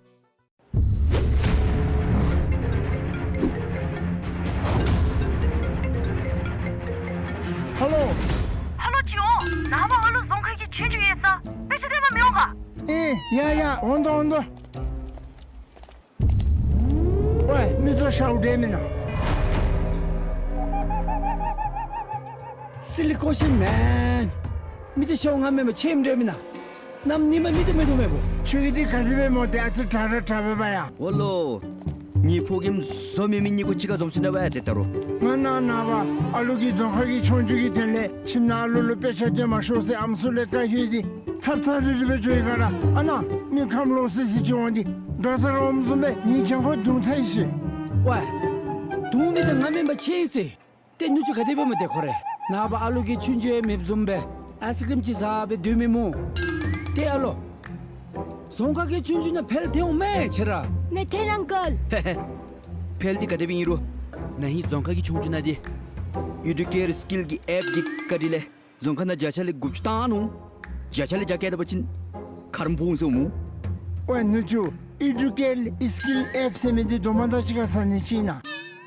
ཧ་ལོ། ཧ་ལོ་ཅིག་འོང་། ནངས་པ་ཨ་ལུ་རྫོང་ཁ་གི་ཆོས་རྒྱུགས་ཡོད་ས། དཔེ་ཆ་སྟོན་པར་མི་འོང་ག། ཨེ་ཡ་ཡ། འོང་དོ་འོང་དོ། ཝེ་མི་ཚུ་ཤཝ་འདྲ་མེན་ན། Silly question, man. མི་ཚུ་ཤཝ་ང་མེན་པར་ཆེམ་འདྲ་མེན་ན། གནམ་ཉིནམ་མི་ཚུ་མེད་དོ་མེན་པོ། ཁྱོད་ཀྱི་འདི་ག་དེ་སྦེ་སྨོ། ཏེ་ཨ་ཙི་དྲག་ར་དྲག་པས་པ་ཡ། འོ་ལོ། ངེའི་ཕོ་རྒནམ་བཟོ་མེད་མི་གཉིས་ཀོ་གཅིག་ཁར་འཛོམས་སོ་ནུག་པ་ཡ། ཏེ་ད་རུང་། ང་ནངས་པ་ཨ་ལུ་གི་རྫོང་ཁ་གི་ཆོས་རྒྱུགས་ཀྱི་དོན་ལས་ཁྱིམ་ནང་ཨ་ལུ་ལུ་དཔེ་ཆ་སྟོན་མ་ཤོག་ཟེར་ཨམ་སྲུ་ལས་བཀའ་ཞུ་ཡི། ཚབ་ཚབ་རིལ་རི་སྦེ་འགྱོ་ཡི་ག་ར། ཨ་ནཱ་མི་ཁམས་ལོག་སི་སི་ཅིག་འོང་སྟེ་དོ་ཟ་རོགས་བཟུམ་སྦེ་ངེའི་གྱང་ཁར་རྡུང་ཚར་ཡི་ཟེར། ཝེ། རྡུང་མི་འདི་ང་མེན་པར་ཆེ་ཟེར། ཏེ་ནུ་གཅུང་ག་དེ་སྦེ་སྨོ། ཏེ་ཁོ་རེ་ནངས་པ་ཨ་ལུ་གི་ཆོས་རྒྱུགས་ཡང་མེདཔ་བཟུམ་སྦེ་ཨའིསི་ཀྲིམ་ཅིག་ཟ་སྦེ་སྡོད་མི་སྨོ། ཏེ་ཨ་ལོ། རྫོང་ཁ་གི་ཆོས་རྒྱུགས་ནང་འཕེལ་ཐལ་འོང་མས་ཁྱེད་ར། ནེ་ཐན་ཨང་ཀལ། ཧེ་ཧེ། འཕེལ་འདི་ག་དེ་སྦེ་ཨིན་རུང་ནཱ་ཧིང་རྫོང་ཁ་གི་ཆོས་རྒྱུགས་ནང་འདི་ཨི་ཌུ་ཀེར་སི་ཀིལ་གྱི་ཨེཔ་གི་བཀའ་དྲིན་ལས་རྫོང་ཁ་ནང་བརྒྱ་ཆ་ལས་དགུ་བཅུ་བཏང་ནུག། བརྒྱ་ཆ་ལས་བརྒྱ་བཀལ་ད་པ་ཅིན་ཁ་རོག་འབོ་འོང་ཟེར་སྨོ། ཝེ་ནུ་གཅུང་། ཨི་ཌུ་ཀེར་སི་ཀིལ་ཨེཔ་ཟེར་མི་འདི་དོ་མ་ད་ཅི་ག་ཟ་ནི་ཅིག་ཨིན་ན།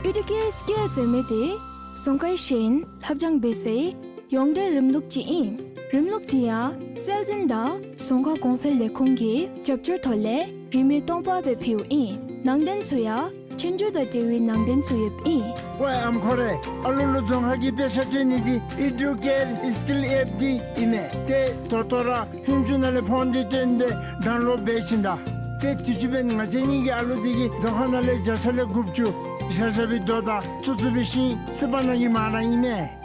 ཨི་ཌུ་ཀེར་སི་ཀིལ་ཟེར་མི་འདི་རྫོང་ཁའི་ཤེས་ཡོན་ལྷབ་སྦྱང་འབད་སའི་ཡོངས་འབྲེལ་རིམ་ལུགས་ཅིག་ཨིན། རིམ་ལུགས་འདི་ཡང་སྲོལ་འཛིན་དང་རྫོང་ཁ་གོང་འཕེལ་ལས་ཁུངས་ཀྱི་རྒྱབ་སྐྱོར་ཐོག་ལས་རིན་མེད་སྟོང་པ་སྦེ་ཕུལཝ་ཨིན། ནང་དོན་ཚུ་ཡང་ཆོས་རྒྱུགས་དང་འབྲེལ་བའི་ནང་དོན་ཚུ་ཡོདཔ་ཨིན། ཝེ་ཨམ་ཁོ་རེ། ཨ་ལུ་ལུ་རྫོང་ཁ་གི་དཔེ་ཆ་སྟོན་ནི་འདི་ཨི་ཌུ་ཀེར་སི་ཀིལ་ཨེཔ་འདི་ཨིན་མས། ཏེ་ད་ལྟོ་ར་ཧུན་ཅུ་ནང་ལས་ཕོན་འདི་བཏོན་ཏེ་ཌའུན་ལོཌ་འབད་བྱིན་ད། ཏེ་དུས་ཅི་འབདན་ང་བཅས་གཉིས་ཀྱི་ཨ་ལུ་འདི་གིས་རྫོང་ཁ་ནང་ལས་བརྒྱ་ཆ་ལས་དགུ་བཅུ་ཤ་ཤ་སྦེ་དོ་ད་ཚུ་ཚུ་སྦེ་ཤིང་སི་པ་ནང་གི་མ་ར་ཨིན་མས།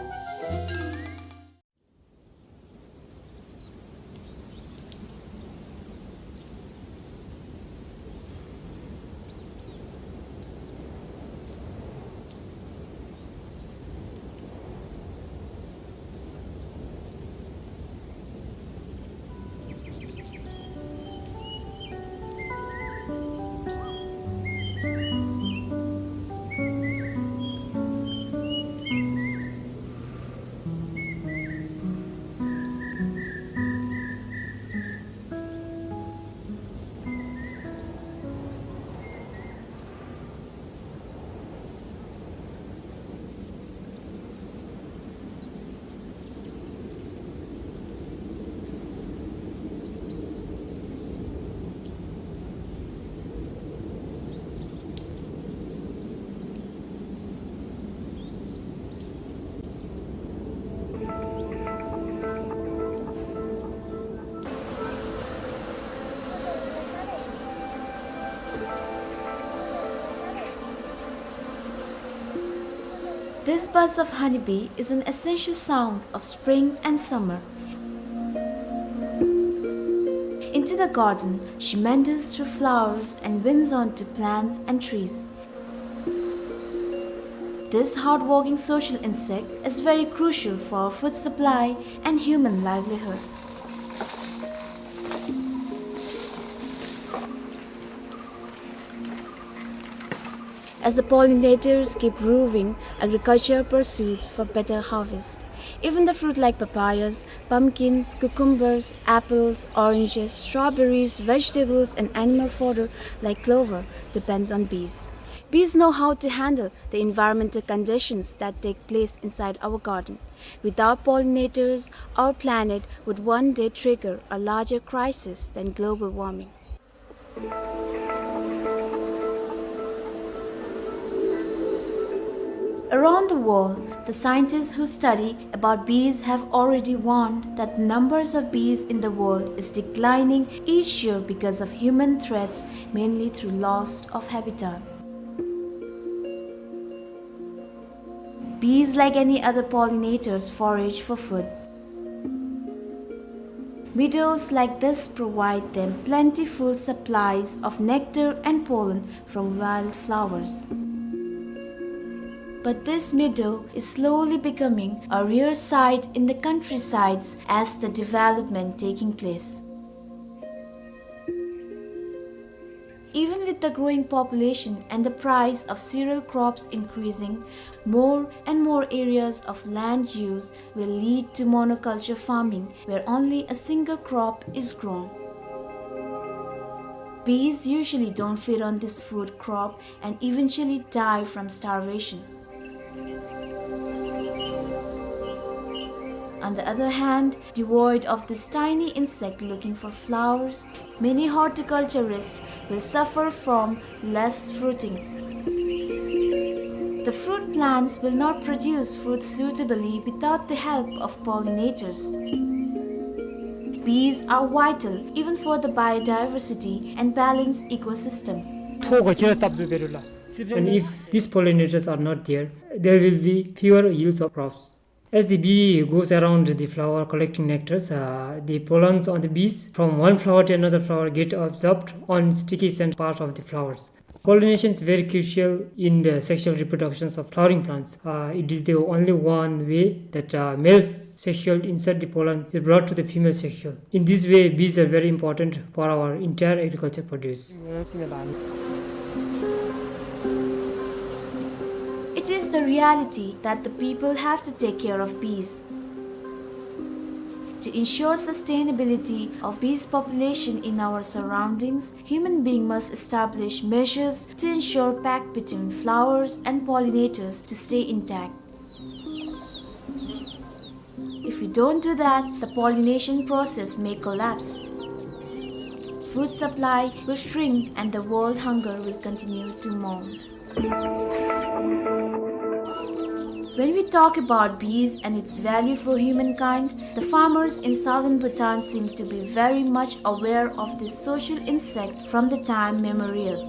This buzz of honeybee is an essential sound of spring and summer. Into the garden, she meanders through flowers and winds onto plants and trees. This hardworking social insect is very crucial for food supply and human livelihood. As the pollinators keep roving, agriculture pursues for better harvest. Even the fruit like papayas, pumpkins, cucumbers, apples, oranges, strawberries, vegetables, and animal fodder like clover depends on bees. Bees know how to handle the environmental conditions that take place inside our garden. Without pollinators, our planet would one day trigger a larger crisis than global warming. Around the world, The scientists who study about bees have already warned that numbers of bees in the world is declining each year because of human threats, mainly through loss of habitat. Bees, like any other pollinators, forage for food. Meadows like this provide them plentiful supplies of nectar and pollen from wildflowers. But this meadow is slowly becoming a rare sight in the countrysides as the development taking place. Even with the growing population and the price of cereal crops increasing, more and more areas of land use will lead to monoculture farming, where only a single crop is grown. Bees usually don't feed on this food crop and eventually die from starvation. On the other hand, devoid of this tiny insect looking for flowers, many horticulturists will suffer from less fruiting. The fruit plants will not produce fruit suitably without the help of pollinators. Bees are vital even for the biodiversity and balanced ecosystem. ཐོག་ག་ཅི་ར་སྟབས་བཟོ་བེ་རུ་ལ། And if these pollinators are not there, there will be fewer yields of crops. As the bee goes around the flower collecting nectars, uh, the pollens on the bees from one flower to another flower get absorbed on sticky scent part of the flowers. Pollination is very crucial in the sexual reproductions of flowering plants. Uh, it is the only one way that, uh, male sexual insert the pollen is brought to the female sexual. In this way, bees are very important for our entire agriculture produce. It is the reality that the people have to take care of bees. To ensure sustainability of bees population in our surroundings, human being must establish measures to ensure pact between flowers and pollinators to stay intact. If we don't do that, the pollination process may collapse. Food supply will shrink and the world hunger will continue to mount. When we talk about bees and its value for humankind, the farmers in southern Bhutan seem to be very much aware of this social insect from the time memorial.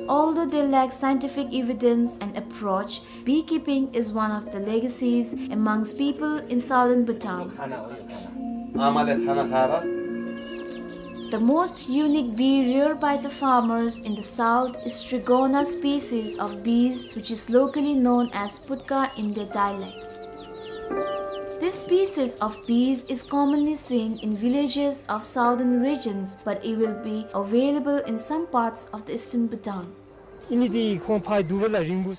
Although they lack scientific evidence and approach, beekeeping is one of the legacies amongst people in southern Bhutan. The most unique bee reared by the farmers in the south is Strigona species of bees, which is locally known as putka in their dialect. This species of bees is commonly seen in villages of southern regions, but it will be available in some parts of the eastern Bhutan.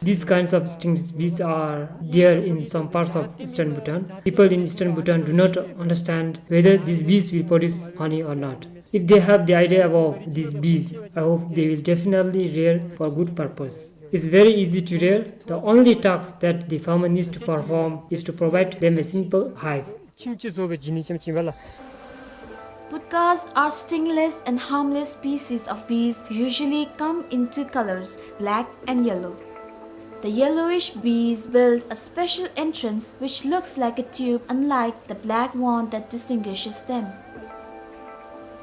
These kinds of stingless bees are there in some parts of eastern Bhutan. People in eastern Bhutan do not understand whether these bees will produce honey or not. If they have the idea about these bees, I hope they will definitely rear for good purpose. It's very easy to rear. The only task that the farmer needs to perform is to provide them a simple hive. Putkas are stingless and harmless species of bees, usually come in two colors, black and yellow. The yellowish bees build a special entrance which looks like a tube, unlike the black one that distinguishes them.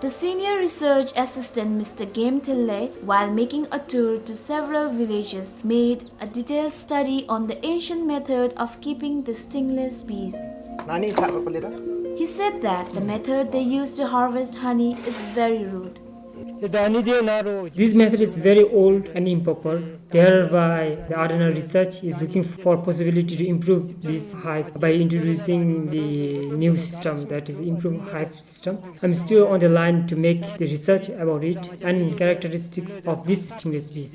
The senior research assistant, Mister Game Thille, while making a tour to several villages, made a detailed study on the ancient method of keeping the stingless bees. He said that the method they use to harvest honey is very rude. This method is very old and improper. Thereby, the Ardhanar's research is looking for possibility to improve this hive by introducing the new system, that is, improved hive system. I'm still on the line to make the research about it and characteristics of these stingless bees.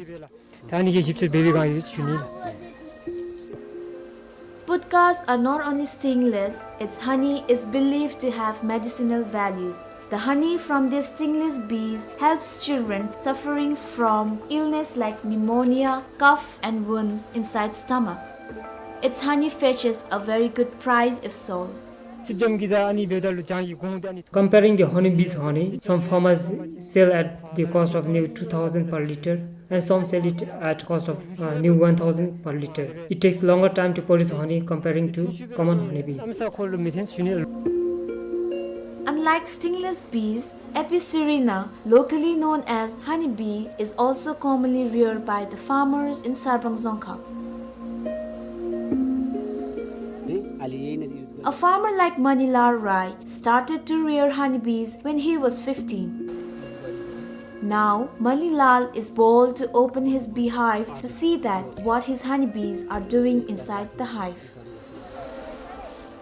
Putkas are not only stingless, its honey is believed to have medicinal values. The honey from these stingless bees helps children suffering from illness like pneumonia, cough, and wounds inside stomach. Its honey fetches a very good price if sold. ཅིག་འཇམ་གྱི་ད་ཨ་ནི་འབདཝ་ད་ལུ་ལྗང་གི་གོང་དེ་ཨ་ནི། Comparing the honeybees honey, some farmers sell at the cost of near two thousand per liter and some sell it at cost of, uh, near one thousand per liter. It takes longer time to produce honey comparing to common honeybees. ཨ་མི་ས་ཁོ་ལུ་མི་ཐེན་ཞུ་ནི། Unlike stingless bees, Apicerina, locally known as honeybee, is also commonly reared by the farmers in Sarbang Dzongkhag. A farmer like Manilal Rai started to rear honeybees when he was fifteen. Now, Manilal is bold to open his beehive to see that what his honeybees are doing inside the hive.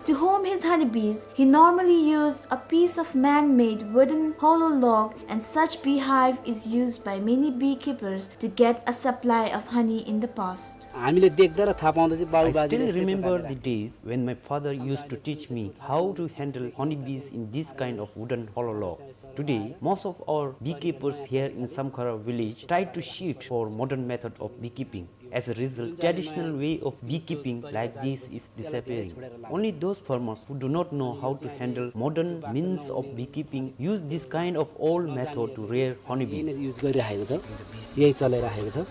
To home his honeybees, he normally used a piece of man-made wooden hollow log, and such beehive is used by many beekeepers to get a supply of honey in the past. हामीले देख्दा र थाहा पाउँदा चाहिँ बाबु I बाजेले still यस्तै remember प्रकारले the days when my father used to teach me how to handle honeybees in this kind of wooden hollow log. Today, most of our beekeepers here in Samkhara village try to shift for modern method of beekeeping. As a result, traditional way of beekeeping like this is disappearing. Only those farmers who do not know how to handle modern means of beekeeping use this kind of old method to rear honeybees. यही चलाइराखेको छ।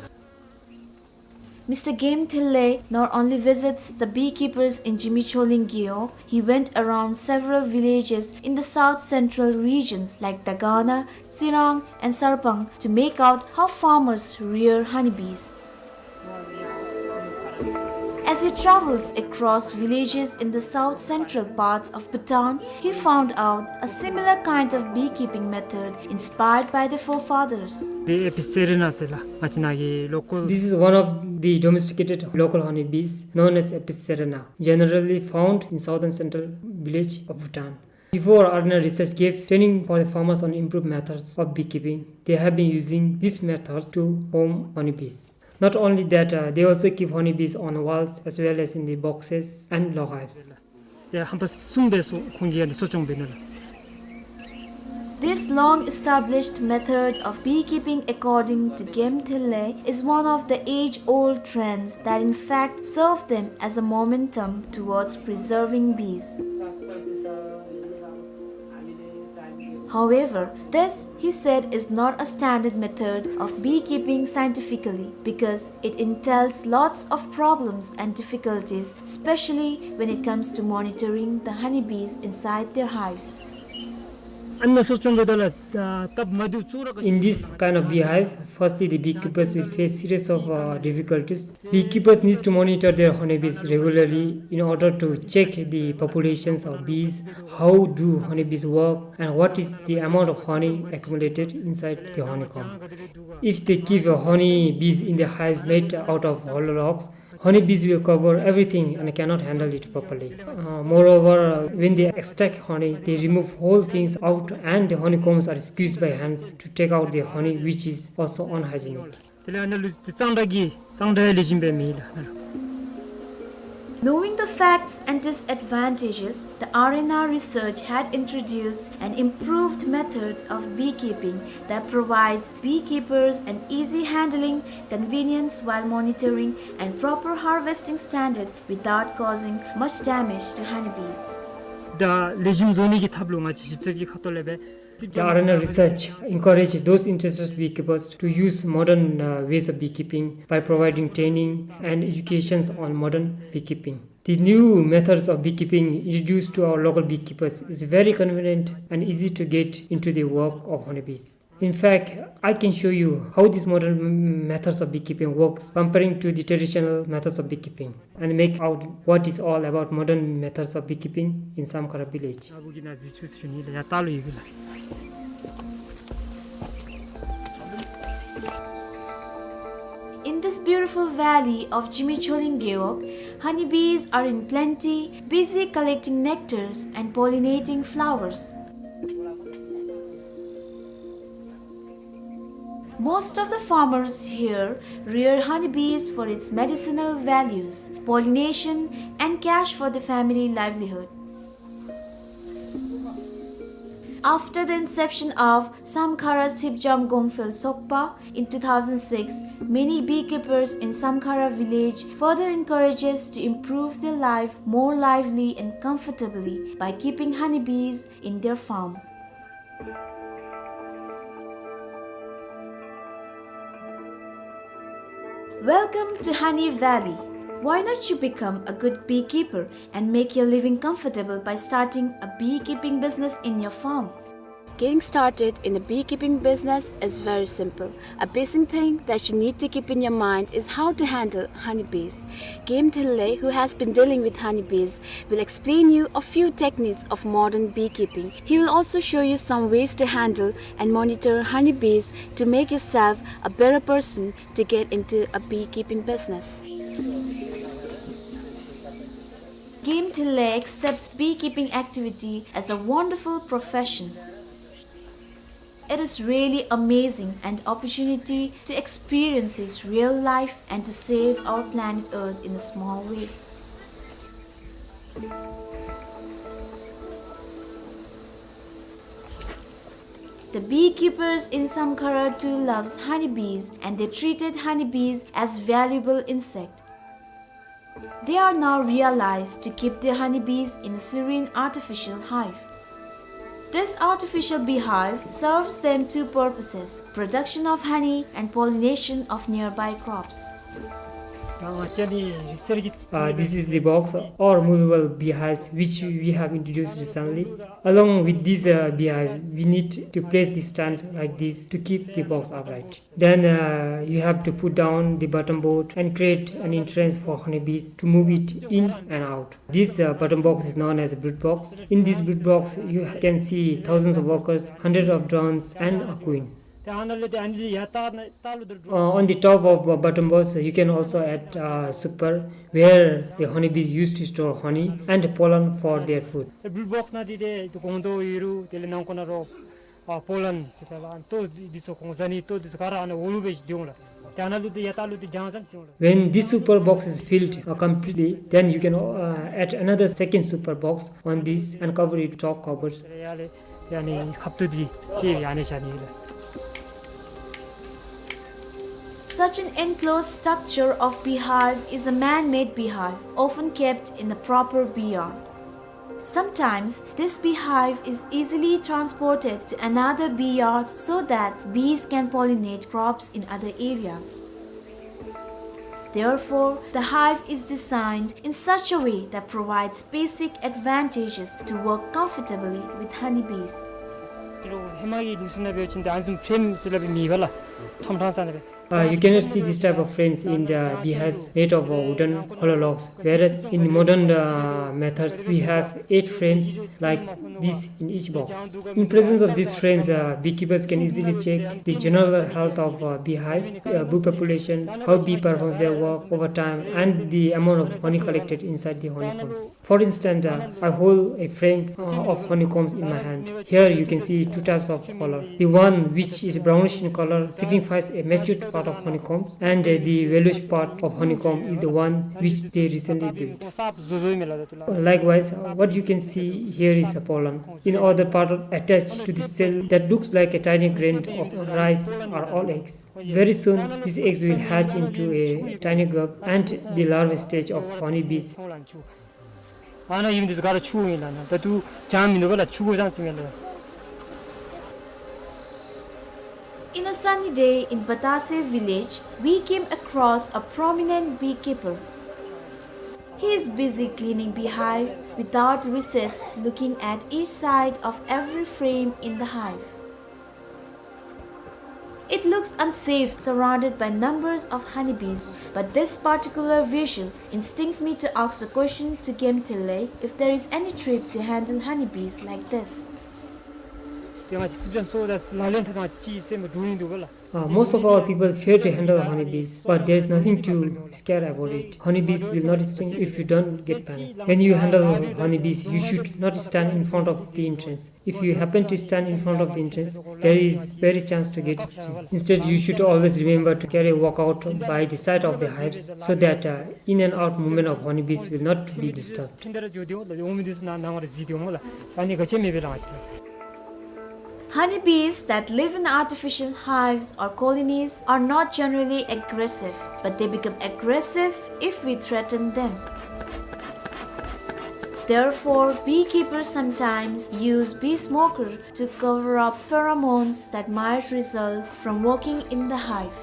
Mister Game Thille not only visits the beekeepers in Jimicholing Gewog, he went around several villages in the south central regions like Dagana, Tsirang and Sarpang to make out how farmers rear honeybees. As he travels across villages in the south central parts of Bhutan, he found out a similar kind of beekeeping method inspired by the forefathers. The Apicerina ཟེར་ལགས། ང་བཅས་ནཱ་གི་local. This is one of the domesticated local honeybees known as Apicerina, generally found in southern central village of Bhutan. Before, Arena Research gave training for the farmers on improved methods of beekeeping. They have been using this method to home honeybees. Not only that, uh, they also keep honeybees on walls as well as in the boxes and log hives. ཡ་ཧམ་པ་གསུམ་འབད་སོང་། ཁོང་གིས་ཨ་ནི་གསོ་སྐྱོང་འབད་ནི་ལགས། This long-established method of beekeeping, according to Game Thille, is one of the age-old trends that in fact serve them as a momentum towards preserving bees. However, this, he said, is not a standard method of beekeeping scientifically because it entails lots of problems and difficulties, especially when it comes to monitoring the honeybees inside their hives. ཨ་ནི་གསོ་སྐྱོང་འབདཝ་ད་ལུ་སྟབས་མ་བདེཝ་ཚུ་ར། In this kind of beehive, firstly the beekeepers will face series of, uh, difficulties. Beekeepers need to monitor their honeybees regularly in order to check the populations of bees, how do honeybees work, and what is the amount of honey accumulated inside the honeycomb. If they keep, uh, honeybees in the hives made out of hollow logs, honeybees will cover everything and cannot handle it properly. Uh, moreover, uh, when they extract honey, they remove whole things out and the honeycombs are squeezed by hands to take out the honey, which is also unhygienic. དེ་ལས་ཨ་ནཱ་ལུ་གཙང་སྦྲ་གི་གཙང་སྦྲ་ལེགས་ཤོམ་སྦེ་མེད་ལགས། Knowing the facts and disadvantages, the Arena Research had introduced an improved method of beekeeping that provides beekeepers an easy handling, convenience while monitoring, and proper harvesting standard without causing much damage to honeybees. ད་ལེགས་ཤོམ་བཟོ་ནི་གི་ཐབས་ལུ་ང་བཅས་ཞིབ་འཚོལ་གྱི་ཁ་ཐུག་ལས་སྦེ། The Arena Research encourage those interested beekeepers to use modern, uh, ways of beekeeping by providing training and educations on modern beekeeping. The new methods of beekeeping introduced to our local beekeepers is very convenient and easy to get into the work of honeybees. In fact, I can show you how these modern m-, methods of beekeeping works comparing to the traditional methods of beekeeping and make out what is all about modern methods of beekeeping in Samkhara village. In this beautiful valley of Jimicholing Gewog, honeybees are in plenty, busy collecting nectars and pollinating flowers. Most of the farmers here rear honeybees for its medicinal values, pollination, and cash for the family livelihood. After the inception of Samkhara Sipjam Gongphel Sokpa in two thousand six, many beekeepers in Samkhara village further encourages to improve their life more lively and comfortably by keeping honeybees in their farm. Welcome to Honey Valley. Why not you become a good beekeeper and make your living comfortable by starting a beekeeping business in your farm? Getting started in a beekeeping business is very simple. A basic thing that you need to keep in your mind is how to handle honeybees. Game Thille, who has been dealing with honeybees, will explain you a few techniques of modern beekeeping. He will also show you some ways to handle and monitor honeybees to make yourself a better person to get into a beekeeping business. Game Thille accepts beekeeping activity as a wonderful profession. It is really amazing an opportunity to experience his real life and to save our planet Earth in a small way. The beekeepers in Samkhara too loves honeybees, and they treated honeybees as valuable insect. They are now realized to keep their honeybees in a serene artificial hive. This artificial beehive serves them two purposes, production of honey and pollination of nearby crops. Uh, this is the box or movable beehives which we have introduced recently. Along with this uh, beehive, we need to place the stand like this to keep the box upright. Then uh, you have to put down the bottom board and create an entrance for honeybees to move it in and out. This uh, bottom box is known as a brood box. In this brood box, you can see thousands of workers, hundreds of drones, and a queen. Uh, on the top of uh, bottom box, you can also add uh, super, where the honeybees used to store honey and pollen for their food. Brood box ནང་འདི་ཏེ་ཏེ་སྒོང་རྡོག་ཡོད་རུང་དེ་ལས་ནང་ཁོག་ནང་རོ་ཨ་པོ་ལན་ཟེར་ཏེ་ལགས། ཨ་ལྟོ་འདི་ཚུ་གོང་ས་ནི་ལྟོ་འདི་ཚུ་ག་ར་ཨ་ནི་འོག་ལུ་སྦེ་འདི་འོང་ལགས། ཏེ་ཨ་ནཱ་ལུ་ཏེ་ཡར་ལྟག་ལུ་ཏེ་བརྒྱངས་ཙམ་འདི་འོང་ལགས། When this super box is filled uh, completely, then you can uh, add another second super box on this and cover it top covers. ཡར་ལས་ཡར་ནི་ཁབ་ཏོ་འདི་ཅིག་ཡར་ནི་བཞག་ནི་ལགས། Such an enclosed structure of beehive is a man-made beehive, often kept in a proper bee yard. Sometimes, this beehive is easily transported to another bee yard so that bees can pollinate crops in other areas. Therefore, the hive is designed in such a way that provides basic advantages to work comfortably with honeybees. ཧེ་མ་གི་ནི་སུ་ན་འབད་བ་ཅིན་ད་ཨ་ནི་བཟུམ་ཕྲེམ་ཟེར་སླབ་མེད་པ་ལགས། ཐོམ་ཕྲང་ས་ནི་སྦེ། Uh, you cannot see this type of frames in the beehives made of uh, wooden hollow logs, whereas in modern uh, methods we have eight frames like this in each box. In presence of these frames, uh, beekeepers can easily check the general health of uh, beehive, uh, bee population, how bee performs their work over time, and the amount of honey collected inside the honeycombs. For instance, uh, I hold a frame uh, of honeycombs in my hand. Here you can see two types of color. The one which is brownish in color signifies a matured part of honeycombs, and uh, the yellowish part of honeycomb is the one which they recently built. Likewise, uh, what you can see here is a pollen. In other part attached to the cell that looks like a tiny grain of rice are all eggs. Very soon, these eggs will hatch into a tiny grub and the larva stage of honeybees. ཨ་ནཱ་ཨིན་འདི་ཚུ་ག་ར་ཆུ་ཨིན་ལགས། ཨ་ནཱ་ད་ལྟོ་བྱང་མི་འདུག་པ་ལགས། ཆུ་གོ་བྱང་ཚུ་ཨིན་ལགས། In a sunny day in Batase village, we came across a prominent beekeeper. He is busy cleaning beehives without recess, looking at each side of every frame in the hive. It looks unsafe, surrounded by numbers of honeybees, but this particular visual instincts me to ask the question to Game Thille if there is any trick to handle honeybees like this. ཏེ་ང་བཅས་སི་པེན་སོ་ད་ལག་ལེན་འཐབ་ན་ཅིག་སེམས་འདྲོག་ནི་འདུག་པ་ལགས། Uh, most of our people fear to handle honeybees, but there is nothing to scare about it. Honeybees will not sting if you don't get panicked. When you handle honeybees, you should not stand in front of the entrance. If you happen to stand in front of the entrance, there is very chance to get stung. Instead, you should always remember to carry walk out by the side of the hives so that uh, in and out movement of honeybees will not be disturbed. ཕྲིན་དར་འཇོག་སྟེ་འོང་ལགས། འོང་མི་འདི་ཚུ་ནང་ནང་ང་ར་གཟིགས་ཏེ་འོང་ལགས། ཨ་ནི་ག་ཅི་མེད་པའི་རང་ཅིག་ལགས། Honeybees that live in artificial hives or colonies are not generally aggressive, but they become aggressive if we threaten them. Therefore, beekeepers sometimes use bee smoker to cover up pheromones that might result from working in the hive.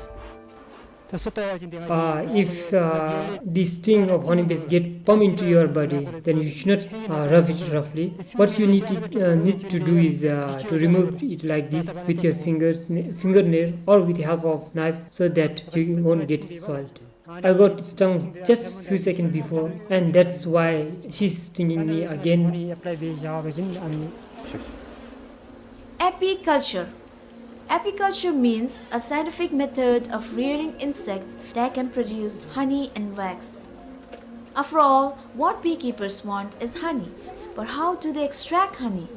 Uh, if uh, the sting of honeybees get pump into your body, then you should not uh, rub it roughly. What you need to, uh, need to do is uh, to remove it like this with your fingers, fingernail, or with the help of knife, so that you won't get soiled. I got stung just few seconds before, and that's why she's stinging me again. Apiculture. Apiculture means a scientific method of rearing insects that can produce honey and wax. After all, what beekeepers want is honey. But how do they extract honey?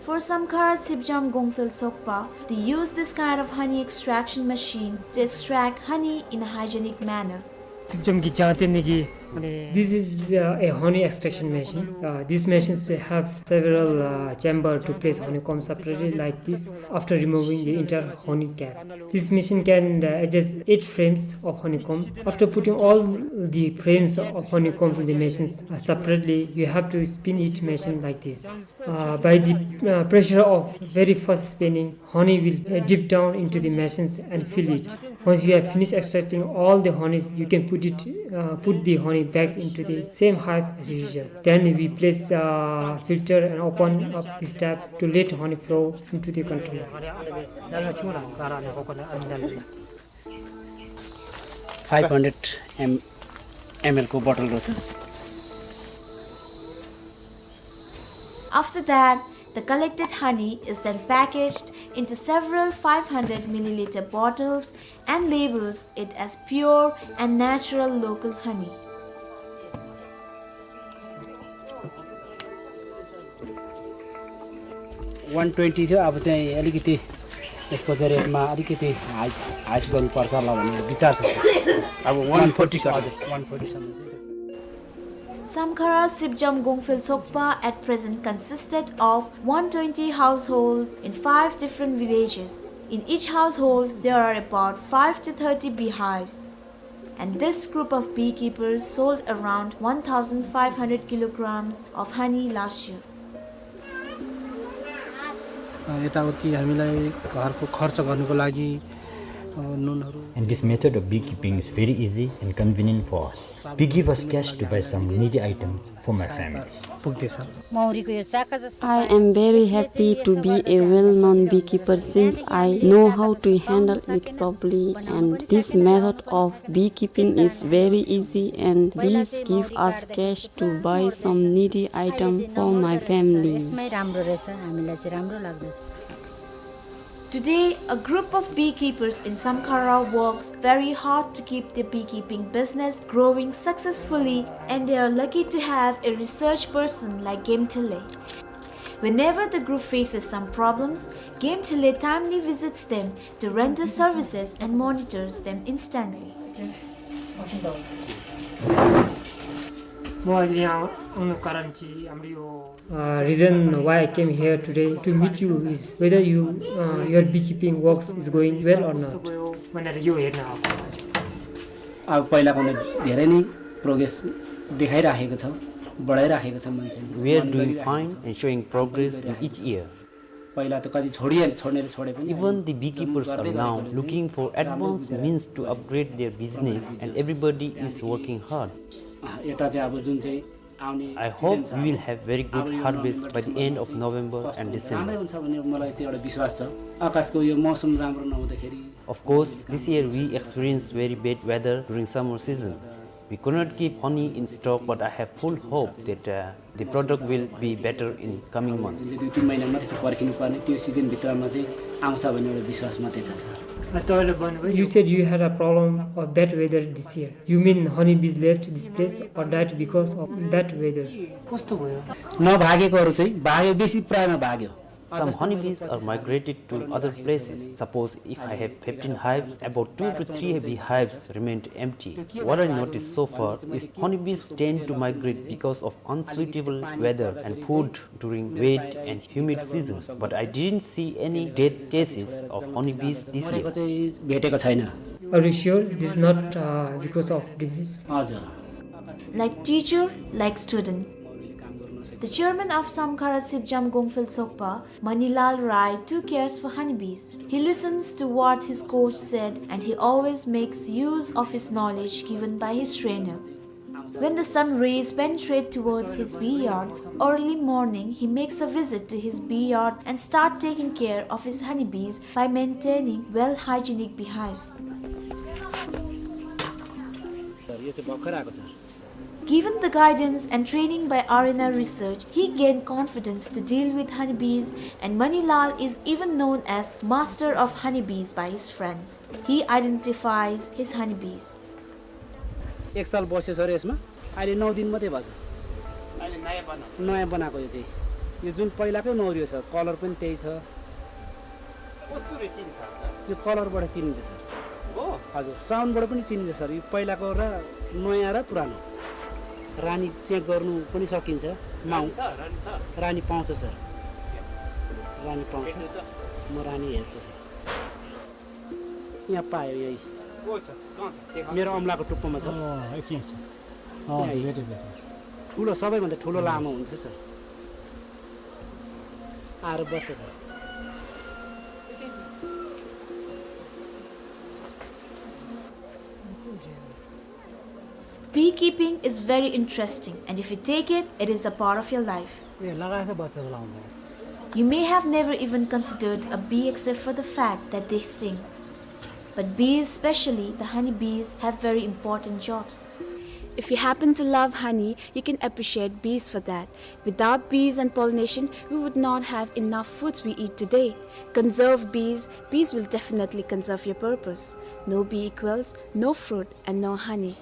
For Samkhara Sipjam Gongphel Tsokpa, they use this kind of honey extraction machine to extract honey in a hygienic manner. Sipjam ki jang te ni ki, mane, this is uh, a honey extraction machine. Uh, these machines have several uh, chamber to place honeycomb separately like this after removing the entire honey cap. This machine can uh, adjust eight frames of honeycomb. After putting all the frames of honeycomb in the machines uh, separately, you have to spin each machine like this. Uh, by the uh, pressure of very fast spinning, honey will uh, dip down into the machines and fill it. Once you have finished extracting all the honey, you can put it, uh, put the honey back into the same hive as usual. Then we place uh, filter and open up this tap to let honey flow into the container. Five hundred M L को बोतल रहेछ। After that, the collected honey is then packaged into several five hundred milliliter bottles and labels it as pure and natural local honey. One twenty थियो, अब चाहिँ अलिकति यसको चाहिँ रेटमा अलिकति हाई, हाई गर्नुपर्छ होला भन्ने विचार छ, सर। अब one forty सर। हजुर, one forty सम्म चाहिँ। Samkhara Sipjam Gongphel Tsokpa at present consisted of one twenty households in five different villages. In each household, there are about five to thirty beehives. And this group of beekeepers sold around one thousand five hundred kilograms of honey last year. अ, यताउति हामीलाई घरको खर्च गर्नको लागि, अ, नुनहरू। And this method of beekeeping is very easy and convenient for us. We give us cash to buy some needy items for my family. पुग्दैछ। मौरीको यो चाका जस्तो I am very happy to be a well-known beekeeper since I know how to handle it properly, and this method of beekeeping is very easy and bees give us cash to buy some needy item for my family. यसमै राम्रो रहेछ, हामीलाई चाहिँ राम्रो लाग्दछ। Today, a group of beekeepers in Samkhara works very hard to keep their beekeeping business growing successfully, and they are lucky to have a research person like Gemthele. Whenever the group faces some problems, Gemthele timely visits them to render services and monitors them instantly. म आज यहाँ आउनु कारण चाहिँ हाम्रो यो Uh, reason why I came here today to meet you is whether you, uh, your beekeeping works is going well or not. अब पहिलाको भन्दा धेरै नै प्रोग्रेस देखाइराखेको छ, बढाइराखेको छ मान्छे। We are doing fine and showing progress in each year. पहिला त कति छोडिहाले, छोड्नेले छोडे पनि। Even the beekeepers are now looking for advanced means to upgrade their business and everybody is working hard. यता चाहिँ अब जुन चाहिँ I hope we will have very good harvest by the end of November and December. राम्रै हुन्छ भन्ने मलाई त्यो एउटा विश्वास छ। आकाशको यो मौसम राम्रो नहुँदाखेरि Of course, this year we experienced very bad weather during summer season. We could not keep honey in stock, but I have full hope that uh, the product will be better in coming months. दुई तिन महिना मात्रै छ पर्खिनु पर्ने, त्यो सिजनभित्रमा चाहिँ आउँछ भन्ने एउटा विश्वास मात्रै छ, sir. You said you had a problem of bad weather this year. You mean honeybees left this place or died because of bad weather? कस्तो भयो? नभागेकोहरू चाहिँ भाग्यो, बेसी प्रायमा भाग्यो। Some honeybees are migrated to other places. Suppose if I have fifteen hives, about two to three beehives remained empty. What I noticed so far is honeybees tend to migrate because of unsuitable weather and food during wet and humid seasons, but I didn't see any death cases of honeybees this year. Are you sure this is not, uh, because of disease? Like teacher, like student. The chairman of Samkhara Sipjam Gongphel Sokpa, Manilal Rai, too cares for honeybees. He listens to what his coach said and he always makes use of his knowledge given by his trainer. When the sun rays penetrate towards his bee yard, early morning he makes a visit to his bee yard and start taking care of his honeybees by maintaining well hygienic beehives. Given the guidance and training by R N R Research, he gained confidence to deal with honeybees, and Manilal is even known as master of honeybees by his friends. He identifies his honeybees. एक साल बस्यो सर यसमा, अहिले नौ दिन मात्रै भएको छ। अहिले नयाँ बनाएको। नयाँ बनाएको यो चाहिँ। यो जुन पहिलाकै नौ रियो छ, कलर पनि त्यही छ। कस्तो रे चिन्छ? यो कलरबाट चिनिन्छ सर। हो? हजुर, साउन्डबाट पनि चिनिन्छ सर। यो पहिलाको र नयाँ र पुरानो। रानी चेक गर्नु पनि सकिन्छ। माउ। रानी छ, रानी छ। रानी पाउँछ सर। रानी पाउँछ। भेट्नु त। म रानी हेर्छु सर। यहाँ पायो यही। को छ? कहाँ छ? देखा। मेरो औँलाको टुप्पोमा छ। अँ, एकछिन, एकछिन। अँ, यहाँ यही। भेटेँ, भेटेँ। ठुलो, सबैभन्दा ठुलो लामो हुन्छ सर। आएर बस्छ sir. Beekeeping is very interesting, and if you take it, it is a part of your life. ए, लगाएछ बच्चा बोलाउँदा। You may have never even considered a bee except for the fact that they sting. But bees, especially the honey bees, have very important jobs. If you happen to love honey, you can appreciate bees for that. Without bees and pollination, we would not have enough foods we eat today. Conserve bees, bees will definitely conserve your purpose. No bee equals no fruit and no honey.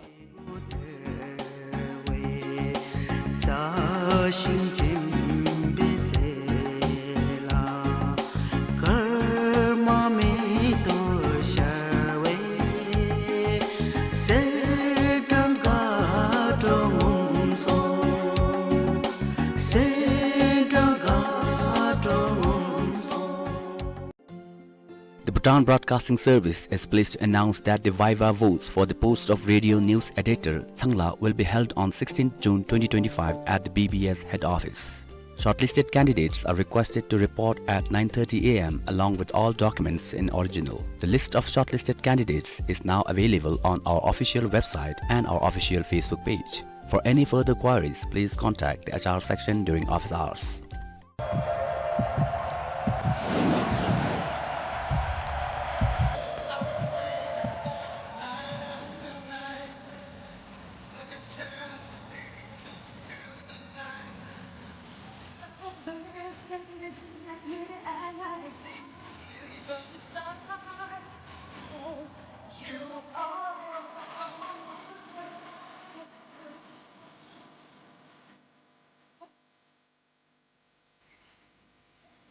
The Bhutan Broadcasting Service is pleased to announce that the viva votes for the post of radio news editor, Changla, will be held on sixteenth June twenty twenty-five at the B B S head office. Shortlisted candidates are requested to report at nine thirty A M along with all documents in original. The list of shortlisted candidates is now available on our official website and our official Facebook page. For any further queries, please contact the H R section during office hours.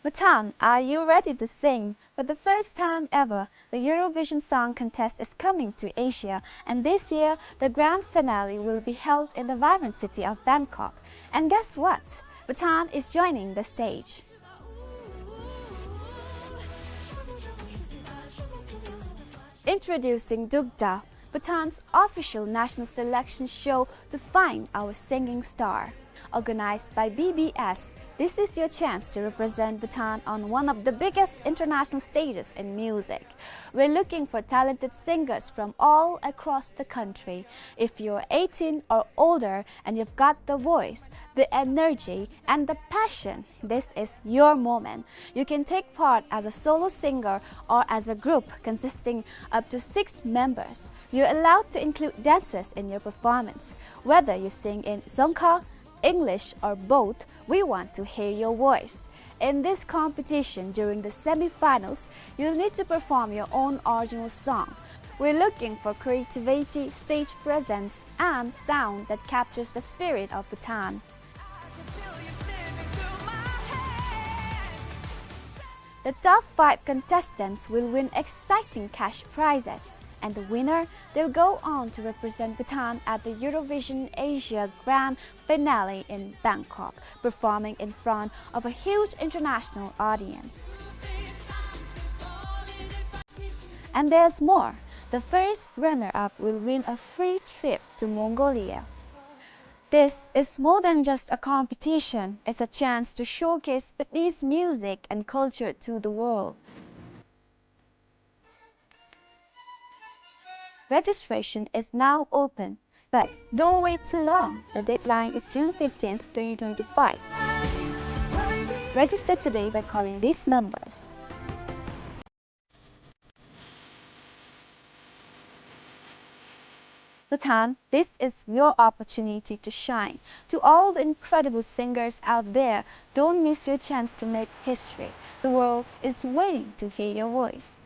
Bhutan, are you ready to sing? For the first time ever, the Eurovision Song Contest is coming to Asia, and this year, the grand finale will be held in the vibrant city of Bangkok. And guess what? Bhutan is joining the stage. Introducing Dugda, Bhutan's official national selection show to find our singing star. Organized by B B S, this is your chance to represent Bhutan on one of the biggest international stages in music. We're looking for talented singers from all across the country. If you're eighteen or older and you've got the voice, the energy, and the passion, this is your moment. You can take part as a solo singer or as a group consisting up to six members. You're allowed to include dancers in your performance. Whether you sing in Dzongkha, English, or both, we want to hear your voice. In this competition, during the semi-finals, you'll need to perform your own original song. We're looking for creativity, stage presence, and sound that captures the spirit of Bhutan. I can feel you slipping through my hand. The top five contestants will win exciting cash prizes, and the winner, they'll go on to represent Bhutan at the Eurovision Asia Grand Finale in Bangkok, performing in front of a huge international audience. And there's more. The first runner-up will win a free trip to Mongolia. This is more than just a competition. It's a chance to showcase Bhutanese music and culture to the world. Registration is now open, but don't wait too long. The deadline is June fifteenth, twenty twenty-five. Register today by calling these numbers. Bhutan, this is your opportunity to shine. To all the incredible singers out there, don't miss your chance to make history. The world is waiting to hear your voice.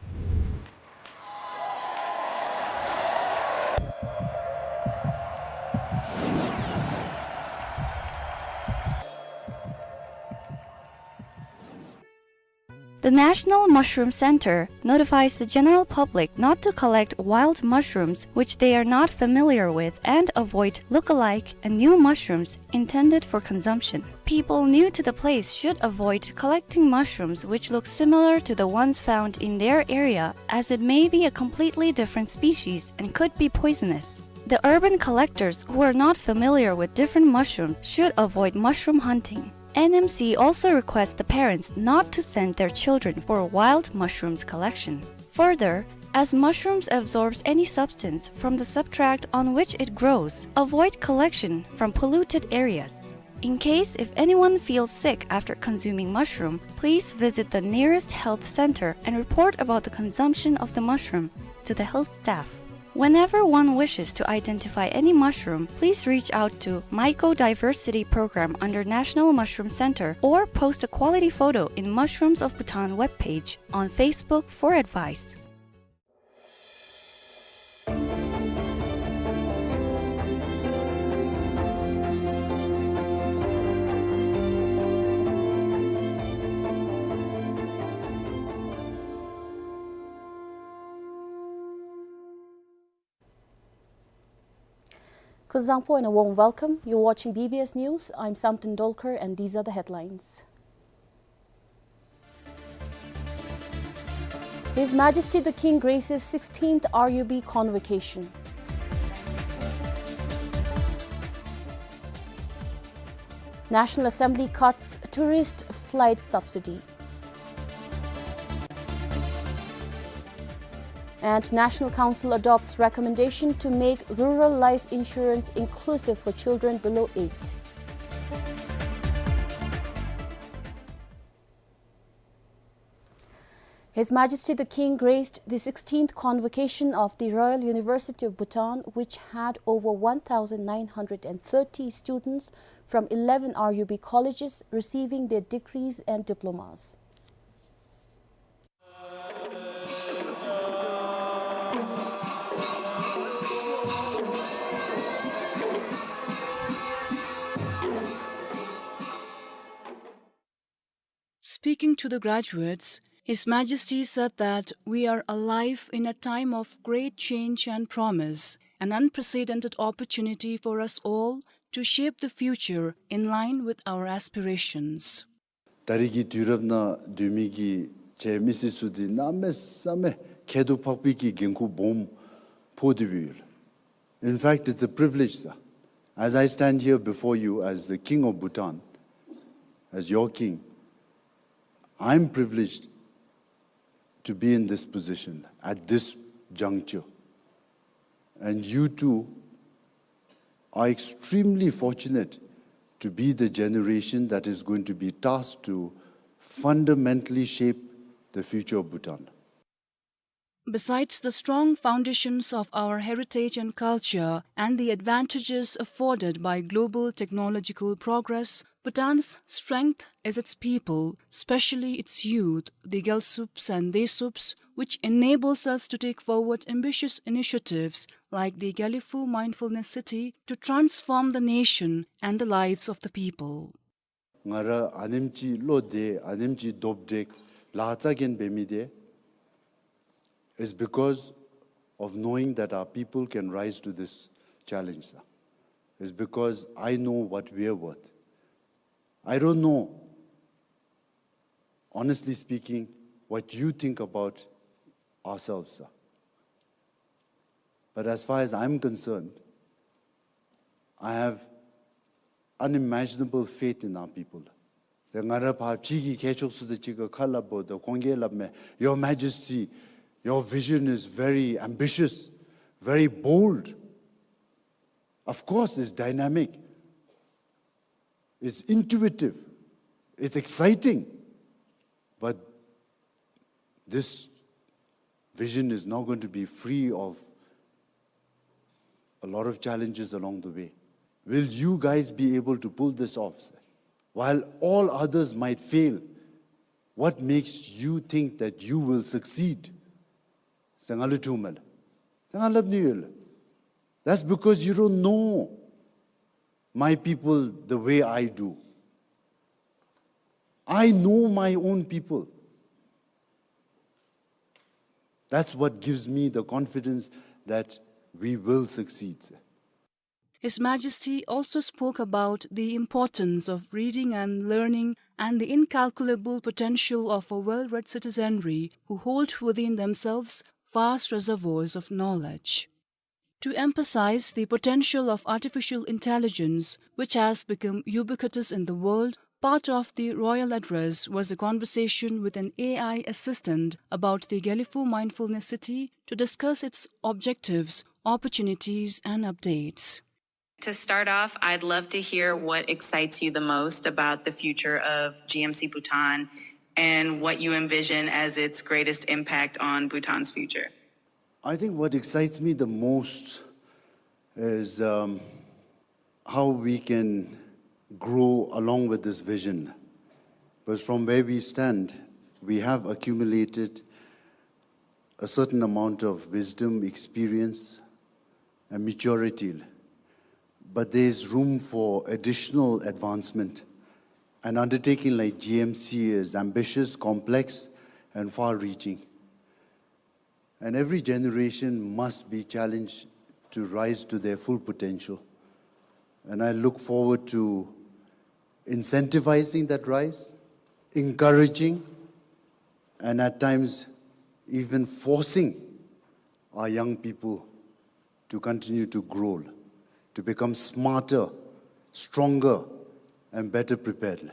The National Mushroom Center notifies the general public not to collect wild mushrooms which they are not familiar with and avoid look-alike and new mushrooms intended for consumption. People new to the place should avoid collecting mushrooms which look similar to the ones found in their area, as it may be a completely different species and could be poisonous. The urban collectors who are not familiar with different mushrooms should avoid mushroom hunting. N M C also requests the parents not to send their children for wild mushrooms collection. Further, as mushrooms absorbs any substance from the substrate on which it grows, avoid collection from polluted areas. In case if anyone feels sick after consuming mushroom, please visit the nearest health center and report about the consumption of the mushroom to the health staff. Whenever one wishes to identify any mushroom, please reach out to Mycodiversity Program under National Mushroom Center or post a quality photo in Mushrooms of Bhutan webpage on Facebook for advice. Kuzuzangpo and a warm welcome. You're watching B B S News. I'm Samten Dolkar, and these are the headlines. His Majesty the King graces sixteenth R U B Convocation. National Assembly cuts tourist flight subsidy. And National Council adopts recommendation to make rural life insurance inclusive for children below eight. His Majesty the King graced the sixteenth convocation of the Royal University of Bhutan, which had over one thousand nine hundred and thirty students from eleven R U B colleges receiving their degrees and diplomas. Speaking to the graduates, His Majesty said that we are alive in a time of great change and promise, an unprecedented opportunity for us all to shape the future in line with our aspirations. ད་རིས་ཀྱི་དུས་རབས་ནང་སྡོད་མི་གི་ཁྱེད་མི་སེར་ཚུ་འདི་གནམ་མེད་ས་མེད་ཁྱད་དུ་འཕགས་པའི་གི་འགན་ཁུར་སྦོམ་ཕོག་སྟེ་ཡོད། In fact, it's a privilege, sir. As I stand here before you as the King of Bhutan, as your king, I'm privileged to be in this position at this juncture. And you too are extremely fortunate to be the generation that is going to be tasked to fundamentally shape the future of Bhutan. Besides the strong foundations of our heritage and culture and the advantages afforded by global technological progress, Bhutan's strength is its people, especially its youth, the Gyaltsops and Deysops, which enables us to take forward ambitious initiatives like the Gelephu Mindfulness City to transform the nation and the lives of the people. ང་ར་ཨ་ནེམ་ཅིག་བློ་བདེ་ཨ་ནེམ་ཅིག་སྟོབས་དྲག་ ལཱ་རྩ་འགེངས་འབད་མི་འདི is because of knowing that our people can rise to this challenge, sir. It's because I know what we are worth. I don't know, honestly speaking, what you think about ourselves, sir. But as far as I'm concerned, I have unimaginable faith in our people. ཏེ་ང་ར་ཕར་ཕྱི་གི་མཁས་མཆོག་ཚུ་དང་གཅིག་ཁར་ཁ་སླབ་འབདཝ་ད་ཁོང་གིས་སླབ་མས། Your Majesty, your vision is very ambitious, very bold. Of course, it's dynamic. It's intuitive. It's exciting. But this vision is not going to be free of a lot of challenges along the way. Will you guys be able to pull this off, sir? While all others might fail, what makes you think that you will succeed? ཟེར་ང་ལུ་དྲིཝ་མས་ལགས། ཏེ་ང་སླབ་ནི་ཡོད་ལགས། That's because you don't know my people the way I do. I know my own people. That's what gives me the confidence that we will succeed. His Majesty also spoke about the importance of reading and learning and the incalculable potential of a well-read citizenry who hold within themselves vast reservoirs of knowledge. To emphasize the potential of artificial intelligence, which has become ubiquitous in the world, part of the royal address was a conversation with an A I assistant about the Gelephu Mindfulness City to discuss its objectives, opportunities, and updates. To start off, I'd love to hear what excites you the most about the future of G M C Bhutan and what you envision as its greatest impact on Bhutan's future. I think what excites me the most is, um, how we can grow along with this vision. Because from where we stand, we have accumulated a certain amount of wisdom, experience, and maturity. But there is room for additional advancement. An undertaking like G M C is ambitious, complex, and far-reaching. And every generation must be challenged to rise to their full potential. And I look forward to incentivizing that rise, encouraging, and at times even forcing our young people to continue to grow, to become smarter, stronger, and better prepared.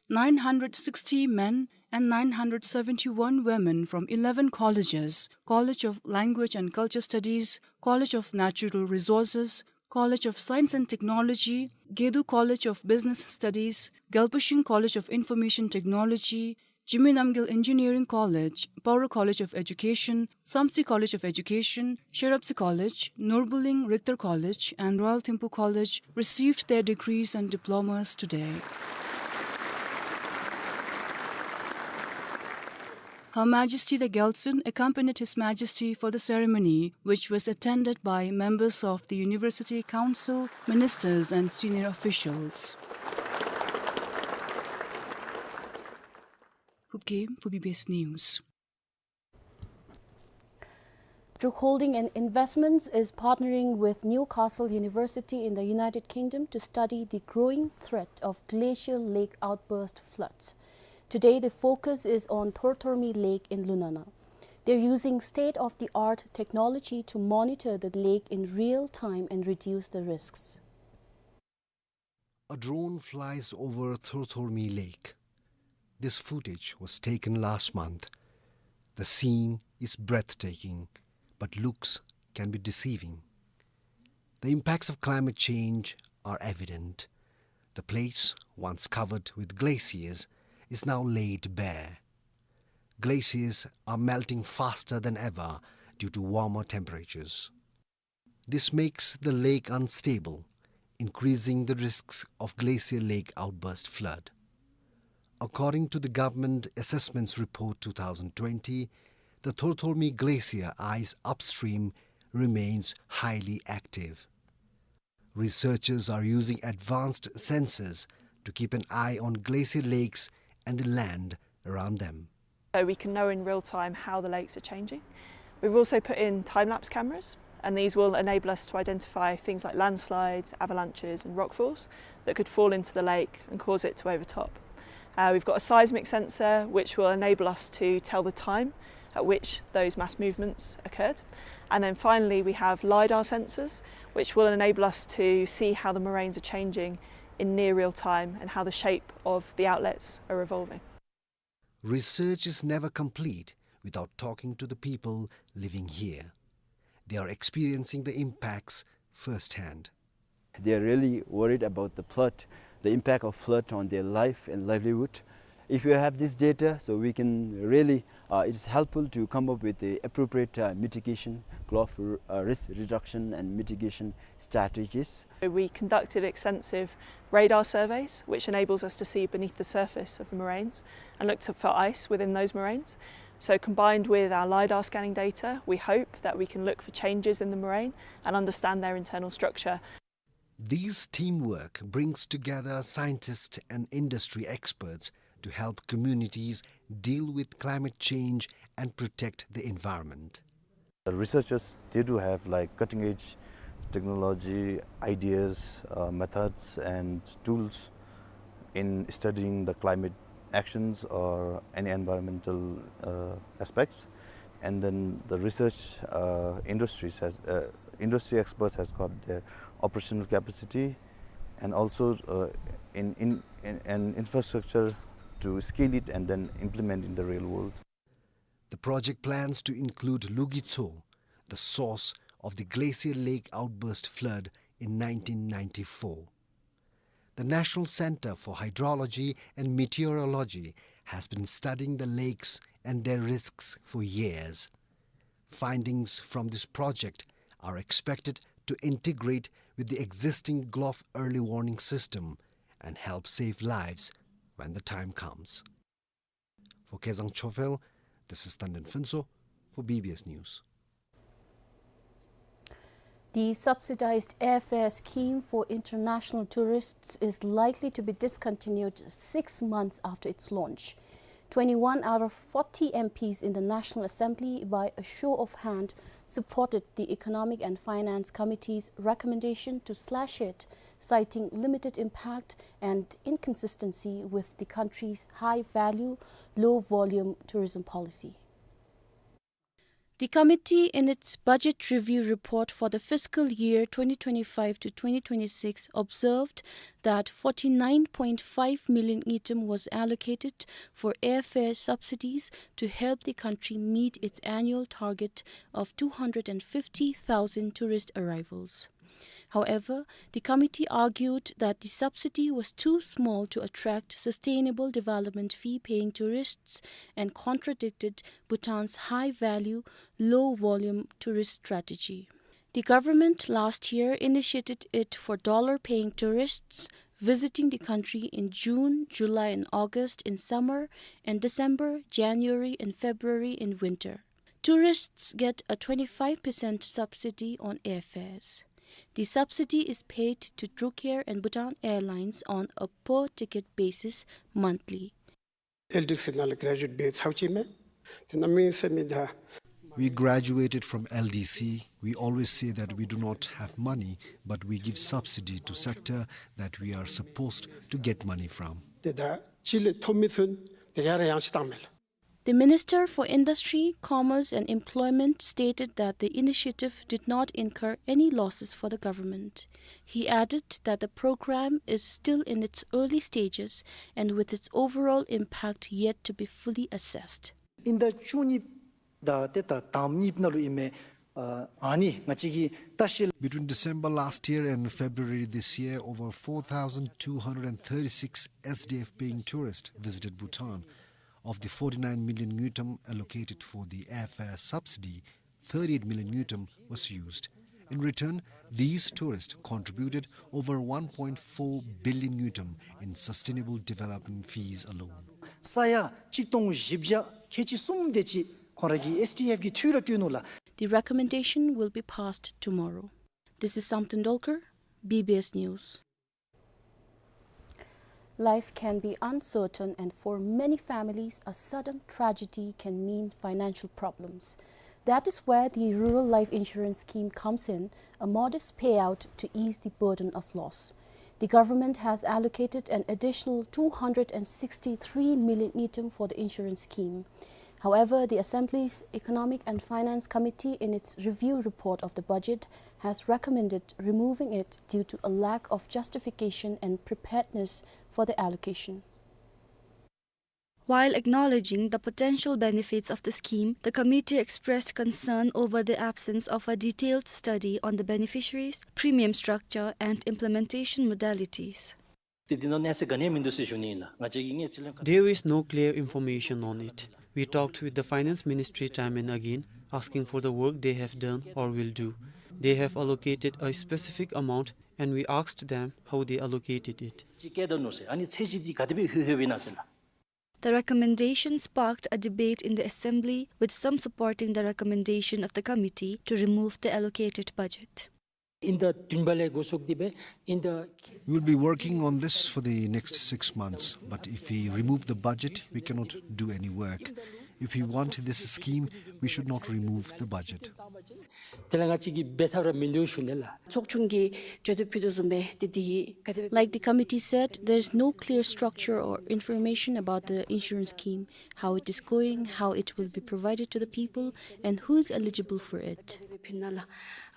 Nine hundred sixty men and nine hundred seventy-one women from eleven colleges, College of Language and Culture Studies, College of Natural Resources, College of Science and Technology, Gedu College of Business Studies, Gyalpushin College of Information Technology, Jigme Namgyel Engineering College, Paro College of Education, Samtse College of Education, Sherabtse College, Norbuling Richter College, and Royal Thimphu College received their degrees and diplomas today. Her Majesty the Gyaltsuen accompanied His Majesty for the ceremony, which was attended by members of the University Council, ministers, and senior officials. Phubkeng, for B B S News. Druk Holding and Investments is partnering with Newcastle University in the United Kingdom to study the growing threat of glacial lake outburst floods. Today, the focus is on Thorthormi Lake in Lunana. They're using state-of-the-art technology to monitor the lake in real time and reduce the risks. A drone flies over Thorthormi Lake. This footage was taken last month. The scene is breathtaking, but looks can be deceiving. The impacts of climate change are evident. The place, once covered with glaciers, is now laid bare. Glaciers are melting faster than ever due to warmer temperatures. This makes the lake unstable, increasing the risks of glacial lake outburst flood. According to the Government Assessments Report two thousand twenty, the Thorthormi Glacier ice upstream remains highly active. Researchers are using advanced sensors to keep an eye on glacial lakes and the land around them. So we can know in real time how the lakes are changing. We've also put in time-lapse cameras, and these will enable us to identify things like landslides, avalanches, and rockfalls that could fall into the lake and cause it to overtop. Uh, we've got a seismic sensor, which will enable us to tell the time at which those mass movements occurred. And then finally, we have LiDAR sensors, which will enable us to see how the moraines are changing in near real time and how the shape of the outlets are evolving. Research is never complete without talking to the people living here. They are experiencing the impacts firsthand. They are really worried about the flood, the impact of flood on their life and livelihood. If you have this data, so we can really, uh, it's helpful to come up with the appropriate, uh, mitigation, gulf, uh, risk reduction and mitigation strategies. We conducted extensive radar surveys, which enables us to see beneath the surface of the moraines and look to, for ice within those moraines. So combined with our LiDAR scanning data, we hope that we can look for changes in the moraine and understand their internal structure. This teamwork brings together scientists and industry experts to help communities deal with climate change and protect the environment. The researchers, they do have, like, cutting edge technology, ideas, uh, methods and tools in studying the climate actions or any environmental, uh, aspects. And then the research, uh, industries has, uh, industry experts has got their operational capacity and also, uh, in, in, in an infrastructure to scale it and then implement in the real world. The project plans to include Lugitso, the source of the Glacier Lake outburst flood in nineteen ninety-four. The National Center for Hydrology and Meteorology has been studying the lakes and their risks for years. Findings from this project are expected to integrate with the existing Gulf early warning system and help save lives when the time comes. For Kezang Chophel, this is Tanden Phuntsho for B B S News. The subsidized airfare scheme for international tourists is likely to be discontinued six months after its launch. Twenty-one out of forty M Ps in the National Assembly, by a show of hand, supported the Economic and Finance Committee's recommendation to slash it, citing limited impact and inconsistency with the country's high-value, low-volume tourism policy. The committee, in its budget review report for the fiscal year twenty twenty-five to twenty twenty-six, observed that forty-nine point five million ngultrum was allocated for airfare subsidies to help the country meet its annual target of two hundred and fifty thousand tourist arrivals. However, the committee argued that the subsidy was too small to attract sustainable development fee-paying tourists and contradicted Bhutan's high-value, low-volume tourist strategy. The government last year initiated it for dollar-paying tourists visiting the country in June, July and August in summer, and December, January and February in winter. Tourists get a twenty-five percent subsidy on airfares. The subsidy is paid to Drukair and Bhutan Airlines on a per-ticket basis monthly. ཨེལ་ཌི་སི་ནང་ལས་གྲ་ཇུ་ཝེཊ་འབད་ཚརཝ་ཅིག་མས། དེ་གནམ་མེད་ས་མེད་ད། We graduated from L D C. We always say that we do not have money, but we give subsidy to sector that we are supposed to get money from. དེ་ད་ཅི་ལས་ཐོབ་མི་ཚུན་དེ་ག་ར་ཡང་ཅིག་བཏངམ་མས་ལགས། The Minister for Industry, Commerce and Employment stated that the initiative did not incur any losses for the government. He added that the program is still in its early stages and with its overall impact yet to be fully assessed. དབྱིན་ཟླ་བཅུ་གཉིས་དང་ཏེ་ད་དང་པ་གཉིས་ནང་ལུ་ཨིན་མས། ཨ་ཨ་ནི་ང་བཅས་ཀྱིས་ལྟ་ཞིནམ་ལས། Between December last year and February this year, over four thousand two hundred and thirty-six S D F paying tourists visited Bhutan. Of the forty-nine million ngultrum allocated for the airfare subsidy, thirty-eight million ngultrum was used. In return, these tourists contributed over one point four billion ngultrum in sustainable development fees alone. ས་ཡ་གཅིག་སྟོང་བཞི་བརྒྱ་ཁལ་གཅིག་གསུམ་དེ་ཅིག་ཁོང་ར་གིས་S D F ཀྱི་འཐུས་ར་སྤྲོད་ནུག་ལགས། The recommendation will be passed tomorrow. This is Samten Dolkar, B B S News. Life can be uncertain, and for many families, a sudden tragedy can mean financial problems. That is where the Rural Life Insurance Scheme comes in, a modest payout to ease the burden of loss. The government has allocated an additional two hundred and sixty-three million ngultrum for the insurance scheme. However, the Assembly's Economic and Finance Committee, in its review report of the budget, has recommended removing it due to a lack of justification and preparedness for the allocation. While acknowledging the potential benefits of the scheme, the committee expressed concern over the absence of a detailed study on the beneficiaries, premium structure, and implementation modalities. ཏེ་འདི་ནང་གནས་ཚུལ་ག་ནི་ཡང་མིན་འདུག་ཟེར་ཞུ་ནི་ཨིན་ལགས། ང་བཅས་ཀྱིས་གནས་ཚུལ་ལེན་ཁ། There is no clear information on it. We talked with the Finance Ministry time and again, asking for the work they have done or will do. They have allocated a specific amount, and we asked them how they allocated it. ཅིག་བཀལ་དོ་ནུག་ཟེར། ཨ་ནི་ཚད་གཞི་འདི་ག་དེ་སྦེ་ལྷོད་ལྷོདཔ་ཨིན་ན་ཟེར་ལགས། The recommendation sparked a debate in the Assembly, with some supporting the recommendation of the committee to remove the allocated budget. དབྱིན་ཟླ་བདུན་པ་ལས་འགོ་བཙུགས་ཏེ་སྦེ་དབྱིན་ཟླ། We'll be working on this for the next six months, but if we remove the budget, we cannot do any work. If we want this scheme, we should not remove the budget. དེ་ལས་ང་བཅས་ཀྱིས་འབད་ཐབས་ར་མིན་འདུག་ཞུ་ནི་ལགས། ཚོགས་ཆུང་གིས་བརྗོད་དོན་ཕུལ་དོ་བཟུམ་སྦེ་ཏེ་འདི་ག་དེ་སྦེ། Like the committee said, there is no clear structure or information about the insurance scheme, how it is going, how it will be provided to the people, and who is eligible for it. ཕུལ་ནི་ལགས།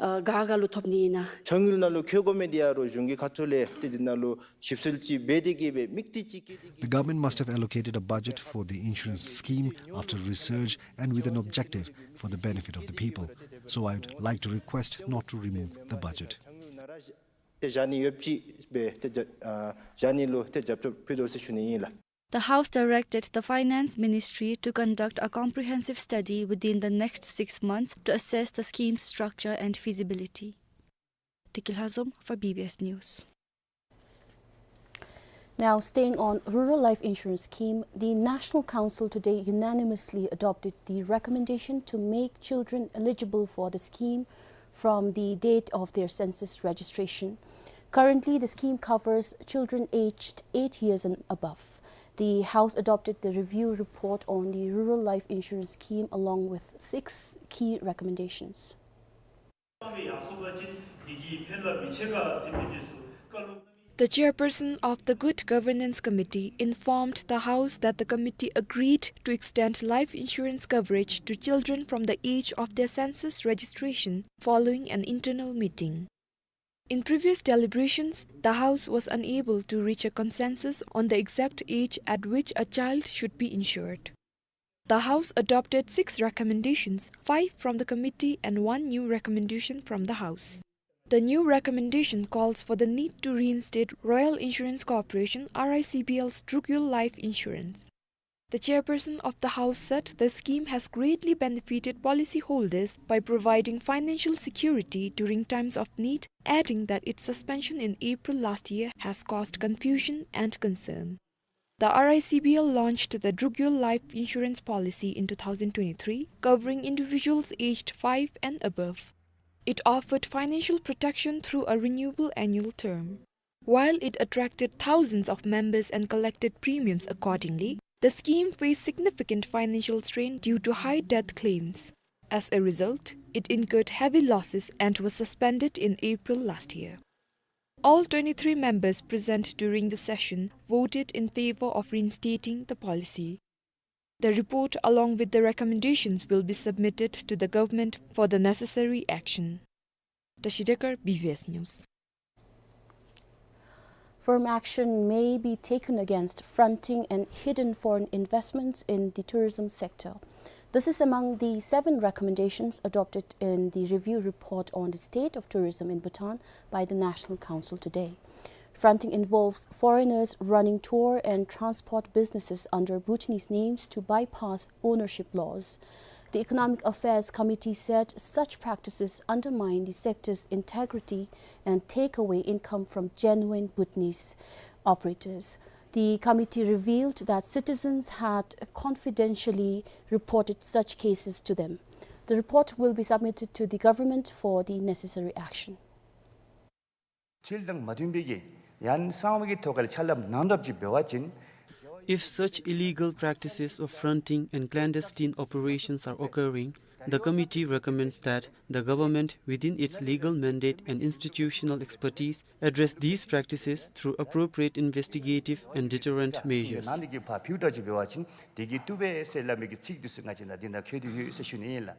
ཨ་ག་ག་ལུ་ཐོབ་ནི་ཨིན་ན། ཚོགས་དངུལ་ནང་ལུ་བཀོད་དགོ་མི་འདི་ཡང་རོགས་གཞུང་གི་ཁ་ཐུག་ལས་ཏེ་འདི་ནང་ལུ་ཞིབ་འཚོལ་ཅིག་འབད་དེ་གིས་སྦེ་དམིགས་གཏད་ཅིག་བསྐྱེད་དེ་གིས། The government must have allocated a budget for the insurance scheme after research and with an objective for the benefit of the people. So I would like to request not to remove the budget. ཏེ་བཞག་ནི་ཡོདཔ་ཅིག་སྦེ་ཏེ་བཞག་ཨ་བཞག་ནི་ལུ་ཏེ་རྒྱབ་སྐྱོར་ཕུལ་དོ་ཟེར་ཞུ་ནི་ཨིན་ལགས། The House directed the Finance Ministry to conduct a comprehensive study within the next six months to assess the scheme's structure and feasibility. Tiki Lhazom for B B S News. Now, staying on Rural Life Insurance Scheme, the National Council today unanimously adopted the recommendation to make children eligible for the scheme from the date of their census registration. Currently, the scheme covers children aged eight years and above. The House adopted the review report on the Rural Life Insurance Scheme along with six key recommendations. The chairperson of the Good Governance Committee informed the House that the committee agreed to extend life insurance coverage to children from the age of their census registration following an internal meeting. In previous deliberations, the House was unable to reach a consensus on the exact age at which a child should be insured. The House adopted six recommendations, five from the committee and one new recommendation from the House. The new recommendation calls for the need to reinstate Royal Insurance Corporation, R I C B L's Drukyul Life Insurance. The chairperson of the House said the scheme has greatly benefited policyholders by providing financial security during times of need, adding that its suspension in April last year has caused confusion and concern. The R I C B L launched the Drukyul Life Insurance Policy in two thousand twenty-three, covering individuals aged five and above. It offered financial protection through a renewable annual term. While it attracted thousands of members and collected premiums accordingly, the scheme faced significant financial strain due to high death claims. As a result, it incurred heavy losses and was suspended in April last year. All twenty-three members present during the session voted in favor of reinstating the policy. The report, along with the recommendations, will be submitted to the government for the necessary action. Tashi Dekar, B B S News. Firm action may be taken against fronting and hidden foreign investments in the tourism sector. This is among the seven recommendations adopted in the review report on the state of tourism in Bhutan by the National Council today. Fronting involves foreigners running tour and transport businesses under Bhutanese names to bypass ownership laws. The Economic Affairs Committee said such practices undermine the sector's integrity and take away income from genuine Bhutanese operators. The committee revealed that citizens had confidentially reported such cases to them. The report will be submitted to the government for the necessary action. ཁྲལ་དང་མ་མཐུན་པའི་གི་ ཡང་གསང་བའི་གི་ཐོག་ལས་ཕྱག་ལཱ་གནང་ཐབས་ཅིག་འབད་བ་ཅིན། If such illegal practices of fronting and clandestine operations are occurring, the committee recommends that the government, within its legal mandate and institutional expertise, address these practices through appropriate investigative and deterrent measures. གནང་ནི་གི་ཕར་ཕུལ་ཐབས་ཅིག་འབད་བ་ཅིན་དེ་གིས་བཏུབ་པས་ཟེར་སླབ་མི་གི་ཚིག་འདི་ཚུ་ང་བཅས་ནང་འདི་ནང་འཁོད་དེ་ཡོད་ཟེར་ཞུ་ནི་ཨིན་ལགས།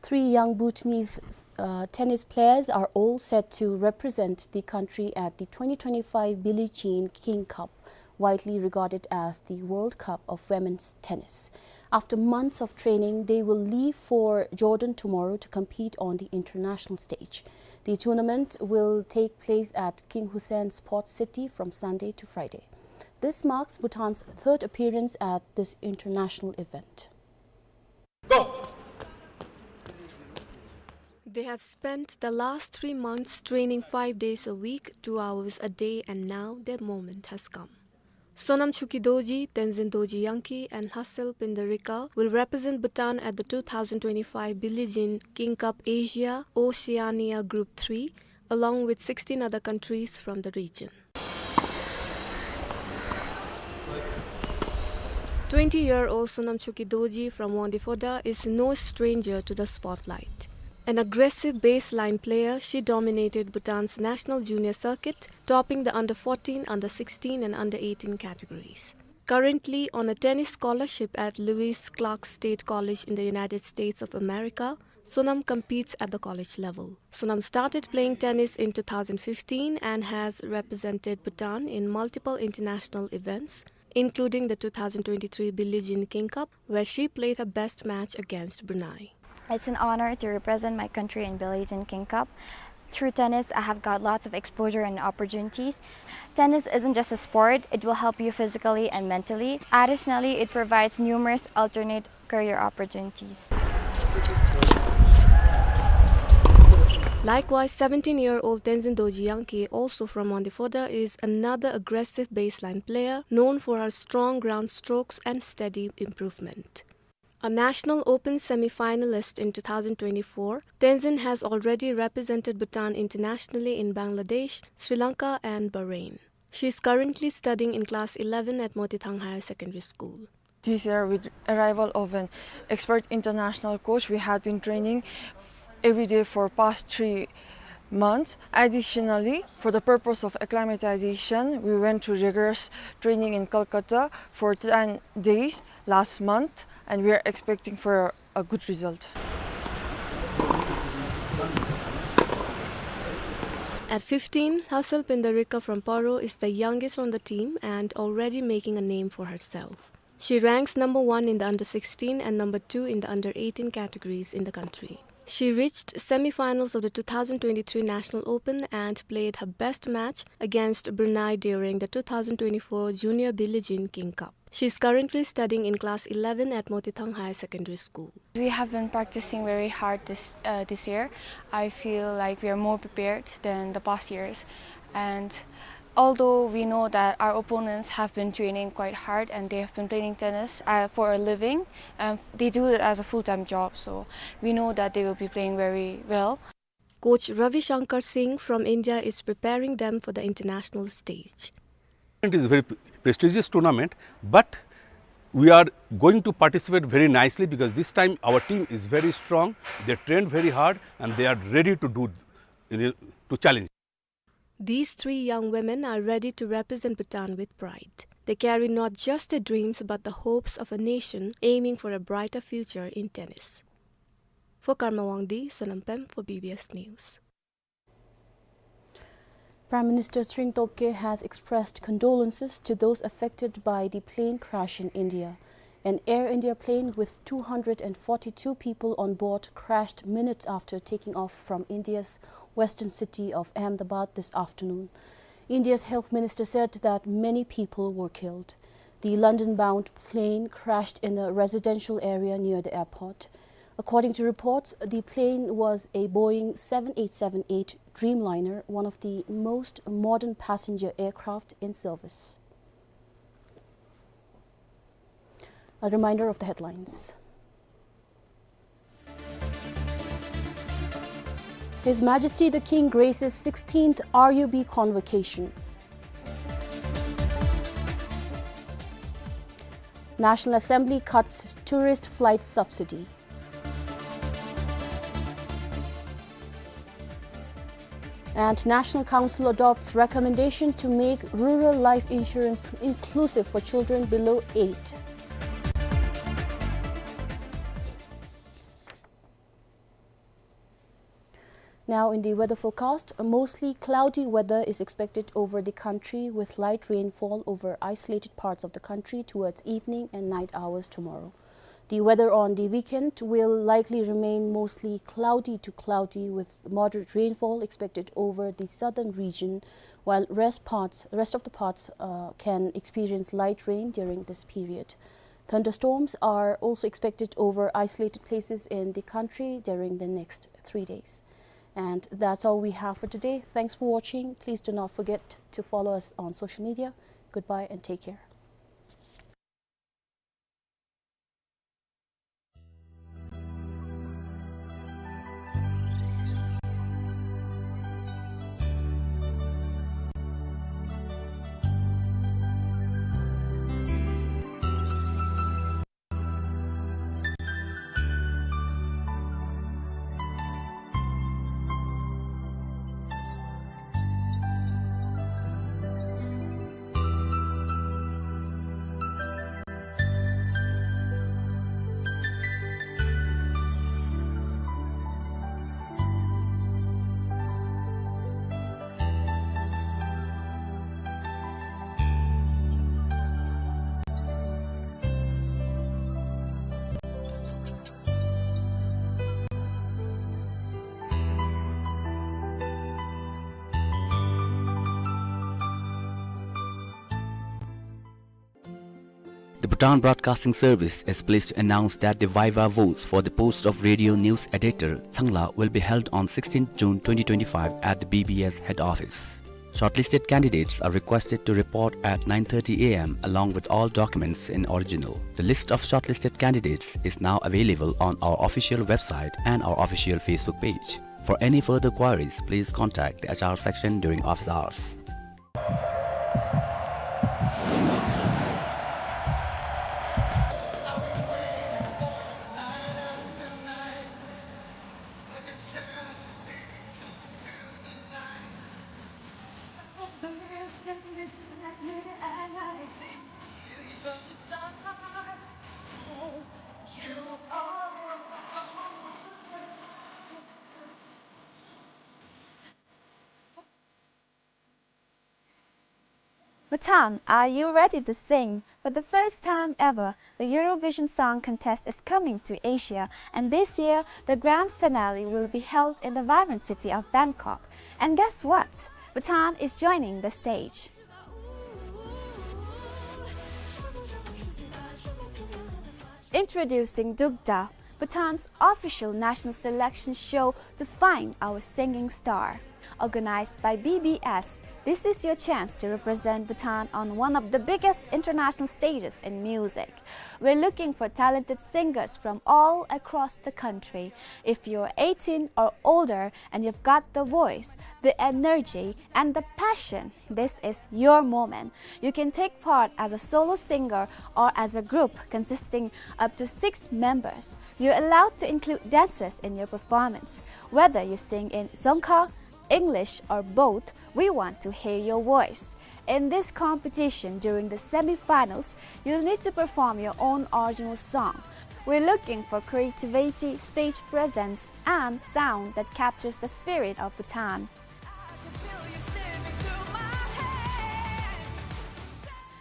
Three young Bhutanese, uh, tennis players are all set to represent the country at the twenty twenty-five Billie Jean King Cup, widely regarded as the World Cup of Women's Tennis. After months of training, they will leave for Jordan tomorrow to compete on the international stage. The tournament will take place at King Hussein Sports City from Sunday to Friday. This marks Bhutan's third appearance at this international event. They have spent the last three months training five days a week, two hours a day, and now their moment has come. Sonam Chokyi Dorji, Tenzin Dorji Yangki, and Lhasel Pinda Rika will represent Bhutan at the two thousand twenty-five Billie Jean King Cup Asia Oceania Group three, along with sixteen other countries from the region. Twenty-year-old Sonam Chokyi Dorji from Wangdue Phodrang is no stranger to the spotlight. An aggressive baseline player, she dominated Bhutan's national junior circuit, topping the under fourteen, under sixteen, and under eighteen categories. Currently on a tennis scholarship at Lewis Clark State College in the United States of America, Sonam competes at the college level. Sonam started playing tennis in two thousand fifteen and has represented Bhutan in multiple international events, including the two thousand twenty-three Billie Jean King Cup, where she played her best match against Brunei. It's an honor to represent my country in Billie Jean King Cup. Through tennis, I have got lots of exposure and opportunities. Tennis isn't just a sport, it will help you physically and mentally. Additionally, it provides numerous alternate career opportunities. Likewise, seventeen-year-old Tenzin Dorji Yangki, also from Wangdue Phodrang, is another aggressive baseline player known for her strong ground strokes and steady improvement. A National Open semi-finalist in two thousand twenty-four, Tenzin has already represented Bhutan internationally in Bangladesh, Sri Lanka, and Bahrain. She is currently studying in class eleven at Motithang Higher Secondary School. This year, with arrival of an expert international coach, we had been training every day for past three months. Additionally, for the purpose of acclimatization, we went to rigorous training in Kolkata for ten days last month, and we are expecting for a good result. At fifteen, Lhasel Pinda Rika from Paro is the youngest on the team and already making a name for herself. She ranks number one in the under sixteen and number two in the under eighteen categories in the country. She reached semi-finals of the two thousand twenty-three National Open and played her best match against Brunei during the two thousand twenty-four Junior Billie Jean King Cup. She is currently studying in class eleven at Motithang Higher Secondary School. We have been practicing very hard this, uh, this year. I feel like we are more prepared than the past years. And although we know that our opponents have been training quite hard and they have been playing tennis, uh, for a living, um, they do it as a full-time job, so we know that they will be playing very well. Coach Ravi Shankar Singh from India is preparing them for the international stage. It is a very prestigious tournament, but we are going to participate very nicely because this time our team is very strong, they trained very hard, and they are ready to do, to challenge. These three young women are ready to represent Bhutan with pride. They carry not just their dreams but the hopes of a nation aiming for a brighter future in tennis. For Karma Wangdi, Sonam Pem for B B S News. Prime Minister Tshering Tobgay has expressed condolences to those affected by the plane crash in India. An Air India plane with two hundred and forty-two people on board crashed minutes after taking off from India's western city of Ahmedabad this afternoon. India's health minister said that many people were killed. The London-bound plane crashed in a residential area near the airport. According to reports, the plane was a Boeing seven eight seven eight Dreamliner, one of the most modern passenger aircraft in service. A reminder of the headlines. His Majesty the King graces sixteenth R U B convocation. National Assembly cuts tourist flight subsidy. And National Council adopts recommendation to make rural life insurance inclusive for children below eight. Now, in the weather forecast, a mostly cloudy weather is expected over the country, with light rainfall over isolated parts of the country towards evening and night hours tomorrow. The weather on the weekend will likely remain mostly cloudy to cloudy, with moderate rainfall expected over the southern region, while rest parts, rest of the parts, uh, can experience light rain during this period. Thunderstorms are also expected over isolated places in the country during the next three days. And that's all we have for today. Thanks for watching. Please do not forget to follow us on social media. Goodbye and take care. The Bhutan Broadcasting Service is pleased to announce that the viva voce for the post of radio news editor, Tsangla, will be held on sixteenth June twenty twenty-five at the B B S head office. Shortlisted candidates are requested to report at nine thirty A M along with all documents in original. The list of shortlisted candidates is now available on our official website and our official Facebook page. For any further queries, please contact the H R section during office hours. Bhutan, are you ready to sing? For the first time ever, the Eurovision Song Contest is coming to Asia, and this year, the grand finale will be held in the vibrant city of Bangkok. And guess what? Bhutan is joining the stage. Introducing Dugda, Bhutan's official national selection show to find our singing star. Organized by B B S, this is your chance to represent Bhutan on one of the biggest international stages in music. We're looking for talented singers from all across the country. If you're eighteen or older and you've got the voice, the energy, and the passion, this is your moment. You can take part as a solo singer or as a group consisting up to six members. You're allowed to include dancers in your performance. Whether you sing in Dzongkha, English, or both, we want to hear your voice. In this competition, during the semi-finals, you'll need to perform your own original song. We're looking for creativity, stage presence, and sound that captures the spirit of Bhutan.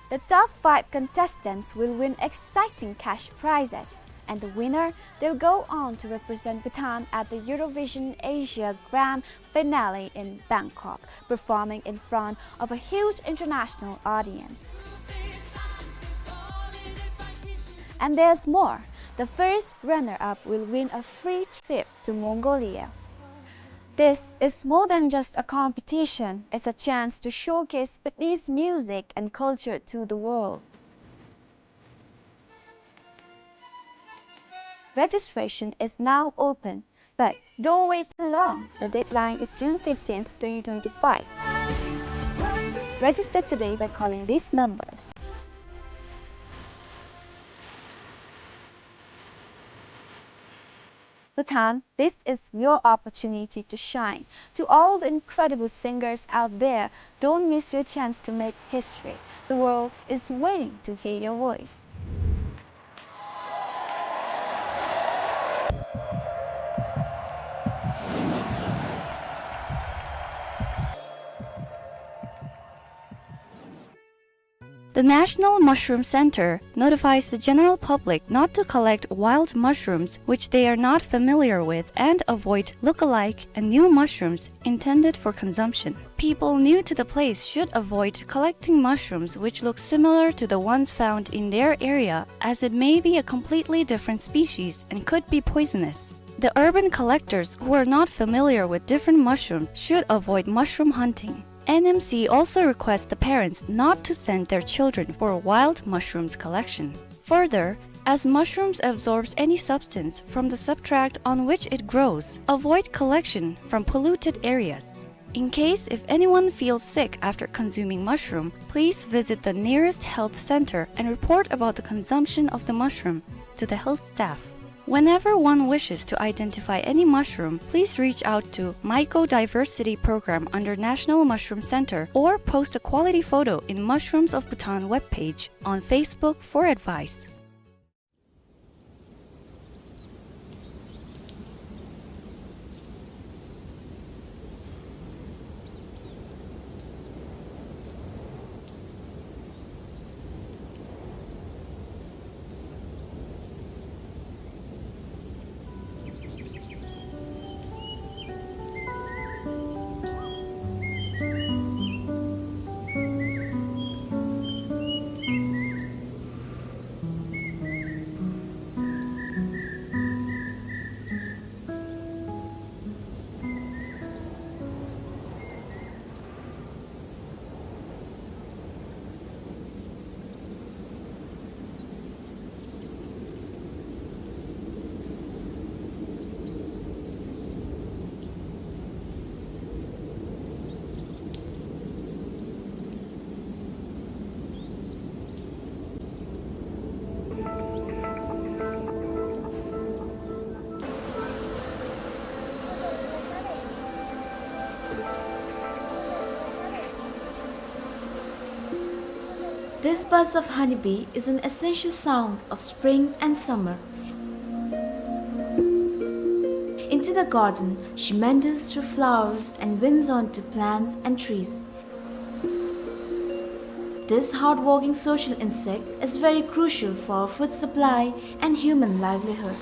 The top five contestants will win exciting cash prizes, and the winner, they'll go on to represent Bhutan at the Eurovision Asia Grand Finale in Bangkok, performing in front of a huge international audience. And there's more. The first runner-up will win a free trip to Mongolia. This is more than just a competition. It's a chance to showcase Bhutanese music and culture to the world. Registration is now open. But don't wait too long. The deadline is June fifteenth, twenty twenty-five. Register today by calling these numbers. Bhutan, this is your opportunity to shine. To all the incredible singers out there, don't miss your chance to make history. The world is waiting to hear your voice. The National Mushroom Center notifies the general public not to collect wild mushrooms which they are not familiar with and avoid look-alike and new mushrooms intended for consumption. People new to the place should avoid collecting mushrooms which look similar to the ones found in their area, as it may be a completely different species and could be poisonous. The urban collectors who are not familiar with different mushrooms should avoid mushroom hunting. N M C also requests the parents not to send their children for wild mushrooms collection. Further, as mushrooms absorbs any substance from the substrate on which it grows, avoid collection from polluted areas. In case if anyone feels sick after consuming mushroom, please visit the nearest health center and report about the consumption of the mushroom to the health staff. Whenever one wishes to identify any mushroom, please reach out to Mycodiversity Program under National Mushroom Center or post a quality photo in Mushrooms of Bhutan webpage on Facebook for advice. This buzz of honeybee is an essential sound of spring and summer. Into the garden, she meanders through flowers and winds onto plants and trees. This hardworking social insect is very crucial for our food supply and human livelihood.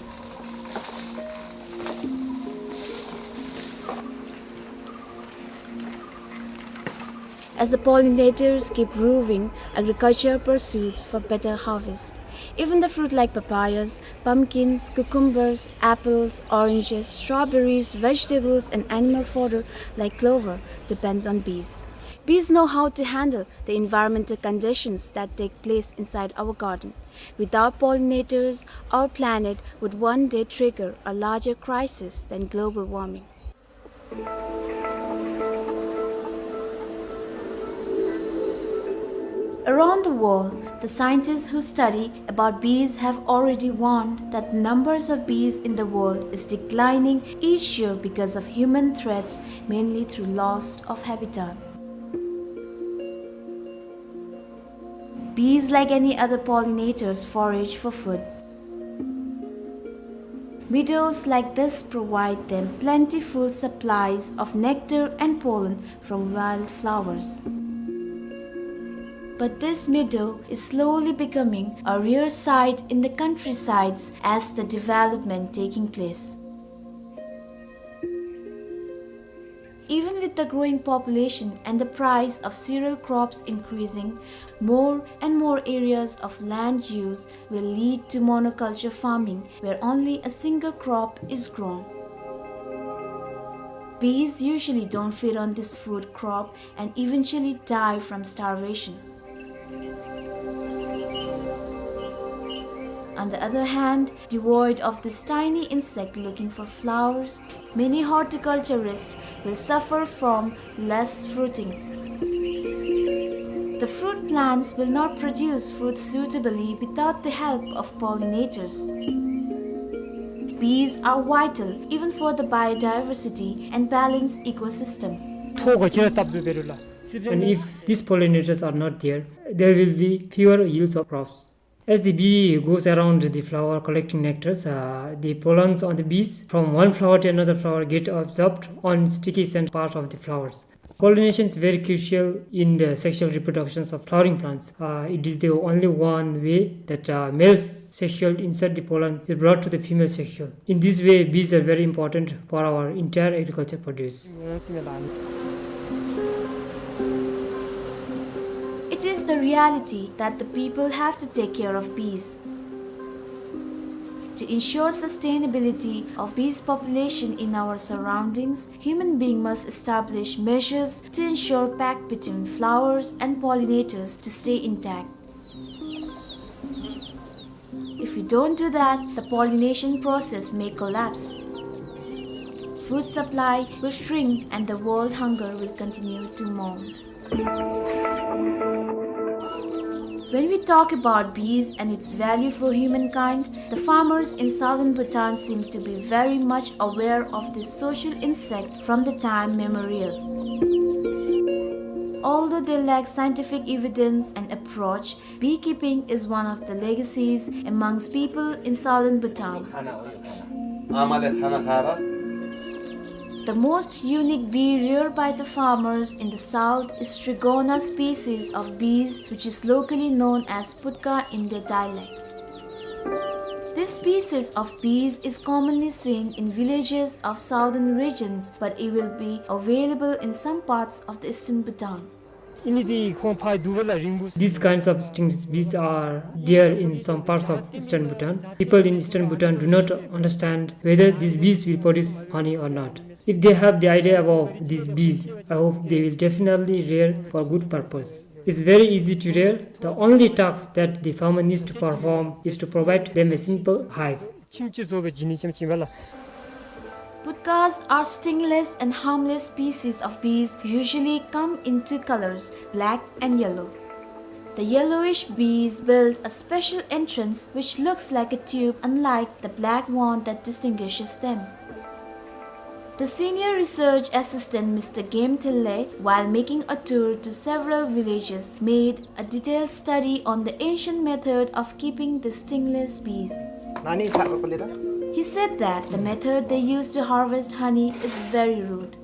As the pollinators keep roving, agriculture pursues for better harvest. Even the fruit like papayas, pumpkins, cucumbers, apples, oranges, strawberries, vegetables, and animal fodder like clover depends on bees. Bees know how to handle the environmental conditions that take place inside our garden. Without pollinators, our planet would one day trigger a larger crisis than global warming. Around the world, the scientists who study about bees have already warned that the numbers of bees in the world is declining each year because of human threats, mainly through loss of habitat. Bees, like any other pollinators, forage for food. Meadows like this provide them plentiful supplies of nectar and pollen from wildflowers. But this meadow is slowly becoming a rare sight in the countrysides as the development taking place. Even with the growing population and the price of cereal crops increasing, more and more areas of land use will lead to monoculture farming, where only a single crop is grown. Bees usually don't feed on this food crop and eventually die from starvation. On the other hand, devoid of this tiny insect looking for flowers, many horticulturists will suffer from less fruiting. The fruit plants will not produce fruit suitably without the help of pollinators. Bees are vital even for the biodiversity and balanced ecosystem. ཐོག་ག་ཅི་ར་བཏབ་དུ་བེ་རུ་ལ། And if these pollinators are not there, there will be fewer yields of crops. As the bee goes around the flower collecting nectars, uh, the pollens on the bees from one flower to another flower get absorbed on sticky scent part of the flowers. Pollination is very crucial in the sexual reproductions of flowering plants. Uh, it is the only one way that, uh, male sexual insert the pollen is brought to the female sexual. In this way, bees are very important for our entire agriculture produce. It is the reality that the people have to take care of bees. To ensure sustainability of bees population in our surroundings, human being must establish measures to ensure pact between flowers and pollinators to stay intact. If we don't do that, the pollination process may collapse. Food supply will shrink and the world hunger will continue to mount. When we talk about bees and its value for humankind, the farmers in southern Bhutan seem to be very much aware of this social insect from the time memorial. Although they lack scientific evidence and approach, beekeeping is one of the legacies amongst people in southern Bhutan. The most unique bee reared by the farmers in the south is Trigona species of bees, which is locally known as putka in their dialect. This species of bees is commonly seen in villages of southern regions, but it will be available in some parts of the eastern Bhutan. These kinds of stingless bees are there in some parts of eastern Bhutan. People in eastern Bhutan do not understand whether these bees will produce honey or not. If they have the idea about these bees, I hope they will definitely rear for good purpose. It's very easy to rear. The only task that the farmer needs to perform is to provide them a simple hive. Putkas are stingless and harmless species of bees, usually come in two colors, black and yellow. The yellowish bees build a special entrance which looks like a tube, unlike the black one that distinguishes them. The senior research assistant, Mister Game Thille, while making a tour to several villages, made a detailed study on the ancient method of keeping the stingless bees. He said that the method they use to harvest honey is very rude.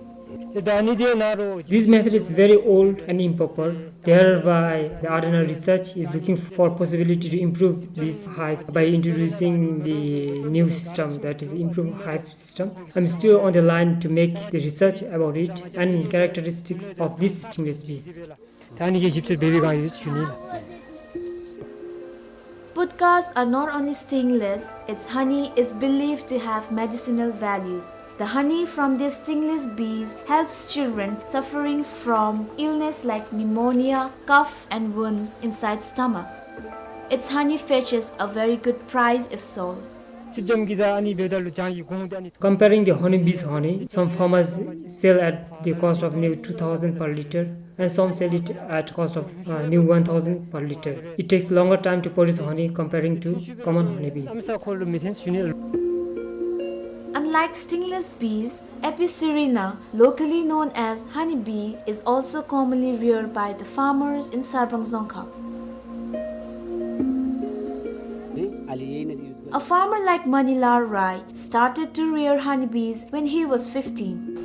This method is very old and improper. Thereby, the Adana research is looking for possibility to improve this hive by introducing the new system, that is improved hive system. I'm still on the line to make the research about it and characteristics of these stingless bees. Putkas are not only stingless, its honey is believed to have medicinal values. The honey from these stingless bees helps children suffering from illness like pneumonia, cough and wounds inside stomach. Its honey fetches a very good price if sold. Comparing the honeybees' honey, some farmers sell at the cost of new two thousand per liter, and some sell it at cost of, uh, new one thousand per liter. It takes longer time to produce honey comparing to common honeybees. Unlike stingless bees, Apicerina, locally known as honeybee, is also commonly reared by the farmers in Sarbang Dzongkhag. A farmer like Manilal Rai started to rear honeybees when he was fifteen.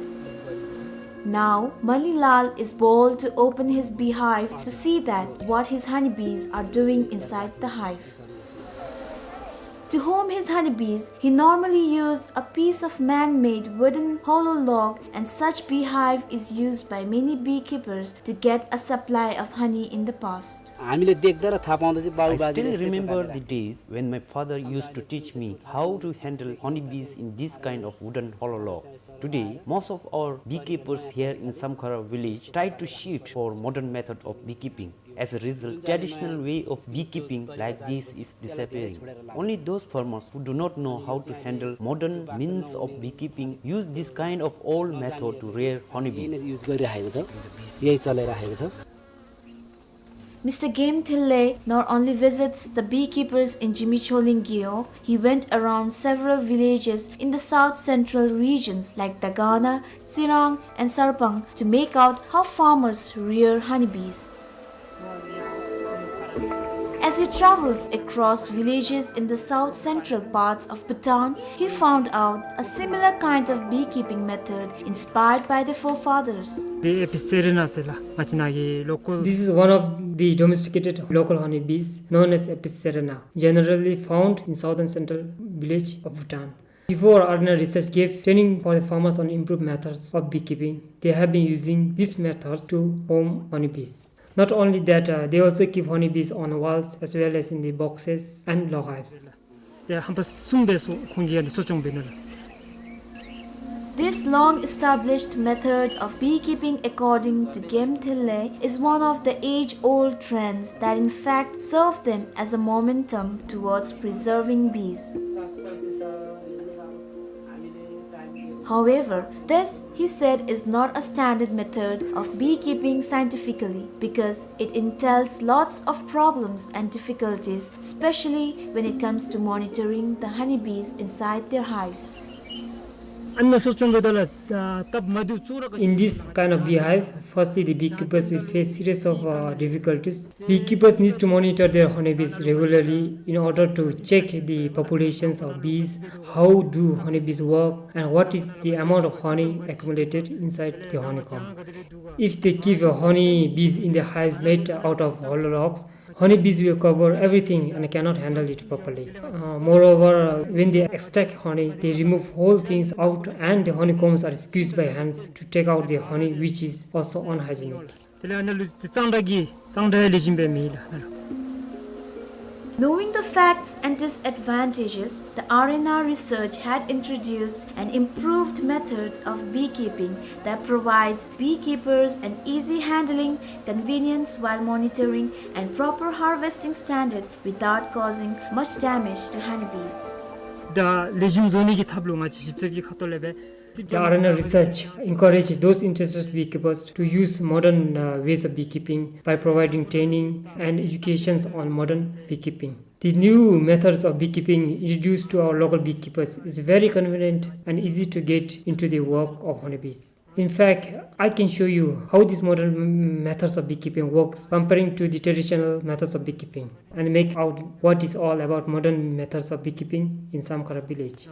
Now, Manilal is bold to open his beehive to see that what his honeybees are doing inside the hive. To home his honeybees, he normally used a piece of man-made wooden hollow log, and such beehive is used by many beekeepers to get a supply of honey in the past. I still remember the days when my father used to teach me how to handle honeybees in this kind of wooden hollow log. Today, most of our beekeepers here in Samkhara village try to shift for modern method of beekeeping. As a result, traditional way of beekeeping like this is disappearing. Only those farmers who do not know how to handle modern means of beekeeping use this kind of old method to rear honeybees. यही चलाइराखेको छ। Mister Game Thille not only visits the beekeepers in Jimicholin Gewog, he went around several villages in the south central regions like Dagana, Tsirang, and Sarpang to make out how farmers rear honeybees. As he travels across villages in the south central parts of Bhutan, he found out a similar kind of beekeeping method inspired by the forefathers. The Apis cerana ཟེར་ལགས། ང་བཅས་ནཱ་གི་local This is one of the domesticated local honeybees known as Apis cerana, generally found in southern central village of Bhutan. Before, R N R Research gave training for the farmers on improved methods of beekeeping, they have been using this method to home honeybees. Not only that, uh, they also keep honeybees on walls as well as in the boxes and log hives. དེ་ཧམ་པ་གསུམ་སྦེ་གསོ་ཁོང་གིས་ཡང་གསོ་སྐྱོང་འབད་ནུག་ལགས། This long-established method of beekeeping, according to Game Thille, is one of the age-old trends that in fact serve them as a momentum towards preserving bees. However, this, he said, is not a standard method of beekeeping scientifically because it entails lots of problems and difficulties, especially when it comes to monitoring the honeybees inside their hives. ཨ་ནི་གསོ་སྐྱོང་འབདཝ་ད་ལུ་ད་སྟབས་མ་བདེཝ་ཚུ་ར། In this kind of beehive, firstly, the beekeepers will face series of, uh, difficulties. Beekeepers need to monitor their honeybees regularly in order to check the populations of bees, how do honeybees work, and what is the amount of honey accumulated inside the honeycomb. If they keep honeybees in the hives made out of hollow logs, honeybees will cover everything and cannot handle it properly. Uh, moreover, when they extract honey, they remove whole things out and the honeycombs are squeezed by hands to take out the honey, which is also unhygienic. དེ་ལས་ཨ་ནཱ་ལུ་གཙང་སྦྲ་གི་གཙང་སྦྲ་ལེགས་ཤོམ་སྦེ་མེད་ལགས། Knowing the facts and disadvantages, the R N R Research had introduced an improved method of beekeeping that provides beekeepers an easy handling, convenience while monitoring and proper harvesting standard without causing much damage to honeybees. ད་ལེགས་ཤོམ་བཟོ་ནི་གི་ཐབས་ལུ་ང་བཅས་ཞིབ་འཚོལ་གྱི་ཁ་ཐུག་ལས་སྦེ། The R N R Research encourage those interested beekeepers to use modern, uh, ways of beekeeping by providing training and educations on modern beekeeping. The new methods of beekeeping introduced to our local beekeepers is very convenient and easy to get into the work of honeybees. In fact, I can show you how these modern m-, methods of beekeeping works comparing to the traditional methods of beekeeping and make out what is all about modern methods of beekeeping in Samkhara village.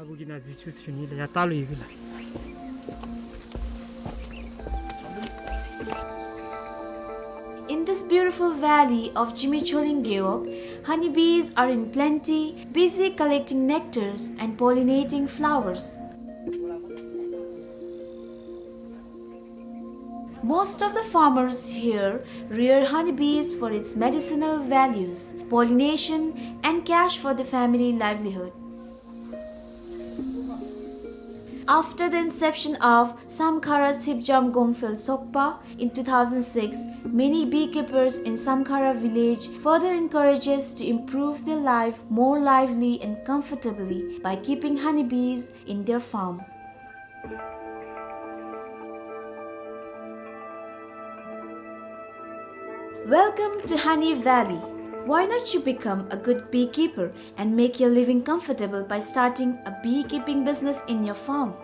In this beautiful valley of Jimicholin Gewog, honeybees are in plenty, busy collecting nectars and pollinating flowers. Most of the farmers here rear honeybees for its medicinal values, pollination, and cash for the family livelihood. After the inception of Samkhara Sipjam Gongphel Sokpa in two thousand six, many beekeepers in Samkhara village further encourages to improve their life more lively and comfortably by keeping honeybees in their farm. Welcome to Honey Valley. Why not you become a good beekeeper and make your living comfortable by starting a beekeeping business in your farm?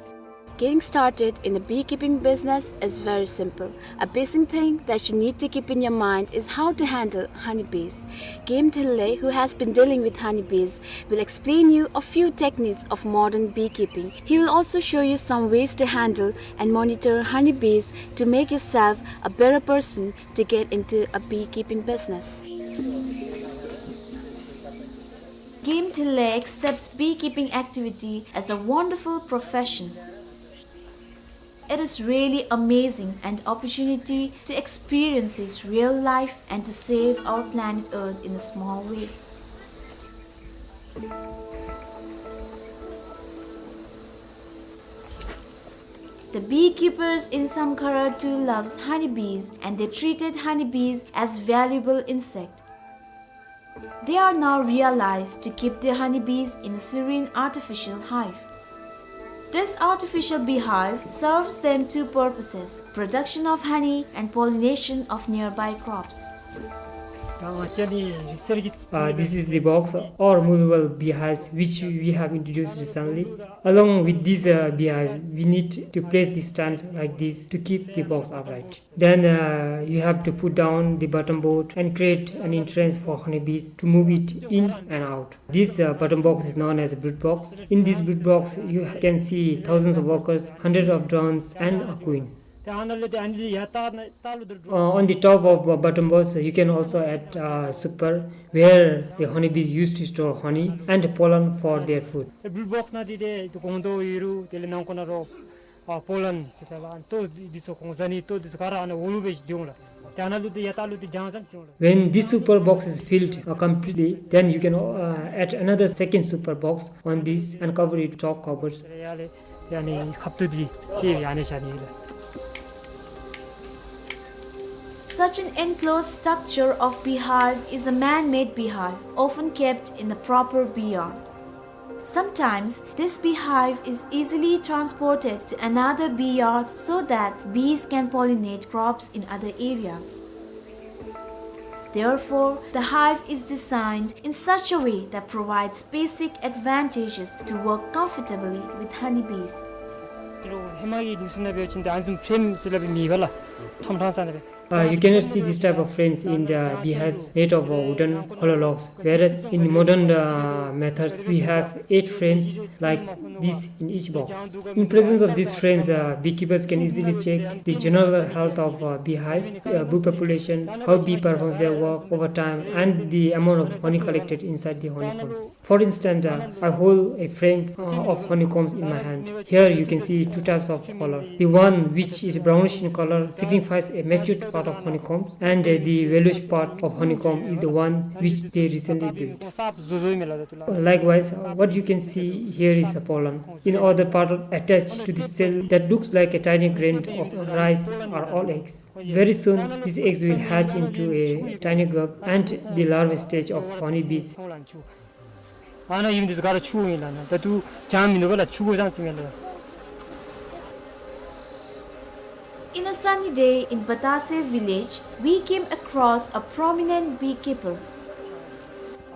Getting started in a beekeeping business is very simple. A basic thing that you need to keep in your mind is how to handle honeybees. Game Thille, who has been dealing with honeybees, will explain you a few techniques of modern beekeeping. He will also show you some ways to handle and monitor honeybees to make yourself a better person to get into a beekeeping business. Game Thille accepts beekeeping activity as a wonderful profession. It is really amazing an opportunity to experience his real life and to save our planet Earth in a small way. The beekeepers in Samkhara too loves honeybees, and they treated honeybees as valuable insect. They are now realized to keep their honeybees in a serene artificial hive. This artificial beehive serves them two purposes, production of honey and pollination of nearby crops. Uh, this is the box or movable beehives which we have introduced recently. Along with this, uh, beehive, we need to place the stand like this to keep the box upright. Then, uh, you have to put down the bottom board and create an entrance for honeybees to move it in and out. This, uh, bottom box is known as a brood box. In this brood box, you can see thousands of workers, hundreds of drones, and a queen. Uh, on the top of, uh, bottom box, you can also add, uh, super, where the honeybees used to store honey and pollen for their food. ཨེ་བུལ་བོགས་ནང་འདི་ཏེ་ཏེ་སྒོང་རྡོག་ཡོད་རུང་དེ་ལས་ནང་ཁོག་ནང་རོ་ཨ་པོ་ལན་ཟེར་ད་ལ་ལྟོ་འདི་ཚུ་གོང་ཟ་ནི་ལྟོ་འདི་ཚུ་ག་ར་ཨ་ནཱ་འོག་ལུ་སྦེ་འདི་འོང་ལགས། ཏེ་ཨ་ནཱ་ལུ་ཏེ་ཡར་ལྟག་ལུ་ཏེ་རྒྱང་ཙམ་འདི་འོང་ལགས། When this super box is filled, uh, completely, then you can, uh, add another second super box on this and cover it top covers. ཡ་ལས་ཡ་ནི་ཁབ་ཏུ་འདི་ཅིག་ཡ་ནི་བཞག་ནི་ལགས། Such an enclosed structure of beehive is a man-made beehive, often kept in a proper bee yard. Sometimes, this beehive is easily transported to another bee yard so that bees can pollinate crops in other areas. Therefore, the hive is designed in such a way that provides basic advantages to work comfortably with honeybees. ཧེ་མ་གི་ནུས་ན་སྦེ་ཅིན་ཏེ་ཨ་ནི་བཟུམ་ཕྲེམ་ཟེར་སླབ་མེད་པ་ལགས། ཁྲམ་ཁྲང་ས་ན་སྦེ། Uh, you cannot see this type of frames in the beehives made of, uh, wooden hollow logs, whereas in modern, uh, methods we have eight frames like this in each box. In presence of these frames, uh, beekeepers can easily check the general health of, uh, beehive, uh, bee population, how bee performs their work over time, and the amount of honey collected inside the honeycombs. For instance, uh, I hold a frame, uh, of honeycombs in my hand. Here you can see two types of color. The one which is brownish in color signifies a matured part of honeycombs, and, uh, the yellowish part of honeycomb is the one which they recently built. Likewise, uh, what you can see here is a pollen. In other part attached to the cell that looks like a tiny grain of rice are all eggs. Very soon, these eggs will hatch into a tiny grub and the larval stage of honeybees. ཨ་ནཱ་ཡུམ་འདི་ཚུ་ག་ར་ཕྱུགཔོ་ཨིན་ལགས། ད་ལྟོ་ཅང་མིན་འདུག་པ་ལགས། ཕྱུགཔོ་ཅང་ཅིག་མེད་ལགས། In a sunny day in Batase village, we came across a prominent beekeeper.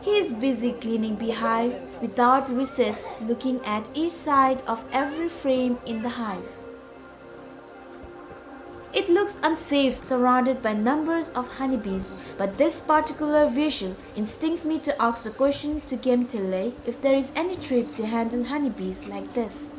He is busy cleaning beehives without recess, looking at each side of every frame in the hive. It looks unsafe, surrounded by numbers of honeybees, but this particular visual instincts me to ask the question to Gem Tilley if there is any trick to handle honeybees like this.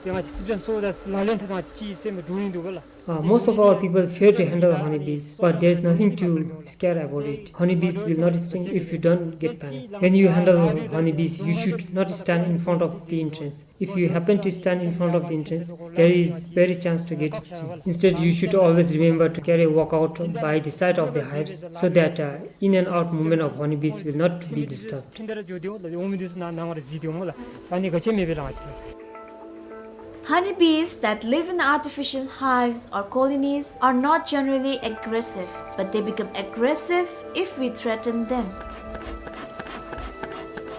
ཏེ་ང་བཅས་སི་པ་ཅན་ཚུ་ད་ལག་ལེན་འཐབ་ད་ཅིག་སེམས་འདྲོག་ནི་འདུག་པ་ལགས། Uh, most of our people fear to handle honeybees, but there is nothing to scare about it. Honeybees will not sting if you don't get panic. When you handle honeybees, you should not stand in front of the entrance. If you happen to stand in front of the entrance, there is very chance to get stung. Instead, you should always remember to carry a walkout by the side of the hives so that, uh, in and out movement of honeybees will not be disturbed. Honeybees that live in artificial hives or colonies are not generally aggressive, but they become aggressive if we threaten them.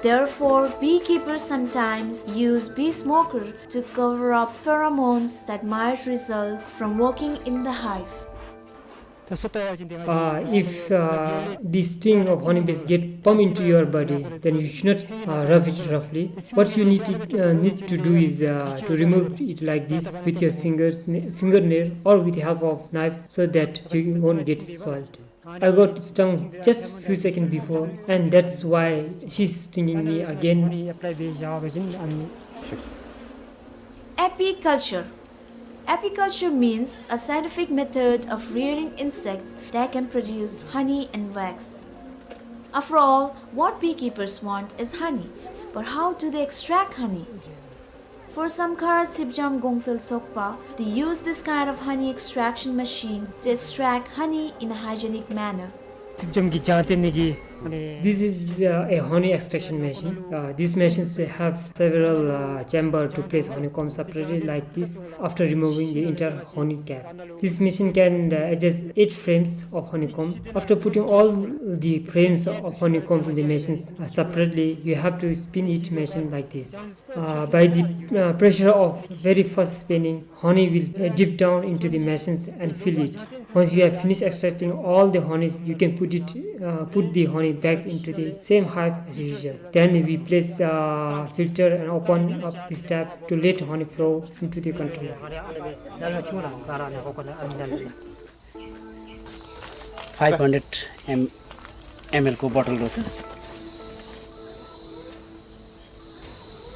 Therefore, beekeepers sometimes use bee smoker to cover up pheromones that might result from working in the hive. Uh, if, uh, the sting of honeybees get pump into your body, then you should not, uh, rub it roughly. What you need to, uh, need to do is, uh, to remove it like this with your fingers, fingernail, or with the help of knife, so that you won't get soiled. I got stung just few seconds before, and that's why she's stinging me again. Apiculture. Apiculture means a scientific method of rearing insects that can produce honey and wax. After all, what beekeepers want is honey. But how do they extract honey? For Samkhara Sipjam Gongphel Sokpa, they use this kind of honey extraction machine to extract honey in a hygienic manner. སིབ་འཇམ་གྱི་ལྗང་སྟེང་ནི་གི་ This is uh, a honey extraction machine. Uh, these machines have several uh, chamber to place honeycomb separately like this after removing the entire honey cap. This machine can uh, adjust eight frames of honeycomb. After putting all the frames of honeycomb in the machines uh, separately, you have to spin each machine like this. Uh, by the uh, pressure of very fast spinning, honey will uh, drip down into the machines and fill it. Once you have finished extracting all the honey, you can put it, uh, put the honey back into the same hive as usual. Then we place uh, filter and open up this tap to let honey flow into the container. Five hundred M L को bottle रहेछ।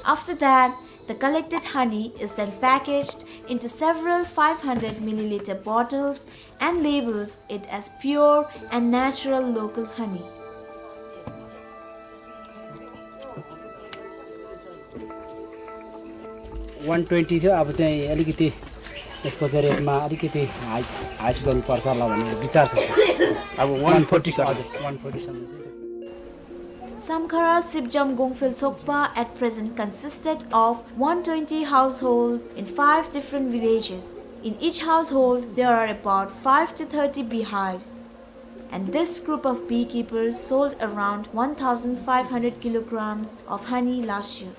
After that, the collected honey is then packaged into several five hundred milliliter bottles and labels it as pure and natural local honey. One twenty थियो, अब चाहिँ अलिकति यसको चाहिँ रेटमा अलिकति हाई, हाइस्ट गर्नुपर्छ होला भन्ने विचार छ, सर। अब one forty, सर। हजुर, one forty सम्म चाहिँ। Samkhara Sipjam Gongphel Sokpa at present consisted of one twenty households in five different villages. In each household, there are about five to thirty beehives. And this group of beekeepers sold around one thousand five hundred kilograms of honey last year.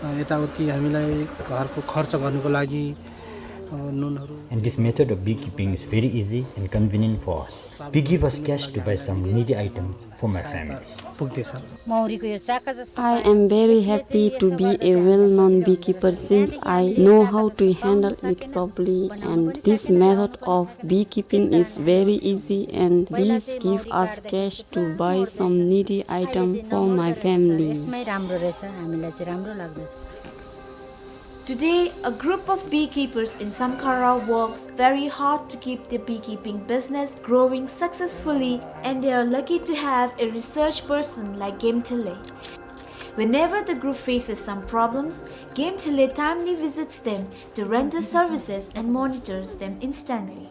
अ, यताउति हामीलाई घरको खर्च गर्नको लागि, अ, नुनहरू। And this method of beekeeping is very easy and convenient for us. We give us cash to buy some needy item for my family. पुग्दैछ। मौरीको यो चाका जस्तो। I am very happy to be a well-known beekeeper since I know how to handle it properly, and this method of beekeeping is very easy, and this give us cash to buy some needy item for my family. यसमै राम्रो रहेछ, हामीलाई चाहिँ राम्रो लाग्दछ। Today, a group of beekeepers in Samkhara works very hard to keep their beekeeping business growing successfully, and they are lucky to have a research person like Gemthele. Whenever the group faces some problems, Gemthele timely visits them to render services and monitors them instantly.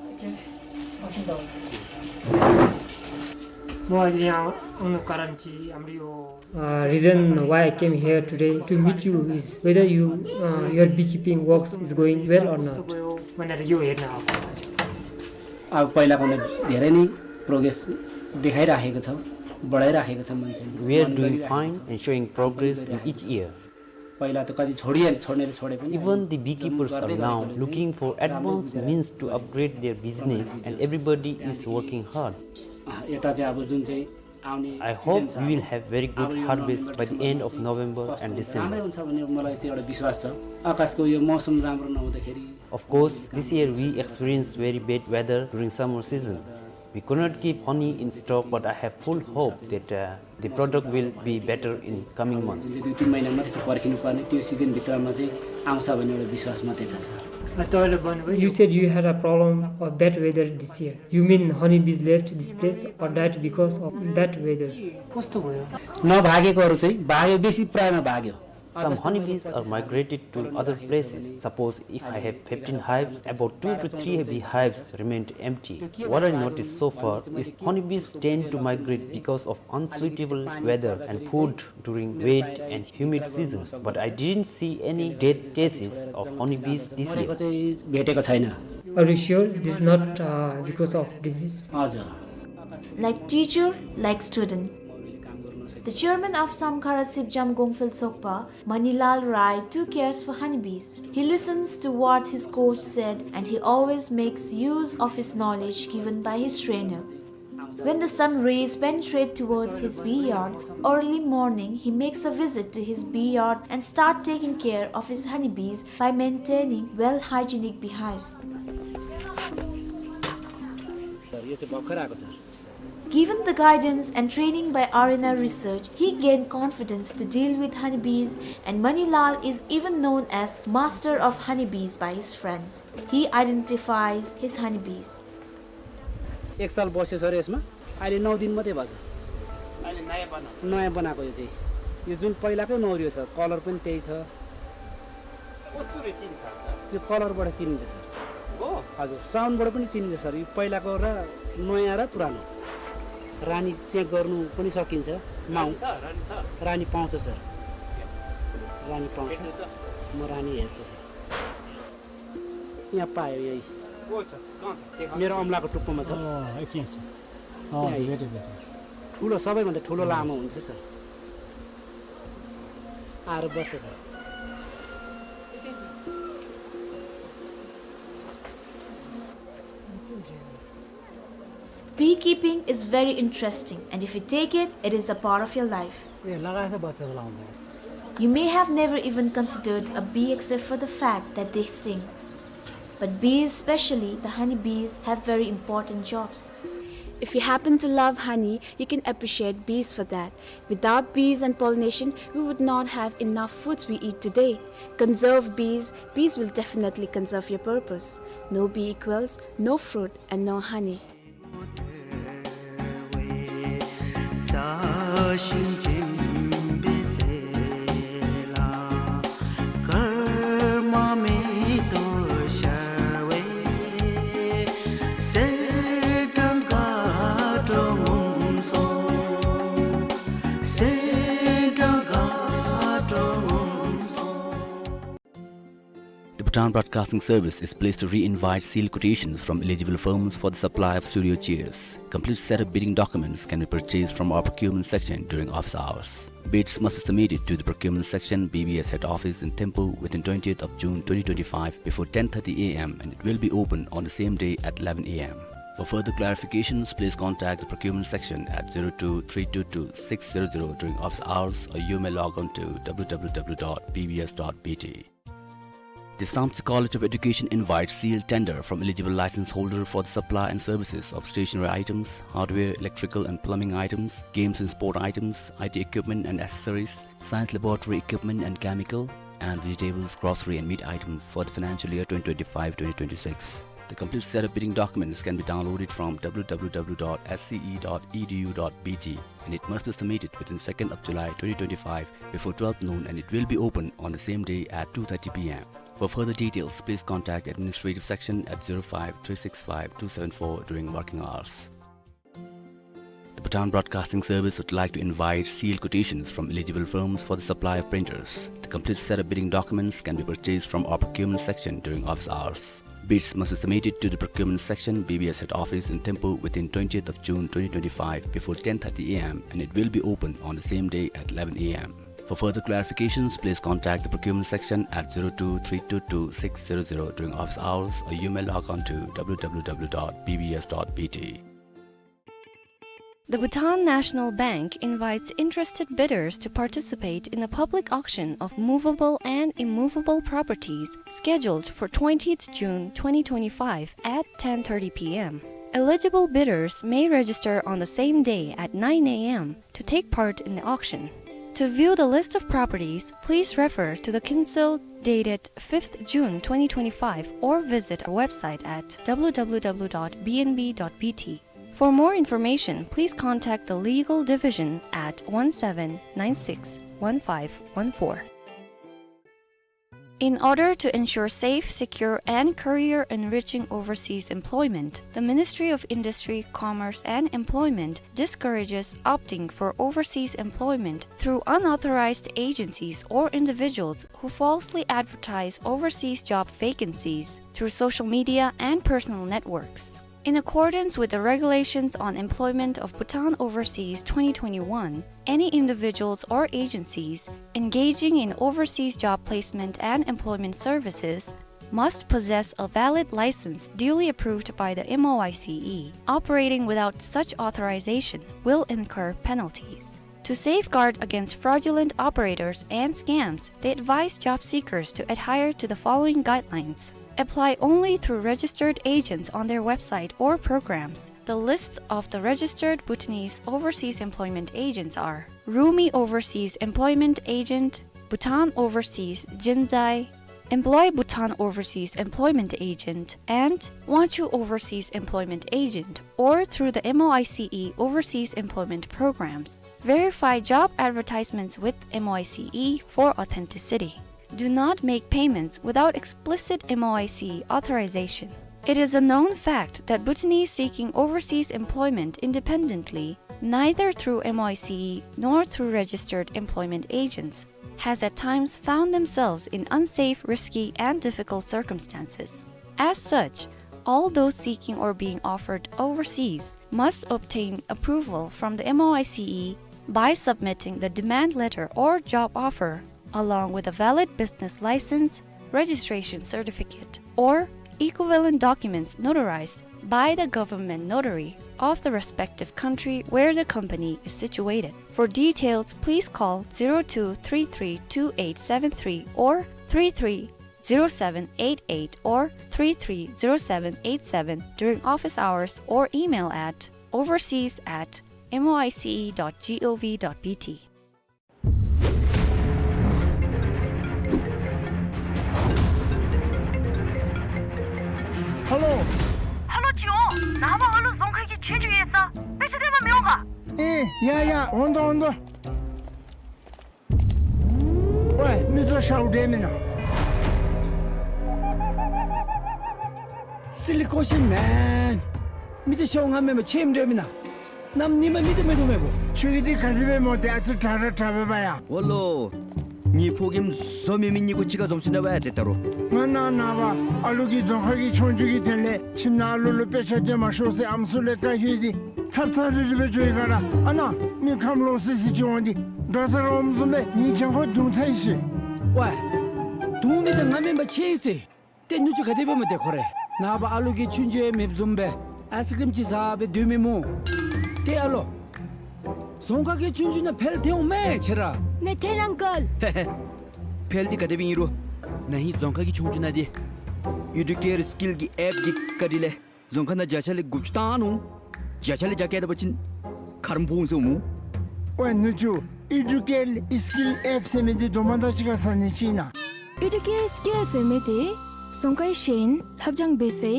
म अहिले यहाँ आउनु कारण चाहिँ हाम्रो यो Uh, reason why I came here today to meet you is whether you, uh, your beekeeping works is going well or not. अब पहिलाभन्दा धेरै नै प्रोग्रेस देखाइराखेको छ, बढाइराखेको छ मान्छेले। We are doing fine and showing progress in each year. पहिला त कति छोडिहाले, छोड्नेले छोडे पनि। Even the beekeepers are now looking for advanced means to upgrade their business and everybody is working hard. अँ, यता चाहिँ अब जुन चाहिँ आउने season छ, I hope we will have very good harvest by the end of November and December. राम्रै हुन्छ भन्ने मलाई त्यो एउटा विश्वास छ। आकाशको यो मौसम राम्रो नहुँदाखेरि। Of course, this year we experienced very bad weather during summer season. We could not keep honey in stock, but I have full hope that, uh, the product will be better in coming months. जुन चाहिँ दुई तिन महिना मात्रै छ पर्खिनु पर्ने, त्यो सिजनभित्रमा चाहिँ आउँछ भन्ने एउटा विश्वास मात्रै छ, sir. You said you had a problem of bad weather this year. You mean honeybees left this place or died because of bad weather? कस्तो भयो? नभागेकोहरू चाहिँ भाग्यो, बेसी प्रायमा भाग्यो। Some honeybees are migrated to other places. Suppose if I have fifteen hives, about two to three beehives remained empty. What I noticed so far is honeybees tend to migrate because of unsuitable weather and food during wet and humid season, but I didn't see any death cases of honeybees this year. Are you sure this is not, uh, because of disease? हजुर। Like teacher, like student. The chairman of Samkhara Sipjam Gongphel Sokpa, Manilal Rai, too cares for honeybees. He listens to what his coach said and he always makes use of his knowledge given by his trainer. When the sun rays penetrate towards his bee yard, early morning he makes a visit to his bee yard and start taking care of his honeybees by maintaining well hygienic beehives. यो चाहिँ भर्खर आएको छ। Given the guidance and training by R N R Research, he gained confidence to deal with honeybees, and Manilal is even known as master of honeybees by his friends. He identifies his honeybees. एक साल बस्यो सर यसमा, अहिले नौ दिन मात्रै भएको छ। अहिले नयाँ बनाएको। नयाँ बनाएको यो चाहिँ। यो जुन पहिलाकै मौरी हो सर, कलर पनि त्यही छ। कस्तुरी चिन्छ? यो कलरबाट चिनिन्छ सर। हो? हजुर, साउन्डबाट पनि चिनिन्छ सर। यो पहिलाको र नयाँ र पुरानो। रानी चाहिँ गर्नु पनि सकिन्छ। माउ रानी छ, रानी छ। रानी पाउँछ सर। रानी पाउँछ। भेट्नु त। म रानी हेर्छु सर। यहाँ पायो यही। को छ? कहाँ छ? देखा। मेरो अमलाको टुप्पोमा छ। अँ, एकछिन, एकछिन। अँ, यहाँ भेटेँ, भेटेँ। ठुलो, सबैभन्दा ठुलो लामो हुन्छ सर। आएर बस्छ sir. Beekeeping is very interesting, and if you take it, it is a part of your life. ए, लगाएछ बच्चा लाउँदा। You may have never even considered a bee except for the fact that they sting. But bees, especially the honey bees, have very important jobs. If you happen to love honey, you can appreciate bees for that. Without bees and pollination, we would not have enough foods we eat today. Conserve bees, bees will definitely conserve your purpose. No bee equals no fruit and no honey. The Bhutan Broadcasting Service is pleased to re-invite sealed quotations from eligible firms for the supply of studio chairs. Complete set of bidding documents can be purchased from our procurement section during office hours. Bids must be submitted to the procurement section, B B S head office in Thimphu within twentieth of June twenty twenty-five before ten thirty A M and it will be open on the same day at eleven A M. For further clarifications, please contact the procurement section at zero two three two two six zero zero during office hours, or you may log on to W W W dot B B S dot B T. The Samtse College of Education invites sealed tender from eligible license holder for the supply and services of stationery items, hardware, electrical and plumbing items, games and sport items, I T equipment and accessories, science laboratory equipment and chemical, and vegetables, grocery and meat items for the financial year twenty twenty-five twenty twenty-six. The complete set of bidding documents can be downloaded from W W W dot S C E dot E D U dot B T, and it must be submitted within second of July twenty twenty-five before twelve noon, and it will be open on the same day at two thirty P M. For further details, please contact administrative section at zero five three six five two seven four during working hours. The Bhutan Broadcasting Service would like to invite sealed quotations from eligible firms for the supply of printers. The complete set of bidding documents can be purchased from our procurement section during office hours. Bids must be submitted to the procurement section, B B S head office in Thimphu within twentieth of June twenty twenty-five before ten thirty A M, and it will be open on the same day at eleven A M. For further clarifications, please contact the procurement section at zero two three two two six zero zero during office hours, or you may log on to W W W dot B B S dot B T. The Bhutan National Bank invites interested bidders to participate in a public auction of movable and immovable properties scheduled for twentieth June twenty twenty-five at ten thirty P M. Eligible bidders may register on the same day at nine A M to take part in the auction. To view the list of properties, please refer to the Kinsel dated fifth June twenty twenty-five or visit our website at W W W dot B N B dot B T. For more information, please contact the Legal Division at one seven nine six one five one four. In order to ensure safe, secure, and career-enriching overseas employment, the Ministry of Industry, Commerce, and Employment discourages opting for overseas employment through unauthorized agencies or individuals who falsely advertise overseas job vacancies through social media and personal networks. In accordance with the Regulations on Employment of Bhutan Overseas twenty twenty-one, any individuals or agencies engaging in overseas job placement and employment services must possess a valid license duly approved by the M O I C E. Operating without such authorization will incur penalties. To safeguard against fraudulent operators and scams, they advise job seekers to adhere to the following guidelines. Apply only through registered agents on their website or programs. The lists of the registered Bhutanese overseas employment agents are Rumi Overseas Employment Agent, Bhutan Overseas Jinzai, Employ Bhutan Overseas Employment Agent, and Wangchuh Overseas Employment Agent, or through the M O I C E Overseas Employment Programs. Verify job advertisements with M O I C E for authenticity. Do not make payments without explicit M O I C E authorization. It is a known fact that Bhutanese seeking overseas employment independently neither through M O I C E nor through registered employment agents, has at times found themselves in unsafe, risky, and difficult circumstances. As such, all those seeking or being offered overseas must obtain approval from the M O I C E by submitting the demand letter or job offer, along with a valid business license, registration certificate, or equivalent documents notarized by the government notary of the respective country where the company is situated. For details, please call zero two three three two eight seven three or three three zero seven eight eight or three three zero seven eight seven during office hours or email at overseas at M O I C E dot G O V dot B T. ཧ་ལོ། ཧ་ལོ་ཅི་འོང་། ནངས་པ་ཨ་ལུ་རྫོང་ཁ་གི་ཆོས་རྒྱུགས་ཡོད་ས། དཔེ་ཆ་སྟོན་པར་མི་འོང་ག། ཨེ་ཡ་ཡ་འོང་དོ་འོང་དོ། ཝའི་མི་ཚོ་ཤའུ་འདྲ་མེན་ན། Silly question man. མི་ཚོ་ཤའུ་ང་མེན་པར་ཁྱེད་འདྲ་མེན་ན། གནམ་ཉིན་མ་མི་ཚོ་མེད་དོ་མེད་པོ། ཁྱོད་ཀྱི་འདི་ག་དེ་སྦེ་མོ་དེ་ཨ་ཙི་དྲག་ར་དྲག་པས་པ་ཡ། འོ་ལོ། ངེའི་ཕོ་རྒནམ་བཟོ་མེད་མི་གཉིས་ཀོ་གཅིག་ཁར་འཛོམས་ཞིནམ་ལས་ཝའི་དེ་ལྟ་རུང་། ང་ནཱ་ནངས་པ་ཨ་ལུ་གི་རྫོང་ཁ་གི་ཆོས་རྒྱུགས་ཀྱི་དོན་ལས་ཁྱིམ་ནང་ཨ་ལུ་ལུ་དཔེ་ཆ་སྟོན་མ་ཤོག་ཟེར་ཨམ་སྲུ་ལས་བཀའ་ཞུ་སྟེ་ཚབ་ཚབ་རིལ་རི་སྦེ་འགྱོ་ཡི་ག་ར། ཨ་ནཱ་མི་ཁམས་ལོག་སི་སི་ཅིག་འོང་སྟེ་འགྲོ་ས་རོམ་བཟུམ་སྦེ་ངེའི་གྱང་ཁོག་བརྡུང་ཚར་ཡི་ཟེར། ཝའི། བརྡུང་མི་དེ་ང་མེན་པར་ཁྱེད་ཨིན་ཟེར། ཏེ་ནུ་གཅུང་ག་དེ་སྦེ་མོ་དེ་ཁོ་རེ། ནངས་པ་ཨ་ལུ་གི་ཆོས་རྒྱུགས་ཡང་མེདཔ་བཟུམ་སྦེ་ཨའི་སི་ཀྲིམ་ཅིག་ཟ་སྦེ་སྡོད་མི་སྨོ། ཏེ་ཨ་ལོ། རྫོང་ཁ་གི་ཆོས་རྒྱུགས་ནང་ཕེལ་ཏེ་འོང་མས་ཁྱེད་ར། མེད་ཐལ་ཨང་ཀལ། ཧེ་ཧེ། ཕེལ་འདི་ག་དེ་སྦེ་ཨིན་རུང་། ན་ཧིང་རྫོང་ཁ་གི་ཆོས་རྒྱུགས་ནང་འདི་ཨི་ཌུ་ཀེར་སི་ཀིལ་གྱི་ཨེཔ་འདི་བཀའ་དྲིན་ལས་རྫོང་ཁ་ནང་བརྒྱ་ཆ་ལས་དགུ་བཅུ་བཏང་ནུག། བརྒྱ་ཆ་ལས་བརྒྱ་བཀལ་ད་པ་ཅིན་ཁ་རམ་ཕོག་འོང་ཟེར་སྨོ། ཝའི་ནུ་གཅུང་ཨི་ཌུ་ཀེར་སི་ཀིལ་ཨེཔ་ཟེར་མི་འདི་དོ་མ་དང་གཅིག་ཁར་ཟ་ནི་ཅིག་ཨིན་ན། ཨི་ཌུ་ཀེར་སི་ཀིལ་ཟེར་མི་འདི་རྫོང་ཁའི་ཤེས་ཡོན་ལྷབ་སྦྱང་འབད་སའི་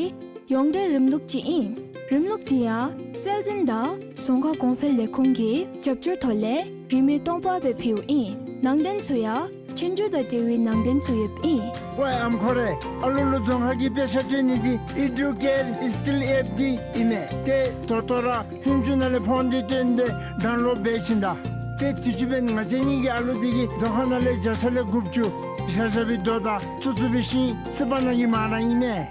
ཡོངས་འབྲེལ་རིམ་ལུགས་ཅིག་ཨིན། རིམ་ལུགས་འདི་ཡང་སྲོལ་འཛིན་དང་རྫོང་ཁ་གོང་འཕེལ་ལས་ཁུངས་ཀྱི་རྒྱབ་སྐྱོར་ཐོག་ལས་རིན་མེད་སྟོང་པ་སྦེ་ཕུལཝ་ཨིན། ནང་རྟེན་ཚུ་ཡང་ཆོས་རྒྱུགས་དང་འབྲེལ་བའི་ནང་རྟེན་ཚུ་ཡོདཔ་ཨིན། ཝའི་ཨམ་ཁོ་རེ། ཨ་ལུ་ལུ་རྫོང་ཁ་གི་དཔེ་ཆ་སྟོན་ནི་འདི་ཨི་ཌུ་ཀེར་སི་ཀིལ་ཨེཔ་འདི་ཨིན་མས། ཏེ་ད་ལྟོ་ར་ལྷུན་རྒྱུད་ནང་ལས་ཕོན་འདི་བཏོན་སྦེ་ཌའུན་ལོཌ་འབད་བྱིན་ད། ཏེ་དུས་ཅི་འབདན་ང་བཅས་གཉིས་ཀྱི་ཨ་ལུ་འདི་གིས་རྫོང་ཁ་ནང་ལས་བརྒྱ་ཆ་ལས་དགུ་བཅུ་བཞག་བཞག་པའི་རྡོ་དང་བཙུགས་བཙུགས་པའི་ཤིང་བསིལ་བ་ནང་གི་མར་ར་ཨིན་མས།